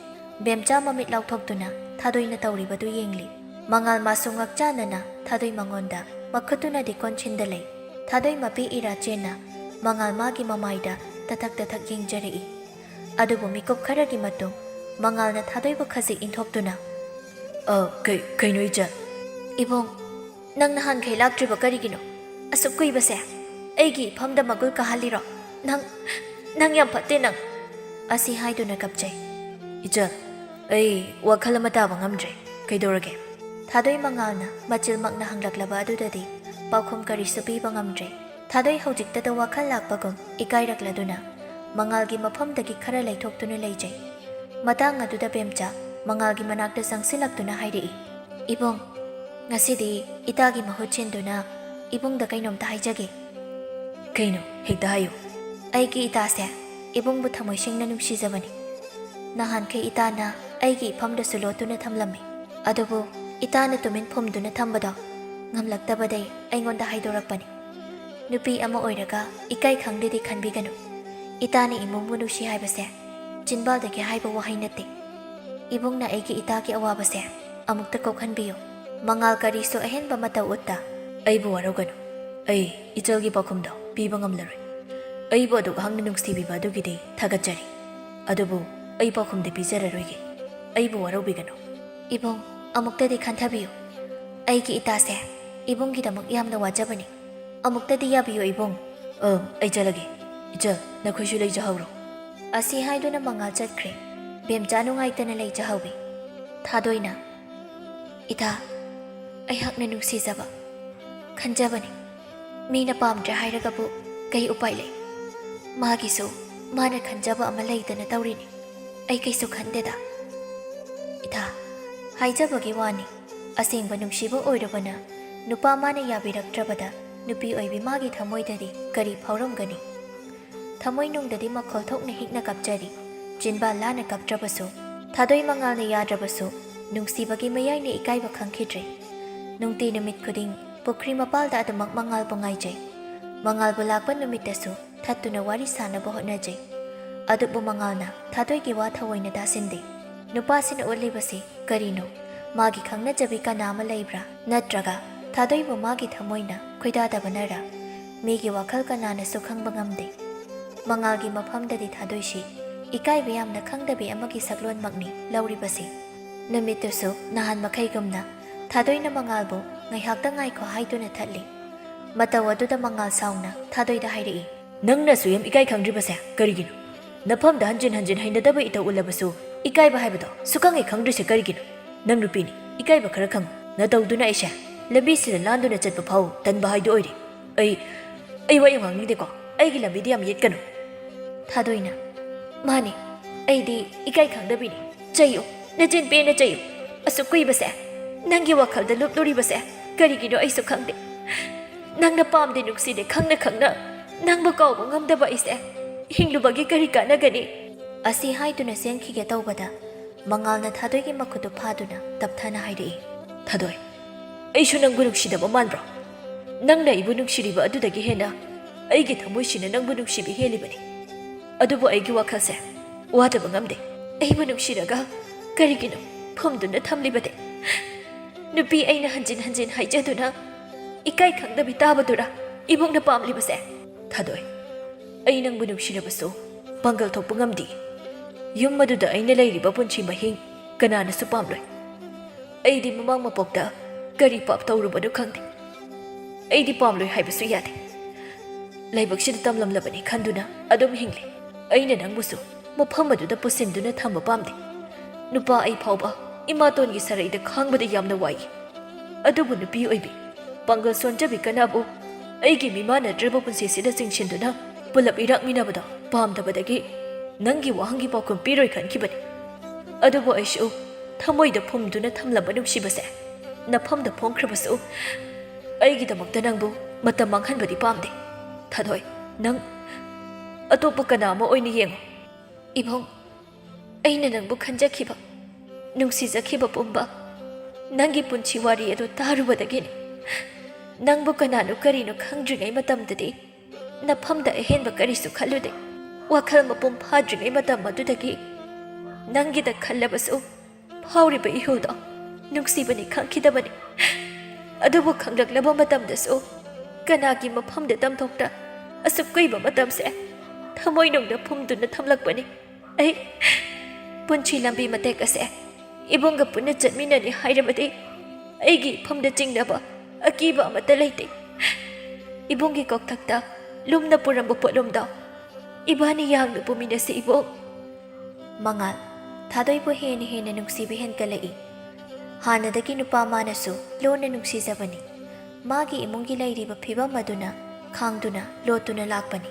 ꯕꯦꯝꯆꯥ ꯃꯃꯤꯠ ꯂꯥꯎꯊꯣꯛꯇꯨꯅ ꯊꯥꯗꯣꯏꯅ ꯇꯧꯔꯤꯕꯗꯨ ꯌꯦꯡꯂꯤ꯫ ꯃꯉꯥꯜ ꯃꯥꯁꯨ ꯉꯛꯆꯥꯅꯅ ꯊꯥꯗꯣꯏ ꯃꯉꯣꯟꯗ ꯃꯈꯨꯠꯇꯨꯅꯗꯤ ꯀꯣꯟꯁꯤꯟꯗ ꯂꯩ꯫ ꯊꯥꯗꯣꯏ ꯃꯄꯤ ꯏꯔꯥ ꯆꯦꯟꯅ ꯃꯉꯥꯜ ꯃꯥꯒꯤ ꯃꯃꯥꯏꯗ ꯇꯊꯛ ꯇꯊꯛ ꯌꯦꯡꯖꯔꯛꯏ꯫ ꯑꯗꯨꯕꯨ ꯃꯤꯀꯨꯞ ꯈꯔꯒꯤ ꯃꯇꯨꯡ ꯃꯉꯥꯜꯅ ꯊꯥꯗꯣꯏꯕꯨ ꯈꯖꯤꯛ ꯏꯟꯊꯣꯛꯇꯨꯅ, "ꯑ, ꯀꯩ-, ꯀꯩꯅꯣ ꯏꯆꯟ?" "ꯏꯕꯨꯡ, ꯅꯪ ꯅꯍꯥꯟꯈꯩ ꯂꯥꯛꯇ꯭ꯔꯤꯕ ꯀꯔꯤꯒꯤꯅꯣ? ꯑꯁꯨꯛ ꯀꯨꯏꯕꯁꯦ ꯑꯩꯒꯤ ꯏꯐꯝꯗ ꯃꯒꯨꯜ ꯀꯥꯍꯜꯂꯤꯔꯣ? ꯅꯪ, ꯅꯪ ꯌꯥꯝ ꯐꯠꯇꯦ ꯅꯪ!" ꯑꯁꯤ ꯍꯥꯏꯗꯨꯅ ꯀꯞꯆꯩ꯫ "ꯏꯆꯟ, ꯑꯩ ꯋꯥꯈꯜ ꯑꯃ ꯇꯥꯕ ꯉꯝꯗ꯭ꯔꯦ꯫ ꯀꯩꯗꯧꯔꯒꯦ?" ꯊꯥꯗꯣꯏ ꯃꯉꯥꯜꯅ ꯃꯆꯤꯜꯃꯛꯅ ꯍꯪꯂꯛꯂꯕ ꯑꯗꯨꯗꯗꯤ ꯄꯥꯎꯈꯨꯝ ꯀꯔꯤꯁꯨ ꯄꯤꯕ ꯉꯝꯗ꯭ꯔꯦ꯫ ꯊꯥꯗꯣꯏ ꯍꯧꯖꯤꯛꯇꯗ ꯋꯥꯈꯜ ꯂꯥꯛꯄꯒꯨꯝ ꯏꯀꯥꯏꯔꯛꯂꯗꯨꯅ ꯃꯉꯥꯜꯒꯤ ꯃꯐꯝꯗꯒꯤ ꯈꯔ ꯂꯩꯊꯣꯛꯇꯨꯅ ꯂꯩꯖꯩ꯫ ꯃꯇꯥꯡ ꯑꯗꯨꯗ ꯕꯦꯝꯆꯥ ꯃꯉꯥꯜꯒꯤ ꯃꯅꯥꯛꯇ ꯆꯪꯁꯤꯜꯂꯛꯇꯨꯅ ꯍꯥꯏꯔꯛꯏ, "ꯏꯕꯨꯡ, ꯉꯁꯤꯗꯤ ꯏꯇꯥꯒꯤ ꯃꯍꯨꯠ ꯁꯤꯟꯗꯨꯅ ꯏꯕꯨꯡꯗ ꯀꯩꯅꯣꯝꯇ ꯍꯥꯏꯖꯒꯦ꯫" "ꯀꯩꯅꯣ? ꯍꯦꯛꯇ ꯍꯥꯏꯌꯨ꯫" "ꯑꯩꯒꯤ ꯏꯇꯥꯁꯦ ꯏꯕꯨꯡꯕꯨ ꯊꯃꯣꯏ ꯁꯦꯡꯅ ꯅꯨꯡꯁꯤꯖꯕꯅꯤ꯫ ꯅꯍꯥꯟꯈꯩ ꯏꯇꯥꯅ ꯑꯩꯒꯤ ꯏꯐꯝꯗꯁꯨ ꯂꯣꯠꯇꯨꯅ ꯊꯝꯂꯝꯃꯤ꯫ ꯑꯗꯨꯕꯨ ꯏꯇꯥꯅ ꯇꯨꯃꯤꯟ ꯐꯨꯝꯗꯨꯅ ꯊꯝꯕꯗꯣ ꯉꯝꯂꯛꯇꯕꯗꯩ ꯑꯩꯉꯣꯟꯗ ꯍꯥꯏꯗꯣꯔꯛꯄꯅꯤ꯫ ꯅꯨꯄꯤ ꯑꯃ ꯑꯣꯏꯔꯒ ꯏꯀꯥꯏ ꯈꯪꯗꯦꯗꯤ ꯈꯟꯕꯤꯒꯅꯨ꯫ ꯏꯇꯥꯅ ꯏꯃꯨꯡꯕꯨ ꯅꯨꯡꯁꯤ ꯍꯥꯏꯕꯁꯦ ꯆꯤꯟꯕꯥꯜꯗꯒꯤ ꯍꯥꯏꯕ ꯋꯥꯍꯩ ꯅꯠꯇꯦ꯫ ꯏꯕꯨꯡꯅ ꯑꯩꯒꯤ ꯏꯇꯥꯒꯤ ꯑꯋꯥꯕꯁꯦ ꯑꯃꯨꯛꯇ ꯀꯣꯛꯍꯟꯕꯤꯌꯨ꯫" ꯃꯉꯥꯜ ꯀꯔꯤꯁꯨ ꯑꯍꯦꯟꯕ ꯃꯇꯧ ꯎꯠꯇ, "ꯑꯩꯕꯨ ꯋꯥꯔꯧꯒꯅꯨ꯫ ꯑꯩ ꯏꯆꯜꯒꯤ ꯄꯥꯎꯈꯨꯝꯗꯣ ꯄꯤꯕ ꯉꯝꯂꯔꯣꯏ꯫ ꯑꯩꯕꯨ ꯑꯗꯨꯛ ꯍꯥꯛꯅ ꯅꯨꯡꯁꯤꯕꯤꯕ ꯑꯗꯨꯒꯤꯗꯤ ꯊꯥꯒꯠꯆꯔꯤ꯫ ꯑꯗꯨꯕꯨ ꯑꯩ ꯄꯥꯎꯈꯨꯝꯗꯤ ꯄꯤꯖꯔꯔꯣꯏꯒꯦ꯫ ꯑꯩꯕꯨ ꯋꯥꯔꯧꯕꯤꯒꯅꯨ꯫" "ꯏꯕꯨꯡ, ꯑꯃꯨꯛꯇꯗꯤ ꯈꯟꯊꯕꯤꯌꯨ꯫ ꯑꯩꯒꯤ ꯏꯇꯥꯁꯦ ꯏꯕꯨꯡꯒꯤꯗꯃꯛ ꯌꯥꯝꯅ ꯋꯥꯖꯕꯅꯤ꯫ ꯑꯃꯨꯛꯇꯗꯤ ꯌꯥꯕꯤꯌꯨ ꯏꯕꯨꯡ꯫" "ꯑ, ꯑꯩ ꯆꯠꯂꯒꯦ꯫ ꯏꯆꯜ, ꯅꯈꯣꯏꯁꯨ ꯂꯩꯖꯍꯧꯔꯣ꯫" ꯑꯁꯤ ꯍꯥꯏꯗꯨꯅ ꯃꯉꯥꯜ ꯆꯠꯈ꯭ꯔꯦ꯫ ꯏꯕꯦꯝꯆꯥ ꯅꯨꯡꯉꯥꯏꯇꯅ ꯂꯩꯖꯍꯧꯏ꯫ ꯊꯥꯗꯣꯏꯅ, "ꯏꯇꯥ, ꯑꯩꯍꯥꯛꯅ ꯅꯨꯡꯁꯤꯖꯕ, ꯈꯟꯖꯕꯅꯤ꯫ ꯃꯤꯅ ꯄꯥꯝꯗ꯭ꯔꯦ ꯍꯥꯏꯔꯒꯕꯨ ꯀꯩ ꯎꯄꯥꯏ ꯂꯩ? ꯃꯥꯒꯤꯁꯨ ꯃꯥꯅ ꯈꯟꯖꯕ ꯑꯃ ꯂꯩꯗꯅ ꯇꯧꯔꯤꯅꯤ꯫ ꯑꯩ ꯀꯩꯁꯨ ꯈꯟꯗꯦꯗ꯫ ꯏꯇꯥ, ꯍꯥꯏꯖꯕꯒꯤ ꯋꯥꯅꯤ, ꯑꯁꯦꯡꯕ ꯅꯨꯡꯁꯤꯕ ꯑꯣꯏꯔꯕꯅ ꯅꯨꯄꯥ ꯃꯥꯅ ꯌꯥꯕꯤꯔꯛꯇ꯭ꯔꯕꯗ ꯅꯨꯄꯤ ꯑꯣꯏꯕꯤ ꯃꯥꯒꯤ ꯊꯃꯣꯏꯗꯗꯤ ꯀꯔꯤ ꯐꯥꯎꯔꯝꯒꯅꯤ? ꯊꯃꯣꯏꯅꯨꯡꯗꯗꯤ ꯃꯈꯣꯜ ꯊꯣꯛꯅ ꯍꯤꯛꯅ ꯀꯞꯆꯔꯤ꯫ ꯆꯤꯟꯕꯥꯜ ꯂꯥꯅ ꯀꯞꯇ꯭ꯔꯕꯁꯨ, ꯊꯥꯗꯣꯏ ꯃꯉꯥꯜꯅ ꯌꯥꯗ꯭ꯔꯕꯁꯨ, ꯅꯨꯡꯁꯤꯕꯒꯤ ꯃꯌꯥꯏꯅ ꯏꯀꯥꯏꯕ ꯈꯪꯈꯤꯗ꯭ꯔꯦ꯫ ꯅꯨꯡꯇꯤ ꯅꯨꯃꯤꯠ ꯈꯨꯗꯤꯡ ꯄꯨꯈ꯭ꯔꯤ ꯃꯄꯥꯜꯗ ꯑꯗꯨꯃꯛ ꯃꯉꯥꯜꯕꯨ ꯉꯥꯏꯖꯩ꯫ ꯃꯉꯥꯜꯕꯨ ꯂꯥꯛꯄ ꯅꯨꯃꯤꯠꯇꯁꯨ ꯊꯠꯇꯨꯅ ꯋꯥꯔꯤ ꯁꯥꯅꯕ ꯍꯣꯠꯅꯖꯩ꯫ ꯑꯗꯨꯕꯨ ꯃꯉꯥꯜꯅ ꯊꯥꯗꯣꯏꯒꯤ ꯋꯥ ꯊꯑꯣꯏꯅ ꯇꯥꯁꯤꯟꯗꯦ꯫ ꯅꯨꯄꯥꯁꯤꯅ ꯎꯠꯂꯤꯕꯁꯤ ꯀꯔꯤꯅꯣ? ꯃꯥꯒꯤ ꯈꯪꯅꯖꯕꯤ ꯀꯅꯥ ꯑꯃ ꯂꯩꯕ꯭ꯔꯥ? ꯅꯠꯇ꯭ꯔꯒ ꯊꯥꯗꯣꯏꯕꯨ ꯃꯥꯒꯤ ꯊꯃꯣꯏꯅ ꯈꯣꯏꯗꯥꯗꯕꯅꯔꯥ? ꯃꯤꯒꯤ ꯋꯥꯈꯜ ꯀꯅꯥꯅꯁꯨ ꯈꯪꯕ ꯉꯝꯗꯦ꯫ ꯃꯉꯥꯜꯒꯤ ꯃꯐꯝꯗꯗꯤ ꯊꯥꯗꯣꯏꯁꯤ ꯏꯀꯥꯏꯕ ꯌꯥꯝꯅ ꯈꯪꯗꯕꯤ ꯑꯃꯒꯤ ꯁꯛꯂꯣꯟꯃꯛꯅꯤ ꯂꯧꯔꯤꯕꯁꯤ꯫ ꯅꯨꯃꯤꯠꯇꯨꯁꯨ ꯅꯍꯥꯟ ꯃꯈꯩꯒꯨꯝꯅ ꯊꯥꯗꯣꯏꯅ ꯃꯉꯥꯜꯕꯨ ꯉꯥꯏꯍꯥꯛꯇ ꯉꯥꯏꯈꯣ ꯍꯥꯏꯗꯨꯅ ꯊꯠꯂꯤ꯫ ꯃꯇꯧ ꯑꯗꯨꯗ ꯃꯉꯥꯜ ꯁꯥꯎꯅ ꯊꯥꯗꯣꯏꯗ ꯍꯥꯏꯔꯛꯏ, "ꯅꯪꯅ ꯑꯁꯨꯛ ꯌꯥꯝ ꯏꯀꯥꯏ ꯈꯪꯗ꯭ꯔꯤꯕꯁꯦ ꯀꯔꯤꯒꯤꯅꯣ? ꯅꯐꯝꯗ ꯍꯟꯖꯤꯟ ꯍꯟꯖꯤꯟ ꯍꯩꯅꯗꯕ ꯏꯇꯧ ꯎꯠꯂꯕꯁꯨ ꯏꯀꯥꯏꯕ ꯍꯥꯏꯕꯗꯣ ꯁꯨꯛꯈꯪ ꯍꯦꯛ ꯈꯪꯗ꯭ꯔꯤꯁꯦ ꯀꯔꯤꯒꯤꯅꯣ? ꯅꯪ ꯅꯨꯄꯤꯅꯤ, ꯏꯀꯥꯏꯕ ꯈꯔ ꯈꯪꯉꯨ꯫ ꯅꯇꯧꯗꯨꯅ ꯑꯩꯁꯦ ꯂꯝꯕꯤꯁꯤꯗ ꯂꯥꯟꯗꯨꯅ ꯆꯠꯄ ꯐꯥꯎ ꯇꯟꯕ ꯍꯥꯏꯗꯨ ꯑꯣꯏꯔꯦ꯫ ꯑꯩ, ꯑꯩ ꯋꯥ ꯌꯥꯝ ꯉꯥꯡꯅꯤꯡꯗꯦꯀꯣ꯫ ꯑꯩꯒꯤ ꯂꯝꯕꯤꯗ ꯌꯥꯝ ꯌꯦꯠꯀꯅꯨ꯫" ꯊꯥꯗꯣꯏꯅ, "ꯃꯥꯅꯦ, ꯑꯩꯗꯤ ꯏꯀꯥꯏ ꯈꯪꯗꯕꯤꯅꯤ꯫ ꯆꯩꯌꯨ, ꯅꯆꯤꯟ ꯄꯦꯟꯅ ꯆꯩꯌꯨ꯫ ꯑꯁꯨꯛ ꯀꯨꯏꯕꯁꯦ ꯅꯪꯒꯤ ꯋꯥꯈꯜꯗ ꯂꯨꯞꯂꯨꯔꯤꯕꯁꯦ ꯀꯔꯤꯒꯤꯅꯣ ꯑꯩꯁꯨ ꯈꯪꯗꯦ꯫ ꯅꯪꯅ ꯄꯥꯝꯗꯦ ꯅꯨꯡꯁꯤꯗꯦ ꯈꯪꯅ ꯈꯪꯅ ꯅꯪꯕꯨ ꯀꯥꯎꯕ ꯉꯝꯗꯕ ꯑꯩꯁꯦ ꯍꯤꯡꯂꯨꯕꯒꯤ ꯀꯔꯤ ꯀꯥꯟꯅꯒꯅꯤ?" ꯑꯁꯤ ꯍꯥꯏꯗꯨꯅ ꯆꯦꯟꯈꯤꯒꯦ ꯇꯧꯕꯗ ꯃꯉꯥꯜꯅ ꯊꯥꯗꯣꯏꯒꯤ ꯃꯈꯨꯠꯇꯨ ꯐꯥꯗꯨꯅ ꯇꯞꯊꯅ ꯍꯥꯏꯔꯛꯏ, "ꯊꯥꯗꯣꯏ, ꯑꯩꯁꯨ ꯅꯪꯕꯨ ꯅꯨꯡꯁꯤꯗꯕ ꯃꯥꯟꯕ꯭ꯔꯣ? ꯅꯪꯅ ꯑꯩꯕꯨ ꯅꯨꯡꯁꯤꯔꯤꯕ ꯑꯗꯨꯗꯒꯤ ꯍꯦꯟꯅ ꯑꯩꯒꯤ ꯊꯃꯣꯏꯁꯤꯅ ꯅꯪꯕꯨ ꯅꯨꯡꯁꯤꯕ ꯍꯦꯜꯂꯤꯕꯅꯤ꯫ ꯑꯗꯨꯕꯨ ꯑꯩꯒꯤ ꯋꯥꯈꯜꯁꯦ ꯋꯥꯗꯕ ꯉꯝꯗꯦ꯫ ꯑꯩꯕꯨ ꯅꯨꯡꯁꯤꯔꯒ ꯀꯔꯤꯒꯤꯅꯣ ꯐꯨꯝꯗꯨꯅ ꯊꯝꯂꯤꯕꯗꯤ? ꯅꯨꯄꯤ ꯑꯩꯅ ꯍꯟꯖꯤꯟ ꯍꯟꯖꯤꯟ ꯍꯥꯏꯖꯗꯨꯅ ꯏꯀꯥꯏ ꯈꯪꯗꯕꯤ ꯇꯥꯕꯗꯨꯔ ꯏꯕꯨꯡꯅ ꯄꯥꯝꯂꯤꯕꯁꯦ?" "ꯊꯥꯗꯣꯏ, ꯑꯩ ꯅꯪꯕꯨ ꯅꯨꯡꯁꯤꯔꯕꯁꯨ ꯄꯥꯡꯒꯜ ꯊꯣꯛꯄ ꯉꯝꯗꯦ꯫ ꯌꯨꯝ ꯑꯗꯨꯗ ꯑꯩꯅ ꯂꯩꯔꯤꯕ ꯄꯨꯟꯁꯤ ꯃꯍꯤꯡ ꯀꯅꯥꯅꯁꯨ ꯄꯥꯝꯂꯣꯏ꯫ ꯑꯩꯗꯤ ꯃꯃꯥꯡ ꯃꯄꯣꯛꯇ ꯀꯔꯤ ꯄꯥꯞ ꯇꯧꯔꯨꯕꯅꯣ ꯈꯪꯗꯦ꯫ ꯑꯩꯗꯤ ꯄꯥꯝꯂꯣꯏ ꯍꯥꯏꯕꯁꯨ ꯌꯥꯗꯦ꯫ ꯂꯥꯏꯕꯛꯁꯤꯗ ꯇꯝꯂꯝꯂꯕꯅꯤ ꯈꯟꯗꯨꯅ ꯑꯗꯨꯝ ꯍꯤꯡꯂꯤ꯫ ꯑꯩꯅ ꯅꯪꯕꯨꯁꯨ ꯃꯐꯝ ꯑꯗꯨꯗ ꯄꯨꯁꯤꯟꯗꯨꯅ ꯊꯝꯕ ꯄꯥꯝꯗꯦ꯫ ꯅꯨꯄꯥ ꯑꯩ ꯐꯥꯎꯕ ꯏꯃꯥꯇꯣꯟꯒꯤ ꯁꯔꯩꯗ ꯈꯥꯡꯕꯗ ꯌꯥꯝꯅ ꯋꯥꯏ꯫ ꯑꯗꯨꯕꯨ ꯅꯨꯄꯤ ꯑꯣꯏꯕꯤ, ꯄꯥꯡꯒꯜ ꯁꯣꯟꯖꯕꯤ ꯀꯅꯥꯕꯨ ꯑꯩꯒꯤ ꯃꯤꯃꯥꯟꯅꯗ꯭ꯔꯕ ꯄꯨꯟꯁꯤꯁꯤꯗ ꯆꯤꯡꯁꯤꯟꯗꯨꯅ ꯄꯨꯂꯞ ꯏꯔꯥꯛꯃꯤꯟꯅꯕꯗꯣ ꯄꯥꯝꯗꯕꯗꯒꯤ ꯅꯪꯒꯤ ꯋꯥꯍꯪꯒꯤ ꯄꯥꯎꯈꯨꯝ ꯄꯤꯔꯣꯏ ꯈꯟꯈꯤꯕꯅꯤ꯫ ꯑꯗꯨꯕꯨ ꯑꯩꯁꯨ ꯊꯃꯣꯏꯗ ꯐꯨꯝꯗꯨꯅ ꯊꯝꯂꯝꯕ ꯅꯨꯡꯁꯤꯕꯁꯦ ꯅꯐꯝꯗ ꯐꯣꯡꯈ꯭ꯔꯕꯁꯨ, ꯑꯩꯒꯤꯗꯃꯛꯇ ꯅꯪꯕꯨ ꯃꯇꯝ ꯃꯥꯡꯍꯟꯕꯗꯤ ꯄꯥꯝꯗꯦ꯫ ꯊꯥꯗꯣꯏ, ꯅꯪ ꯑꯇꯣꯞꯄ ꯀꯅꯥ ꯑꯃ ꯑꯣꯏꯅ ꯌꯦꯡꯉꯨ꯫ ꯏꯕꯨꯡ, ꯑꯩꯅ ꯅꯪꯕꯨ ꯈꯟꯖꯈꯤꯕ, ꯅꯨꯡꯁꯤꯖꯈꯤꯕ ꯄꯨꯝꯕ ꯅꯪꯒꯤ ꯄꯨꯟꯁꯤ ꯋꯥꯔꯤ ꯑꯗꯨ ꯇꯥꯔꯨꯕꯗꯒꯤꯅꯤ꯫ ꯅꯪꯕꯨ ꯀꯅꯥꯅꯣ ꯀꯔꯤꯅꯣ ꯈꯪꯗ꯭ꯔꯤꯉꯩ ꯃꯇꯝꯗꯗꯤ ꯅꯐꯝꯗ ꯑꯍꯦꯟꯕ ꯀꯔꯤꯁꯨ ꯈꯜꯂꯨꯗꯦ꯫ ꯋꯥꯈꯜ ꯃꯄꯨꯡ ꯐꯥꯗ꯭ꯔꯤꯉꯩ ꯃꯇꯝ ꯑꯗꯨꯗꯒꯤ ꯅꯪꯒꯤꯗ ꯈꯜꯂꯕꯁꯨ ꯐꯥꯎꯔꯤꯕ ꯏꯍꯨꯜꯗꯣ ꯅꯨꯡꯁꯤꯕꯅꯤ ꯈꯪꯈꯤꯗꯕꯅꯤ꯫ ꯑꯗꯨꯕꯨ ꯈꯪꯂꯛꯂꯕ ꯃꯇꯝꯗꯁꯨ ꯀꯅꯥꯒꯤ ꯃꯐꯝꯗ ꯇꯝꯊꯣꯛꯇ ꯑꯁꯨꯛ ꯀꯨꯏꯕ ꯃꯇꯝꯁꯦ ꯊꯃꯣꯏꯅꯨꯡꯗ ꯐꯨꯝꯗꯨꯅ ꯊꯝꯂꯛꯄꯅꯤ꯫ ꯑꯩ ꯄꯨꯟꯁꯤ ꯂꯝꯕꯤ ꯃꯇꯦꯛ ꯑꯁꯦ ꯏꯕꯨꯡꯒ ꯄꯨꯟꯅ ꯆꯠꯃꯤꯟꯅꯅꯤ ꯍꯥꯏꯔꯕꯗꯤ ꯑꯩꯒꯤ ꯏꯐꯝꯗ ꯆꯤꯡꯅꯕ ꯑꯀꯤꯕ ꯑꯃꯠꯇ ꯂꯩꯇꯦ꯫ ꯏꯕꯨꯡꯒꯤ ꯀꯣꯛꯊꯛꯇ ꯂꯨꯝꯅ ꯄꯨꯔꯝꯕ ꯄꯣꯠꯂꯨꯝꯗꯣ ꯏꯕꯥꯅꯤ ꯌꯥꯡꯅ ꯄꯨꯃꯤꯟꯅꯁꯤ ꯏꯕꯨꯡ꯫ ꯃꯉꯥꯜ, ꯊꯥꯗꯣꯏꯕꯨ ꯍꯦꯟꯅ ꯍꯦꯟꯅ ꯅꯨꯡꯁꯤꯕ ꯍꯦꯟꯒꯠꯂꯛꯏ꯫ ꯍꯥꯟꯅꯗꯒꯤ ꯅꯨꯄꯥ ꯃꯥꯅꯁꯨ ꯂꯣꯟꯅ ꯅꯨꯡꯁꯤꯖꯕꯅꯤ꯫ ꯃꯥꯒꯤ ꯏꯃꯨꯡꯒꯤ ꯂꯩꯔꯤꯕ ꯐꯤꯕꯝ ꯑꯗꯨꯅ ꯈꯥꯡꯗꯨꯅ ꯂꯣꯠꯇꯨꯅ ꯂꯥꯛꯄꯅꯤ꯫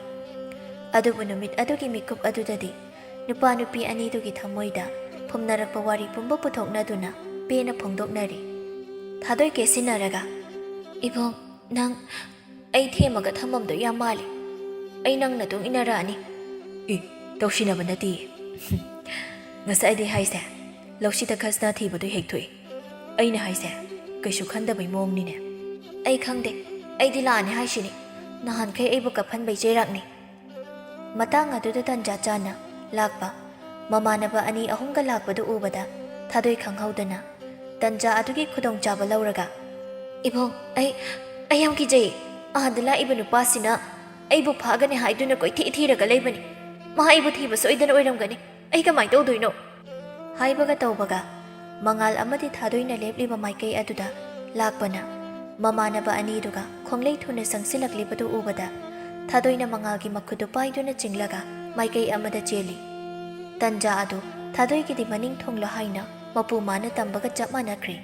ꯑꯗꯨꯕꯨ ꯅꯨꯃꯤꯠ ꯑꯗꯨꯒꯤ ꯃꯤꯀꯨꯞ ꯑꯗꯨꯗꯗꯤ ꯅꯨꯄꯥ ꯅꯨꯄꯤ ꯑꯅꯤꯗꯨꯒꯤ ꯊꯃꯣꯏꯗ ꯐꯨꯝꯅꯔꯛꯄ ꯋꯥꯔꯤ ꯄꯨꯝꯕ ꯄꯨꯊꯣꯛꯅꯗꯨꯅ ꯄꯦꯟꯅ ꯐꯣꯡꯗꯣꯛꯅꯔꯤ꯫ ꯊꯥꯗꯣꯏ ꯀꯦꯁꯤꯟꯅꯔꯒ, "ꯏꯕꯨꯡ, ꯅꯪ ꯑꯩ ꯊꯦꯝꯃꯒ ꯊꯝꯃꯝꯗꯣꯏ ꯌꯥꯝ ꯃꯥꯜꯂꯤ꯫ ꯑꯩ ꯅꯪ ꯅꯇꯨꯡ ꯏꯟꯅꯔꯛꯑꯅꯤ꯫" "ꯏ, ꯇꯧꯁꯤꯟꯅꯕ ꯅꯠꯇꯤꯌꯦ꯫ ꯉꯁꯥꯏꯗꯩ ꯍꯥꯏꯁꯦ, ꯂꯧꯁꯤꯗ ꯈꯖꯅꯥ ꯊꯤꯕꯗꯨ ꯍꯦꯛ ꯊꯣꯛꯏ꯫ ꯑꯩꯅ ꯍꯥꯏꯁꯦ ꯀꯩꯁꯨ ꯈꯟꯗꯕꯩ ꯃꯑꯣꯡꯅꯤꯅꯦ꯫" "ꯑꯩ ꯈꯪꯗꯦ, ꯑꯩꯗꯤ ꯂꯥꯛꯑꯅꯤ ꯍꯥꯏꯁꯤꯅꯤ꯫ ꯅꯍꯥꯟꯈꯩ ꯑꯩꯕꯨ ꯀꯞꯍꯟꯕꯩ ꯆꯩꯔꯥꯛꯅꯤ꯫" ꯃꯇꯥꯡ ꯑꯗꯨꯗ ꯇꯟꯖꯥ ꯆꯥꯅ ꯂꯥꯛꯄ ꯃꯃꯥꯟꯅꯕ ꯑꯅꯤ ꯑꯍꯨꯝꯒ ꯂꯥꯛꯄꯗꯨ ꯎꯕꯗ ꯊꯥꯗꯣꯏ ꯈꯪꯍꯧꯗꯅ ꯇꯟꯖꯥ ꯑꯗꯨꯒꯤ ꯈꯨꯗꯣꯡꯆꯥꯕ ꯂꯧꯔꯒ, "ꯏꯕꯨꯡ, ꯑꯩ, ꯑꯩ ꯌꯥꯝ ꯀꯤꯖꯩ꯫ ꯑꯥꯗ ꯂꯥꯛꯏꯕ ꯅꯨꯄꯥꯁꯤꯅ ꯑꯩꯕꯨ ꯐꯥꯒꯅꯤ ꯍꯥꯏꯗꯨꯅ ꯀꯣꯏꯊꯤ ꯊꯤꯔꯒ ꯂꯩꯕꯅꯤ꯫ ꯃꯥ ꯑꯩꯕꯨ ꯊꯤꯕ ꯁꯣꯏꯗꯅ ꯑꯣꯏꯔꯝꯒꯅꯤ꯫ ꯑꯩ ꯀꯃꯥꯏ ꯇꯧꯗꯣꯏꯅꯣ?" ꯍꯥꯏꯕꯒ ꯇꯧꯕꯒ ꯃꯉꯥꯜ ꯑꯃꯗꯤ ꯊꯥꯗꯣꯏꯅ ꯂꯦꯞꯂꯤꯕ ꯃꯥꯏꯀꯩ ꯑꯗꯨꯗ ꯂꯥꯛꯄꯅ ꯃꯃꯥꯟꯅꯕ ꯑꯅꯤꯗꯨꯒ ꯈꯣꯡꯂꯩ ꯊꯨꯅ ꯆꯪꯁꯤꯜꯂꯛꯂꯤꯕꯗꯨ ꯎꯕꯗ ꯊꯥꯗꯣꯏꯅ ꯃꯉꯥꯜꯒꯤ ꯃꯈꯨꯠꯇꯨ ꯄꯥꯏꯗꯨꯅ ꯆꯤꯡꯂꯒ ꯃꯥꯏꯀꯩ ꯑꯃꯗ ꯆꯦꯜꯂꯤ꯫ ꯇꯟꯖꯥ ꯑꯗꯨ ꯊꯥꯗꯣꯏꯒꯤꯗꯤ ꯃꯅꯤꯡ ꯊꯨꯡꯂꯣ ꯍꯥꯏꯅ ꯃꯄꯨ ꯃꯥꯅ ꯇꯝꯕꯒ ꯆꯞ ꯃꯥꯟꯅꯈ꯭ꯔꯦ꯫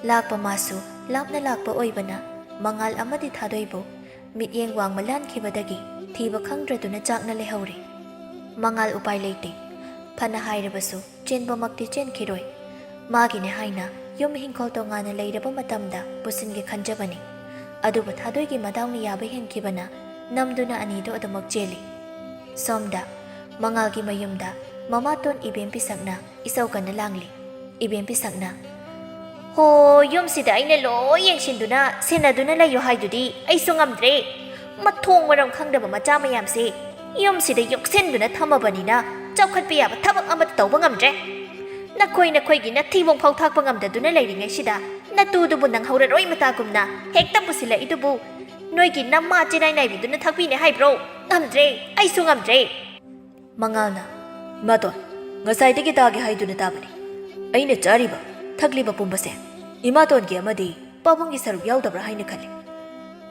ꯂꯥꯛꯄ ꯃꯥꯁꯨ ꯂꯥꯞꯅ ꯂꯥꯛꯄ ꯑꯣꯏꯕꯅ ꯃꯉꯥꯜ ꯑꯃꯗꯤ ꯊꯥꯗꯣꯏꯕꯨ ꯃꯤꯠꯌꯦꯡ ꯋꯥꯡꯃ ꯂꯥꯟꯈꯤꯕꯗꯒꯤ ꯊꯤꯕ ꯈꯪꯗ꯭ꯔꯗꯨꯅ ꯆꯥꯛꯅ ꯂꯩꯍꯧꯔꯦ꯫ ꯃꯉꯥꯜ ꯎꯄꯥꯏ ꯂꯩꯇꯦ꯫ ꯐꯅ ꯍꯥꯏꯔꯕꯁꯨ ꯆꯦꯟꯕꯃꯛꯇꯤ ꯆꯦꯟꯈꯤꯔꯣꯏ꯫ ꯃꯥꯒꯤꯅꯦ ꯍꯥꯏꯅ ꯌꯨꯝ ꯍꯤꯡꯈꯣꯜ ꯇꯣꯉꯥꯟꯅ ꯂꯩꯔꯕ ꯃꯇꯝꯗ ꯄꯨꯁꯤꯟꯒꯦ ꯈꯟꯖꯕꯅꯤ꯫ ꯑꯗꯨꯕꯨ ꯊꯥꯗꯣꯏꯒꯤ ꯃꯗꯥꯎꯅ ꯌꯥꯕ ꯍꯦꯟꯈꯤꯕꯅ ꯅꯝꯗꯨꯅ ꯑꯅꯤꯗꯨ ꯑꯗꯨꯃꯛ ꯆꯦꯜꯂꯤ꯫ ꯁꯣꯝꯗ ꯃꯉꯥꯜꯒꯤ ꯃꯌꯨꯝꯗ ꯃꯃꯥꯇꯣꯟ ꯏꯕꯦꯝ ꯄꯤꯁꯛꯅ ꯏꯁꯧ ꯀꯟꯅ ꯂꯥꯡꯂꯤ꯫ ꯏꯕꯦꯝ ꯄꯤꯁꯛꯅ, "ꯍꯣ, ꯌꯨꯝꯁꯤꯗ ꯑꯩꯅ ꯂꯣꯏ ꯌꯦꯡꯁꯤꯟꯗꯨꯅ ꯁꯦꯟꯅꯗꯨꯅ ꯂꯩꯌꯨ ꯍꯥꯏꯗꯨꯗꯤ ꯑꯩꯁꯨ ꯉꯝꯗ꯭ꯔꯦ꯫ ꯃꯊꯣꯡ ꯃꯔꯝ ꯈꯪꯗꯕ ꯃꯆꯥ ꯃꯌꯥꯝꯁꯦ ꯌꯨꯝꯁꯤꯗ ꯌꯣꯛꯁꯤꯟꯗꯨꯅ ꯊꯝꯃꯕꯅꯤꯅ ꯆꯥꯎꯈꯠꯄ ꯌꯥꯕ ꯊꯕꯛ ꯑꯃꯠꯇ ꯇꯧꯕ ꯉꯝꯗ꯭ꯔꯦ꯫ ꯅꯈꯣꯏ ꯅꯈꯣꯏꯒꯤ ꯅꯊꯤꯕꯣꯡ ꯐꯥꯎ ꯊꯥꯛꯄ ꯉꯝꯗꯗꯨꯅ ꯂꯩꯔꯤꯉꯩꯁꯤꯗ ꯅꯇꯨꯗꯨꯕꯨ ꯅꯪꯍꯧꯔꯔꯣꯏ ꯃꯇꯥꯒꯨꯝꯅ ꯍꯦꯛꯇ ꯄꯨꯁꯤꯜꯂꯛꯏꯗꯨꯕꯨ ꯅꯣꯏꯒꯤ ꯅꯃꯥ ꯆꯦꯅꯥꯏ ꯅꯥꯏꯕꯤꯗꯨꯅ ꯊꯥꯛꯄꯤꯅꯦ ꯍꯥꯏꯕ꯭ꯔꯣ? ꯉꯝꯗ꯭ꯔꯦ, ꯑꯩꯁꯨ ꯉꯝꯗ꯭ꯔꯦ꯫" ꯃꯉꯥꯜꯅ, "ꯏꯃꯥꯇꯣꯟ, ꯉꯁꯥꯏꯗꯒꯤ ꯇꯥꯒꯦ ꯍꯥꯏꯗꯨꯅ ꯇꯥꯕꯅꯤ꯫ ꯑꯩꯅ ꯆꯥꯔꯤꯕ, ꯊꯛꯂꯤꯕ ꯄꯨꯝꯕꯁꯦ ꯏꯃꯥꯇꯣꯟꯒꯤ ꯑꯃꯗꯤ ꯄꯥꯕꯨꯡꯒꯤ ꯁꯔꯨꯛ ꯌꯥꯎꯗꯕ꯭ꯔꯥ ꯍꯥꯏꯅ ꯈꯜꯂꯤ꯫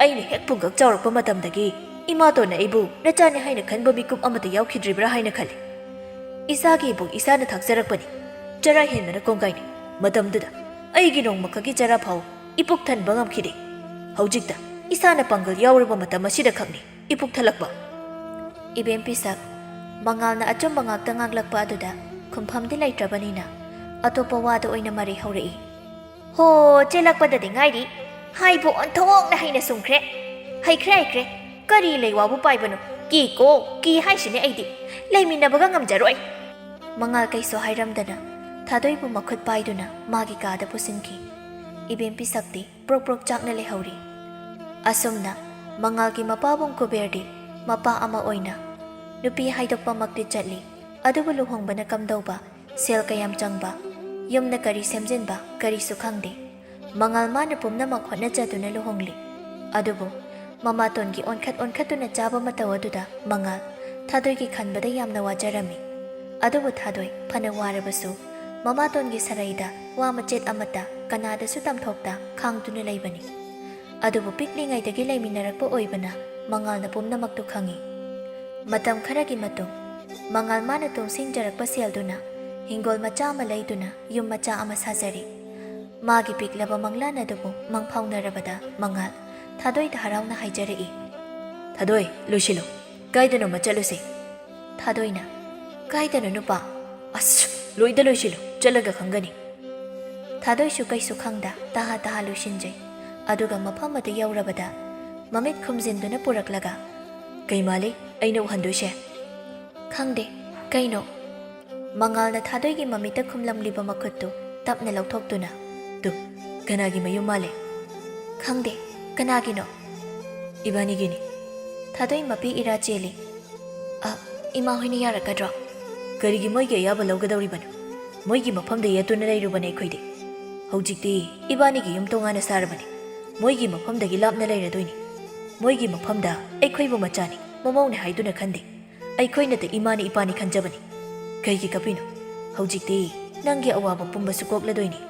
ꯑꯩꯅ ꯍꯦꯛ ꯄꯨꯡꯀꯛ ꯆꯥꯎꯔꯛꯄ ꯃꯇꯝꯗꯒꯤ ꯏꯃꯥꯇꯣꯟꯅ ꯑꯩꯕꯨ ꯅꯆꯥꯅꯤ ꯍꯥꯏꯅ ꯈꯟꯕ ꯃꯤꯀꯨꯞ ꯑꯃꯠꯇ ꯌꯥꯎꯈꯤꯗ꯭ꯔꯤꯕ꯭ꯔꯥ ꯍꯥꯏꯅ ꯈꯜꯂꯤ꯫ ꯏꯁꯥꯒꯤ ꯏꯕꯨꯛ ꯏꯁꯥꯅ ꯊꯥꯛꯆꯔꯛꯄꯅꯤ꯫ ꯆꯔꯥ ꯍꯦꯟꯕꯅ ꯀꯣꯡꯒꯥꯏꯅꯤ꯫ ꯃꯇꯝꯗꯨꯗ ꯑꯩꯒꯤ ꯅꯣꯡꯃꯈꯛꯀꯤ ꯆꯔꯥ ꯐꯥꯎ ꯏꯄꯨꯛ ꯊꯟꯕ ꯉꯝꯈꯤꯗꯦ꯫ ꯍꯧꯖꯤꯛꯇ ꯏꯁꯥꯅ ꯄꯥꯡꯒꯜ ꯌꯥꯎꯔꯕ ꯃꯇꯝ ꯑꯁꯤꯗ ꯈꯛꯅꯤ ꯏꯄꯨꯛ ꯊꯜꯂꯛꯄ꯫" ꯏꯕꯦꯝ ꯄꯤꯁꯛ, ꯃꯉꯥꯜꯅ ꯑꯆꯨꯝꯕ ꯉꯥꯛꯇ ꯉꯥꯡꯂꯛꯄ ꯑꯗꯨꯗ ꯈꯨꯝꯐꯝꯗꯤ ꯂꯩꯇ꯭ꯔꯕꯅꯤꯅ ꯑꯇꯣꯞꯄ ꯋꯥꯗ ꯑꯣꯏꯅ ꯃꯔꯩ ꯍꯧꯔꯛꯏ꯫ "ꯍꯣ, ꯆꯦꯜꯂꯛꯄꯗꯗꯤ ꯉꯥꯏꯔꯤ꯫ ꯍꯥꯏꯕꯨ ꯑꯣꯟꯊꯣꯛꯅ ꯍꯩꯅ ꯁꯨꯝꯈ꯭ꯔꯦ꯫ ꯍꯩꯈ꯭ꯔꯦ, ꯍꯩꯈ꯭ꯔꯦ꯫ ꯀꯔꯤ ꯂꯩꯋꯥꯕꯨ ꯄꯥꯏꯕꯅꯣ? ꯀꯤꯀꯣ, ꯀꯤ ꯍꯥꯏꯁꯤꯅꯦ ꯑꯩꯗꯤ꯫ ꯂꯩꯃꯤꯟꯅꯕꯒ ꯉꯝꯖꯔꯣꯏ꯫" ꯃꯉꯥꯜ ꯀꯩꯁꯨ ꯍꯥꯏꯔꯝꯗꯅ ꯊꯥꯗꯣꯏꯕꯨ ꯃꯈꯨꯠ ꯄꯥꯏꯗꯨꯅ ꯃꯥꯒꯤ ꯀꯥꯗ ꯄꯨꯁꯤꯟꯈꯤ꯫ ꯏꯕꯦꯝ ꯄꯤꯁꯛꯇꯤ ꯄ꯭ꯔꯣꯛ ꯄ꯭ꯔꯣꯛ ꯆꯥꯛꯅ ꯂꯩꯍꯧꯔꯤ꯫ ꯑꯁꯨꯝꯅ ꯃꯉꯥꯜꯒꯤ ꯃꯄꯥꯕꯨꯡ ꯀꯨꯕꯦꯔꯗꯤ ꯃꯄꯥ ꯑꯃ ꯑꯣꯏꯅ ꯅꯨꯄꯤ ꯍꯥꯏꯗꯣꯛꯄꯃꯛꯇꯤ ꯆꯠꯂꯤ, ꯑꯗꯨꯕꯨ ꯂꯨꯍꯣꯡꯕꯅ ꯀꯝꯗꯧꯕ, ꯁꯦꯜ ꯀꯌꯥꯝ ꯆꯪꯕ, ꯌꯨꯝꯅ ꯀꯔꯤ ꯁꯦꯝꯖꯤꯟꯕ, ꯀꯔꯤꯁꯨ ꯈꯪꯗꯦ꯫ ꯃꯉꯥꯜ ꯃꯥꯅ ꯄꯨꯝꯅꯃꯛ ꯍꯣꯠꯅꯖꯗꯨꯅ ꯂꯨꯍꯣꯡꯂꯤ꯫ ꯑꯗꯨꯕꯨ ꯃꯃꯥꯇꯣꯟꯒꯤ ꯑꯣꯟꯈꯠ ꯑꯣꯟꯈꯠꯇꯨꯅ ꯆꯥꯕ ꯃꯇꯧ ꯑꯗꯨꯗ ꯃꯉꯥꯜ ꯊꯥꯗꯣꯏꯒꯤ ꯈꯟꯕꯗ ꯌꯥꯝꯅ ꯋꯥꯖꯔꯝꯃꯤ꯫ ꯑꯗꯨꯕꯨ ꯊꯥꯗꯣꯏ ꯐꯅ ꯋꯥꯔꯕꯁꯨ ꯃꯃꯥꯇꯣꯟꯒꯤ ꯁꯔꯩꯗ ꯋꯥ ꯃꯆꯦꯠ ꯑꯃꯠꯇ ꯀꯅꯥꯗꯁꯨ ꯇꯝꯊꯣꯛꯇ ꯈꯥꯡꯗꯨꯅ ꯂꯩꯕꯅꯤ꯫ ꯑꯗꯨꯕꯨ ꯄꯤꯛꯂꯤꯉꯩꯗꯒꯤ ꯂꯩꯃꯤꯟꯅꯔꯛꯄ ꯑꯣꯏꯕꯅ ꯃꯉꯥꯜꯅ ꯄꯨꯝꯅꯃꯛꯇꯨ ꯈꯪꯏ꯫ ꯃꯇꯝ ꯈꯔꯒꯤ ꯃꯇꯨꯡ ꯃꯉꯥꯜ ꯃꯥꯅ ꯇꯨꯡꯁꯤꯟꯖꯔꯛꯄ ꯁꯦꯜꯗꯨꯅ ꯍꯤꯡꯒꯣꯜ ꯃꯆꯥ ꯑꯃ ꯂꯩꯗꯨꯅ ꯌꯨꯝ ꯃꯆꯥ ꯑꯃ ꯁꯥꯖꯔꯤ꯫ ꯃꯥꯒꯤ ꯄꯤꯛꯂꯕ ꯃꯪꯂꯥꯟ ꯑꯗꯨꯕꯨ ꯃꯪꯐꯥꯎꯅꯔꯕꯗ ꯃꯉꯥꯜ ꯊꯥꯗꯣꯏꯗ ꯍꯔꯥꯎꯅ ꯍꯥꯏꯖꯔꯛꯏ꯫ "ꯊꯥꯗꯣꯏ, ꯂꯣꯏꯁꯤꯜꯂꯨ꯫ ꯀꯥꯏꯗꯅꯣꯃ ꯆꯠꯂꯨꯁꯦ꯫" ꯊꯥꯗꯣꯏꯅ, "ꯀꯥꯏꯗꯅꯣ ꯅꯨꯄꯥ?" "ꯑꯁ, ꯂꯣꯏꯗ ꯂꯣꯏꯁꯤꯜꯂꯨ, ꯆꯠꯂꯒ ꯈꯪꯒꯅꯤ꯫" ꯊꯥꯗꯣꯏꯁꯨ ꯀꯩꯁꯨ ꯈꯪꯗ ꯇꯍꯥ ꯇꯍꯥ ꯂꯣꯏꯁꯤꯟꯖꯩ꯫ ꯑꯗꯨꯒ ꯃꯐꯝ ꯑꯗꯨ ꯌꯧꯔꯕꯗ ꯃꯃꯤꯠ ꯈꯨꯝꯖꯤꯟꯗꯨꯅ ꯄꯨꯔꯛꯂꯒ, "ꯀꯩ ꯃꯥꯜꯂꯤ ꯑꯩꯅ ꯎꯍꯟꯗꯣꯏꯁꯦ?" "ꯈꯪꯗꯦ, ꯀꯩꯅꯣ?" ꯃꯉꯥꯜꯅ ꯊꯥꯗꯣꯏꯒꯤ ꯃꯃꯤꯠꯇ ꯈꯨꯝꯂꯝꯂꯤꯕ ꯃꯈꯨꯠꯇꯨ ꯇꯞꯅ ꯂꯧꯊꯣꯛꯇꯨꯅ, "ꯇꯨ, ꯀꯅꯥꯒꯤ ꯃꯌꯨꯝ ꯃꯥꯜꯂꯦ?" "ꯈꯪꯗꯦ, ꯀꯅꯥꯒꯤꯅꯣ?" "ꯏꯕꯥꯅꯤꯒꯤꯅꯤ꯫" ꯊꯥꯗꯣꯏ ꯃꯄꯤ ꯏꯔꯥ ꯆꯦꯜꯂꯤ꯫ "ꯑ, ꯏꯃꯥ ꯍꯣꯏꯅ ꯌꯥꯔꯛꯀꯗ꯭ꯔꯣ?" "ꯀꯔꯤꯒꯤ ꯃꯣꯏꯒꯤ ꯑꯌꯥꯕ ꯂꯧꯒꯗꯧꯔꯤꯕꯅꯣ? ꯃꯣꯏꯒꯤ ꯃꯐꯝꯗ ꯌꯦꯠꯇꯨꯅ ꯂꯩꯔꯨꯕꯅꯦ ꯑꯩꯈꯣꯏꯗꯤ꯫ ꯍꯧꯖꯤꯛꯇꯤ ꯏꯕꯥꯅꯤꯒꯤ ꯌꯨꯝ ꯇꯣꯉꯥꯟꯅ ꯁꯥꯔꯕꯅꯤ꯫ ꯃꯣꯏꯒꯤ ꯃꯐꯝꯗꯒꯤ ꯂꯥꯞꯅ ꯂꯩꯔꯗꯣꯏꯅꯤ꯫ ꯃꯣꯏꯒꯤ ꯃꯐꯝꯗ ꯑꯩꯈꯣꯏꯕꯨ ꯃꯆꯥꯅꯤ, ꯃꯃꯧꯅꯦ ꯍꯥꯏꯗꯨꯅ ꯈꯟꯗꯦ꯫ ꯑꯩꯈꯣꯏꯅꯇ ꯏꯃꯥꯅꯤ ꯏꯄꯥꯅꯤ ꯈꯟꯖꯕꯅꯤ꯫ ꯀꯩꯒꯤ ꯀꯞꯄꯤꯅꯣ? ꯍꯧꯖꯤꯛꯇꯤ ꯅꯪꯒꯤ ꯑꯋꯥꯕ ꯄꯨꯝꯕꯁꯨ ꯀꯣꯛꯂꯗꯣꯏꯅꯤ꯫"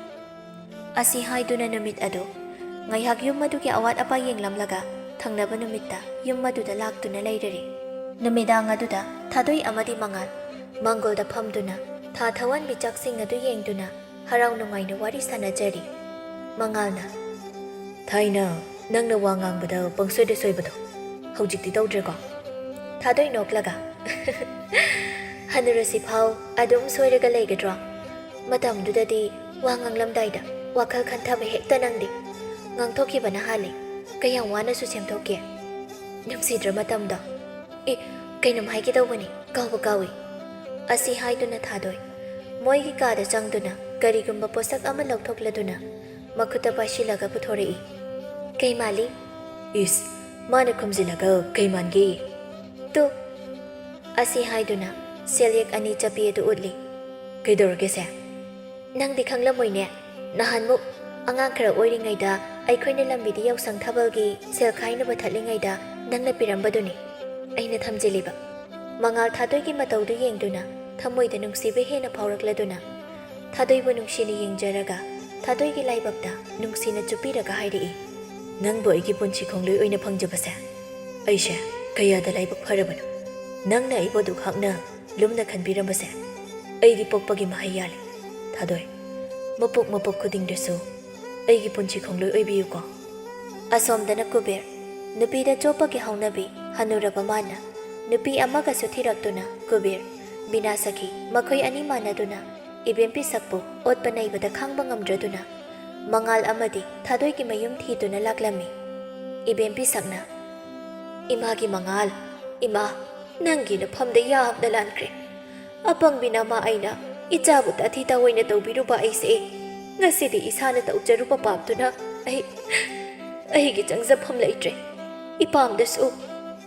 ꯑꯁꯤ ꯍꯥꯏꯗꯨꯅ ꯅꯨꯃꯤꯠ ꯑꯗꯨ ꯉꯥꯏꯍꯥꯛ ꯌꯨꯝ ꯑꯗꯨꯒꯤ ꯑꯋꯥꯠ ꯑꯄꯥ ꯌꯦꯡꯂꯝꯂꯒ ꯊꯪꯅꯕ ꯅꯨꯃꯤꯠꯇ ꯌꯨꯝ ꯑꯗꯨꯗ ꯂꯥꯛꯇꯨꯅ ꯂꯩꯔꯔꯤ꯫ ꯅꯨꯃꯤꯗꯥꯡ ꯑꯗꯨꯗ ꯊꯥꯗꯣꯏ ꯑꯃꯗꯤ ꯃꯉꯥꯜ ꯃꯥꯡꯒꯣꯜꯗ ꯐꯝꯗꯨꯅ ꯊꯥ ꯊꯧꯋꯥꯟꯕꯤ ꯆꯥꯛꯁꯤꯡ ꯑꯗꯨ ꯌꯦꯡꯗꯨꯅ ꯍꯔꯥꯎ ꯅꯨꯡꯉꯥꯏꯅ ꯋꯥꯔꯤ ꯁꯥꯟꯅꯖꯔꯤ꯫ ꯃꯉꯥꯜꯅ, "ꯊꯥꯏꯅ ꯅꯪꯅ ꯋꯥ ꯉꯥꯡꯕꯗ ꯄꯪꯁꯣꯏꯗ ꯁꯣꯏꯕꯗꯣ ꯍꯧꯖꯤꯛꯇꯤ ꯇꯧꯗ꯭ꯔꯦꯀꯣ?" ꯊꯥꯗꯣꯏ ꯅꯣꯛꯂꯒ, "ꯍꯅꯨꯔꯁꯤ ꯐꯥꯎ ꯑꯗꯨꯝ ꯁꯣꯏꯔꯒ ꯂꯩꯒꯗ꯭ꯔꯣ? ꯃꯇꯝꯗꯨꯗꯗꯤ ꯋꯥ ꯉꯥꯡꯂꯝꯗꯥꯏꯗ ꯋꯥꯈꯜ ꯈꯟꯊꯕ ꯍꯦꯛꯇ ꯅꯪꯗꯦ꯫ ꯉꯥꯡꯊꯣꯛꯈꯤꯕꯅ ꯍꯥꯜꯂꯤ꯫ ꯀꯌꯥꯝ ꯋꯥꯅꯁꯨ ꯁꯦꯝꯗꯣꯛꯀꯦ꯫ ꯅꯨꯡꯁꯤꯗ꯭ꯔ ꯃꯇꯝꯗꯣ? ꯑꯦ, ꯀꯩꯅꯣꯝ ꯍꯥꯏꯒꯦ ꯇꯧꯕꯅꯤ, ꯀꯥꯎꯕ ꯀꯥꯎꯏ꯫" ꯑꯁꯤ ꯍꯥꯏꯗꯨꯅ ꯊꯥꯗꯣꯏ ꯃꯣꯏꯒꯤ ꯀꯥꯗ ꯆꯪꯗꯨꯅ ꯀꯔꯤꯒꯨꯝꯕ ꯄꯣꯠꯁꯛ ꯑꯃ ꯂꯧꯊꯣꯛꯂꯗꯨꯅ ꯃꯈꯨꯠꯇ ꯄꯥꯏꯁꯤꯜꯂꯒ ꯄꯨꯊꯣꯔꯛꯏ꯫ "ꯀꯩ ꯃꯥꯜꯂꯤ?" "ꯏꯁ, ꯃꯥꯅ ꯈꯨꯝꯖꯤꯜꯂꯒ ꯀꯩ ꯃꯥꯟꯒꯦ?" "ꯇꯨ!" ꯑꯁꯤ ꯍꯥꯏꯗꯨꯅ ꯁꯦꯜꯌꯦꯛ ꯑꯅꯤ ꯆꯞꯄꯤ ꯑꯗꯨ ꯎꯠꯂꯤ꯫ "ꯀꯩꯗꯧꯔꯒꯦꯁꯦ?" "ꯅꯪꯗꯤ ꯈꯪꯂꯝꯃꯣꯏꯅꯦ꯫ ꯅꯍꯥꯟꯃꯨꯛ ꯑꯉꯥꯡ ꯈꯔ ꯑꯣꯏꯔꯤꯉꯩꯗ ꯑꯩꯈꯣꯏꯅ ꯂꯝꯕꯤꯗ ꯌꯥꯎꯁꯪ ꯊꯥꯕꯜꯒꯤ ꯁꯦꯜ ꯈꯥꯏꯅꯕ ꯊꯠꯂꯤꯉꯩꯗ ꯅꯪꯅ ꯄꯤꯔꯝꯕꯗꯨꯅꯤ ꯑꯩꯅ ꯊꯝꯖꯤꯜꯂꯤꯕ꯫" ꯃꯉꯥꯜ ꯊꯥꯗꯣꯏꯒꯤ ꯃꯇꯧꯗꯨ ꯌꯦꯡꯗꯨꯅ ꯊꯃꯣꯏꯗ ꯅꯨꯡꯁꯤꯕ ꯍꯦꯟꯅ ꯐꯥꯎꯔꯛꯂꯗꯨꯅ ꯊꯥꯗꯣꯏꯕꯨ ꯅꯨꯡꯁꯤꯅ ꯌꯦꯡꯖꯔꯒ ꯊꯥꯗꯣꯏꯒꯤ ꯂꯥꯏꯕꯛꯇ ꯅꯨꯡꯁꯤꯅ ꯆꯨꯞꯄꯤꯔꯒ ꯍꯥꯏꯔꯛꯏ꯫ "ꯅꯪꯕꯨ ꯑꯩꯒꯤ ꯄꯨꯟꯁꯤ ꯈꯣꯡꯂꯣꯏ ꯑꯣꯏꯅ ꯐꯪꯖꯕꯁꯦ ꯑꯩꯁꯦ ꯀꯌꯥꯗ ꯂꯥꯏꯕꯛ ꯐꯔꯕꯅꯣ꯫ ꯅꯪꯅ ꯑꯩꯕꯨ ꯑꯗꯨꯛ ꯍꯛꯅ ꯂꯨꯝꯅ ꯈꯟꯕꯤꯔꯝꯕꯁꯦ ꯑꯩꯗꯤ ꯄꯣꯛꯄꯒꯤ ꯃꯍꯩ ꯌꯥꯜꯂꯦ꯫ ꯊꯥꯗꯣꯏ, ꯃꯄꯣꯛ ꯃꯄꯣꯛ ꯈꯨꯗꯤꯡꯗꯁꯨ ꯑꯩꯒꯤ ꯄꯨꯟꯁꯤ ꯈꯣꯡꯂꯣꯏ ꯑꯣꯏꯕꯤꯌꯨꯀꯣ꯫" ꯑꯁꯣꯝꯗꯅ ꯀꯨꯕꯦꯔ, ꯅꯨꯄꯤꯗ ꯆꯣꯞꯄꯒꯤ ꯍꯧꯅꯕꯤ ꯍꯟꯅꯨꯔꯕ ꯃꯥꯅ ꯅꯨꯄꯤ ꯑꯃꯒꯁꯨ ꯊꯤꯔꯛꯇꯨꯅ ꯀꯨꯕꯦꯔ, ꯕꯤꯅꯥ ꯁꯈꯤ ꯃꯈꯣꯏ ꯑꯅꯤ ꯃꯥꯟꯅꯗꯨꯅ ꯏꯕꯦꯝ ꯄꯤꯁꯛꯄꯨ ꯑꯣꯠꯄ ꯅꯩꯕꯗ ꯈꯥꯡꯕ ꯉꯝꯗ꯭ꯔꯗꯨꯅ ꯃꯉꯥꯜ ꯑꯃꯗꯤ ꯊꯥꯗꯣꯏꯒꯤ ꯃꯌꯨꯝ ꯊꯤꯗꯨꯅ ꯂꯥꯛꯂꯝꯃꯤ꯫ ꯏꯕꯦꯝ ꯄꯤꯁꯛꯅ, "ꯏꯃꯥꯒꯤ ꯃꯉꯥꯜ, ꯏꯃꯥ, ꯅꯪꯒꯤ ꯅꯐꯝꯗ ꯌꯥꯝꯅ ꯂꯥꯟꯈ꯭ꯔꯦ꯫ ꯑꯄꯪꯕꯤ ꯅꯃꯥ ꯑꯩꯅ ꯏꯆꯥꯕꯨ ꯇꯥꯊꯤ ꯇꯥꯑꯣꯏꯅ ꯇꯧꯕꯤꯔꯨꯕ ꯑꯩꯁꯦ ꯉꯁꯤꯗꯤ ꯏꯁꯥꯅ ꯇꯧꯖꯔꯨꯕ ꯄꯥꯞꯇꯨꯅ ꯑꯩ, ꯑꯩꯒꯤ ꯆꯪꯖꯐꯝ ꯂꯩꯇ꯭ꯔꯦ꯫ ꯏꯄꯥꯝꯗꯁꯨ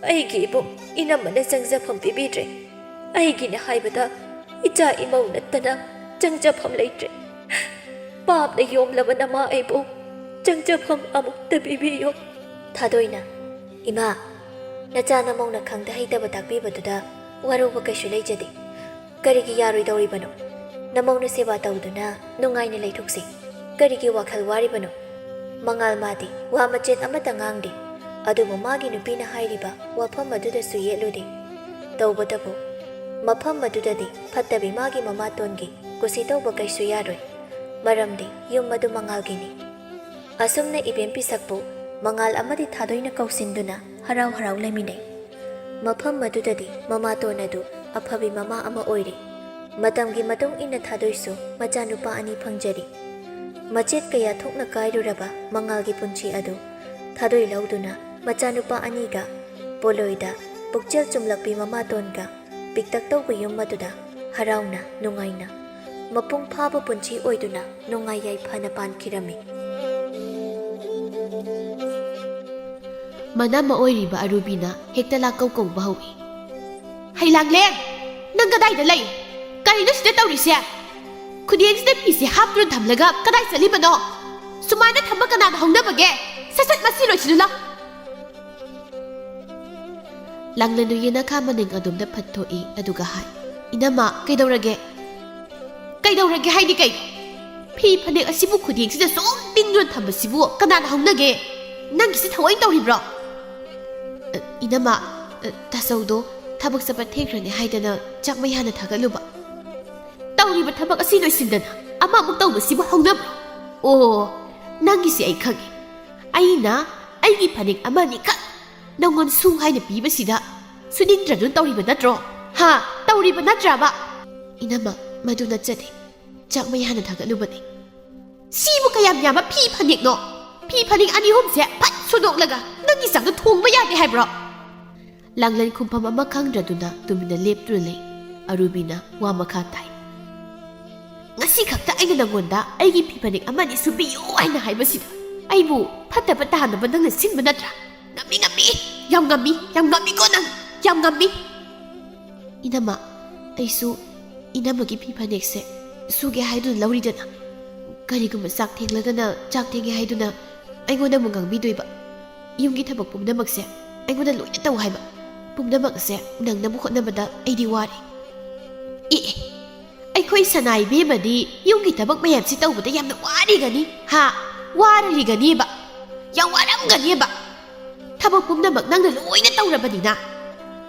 ꯑꯩꯒꯤ ꯏꯕꯨꯡ ꯏꯅꯝꯃꯅ ꯆꯪꯖꯐꯝ ꯄꯤꯕꯤꯗ꯭ꯔꯦ꯫ ꯑꯩꯒꯤꯅꯦ ꯍꯥꯏꯕꯗ ꯏꯆꯥ ꯏꯃꯧ ꯅꯠꯇꯅ ꯆꯪꯖꯐꯝ ꯂꯩꯇ꯭ꯔꯦ꯫ ꯄꯥꯞꯅ ꯌꯣꯝꯂꯕ ꯅꯃꯥ ꯑꯩꯕꯨ ꯆꯪꯖꯐꯝ ꯑꯃꯨꯛꯇ ꯄꯤꯕꯤꯌꯨ꯫" ꯊꯥꯗꯣꯏꯅ, "ꯏꯃꯥ, ꯅꯆꯥ ꯅꯃꯧꯅ ꯈꯪꯗ ꯍꯩꯇꯕ ꯇꯥꯛꯄꯤꯕꯗꯨꯗ ꯋꯥꯔꯧꯕ ꯀꯩꯁꯨ ꯂꯩꯖꯗꯦ꯫ ꯀꯔꯤꯒꯤ ꯌꯥꯔꯣꯏꯗꯧꯔꯤꯕꯅꯣ? ꯅꯃꯧꯅ ꯁꯦꯕꯥ ꯇꯧꯗꯨꯅ ꯅꯨꯡꯉꯥꯏꯅ ꯂꯩꯊꯣꯛꯁꯤ꯫ ꯀꯔꯤꯒꯤ ꯋꯥꯈꯜ ꯋꯥꯔꯤꯕꯅꯣ?" ꯃꯉꯥꯜ ꯃꯥꯗꯤ ꯋꯥ ꯃꯆꯦꯠ ꯑꯃꯠꯇ ꯉꯥꯡꯗꯦ꯫ ꯑꯗꯨꯕꯨ ꯃꯥꯒꯤ ꯅꯨꯄꯤꯅ ꯍꯥꯏꯔꯤꯕ ꯋꯥꯐꯝ ꯑꯗꯨꯗꯁꯨ ꯌꯦꯠꯂꯨꯗꯦ꯫ ꯇꯧꯕꯇꯕꯨ ꯃꯐꯝ ꯑꯗꯨꯗꯗꯤ ꯐꯠꯇꯕꯤ ꯃꯥꯒꯤ ꯃꯃꯥꯇꯣꯟꯒꯤ ꯀꯨꯁꯤ ꯇꯧꯕ ꯀꯩꯁꯨ ꯌꯥꯔꯣꯏ꯫ ꯃꯔꯝꯗꯤ ꯌꯨꯝ ꯑꯗꯨ ꯃꯉꯥꯜꯒꯤꯅꯤ꯫ ꯑꯁꯨꯝꯅ ꯏꯕꯦꯝ ꯄꯤꯁꯛꯄꯨ ꯃꯉꯥꯜ ꯑꯃꯗꯤ ꯊꯥꯗꯣꯏꯅ ꯀꯧꯁꯤꯟꯗꯨꯅ ꯍꯔꯥꯎ ꯍꯔꯥꯎ ꯂꯩꯃꯤꯟꯅꯩ꯫ ꯃꯐꯝ ꯑꯗꯨꯗꯗꯤ ꯃꯃꯥꯇꯣꯟ ꯑꯗꯨ ꯑꯐꯕꯤ ꯃꯃꯥ ꯑꯃ ꯑꯣꯏꯔꯤ꯫ ꯃꯇꯝꯒꯤ ꯃꯇꯨꯡ ꯏꯟꯅ ꯊꯥꯗꯣꯏꯁꯨ ꯃꯆꯥꯅꯨꯄꯥ ꯑꯅꯤ ꯐꯪꯖꯔꯤ꯫ ꯃꯆꯦꯠ ꯀꯌꯥ ꯊꯣꯛꯅ ꯀꯥꯏꯔꯨꯔꯕ ꯃꯉꯥꯜꯒꯤ ꯄꯨꯟꯁꯤ ꯑꯗꯨ ꯊꯥꯗꯣꯏ ꯂꯧꯗꯨꯅ ꯃꯆꯥꯅꯨꯄꯥ ꯑꯅꯤꯒ ꯄꯣꯂꯣꯏꯗ ꯄꯨꯛꯆꯦꯜ ꯆꯨꯝꯂꯛꯄꯤ ꯃꯃꯥꯇꯣꯟꯒ ꯄꯤꯛꯇꯛ ꯇꯧꯕ ꯌꯨꯝ ꯑꯗꯨꯗ ꯍꯔꯥꯎꯅ ꯅꯨꯡꯉꯥꯏꯅ ꯃꯄꯨꯡ ꯐꯥꯕ ꯄꯨꯟꯁꯤ ꯑꯣꯏꯗꯨꯅ ꯅꯨꯡꯉꯥꯏ ꯌꯥꯏꯐꯅ ꯄꯥꯟꯈꯤꯔꯝꯃꯤ꯫ ꯃꯅꯝꯃ ꯑꯣꯏꯔꯤꯕ ꯑꯔꯨꯕꯤꯅ ꯍꯦꯛꯇ ꯂꯥꯛꯀꯧ ꯀꯧꯕ ꯍꯧꯏ꯫ "ꯍꯩ ꯂꯥꯡꯂꯦꯟ, ꯅꯪ ꯀꯗꯥꯏꯗ ꯂꯩ? ꯀꯔꯤꯅꯣ ꯁꯤꯗ ꯇꯧꯔꯤꯁꯦ? ꯈꯨꯗꯦꯡꯁꯤꯗ ꯐꯤꯁꯦ ꯍꯥꯞꯇꯨꯅ ꯊꯝꯂꯒ ꯀꯗꯥꯏ ꯆꯠꯂꯤꯕꯅꯣ? ꯁꯨꯃꯥꯏꯅ ꯊꯝꯕ ꯀꯅꯥꯅ ꯍꯧꯅꯕꯒꯦ? ꯁꯠ ꯁꯠ ꯃꯁꯤ ꯂꯣꯏꯁꯤꯜꯂꯨ ꯂꯥꯎ꯫" ꯂꯥꯡꯂꯦꯟꯗꯨ ꯌꯦꯅꯈꯥ ꯃꯅꯤꯡ ꯑꯗꯣꯝꯗ ꯐꯠ ꯊꯣꯛꯏ, ꯑꯗꯨꯒ ꯍꯥꯏ, "ꯏꯅꯝꯃ, ꯀꯩꯗꯧꯔꯒꯦ? ꯀꯩꯗꯧꯔꯒꯦ ꯍꯥꯏꯗꯤ ꯀꯩꯅꯣ? ꯐꯤ ꯐꯅꯦꯛ ꯑꯁꯤꯕꯨ ꯈꯨꯗꯦꯡꯁꯤꯗ ꯁꯨꯝ ꯇꯤꯡꯗꯨꯅ ꯊꯝꯕꯁꯤꯕꯨ ꯀꯅꯥꯅ ꯍꯧꯅꯒꯦ? ꯅꯪꯒꯤꯁꯤ ꯊꯑꯣꯏꯅ ꯇꯧꯔꯤꯕ꯭ꯔꯣ?" "ꯑ, ꯏꯅꯝꯃ, ꯑ, ꯇꯥꯆꯧꯗꯣ ꯊꯕꯛ ꯆꯠꯄ ꯊꯦꯡꯈ꯭ꯔꯅꯤ ꯍꯥꯏꯗꯅ ꯆꯥꯛ ꯃꯩ ꯍꯥꯟꯅ ꯊꯥꯒꯠꯂꯨꯕ꯫ ꯇꯧꯔꯤꯕ ꯊꯕꯛ ꯑꯁꯤ ꯂꯣꯏꯁꯤꯟꯗꯅ ꯑꯃꯃꯨꯛ ꯇꯧꯕꯁꯤꯕꯨ ꯍꯧꯅꯕ꯭ꯔꯣ? ꯑꯣ, ꯅꯪꯒꯤꯁꯤ ꯑꯩ ꯈꯪꯉꯦ꯫ ꯑꯩꯅ ꯑꯩꯒꯤ ꯐꯅꯦꯛ ꯑꯃꯅꯤꯈꯛ ꯅꯪꯉꯣꯟ ꯁꯨ ꯍꯥꯏꯅ ꯄꯤꯕꯁꯤꯗ ꯁꯨꯅꯤꯡꯗ꯭ꯔꯗꯨꯅ ꯇꯧꯔꯤꯕ ꯅꯠꯇ꯭ꯔꯣ? ꯍꯥ? ꯇꯧꯔꯤꯕ ꯅꯠꯇ꯭ꯔꯕ? ꯏꯅꯝꯃ, ꯃꯗꯨ ꯅꯠꯆꯗꯦ꯫ ꯆꯥꯛ ꯃꯩ ꯍꯥꯟꯅ ꯊꯥꯒꯠꯂꯨꯕꯅꯦ꯫ ꯁꯤꯕꯨ ꯀꯌꯥꯝ ꯌꯥꯝꯕ ꯐꯤ ꯐꯅꯦꯛꯅꯣ? ꯐꯤ ꯐꯅꯦꯛ ꯑꯅꯤ ꯑꯍꯨꯝꯁꯦ ꯐꯠ ꯁꯨꯗꯣꯛꯂꯒ ꯅꯪꯒꯤ ꯆꯥꯛꯇ ꯊꯣꯡꯕ ꯌꯥꯗꯦ ꯍꯥꯏꯕ꯭ꯔꯣ? ꯂꯥꯡꯂꯦꯟ ꯈꯨꯝꯐꯝ ꯑꯃ ꯈꯪꯗ꯭ꯔꯗꯨꯅ ꯇꯨꯃꯤꯟꯅ ꯂꯦꯞꯇꯨꯅ ꯂꯩ꯫ ꯑꯔꯨꯕꯤꯅ ꯋꯥ ꯃꯈꯥ ꯇꯥꯏ꯫ "ꯉꯁꯤ ꯈꯛꯇ ꯑꯩꯅ ꯅꯪꯉꯣꯟꯗ ꯑꯩꯒꯤ ꯐꯤ ꯐꯅꯦꯛ ꯑꯃꯅꯤ ꯁꯨꯕꯤꯌꯨ ꯍꯥꯏꯅ ꯍꯥꯏꯕꯁꯤꯗ ꯑꯩꯕꯨ ꯐꯠꯇꯕ ꯇꯥꯍꯟꯅꯕ ꯅꯪꯅ ꯁꯤꯟꯕ ꯅꯠꯇ꯭ꯔꯥ? ꯉꯝꯃꯤ, ꯉꯝꯃꯤ, ꯌꯥꯝ ꯉꯝꯃꯤ, ꯌꯥꯝ ꯉꯝꯃꯤꯀꯣ ꯅꯪ, ꯌꯥꯝ ꯉꯝꯃꯤ!" "ꯏꯅꯝꯃ, ꯑꯩꯁꯨ ꯏꯅꯝꯃꯒꯤ ꯐꯤ ꯐꯅꯦꯛꯁꯦ ꯁꯨꯒꯦ ꯍꯥꯏꯗꯨꯅ ꯂꯧꯔꯤꯗꯅ꯫ ꯀꯔꯤꯒꯨꯝꯕ ꯆꯥꯛ ꯊꯦꯡꯂꯒꯅ ꯆꯥꯛ ꯊꯦꯡꯉꯦ ꯍꯥꯏꯗꯨꯅ ꯑꯩꯉꯣꯟꯗ ꯑꯃꯨꯛ ꯉꯥꯡꯕꯤꯗꯣꯏꯕ꯫ ꯌꯨꯝꯒꯤ ꯊꯕꯛ ꯄꯨꯝꯅꯃꯛꯁꯦ ꯑꯩꯉꯣꯟꯗ ꯂꯣꯏꯅ ꯇꯧ ꯍꯥꯏꯕ꯫ ꯄꯨꯝꯅꯃꯛ ꯑꯁꯦ ꯅꯪꯅꯕ ꯍꯣꯠꯅꯕꯗ ꯑꯩꯗꯤ ꯋꯥꯔꯦ꯫" "ꯑꯦ, ꯑꯦ, ꯑꯩꯈꯣꯏ ꯁꯅꯥ ꯏꯕꯦꯝꯃꯗꯤ ꯌꯨꯝꯒꯤ ꯊꯕꯛ ꯃꯌꯥꯝꯁꯤ ꯇꯧꯕꯗ ꯌꯥꯝꯅ ꯋꯥꯔꯤꯒꯅꯤ, ꯍꯥ? ꯋꯥꯔꯤꯒꯅꯤꯕ꯫ ꯌꯥꯝ ꯋꯥꯔꯝꯒꯅꯤꯕ꯫ ꯊꯕꯛ ꯄꯨꯝꯅꯃꯛ ꯅꯪꯅ ꯂꯣꯏꯅ ꯇꯧꯔꯕꯅꯤꯅ꯫"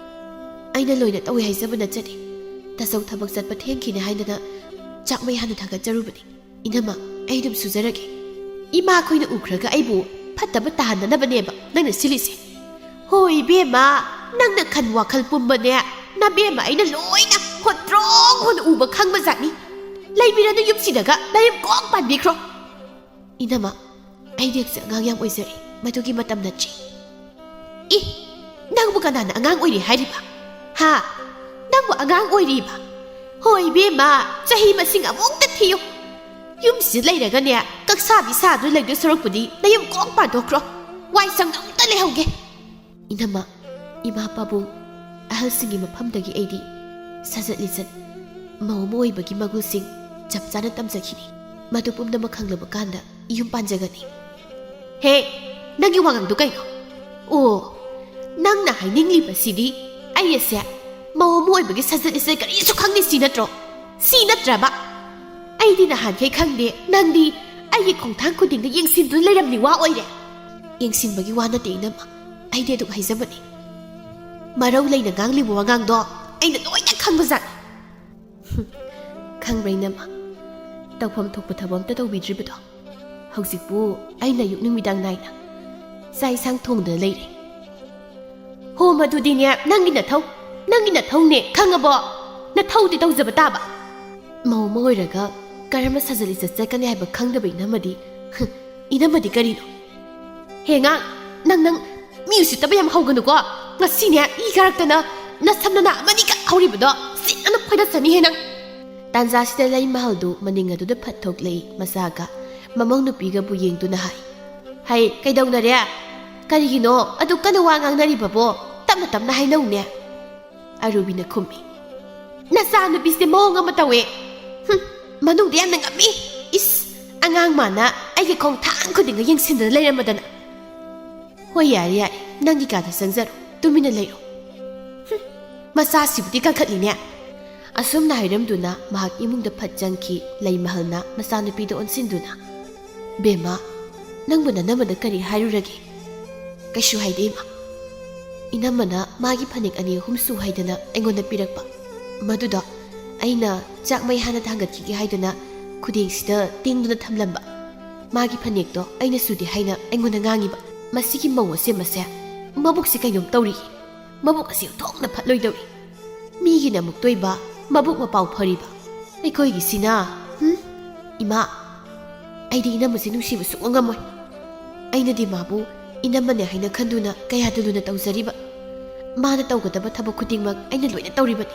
"ꯑꯩꯅ ꯂꯣꯏꯅ ꯇꯧꯏ ꯍꯥꯏꯖꯕ ꯅꯠꯆꯗꯦ꯫ ꯇꯥꯆꯧ ꯊꯕꯛ ꯆꯠꯄ ꯊꯦꯡꯈꯤꯅꯤ ꯍꯥꯏꯗꯅ ꯆꯥꯛ ꯃꯩ ꯍꯥꯟꯅ ꯊꯥꯒꯠꯆꯔꯨꯕꯅꯤ꯫ ꯏꯅꯝꯃ, ꯑꯩ ꯑꯗꯨꯝ ꯁꯨꯖꯔꯒꯦ꯫ ꯏꯃꯥꯈꯣꯏꯅ ꯎꯈ꯭ꯔꯒ ꯑꯩꯕꯨ ꯐꯠꯇꯕ ꯇꯥꯍꯟꯅꯅꯕꯅꯦꯕ ꯅꯪꯅ ꯁꯤꯜꯂꯤꯁꯦ꯫ ꯍꯣꯏ ꯏꯕꯦꯝꯃ, ꯅꯪꯅ ꯈꯟ ꯋꯥꯈꯜ ꯄꯨꯝꯕꯅꯦ ꯅꯕꯦꯝꯃ ꯑꯩꯅ ꯂꯣꯏꯅ ꯍꯣꯠꯇ꯭ꯔꯣꯡ ꯍꯣꯟꯅ ꯎꯕ ꯈꯪꯕ ꯖꯥꯠꯅꯤ꯫ ꯂꯩꯕꯤꯔꯅꯨ ꯌꯨꯝꯁꯤꯗꯒ ꯅꯌꯨꯝ ꯀꯣꯛ ꯄꯥꯟꯕꯤꯈ꯭ꯔꯣ꯫" "ꯏꯅꯝꯃ, ꯑꯩꯗꯤ ꯍꯧꯖꯤꯛ ꯑꯉꯥꯡ ꯌꯥꯝ ꯑꯣꯏꯖꯔꯤ, ꯃꯗꯨꯒꯤ ꯃꯇꯝ ꯅꯠꯇ꯭ꯔꯤ꯫" "ꯏ, ꯅꯪꯕꯨ ꯀꯅꯥꯅ ꯑꯉꯥꯡ ꯑꯣꯏꯔꯤ ꯍꯥꯏꯔꯤꯕ? ꯍꯥ? ꯅꯪꯕꯨ ꯑꯉꯥꯡ ꯑꯣꯏꯔꯤꯕ? ꯍꯣꯏ ꯏꯕꯦꯝꯃ, ꯆꯍꯤ ꯃꯁꯤꯡ ꯑꯃꯨꯛꯇ ꯊꯤꯌꯨ꯫ ꯌꯨꯝꯁꯤꯗ ꯂꯩꯔꯒꯅꯦ, ꯀꯛꯁꯥꯕꯤ ꯁꯥꯗꯨꯅ ꯂꯩꯗꯣꯏ ꯁꯔꯨꯛꯄꯨꯗꯤ ꯅꯌꯨꯝ ꯀꯣꯛ ꯄꯥꯟꯊꯣꯛꯈ꯭ꯔꯣ꯫ ꯋꯥꯏ ꯁꯪꯅ ꯑꯃꯨꯛꯇ ꯂꯩꯍꯧꯒꯦ꯫" "ꯏꯅꯝꯃ, ꯏꯃꯥ ꯄꯥꯕꯨꯡ, ꯑꯍꯜꯁꯤꯡꯒꯤ ꯃꯐꯝꯗꯒꯤ ꯑꯩꯗꯤ ꯁꯖꯠ ꯂꯤꯆꯠ, ꯃꯧ ꯑꯃ ꯑꯣꯏꯕꯒꯤ ꯃꯒꯨꯟꯁꯤꯡ ꯆꯞ ꯆꯥꯅ ꯇꯝꯖꯈꯤꯅꯤ꯫ ꯃꯗꯨ ꯄꯨꯝꯅꯃꯛ ꯈꯪꯂꯕ ꯀꯥꯟꯗ ꯌꯨꯝ ꯄꯥꯟꯖꯒꯅꯤ꯫" "ꯍꯦ, ꯅꯪꯒꯤ ꯋꯥꯉꯥꯡꯗꯣ ꯀꯩꯅꯣ? ꯑꯣ, ꯅꯪꯅ ꯍꯥꯏꯅꯤꯡꯂꯤꯕꯁꯤꯗꯤ ꯑꯩ ꯑꯁꯦ ꯃꯧ ꯑꯃ ꯑꯣꯏꯕꯒꯤ ꯁꯖꯠ ꯂꯤꯆꯠ ꯀꯔꯤꯁꯨ ꯈꯪꯗꯦ ꯁꯤ ꯅꯠꯇ꯭ꯔꯣ? ꯁꯤ ꯅꯠꯇ꯭ꯔꯕ? ꯑꯩꯗꯤ ꯅꯍꯥꯟꯈꯩ ꯈꯪꯗꯦ, ꯅꯪꯗꯤ ꯑꯩꯒꯤ ꯈꯣꯡꯊꯥꯡ ꯈꯨꯗꯤꯡꯗ ꯌꯦꯡꯁꯤꯟꯗꯨꯅ ꯂꯩꯔꯝꯂꯤ ꯋꯥ ꯑꯣꯏꯔꯦ꯫" "ꯌꯦꯡꯁꯤꯟꯕꯒꯤ ꯋꯥ ꯅꯠꯇꯦ ꯏꯅꯝꯃ, ꯑꯩꯗꯤ ꯑꯗꯨꯝ ꯍꯥꯏꯖꯕꯅꯤ꯫" ꯃꯔꯧ ꯂꯩꯅ ꯉꯥꯡꯂꯤꯕ ꯋꯥꯉꯥꯡꯗꯣ ꯑꯩꯅ ꯂꯣꯏꯅ ꯈꯪꯕꯖꯥꯠꯅꯤ꯫ ꯈꯪꯕ꯭ꯔꯥ, ꯏꯅꯝꯃ? ꯇꯧꯐꯝ ꯊꯣꯛꯄ ꯊꯕꯛ ꯑꯝꯇ ꯇꯧꯕꯤꯗ꯭ꯔꯤꯕꯗꯣ꯫ ꯍꯧꯖꯤꯛꯄꯨ ꯑꯩꯅ ꯑꯌꯨꯛ ꯅꯨꯃꯤꯗꯥꯡ ꯅꯥꯏꯅ ꯆꯥꯛ ꯏꯟꯁꯥꯡ ꯊꯣꯡꯗꯅ ꯂꯩꯔꯦ꯫ ꯍꯣ, ꯃꯗꯨꯗꯤꯅꯦ, ꯅꯪꯒꯤ ꯅꯊꯧ, ꯅꯪꯒꯤ ꯅꯊꯧꯅꯦ, ꯈꯪꯉꯕꯣ? ꯅꯊꯧꯗꯤ ꯇꯧꯖꯕ ꯇꯥꯕ꯫ ꯃꯧ ꯑꯃ ꯑꯣꯏꯔꯒ ꯀꯔꯝꯅ ꯁꯥꯖꯠ ꯂꯤꯆꯠ ꯆꯠꯀꯅꯤ ꯍꯥꯏꯕ ꯈꯪꯗꯕ ꯏꯅꯝꯃꯗꯤ, ꯏꯅꯝꯃꯗꯤ ꯀꯔꯤꯅꯣ? ꯍꯦ ꯑꯉꯥꯡ, ꯅꯪ, ꯅꯪ ꯃꯤ ꯎꯁꯤꯠꯇꯕ ꯌꯥꯝ ꯍꯧꯒꯅꯨꯀꯣ꯫ ꯉꯁꯤꯅꯦ, ꯏ ꯀꯥꯔꯛꯇꯅ ꯅꯁꯝ ꯅꯅꯥ ꯑꯃꯅꯤꯈꯛ ꯍꯧꯔꯤꯕꯗꯣ ꯁꯤꯠꯅꯅ ꯐꯣꯏꯗꯠꯆꯅꯤꯍꯦ ꯅꯪ꯫ ꯇꯥꯟꯖꯥꯁꯤꯗ ꯂꯩꯃꯍꯜꯗꯨ ꯃꯅꯤꯡ ꯑꯗꯨꯗ ꯐꯠ ꯊꯣꯛꯂꯛꯏ꯫ ꯃꯆꯥꯒ ꯃꯃꯧ ꯅꯨꯄꯤꯒꯕꯨ ꯌꯦꯡꯗꯨꯅ ꯍꯥꯏ, "ꯍꯩ, ꯀꯩꯗꯧꯅꯔꯦ? ꯀꯔꯤꯒꯤꯅꯣ ꯑꯗꯨ ꯀꯟꯅ ꯋꯥ ꯉꯥꯡꯅꯔꯤꯕꯕꯣ? ꯇꯞꯅ ꯇꯞꯅ ꯍꯥꯏꯅꯧꯅꯦ꯫" ꯑꯔꯨꯕꯤꯅ ꯈꯨꯝꯃꯤ, "ꯅꯆꯥꯅꯨꯄꯤꯁꯦ ꯃꯑꯣꯡ ꯑꯃ ꯇꯧꯋꯦ꯫ ꯍꯨꯝ, ꯃꯅꯨꯡꯗ ꯌꯥꯝꯅ ꯉꯝꯃꯤ꯫ ꯏꯁ, ꯑꯉꯥꯡ ꯃꯥꯅ ꯑꯩꯒꯤ ꯈꯣꯡꯊꯥꯡ ꯈꯨꯗꯤꯡꯒ ꯌꯦꯡꯁꯤꯟꯗꯨꯅ ꯂꯩꯔꯝꯃꯗꯅ꯫" "ꯍꯣꯏ, ꯌꯥꯔꯦ, ꯌꯥꯔꯦ, ꯅꯪꯒꯤ ꯀꯥꯗ ꯆꯪꯖꯔꯣ, ꯇꯨꯃꯤꯟꯅ ꯂꯩꯔꯣ꯫" ꯍꯨꯝ, ꯃꯆꯥꯁꯤꯕꯨꯗꯤ ꯀꯟꯈꯠꯂꯤꯅꯦ꯫ ꯑꯁꯨꯝꯅ ꯍꯥꯏꯔꯝꯗꯨꯅ ꯃꯍꯥꯛ ꯏꯃꯨꯡꯗ ꯐꯠ ꯆꯪꯈꯤ꯫ ꯂꯩꯃꯍꯜꯅ ꯃꯆꯥꯅꯨꯄꯤꯗ ꯑꯣꯟꯁꯤꯟꯗꯨꯅ, "ꯕꯦꯝꯃ, ꯅꯪꯕꯨ ꯅꯅꯝꯃꯗ ꯀꯔꯤ ꯍꯥꯏꯔꯨꯔꯒꯦ?" "ꯀꯩꯁꯨ ꯍꯥꯏꯗꯦ, ꯏꯃꯥ꯫ ꯏꯅꯝꯃꯅ ꯃꯥꯒꯤ ꯐꯅꯦꯛ ꯑꯅꯤ ꯑꯍꯨꯝ ꯁꯨ ꯍꯥꯏꯗꯅ ꯑꯩꯉꯣꯟꯗ ꯄꯤꯔꯛꯄ꯫ ꯃꯗꯨꯗꯣ ꯑꯩꯅ ꯆꯥꯛ ꯃꯩ ꯍꯥꯟꯅ ꯊꯥꯡꯒꯠꯈꯤꯒꯦ ꯍꯥꯏꯗꯨꯅ ꯈꯨꯗꯦꯡꯁꯤꯗ ꯇꯤꯡꯗꯨꯅ ꯊꯝꯂꯝꯕ꯫ ꯃꯥꯒꯤ ꯐꯅꯦꯛꯇꯣ ꯑꯩꯅ ꯁꯨꯗꯦ ꯍꯥꯏꯅ ꯑꯩꯉꯣꯟꯗ ꯉꯥꯡꯉꯤꯕ꯫ ꯃꯁꯤꯒꯤ ꯃꯧ ꯑꯁꯦꯝꯕꯁꯦ ꯃꯕꯨꯛꯁꯦ ꯀꯩꯅꯣꯝ ꯇꯧꯔꯤ꯫ ꯃꯕꯨꯛ ꯑꯁꯤ ꯊꯣꯛꯅ ꯐꯠꯂꯣꯏꯗꯧꯔꯤ꯫ ꯃꯤꯒꯤꯅ ꯑꯃꯨꯛꯇꯣꯏꯕ, ꯃꯕꯨꯛ ꯃꯄꯥꯎ ꯐꯔꯤꯕ꯫ ꯑꯩꯈꯣꯏꯒꯤꯁꯤꯅ, ꯍꯨꯝ? ꯏꯃꯥ, ꯑꯩꯗꯤ ꯏꯅꯝꯃꯁꯦ ꯅꯨꯡꯁꯤꯕ ꯁꯨꯛꯉꯝ ꯉꯝꯃꯣꯏ꯫ ꯑꯩꯅꯗꯤ ꯃꯥꯕꯨ ꯏꯅꯝꯃꯅꯦ ꯍꯥꯏꯅ ꯈꯟꯗꯨꯅ ꯀꯌꯥꯗ ꯂꯨꯅ ꯇꯧꯖꯔꯤꯕ꯫ ꯃꯥꯅ ꯇꯧꯒꯗꯕ ꯊꯕꯛ ꯈꯨꯗꯤꯡꯃꯛ ꯑꯩꯅ ꯂꯣꯏꯅ ꯇꯧꯔꯤꯕꯅꯤ꯫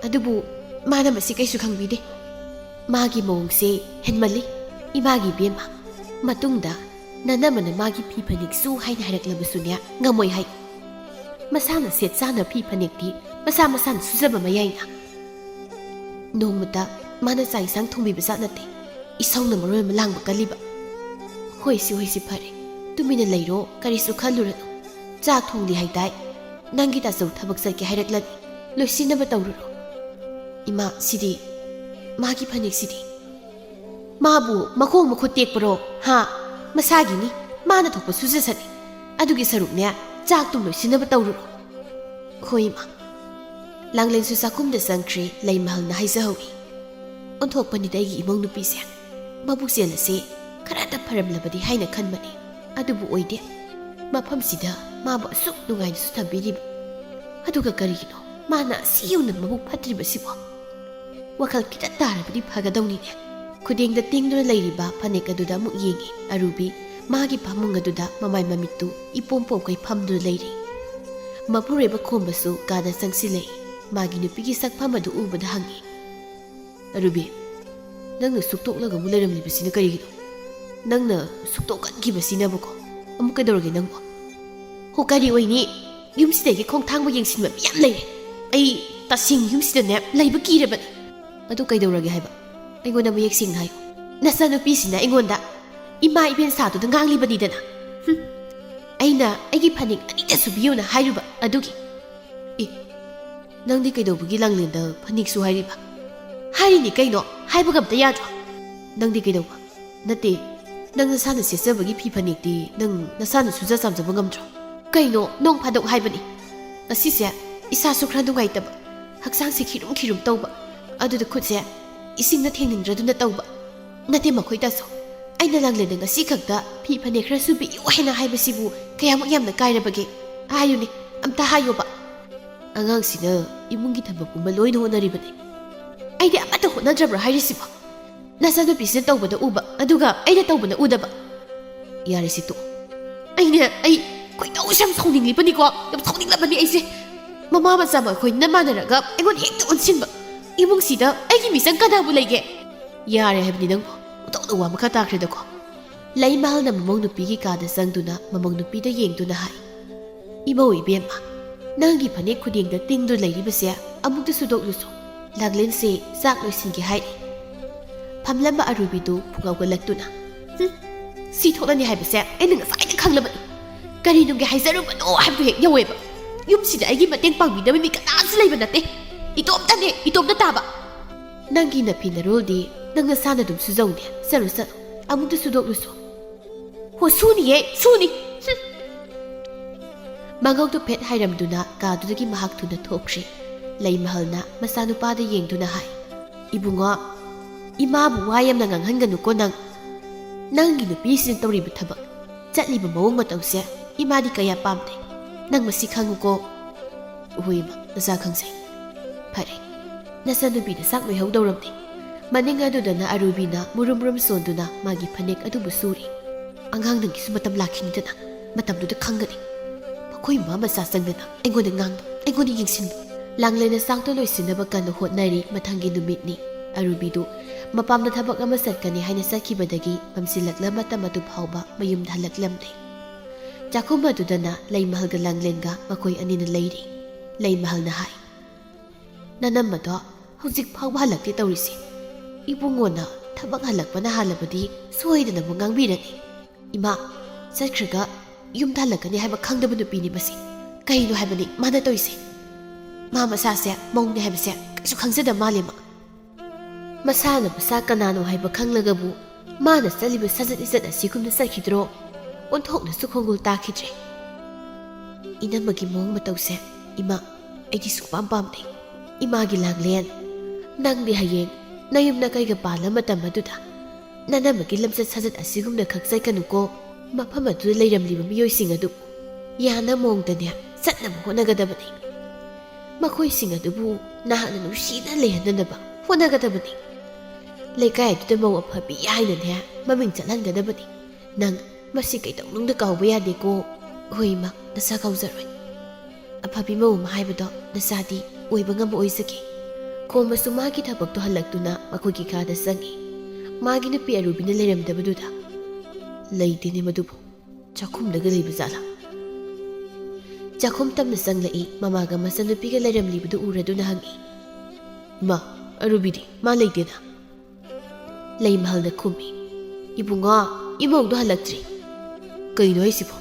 ꯑꯗꯨꯕꯨ ꯃꯥꯅ ꯃꯁꯤ ꯀꯩꯁꯨ ꯈꯪꯕꯤꯗꯦ꯫ ꯃꯥꯒꯤ ꯃꯑꯣꯡꯁꯦ ꯍꯦꯟꯃꯜꯂꯤ, ꯏꯃꯥꯒꯤ ꯏꯕꯦꯝꯃ꯫ ꯃꯇꯨꯡꯗ ꯅꯅꯝꯃꯅ ꯃꯥꯒꯤ ꯐꯤ ꯐꯅꯦꯛ ꯁꯨ ꯍꯥꯏꯅ ꯍꯥꯏꯔꯛꯂꯕꯁꯨꯅꯦ, ꯉꯝꯃꯣꯏ ꯍꯥꯏ꯫ ꯃꯁꯥꯅ ꯁꯦꯠ ꯆꯥꯅ ꯐꯤ ꯐꯅꯦꯛꯇꯤ ꯃꯁꯥ ꯃꯁꯥꯅ ꯁꯨꯖꯕ ꯃꯌꯥꯏꯅ꯫ ꯅꯣꯡꯃꯇ ꯃꯥꯅ ꯆꯥꯛ ꯏꯟꯁꯥꯡ ꯊꯣꯡꯕꯤꯕ ꯖꯥꯠ ꯅꯠꯇꯦ, ꯏꯁꯧꯅ ꯃꯔꯣꯜ ꯑꯃ ꯂꯥꯡꯕ ꯀꯜꯂꯤꯕ꯫ "ꯍꯣꯏꯁꯤ, ꯍꯣꯏꯁꯤ, ꯐꯔꯦ, ꯇꯨꯃꯤꯟꯅ ꯂꯩꯔꯣ, ꯀꯔꯤꯁꯨ ꯈꯜꯂꯨꯔꯅꯨ꯫ ꯆꯥꯛ ꯊꯣꯡꯂꯤ ꯍꯥꯏꯗꯥꯏ? ꯅꯪꯒꯤ ꯇꯥꯆꯧ ꯊꯕꯛ ꯆꯠꯀꯦ ꯍꯥꯏꯔꯛꯂꯅꯤ, ꯂꯣꯏꯁꯤꯟꯅꯕ ꯇꯧꯔꯨꯔꯣ꯫" ꯏꯃꯥ, ꯁꯤꯗꯤ ꯃꯥꯒꯤ ꯐꯅꯦꯛꯁꯤꯗꯤ꯫ "ꯃꯥꯕꯨ ꯃꯈꯣꯡ ꯃꯈꯨꯠ ꯇꯦꯛꯄꯔꯣ? ꯍꯥ? ꯃꯁꯥꯒꯤꯅꯤ, ꯃꯥꯅ ꯊꯣꯛꯄ ꯁꯨꯖꯁꯅꯤ꯫ ꯑꯗꯨꯒꯤ ꯁꯔꯨꯛꯅꯦ, ꯆꯥꯛꯇꯨ ꯂꯣꯏꯁꯤꯟꯅꯕ ꯇꯧꯔꯨꯔꯣ꯫" ꯍꯣꯏ, ꯏꯃꯥ꯫ ꯂꯥꯡꯂꯦꯟꯁꯨ ꯆꯥꯛꯈꯨꯝꯗ ꯆꯪꯈ꯭ꯔꯦ꯫ ꯂꯩꯃꯍꯜꯅ ꯍꯥꯏꯖꯍꯧꯏ꯫ "ꯑꯣꯟꯊꯣꯛꯄꯅꯤꯗ ꯑꯩꯒꯤ ꯏꯃꯧ ꯅꯨꯄꯤꯁꯦ꯫ ꯃꯕꯨꯛ ꯆꯦꯜ ꯑꯁꯤ ꯈꯔꯇ ꯐꯔꯝꯂꯕꯗꯤ ꯍꯥꯏꯅ ꯈꯟꯕꯅꯤ꯫ ꯑꯗꯨꯕꯨ ꯑꯣꯏꯗꯦ꯫ ꯃꯐꯝꯁꯤꯗ ꯃꯥꯕꯨ ꯑꯁꯨꯛ ꯅꯨꯡꯉꯥꯏꯅꯁꯨ ꯊꯝꯕꯤꯔꯤꯕ꯫ ꯑꯗꯨꯒ ꯀꯔꯤꯒꯤꯅꯣ ꯃꯥꯅ ꯑꯁꯤ ꯌꯧꯅ ꯃꯕꯨꯛ ꯐꯠꯇ꯭ꯔꯤꯕꯁꯤꯕꯣ?" ꯋꯥꯈꯜ ꯈꯤꯇ ꯇꯥꯔꯕꯗꯤ ꯐꯒꯗꯧꯅꯤꯅꯦ꯫ ꯈꯨꯗꯦꯡꯗ ꯇꯤꯡꯗꯨꯅ ꯂꯩꯔꯤꯕ ꯐꯅꯦꯛ ꯑꯗꯨꯗ ꯑꯃꯨꯛ ꯌꯦꯡꯉꯤ꯫ ꯑꯔꯨꯕꯤ ꯃꯥꯒꯤ ꯐꯃꯨꯡ ꯑꯗꯨꯗ ꯃꯃꯥꯏ ꯃꯃꯤꯠꯇꯨ ꯏꯄꯣꯝ ꯄꯣꯝꯈꯩ ꯐꯝꯗꯨꯅ ꯂꯩꯔꯤ꯫ ꯃꯄꯨꯔꯣꯏꯕ ꯈꯣꯝꯕꯁꯨ ꯀꯥꯗ ꯆꯪꯁꯤꯜꯂꯛꯏ꯫ ꯃꯥꯒꯤ ꯅꯨꯄꯤꯒꯤ ꯁꯛꯐꯝ ꯑꯗꯨ ꯎꯕꯗ ꯍꯪꯉꯤ, "ꯑꯔꯨꯕꯤ, ꯅꯪꯅ ꯁꯨꯛꯇꯣꯛꯂꯒ ꯑꯃꯨꯛ ꯂꯩꯔꯝꯂꯤꯕꯁꯤꯅ ꯀꯔꯤꯒꯤꯅꯣ? ꯅꯪꯅ ꯁꯨꯛꯇꯣꯛꯀꯟꯈꯤꯕꯁꯤꯅꯕꯀꯣ꯫ ꯑꯃꯨꯛ ꯀꯩꯗꯧꯔꯒꯦ ꯅꯪꯕꯨ?" "ꯍꯣ, ꯀꯔꯤ ꯑꯣꯏꯅꯤ? ꯌꯨꯝꯁꯤꯗꯒꯤ ꯈꯣꯡꯊꯥꯡꯕ ꯌꯦꯡꯁꯤꯟꯕ ꯃꯤ ꯌꯥꯝ ꯂꯩꯔꯦ꯫ ꯑꯩ ꯇꯁꯦꯡ ꯌꯨꯝꯁꯤꯗꯅꯦ ꯂꯩꯕ ꯀꯤꯔꯕꯅꯤ꯫" "ꯑꯗꯨ ꯀꯩꯗꯧꯔꯒꯦ ꯍꯥꯏꯕ? ꯑꯩꯉꯣꯟꯗ ꯃꯌꯦꯛ ꯁꯦꯡꯅ ꯍꯥꯏꯌꯨ꯫ ꯅꯆꯥꯅꯨꯄꯤꯁꯤꯅ ꯑꯩꯉꯣꯟꯗ ꯏꯃꯥ ꯏꯕꯦꯟ ꯁꯥꯗꯨꯅ ꯉꯥꯡꯂꯤꯕꯅꯤꯗꯅ꯫ ꯍꯨꯝ꯫ ꯑꯩꯅ ꯑꯩꯒꯤ ꯐꯅꯦꯛ ꯑꯅꯤꯇ ꯁꯨꯕꯤꯌꯨꯅ ꯍꯥꯏꯔꯨꯕ ꯑꯗꯨꯒꯤ꯫ ꯑꯦ, ꯅꯪꯗꯤ ꯀꯩꯗꯧꯕꯒꯤ ꯂꯥꯡꯂꯦꯟꯗ ꯐꯅꯦꯛꯁꯨ ꯍꯥꯏꯔꯤꯕ?" "ꯍꯥꯏꯔꯤꯅꯤ ꯀꯩꯅꯣ, ꯍꯥꯏꯕꯒ ꯑꯝꯇ ꯌꯥꯗ꯭ꯔꯣ?" "ꯅꯪꯗꯤ ꯀꯩꯗꯧꯕ?" "ꯅꯠꯇꯦ, ꯅꯪ ꯅꯁꯥꯅ ꯁꯦꯠꯆꯕꯒꯤ ꯐꯤ ꯐꯅꯦꯛꯇꯤ ꯅꯪ ꯅꯁꯥꯅ ꯁꯨꯖ ꯆꯥꯝꯖꯕ ꯉꯝꯗ꯭ꯔꯣ?" "ꯀꯩꯅꯣ, ꯅꯣꯡ ꯐꯥꯗꯣꯛ ꯍꯥꯏꯕꯅꯤ꯫ ꯉꯁꯤꯁꯦ ꯏꯁꯥꯁꯨ ꯈꯔ ꯅꯨꯡꯉꯥꯏꯇꯕ, ꯍꯛꯆꯥꯡꯁꯦ ꯈꯤꯔꯨꯝ ꯈꯤꯔꯨꯝ ꯇꯧꯕ, ꯑꯗꯨꯗ ꯈꯨꯠꯁꯦ ꯏꯁꯤꯡꯅ ꯊꯦꯡꯅꯤꯡꯗ꯭ꯔꯗꯨꯅ ꯇꯧꯕ꯫ ꯅꯠꯇꯦ ꯃꯈꯣꯏ ꯇꯥꯁꯨ, ꯑꯩꯅ ꯂꯥꯡꯂꯦꯟꯗ ꯉꯁꯤ ꯈꯛꯇ ꯐꯤ ꯐꯅꯦꯛ ꯈꯔ ꯁꯨꯕꯤꯌꯨ ꯍꯥꯏꯅ ꯍꯥꯏꯕꯁꯤꯕꯨ ꯀꯌꯥꯃꯨꯛ ꯌꯥꯝꯅ ꯀꯥꯏꯔꯕꯒꯦ? ꯍꯥꯏꯌꯨꯅꯦ, ꯑꯝꯇ ꯍꯥꯏꯌꯣꯕ꯫" "ꯑꯉꯥꯡꯁꯤꯅ ꯏꯃꯨꯡꯒꯤ ꯊꯕꯛ ꯄꯨꯝꯕ ꯂꯣꯏꯅ ꯍꯣꯠꯅꯔꯤꯕꯅꯤ꯫ ꯑꯩꯗꯤ ꯑꯃꯠꯇ ꯍꯣꯠꯅꯗ꯭ꯔꯕ꯭ꯔꯥ ꯍꯥꯏꯔꯤꯁꯤꯕꯣ? ꯅꯆꯥꯅꯨꯄꯤꯁꯤꯅ ꯇꯧꯕꯗ ꯎꯕ, ꯑꯗꯨꯒ ꯑꯩꯅ ꯇꯧꯕꯅ ꯎꯗꯕ꯫" "ꯌꯥꯔꯦ ꯁꯤ ꯇꯣꯛꯑꯣ꯫ ꯑꯩꯅꯦ, ꯑꯩ ꯈꯣꯏꯗꯧꯁꯦ ꯌꯥꯝ ꯁꯥꯎꯅꯤꯡꯂꯤꯕꯅꯤꯀꯣ, ꯌꯥꯝ ꯁꯥꯎꯅꯤꯡꯂꯕꯅꯤ ꯑꯩꯁꯦ꯫ ꯃꯃꯥ ꯃꯆꯥ ꯃꯈꯣꯏꯅ ꯃꯥꯟꯅꯔꯒ ꯑꯩꯉꯣꯟꯗ ꯍꯦꯛꯇ ꯑꯣꯟꯁꯤꯟꯕ꯫ ꯏꯃꯨꯡꯁꯤꯗ ꯑꯩꯒꯤ ꯃꯤꯆꯪ ꯀꯅꯥꯕꯨ ꯂꯩꯒꯦ?" "ꯌꯥꯔꯦ ꯍꯥꯏꯕꯅꯤ ꯅꯪꯕꯨ, ꯑꯣꯟꯊꯣꯛꯅ ꯋꯥ ꯃꯈꯥ ꯇꯥꯈ꯭ꯔꯦꯗꯀꯣ꯫" ꯂꯩꯃꯍꯜꯅ ꯃꯃꯧ ꯅꯨꯄꯤꯒꯤ ꯀꯥꯗ ꯆꯪꯗꯨꯅ ꯃꯃꯧ ꯅꯨꯄꯤꯗ ꯌꯦꯡꯗꯨꯅ ꯍꯥꯏ, "ꯏꯃꯧ ꯏꯕꯦꯝꯃ, ꯅꯪꯒꯤ ꯐꯅꯦꯛ ꯈꯨꯗꯦꯡꯗ ꯇꯤꯡꯗꯨ ꯂꯩꯔꯤꯕꯁꯦ ꯑꯃꯨꯛꯇ ꯁꯨꯗꯣꯛꯂꯨꯁꯨ꯫ ꯂꯥꯡꯂꯦꯟꯁꯦ ꯆꯥꯛ ꯂꯣꯏꯁꯤꯟꯒꯦ ꯍꯥꯏꯔꯤ꯫" ꯐꯝꯂꯝꯕ ꯑꯔꯨꯕꯤꯗꯨ ꯐꯨꯡꯒꯧꯒꯠꯂꯛꯇꯨꯅ, "ꯍꯨꯝ, ꯁꯤ ꯊꯣꯛꯂꯅꯤ ꯍꯥꯏꯕꯁꯦ ꯑꯩꯅ ꯉꯁꯥꯏꯅ ꯈꯪꯂꯕꯅꯤ꯫ ꯀꯔꯤꯅꯨꯡꯒꯤ ꯍꯥꯏꯖꯔꯨꯕꯅꯣ ꯍꯥꯏꯕꯗꯨ ꯍꯦꯛ ꯌꯧꯋꯦꯕ꯫ ꯌꯨꯝꯁꯤꯗ ꯑꯩꯒꯤ ꯃꯇꯦꯡ ꯄꯥꯡꯕꯤꯅꯕ ꯃꯤ ꯀꯅꯥꯁꯨ ꯂꯩꯕ ꯅꯠꯇꯦ꯫ ꯏꯇꯣꯝꯇꯅꯦ, ꯏꯇꯣꯝꯇ ꯇꯥꯕ꯫" "ꯅꯪꯒꯤ ꯅꯐꯤ ꯅꯔꯣꯜꯗꯤ ꯅꯪ ꯅꯁꯥꯅ ꯑꯗꯨꯝ ꯁꯨꯖꯧꯅꯦ꯫ ꯆꯠꯂꯨ, ꯆꯠꯂꯨ꯫ ꯑꯃꯨꯛꯇ ꯁꯨꯗꯣꯛꯂꯨꯁꯨ꯫" "ꯍꯣ, ꯁꯨꯅꯤꯌꯦ, ꯁꯨꯅꯤ꯫" ꯍꯨꯝ꯫ ꯃꯉꯧꯗꯨ ꯐꯦꯠ ꯍꯥꯏꯔꯝꯗꯨꯅ ꯀꯥꯗꯨꯗꯒꯤ ꯃꯍꯥꯛ ꯊꯨꯅ ꯊꯣꯛꯈ꯭ꯔꯦ꯫ ꯂꯩꯃꯍꯜꯅ ꯃꯆꯥꯅꯨꯄꯥꯗ ꯌꯦꯡꯗꯨꯅ ꯍꯥꯏ, "ꯏꯕꯨꯡꯉꯣ, ꯏꯃꯥꯕꯨ ꯋꯥ ꯌꯥꯝꯅ ꯉꯥꯡꯍꯟꯒꯅꯨꯀꯣ ꯅꯪ꯫ ꯅꯪꯒꯤ ꯅꯨꯄꯤꯁꯤꯅ ꯇꯧꯔꯤꯕ ꯊꯕꯛ, ꯆꯠꯂꯤꯕ ꯃꯑꯣꯡ ꯃꯇꯧꯁꯦ ꯏꯃꯥꯗꯤ ꯀꯌꯥ ꯄꯥꯝꯗꯦ꯫ ꯅꯪ ꯃꯁꯤ ꯈꯪꯉꯨꯀꯣ꯫" "ꯍꯣꯏ ꯏꯃꯥ, ꯅꯆꯥ ꯈꯪꯖꯩ꯫ ꯐꯔꯦ, ꯅꯆꯥꯅꯨꯄꯤꯅ ꯆꯥꯛ ꯂꯣꯏꯍꯧꯗꯧꯔꯝꯅꯤ꯫" ꯃꯅꯤꯡ ꯑꯗꯨꯗꯅ ꯑꯔꯨꯕꯤꯅ ꯃꯨꯔꯨꯝ ꯃꯨꯔꯨꯝ ꯁꯣꯟꯗꯨꯅ ꯃꯥꯒꯤ ꯐꯅꯦꯛ ꯑꯗꯨꯕꯨ ꯁꯨꯔꯤ꯫ "ꯑꯉꯥꯡ ꯅꯪꯒꯤꯁꯨ ꯃꯇꯝ ꯂꯥꯛꯈꯤꯅꯤꯗꯅ, ꯃꯇꯝꯗꯨꯗ ꯈꯪꯒꯅꯤ꯫" ꯃꯈꯣꯏ ꯃꯃꯥ ꯃꯆꯥ ꯆꯪꯗꯅ ꯑꯩꯉꯣꯟꯗ ꯉꯥꯡꯕ, ꯑꯩꯉꯣꯟꯗ ꯌꯦꯡꯁꯤꯟꯕ꯫ ꯂꯥꯡꯂꯦꯟꯅ ꯆꯥꯛꯇꯣ ꯂꯣꯏꯁꯤꯟꯅꯕ ꯀꯟꯅ ꯍꯣꯠꯅꯔꯤ꯫ ꯃꯊꯪꯒꯤ ꯅꯨꯃꯤꯠꯅꯤ꯫ ꯑꯔꯨꯕꯤꯗꯨ ꯃꯄꯥꯝꯗ ꯊꯕꯛ ꯑꯃ ꯆꯠꯀꯅꯤ ꯍꯥꯏꯅ ꯆꯠꯈꯤꯕꯗꯒꯤ ꯃꯝꯁꯤꯜꯂꯛꯂ ꯃꯇꯝ ꯑꯗꯨ ꯐꯥꯎꯕ ꯃꯌꯨꯝꯗ ꯍꯜꯂꯛꯂꯝꯗꯦ꯫ ꯆꯥꯛꯈꯨꯝ ꯑꯗꯨꯗꯅ ꯂꯩꯃꯍꯜꯒ ꯂꯥꯡꯂꯦꯟꯒ ꯃꯈꯣꯏ ꯑꯅꯤꯅ ꯂꯩꯔꯤ꯫ ꯂꯩꯃꯍꯜꯅ ꯍꯥꯏ, "ꯅꯅꯝꯃꯗꯣ ꯍꯧꯖꯤꯛ ꯐꯥꯎꯕ ꯍꯜꯂꯛꯇꯦ ꯇꯧꯔꯤꯁꯦ꯫ ꯏꯕꯨꯡꯉꯣꯅ ꯊꯕꯛ ꯍꯜꯂꯛꯄꯅ ꯍꯥꯜꯂꯕꯗꯤ ꯁꯣꯏꯗꯅ ꯑꯃꯨꯛ ꯉꯥꯡꯕꯤꯔꯅꯤ꯫ ꯏꯃꯥ, ꯆꯠꯈ꯭ꯔꯒ ꯌꯨꯝꯗ ꯍꯜꯂꯛꯀꯅꯤ ꯍꯥꯏꯕ ꯈꯪꯗꯕ ꯅꯨꯄꯤꯅꯤ ꯃꯁꯤ꯫ ꯀꯩꯅꯣ ꯍꯥꯏꯕꯅꯤ ꯃꯥꯅ ꯇꯧꯔꯤꯁꯦ? ꯃꯥ ꯃꯁꯥꯁꯦ ꯃꯧꯅꯦ ꯍꯥꯏꯕꯁꯦ ꯀꯩꯁꯨ ꯈꯪꯖꯗ ꯃꯥꯜꯂꯦ ꯃꯥ꯫ ꯃꯁꯥꯅ ꯃꯁꯥ ꯀꯅꯥꯅꯣ ꯍꯥꯏꯕ ꯈꯪꯂꯒꯕꯨ ꯃꯥꯅ ꯆꯠꯂꯤꯕ ꯁꯥꯖꯠ ꯂꯤꯆꯠ ꯑꯁꯤꯒꯨꯝꯅ ꯆꯠꯈꯤꯗ꯭ꯔꯣ?" ꯑꯣꯟꯊꯣꯛꯅꯁꯨ ꯈꯣꯡꯒꯨꯜ ꯇꯥꯈꯤꯗ꯭ꯔꯦ꯫ "ꯏꯅꯝꯃꯒꯤ ꯃꯑꯣꯡ ꯃꯇꯧꯁꯦ ꯏꯃꯥ, ꯑꯩꯗꯤ ꯁꯨꯡꯄꯥꯝ ꯄꯥꯝꯗꯦ꯫ ꯏꯃꯥꯒꯤ ꯂꯥꯡꯂꯦꯟ, ꯅꯪꯗꯤ ꯍꯌꯦꯡ ꯅꯌꯨꯝ ꯅꯀꯩꯒ ꯄꯥꯜꯂ ꯃꯇꯝ ꯑꯗꯨꯗ ꯅꯅꯝꯃꯒꯤ ꯂꯝꯆꯠ ꯁꯥꯖꯠ ꯑꯁꯤꯒꯨꯝꯅ ꯈꯛ ꯆꯠꯀꯅꯨꯀꯣ꯫ ꯃꯐꯝ ꯑꯗꯨꯗ ꯂꯩꯔꯝꯂꯤꯕ ꯃꯤꯑꯣꯏꯁꯤꯡ ꯑꯗꯨ ꯌꯥꯅ ꯃꯑꯣꯡꯗꯅꯦ ꯆꯠꯅꯕ ꯍꯣꯠꯅꯒꯗꯕꯅꯤ꯫ ꯃꯈꯣꯏꯁꯤꯡ ꯑꯗꯨꯕꯨ ꯅꯍꯥꯛꯅ ꯅꯨꯡꯁꯤꯅ ꯂꯩꯍꯟꯅꯅꯕ ꯍꯣꯠꯅꯒꯗꯕꯅꯤ꯫ ꯂꯩꯀꯥꯏ ꯑꯗꯨꯗ ꯃꯧ ꯑꯐꯕꯤ ꯍꯥꯏꯅꯅꯦ ꯃꯃꯤꯡ ꯆꯠꯍꯟꯒꯗꯕꯅꯤ꯫ ꯅꯪ ꯃꯁꯤ ꯀꯩꯗꯧꯅꯨꯡꯗ ꯀꯥꯎꯕ ꯌꯥꯗꯦꯀꯣ꯫" "ꯍꯣꯏ ꯏꯃꯥ, ꯅꯆꯥ ꯀꯥꯎꯖꯔꯣꯏ꯫ ꯑꯐꯕꯤ ꯃꯧ ꯑꯃ ꯍꯥꯏꯕꯗꯣ ꯅꯆꯥꯗꯤ ꯑꯣꯏꯕ ꯉꯝꯕ ꯑꯣꯏꯖꯒꯦ꯫" ꯈꯣꯝꯕꯁꯨ ꯃꯥꯒꯤ ꯊꯕꯛꯇꯣ ꯍꯜꯂꯛꯇꯨꯅ ꯃꯈꯣꯏꯒꯤ ꯀꯥꯗ ꯆꯪꯉꯤ꯫ ꯃꯥꯒꯤ ꯅꯨꯄꯤ ꯑꯔꯨꯕꯤꯅ ꯂꯩꯔꯝꯗꯕꯗꯨꯗ, "ꯂꯩꯇꯦꯅꯦ ꯃꯗꯨꯕꯨ꯫ ꯆꯥꯛꯈꯨꯝꯗꯒ ꯂꯩꯕ ꯖꯥꯠꯂꯥ?" ꯆꯥꯛꯈꯨꯝ ꯇꯝꯅ ꯆꯪꯂꯛꯏ꯫ ꯃꯃꯥꯒ ꯃꯆꯟꯅꯨꯄꯤꯒ ꯂꯩꯔꯝꯂꯤꯕꯗꯨ ꯎꯔꯗꯨꯅ ꯍꯪꯉꯤ, "ꯏꯃꯥ, ꯑꯔꯨꯕꯤꯗꯤ ꯃꯥ ꯂꯩꯇꯦꯅ?" ꯂꯩꯃꯍꯜꯅ ꯈꯨꯝꯃꯤ, "ꯏꯕꯨꯡꯉꯣ, ꯏꯃꯧꯗꯣ ꯍꯜꯂꯛꯇ꯭ꯔꯤ꯫" "ꯀꯩꯅꯣ ꯍꯥꯏꯁꯤꯕꯣ?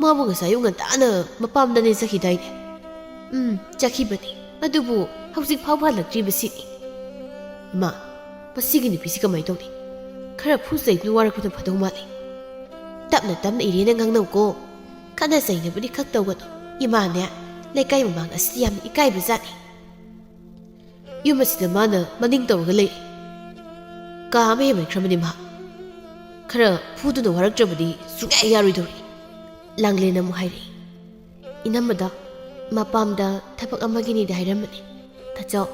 ꯃꯥꯕꯨ ꯉꯁꯥꯏ ꯑꯌꯨꯛ ꯉꯟꯇꯥꯅ ꯃꯄꯥꯝꯗꯅꯦ ꯆꯠꯈꯤꯗꯥꯏꯅꯦ?" "ꯎꯝ, ꯆꯠꯈꯤꯕꯅꯤ꯫ ꯑꯗꯨꯕꯨ ꯍꯧꯖꯤꯛ ꯐꯥꯎꯕ ꯍꯜꯂꯛꯇ꯭ꯔꯤꯕꯁꯤꯅꯤ꯫" "ꯏꯃꯥ, ꯃꯁꯤꯒꯤ ꯅꯨꯄꯤꯁꯤ ꯀꯃꯥꯏꯅ ꯇꯧꯅꯤ? ꯈꯔ ꯐꯨ ꯆꯩꯗꯨꯅ ꯋꯥꯔꯛꯄꯅ ꯐꯗꯧ ꯃꯥꯜꯂꯤ꯫ ꯇꯞꯅ ꯇꯞꯅ ꯏꯔꯦꯅ ꯉꯥꯡꯅꯧꯀꯣ꯫ ꯈꯠꯅ ꯆꯩꯅꯕꯗꯤ ꯈꯛ ꯇꯧꯒꯅꯨ꯫ ꯏꯃꯥꯅꯦ, ꯂꯩꯀꯥꯏ ꯃꯃꯥꯡ ꯑꯁꯤꯗꯤ ꯌꯥꯝꯅ ꯏꯀꯥꯏꯕ ꯖꯥꯠꯅꯤ꯫ ꯌꯨꯝ ꯑꯁꯤꯗ ꯃꯥꯅ ꯃꯅꯤꯡ ꯇꯧꯔꯒ ꯂꯩ꯫ ꯀꯥ ꯑꯃ ꯍꯦꯟꯃꯟꯈ꯭ꯔꯕꯅꯤ ꯃꯥ꯫ ꯈꯔ ꯐꯨꯗꯨꯅ ꯋꯥꯔꯛꯇ꯭ꯔꯕꯗꯤ ꯁꯨꯡꯌꯥ ꯌꯥꯔꯣꯏꯗꯧꯔꯤ꯫ ꯂꯥꯡꯂꯦꯟ ꯑꯃꯨꯛ ꯍꯥꯏꯔꯛꯏ꯫ ꯏꯅꯝꯃꯗ ꯃꯄꯥꯝꯗ ꯊꯕꯛ ꯑꯃꯒꯤꯅꯤꯗꯤ ꯍꯥꯏꯔꯝꯕꯅꯤ꯫ ꯇꯥꯆꯧ,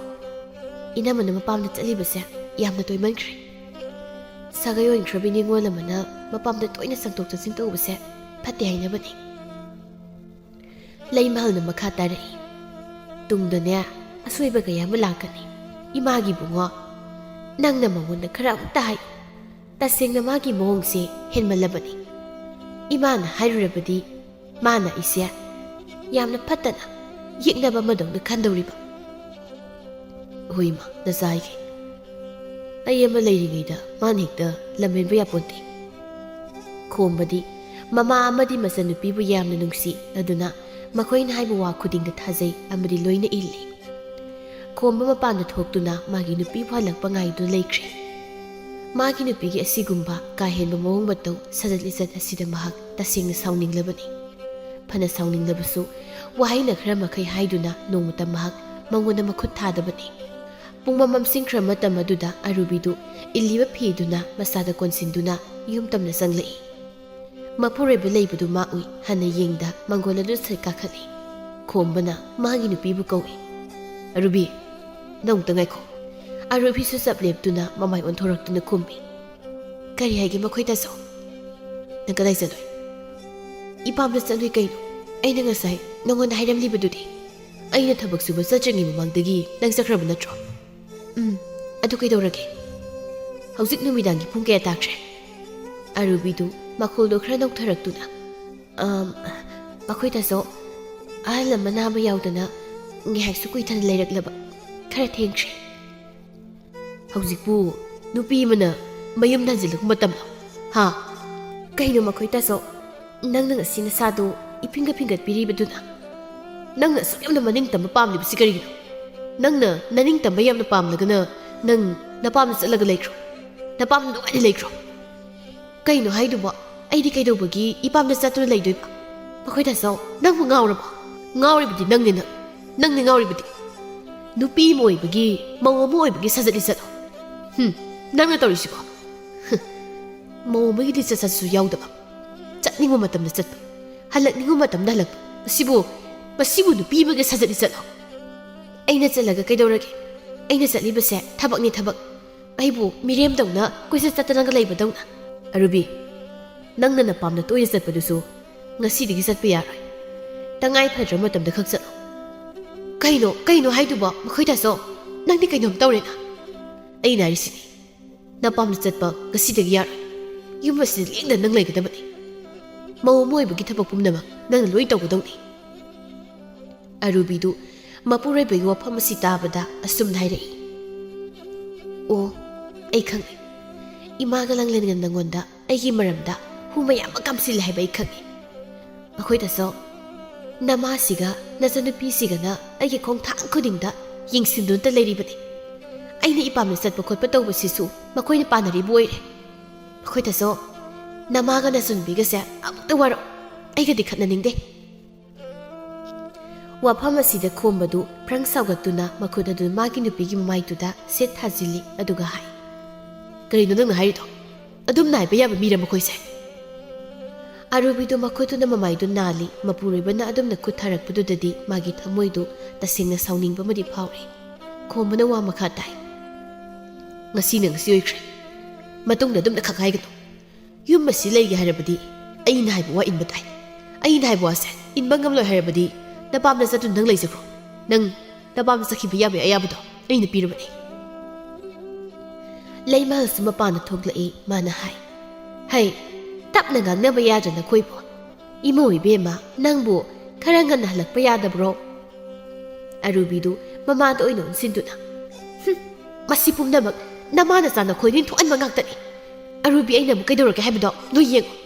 ꯏꯅꯝꯃꯅ ꯃꯄꯥꯝꯗ ꯆꯠꯂꯤꯕꯁꯦ ꯌꯥꯝꯅ ꯇꯣꯏꯃꯟꯈ꯭ꯔꯦ꯫ ꯁꯥꯒꯩ ꯑꯣꯏꯈ꯭ꯔꯕꯤ ꯅꯤꯉꯣꯜ ꯑꯃꯅ ꯃꯄꯥꯝꯗ ꯇꯣꯏꯅ ꯆꯪꯊꯣꯛ ꯆꯪꯁꯤꯟ ꯇꯧꯕꯁꯦ ꯐꯠꯇꯦ ꯍꯥꯏꯅꯕꯅꯤ꯫ ꯂꯩꯃꯍꯜꯅ ꯃꯈꯥ ꯇꯥꯔꯛꯏ꯫ ꯇꯨꯡꯗꯅꯦ, ꯑꯁꯣꯏꯕ ꯀꯌꯥ ꯑꯃ ꯂꯥꯛꯀꯅꯤ꯫ ꯏꯃꯥꯒꯤ ꯏꯕꯨꯡꯉꯣ, ꯅꯪꯅ ꯃꯉꯣꯟꯗ ꯈꯔ ꯑꯃꯨꯛꯇ ꯍꯥꯏ꯫ ꯇꯁꯦꯡꯅ ꯃꯥꯒꯤ ꯃꯑꯣꯡꯁꯦ ꯍꯦꯟꯃꯜꯂꯕꯅꯤ꯫ ꯏꯃꯥꯅ ꯍꯥꯏꯔꯨꯔꯕꯗꯤ ꯃꯥꯅ ꯑꯩꯁꯦ ꯌꯥꯝꯅ ꯐꯠꯇꯅ ꯌꯦꯛꯅꯕ ꯑꯃꯗꯧꯅ ꯈꯟꯗꯧꯔꯤꯕ꯫ ꯍꯣꯏ ꯏꯃꯥ, ꯅꯆꯥ ꯍꯥꯏꯒꯦ꯫ ꯑꯩ ꯑꯃ ꯂꯩꯔꯤꯉꯩꯗ ꯃꯥꯅ ꯍꯦꯛꯇ ꯂꯝꯍꯦꯟꯕ ꯌꯥꯄꯣꯟꯇꯦ꯫ ꯈꯣꯝꯕꯗꯤ ꯃꯃꯥ ꯑꯃꯗꯤ ꯃꯆꯟꯅꯨꯄꯤꯕꯨ ꯌꯥꯝꯅ ꯅꯨꯡꯁꯤ, ꯑꯗꯨꯅ ꯃꯈꯣꯏꯅ ꯍꯥꯏꯕ ꯋꯥ ꯈꯨꯗꯤꯡꯗ ꯊꯥꯖꯩ ꯑꯃꯗꯤ ꯂꯣꯏꯅ ꯏꯜꯂꯤ꯫ ꯈꯣꯝꯕ ꯃꯄꯥꯟꯗ ꯊꯣꯛꯇꯨꯅ ꯃꯥꯒꯤ ꯅꯨꯄꯤꯕꯨ ꯍꯜꯂꯛꯄ ꯉꯥꯏꯗꯨꯅ ꯂꯩꯈ꯭ꯔꯦ꯫ ꯃꯥꯒꯤ ꯅꯨꯄꯤꯒꯤ ꯑꯁꯤꯒꯨꯝꯕ ꯀꯥ ꯍꯦꯟꯕ ꯃꯑꯣꯡ ꯃꯇꯧ, ꯁꯖꯠ ꯂꯤꯆꯠ ꯑꯁꯤꯗ ꯃꯍꯥꯛ ꯇꯁꯦꯡꯅ ꯁꯥꯎꯅꯤꯡꯂꯕꯅꯤ꯫ ꯐꯅ ꯁꯥꯎꯅꯤꯡꯂꯕꯁꯨ, ꯋꯥꯍꯩꯅ ꯈꯔ ꯃꯈꯩ ꯍꯥꯏꯗꯨꯅ ꯅꯣꯡꯃꯇ ꯃꯍꯥꯛ ꯃꯉꯣꯟꯗ ꯃꯈꯨꯠ ꯊꯥꯗꯕꯅꯤ꯫ ꯄꯨꯡꯃꯝ ꯃꯝꯁꯤꯟꯈ꯭ꯔ ꯃꯇꯝ ꯑꯗꯨꯗ ꯑꯔꯨꯕꯤꯗꯨ ꯏꯜꯂꯤꯕ ꯐꯤꯗꯨꯅ ꯃꯁꯥꯗ ꯀꯣꯟꯁꯤꯟꯗꯨꯅ ꯌꯨꯝ ꯇꯝꯅ ꯆꯪꯂꯛꯏ꯫ ꯃꯄꯨꯔꯣꯏꯕ ꯂꯩꯕꯗꯨ ꯃꯥ ꯎꯏ꯫ ꯍꯟꯅ ꯌꯦꯡꯗ ꯃꯪꯒꯣꯜ ꯑꯗꯨ ꯁꯠ ꯀꯥꯈꯠꯂꯤ꯫ ꯈꯣꯝꯕꯅ ꯃꯥꯒꯤ ꯅꯨꯄꯤꯕꯨ ꯀꯧꯏ꯫ "ꯑꯔꯨꯕꯤ, ꯅꯣꯡꯇ ꯉꯥꯏꯈꯣ꯫" ꯑꯔꯨꯕꯤꯁꯨ ꯆꯞ ꯂꯦꯞꯇꯨꯅ ꯃꯃꯥꯏ ꯑꯣꯟꯊꯣꯔꯛꯇꯨꯅ ꯈꯨꯝꯃꯤ꯫ "ꯀꯔꯤ ꯍꯥꯏꯒꯦ ꯃꯈꯣꯏ ꯇꯥꯆꯧ?" "ꯅꯪ ꯀꯗꯥꯏ ꯆꯠꯂꯨꯏ?" "ꯏꯄꯥꯝꯗ ꯆꯠꯂꯨꯏ ꯀꯩꯅꯣ꯫ ꯑꯩꯅ ꯉꯁꯥꯏ ꯅꯉꯣꯟꯗ ꯍꯥꯏꯔꯝꯂꯤꯕꯗꯨꯗꯤ꯫ ꯑꯩꯅ ꯊꯕꯛ ꯁꯨꯕ ꯆꯠꯇ꯭ꯔꯤꯉꯩ ꯃꯃꯥꯡꯗꯒꯤ ꯅꯪ ꯆꯠꯈ꯭ꯔꯕ ꯅꯠꯇ꯭ꯔꯣ?" "ꯎꯝ, ꯑꯗꯨ ꯀꯩꯗꯧꯔꯒꯦ?" "ꯍꯧꯖꯤꯛ ꯅꯨꯃꯤꯗꯥꯡꯒꯤ ꯄꯨꯡ ꯀꯌꯥ ꯇꯥꯈ꯭ꯔꯦ?" ꯑꯔꯨꯕꯤꯗꯨ ꯃꯈꯣꯜꯗꯣ ꯈꯔ ꯅꯧꯊꯔꯛꯇꯨꯅ, "ꯑꯝ, ꯃꯈꯣꯏ ꯇꯥꯆꯧ, ꯑꯍꯜ ꯑꯃ ꯅꯥꯕ ꯌꯥꯎꯗꯅ ꯉꯥꯏꯍꯥꯛꯁꯨ ꯀꯨꯏꯊꯅ ꯂꯩꯔꯛꯂꯕ꯫ ꯈꯔ ꯊꯦꯡꯈ꯭ꯔꯦ꯫" "ꯍꯧꯖꯤꯛꯄꯨ ꯅꯨꯄꯤ ꯑꯃꯅ ꯃꯌꯨꯝꯗ ꯍꯟꯖꯤꯜꯂꯛꯄ ꯃꯇꯝꯂꯣ? ꯍꯥ?" "ꯀꯩꯅꯣ ꯃꯈꯣꯏ ꯇꯥꯆꯧ, ꯅꯪꯅ ꯉꯁꯤ ꯅꯁꯥꯗꯣ ꯏꯐꯤꯡꯒ ꯐꯤꯡꯒꯠꯄꯤꯔꯤꯕꯗꯨꯅ? ꯅꯪꯅ ꯑꯁꯨꯛ ꯌꯥꯝꯅ ꯃꯅꯤꯡ ꯇꯝꯕ ꯄꯥꯝꯂꯤꯕꯁꯤ ꯀꯔꯤꯒꯤꯅꯣ? ꯅꯪꯅ ꯅꯅꯤꯡ ꯇꯝꯕ ꯌꯥꯝꯅ ꯄꯥꯝꯂꯒꯅ ꯅꯪ ꯅꯄꯥꯝꯗ ꯆꯠꯂꯒ ꯂꯩꯈ꯭ꯔꯣ꯫ ꯅꯄꯥꯝꯗ ꯅꯨꯡꯉꯥꯏꯅ ꯂꯩꯈ꯭ꯔꯣ꯫ ꯀꯩꯅꯣ ꯍꯥꯏꯗꯨꯕꯣ? ꯑꯩꯗꯤ ꯀꯩꯗꯧꯕꯒꯤ ꯏꯄꯥꯝꯗ ꯆꯠꯇꯨꯅ ꯂꯩꯗꯣꯏꯕ?" ꯃꯈꯣꯏꯗꯁꯨ, "ꯅꯪꯕꯨ ꯉꯥꯎꯔꯕꯣ? ꯉꯥꯎꯔꯤꯕꯗꯤ ꯅꯪꯅꯤ, ꯅꯪ꯫ ꯅꯪꯅꯤ ꯉꯥꯎꯔꯤꯕꯗꯤ꯫ ꯅꯨꯄꯤ ꯑꯃ ꯑꯣꯏꯕꯒꯤ, ꯃꯧ ꯑꯃ ꯑꯣꯏꯕꯒꯤ ꯁꯥꯖꯠ ꯂꯤꯆꯠꯂꯣ꯫ ꯍꯨꯝ, ꯅꯪꯅ ꯇꯧꯔꯤꯁꯤꯀꯣ꯫ ꯍꯨꯝ, ꯃꯧ ꯑꯃꯒꯤ ꯂꯤꯆꯠ ꯁꯥꯖꯠꯁꯨ ꯌꯥꯎꯗꯕ꯫ ꯆꯠꯅꯤꯡꯕ ꯃꯇꯝꯗ ꯆꯠꯄ, ꯍꯜꯂꯛꯅꯤꯡꯕ ꯃꯇꯝꯗ ꯍꯜꯂꯛꯄ꯫ ꯃꯁꯤꯕꯨ, ꯃꯁꯤꯕꯨ ꯅꯨꯄꯤ ꯑꯃꯒꯤ ꯁꯥꯖꯠ ꯂꯤꯆꯠꯂꯣ꯫ ꯑꯩꯅ ꯆꯠꯂꯒ ꯀꯩꯗꯧꯔꯒꯦ? ꯑꯩꯅ ꯆꯠꯂꯤꯕꯁꯦ ꯊꯕꯛꯅꯤ, ꯊꯕꯛ꯫ ꯑꯩꯕꯨ ꯃꯤꯔꯦꯝꯗꯧꯅ ꯀꯣꯏꯆꯠ ꯆꯠꯇꯅꯒ ꯂꯩꯕꯗꯧꯅ꯫ ꯑꯔꯨꯕꯤ, ꯅꯪꯅ ꯅꯄꯥꯝꯗ ꯇꯣꯏꯅ ꯆꯠꯄꯗꯨꯁꯨ ꯉꯁꯤꯗꯒꯤ ꯆꯠꯄ ꯌꯥꯔꯣꯏ꯫ ꯇꯉꯥꯏ ꯐꯗ꯭ꯔꯕ ꯃꯇꯝꯗ ꯈꯛ ꯆꯠꯂꯣ꯫" "ꯀꯩꯅꯣ, ꯀꯩꯅꯣ ꯍꯥꯏꯗꯨꯕꯣ, ꯃꯈꯣꯏ ꯇꯥꯆꯧ? ꯅꯪꯗꯤ ꯀꯩꯅꯣꯝ ꯇꯧꯔꯦꯅ?" "ꯑꯩꯅ ꯍꯥꯏꯔꯤꯁꯤꯅꯤ, ꯅꯄꯥꯝꯗ ꯆꯠꯄ ꯉꯁꯤꯗꯒꯤ ꯌꯥꯔꯣꯏ꯫ ꯌꯨꯝ ꯑꯁꯤꯗ ꯂꯦꯡꯗꯅ ꯅꯪ ꯂꯩꯒꯗꯕꯅꯤ꯫ ꯃꯧ ꯑꯃ ꯑꯣꯏꯕꯒꯤ ꯊꯕꯛ ꯄꯨꯝꯅꯃꯛ ꯅꯪꯅ ꯂꯣꯏ ꯇꯧꯒꯗꯧꯅꯤ꯫" ꯑꯔꯨꯕꯤꯗꯨ ꯃꯄꯨꯔꯣꯏꯕꯒꯤ ꯋꯥꯐꯝ ꯑꯁꯤ ꯇꯥꯕꯗ ꯑꯁꯨꯝꯅ ꯍꯥꯏꯔꯛꯏ, "ꯑꯣ, ꯑꯩ ꯈꯪꯉꯦ꯫ ꯏꯃꯥꯒ ꯂꯥꯡꯂꯦꯟꯒ ꯅꯪꯉꯣꯟꯗ ꯑꯩꯒꯤ ꯃꯔꯝꯗ ꯍꯨ ꯃꯌꯥꯝ ꯑꯃ ꯀꯥꯝꯁꯤꯜꯂꯦ ꯍꯥꯏꯕ ꯑꯩ ꯈꯪꯉꯦ꯫ ꯃꯈꯣꯏꯗꯁꯨ ꯅꯃꯥꯁꯤꯒ ꯅꯆꯟꯅꯨꯄꯤꯁꯤꯒꯅ ꯑꯩꯒꯤ ꯈꯣꯡꯊꯥꯡ ꯈꯨꯗꯤꯡꯗ ꯌꯦꯡꯁꯤꯟꯗꯨꯅꯇ ꯂꯩꯔꯤꯕꯅꯤ꯫ ꯑꯩꯅ ꯏꯄꯥꯝꯗ ꯆꯠꯄ ꯈꯣꯠꯄ ꯇꯧꯕꯁꯤꯁꯨ ꯃꯈꯣꯏꯅ ꯄꯥꯟꯅꯔꯤꯕ ꯑꯣꯏꯔꯦ꯫ ꯃꯈꯣꯏꯗꯁꯨ ꯅꯃꯥꯒ ꯅꯆꯟꯅꯨꯄꯤꯒꯁꯦ ꯑꯃꯨꯛꯇ ꯋꯥꯔꯛꯑꯣ꯫ ꯑꯩꯒꯗꯤ ꯈꯠꯅꯅꯤꯡꯗꯦ꯫" ꯋꯥꯐꯝ ꯑꯁꯤꯗ ꯈꯣꯝꯕꯗꯨ ꯄ꯭ꯔꯪ ꯁꯥꯎꯒꯠꯇꯨꯅ ꯃꯈꯨꯠ ꯑꯗꯨ ꯃꯥꯒꯤ ꯅꯨꯄꯤꯒꯤ ꯃꯃꯥꯏꯗꯨꯗ ꯁꯦꯠ ꯊꯥꯖꯤꯜꯂꯤ, ꯑꯗꯨꯒ ꯍꯥꯏ, "ꯀꯔꯤꯅꯣ ꯅꯪꯅ ꯍꯥꯏꯔꯤꯗꯣ? ꯑꯗꯨꯝ ꯅꯥꯏꯕ ꯌꯥꯕ ꯃꯤꯔ ꯃꯈꯣꯏꯁꯦ?" ꯑꯔꯨꯕꯤꯗꯨ ꯃꯈꯨꯠꯇꯨꯅ ꯃꯃꯥꯏꯗꯨ ꯅꯥꯜꯂꯤ꯫ ꯃꯄꯨꯔꯣꯏꯕꯅ ꯑꯗꯨꯝꯅ ꯈꯨꯠ ꯊꯥꯔꯛꯄꯗꯨꯗꯗꯤ ꯃꯥꯒꯤ ꯊꯃꯣꯏꯗꯨ ꯇꯁꯦꯡꯅ ꯁꯥꯎꯅꯤꯡꯕ ꯑꯃꯗꯤ ꯐꯥꯎꯔꯤ꯫ ꯈꯣꯝꯕꯅ ꯋꯥ ꯃꯈꯥ ꯇꯥꯏ, "ꯉꯁꯤꯅ ꯉꯁꯤ ꯑꯣꯏꯈ꯭ꯔꯦ꯫ ꯃꯇꯨꯡꯗ ꯑꯗꯨꯝꯅ ꯈꯛ ꯍꯥꯏꯒꯅꯨ꯫ ꯌꯨꯝ ꯑꯁꯤ ꯂꯩꯒꯦ ꯍꯥꯏꯔꯕꯗꯤ ꯑꯩꯅ ꯍꯥꯏꯕ ꯋꯥ ꯏꯟꯕ ꯇꯥꯏ꯫ ꯑꯩꯅ ꯍꯥꯏꯕ ꯋꯥꯁꯦ ꯏꯟꯕ ꯉꯝꯂꯣꯏ ꯍꯥꯏꯔꯕꯗꯤ ꯅꯄꯥꯝꯗ ꯆꯠꯇꯨꯅ ꯅꯪ ꯂꯩꯖꯈ꯭ꯔꯣ꯫ ꯅꯪ ꯅꯄꯥꯝꯗ ꯆꯠꯈꯤꯕ ꯌꯥꯕꯒꯤ ꯑꯌꯥꯕꯗꯣ ꯑꯩꯅ ꯄꯤꯔꯕꯅꯤ꯫" ꯂꯩꯃꯥꯜꯁꯨ ꯃꯄꯥꯟꯗ ꯊꯣꯛꯂꯛꯏ꯫ ꯃꯥꯅ ꯍꯥꯏ, "ꯍꯩ, ꯇꯞꯅ ꯉꯥꯡꯅꯕ ꯌꯥꯗ꯭ꯔ ꯅꯈꯣꯏꯕꯨ? ꯏꯃꯧ ꯏꯕꯦꯝꯃ, ꯅꯪꯕꯨ ꯈꯔ ꯉꯟꯅ ꯍꯜꯂꯛꯄ ꯌꯥꯗꯕ꯭ꯔꯣ?" ꯑꯔꯨꯕꯤꯗꯨ ꯃꯃꯥꯗ ꯑꯣꯏꯅ ꯑꯣꯟꯁꯤꯟꯗꯨꯅ, "ꯍꯨꯝ, ꯃꯁꯤ ꯄꯨꯝꯅꯃꯛ ꯅꯃꯥ ꯅꯆꯥ ꯅꯈꯣꯏꯅ ꯊꯣꯛꯍꯟꯕ ꯉꯥꯛꯇꯅꯤ꯫ ꯑꯔꯨꯕꯤ, ꯑꯩꯅ ꯑꯃꯨꯛ ꯀꯩꯗꯧꯔꯒꯦ ꯍꯥꯏꯕꯗꯣ ꯅꯣꯏ ꯌꯦꯡꯉꯨ꯫"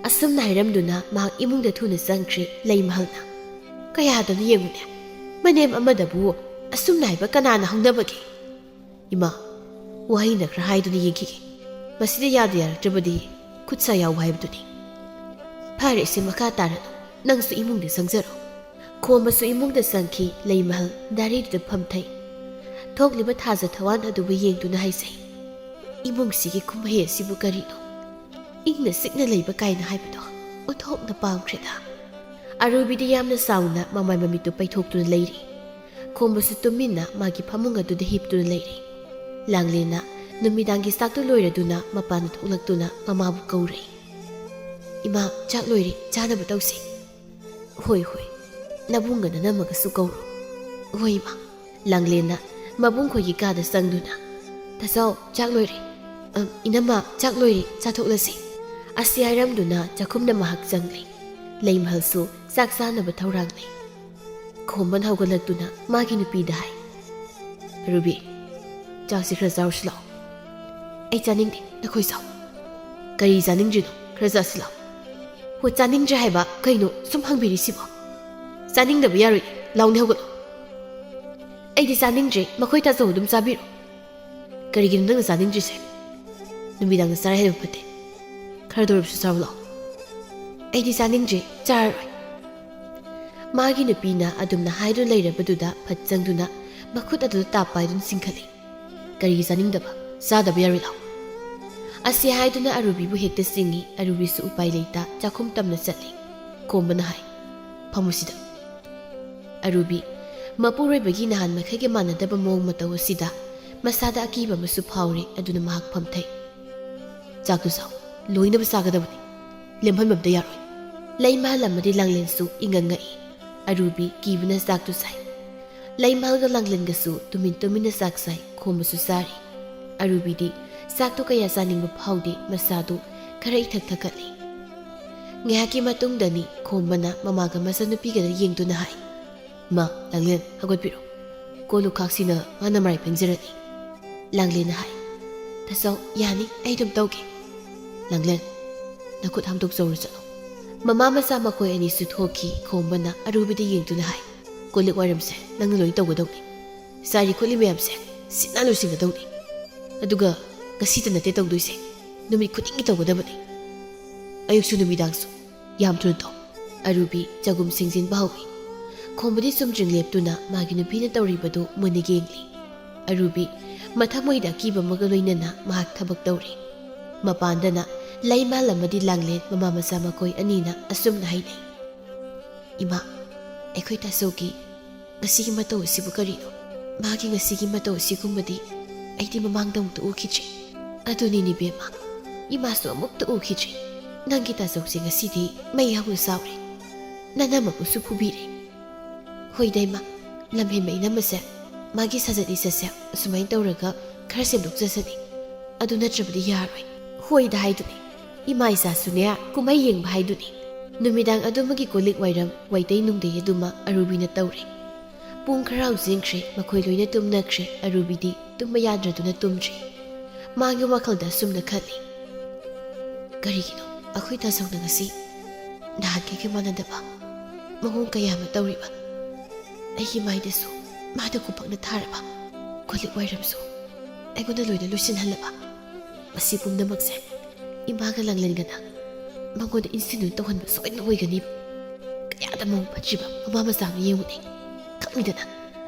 ꯑꯁꯨꯝꯅ ꯍꯥꯏꯔꯝꯗꯨꯅ ꯃꯍꯥꯛ ꯏꯃꯨꯡꯗ ꯊꯨꯅ ꯆꯪꯈ꯭ꯔꯦ꯫ ꯂꯩꯃꯍꯜꯅ, "ꯀꯌꯥꯗꯅꯣ ꯌꯦꯡꯉꯨꯅꯦ, ꯃꯅꯦꯝ ꯑꯃꯗꯕꯨ ꯑꯁꯨꯝꯅ ꯍꯥꯏꯕ ꯀꯅꯥꯅ ꯍꯧꯅꯕꯒꯦ? ꯏꯃꯥ, ꯋꯥꯍꯩꯅ ꯈꯔ ꯍꯥꯏꯗꯨꯅ ꯌꯦꯡꯈꯤꯒꯦ꯫ ꯃꯁꯤꯗ ꯌꯥꯗ ꯌꯥꯔꯛꯇ꯭ꯔꯕꯗꯤ ꯈꯨꯠ ꯁꯥ ꯌꯥꯎꯕ ꯍꯥꯏꯕꯗꯨꯅꯤ꯫" "ꯐꯔꯦꯁꯦ, ꯃꯈꯥ ꯇꯥꯔꯅꯨ, ꯅꯪꯁꯨ ꯏꯃꯨꯡꯗ ꯆꯪꯖꯔꯣ"꯫ ꯈꯣꯝꯕꯁꯨ ꯏꯃꯨꯡꯗ ꯆꯪꯈꯤ꯫ ꯂꯩꯃꯍꯜ ꯗꯥꯏꯔꯤꯗꯨꯗ ꯐꯝꯊꯩ꯫ ꯊꯣꯛꯂꯤꯕ ꯊꯥꯖ ꯊꯋꯥꯟ ꯑꯗꯨꯕꯨ ꯌꯦꯡꯗꯨꯅ ꯍꯥꯏꯖꯩ, "ꯏꯃꯨꯡꯁꯤꯒꯤ ꯀꯨꯝꯍꯩ ꯑꯁꯤꯕꯨ ꯀꯔꯤꯅꯣ? ꯏꯪꯅ ꯆꯤꯛꯅ ꯂꯩꯕ ꯀꯥꯏꯅ ꯍꯥꯏꯕꯗꯣ ꯑꯣꯟꯊꯣꯛꯅ ꯄꯥꯝꯈ꯭ꯔꯦꯗ"꯫ ꯑꯔꯨꯕꯤꯗꯤ ꯌꯥꯝꯅ ꯆꯥꯎꯅ ꯃꯃꯥꯏ ꯃꯃꯤꯠꯇꯨ ꯄꯩꯊꯣꯛꯇꯨꯅ ꯂꯩꯔꯤ꯫ ꯈꯣꯝꯕꯁꯨ ꯇꯨꯃꯤꯟꯅ ꯃꯥꯒꯤ ꯐꯃꯨꯡ ꯑꯗꯨꯗ ꯍꯤꯞꯇꯨꯅ ꯂꯩꯔꯤ꯫ ꯂꯥꯡꯂꯦꯟꯅ ꯅꯨꯃꯤꯗꯥꯡꯒꯤ ꯆꯥꯛꯇꯨ ꯂꯣꯏꯔꯗꯨꯅ ꯃꯄꯥꯟꯗ ꯊꯣꯛꯂꯛꯇꯨꯅ ꯃꯃꯥꯕꯨ ꯀꯧꯔꯦ꯫ "ꯏꯃꯥ, ꯆꯥꯛ ꯂꯣꯏꯔꯦ, ꯆꯥꯅꯕ ꯇꯧꯁꯤ"꯫ "ꯍꯣꯏ, ꯍꯣꯏ, ꯅꯕꯨꯡꯒ ꯅꯅꯝꯃꯒꯁꯨ ꯀꯧꯔꯣ"꯫ "ꯍꯣꯏ, ꯏꯃꯥ"꯫ ꯂꯥꯡꯂꯦꯟꯅ ꯃꯕꯨꯡ ꯈꯣꯏꯒꯤ ꯀꯥꯗ ꯆꯪꯗꯨꯅ, "ꯇꯥꯆꯧ, ꯆꯥꯛ ꯂꯣꯏꯔꯦ"꯫ "ꯑ, ꯏꯅꯝꯃ, ꯆꯥꯛ ꯂꯣꯏꯔꯦ, ꯆꯥꯊꯣꯛꯂꯁꯤ"꯫ ꯑꯁꯤ ꯍꯥꯏꯔꯝꯗꯨꯅ ꯆꯥꯛꯈꯨꯝꯗ ꯃꯍꯥꯛ ꯆꯪꯂꯦ꯫ ꯂꯩꯃꯍꯜꯁꯨ ꯆꯥꯛ ꯆꯥꯅꯕ ꯊꯧꯔꯥꯡꯂꯦ꯫ ꯈꯣꯝꯕꯅ ꯍꯧꯒꯠꯂꯛꯇꯨꯅ ꯃꯥꯒꯤ ꯅꯨꯄꯤꯗ ꯍꯥꯏ, "ꯔꯨꯕꯤ, ꯆꯥꯛꯁꯤ ꯈꯔ ꯆꯥꯔꯨꯁꯤ ꯂꯥꯛꯑꯣ"꯫ "ꯑꯩ ꯆꯥꯅꯤꯡꯗꯦ, ꯅꯈꯣꯏ ꯆꯥꯎ"꯫ "ꯀꯔꯤ ꯆꯥꯅꯤꯡꯗ꯭ꯔꯤꯅꯣ? ꯈꯔ ꯆꯥꯁꯤ ꯂꯥꯛꯑꯣ"꯫ "ꯍꯣ, ꯆꯥꯅꯤꯡꯗ꯭ꯔꯦ ꯍꯥꯏꯕ ꯀꯩꯅꯣ ꯁꯨꯝ ꯍꯪꯕꯤꯔꯤꯁꯤꯕꯣ? ꯆꯥꯅꯤꯡꯗꯕ ꯌꯥꯔꯣꯏ, ꯂꯥꯎꯅꯦ ꯍꯧꯒꯠꯂꯣ"꯫ "ꯑꯩꯗꯤ ꯆꯥꯅꯤꯡꯗ꯭ꯔꯦ, ꯃꯈꯣꯏ ꯇꯥꯆꯧ ꯑꯗꯨꯝ ꯆꯥꯕꯤꯔꯣ"꯫ "ꯀꯔꯤꯒꯤꯅꯣ ꯅꯪꯅ ꯆꯥꯅꯤꯡꯗ꯭ꯔꯤꯁꯦ? ꯅꯨꯃꯤꯗꯥꯡꯗ ꯆꯥꯔ ꯍꯦꯟꯕ ꯐꯠꯇꯦ꯫ ꯈꯔꯗ ꯑꯣꯏꯔꯕꯁꯨ ꯆꯥꯔꯨ ꯂꯥꯛꯑꯣ"꯫ "ꯑꯩꯗꯤ ꯆꯥꯅꯤꯡꯗ꯭ꯔꯦ, ꯆꯥꯔꯔꯣꯏ"꯫ ꯃꯥꯒꯤ ꯅꯨꯄꯤꯅ ꯑꯗꯨꯝꯅ ꯍꯥꯏꯗꯨꯅ ꯂꯩꯔꯕꯗꯨꯗ ꯐꯠ ꯆꯪꯗꯨꯅ ꯃꯈꯨꯠ ꯑꯗꯨꯗ ꯇꯥꯞ ꯄꯥꯏꯗꯨꯅ ꯆꯤꯡꯈꯠꯂꯤ꯫ "ꯀꯔꯤꯒꯤ ꯆꯥꯅꯤꯡꯗꯕ? ꯆꯥꯗꯕ ꯌꯥꯔꯣꯏ ꯂꯥꯛꯑꯣ"꯫ ꯑꯁꯤ ꯍꯥꯏꯗꯨꯅ ꯑꯔꯨꯕꯤꯕꯨ ꯍꯦꯛꯇ ꯆꯤꯡꯏ꯫ ꯑꯔꯨꯕꯤꯁꯨ ꯎꯄꯥꯏ ꯂꯩꯇ ꯆꯥꯛꯈꯨꯝ ꯇꯝꯅ ꯆꯠꯂꯤ꯫ ꯈꯣꯝꯕꯅ ꯍꯥꯏ, "ꯐꯝꯃꯨꯁꯤꯗ"꯫ ꯑꯔꯨꯕꯤ, ꯃꯄꯨꯔꯣꯏꯕꯒꯤ ꯅꯍꯥꯟ ꯃꯈꯩꯒ ꯃꯥꯟꯅꯗꯕ ꯃꯑꯣꯡ ꯃꯇꯧ ꯑꯁꯤꯗ ꯃꯁꯥꯗ ꯑꯀꯤꯕ ꯑꯃꯁꯨ ꯐꯥꯎꯔꯦ꯫ ꯑꯗꯨꯅ ꯃꯍꯥꯛ ꯐꯝꯊꯩ꯫ "ꯆꯥꯛꯇꯨ ꯆꯥꯎ, ꯂꯣꯏꯅꯕ ꯆꯥꯒꯗꯕꯅꯤ, ꯂꯦꯝꯍꯟꯕ ꯑꯝꯇ ꯌꯥꯔꯣꯏ"꯫ ꯂꯩꯃꯍꯜ ꯑꯃꯗꯤ ꯂꯥꯡꯂꯦꯟꯁꯨ ꯏꯉꯛ ꯉꯛꯏ꯫ ꯑꯔꯨꯕꯤ ꯀꯤꯕꯅ ꯆꯥꯛꯇꯨ ꯆꯥꯏ꯫ ꯂꯩꯃꯍꯜꯒ ꯂꯥꯡꯂꯦꯟꯒꯁꯨ ꯇꯨꯃꯤꯟ ꯇꯨꯃꯤꯟꯅ ꯆꯥꯛ ꯆꯥꯏ꯫ ꯈꯣꯝꯕꯁꯨ ꯆꯥꯔꯤ꯫ ꯑꯔꯨꯕꯤꯗꯤ ꯆꯥꯛꯇꯨ ꯀꯌꯥ ꯆꯥꯅꯤꯡꯕ ꯐꯥꯎꯗꯦ, ꯃꯁꯥꯗꯨ ꯈꯔ ꯏꯊꯛ ꯊꯛꯀꯠꯂꯤ꯫ ꯉꯥꯏꯍꯥꯛꯀꯤ ꯃꯇꯨꯡꯗꯅꯤ ꯈꯣꯝꯕꯅ ꯃꯃꯥꯒ ꯃꯆꯟꯅꯨꯄꯤꯒꯗ ꯌꯦꯡꯗꯨꯅ ꯍꯥꯏ, "ꯃꯥ, ꯂꯥꯡꯂꯦꯟ, ꯍꯧꯒꯠꯄꯤꯔꯣ꯫ ꯀꯣꯜ ꯂꯨꯈꯥꯛꯁꯤꯅ ꯃꯥꯅ ꯃꯔꯥꯏ ꯐꯦꯡꯖꯔꯅꯤ"꯫ ꯂꯥꯡꯂꯦꯟꯅ ꯍꯥꯏ, "ꯇꯥꯆꯧ, ꯌꯥꯅꯤ, ꯑꯩ ꯑꯗꯨꯝ ꯇꯧꯒꯦ"꯫ "ꯂꯥꯡꯂꯦꯟ, ꯅꯈꯨꯠ ꯍꯥꯝꯗꯣꯛꯆꯧꯔꯨ ꯆꯠꯂꯣ"꯫ ꯃꯃꯥ ꯃꯆꯥ ꯃꯈꯣꯏ ꯑꯅꯤꯁꯨ ꯊꯣꯛꯈꯤ꯫ ꯈꯣꯝꯕꯅ ꯑꯔꯨꯕꯤꯗ ꯌꯦꯡꯗꯨꯅ ꯍꯥꯏ, "ꯀꯣꯜ ꯂꯤꯛ ꯋꯥꯏꯔꯝꯁꯦ ꯅꯪꯅ ꯂꯣꯏ ꯇꯧꯒꯗꯧꯅꯤ꯫ ꯆꯥꯏꯔꯤ ꯈꯣꯠꯂꯤ ꯃꯌꯥꯝꯁꯦ ꯁꯤꯠ ꯅꯥꯟ ꯂꯣꯏꯁꯤꯟꯒꯗꯧꯅꯤ꯫ ꯑꯗꯨꯒ ꯉꯁꯤꯇ ꯅꯠꯇꯦ ꯇꯧꯗꯣꯏꯁꯦ, ꯅꯨꯃꯤꯠ ꯈꯨꯗꯤꯡꯒꯤ ꯇꯧꯒꯗꯕꯅꯤ꯫ ꯑꯌꯨꯛꯁꯨ ꯅꯨꯃꯤꯗꯥꯡꯁꯨ"꯫ "ꯌꯥꯝ ꯊꯨꯅ ꯇꯧ꯫" ꯑꯔꯨꯕꯤ ꯆꯒꯨꯝ ꯁꯤꯡꯖꯤꯟꯕ ꯍꯧꯏ꯫ ꯈꯣꯝꯕꯗꯤ ꯆꯨꯝꯗ꯭ꯔꯤꯡ ꯂꯦꯞꯇꯨꯅ ꯃꯥꯒꯤ ꯅꯨꯄꯤꯅ ꯇꯧꯔꯤꯕꯗꯨ ꯃꯨꯟꯅ ꯌꯦꯡꯂꯤ꯫ ꯑꯔꯨꯕꯤ ꯃꯊꯃꯣꯏꯗ ꯑꯀꯤꯕ ꯑꯃꯒ ꯂꯣꯏꯅꯅ ꯃꯍꯥꯛ ꯊꯕꯛ ꯇꯧꯔꯤ꯫ ꯃꯄꯥꯟꯗꯅ ꯂꯩꯃꯥꯜ ꯑꯃꯗꯤ ꯂꯥꯡꯂꯦꯟ ꯃꯃꯥ ꯃꯆꯥ ꯃꯈꯣꯏ ꯑꯅꯤꯅ ꯑꯁꯨꯝꯅ ꯍꯥꯏꯅꯩ, "ꯏꯃꯥ, ꯑꯩꯈꯣꯏ ꯇꯥꯆꯧꯒꯤ ꯉꯁꯤꯒꯤ ꯃꯇꯧ ꯑꯁꯤꯕꯨ ꯀꯔꯤꯅꯣ? ꯃꯥꯒꯤ ꯉꯁꯤꯒꯤ ꯃꯇꯧ ꯑꯁꯤꯒꯨꯝꯕꯗꯤ ꯑꯩꯗꯤ ꯃꯃꯥꯡꯗ ꯑꯃꯨꯛꯇ ꯎꯈꯤꯗ꯭ꯔꯤ꯫" "ꯑꯗꯨꯅꯤꯅꯦ ꯏꯕꯦꯝꯃ, ꯏꯃꯥꯁꯨ ꯑꯃꯨꯛꯇ ꯎꯈꯤꯗ꯭ꯔꯤ꯫ ꯅꯪꯒꯤ ꯇꯥꯆꯧꯁꯦ ꯉꯁꯤꯗꯤ ꯃꯩ ꯍꯧꯅ ꯁꯥꯎꯔꯦ꯫ ꯅꯅꯝꯃꯕꯨꯁꯨ ꯐꯨꯕꯤꯔꯦ꯫" "ꯍꯣꯏꯗ ꯏꯃꯥ, ꯂꯝꯍꯦꯟꯕ ꯏꯅꯝꯃꯁꯦ ꯃꯥꯒꯤ ꯁꯥꯖꯠ ꯂꯤꯆꯠꯁꯦ ꯑꯁꯨꯃꯥꯏꯅ ꯇꯧꯔꯒ ꯈꯔ ꯁꯦꯝꯗꯣꯛꯆꯁꯅꯤ꯫ ꯑꯗꯨ ꯅꯠꯇ꯭ꯔꯕꯗꯤ ꯌꯥꯔꯣꯏ꯫" "ꯍꯣꯏꯗ ꯍꯥꯏꯗꯨꯅꯤ, ꯏꯃꯥ ꯏꯆꯥꯁꯨꯅꯦ ꯀꯨꯝꯍꯩ ꯌꯦꯡꯕ ꯍꯥꯏꯗꯨꯅꯤ꯫" ꯅꯨꯃꯤꯗꯥꯡ ꯑꯗꯨꯃꯒꯤ ꯀꯣꯜ ꯂꯤꯛ ꯋꯥꯏꯔꯝ ꯋꯥꯏꯇꯩ ꯅꯨꯡꯗꯩ ꯑꯗꯨꯃ ꯑꯔꯨꯕꯤꯅ ꯇꯧꯔꯦ꯫ ꯄꯨꯡ ꯈꯔ ꯍꯧꯖꯤꯟꯈ꯭ꯔꯦ, ꯃꯈꯣꯏ ꯂꯣꯏꯅ ꯇꯨꯝꯅꯈ꯭ꯔꯦ꯫ ꯑꯔꯨꯕꯤꯗꯤ ꯇꯨꯝꯕ ꯌꯥꯗ꯭ꯔꯗꯨꯅ ꯇꯨꯝꯗ꯭ꯔꯤ꯫ ꯃꯥꯒꯤ ꯋꯥꯈꯜꯗ ꯑꯁꯨꯝꯅ ꯈꯜꯂꯤ, "ꯀꯔꯤꯒꯤꯅꯣ ꯑꯩꯈꯣꯏ ꯇꯥꯆꯧꯅ ꯉꯁꯤ ꯅꯍꯥꯟꯈꯩꯒ ꯃꯥꯟꯅꯗꯕ ꯃꯑꯣꯡ ꯀꯌꯥ ꯑꯃ ꯇꯧꯔꯤꯕ? ꯑꯩꯒꯤ ꯃꯥꯏꯗꯁꯨ ꯃꯥꯅ ꯈꯨꯄꯥꯛꯅ ꯊꯥꯔꯕ, ꯀꯣꯜ ꯂꯤꯛ ꯋꯥꯏꯔꯝꯁꯨ ꯑꯩꯉꯣꯟꯗ ꯂꯣꯏꯅ ꯂꯣꯏꯁꯤꯟꯍꯜꯂꯕ? ꯃꯁꯤ ꯄꯨꯝꯅꯃꯛꯁꯦ ꯏꯃꯥꯒ ꯂꯥꯡꯂꯦꯟꯒꯅ ꯃꯉꯣꯟꯗ ꯏꯟꯁꯤꯟꯗꯨꯅ ꯇꯧꯍꯟꯕ ꯁꯣꯏꯗꯅ ꯑꯣꯏꯒꯅꯤꯕ꯫ ꯀꯌꯥꯗ ꯃꯑꯣꯡ ꯐꯠꯇ꯭ꯔꯤꯕ ꯃꯃꯥ ꯃꯆꯥꯅꯣ ꯌꯦꯡꯉꯨꯅꯦ꯫ ꯈꯪꯉꯤꯗꯅ,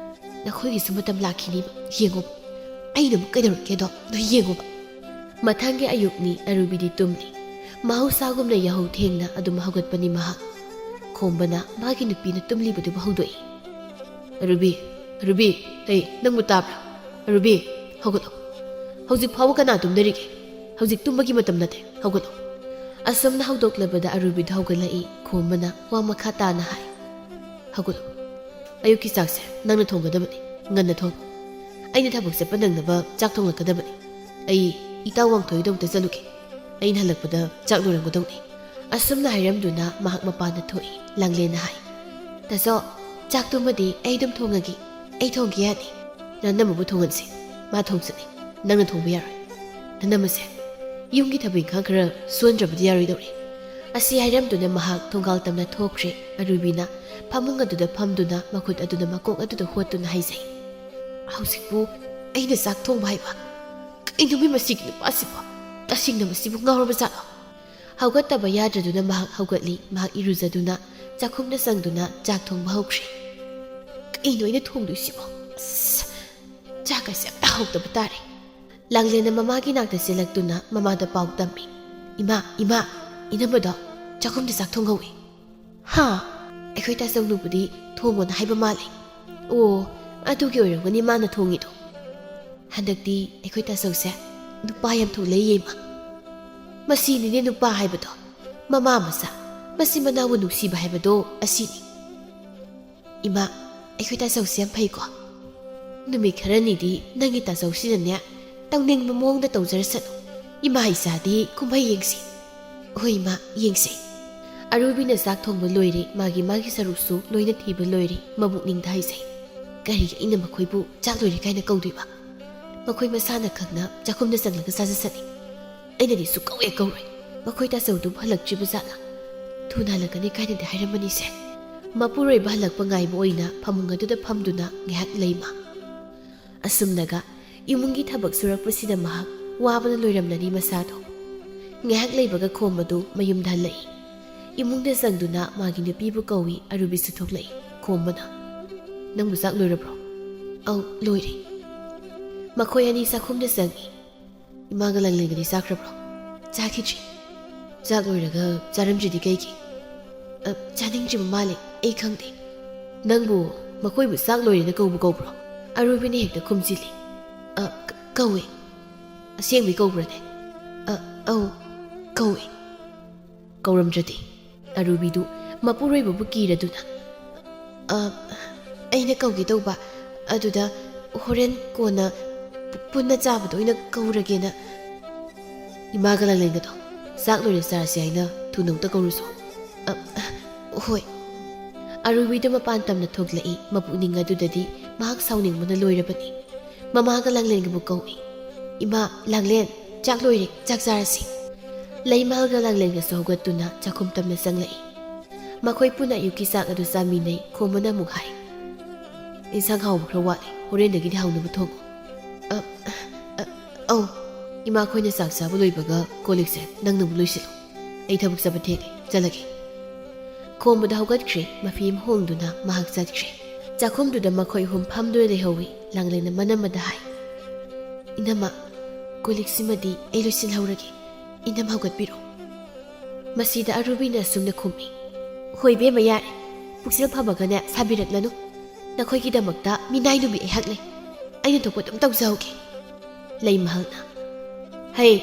ꯅꯈꯣꯏꯒꯤꯁꯨ ꯃꯇꯝ ꯂꯥꯛꯈꯤꯅꯤꯕ꯫ ꯌꯦꯡꯉꯣꯕ, ꯑꯩꯅ ꯑꯃꯨꯛ ꯀꯩꯗꯧꯔꯛꯀꯦꯗꯣ ꯅꯣꯏ ꯌꯦꯡꯉꯣꯕ꯫" ꯃꯊꯪꯒꯤ ꯑꯌꯨꯛꯅꯤ꯫ ꯑꯔꯨꯕꯤꯗꯤ ꯇꯨꯝꯂꯤ꯫ ꯃꯍꯧꯁꯥꯒꯨꯝꯅ ꯌꯥꯍꯧ ꯊꯦꯡꯅ ꯑꯗꯨꯝ ꯍꯧꯒꯠꯄꯅꯤ ꯃꯍꯥꯛ꯫ ꯈꯣꯝꯕꯅ ꯃꯥꯒꯤ ꯅꯨꯄꯤꯅ ꯇꯨꯝꯂꯤꯕꯗꯨꯕꯨ ꯍꯧꯗꯣꯛꯏ꯫ "ꯑꯔꯨꯕꯤ, ꯑꯔꯨꯕꯤ, ꯍꯩ, ꯅꯪꯕꯨ ꯇꯥꯕ꯭ꯔꯥ? ꯑꯔꯨꯕꯤ, ꯍꯧꯒꯠꯂꯣ꯫ ꯍꯧꯖꯤꯛ ꯐꯥꯎꯕ ꯀꯅꯥ ꯇꯨꯝꯅꯔꯤꯒꯦ? ꯍꯧꯖꯤꯛ ꯇꯨꯝꯕꯒꯤ ꯃꯇꯝ ꯅꯠꯇꯦ, ꯍꯧꯒꯠꯂꯣ꯫" ꯑꯁꯨꯝꯅ ꯍꯧꯗꯣꯛꯂꯕꯗ ꯑꯔꯨꯕꯤꯗꯨ ꯍꯧꯒꯠꯂꯛꯏ꯫ ꯈꯣꯝꯕꯅ ꯋꯥ ꯃꯈꯥ ꯇꯥꯅ ꯍꯥꯏ, "ꯍꯧꯒꯠꯂꯣ꯫ ꯑꯌꯨꯛꯀꯤ ꯆꯥꯛꯁꯦ ꯅꯪꯅ ꯊꯣꯡꯒꯗꯕꯅꯤ, ꯉꯟꯅ ꯊꯣꯡꯉꯨ꯫ ꯑꯩꯅ ꯊꯕꯛ ꯆꯠꯄ ꯅꯪꯅꯕ ꯆꯥꯛ ꯊꯣꯡꯂꯛꯀꯗꯕꯅꯤ꯫ ꯑꯩ ꯏꯇꯥꯎ ꯋꯥꯡꯊꯣꯏꯗꯣ ꯑꯝꯇ ꯆꯠꯂꯨꯒꯦ꯫ ꯑꯩꯅ ꯍꯜꯂꯛꯄꯗ ꯆꯥꯛ ꯂꯣꯏꯔꯝꯒꯗꯧꯅꯤ꯫" ꯑꯁꯨꯝꯅ ꯍꯥꯏꯔꯝꯗꯨꯅ ꯃꯍꯥꯛ ꯃꯄꯥꯟꯗ ꯊꯣꯛꯏ꯫ ꯂꯥꯡꯂꯦꯟꯅ ꯍꯥꯏ, "ꯇꯥꯆꯧ, ꯆꯥꯛꯇꯨꯃꯗꯤ ꯑꯩ ꯑꯗꯨꯝ ꯊꯣꯡꯉꯒꯦ꯫ ꯑꯩ ꯊꯣꯡꯒꯦ ꯌꯥꯅꯤ꯫" "ꯅꯅꯝꯃꯕꯨ ꯊꯣꯡꯍꯟꯁꯤ, ꯃꯥ ꯊꯣꯡꯁꯅꯤ꯫ ꯅꯪꯅ ꯊꯣꯡꯕ ꯌꯥꯔꯣꯏ꯫ ꯅꯅꯝꯃꯁꯦ ꯌꯨꯝꯒꯤ ꯊꯕꯛ ꯏꯪꯈꯥꯡ ꯈꯔ ꯁꯨꯍꯟꯗ꯭ꯔꯕꯗꯤ ꯌꯥꯔꯣꯏꯗꯧꯔꯤ꯫" ꯑꯁꯤ ꯍꯥꯏꯔꯝꯗꯨꯅ ꯃꯍꯥꯛ ꯊꯣꯡꯒꯥꯜ ꯇꯝꯅ ꯊꯣꯛꯈ꯭ꯔꯦ꯫ ꯑꯔꯨꯕꯤꯅ ꯐꯃꯨꯡ ꯑꯗꯨꯗ ꯐꯝꯗꯨꯅ ꯃꯈꯨꯠ ꯑꯗꯨꯅ ꯃꯀꯣꯛ ꯑꯗꯨꯗ ꯍꯣꯠꯇꯨꯅ ꯍꯥꯏꯖꯩ, "ꯍꯧꯖꯤꯛꯄꯨ ꯑꯩꯅ ꯆꯥꯛ ꯊꯣꯡꯕ ꯍꯥꯏꯕ? ꯀꯩꯅꯣꯃꯤ ꯃꯁꯤꯒꯤ ꯅꯨꯄꯥꯁꯤꯕꯣ? ꯇꯁꯦꯡꯅ ꯃꯁꯤꯕꯨ ꯉꯥꯎꯔꯕ ꯖꯥꯠꯂꯣ? ꯍꯧꯒꯠꯇꯕ ꯌꯥꯗ꯭ꯔꯗꯨꯅ ꯃꯍꯥꯛ ꯍꯧꯒꯠꯂꯤ꯫ ꯃꯍꯥꯛ ꯏꯔꯨꯖꯗꯨꯅ ꯆꯥꯛꯈꯨꯝꯗ ꯆꯪꯗꯨꯅ ꯆꯥꯛ ꯊꯣꯡꯕ ꯍꯧꯈ꯭ꯔꯦ꯫ "ꯀꯩꯅꯣ ꯑꯩꯅ ꯊꯣꯡꯗꯣꯏꯁꯤꯕꯣ? ꯑꯁ, ꯆꯥꯛꯀꯁꯦ ꯑꯝꯇ ꯍꯥꯎꯇꯕ ꯇꯥꯔꯦ"꯫ ꯂꯥꯡꯂꯦꯟꯅ ꯃꯃꯥꯒꯤ ꯅꯥꯛꯇ ꯆꯦꯜꯂꯛꯇꯨꯅ ꯃꯃꯥꯗ ꯄꯥꯎ ꯇꯝꯃꯤ꯫ "ꯏꯃꯥ, ꯏꯃꯥ, ꯏꯅꯝꯃꯗꯣ ꯆꯥꯛꯈꯨꯝꯗ ꯆꯥꯛ ꯊꯣꯡꯍꯧꯏ"꯫ "ꯍꯥ? ꯑꯩꯈꯣꯏ ꯇꯥꯆꯧꯅꯕꯨꯗꯤ ꯊꯣꯡꯉꯣꯅ ꯍꯥꯏꯕ ꯃꯥꯜꯂꯦ"꯫ "ꯑꯣ, ꯑꯗꯨꯒꯤ ꯑꯣꯏꯔꯝꯒꯅꯤ ꯃꯥꯅ ꯊꯣꯡꯉꯤꯗꯣ"꯫ "ꯍꯟꯗꯛꯇꯤ ꯑꯩꯈꯣꯏ ꯇꯥꯆꯧꯁꯦ ꯅꯨꯄꯥ ꯌꯥꯝ ꯊꯣꯛꯂꯛꯏꯌꯦ, ꯏꯃꯥ꯫ ꯃꯁꯤꯅꯤꯅꯦ ꯅꯨꯄꯥ ꯍꯥꯏꯕꯗꯣ꯫ ꯃꯃꯥ ꯃꯆꯥ, ꯃꯆꯤꯟ ꯃꯅꯥꯎꯕꯨ ꯅꯨꯡꯁꯤꯕ ꯍꯥꯏꯕꯗꯣ ꯑꯁꯤꯅꯤ꯫ ꯏꯃꯥ, ꯑꯩꯈꯣꯏ ꯇꯥꯆꯧꯁꯦ ꯌꯥꯝ ꯐꯩꯀꯣ꯫ ꯅꯨꯃꯤꯠ ꯈꯔꯅꯤꯗꯤ ꯅꯪꯒꯤ ꯇꯥꯆꯧꯁꯤꯅꯅꯦ ꯇꯧꯅꯤꯡꯕ ꯃꯑꯣꯡꯗ ꯇꯧꯖꯔꯁꯅꯨ꯫ ꯏꯃꯥ ꯏꯆꯥꯗꯤ ꯀꯨꯝꯍꯩ ꯌꯦꯡꯁꯤ"꯫ "ꯍꯣꯏ ꯏꯃꯥ, ꯌꯦꯡꯁꯦ"꯫ ꯑꯔꯨꯕꯤꯅ ꯆꯥꯛ ꯊꯣꯡꯕ ꯂꯣꯏꯔꯦ, ꯃꯥꯒꯤ ꯃꯥꯒꯤ ꯁꯔꯨꯛꯁꯨ ꯂꯣꯏꯅ ꯊꯤꯕ ꯂꯣꯏꯔꯦ꯫ ꯃꯕꯨꯛꯅꯤꯡꯗ ꯍꯥꯏꯖꯩ, "ꯀꯔꯤꯒꯤ ꯑꯩꯅ ꯃꯈꯣꯏꯕꯨ ꯆꯥꯛ ꯂꯣꯏꯔꯦ ꯀꯥꯏꯅ ꯀꯧꯗꯣꯏꯕ? ꯃꯈꯣꯏ ꯃꯁꯥꯅ ꯈꯪꯅ ꯆꯥꯛꯈꯨꯝꯗ ꯆꯪꯂꯒ ꯆꯥꯖꯁꯅꯤ꯫ ꯑꯩꯅꯗꯤ ꯁꯨꯛꯀꯧ ꯍꯦꯛ ꯀꯧꯔꯣꯏ"꯫ "ꯃꯈꯣꯏ ꯇꯥꯆꯧꯗꯨ ꯍꯜꯂꯛꯇ꯭ꯔꯤꯕ ꯖꯥꯠꯂꯥ? ꯊꯨꯅ ꯍꯜꯂꯛꯀꯅꯤ ꯀꯥꯏꯅꯗꯤ ꯍꯥꯏꯔꯝꯕꯅꯤꯁꯦ"꯫ ꯃꯄꯨꯔꯣꯏꯕ ꯍꯜꯂꯛꯄ ꯉꯥꯏꯕ ꯑꯣꯏꯅ ꯐꯃꯨꯡ ꯑꯗꯨꯗ ꯐꯝꯗꯨꯅ ꯉꯥꯏꯍꯥꯛ ꯂꯩ ꯃꯥ꯫ ꯑꯁꯨꯝꯅꯒ ꯏꯃꯨꯡꯒꯤ ꯊꯕꯛ ꯁꯨꯔꯛꯄꯁꯤꯗ ꯃꯍꯥꯛ ꯋꯥꯕꯅ ꯂꯣꯏꯔꯝꯂꯅꯤ ꯃꯁꯥꯗꯣ꯫ ꯉꯥꯏꯍꯥꯛ ꯂꯩꯕꯒ ꯈꯣꯝꯕꯗꯨ ꯃꯌꯨꯝꯗ ꯍꯜꯂꯛꯏ꯫ ꯏꯃꯨꯡꯗ ꯆꯪꯗꯨꯅ ꯃꯥꯒꯤ ꯅꯨꯄꯤꯕꯨ ꯀꯧꯏ꯫ ꯑꯔꯨꯕꯤꯁꯨ ꯊꯣꯛꯂꯛꯏ꯫ ꯈꯣꯝꯕꯅ, "ꯅꯪꯕꯨ ꯆꯥꯛ ꯂꯣꯏꯔꯕ꯭ꯔꯣ?" "ꯑꯧ, ꯂꯣꯏꯔꯦ"꯫ ꯃꯈꯣꯏ ꯑꯅꯤ ꯆꯥꯛꯈꯨꯝꯗ ꯆꯪꯏ꯫ "ꯏꯃꯥꯒ ꯂꯥꯡꯂꯦꯟꯒꯗꯤ ꯆꯥꯈ꯭ꯔꯕ꯭ꯔꯣ?" "ꯆꯥꯈꯤꯗ꯭ꯔꯤ"꯫ "ꯆꯥꯛ ꯂꯣꯏꯔꯒ ꯆꯥꯔꯝꯗ꯭ꯔꯤꯗꯤ ꯀꯩꯒꯤ?" "ꯑ, ꯆꯥꯅꯤꯡꯗ꯭ꯔꯤꯕ ꯃꯥꯜꯂꯦ, ꯑꯩ ꯈꯪꯗꯦ"꯫ "ꯅꯪꯕꯨ ꯃꯈꯣꯏꯕꯨ ꯆꯥꯛ ꯂꯣꯏꯔꯦꯅ ꯀꯧꯕ ꯀꯧꯕ꯭ꯔꯣ?" ꯑꯔꯨꯕꯤꯅ ꯍꯦꯛꯇ ꯈꯨꯝꯖꯤꯜꯂꯤ꯫ "ꯑ, ꯀ-, ꯀꯧꯋꯦ"꯫ "ꯑꯁꯦꯡꯕꯩ ꯀꯧꯕ꯭ꯔꯅꯦ?" "ꯑ, ꯑꯧ, ꯀꯧꯋꯦ"꯫ "ꯀꯧꯔꯝꯗ꯭ꯔꯗꯤ?" ꯑꯔꯨꯕꯤꯗꯨ ꯃꯄꯨꯔꯣꯏꯕꯕꯨ ꯀꯤꯔꯗꯨꯅ, "ꯑ, ꯑꯩꯅ ꯀꯧꯒꯦ ꯇꯧꯕ, ꯑꯗꯨꯗ ꯍꯣꯔꯦꯟ ꯀꯣꯟꯅ ꯄꯨꯟꯅ ꯆꯥꯕꯗ ꯑꯣꯏꯅ ꯀꯧꯔꯒꯦꯅ"꯫ "ꯏꯃꯥꯒ ꯂꯥꯡꯂꯦꯟꯒꯗꯣ ꯆꯥꯛ ꯂꯣꯏꯔ ꯆꯥꯔꯁꯤ ꯍꯥꯏꯅ ꯊꯨꯅ ꯑꯝꯇ ꯀꯧꯔꯨꯁꯣ"꯫ "ꯑ, ꯍꯣꯏ"꯫ ꯑꯔꯨꯕꯤꯗꯨ ꯃꯄꯥꯟ ꯇꯝꯅ ꯊꯣꯛꯂꯛꯏ꯫ ꯃꯄꯨꯛꯅꯤꯡ ꯑꯗꯨꯗꯗꯤ ꯃꯍꯥꯛ ꯁꯥꯎꯅꯤꯡꯕꯅ ꯂꯣꯏꯔꯕꯅꯤ꯫ ꯃꯃꯥꯒ ꯂꯥꯡꯂꯦꯟꯒꯕꯨ ꯀꯧꯏ꯫ "ꯏꯃꯥ, ꯂꯥꯡꯂꯦꯟ, ꯆꯥꯛ ꯂꯣꯏꯔꯦ, ꯆꯥꯛ ꯆꯥꯔꯁꯤ"꯫ ꯂꯩꯃꯥꯒ ꯂꯥꯡꯂꯦꯟꯒꯁꯨ ꯍꯧꯒꯠꯇꯨꯅ ꯆꯥꯛꯈꯨꯝ ꯇꯝꯅ ꯆꯪꯂꯛꯏ꯫ ꯃꯈꯣꯏ ꯄꯨꯟꯅ ꯑꯌꯨꯛꯀꯤ ꯆꯥꯛ ꯑꯗꯨ ꯆꯥꯃꯤꯟꯅꯩ꯫ ꯈꯣꯝꯕꯅ ꯑꯃꯨꯛ ꯍꯥꯏ, "ꯏꯟꯁꯥꯡ ꯍꯥꯎꯕ ꯈꯔ ꯋꯥꯠꯂꯤ, ꯍꯣꯔꯦꯟꯗꯒꯤꯗꯤ ꯍꯥꯎꯅꯕ ꯊꯣꯡꯉꯨ"꯫ "ꯑ, ꯑ, ꯑꯧ"꯫ "ꯏꯃꯥꯈꯣꯏꯅ ꯆꯥꯛ ꯆꯥꯕ ꯂꯣꯏꯕꯒ ꯀꯣꯜ ꯂꯤꯛꯁꯦ ꯅꯪꯅ ꯑꯃꯨꯛ ꯂꯣꯏꯁꯤꯜꯂꯨ"꯫ ꯑꯩ ꯊꯕꯛ ꯆꯠꯄ ꯊꯦꯡꯉꯦ, ꯆꯠꯂꯒꯦ꯫ ꯈꯣꯝꯕꯗ ꯍꯧꯒꯠꯈ꯭ꯔꯦ, ꯃꯐꯤ ꯑꯃ ꯍꯣꯡꯗꯨꯅ ꯃꯍꯥꯛ ꯆꯠꯈ꯭ꯔꯦ꯫ ꯆꯥꯛꯈꯨꯝꯗꯨꯗ ꯃꯈꯣꯏ ꯑꯍꯨꯝ ꯐꯝꯗꯨꯅ ꯂꯩꯍꯧꯏ꯫ ꯂꯥꯡꯂꯦꯟꯅ ꯃꯅꯝꯃꯗ ꯍꯥꯏ, "ꯏꯅꯝꯃ, ꯀꯣꯜ ꯂꯤꯛꯁꯤꯃꯗꯤ ꯑꯩ ꯂꯣꯏꯁꯤꯜꯍꯧꯔꯒꯦ꯫ ꯏꯅꯝꯃ ꯍꯧꯒꯠꯄꯤꯔꯣ꯫" ꯃꯁꯤꯗ ꯑꯔꯨꯕꯤꯅ ꯑꯁꯨꯝꯅ ꯈꯨꯝꯃꯤ, "ꯍꯣꯏ ꯏꯕꯦꯝꯃ, ꯌꯥꯔꯦ꯫ ꯄꯨꯛꯆꯦꯜ ꯐꯕꯒꯅꯦ ꯁꯥꯕꯤꯔꯛꯂꯅꯨ꯫ ꯅꯈꯣꯏꯒꯤꯗꯃꯛꯇ ꯃꯤꯅꯥꯏ ꯅꯨꯃꯤ ꯑꯩꯍꯥꯛ ꯂꯩ꯫ ꯑꯩꯅ ꯊꯣꯛꯄ ꯑꯗꯨꯝ ꯇꯧꯖꯍꯧꯒꯦ꯫" ꯂꯩꯃꯍꯜꯅ, "ꯍꯩ,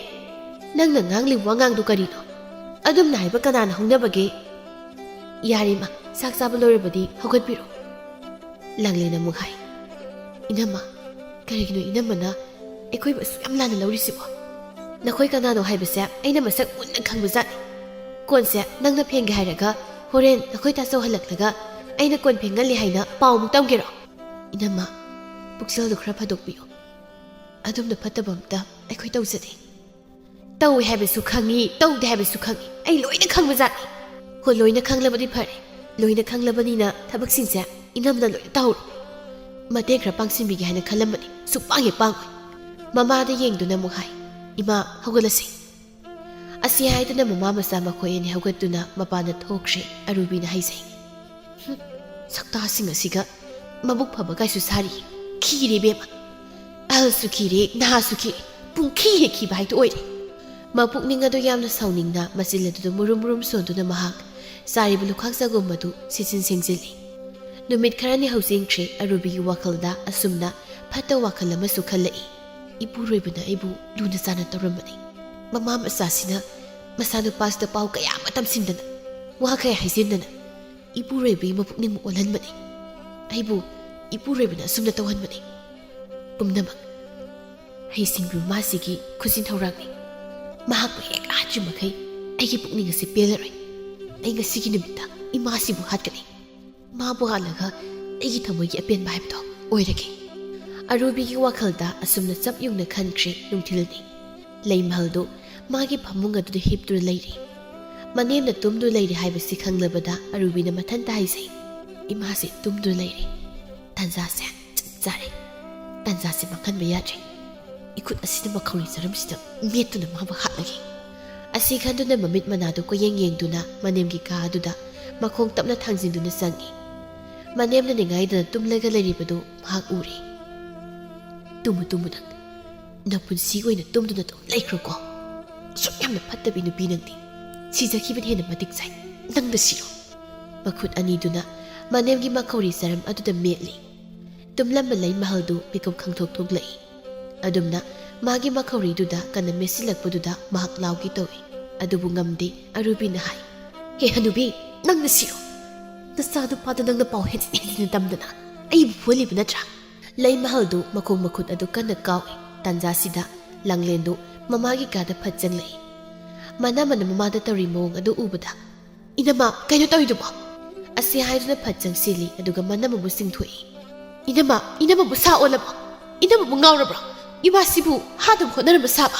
ꯅꯪꯅ ꯉꯥꯡꯂꯤꯕ ꯋꯥꯉꯥꯡꯗꯣ ꯀꯔꯤꯅꯣ? ꯑꯗꯨꯝꯅ ꯍꯥꯏꯕ ꯀꯅꯥꯅ ꯍꯧꯅꯕꯒꯦ? ꯌꯥꯔꯦ ꯏꯃꯥ, ꯆꯥꯛ ꯆꯥꯕ ꯂꯣꯏꯔꯕꯗꯤ ꯍꯧꯒꯠꯄꯤꯔꯣ꯫" ꯂꯥꯡꯂꯦꯟꯅ ꯑꯃꯨꯛ ꯍꯥꯏ, "ꯏꯅꯝꯃ, ꯀꯔꯤꯒꯤꯅꯣ ꯏꯅꯝꯃꯅ ꯑꯩꯈꯣꯏꯕꯨ ꯑꯁꯨꯛ ꯌꯥꯝ ꯂꯥꯟꯅ ꯂꯧꯔꯤꯁꯤꯕꯣ? ꯅꯈꯣꯏ ꯀꯅꯥꯅꯣ ꯍꯥꯏꯕꯁꯦ ꯑꯩꯅ ꯃꯁꯛ ꯃꯨꯟꯅ ꯈꯪꯕꯖꯥꯠꯅꯤ꯫ ꯀꯣꯟꯁꯦ ꯅꯪꯅ ꯐꯦꯡꯒꯦ ꯍꯥꯏꯔꯒ ꯍꯣꯔꯦꯟ ꯅꯈꯣꯏ ꯇꯥꯆꯧ ꯍꯜꯂꯛꯂꯒ ꯑꯩꯅ ꯀꯣꯟ ꯐꯦꯡꯍꯜꯂꯤ ꯍꯥꯏꯅ ꯄꯥꯎ ꯑꯃꯨꯛ ꯇꯝꯒꯦꯔꯣ? ꯏꯅꯝꯃ, ꯄꯨꯛꯆꯦꯜꯗꯣ ꯈꯔ ꯐꯥꯗꯣꯛꯄꯤꯌꯨ꯫ ꯑꯗꯨꯝꯅ ꯐꯠꯇꯕ ꯑꯝꯇ ꯑꯩꯈꯣꯏ ꯇꯧꯖꯗꯦ꯫" "ꯇꯧꯏ ꯍꯥꯏꯕꯁꯨ ꯈꯪꯉꯤ, ꯇꯧꯗꯦ ꯍꯥꯏꯕꯁꯨ ꯈꯪꯉꯤ꯫ ꯑꯩ ꯂꯣꯏꯅ ꯈꯪꯕ ꯖꯥꯠꯅꯤ꯫" "ꯍꯣ, ꯂꯣꯏꯅ ꯈꯪꯂꯕꯗꯤ ꯐꯔꯦ꯫ ꯂꯣꯏꯅ ꯈꯪꯂꯕꯅꯤꯅ ꯊꯕꯛꯁꯤꯡꯁꯦ ꯏꯅꯝꯅ ꯂꯣꯏꯅ ꯇꯧꯍꯧꯔꯣ꯫" "ꯃꯇꯦꯡ ꯈꯔ ꯄꯥꯡꯁꯤꯟꯕꯤꯒꯦ ꯍꯥꯏꯅ ꯈꯜꯂꯝꯕꯅꯤ, ꯁꯨꯛꯄꯥꯡ ꯍꯦꯛ ꯄꯥꯡꯉꯣꯏ꯫" ꯃꯃꯥꯗ ꯌꯦꯡꯗꯨꯅ ꯑꯃꯨꯛ ꯍꯥꯏ, "ꯏꯃꯥ, ꯍꯧꯒꯠꯂꯁꯤ꯫" ꯑꯁꯤ ꯍꯥꯏꯗꯨꯅ ꯃꯃꯥ ꯃꯆꯥ ꯃꯈꯣꯏ ꯑꯅꯤ ꯍꯧꯒꯠꯇꯨꯅ ꯃꯄꯥꯟꯗ ꯊꯣꯛꯈ꯭ꯔꯦ꯫ ꯑꯔꯨꯕꯤꯅ ꯍꯥꯏꯖꯩ, "ꯍꯨꯝ, ꯁꯛꯇꯥꯁꯤꯡ ꯑꯁꯤꯒ ꯃꯕꯨꯛ ꯐꯕ ꯀꯥꯏꯁꯨ ꯁꯥꯔꯤ꯫ ꯈꯤꯔꯦ ꯏꯕꯦꯝꯃ꯫ ꯑꯍꯜꯁꯨ ꯈꯤꯔꯦ, ꯅꯍꯥꯁꯨ ꯈꯤꯔꯦ꯫ ꯄꯨꯡꯈꯤ ꯍꯦꯛ ꯈꯤꯕ ꯍꯥꯏꯗꯨ ꯑꯣꯏꯔꯦ꯫" ꯃꯄꯨꯛꯅꯤꯡ ꯑꯗꯨ ꯌꯥꯝꯅ ꯁꯥꯎꯅꯤꯡꯅ ꯃꯆꯤꯜ ꯑꯗꯨꯗ ꯃꯨꯔꯨꯝ ꯃꯨꯔꯨꯝ ꯁꯣꯟꯗꯨꯅ ꯃꯍꯥꯛ ꯆꯥꯔꯤꯕ ꯂꯨꯈꯥꯛ ꯆꯒꯨꯝ ꯑꯗꯨ ꯁꯤꯠꯆꯤꯟ ꯁꯦꯡꯖꯤꯜꯂꯤ꯫ ꯅꯨꯃꯤꯠ ꯈꯔꯅꯤ ꯍꯧꯖꯤꯟꯈ꯭ꯔꯦ꯫ ꯑꯔꯨꯕꯤꯒꯤ ꯋꯥꯈꯜꯗ ꯑꯁꯨꯝꯅ ꯐꯠꯇꯕ ꯋꯥꯈꯜ ꯑꯃꯁꯨ ꯈꯜꯂꯛꯏ꯫ "ꯏꯄꯨꯔꯣꯏꯕꯅ ꯑꯩꯕꯨ ꯂꯨꯅ ꯆꯥꯟꯅ ꯇꯧꯔꯝꯕꯅꯤ꯫ ꯃꯃꯥ ꯃꯆꯥꯁꯤꯅ ꯃꯆꯥꯅꯨꯄꯥꯁꯤꯗ ꯄꯥꯎ ꯀꯌꯥ ꯑꯃ ꯇꯝꯁꯤꯟꯗꯅ, ꯋꯥ ꯀꯌꯥ ꯍꯥꯏꯖꯤꯟꯗꯅ, ꯏꯄꯨꯔꯣꯏꯕꯒꯤ ꯃꯄꯨꯛꯅꯤꯡ ꯑꯣꯜꯍꯟꯕꯅꯤ꯫ ꯑꯩꯕꯨ ꯏꯄꯨꯔꯣꯏꯕꯅ ꯑꯁꯨꯝꯅ ꯇꯧꯍꯟꯕꯅꯤ꯫ ꯄꯨꯝꯅꯃꯛ ꯍꯩꯁꯤꯡꯕꯤ ꯃꯃꯥꯁꯤꯒꯤ ꯈꯨꯖꯤꯟ ꯊꯧꯔꯥꯡꯅꯤ꯫ ꯃꯍꯥꯛꯄꯨ ꯍꯦꯛ ꯍꯥꯠꯇ꯭ꯔꯤ ꯃꯈꯩ ꯑꯩꯒꯤ ꯄꯨꯛꯅꯤꯡ ꯑꯁꯤ ꯄꯦꯜꯂꯔꯣꯏ꯫ ꯑꯩ ꯉꯁꯤꯒꯤ ꯅꯨꯃꯤꯠꯇ ꯏꯃꯥꯁꯤꯕꯨ ꯍꯥꯠꯀꯅꯤ꯫ ꯃꯥꯕꯨ ꯍꯥꯠꯂꯒ ꯑꯩꯒꯤ ꯊꯃꯣꯏꯒꯤ ꯑꯄꯦꯟꯕ ꯍꯥꯏꯕꯗꯣ ꯑꯣꯏꯔꯒꯦ꯫" ꯑꯔꯨꯕꯤꯒꯤ ꯋꯥꯈꯜꯗ ꯑꯁꯨꯝꯅ ꯆꯞ ꯌꯨꯡꯅ ꯈꯟꯈ꯭ꯔꯦ꯫ ꯅꯨꯡꯊꯤꯜꯅꯤ꯫ ꯂꯩꯃꯍꯜꯗꯨ ꯃꯥꯒꯤ ꯐꯃꯨꯡ ꯑꯗꯨꯗ ꯍꯤꯞꯇꯨꯅ ꯂꯩꯔꯤ꯫ ꯃꯅꯦꯝꯅ ꯇꯨꯝꯗꯨꯅ ꯂꯩꯔꯤ ꯍꯥꯏꯕꯁꯤ ꯈꯪꯂꯕꯗ ꯑꯔꯨꯕꯤꯅ ꯃꯊꯟꯇ ꯍꯥꯏꯖꯩ, "ꯏꯃꯥꯁꯦ ꯇꯨꯝꯗꯨꯅ ꯂꯩꯔꯤ꯫ ꯇꯥꯟꯖꯥꯁꯦ ꯆꯞ ꯆꯥꯔꯦ꯫ ꯇꯥꯟꯖꯥꯁꯦ ꯃꯥꯡꯍꯟꯕ ꯌꯥꯗ꯭ꯔꯦ꯫ ꯏꯈꯨꯠ ꯑꯁꯤꯅ ꯃꯈꯧꯔꯤ ꯆꯔꯝꯁꯤꯗ ꯃꯦꯠꯇꯨꯅ ꯃꯥꯕꯨ ꯍꯥꯠꯂꯒꯦ꯫" ꯑꯁꯤ ꯈꯟꯗꯨꯅ ꯃꯃꯤꯠ ꯃꯅꯥꯗꯨ ꯀꯣꯏꯌꯦꯡ ꯌꯦꯡꯗꯨꯅ ꯃꯅꯦꯝꯒꯤ ꯀꯥ ꯑꯗꯨꯗ ꯃꯈꯣꯡ ꯇꯞꯅ ꯊꯥꯡꯖꯤꯟꯗꯨꯅ ꯆꯪꯏ꯫ ꯃꯅꯦꯝꯅ ꯅꯤꯡꯉꯥꯏꯗꯅ ꯇꯨꯝꯂꯒ ꯂꯩꯔꯤꯕꯗꯨ ꯃꯍꯥꯛ ꯎꯔꯦ꯫ "ꯇꯨꯝꯃꯨ, ꯇꯨꯝꯃꯨ ꯅꯪ꯫ ꯅꯄꯨꯟꯁꯤ ꯑꯣꯏꯅ ꯇꯨꯝꯗꯨꯅ ꯑꯗꯨꯝ ꯂꯩꯈ꯭ꯔꯣꯀꯣ꯫ ꯑꯁꯨꯛ ꯌꯥꯝꯅ ꯐꯠꯇꯕꯤ ꯅꯨꯄꯤ ꯅꯪꯗꯤ꯫ ꯁꯤꯖꯈꯤꯕꯅ ꯍꯦꯟꯅ ꯃꯇꯤꯛ ꯆꯥꯏ꯫ ꯅꯪꯗ ꯁꯤꯔꯣ꯫" ꯃꯈꯨꯠ ꯑꯅꯤꯗꯨꯅ ꯃꯅꯦꯝꯒꯤ ꯃꯈꯧꯔꯤ ꯆꯔꯝ ꯑꯗꯨꯗ ꯃꯦꯠꯂꯤ꯫ ꯇꯨꯝꯂꯝꯕ ꯂꯩꯃꯍꯜꯗꯨ ꯃꯤꯀꯨꯞ ꯈꯪꯊꯣꯛ ꯊꯣꯛꯂꯛꯏ꯫ ꯑꯗꯨꯝꯅ ꯃꯥꯒꯤ ꯃꯈꯧꯔꯤꯗꯨꯗ ꯀꯟꯅ ꯃꯦꯠꯁꯤꯜꯂꯛꯄꯗꯨꯗ ꯃꯍꯥꯛ ꯂꯥꯎꯒꯦ ꯇꯧꯏ꯫ ꯑꯗꯨꯕꯨ ꯉꯝꯗꯦ꯫ ꯑꯔꯨꯕꯤꯅ ꯍꯥꯏ, "ꯍꯦ ꯍꯅꯨꯕꯤ, ꯅꯪꯅ ꯁꯤꯔꯣ꯫ ꯅꯆꯥ ꯅꯨꯄꯥꯗ ꯅꯪꯅ ꯄꯥꯎ ꯍꯦꯟꯖꯤꯟ ꯍꯦꯟꯖꯤꯟꯅ ꯇꯝꯗꯅ ꯑꯩꯕꯨ ꯐꯨꯍꯜꯂꯤꯕ ꯅꯠꯇ꯭ꯔꯥ?" ꯂꯩꯃꯍꯜꯗꯨ ꯃꯈꯣꯡ ꯃꯈꯨꯠ ꯑꯗꯨ ꯀꯟꯅ ꯀꯥꯎꯏ꯫ ꯇꯥꯟꯖꯥꯁꯤꯗ ꯂꯥꯡꯂꯦꯟꯗꯨ ꯃꯃꯥꯒꯤ ꯀꯥꯗ ꯐꯠ ꯆꯪꯂꯛꯏ꯫ ꯃꯅꯥꯃꯅ ꯃꯃꯥꯗ ꯇꯧꯔꯤ ꯃꯑꯣꯡ ꯑꯗꯨ ꯎꯕꯗ, "ꯏꯅꯝꯃ, ꯀꯩꯅꯣ ꯇꯧꯔꯤꯗꯨꯕꯣ?" ꯑꯁꯤ ꯍꯥꯏꯗꯨꯅ ꯐꯠ ꯆꯪꯁꯤꯜꯂꯤ, ꯑꯗꯨꯒ ꯃꯅꯝ ꯑꯃꯨꯛ ꯆꯤꯡꯊꯣꯛꯏ꯫ "ꯏꯅꯝꯃ, ꯏꯅꯝꯃꯕꯨ ꯁꯥ ꯑꯣꯜꯂꯕꯣ? ꯏꯅꯝꯃꯕꯨ ꯉꯥꯎꯔꯕ꯭ꯔꯣ? ꯏꯃꯥꯁꯤꯕꯨ ꯍꯥꯠꯅꯕ ꯍꯣꯠꯅꯔꯝꯕ ꯁꯥꯕ?"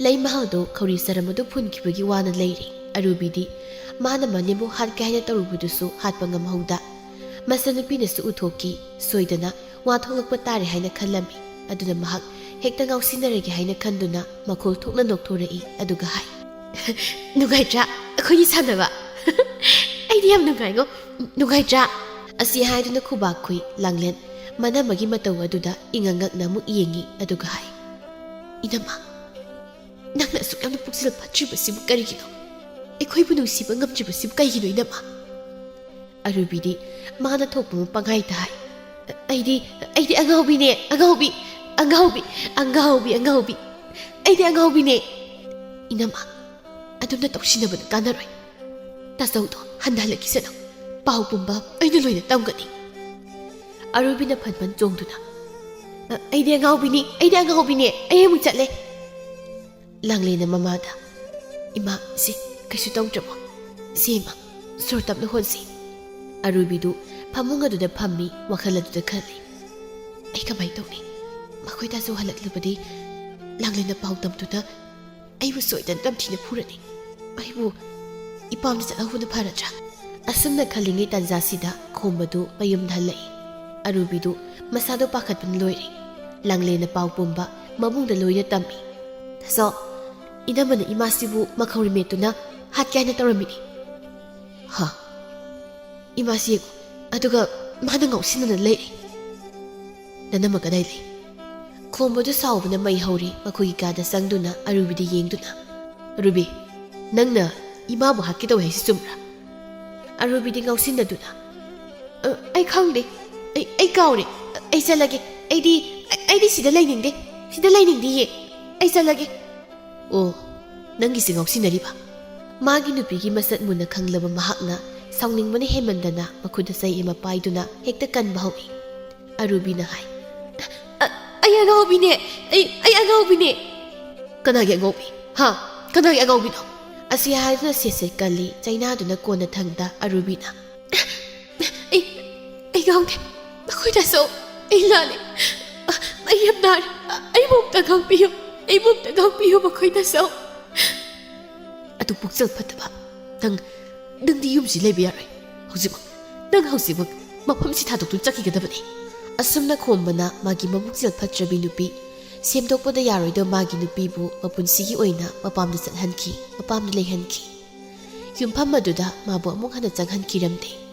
ꯂꯩꯃꯍꯜꯗꯣ ꯈꯧꯔꯤ ꯆꯔꯝ ꯑꯗꯨ ꯐꯨꯟꯈꯤꯕꯒꯤ ꯋꯥꯅ ꯂꯩꯔꯤ꯫ ꯑꯔꯨꯕꯤꯗꯤ ꯃꯥꯅ ꯃꯅꯦꯝꯕꯨ ꯍꯥꯠꯀꯦ ꯍꯥꯏꯅ ꯇꯧꯔꯨꯕꯗꯨꯁꯨ ꯍꯥꯠꯄ ꯉꯝꯍꯧꯗ, ꯃꯆꯟꯅꯨꯄꯤꯅꯁꯨ ꯎꯊꯣꯛꯈꯤ꯫ ꯁꯣꯏꯗꯅ ꯋꯥ ꯊꯣꯛꯂꯛꯄ ꯇꯥꯔꯦ ꯍꯥꯏꯅ ꯈꯜꯂꯝꯃꯤ꯫ ꯑꯗꯨꯅ ꯃꯍꯥꯛ ꯍꯦꯛꯇ ꯉꯥꯎꯁꯤꯟꯅꯔꯒꯦ ꯍꯥꯏꯅ ꯈꯟꯗꯨꯅ ꯃꯈꯣꯜ ꯊꯣꯛꯅ ꯅꯣꯛꯊꯣꯔꯛꯏ, ꯑꯗꯨꯒ ꯍꯥꯏ, "ꯅꯨꯡꯉꯥꯏꯇ꯭ꯔꯥ ꯑꯩꯈꯣꯏꯅꯤ ꯁꯥꯟꯅꯕ? ꯑꯩꯗꯤ ꯌꯥꯝ ꯅꯨꯡꯉꯥꯏꯉꯣ꯫ ꯅꯨꯡꯉꯥꯏꯇ꯭ꯔꯥ?" ꯑꯁꯤ ꯍꯥꯏꯗꯨꯅ ꯈꯨꯕꯥꯛ ꯈꯨꯏ꯫ ꯂꯥꯡꯂꯦꯟ ꯃꯅꯝꯃꯒꯤ ꯃꯇꯧ ꯑꯗꯨꯗ ꯏꯉꯛ ꯉꯛꯅ ꯑꯃꯨꯛ ꯌꯦꯡꯉꯤ, ꯑꯗꯨꯒ ꯍꯥꯏ, "ꯏꯅꯝꯃ, ꯅꯪꯅ ꯑꯁꯨꯛ ꯌꯥꯝꯅ ꯄꯨꯛꯆꯦꯜ ꯐꯠꯇ꯭ꯔꯤꯕꯁꯤꯕꯨ ꯀꯔꯤꯒꯤꯅꯣ? ꯑꯩꯈꯣꯏꯕꯨ ꯅꯨꯡꯁꯤꯕ ꯉꯝꯗ꯭ꯔꯤꯕꯁꯤꯕꯨ ꯀꯩꯒꯤꯅꯣ, ꯏꯅꯝꯃ?" ꯑꯔꯨꯕꯤꯗꯤ ꯃꯥꯅ ꯊꯣꯛꯄ ꯑꯃ ꯄꯪꯍꯥꯏꯗ ꯍꯥꯏ, "ꯑꯩꯗꯤ, ꯑꯩꯗꯤ ꯑꯉꯥꯎꯕꯤꯅꯦ, ꯑꯉꯥꯎꯕꯤ, ꯑꯉꯥꯎꯕꯤ, ꯑꯉꯥꯎꯕꯤ, ꯑꯉꯥꯎꯕꯤ꯫ ꯑꯩꯗꯤ ꯑꯉꯥꯎꯕꯤꯅꯦ꯫" "ꯏꯅꯝꯃ, ꯑꯗꯨꯝꯅ ꯇꯧꯁꯤꯟꯅꯕꯗ ꯀꯥꯟꯅꯔꯣꯏ꯫ ꯇꯥꯆꯧꯗꯣ ꯍꯟꯊꯍꯜꯂꯛꯈꯤꯁꯅꯨ꯫ ꯄꯥꯎ ꯄꯨꯝꯕ ꯑꯩꯅ ꯂꯣꯏꯅ ꯇꯝꯒꯅꯤ꯫" ꯑꯔꯨꯕꯤꯅ ꯐꯟ ꯐꯟ ꯆꯣꯡꯗꯨꯅ, "ꯑ, ꯑꯩꯗꯤ ꯑꯉꯥꯎꯕꯤꯅꯤ, ꯑꯩꯗꯤ ꯑꯉꯥꯎꯕꯤꯅꯦ, ꯑꯩ ꯑꯃꯨꯛ ꯆꯠꯂꯦ꯫" ꯂꯥꯡꯂꯦꯟꯅ ꯃꯃꯥꯗ, "ꯏꯃꯥ, ꯁꯤ ꯀꯩꯁꯨ ꯇꯧꯗ꯭ꯔꯕꯣ? ꯁꯤ ꯏꯃꯥ, ꯁꯣꯔ ꯇꯞꯅ ꯍꯣꯟꯁꯤ꯫" ꯑꯔꯨꯕꯤꯗꯨ ꯐꯃꯨꯡ ꯑꯗꯨꯗ ꯐꯝꯃꯤ, ꯋꯥꯈꯜ ꯑꯗꯨꯗ ꯈꯜꯂꯤ, "ꯑꯩ ꯀꯃꯥꯏ ꯇꯧꯅꯤ? ꯃꯈꯣꯏ ꯇꯥꯆꯧ ꯍꯜꯂꯛꯂꯕꯗꯤ ꯂꯥꯡꯂꯦꯟꯅ ꯄꯥꯎ ꯇꯝꯗꯨꯅ ꯑꯩꯕꯨ ꯁꯣꯏꯗꯅ ꯇꯝꯊꯤꯅ ꯐꯨꯔꯅꯤ꯫ ꯑꯩꯕꯨ ꯏꯄꯥꯝꯗ ꯆꯠꯍꯧꯕꯅ ꯐꯔꯗ꯭ꯔꯥ?" ꯑꯁꯨꯝꯅ ꯈꯜꯂꯤꯉꯩ ꯇꯥꯟꯖꯥꯁꯤꯗ ꯈꯣꯝꯕꯗꯨ ꯃꯌꯨꯝꯗ ꯍꯜꯂꯛꯏ꯫ ꯑꯔꯨꯕꯤꯗꯨ ꯃꯁꯥꯗꯣ ꯄꯥꯈꯠꯄꯅ ꯂꯣꯏꯔꯦ꯫ ꯂꯥꯡꯂꯦꯟꯅ ꯄꯥꯎ ꯄꯨꯝꯕ ꯃꯕꯨꯡꯗ ꯂꯣꯏꯅ ꯇꯝꯃꯤ꯫ "ꯇꯥꯆꯧ, ꯏꯅꯝꯃꯅ ꯏꯃꯥꯁꯤꯕꯨ ꯃꯈꯧꯔꯤ ꯃꯦꯠꯇꯨꯅ ꯍꯥꯠꯀꯦ ꯍꯥꯏꯅ ꯇꯧꯔꯝꯃꯤꯅꯤ꯫ ꯍꯥ? ꯏꯃꯥꯁꯤ ꯌꯦꯡꯉꯨ, ꯑꯗꯨꯒ ꯃꯥꯅ ꯉꯥꯎꯁꯤꯟꯅꯅ ꯂꯩꯔꯦ꯫ ꯅꯅꯝꯃ ꯀꯗꯥꯏ ꯂꯩ? ꯈꯣꯝꯕꯗꯨ ꯁꯥꯎꯕꯅ ꯃꯩ ꯍꯧꯔꯤ꯫ ꯃꯈꯣꯏꯒꯤ ꯀꯥꯗ ꯆꯪꯗꯨꯅ ꯑꯔꯨꯕꯤꯗ ꯌꯦꯡꯗꯨꯅ, "ꯑꯔꯨꯕꯤ, ꯅꯪꯅ ꯏꯃꯥꯕꯨ ꯍꯥꯠꯀꯦ ꯇꯧꯏ ꯍꯥꯏꯁꯤ ꯆꯨꯝꯕ꯭ꯔꯥ?" ꯑꯔꯨꯕꯤꯗꯤ ꯉꯥꯎꯁꯤꯟꯅꯗꯨꯅ, "ꯑ, ꯑꯩ ꯈꯪꯗꯦ꯫ ꯑꯩ, ꯑꯩ ꯀꯥꯎꯔꯦ꯫ ꯑꯩ ꯆꯠꯂꯒꯦ꯫ ꯑꯩꯗꯤ, ꯑꯩ, ꯑꯩꯗꯤ ꯁꯤꯗ ꯂꯩꯅꯤꯡꯗꯦ꯫ ꯁꯤꯗ ꯂꯩꯅꯤꯡꯗꯦꯌꯦ꯫ ꯑꯩ ꯆꯠꯂꯒꯦ꯫" "ꯑꯣ, ꯅꯪꯒꯤꯁꯦ ꯉꯥꯎꯁꯤꯟꯅꯔꯤꯕ?" ꯃꯥꯒꯤ ꯅꯨꯄꯤꯒꯤ ꯃꯁꯛ ꯃꯨꯟꯅ ꯈꯪꯂꯕ ꯃꯍꯥꯛꯅ ꯁꯥꯎꯅꯤꯡꯕꯅ ꯍꯦꯟꯃꯟꯗꯅ ꯃꯈꯨꯠꯇ ꯆꯩ ꯑꯃ ꯄꯥꯏꯗꯨꯅ ꯍꯦꯛꯇ ꯀꯟꯕ ꯍꯧꯏ꯫ ꯑꯔꯨꯕꯤꯅ ꯍꯥꯏ, "ꯑ-, ꯑꯩ ꯑꯉꯥꯎꯕꯤꯅꯦ꯫ ꯑꯩ, ꯑꯩ ꯑꯉꯥꯎꯕꯤꯅꯦ꯫" "ꯀꯅꯥꯒꯤ ꯑꯉꯥꯎꯕꯤ? ꯍꯥ? ꯀꯅꯥꯒꯤ ꯑꯉꯥꯎꯕꯤꯅꯣ?" ꯑꯁꯤ ꯍꯥꯏꯗꯨꯅ ꯁꯦꯠ ꯁꯦꯠ ꯀꯜꯂꯤ꯫ ꯆꯩꯅꯥꯗꯨꯅ ꯀꯣꯟꯅ ꯊꯪꯗ ꯑꯔꯨꯕꯤꯅ, "ꯑꯩ, ꯑꯩ ꯉꯥꯎꯗꯦ꯫ ꯃꯈꯣꯏꯅ ꯁꯣ-, ꯑꯩ ꯂꯥꯜꯂꯦ꯫ ꯑꯩ ꯌꯥꯝ ꯅꯥꯔꯦ꯫ ꯑꯩꯕꯨ ꯑꯝꯇ ꯉꯥꯛꯄꯤꯌꯨ꯫ ꯑꯩꯕꯨ ꯑꯝꯇ ꯉꯥꯛꯄꯤꯌꯨ ꯃꯈꯣꯏꯅ ꯁꯣ-" "ꯑꯗꯨ ꯄꯨꯛꯆꯦꯜ ꯐꯠꯇꯕ꯫ ꯅꯪ, ꯅꯪꯗꯤ ꯌꯨꯝꯁꯤ ꯂꯩꯕ ꯌꯥꯔꯣꯏ꯫ ꯍꯧꯖꯤꯛꯃꯛ, ꯅꯪ ꯍꯧꯖꯤꯛꯃꯛ ꯃꯐꯝꯁꯤ ꯊꯥꯗꯣꯛꯇꯨꯅ ꯆꯠꯈꯤꯒꯗꯕꯅꯤ꯫" ꯑꯁꯨꯝꯅ ꯈꯣꯝꯕꯅ ꯃꯥꯒꯤ ꯃꯕꯨꯛꯆꯦꯜ ꯐꯠꯇ꯭ꯔꯕꯤ ꯅꯨꯄꯤ, ꯁꯦꯝꯗꯣꯛꯄꯗ ꯌꯥꯔꯣꯏꯗꯕ ꯃꯥꯒꯤ ꯅꯨꯄꯤꯕꯨ ꯃꯄꯨꯟꯁꯤꯒꯤ ꯑꯣꯏꯅ ꯃꯄꯥꯝꯗ ꯆꯠꯍꯟꯈꯤ, ꯃꯄꯥꯝꯗ ꯂꯩꯍꯟꯈꯤ꯫ ꯌꯨꯝꯐꯝ ꯑꯗꯨꯗ ꯃꯥꯕꯨ ꯑꯃꯨꯛ ꯍꯟꯅ ꯆꯪꯍꯟꯈꯤꯔꯝꯗꯦ꯫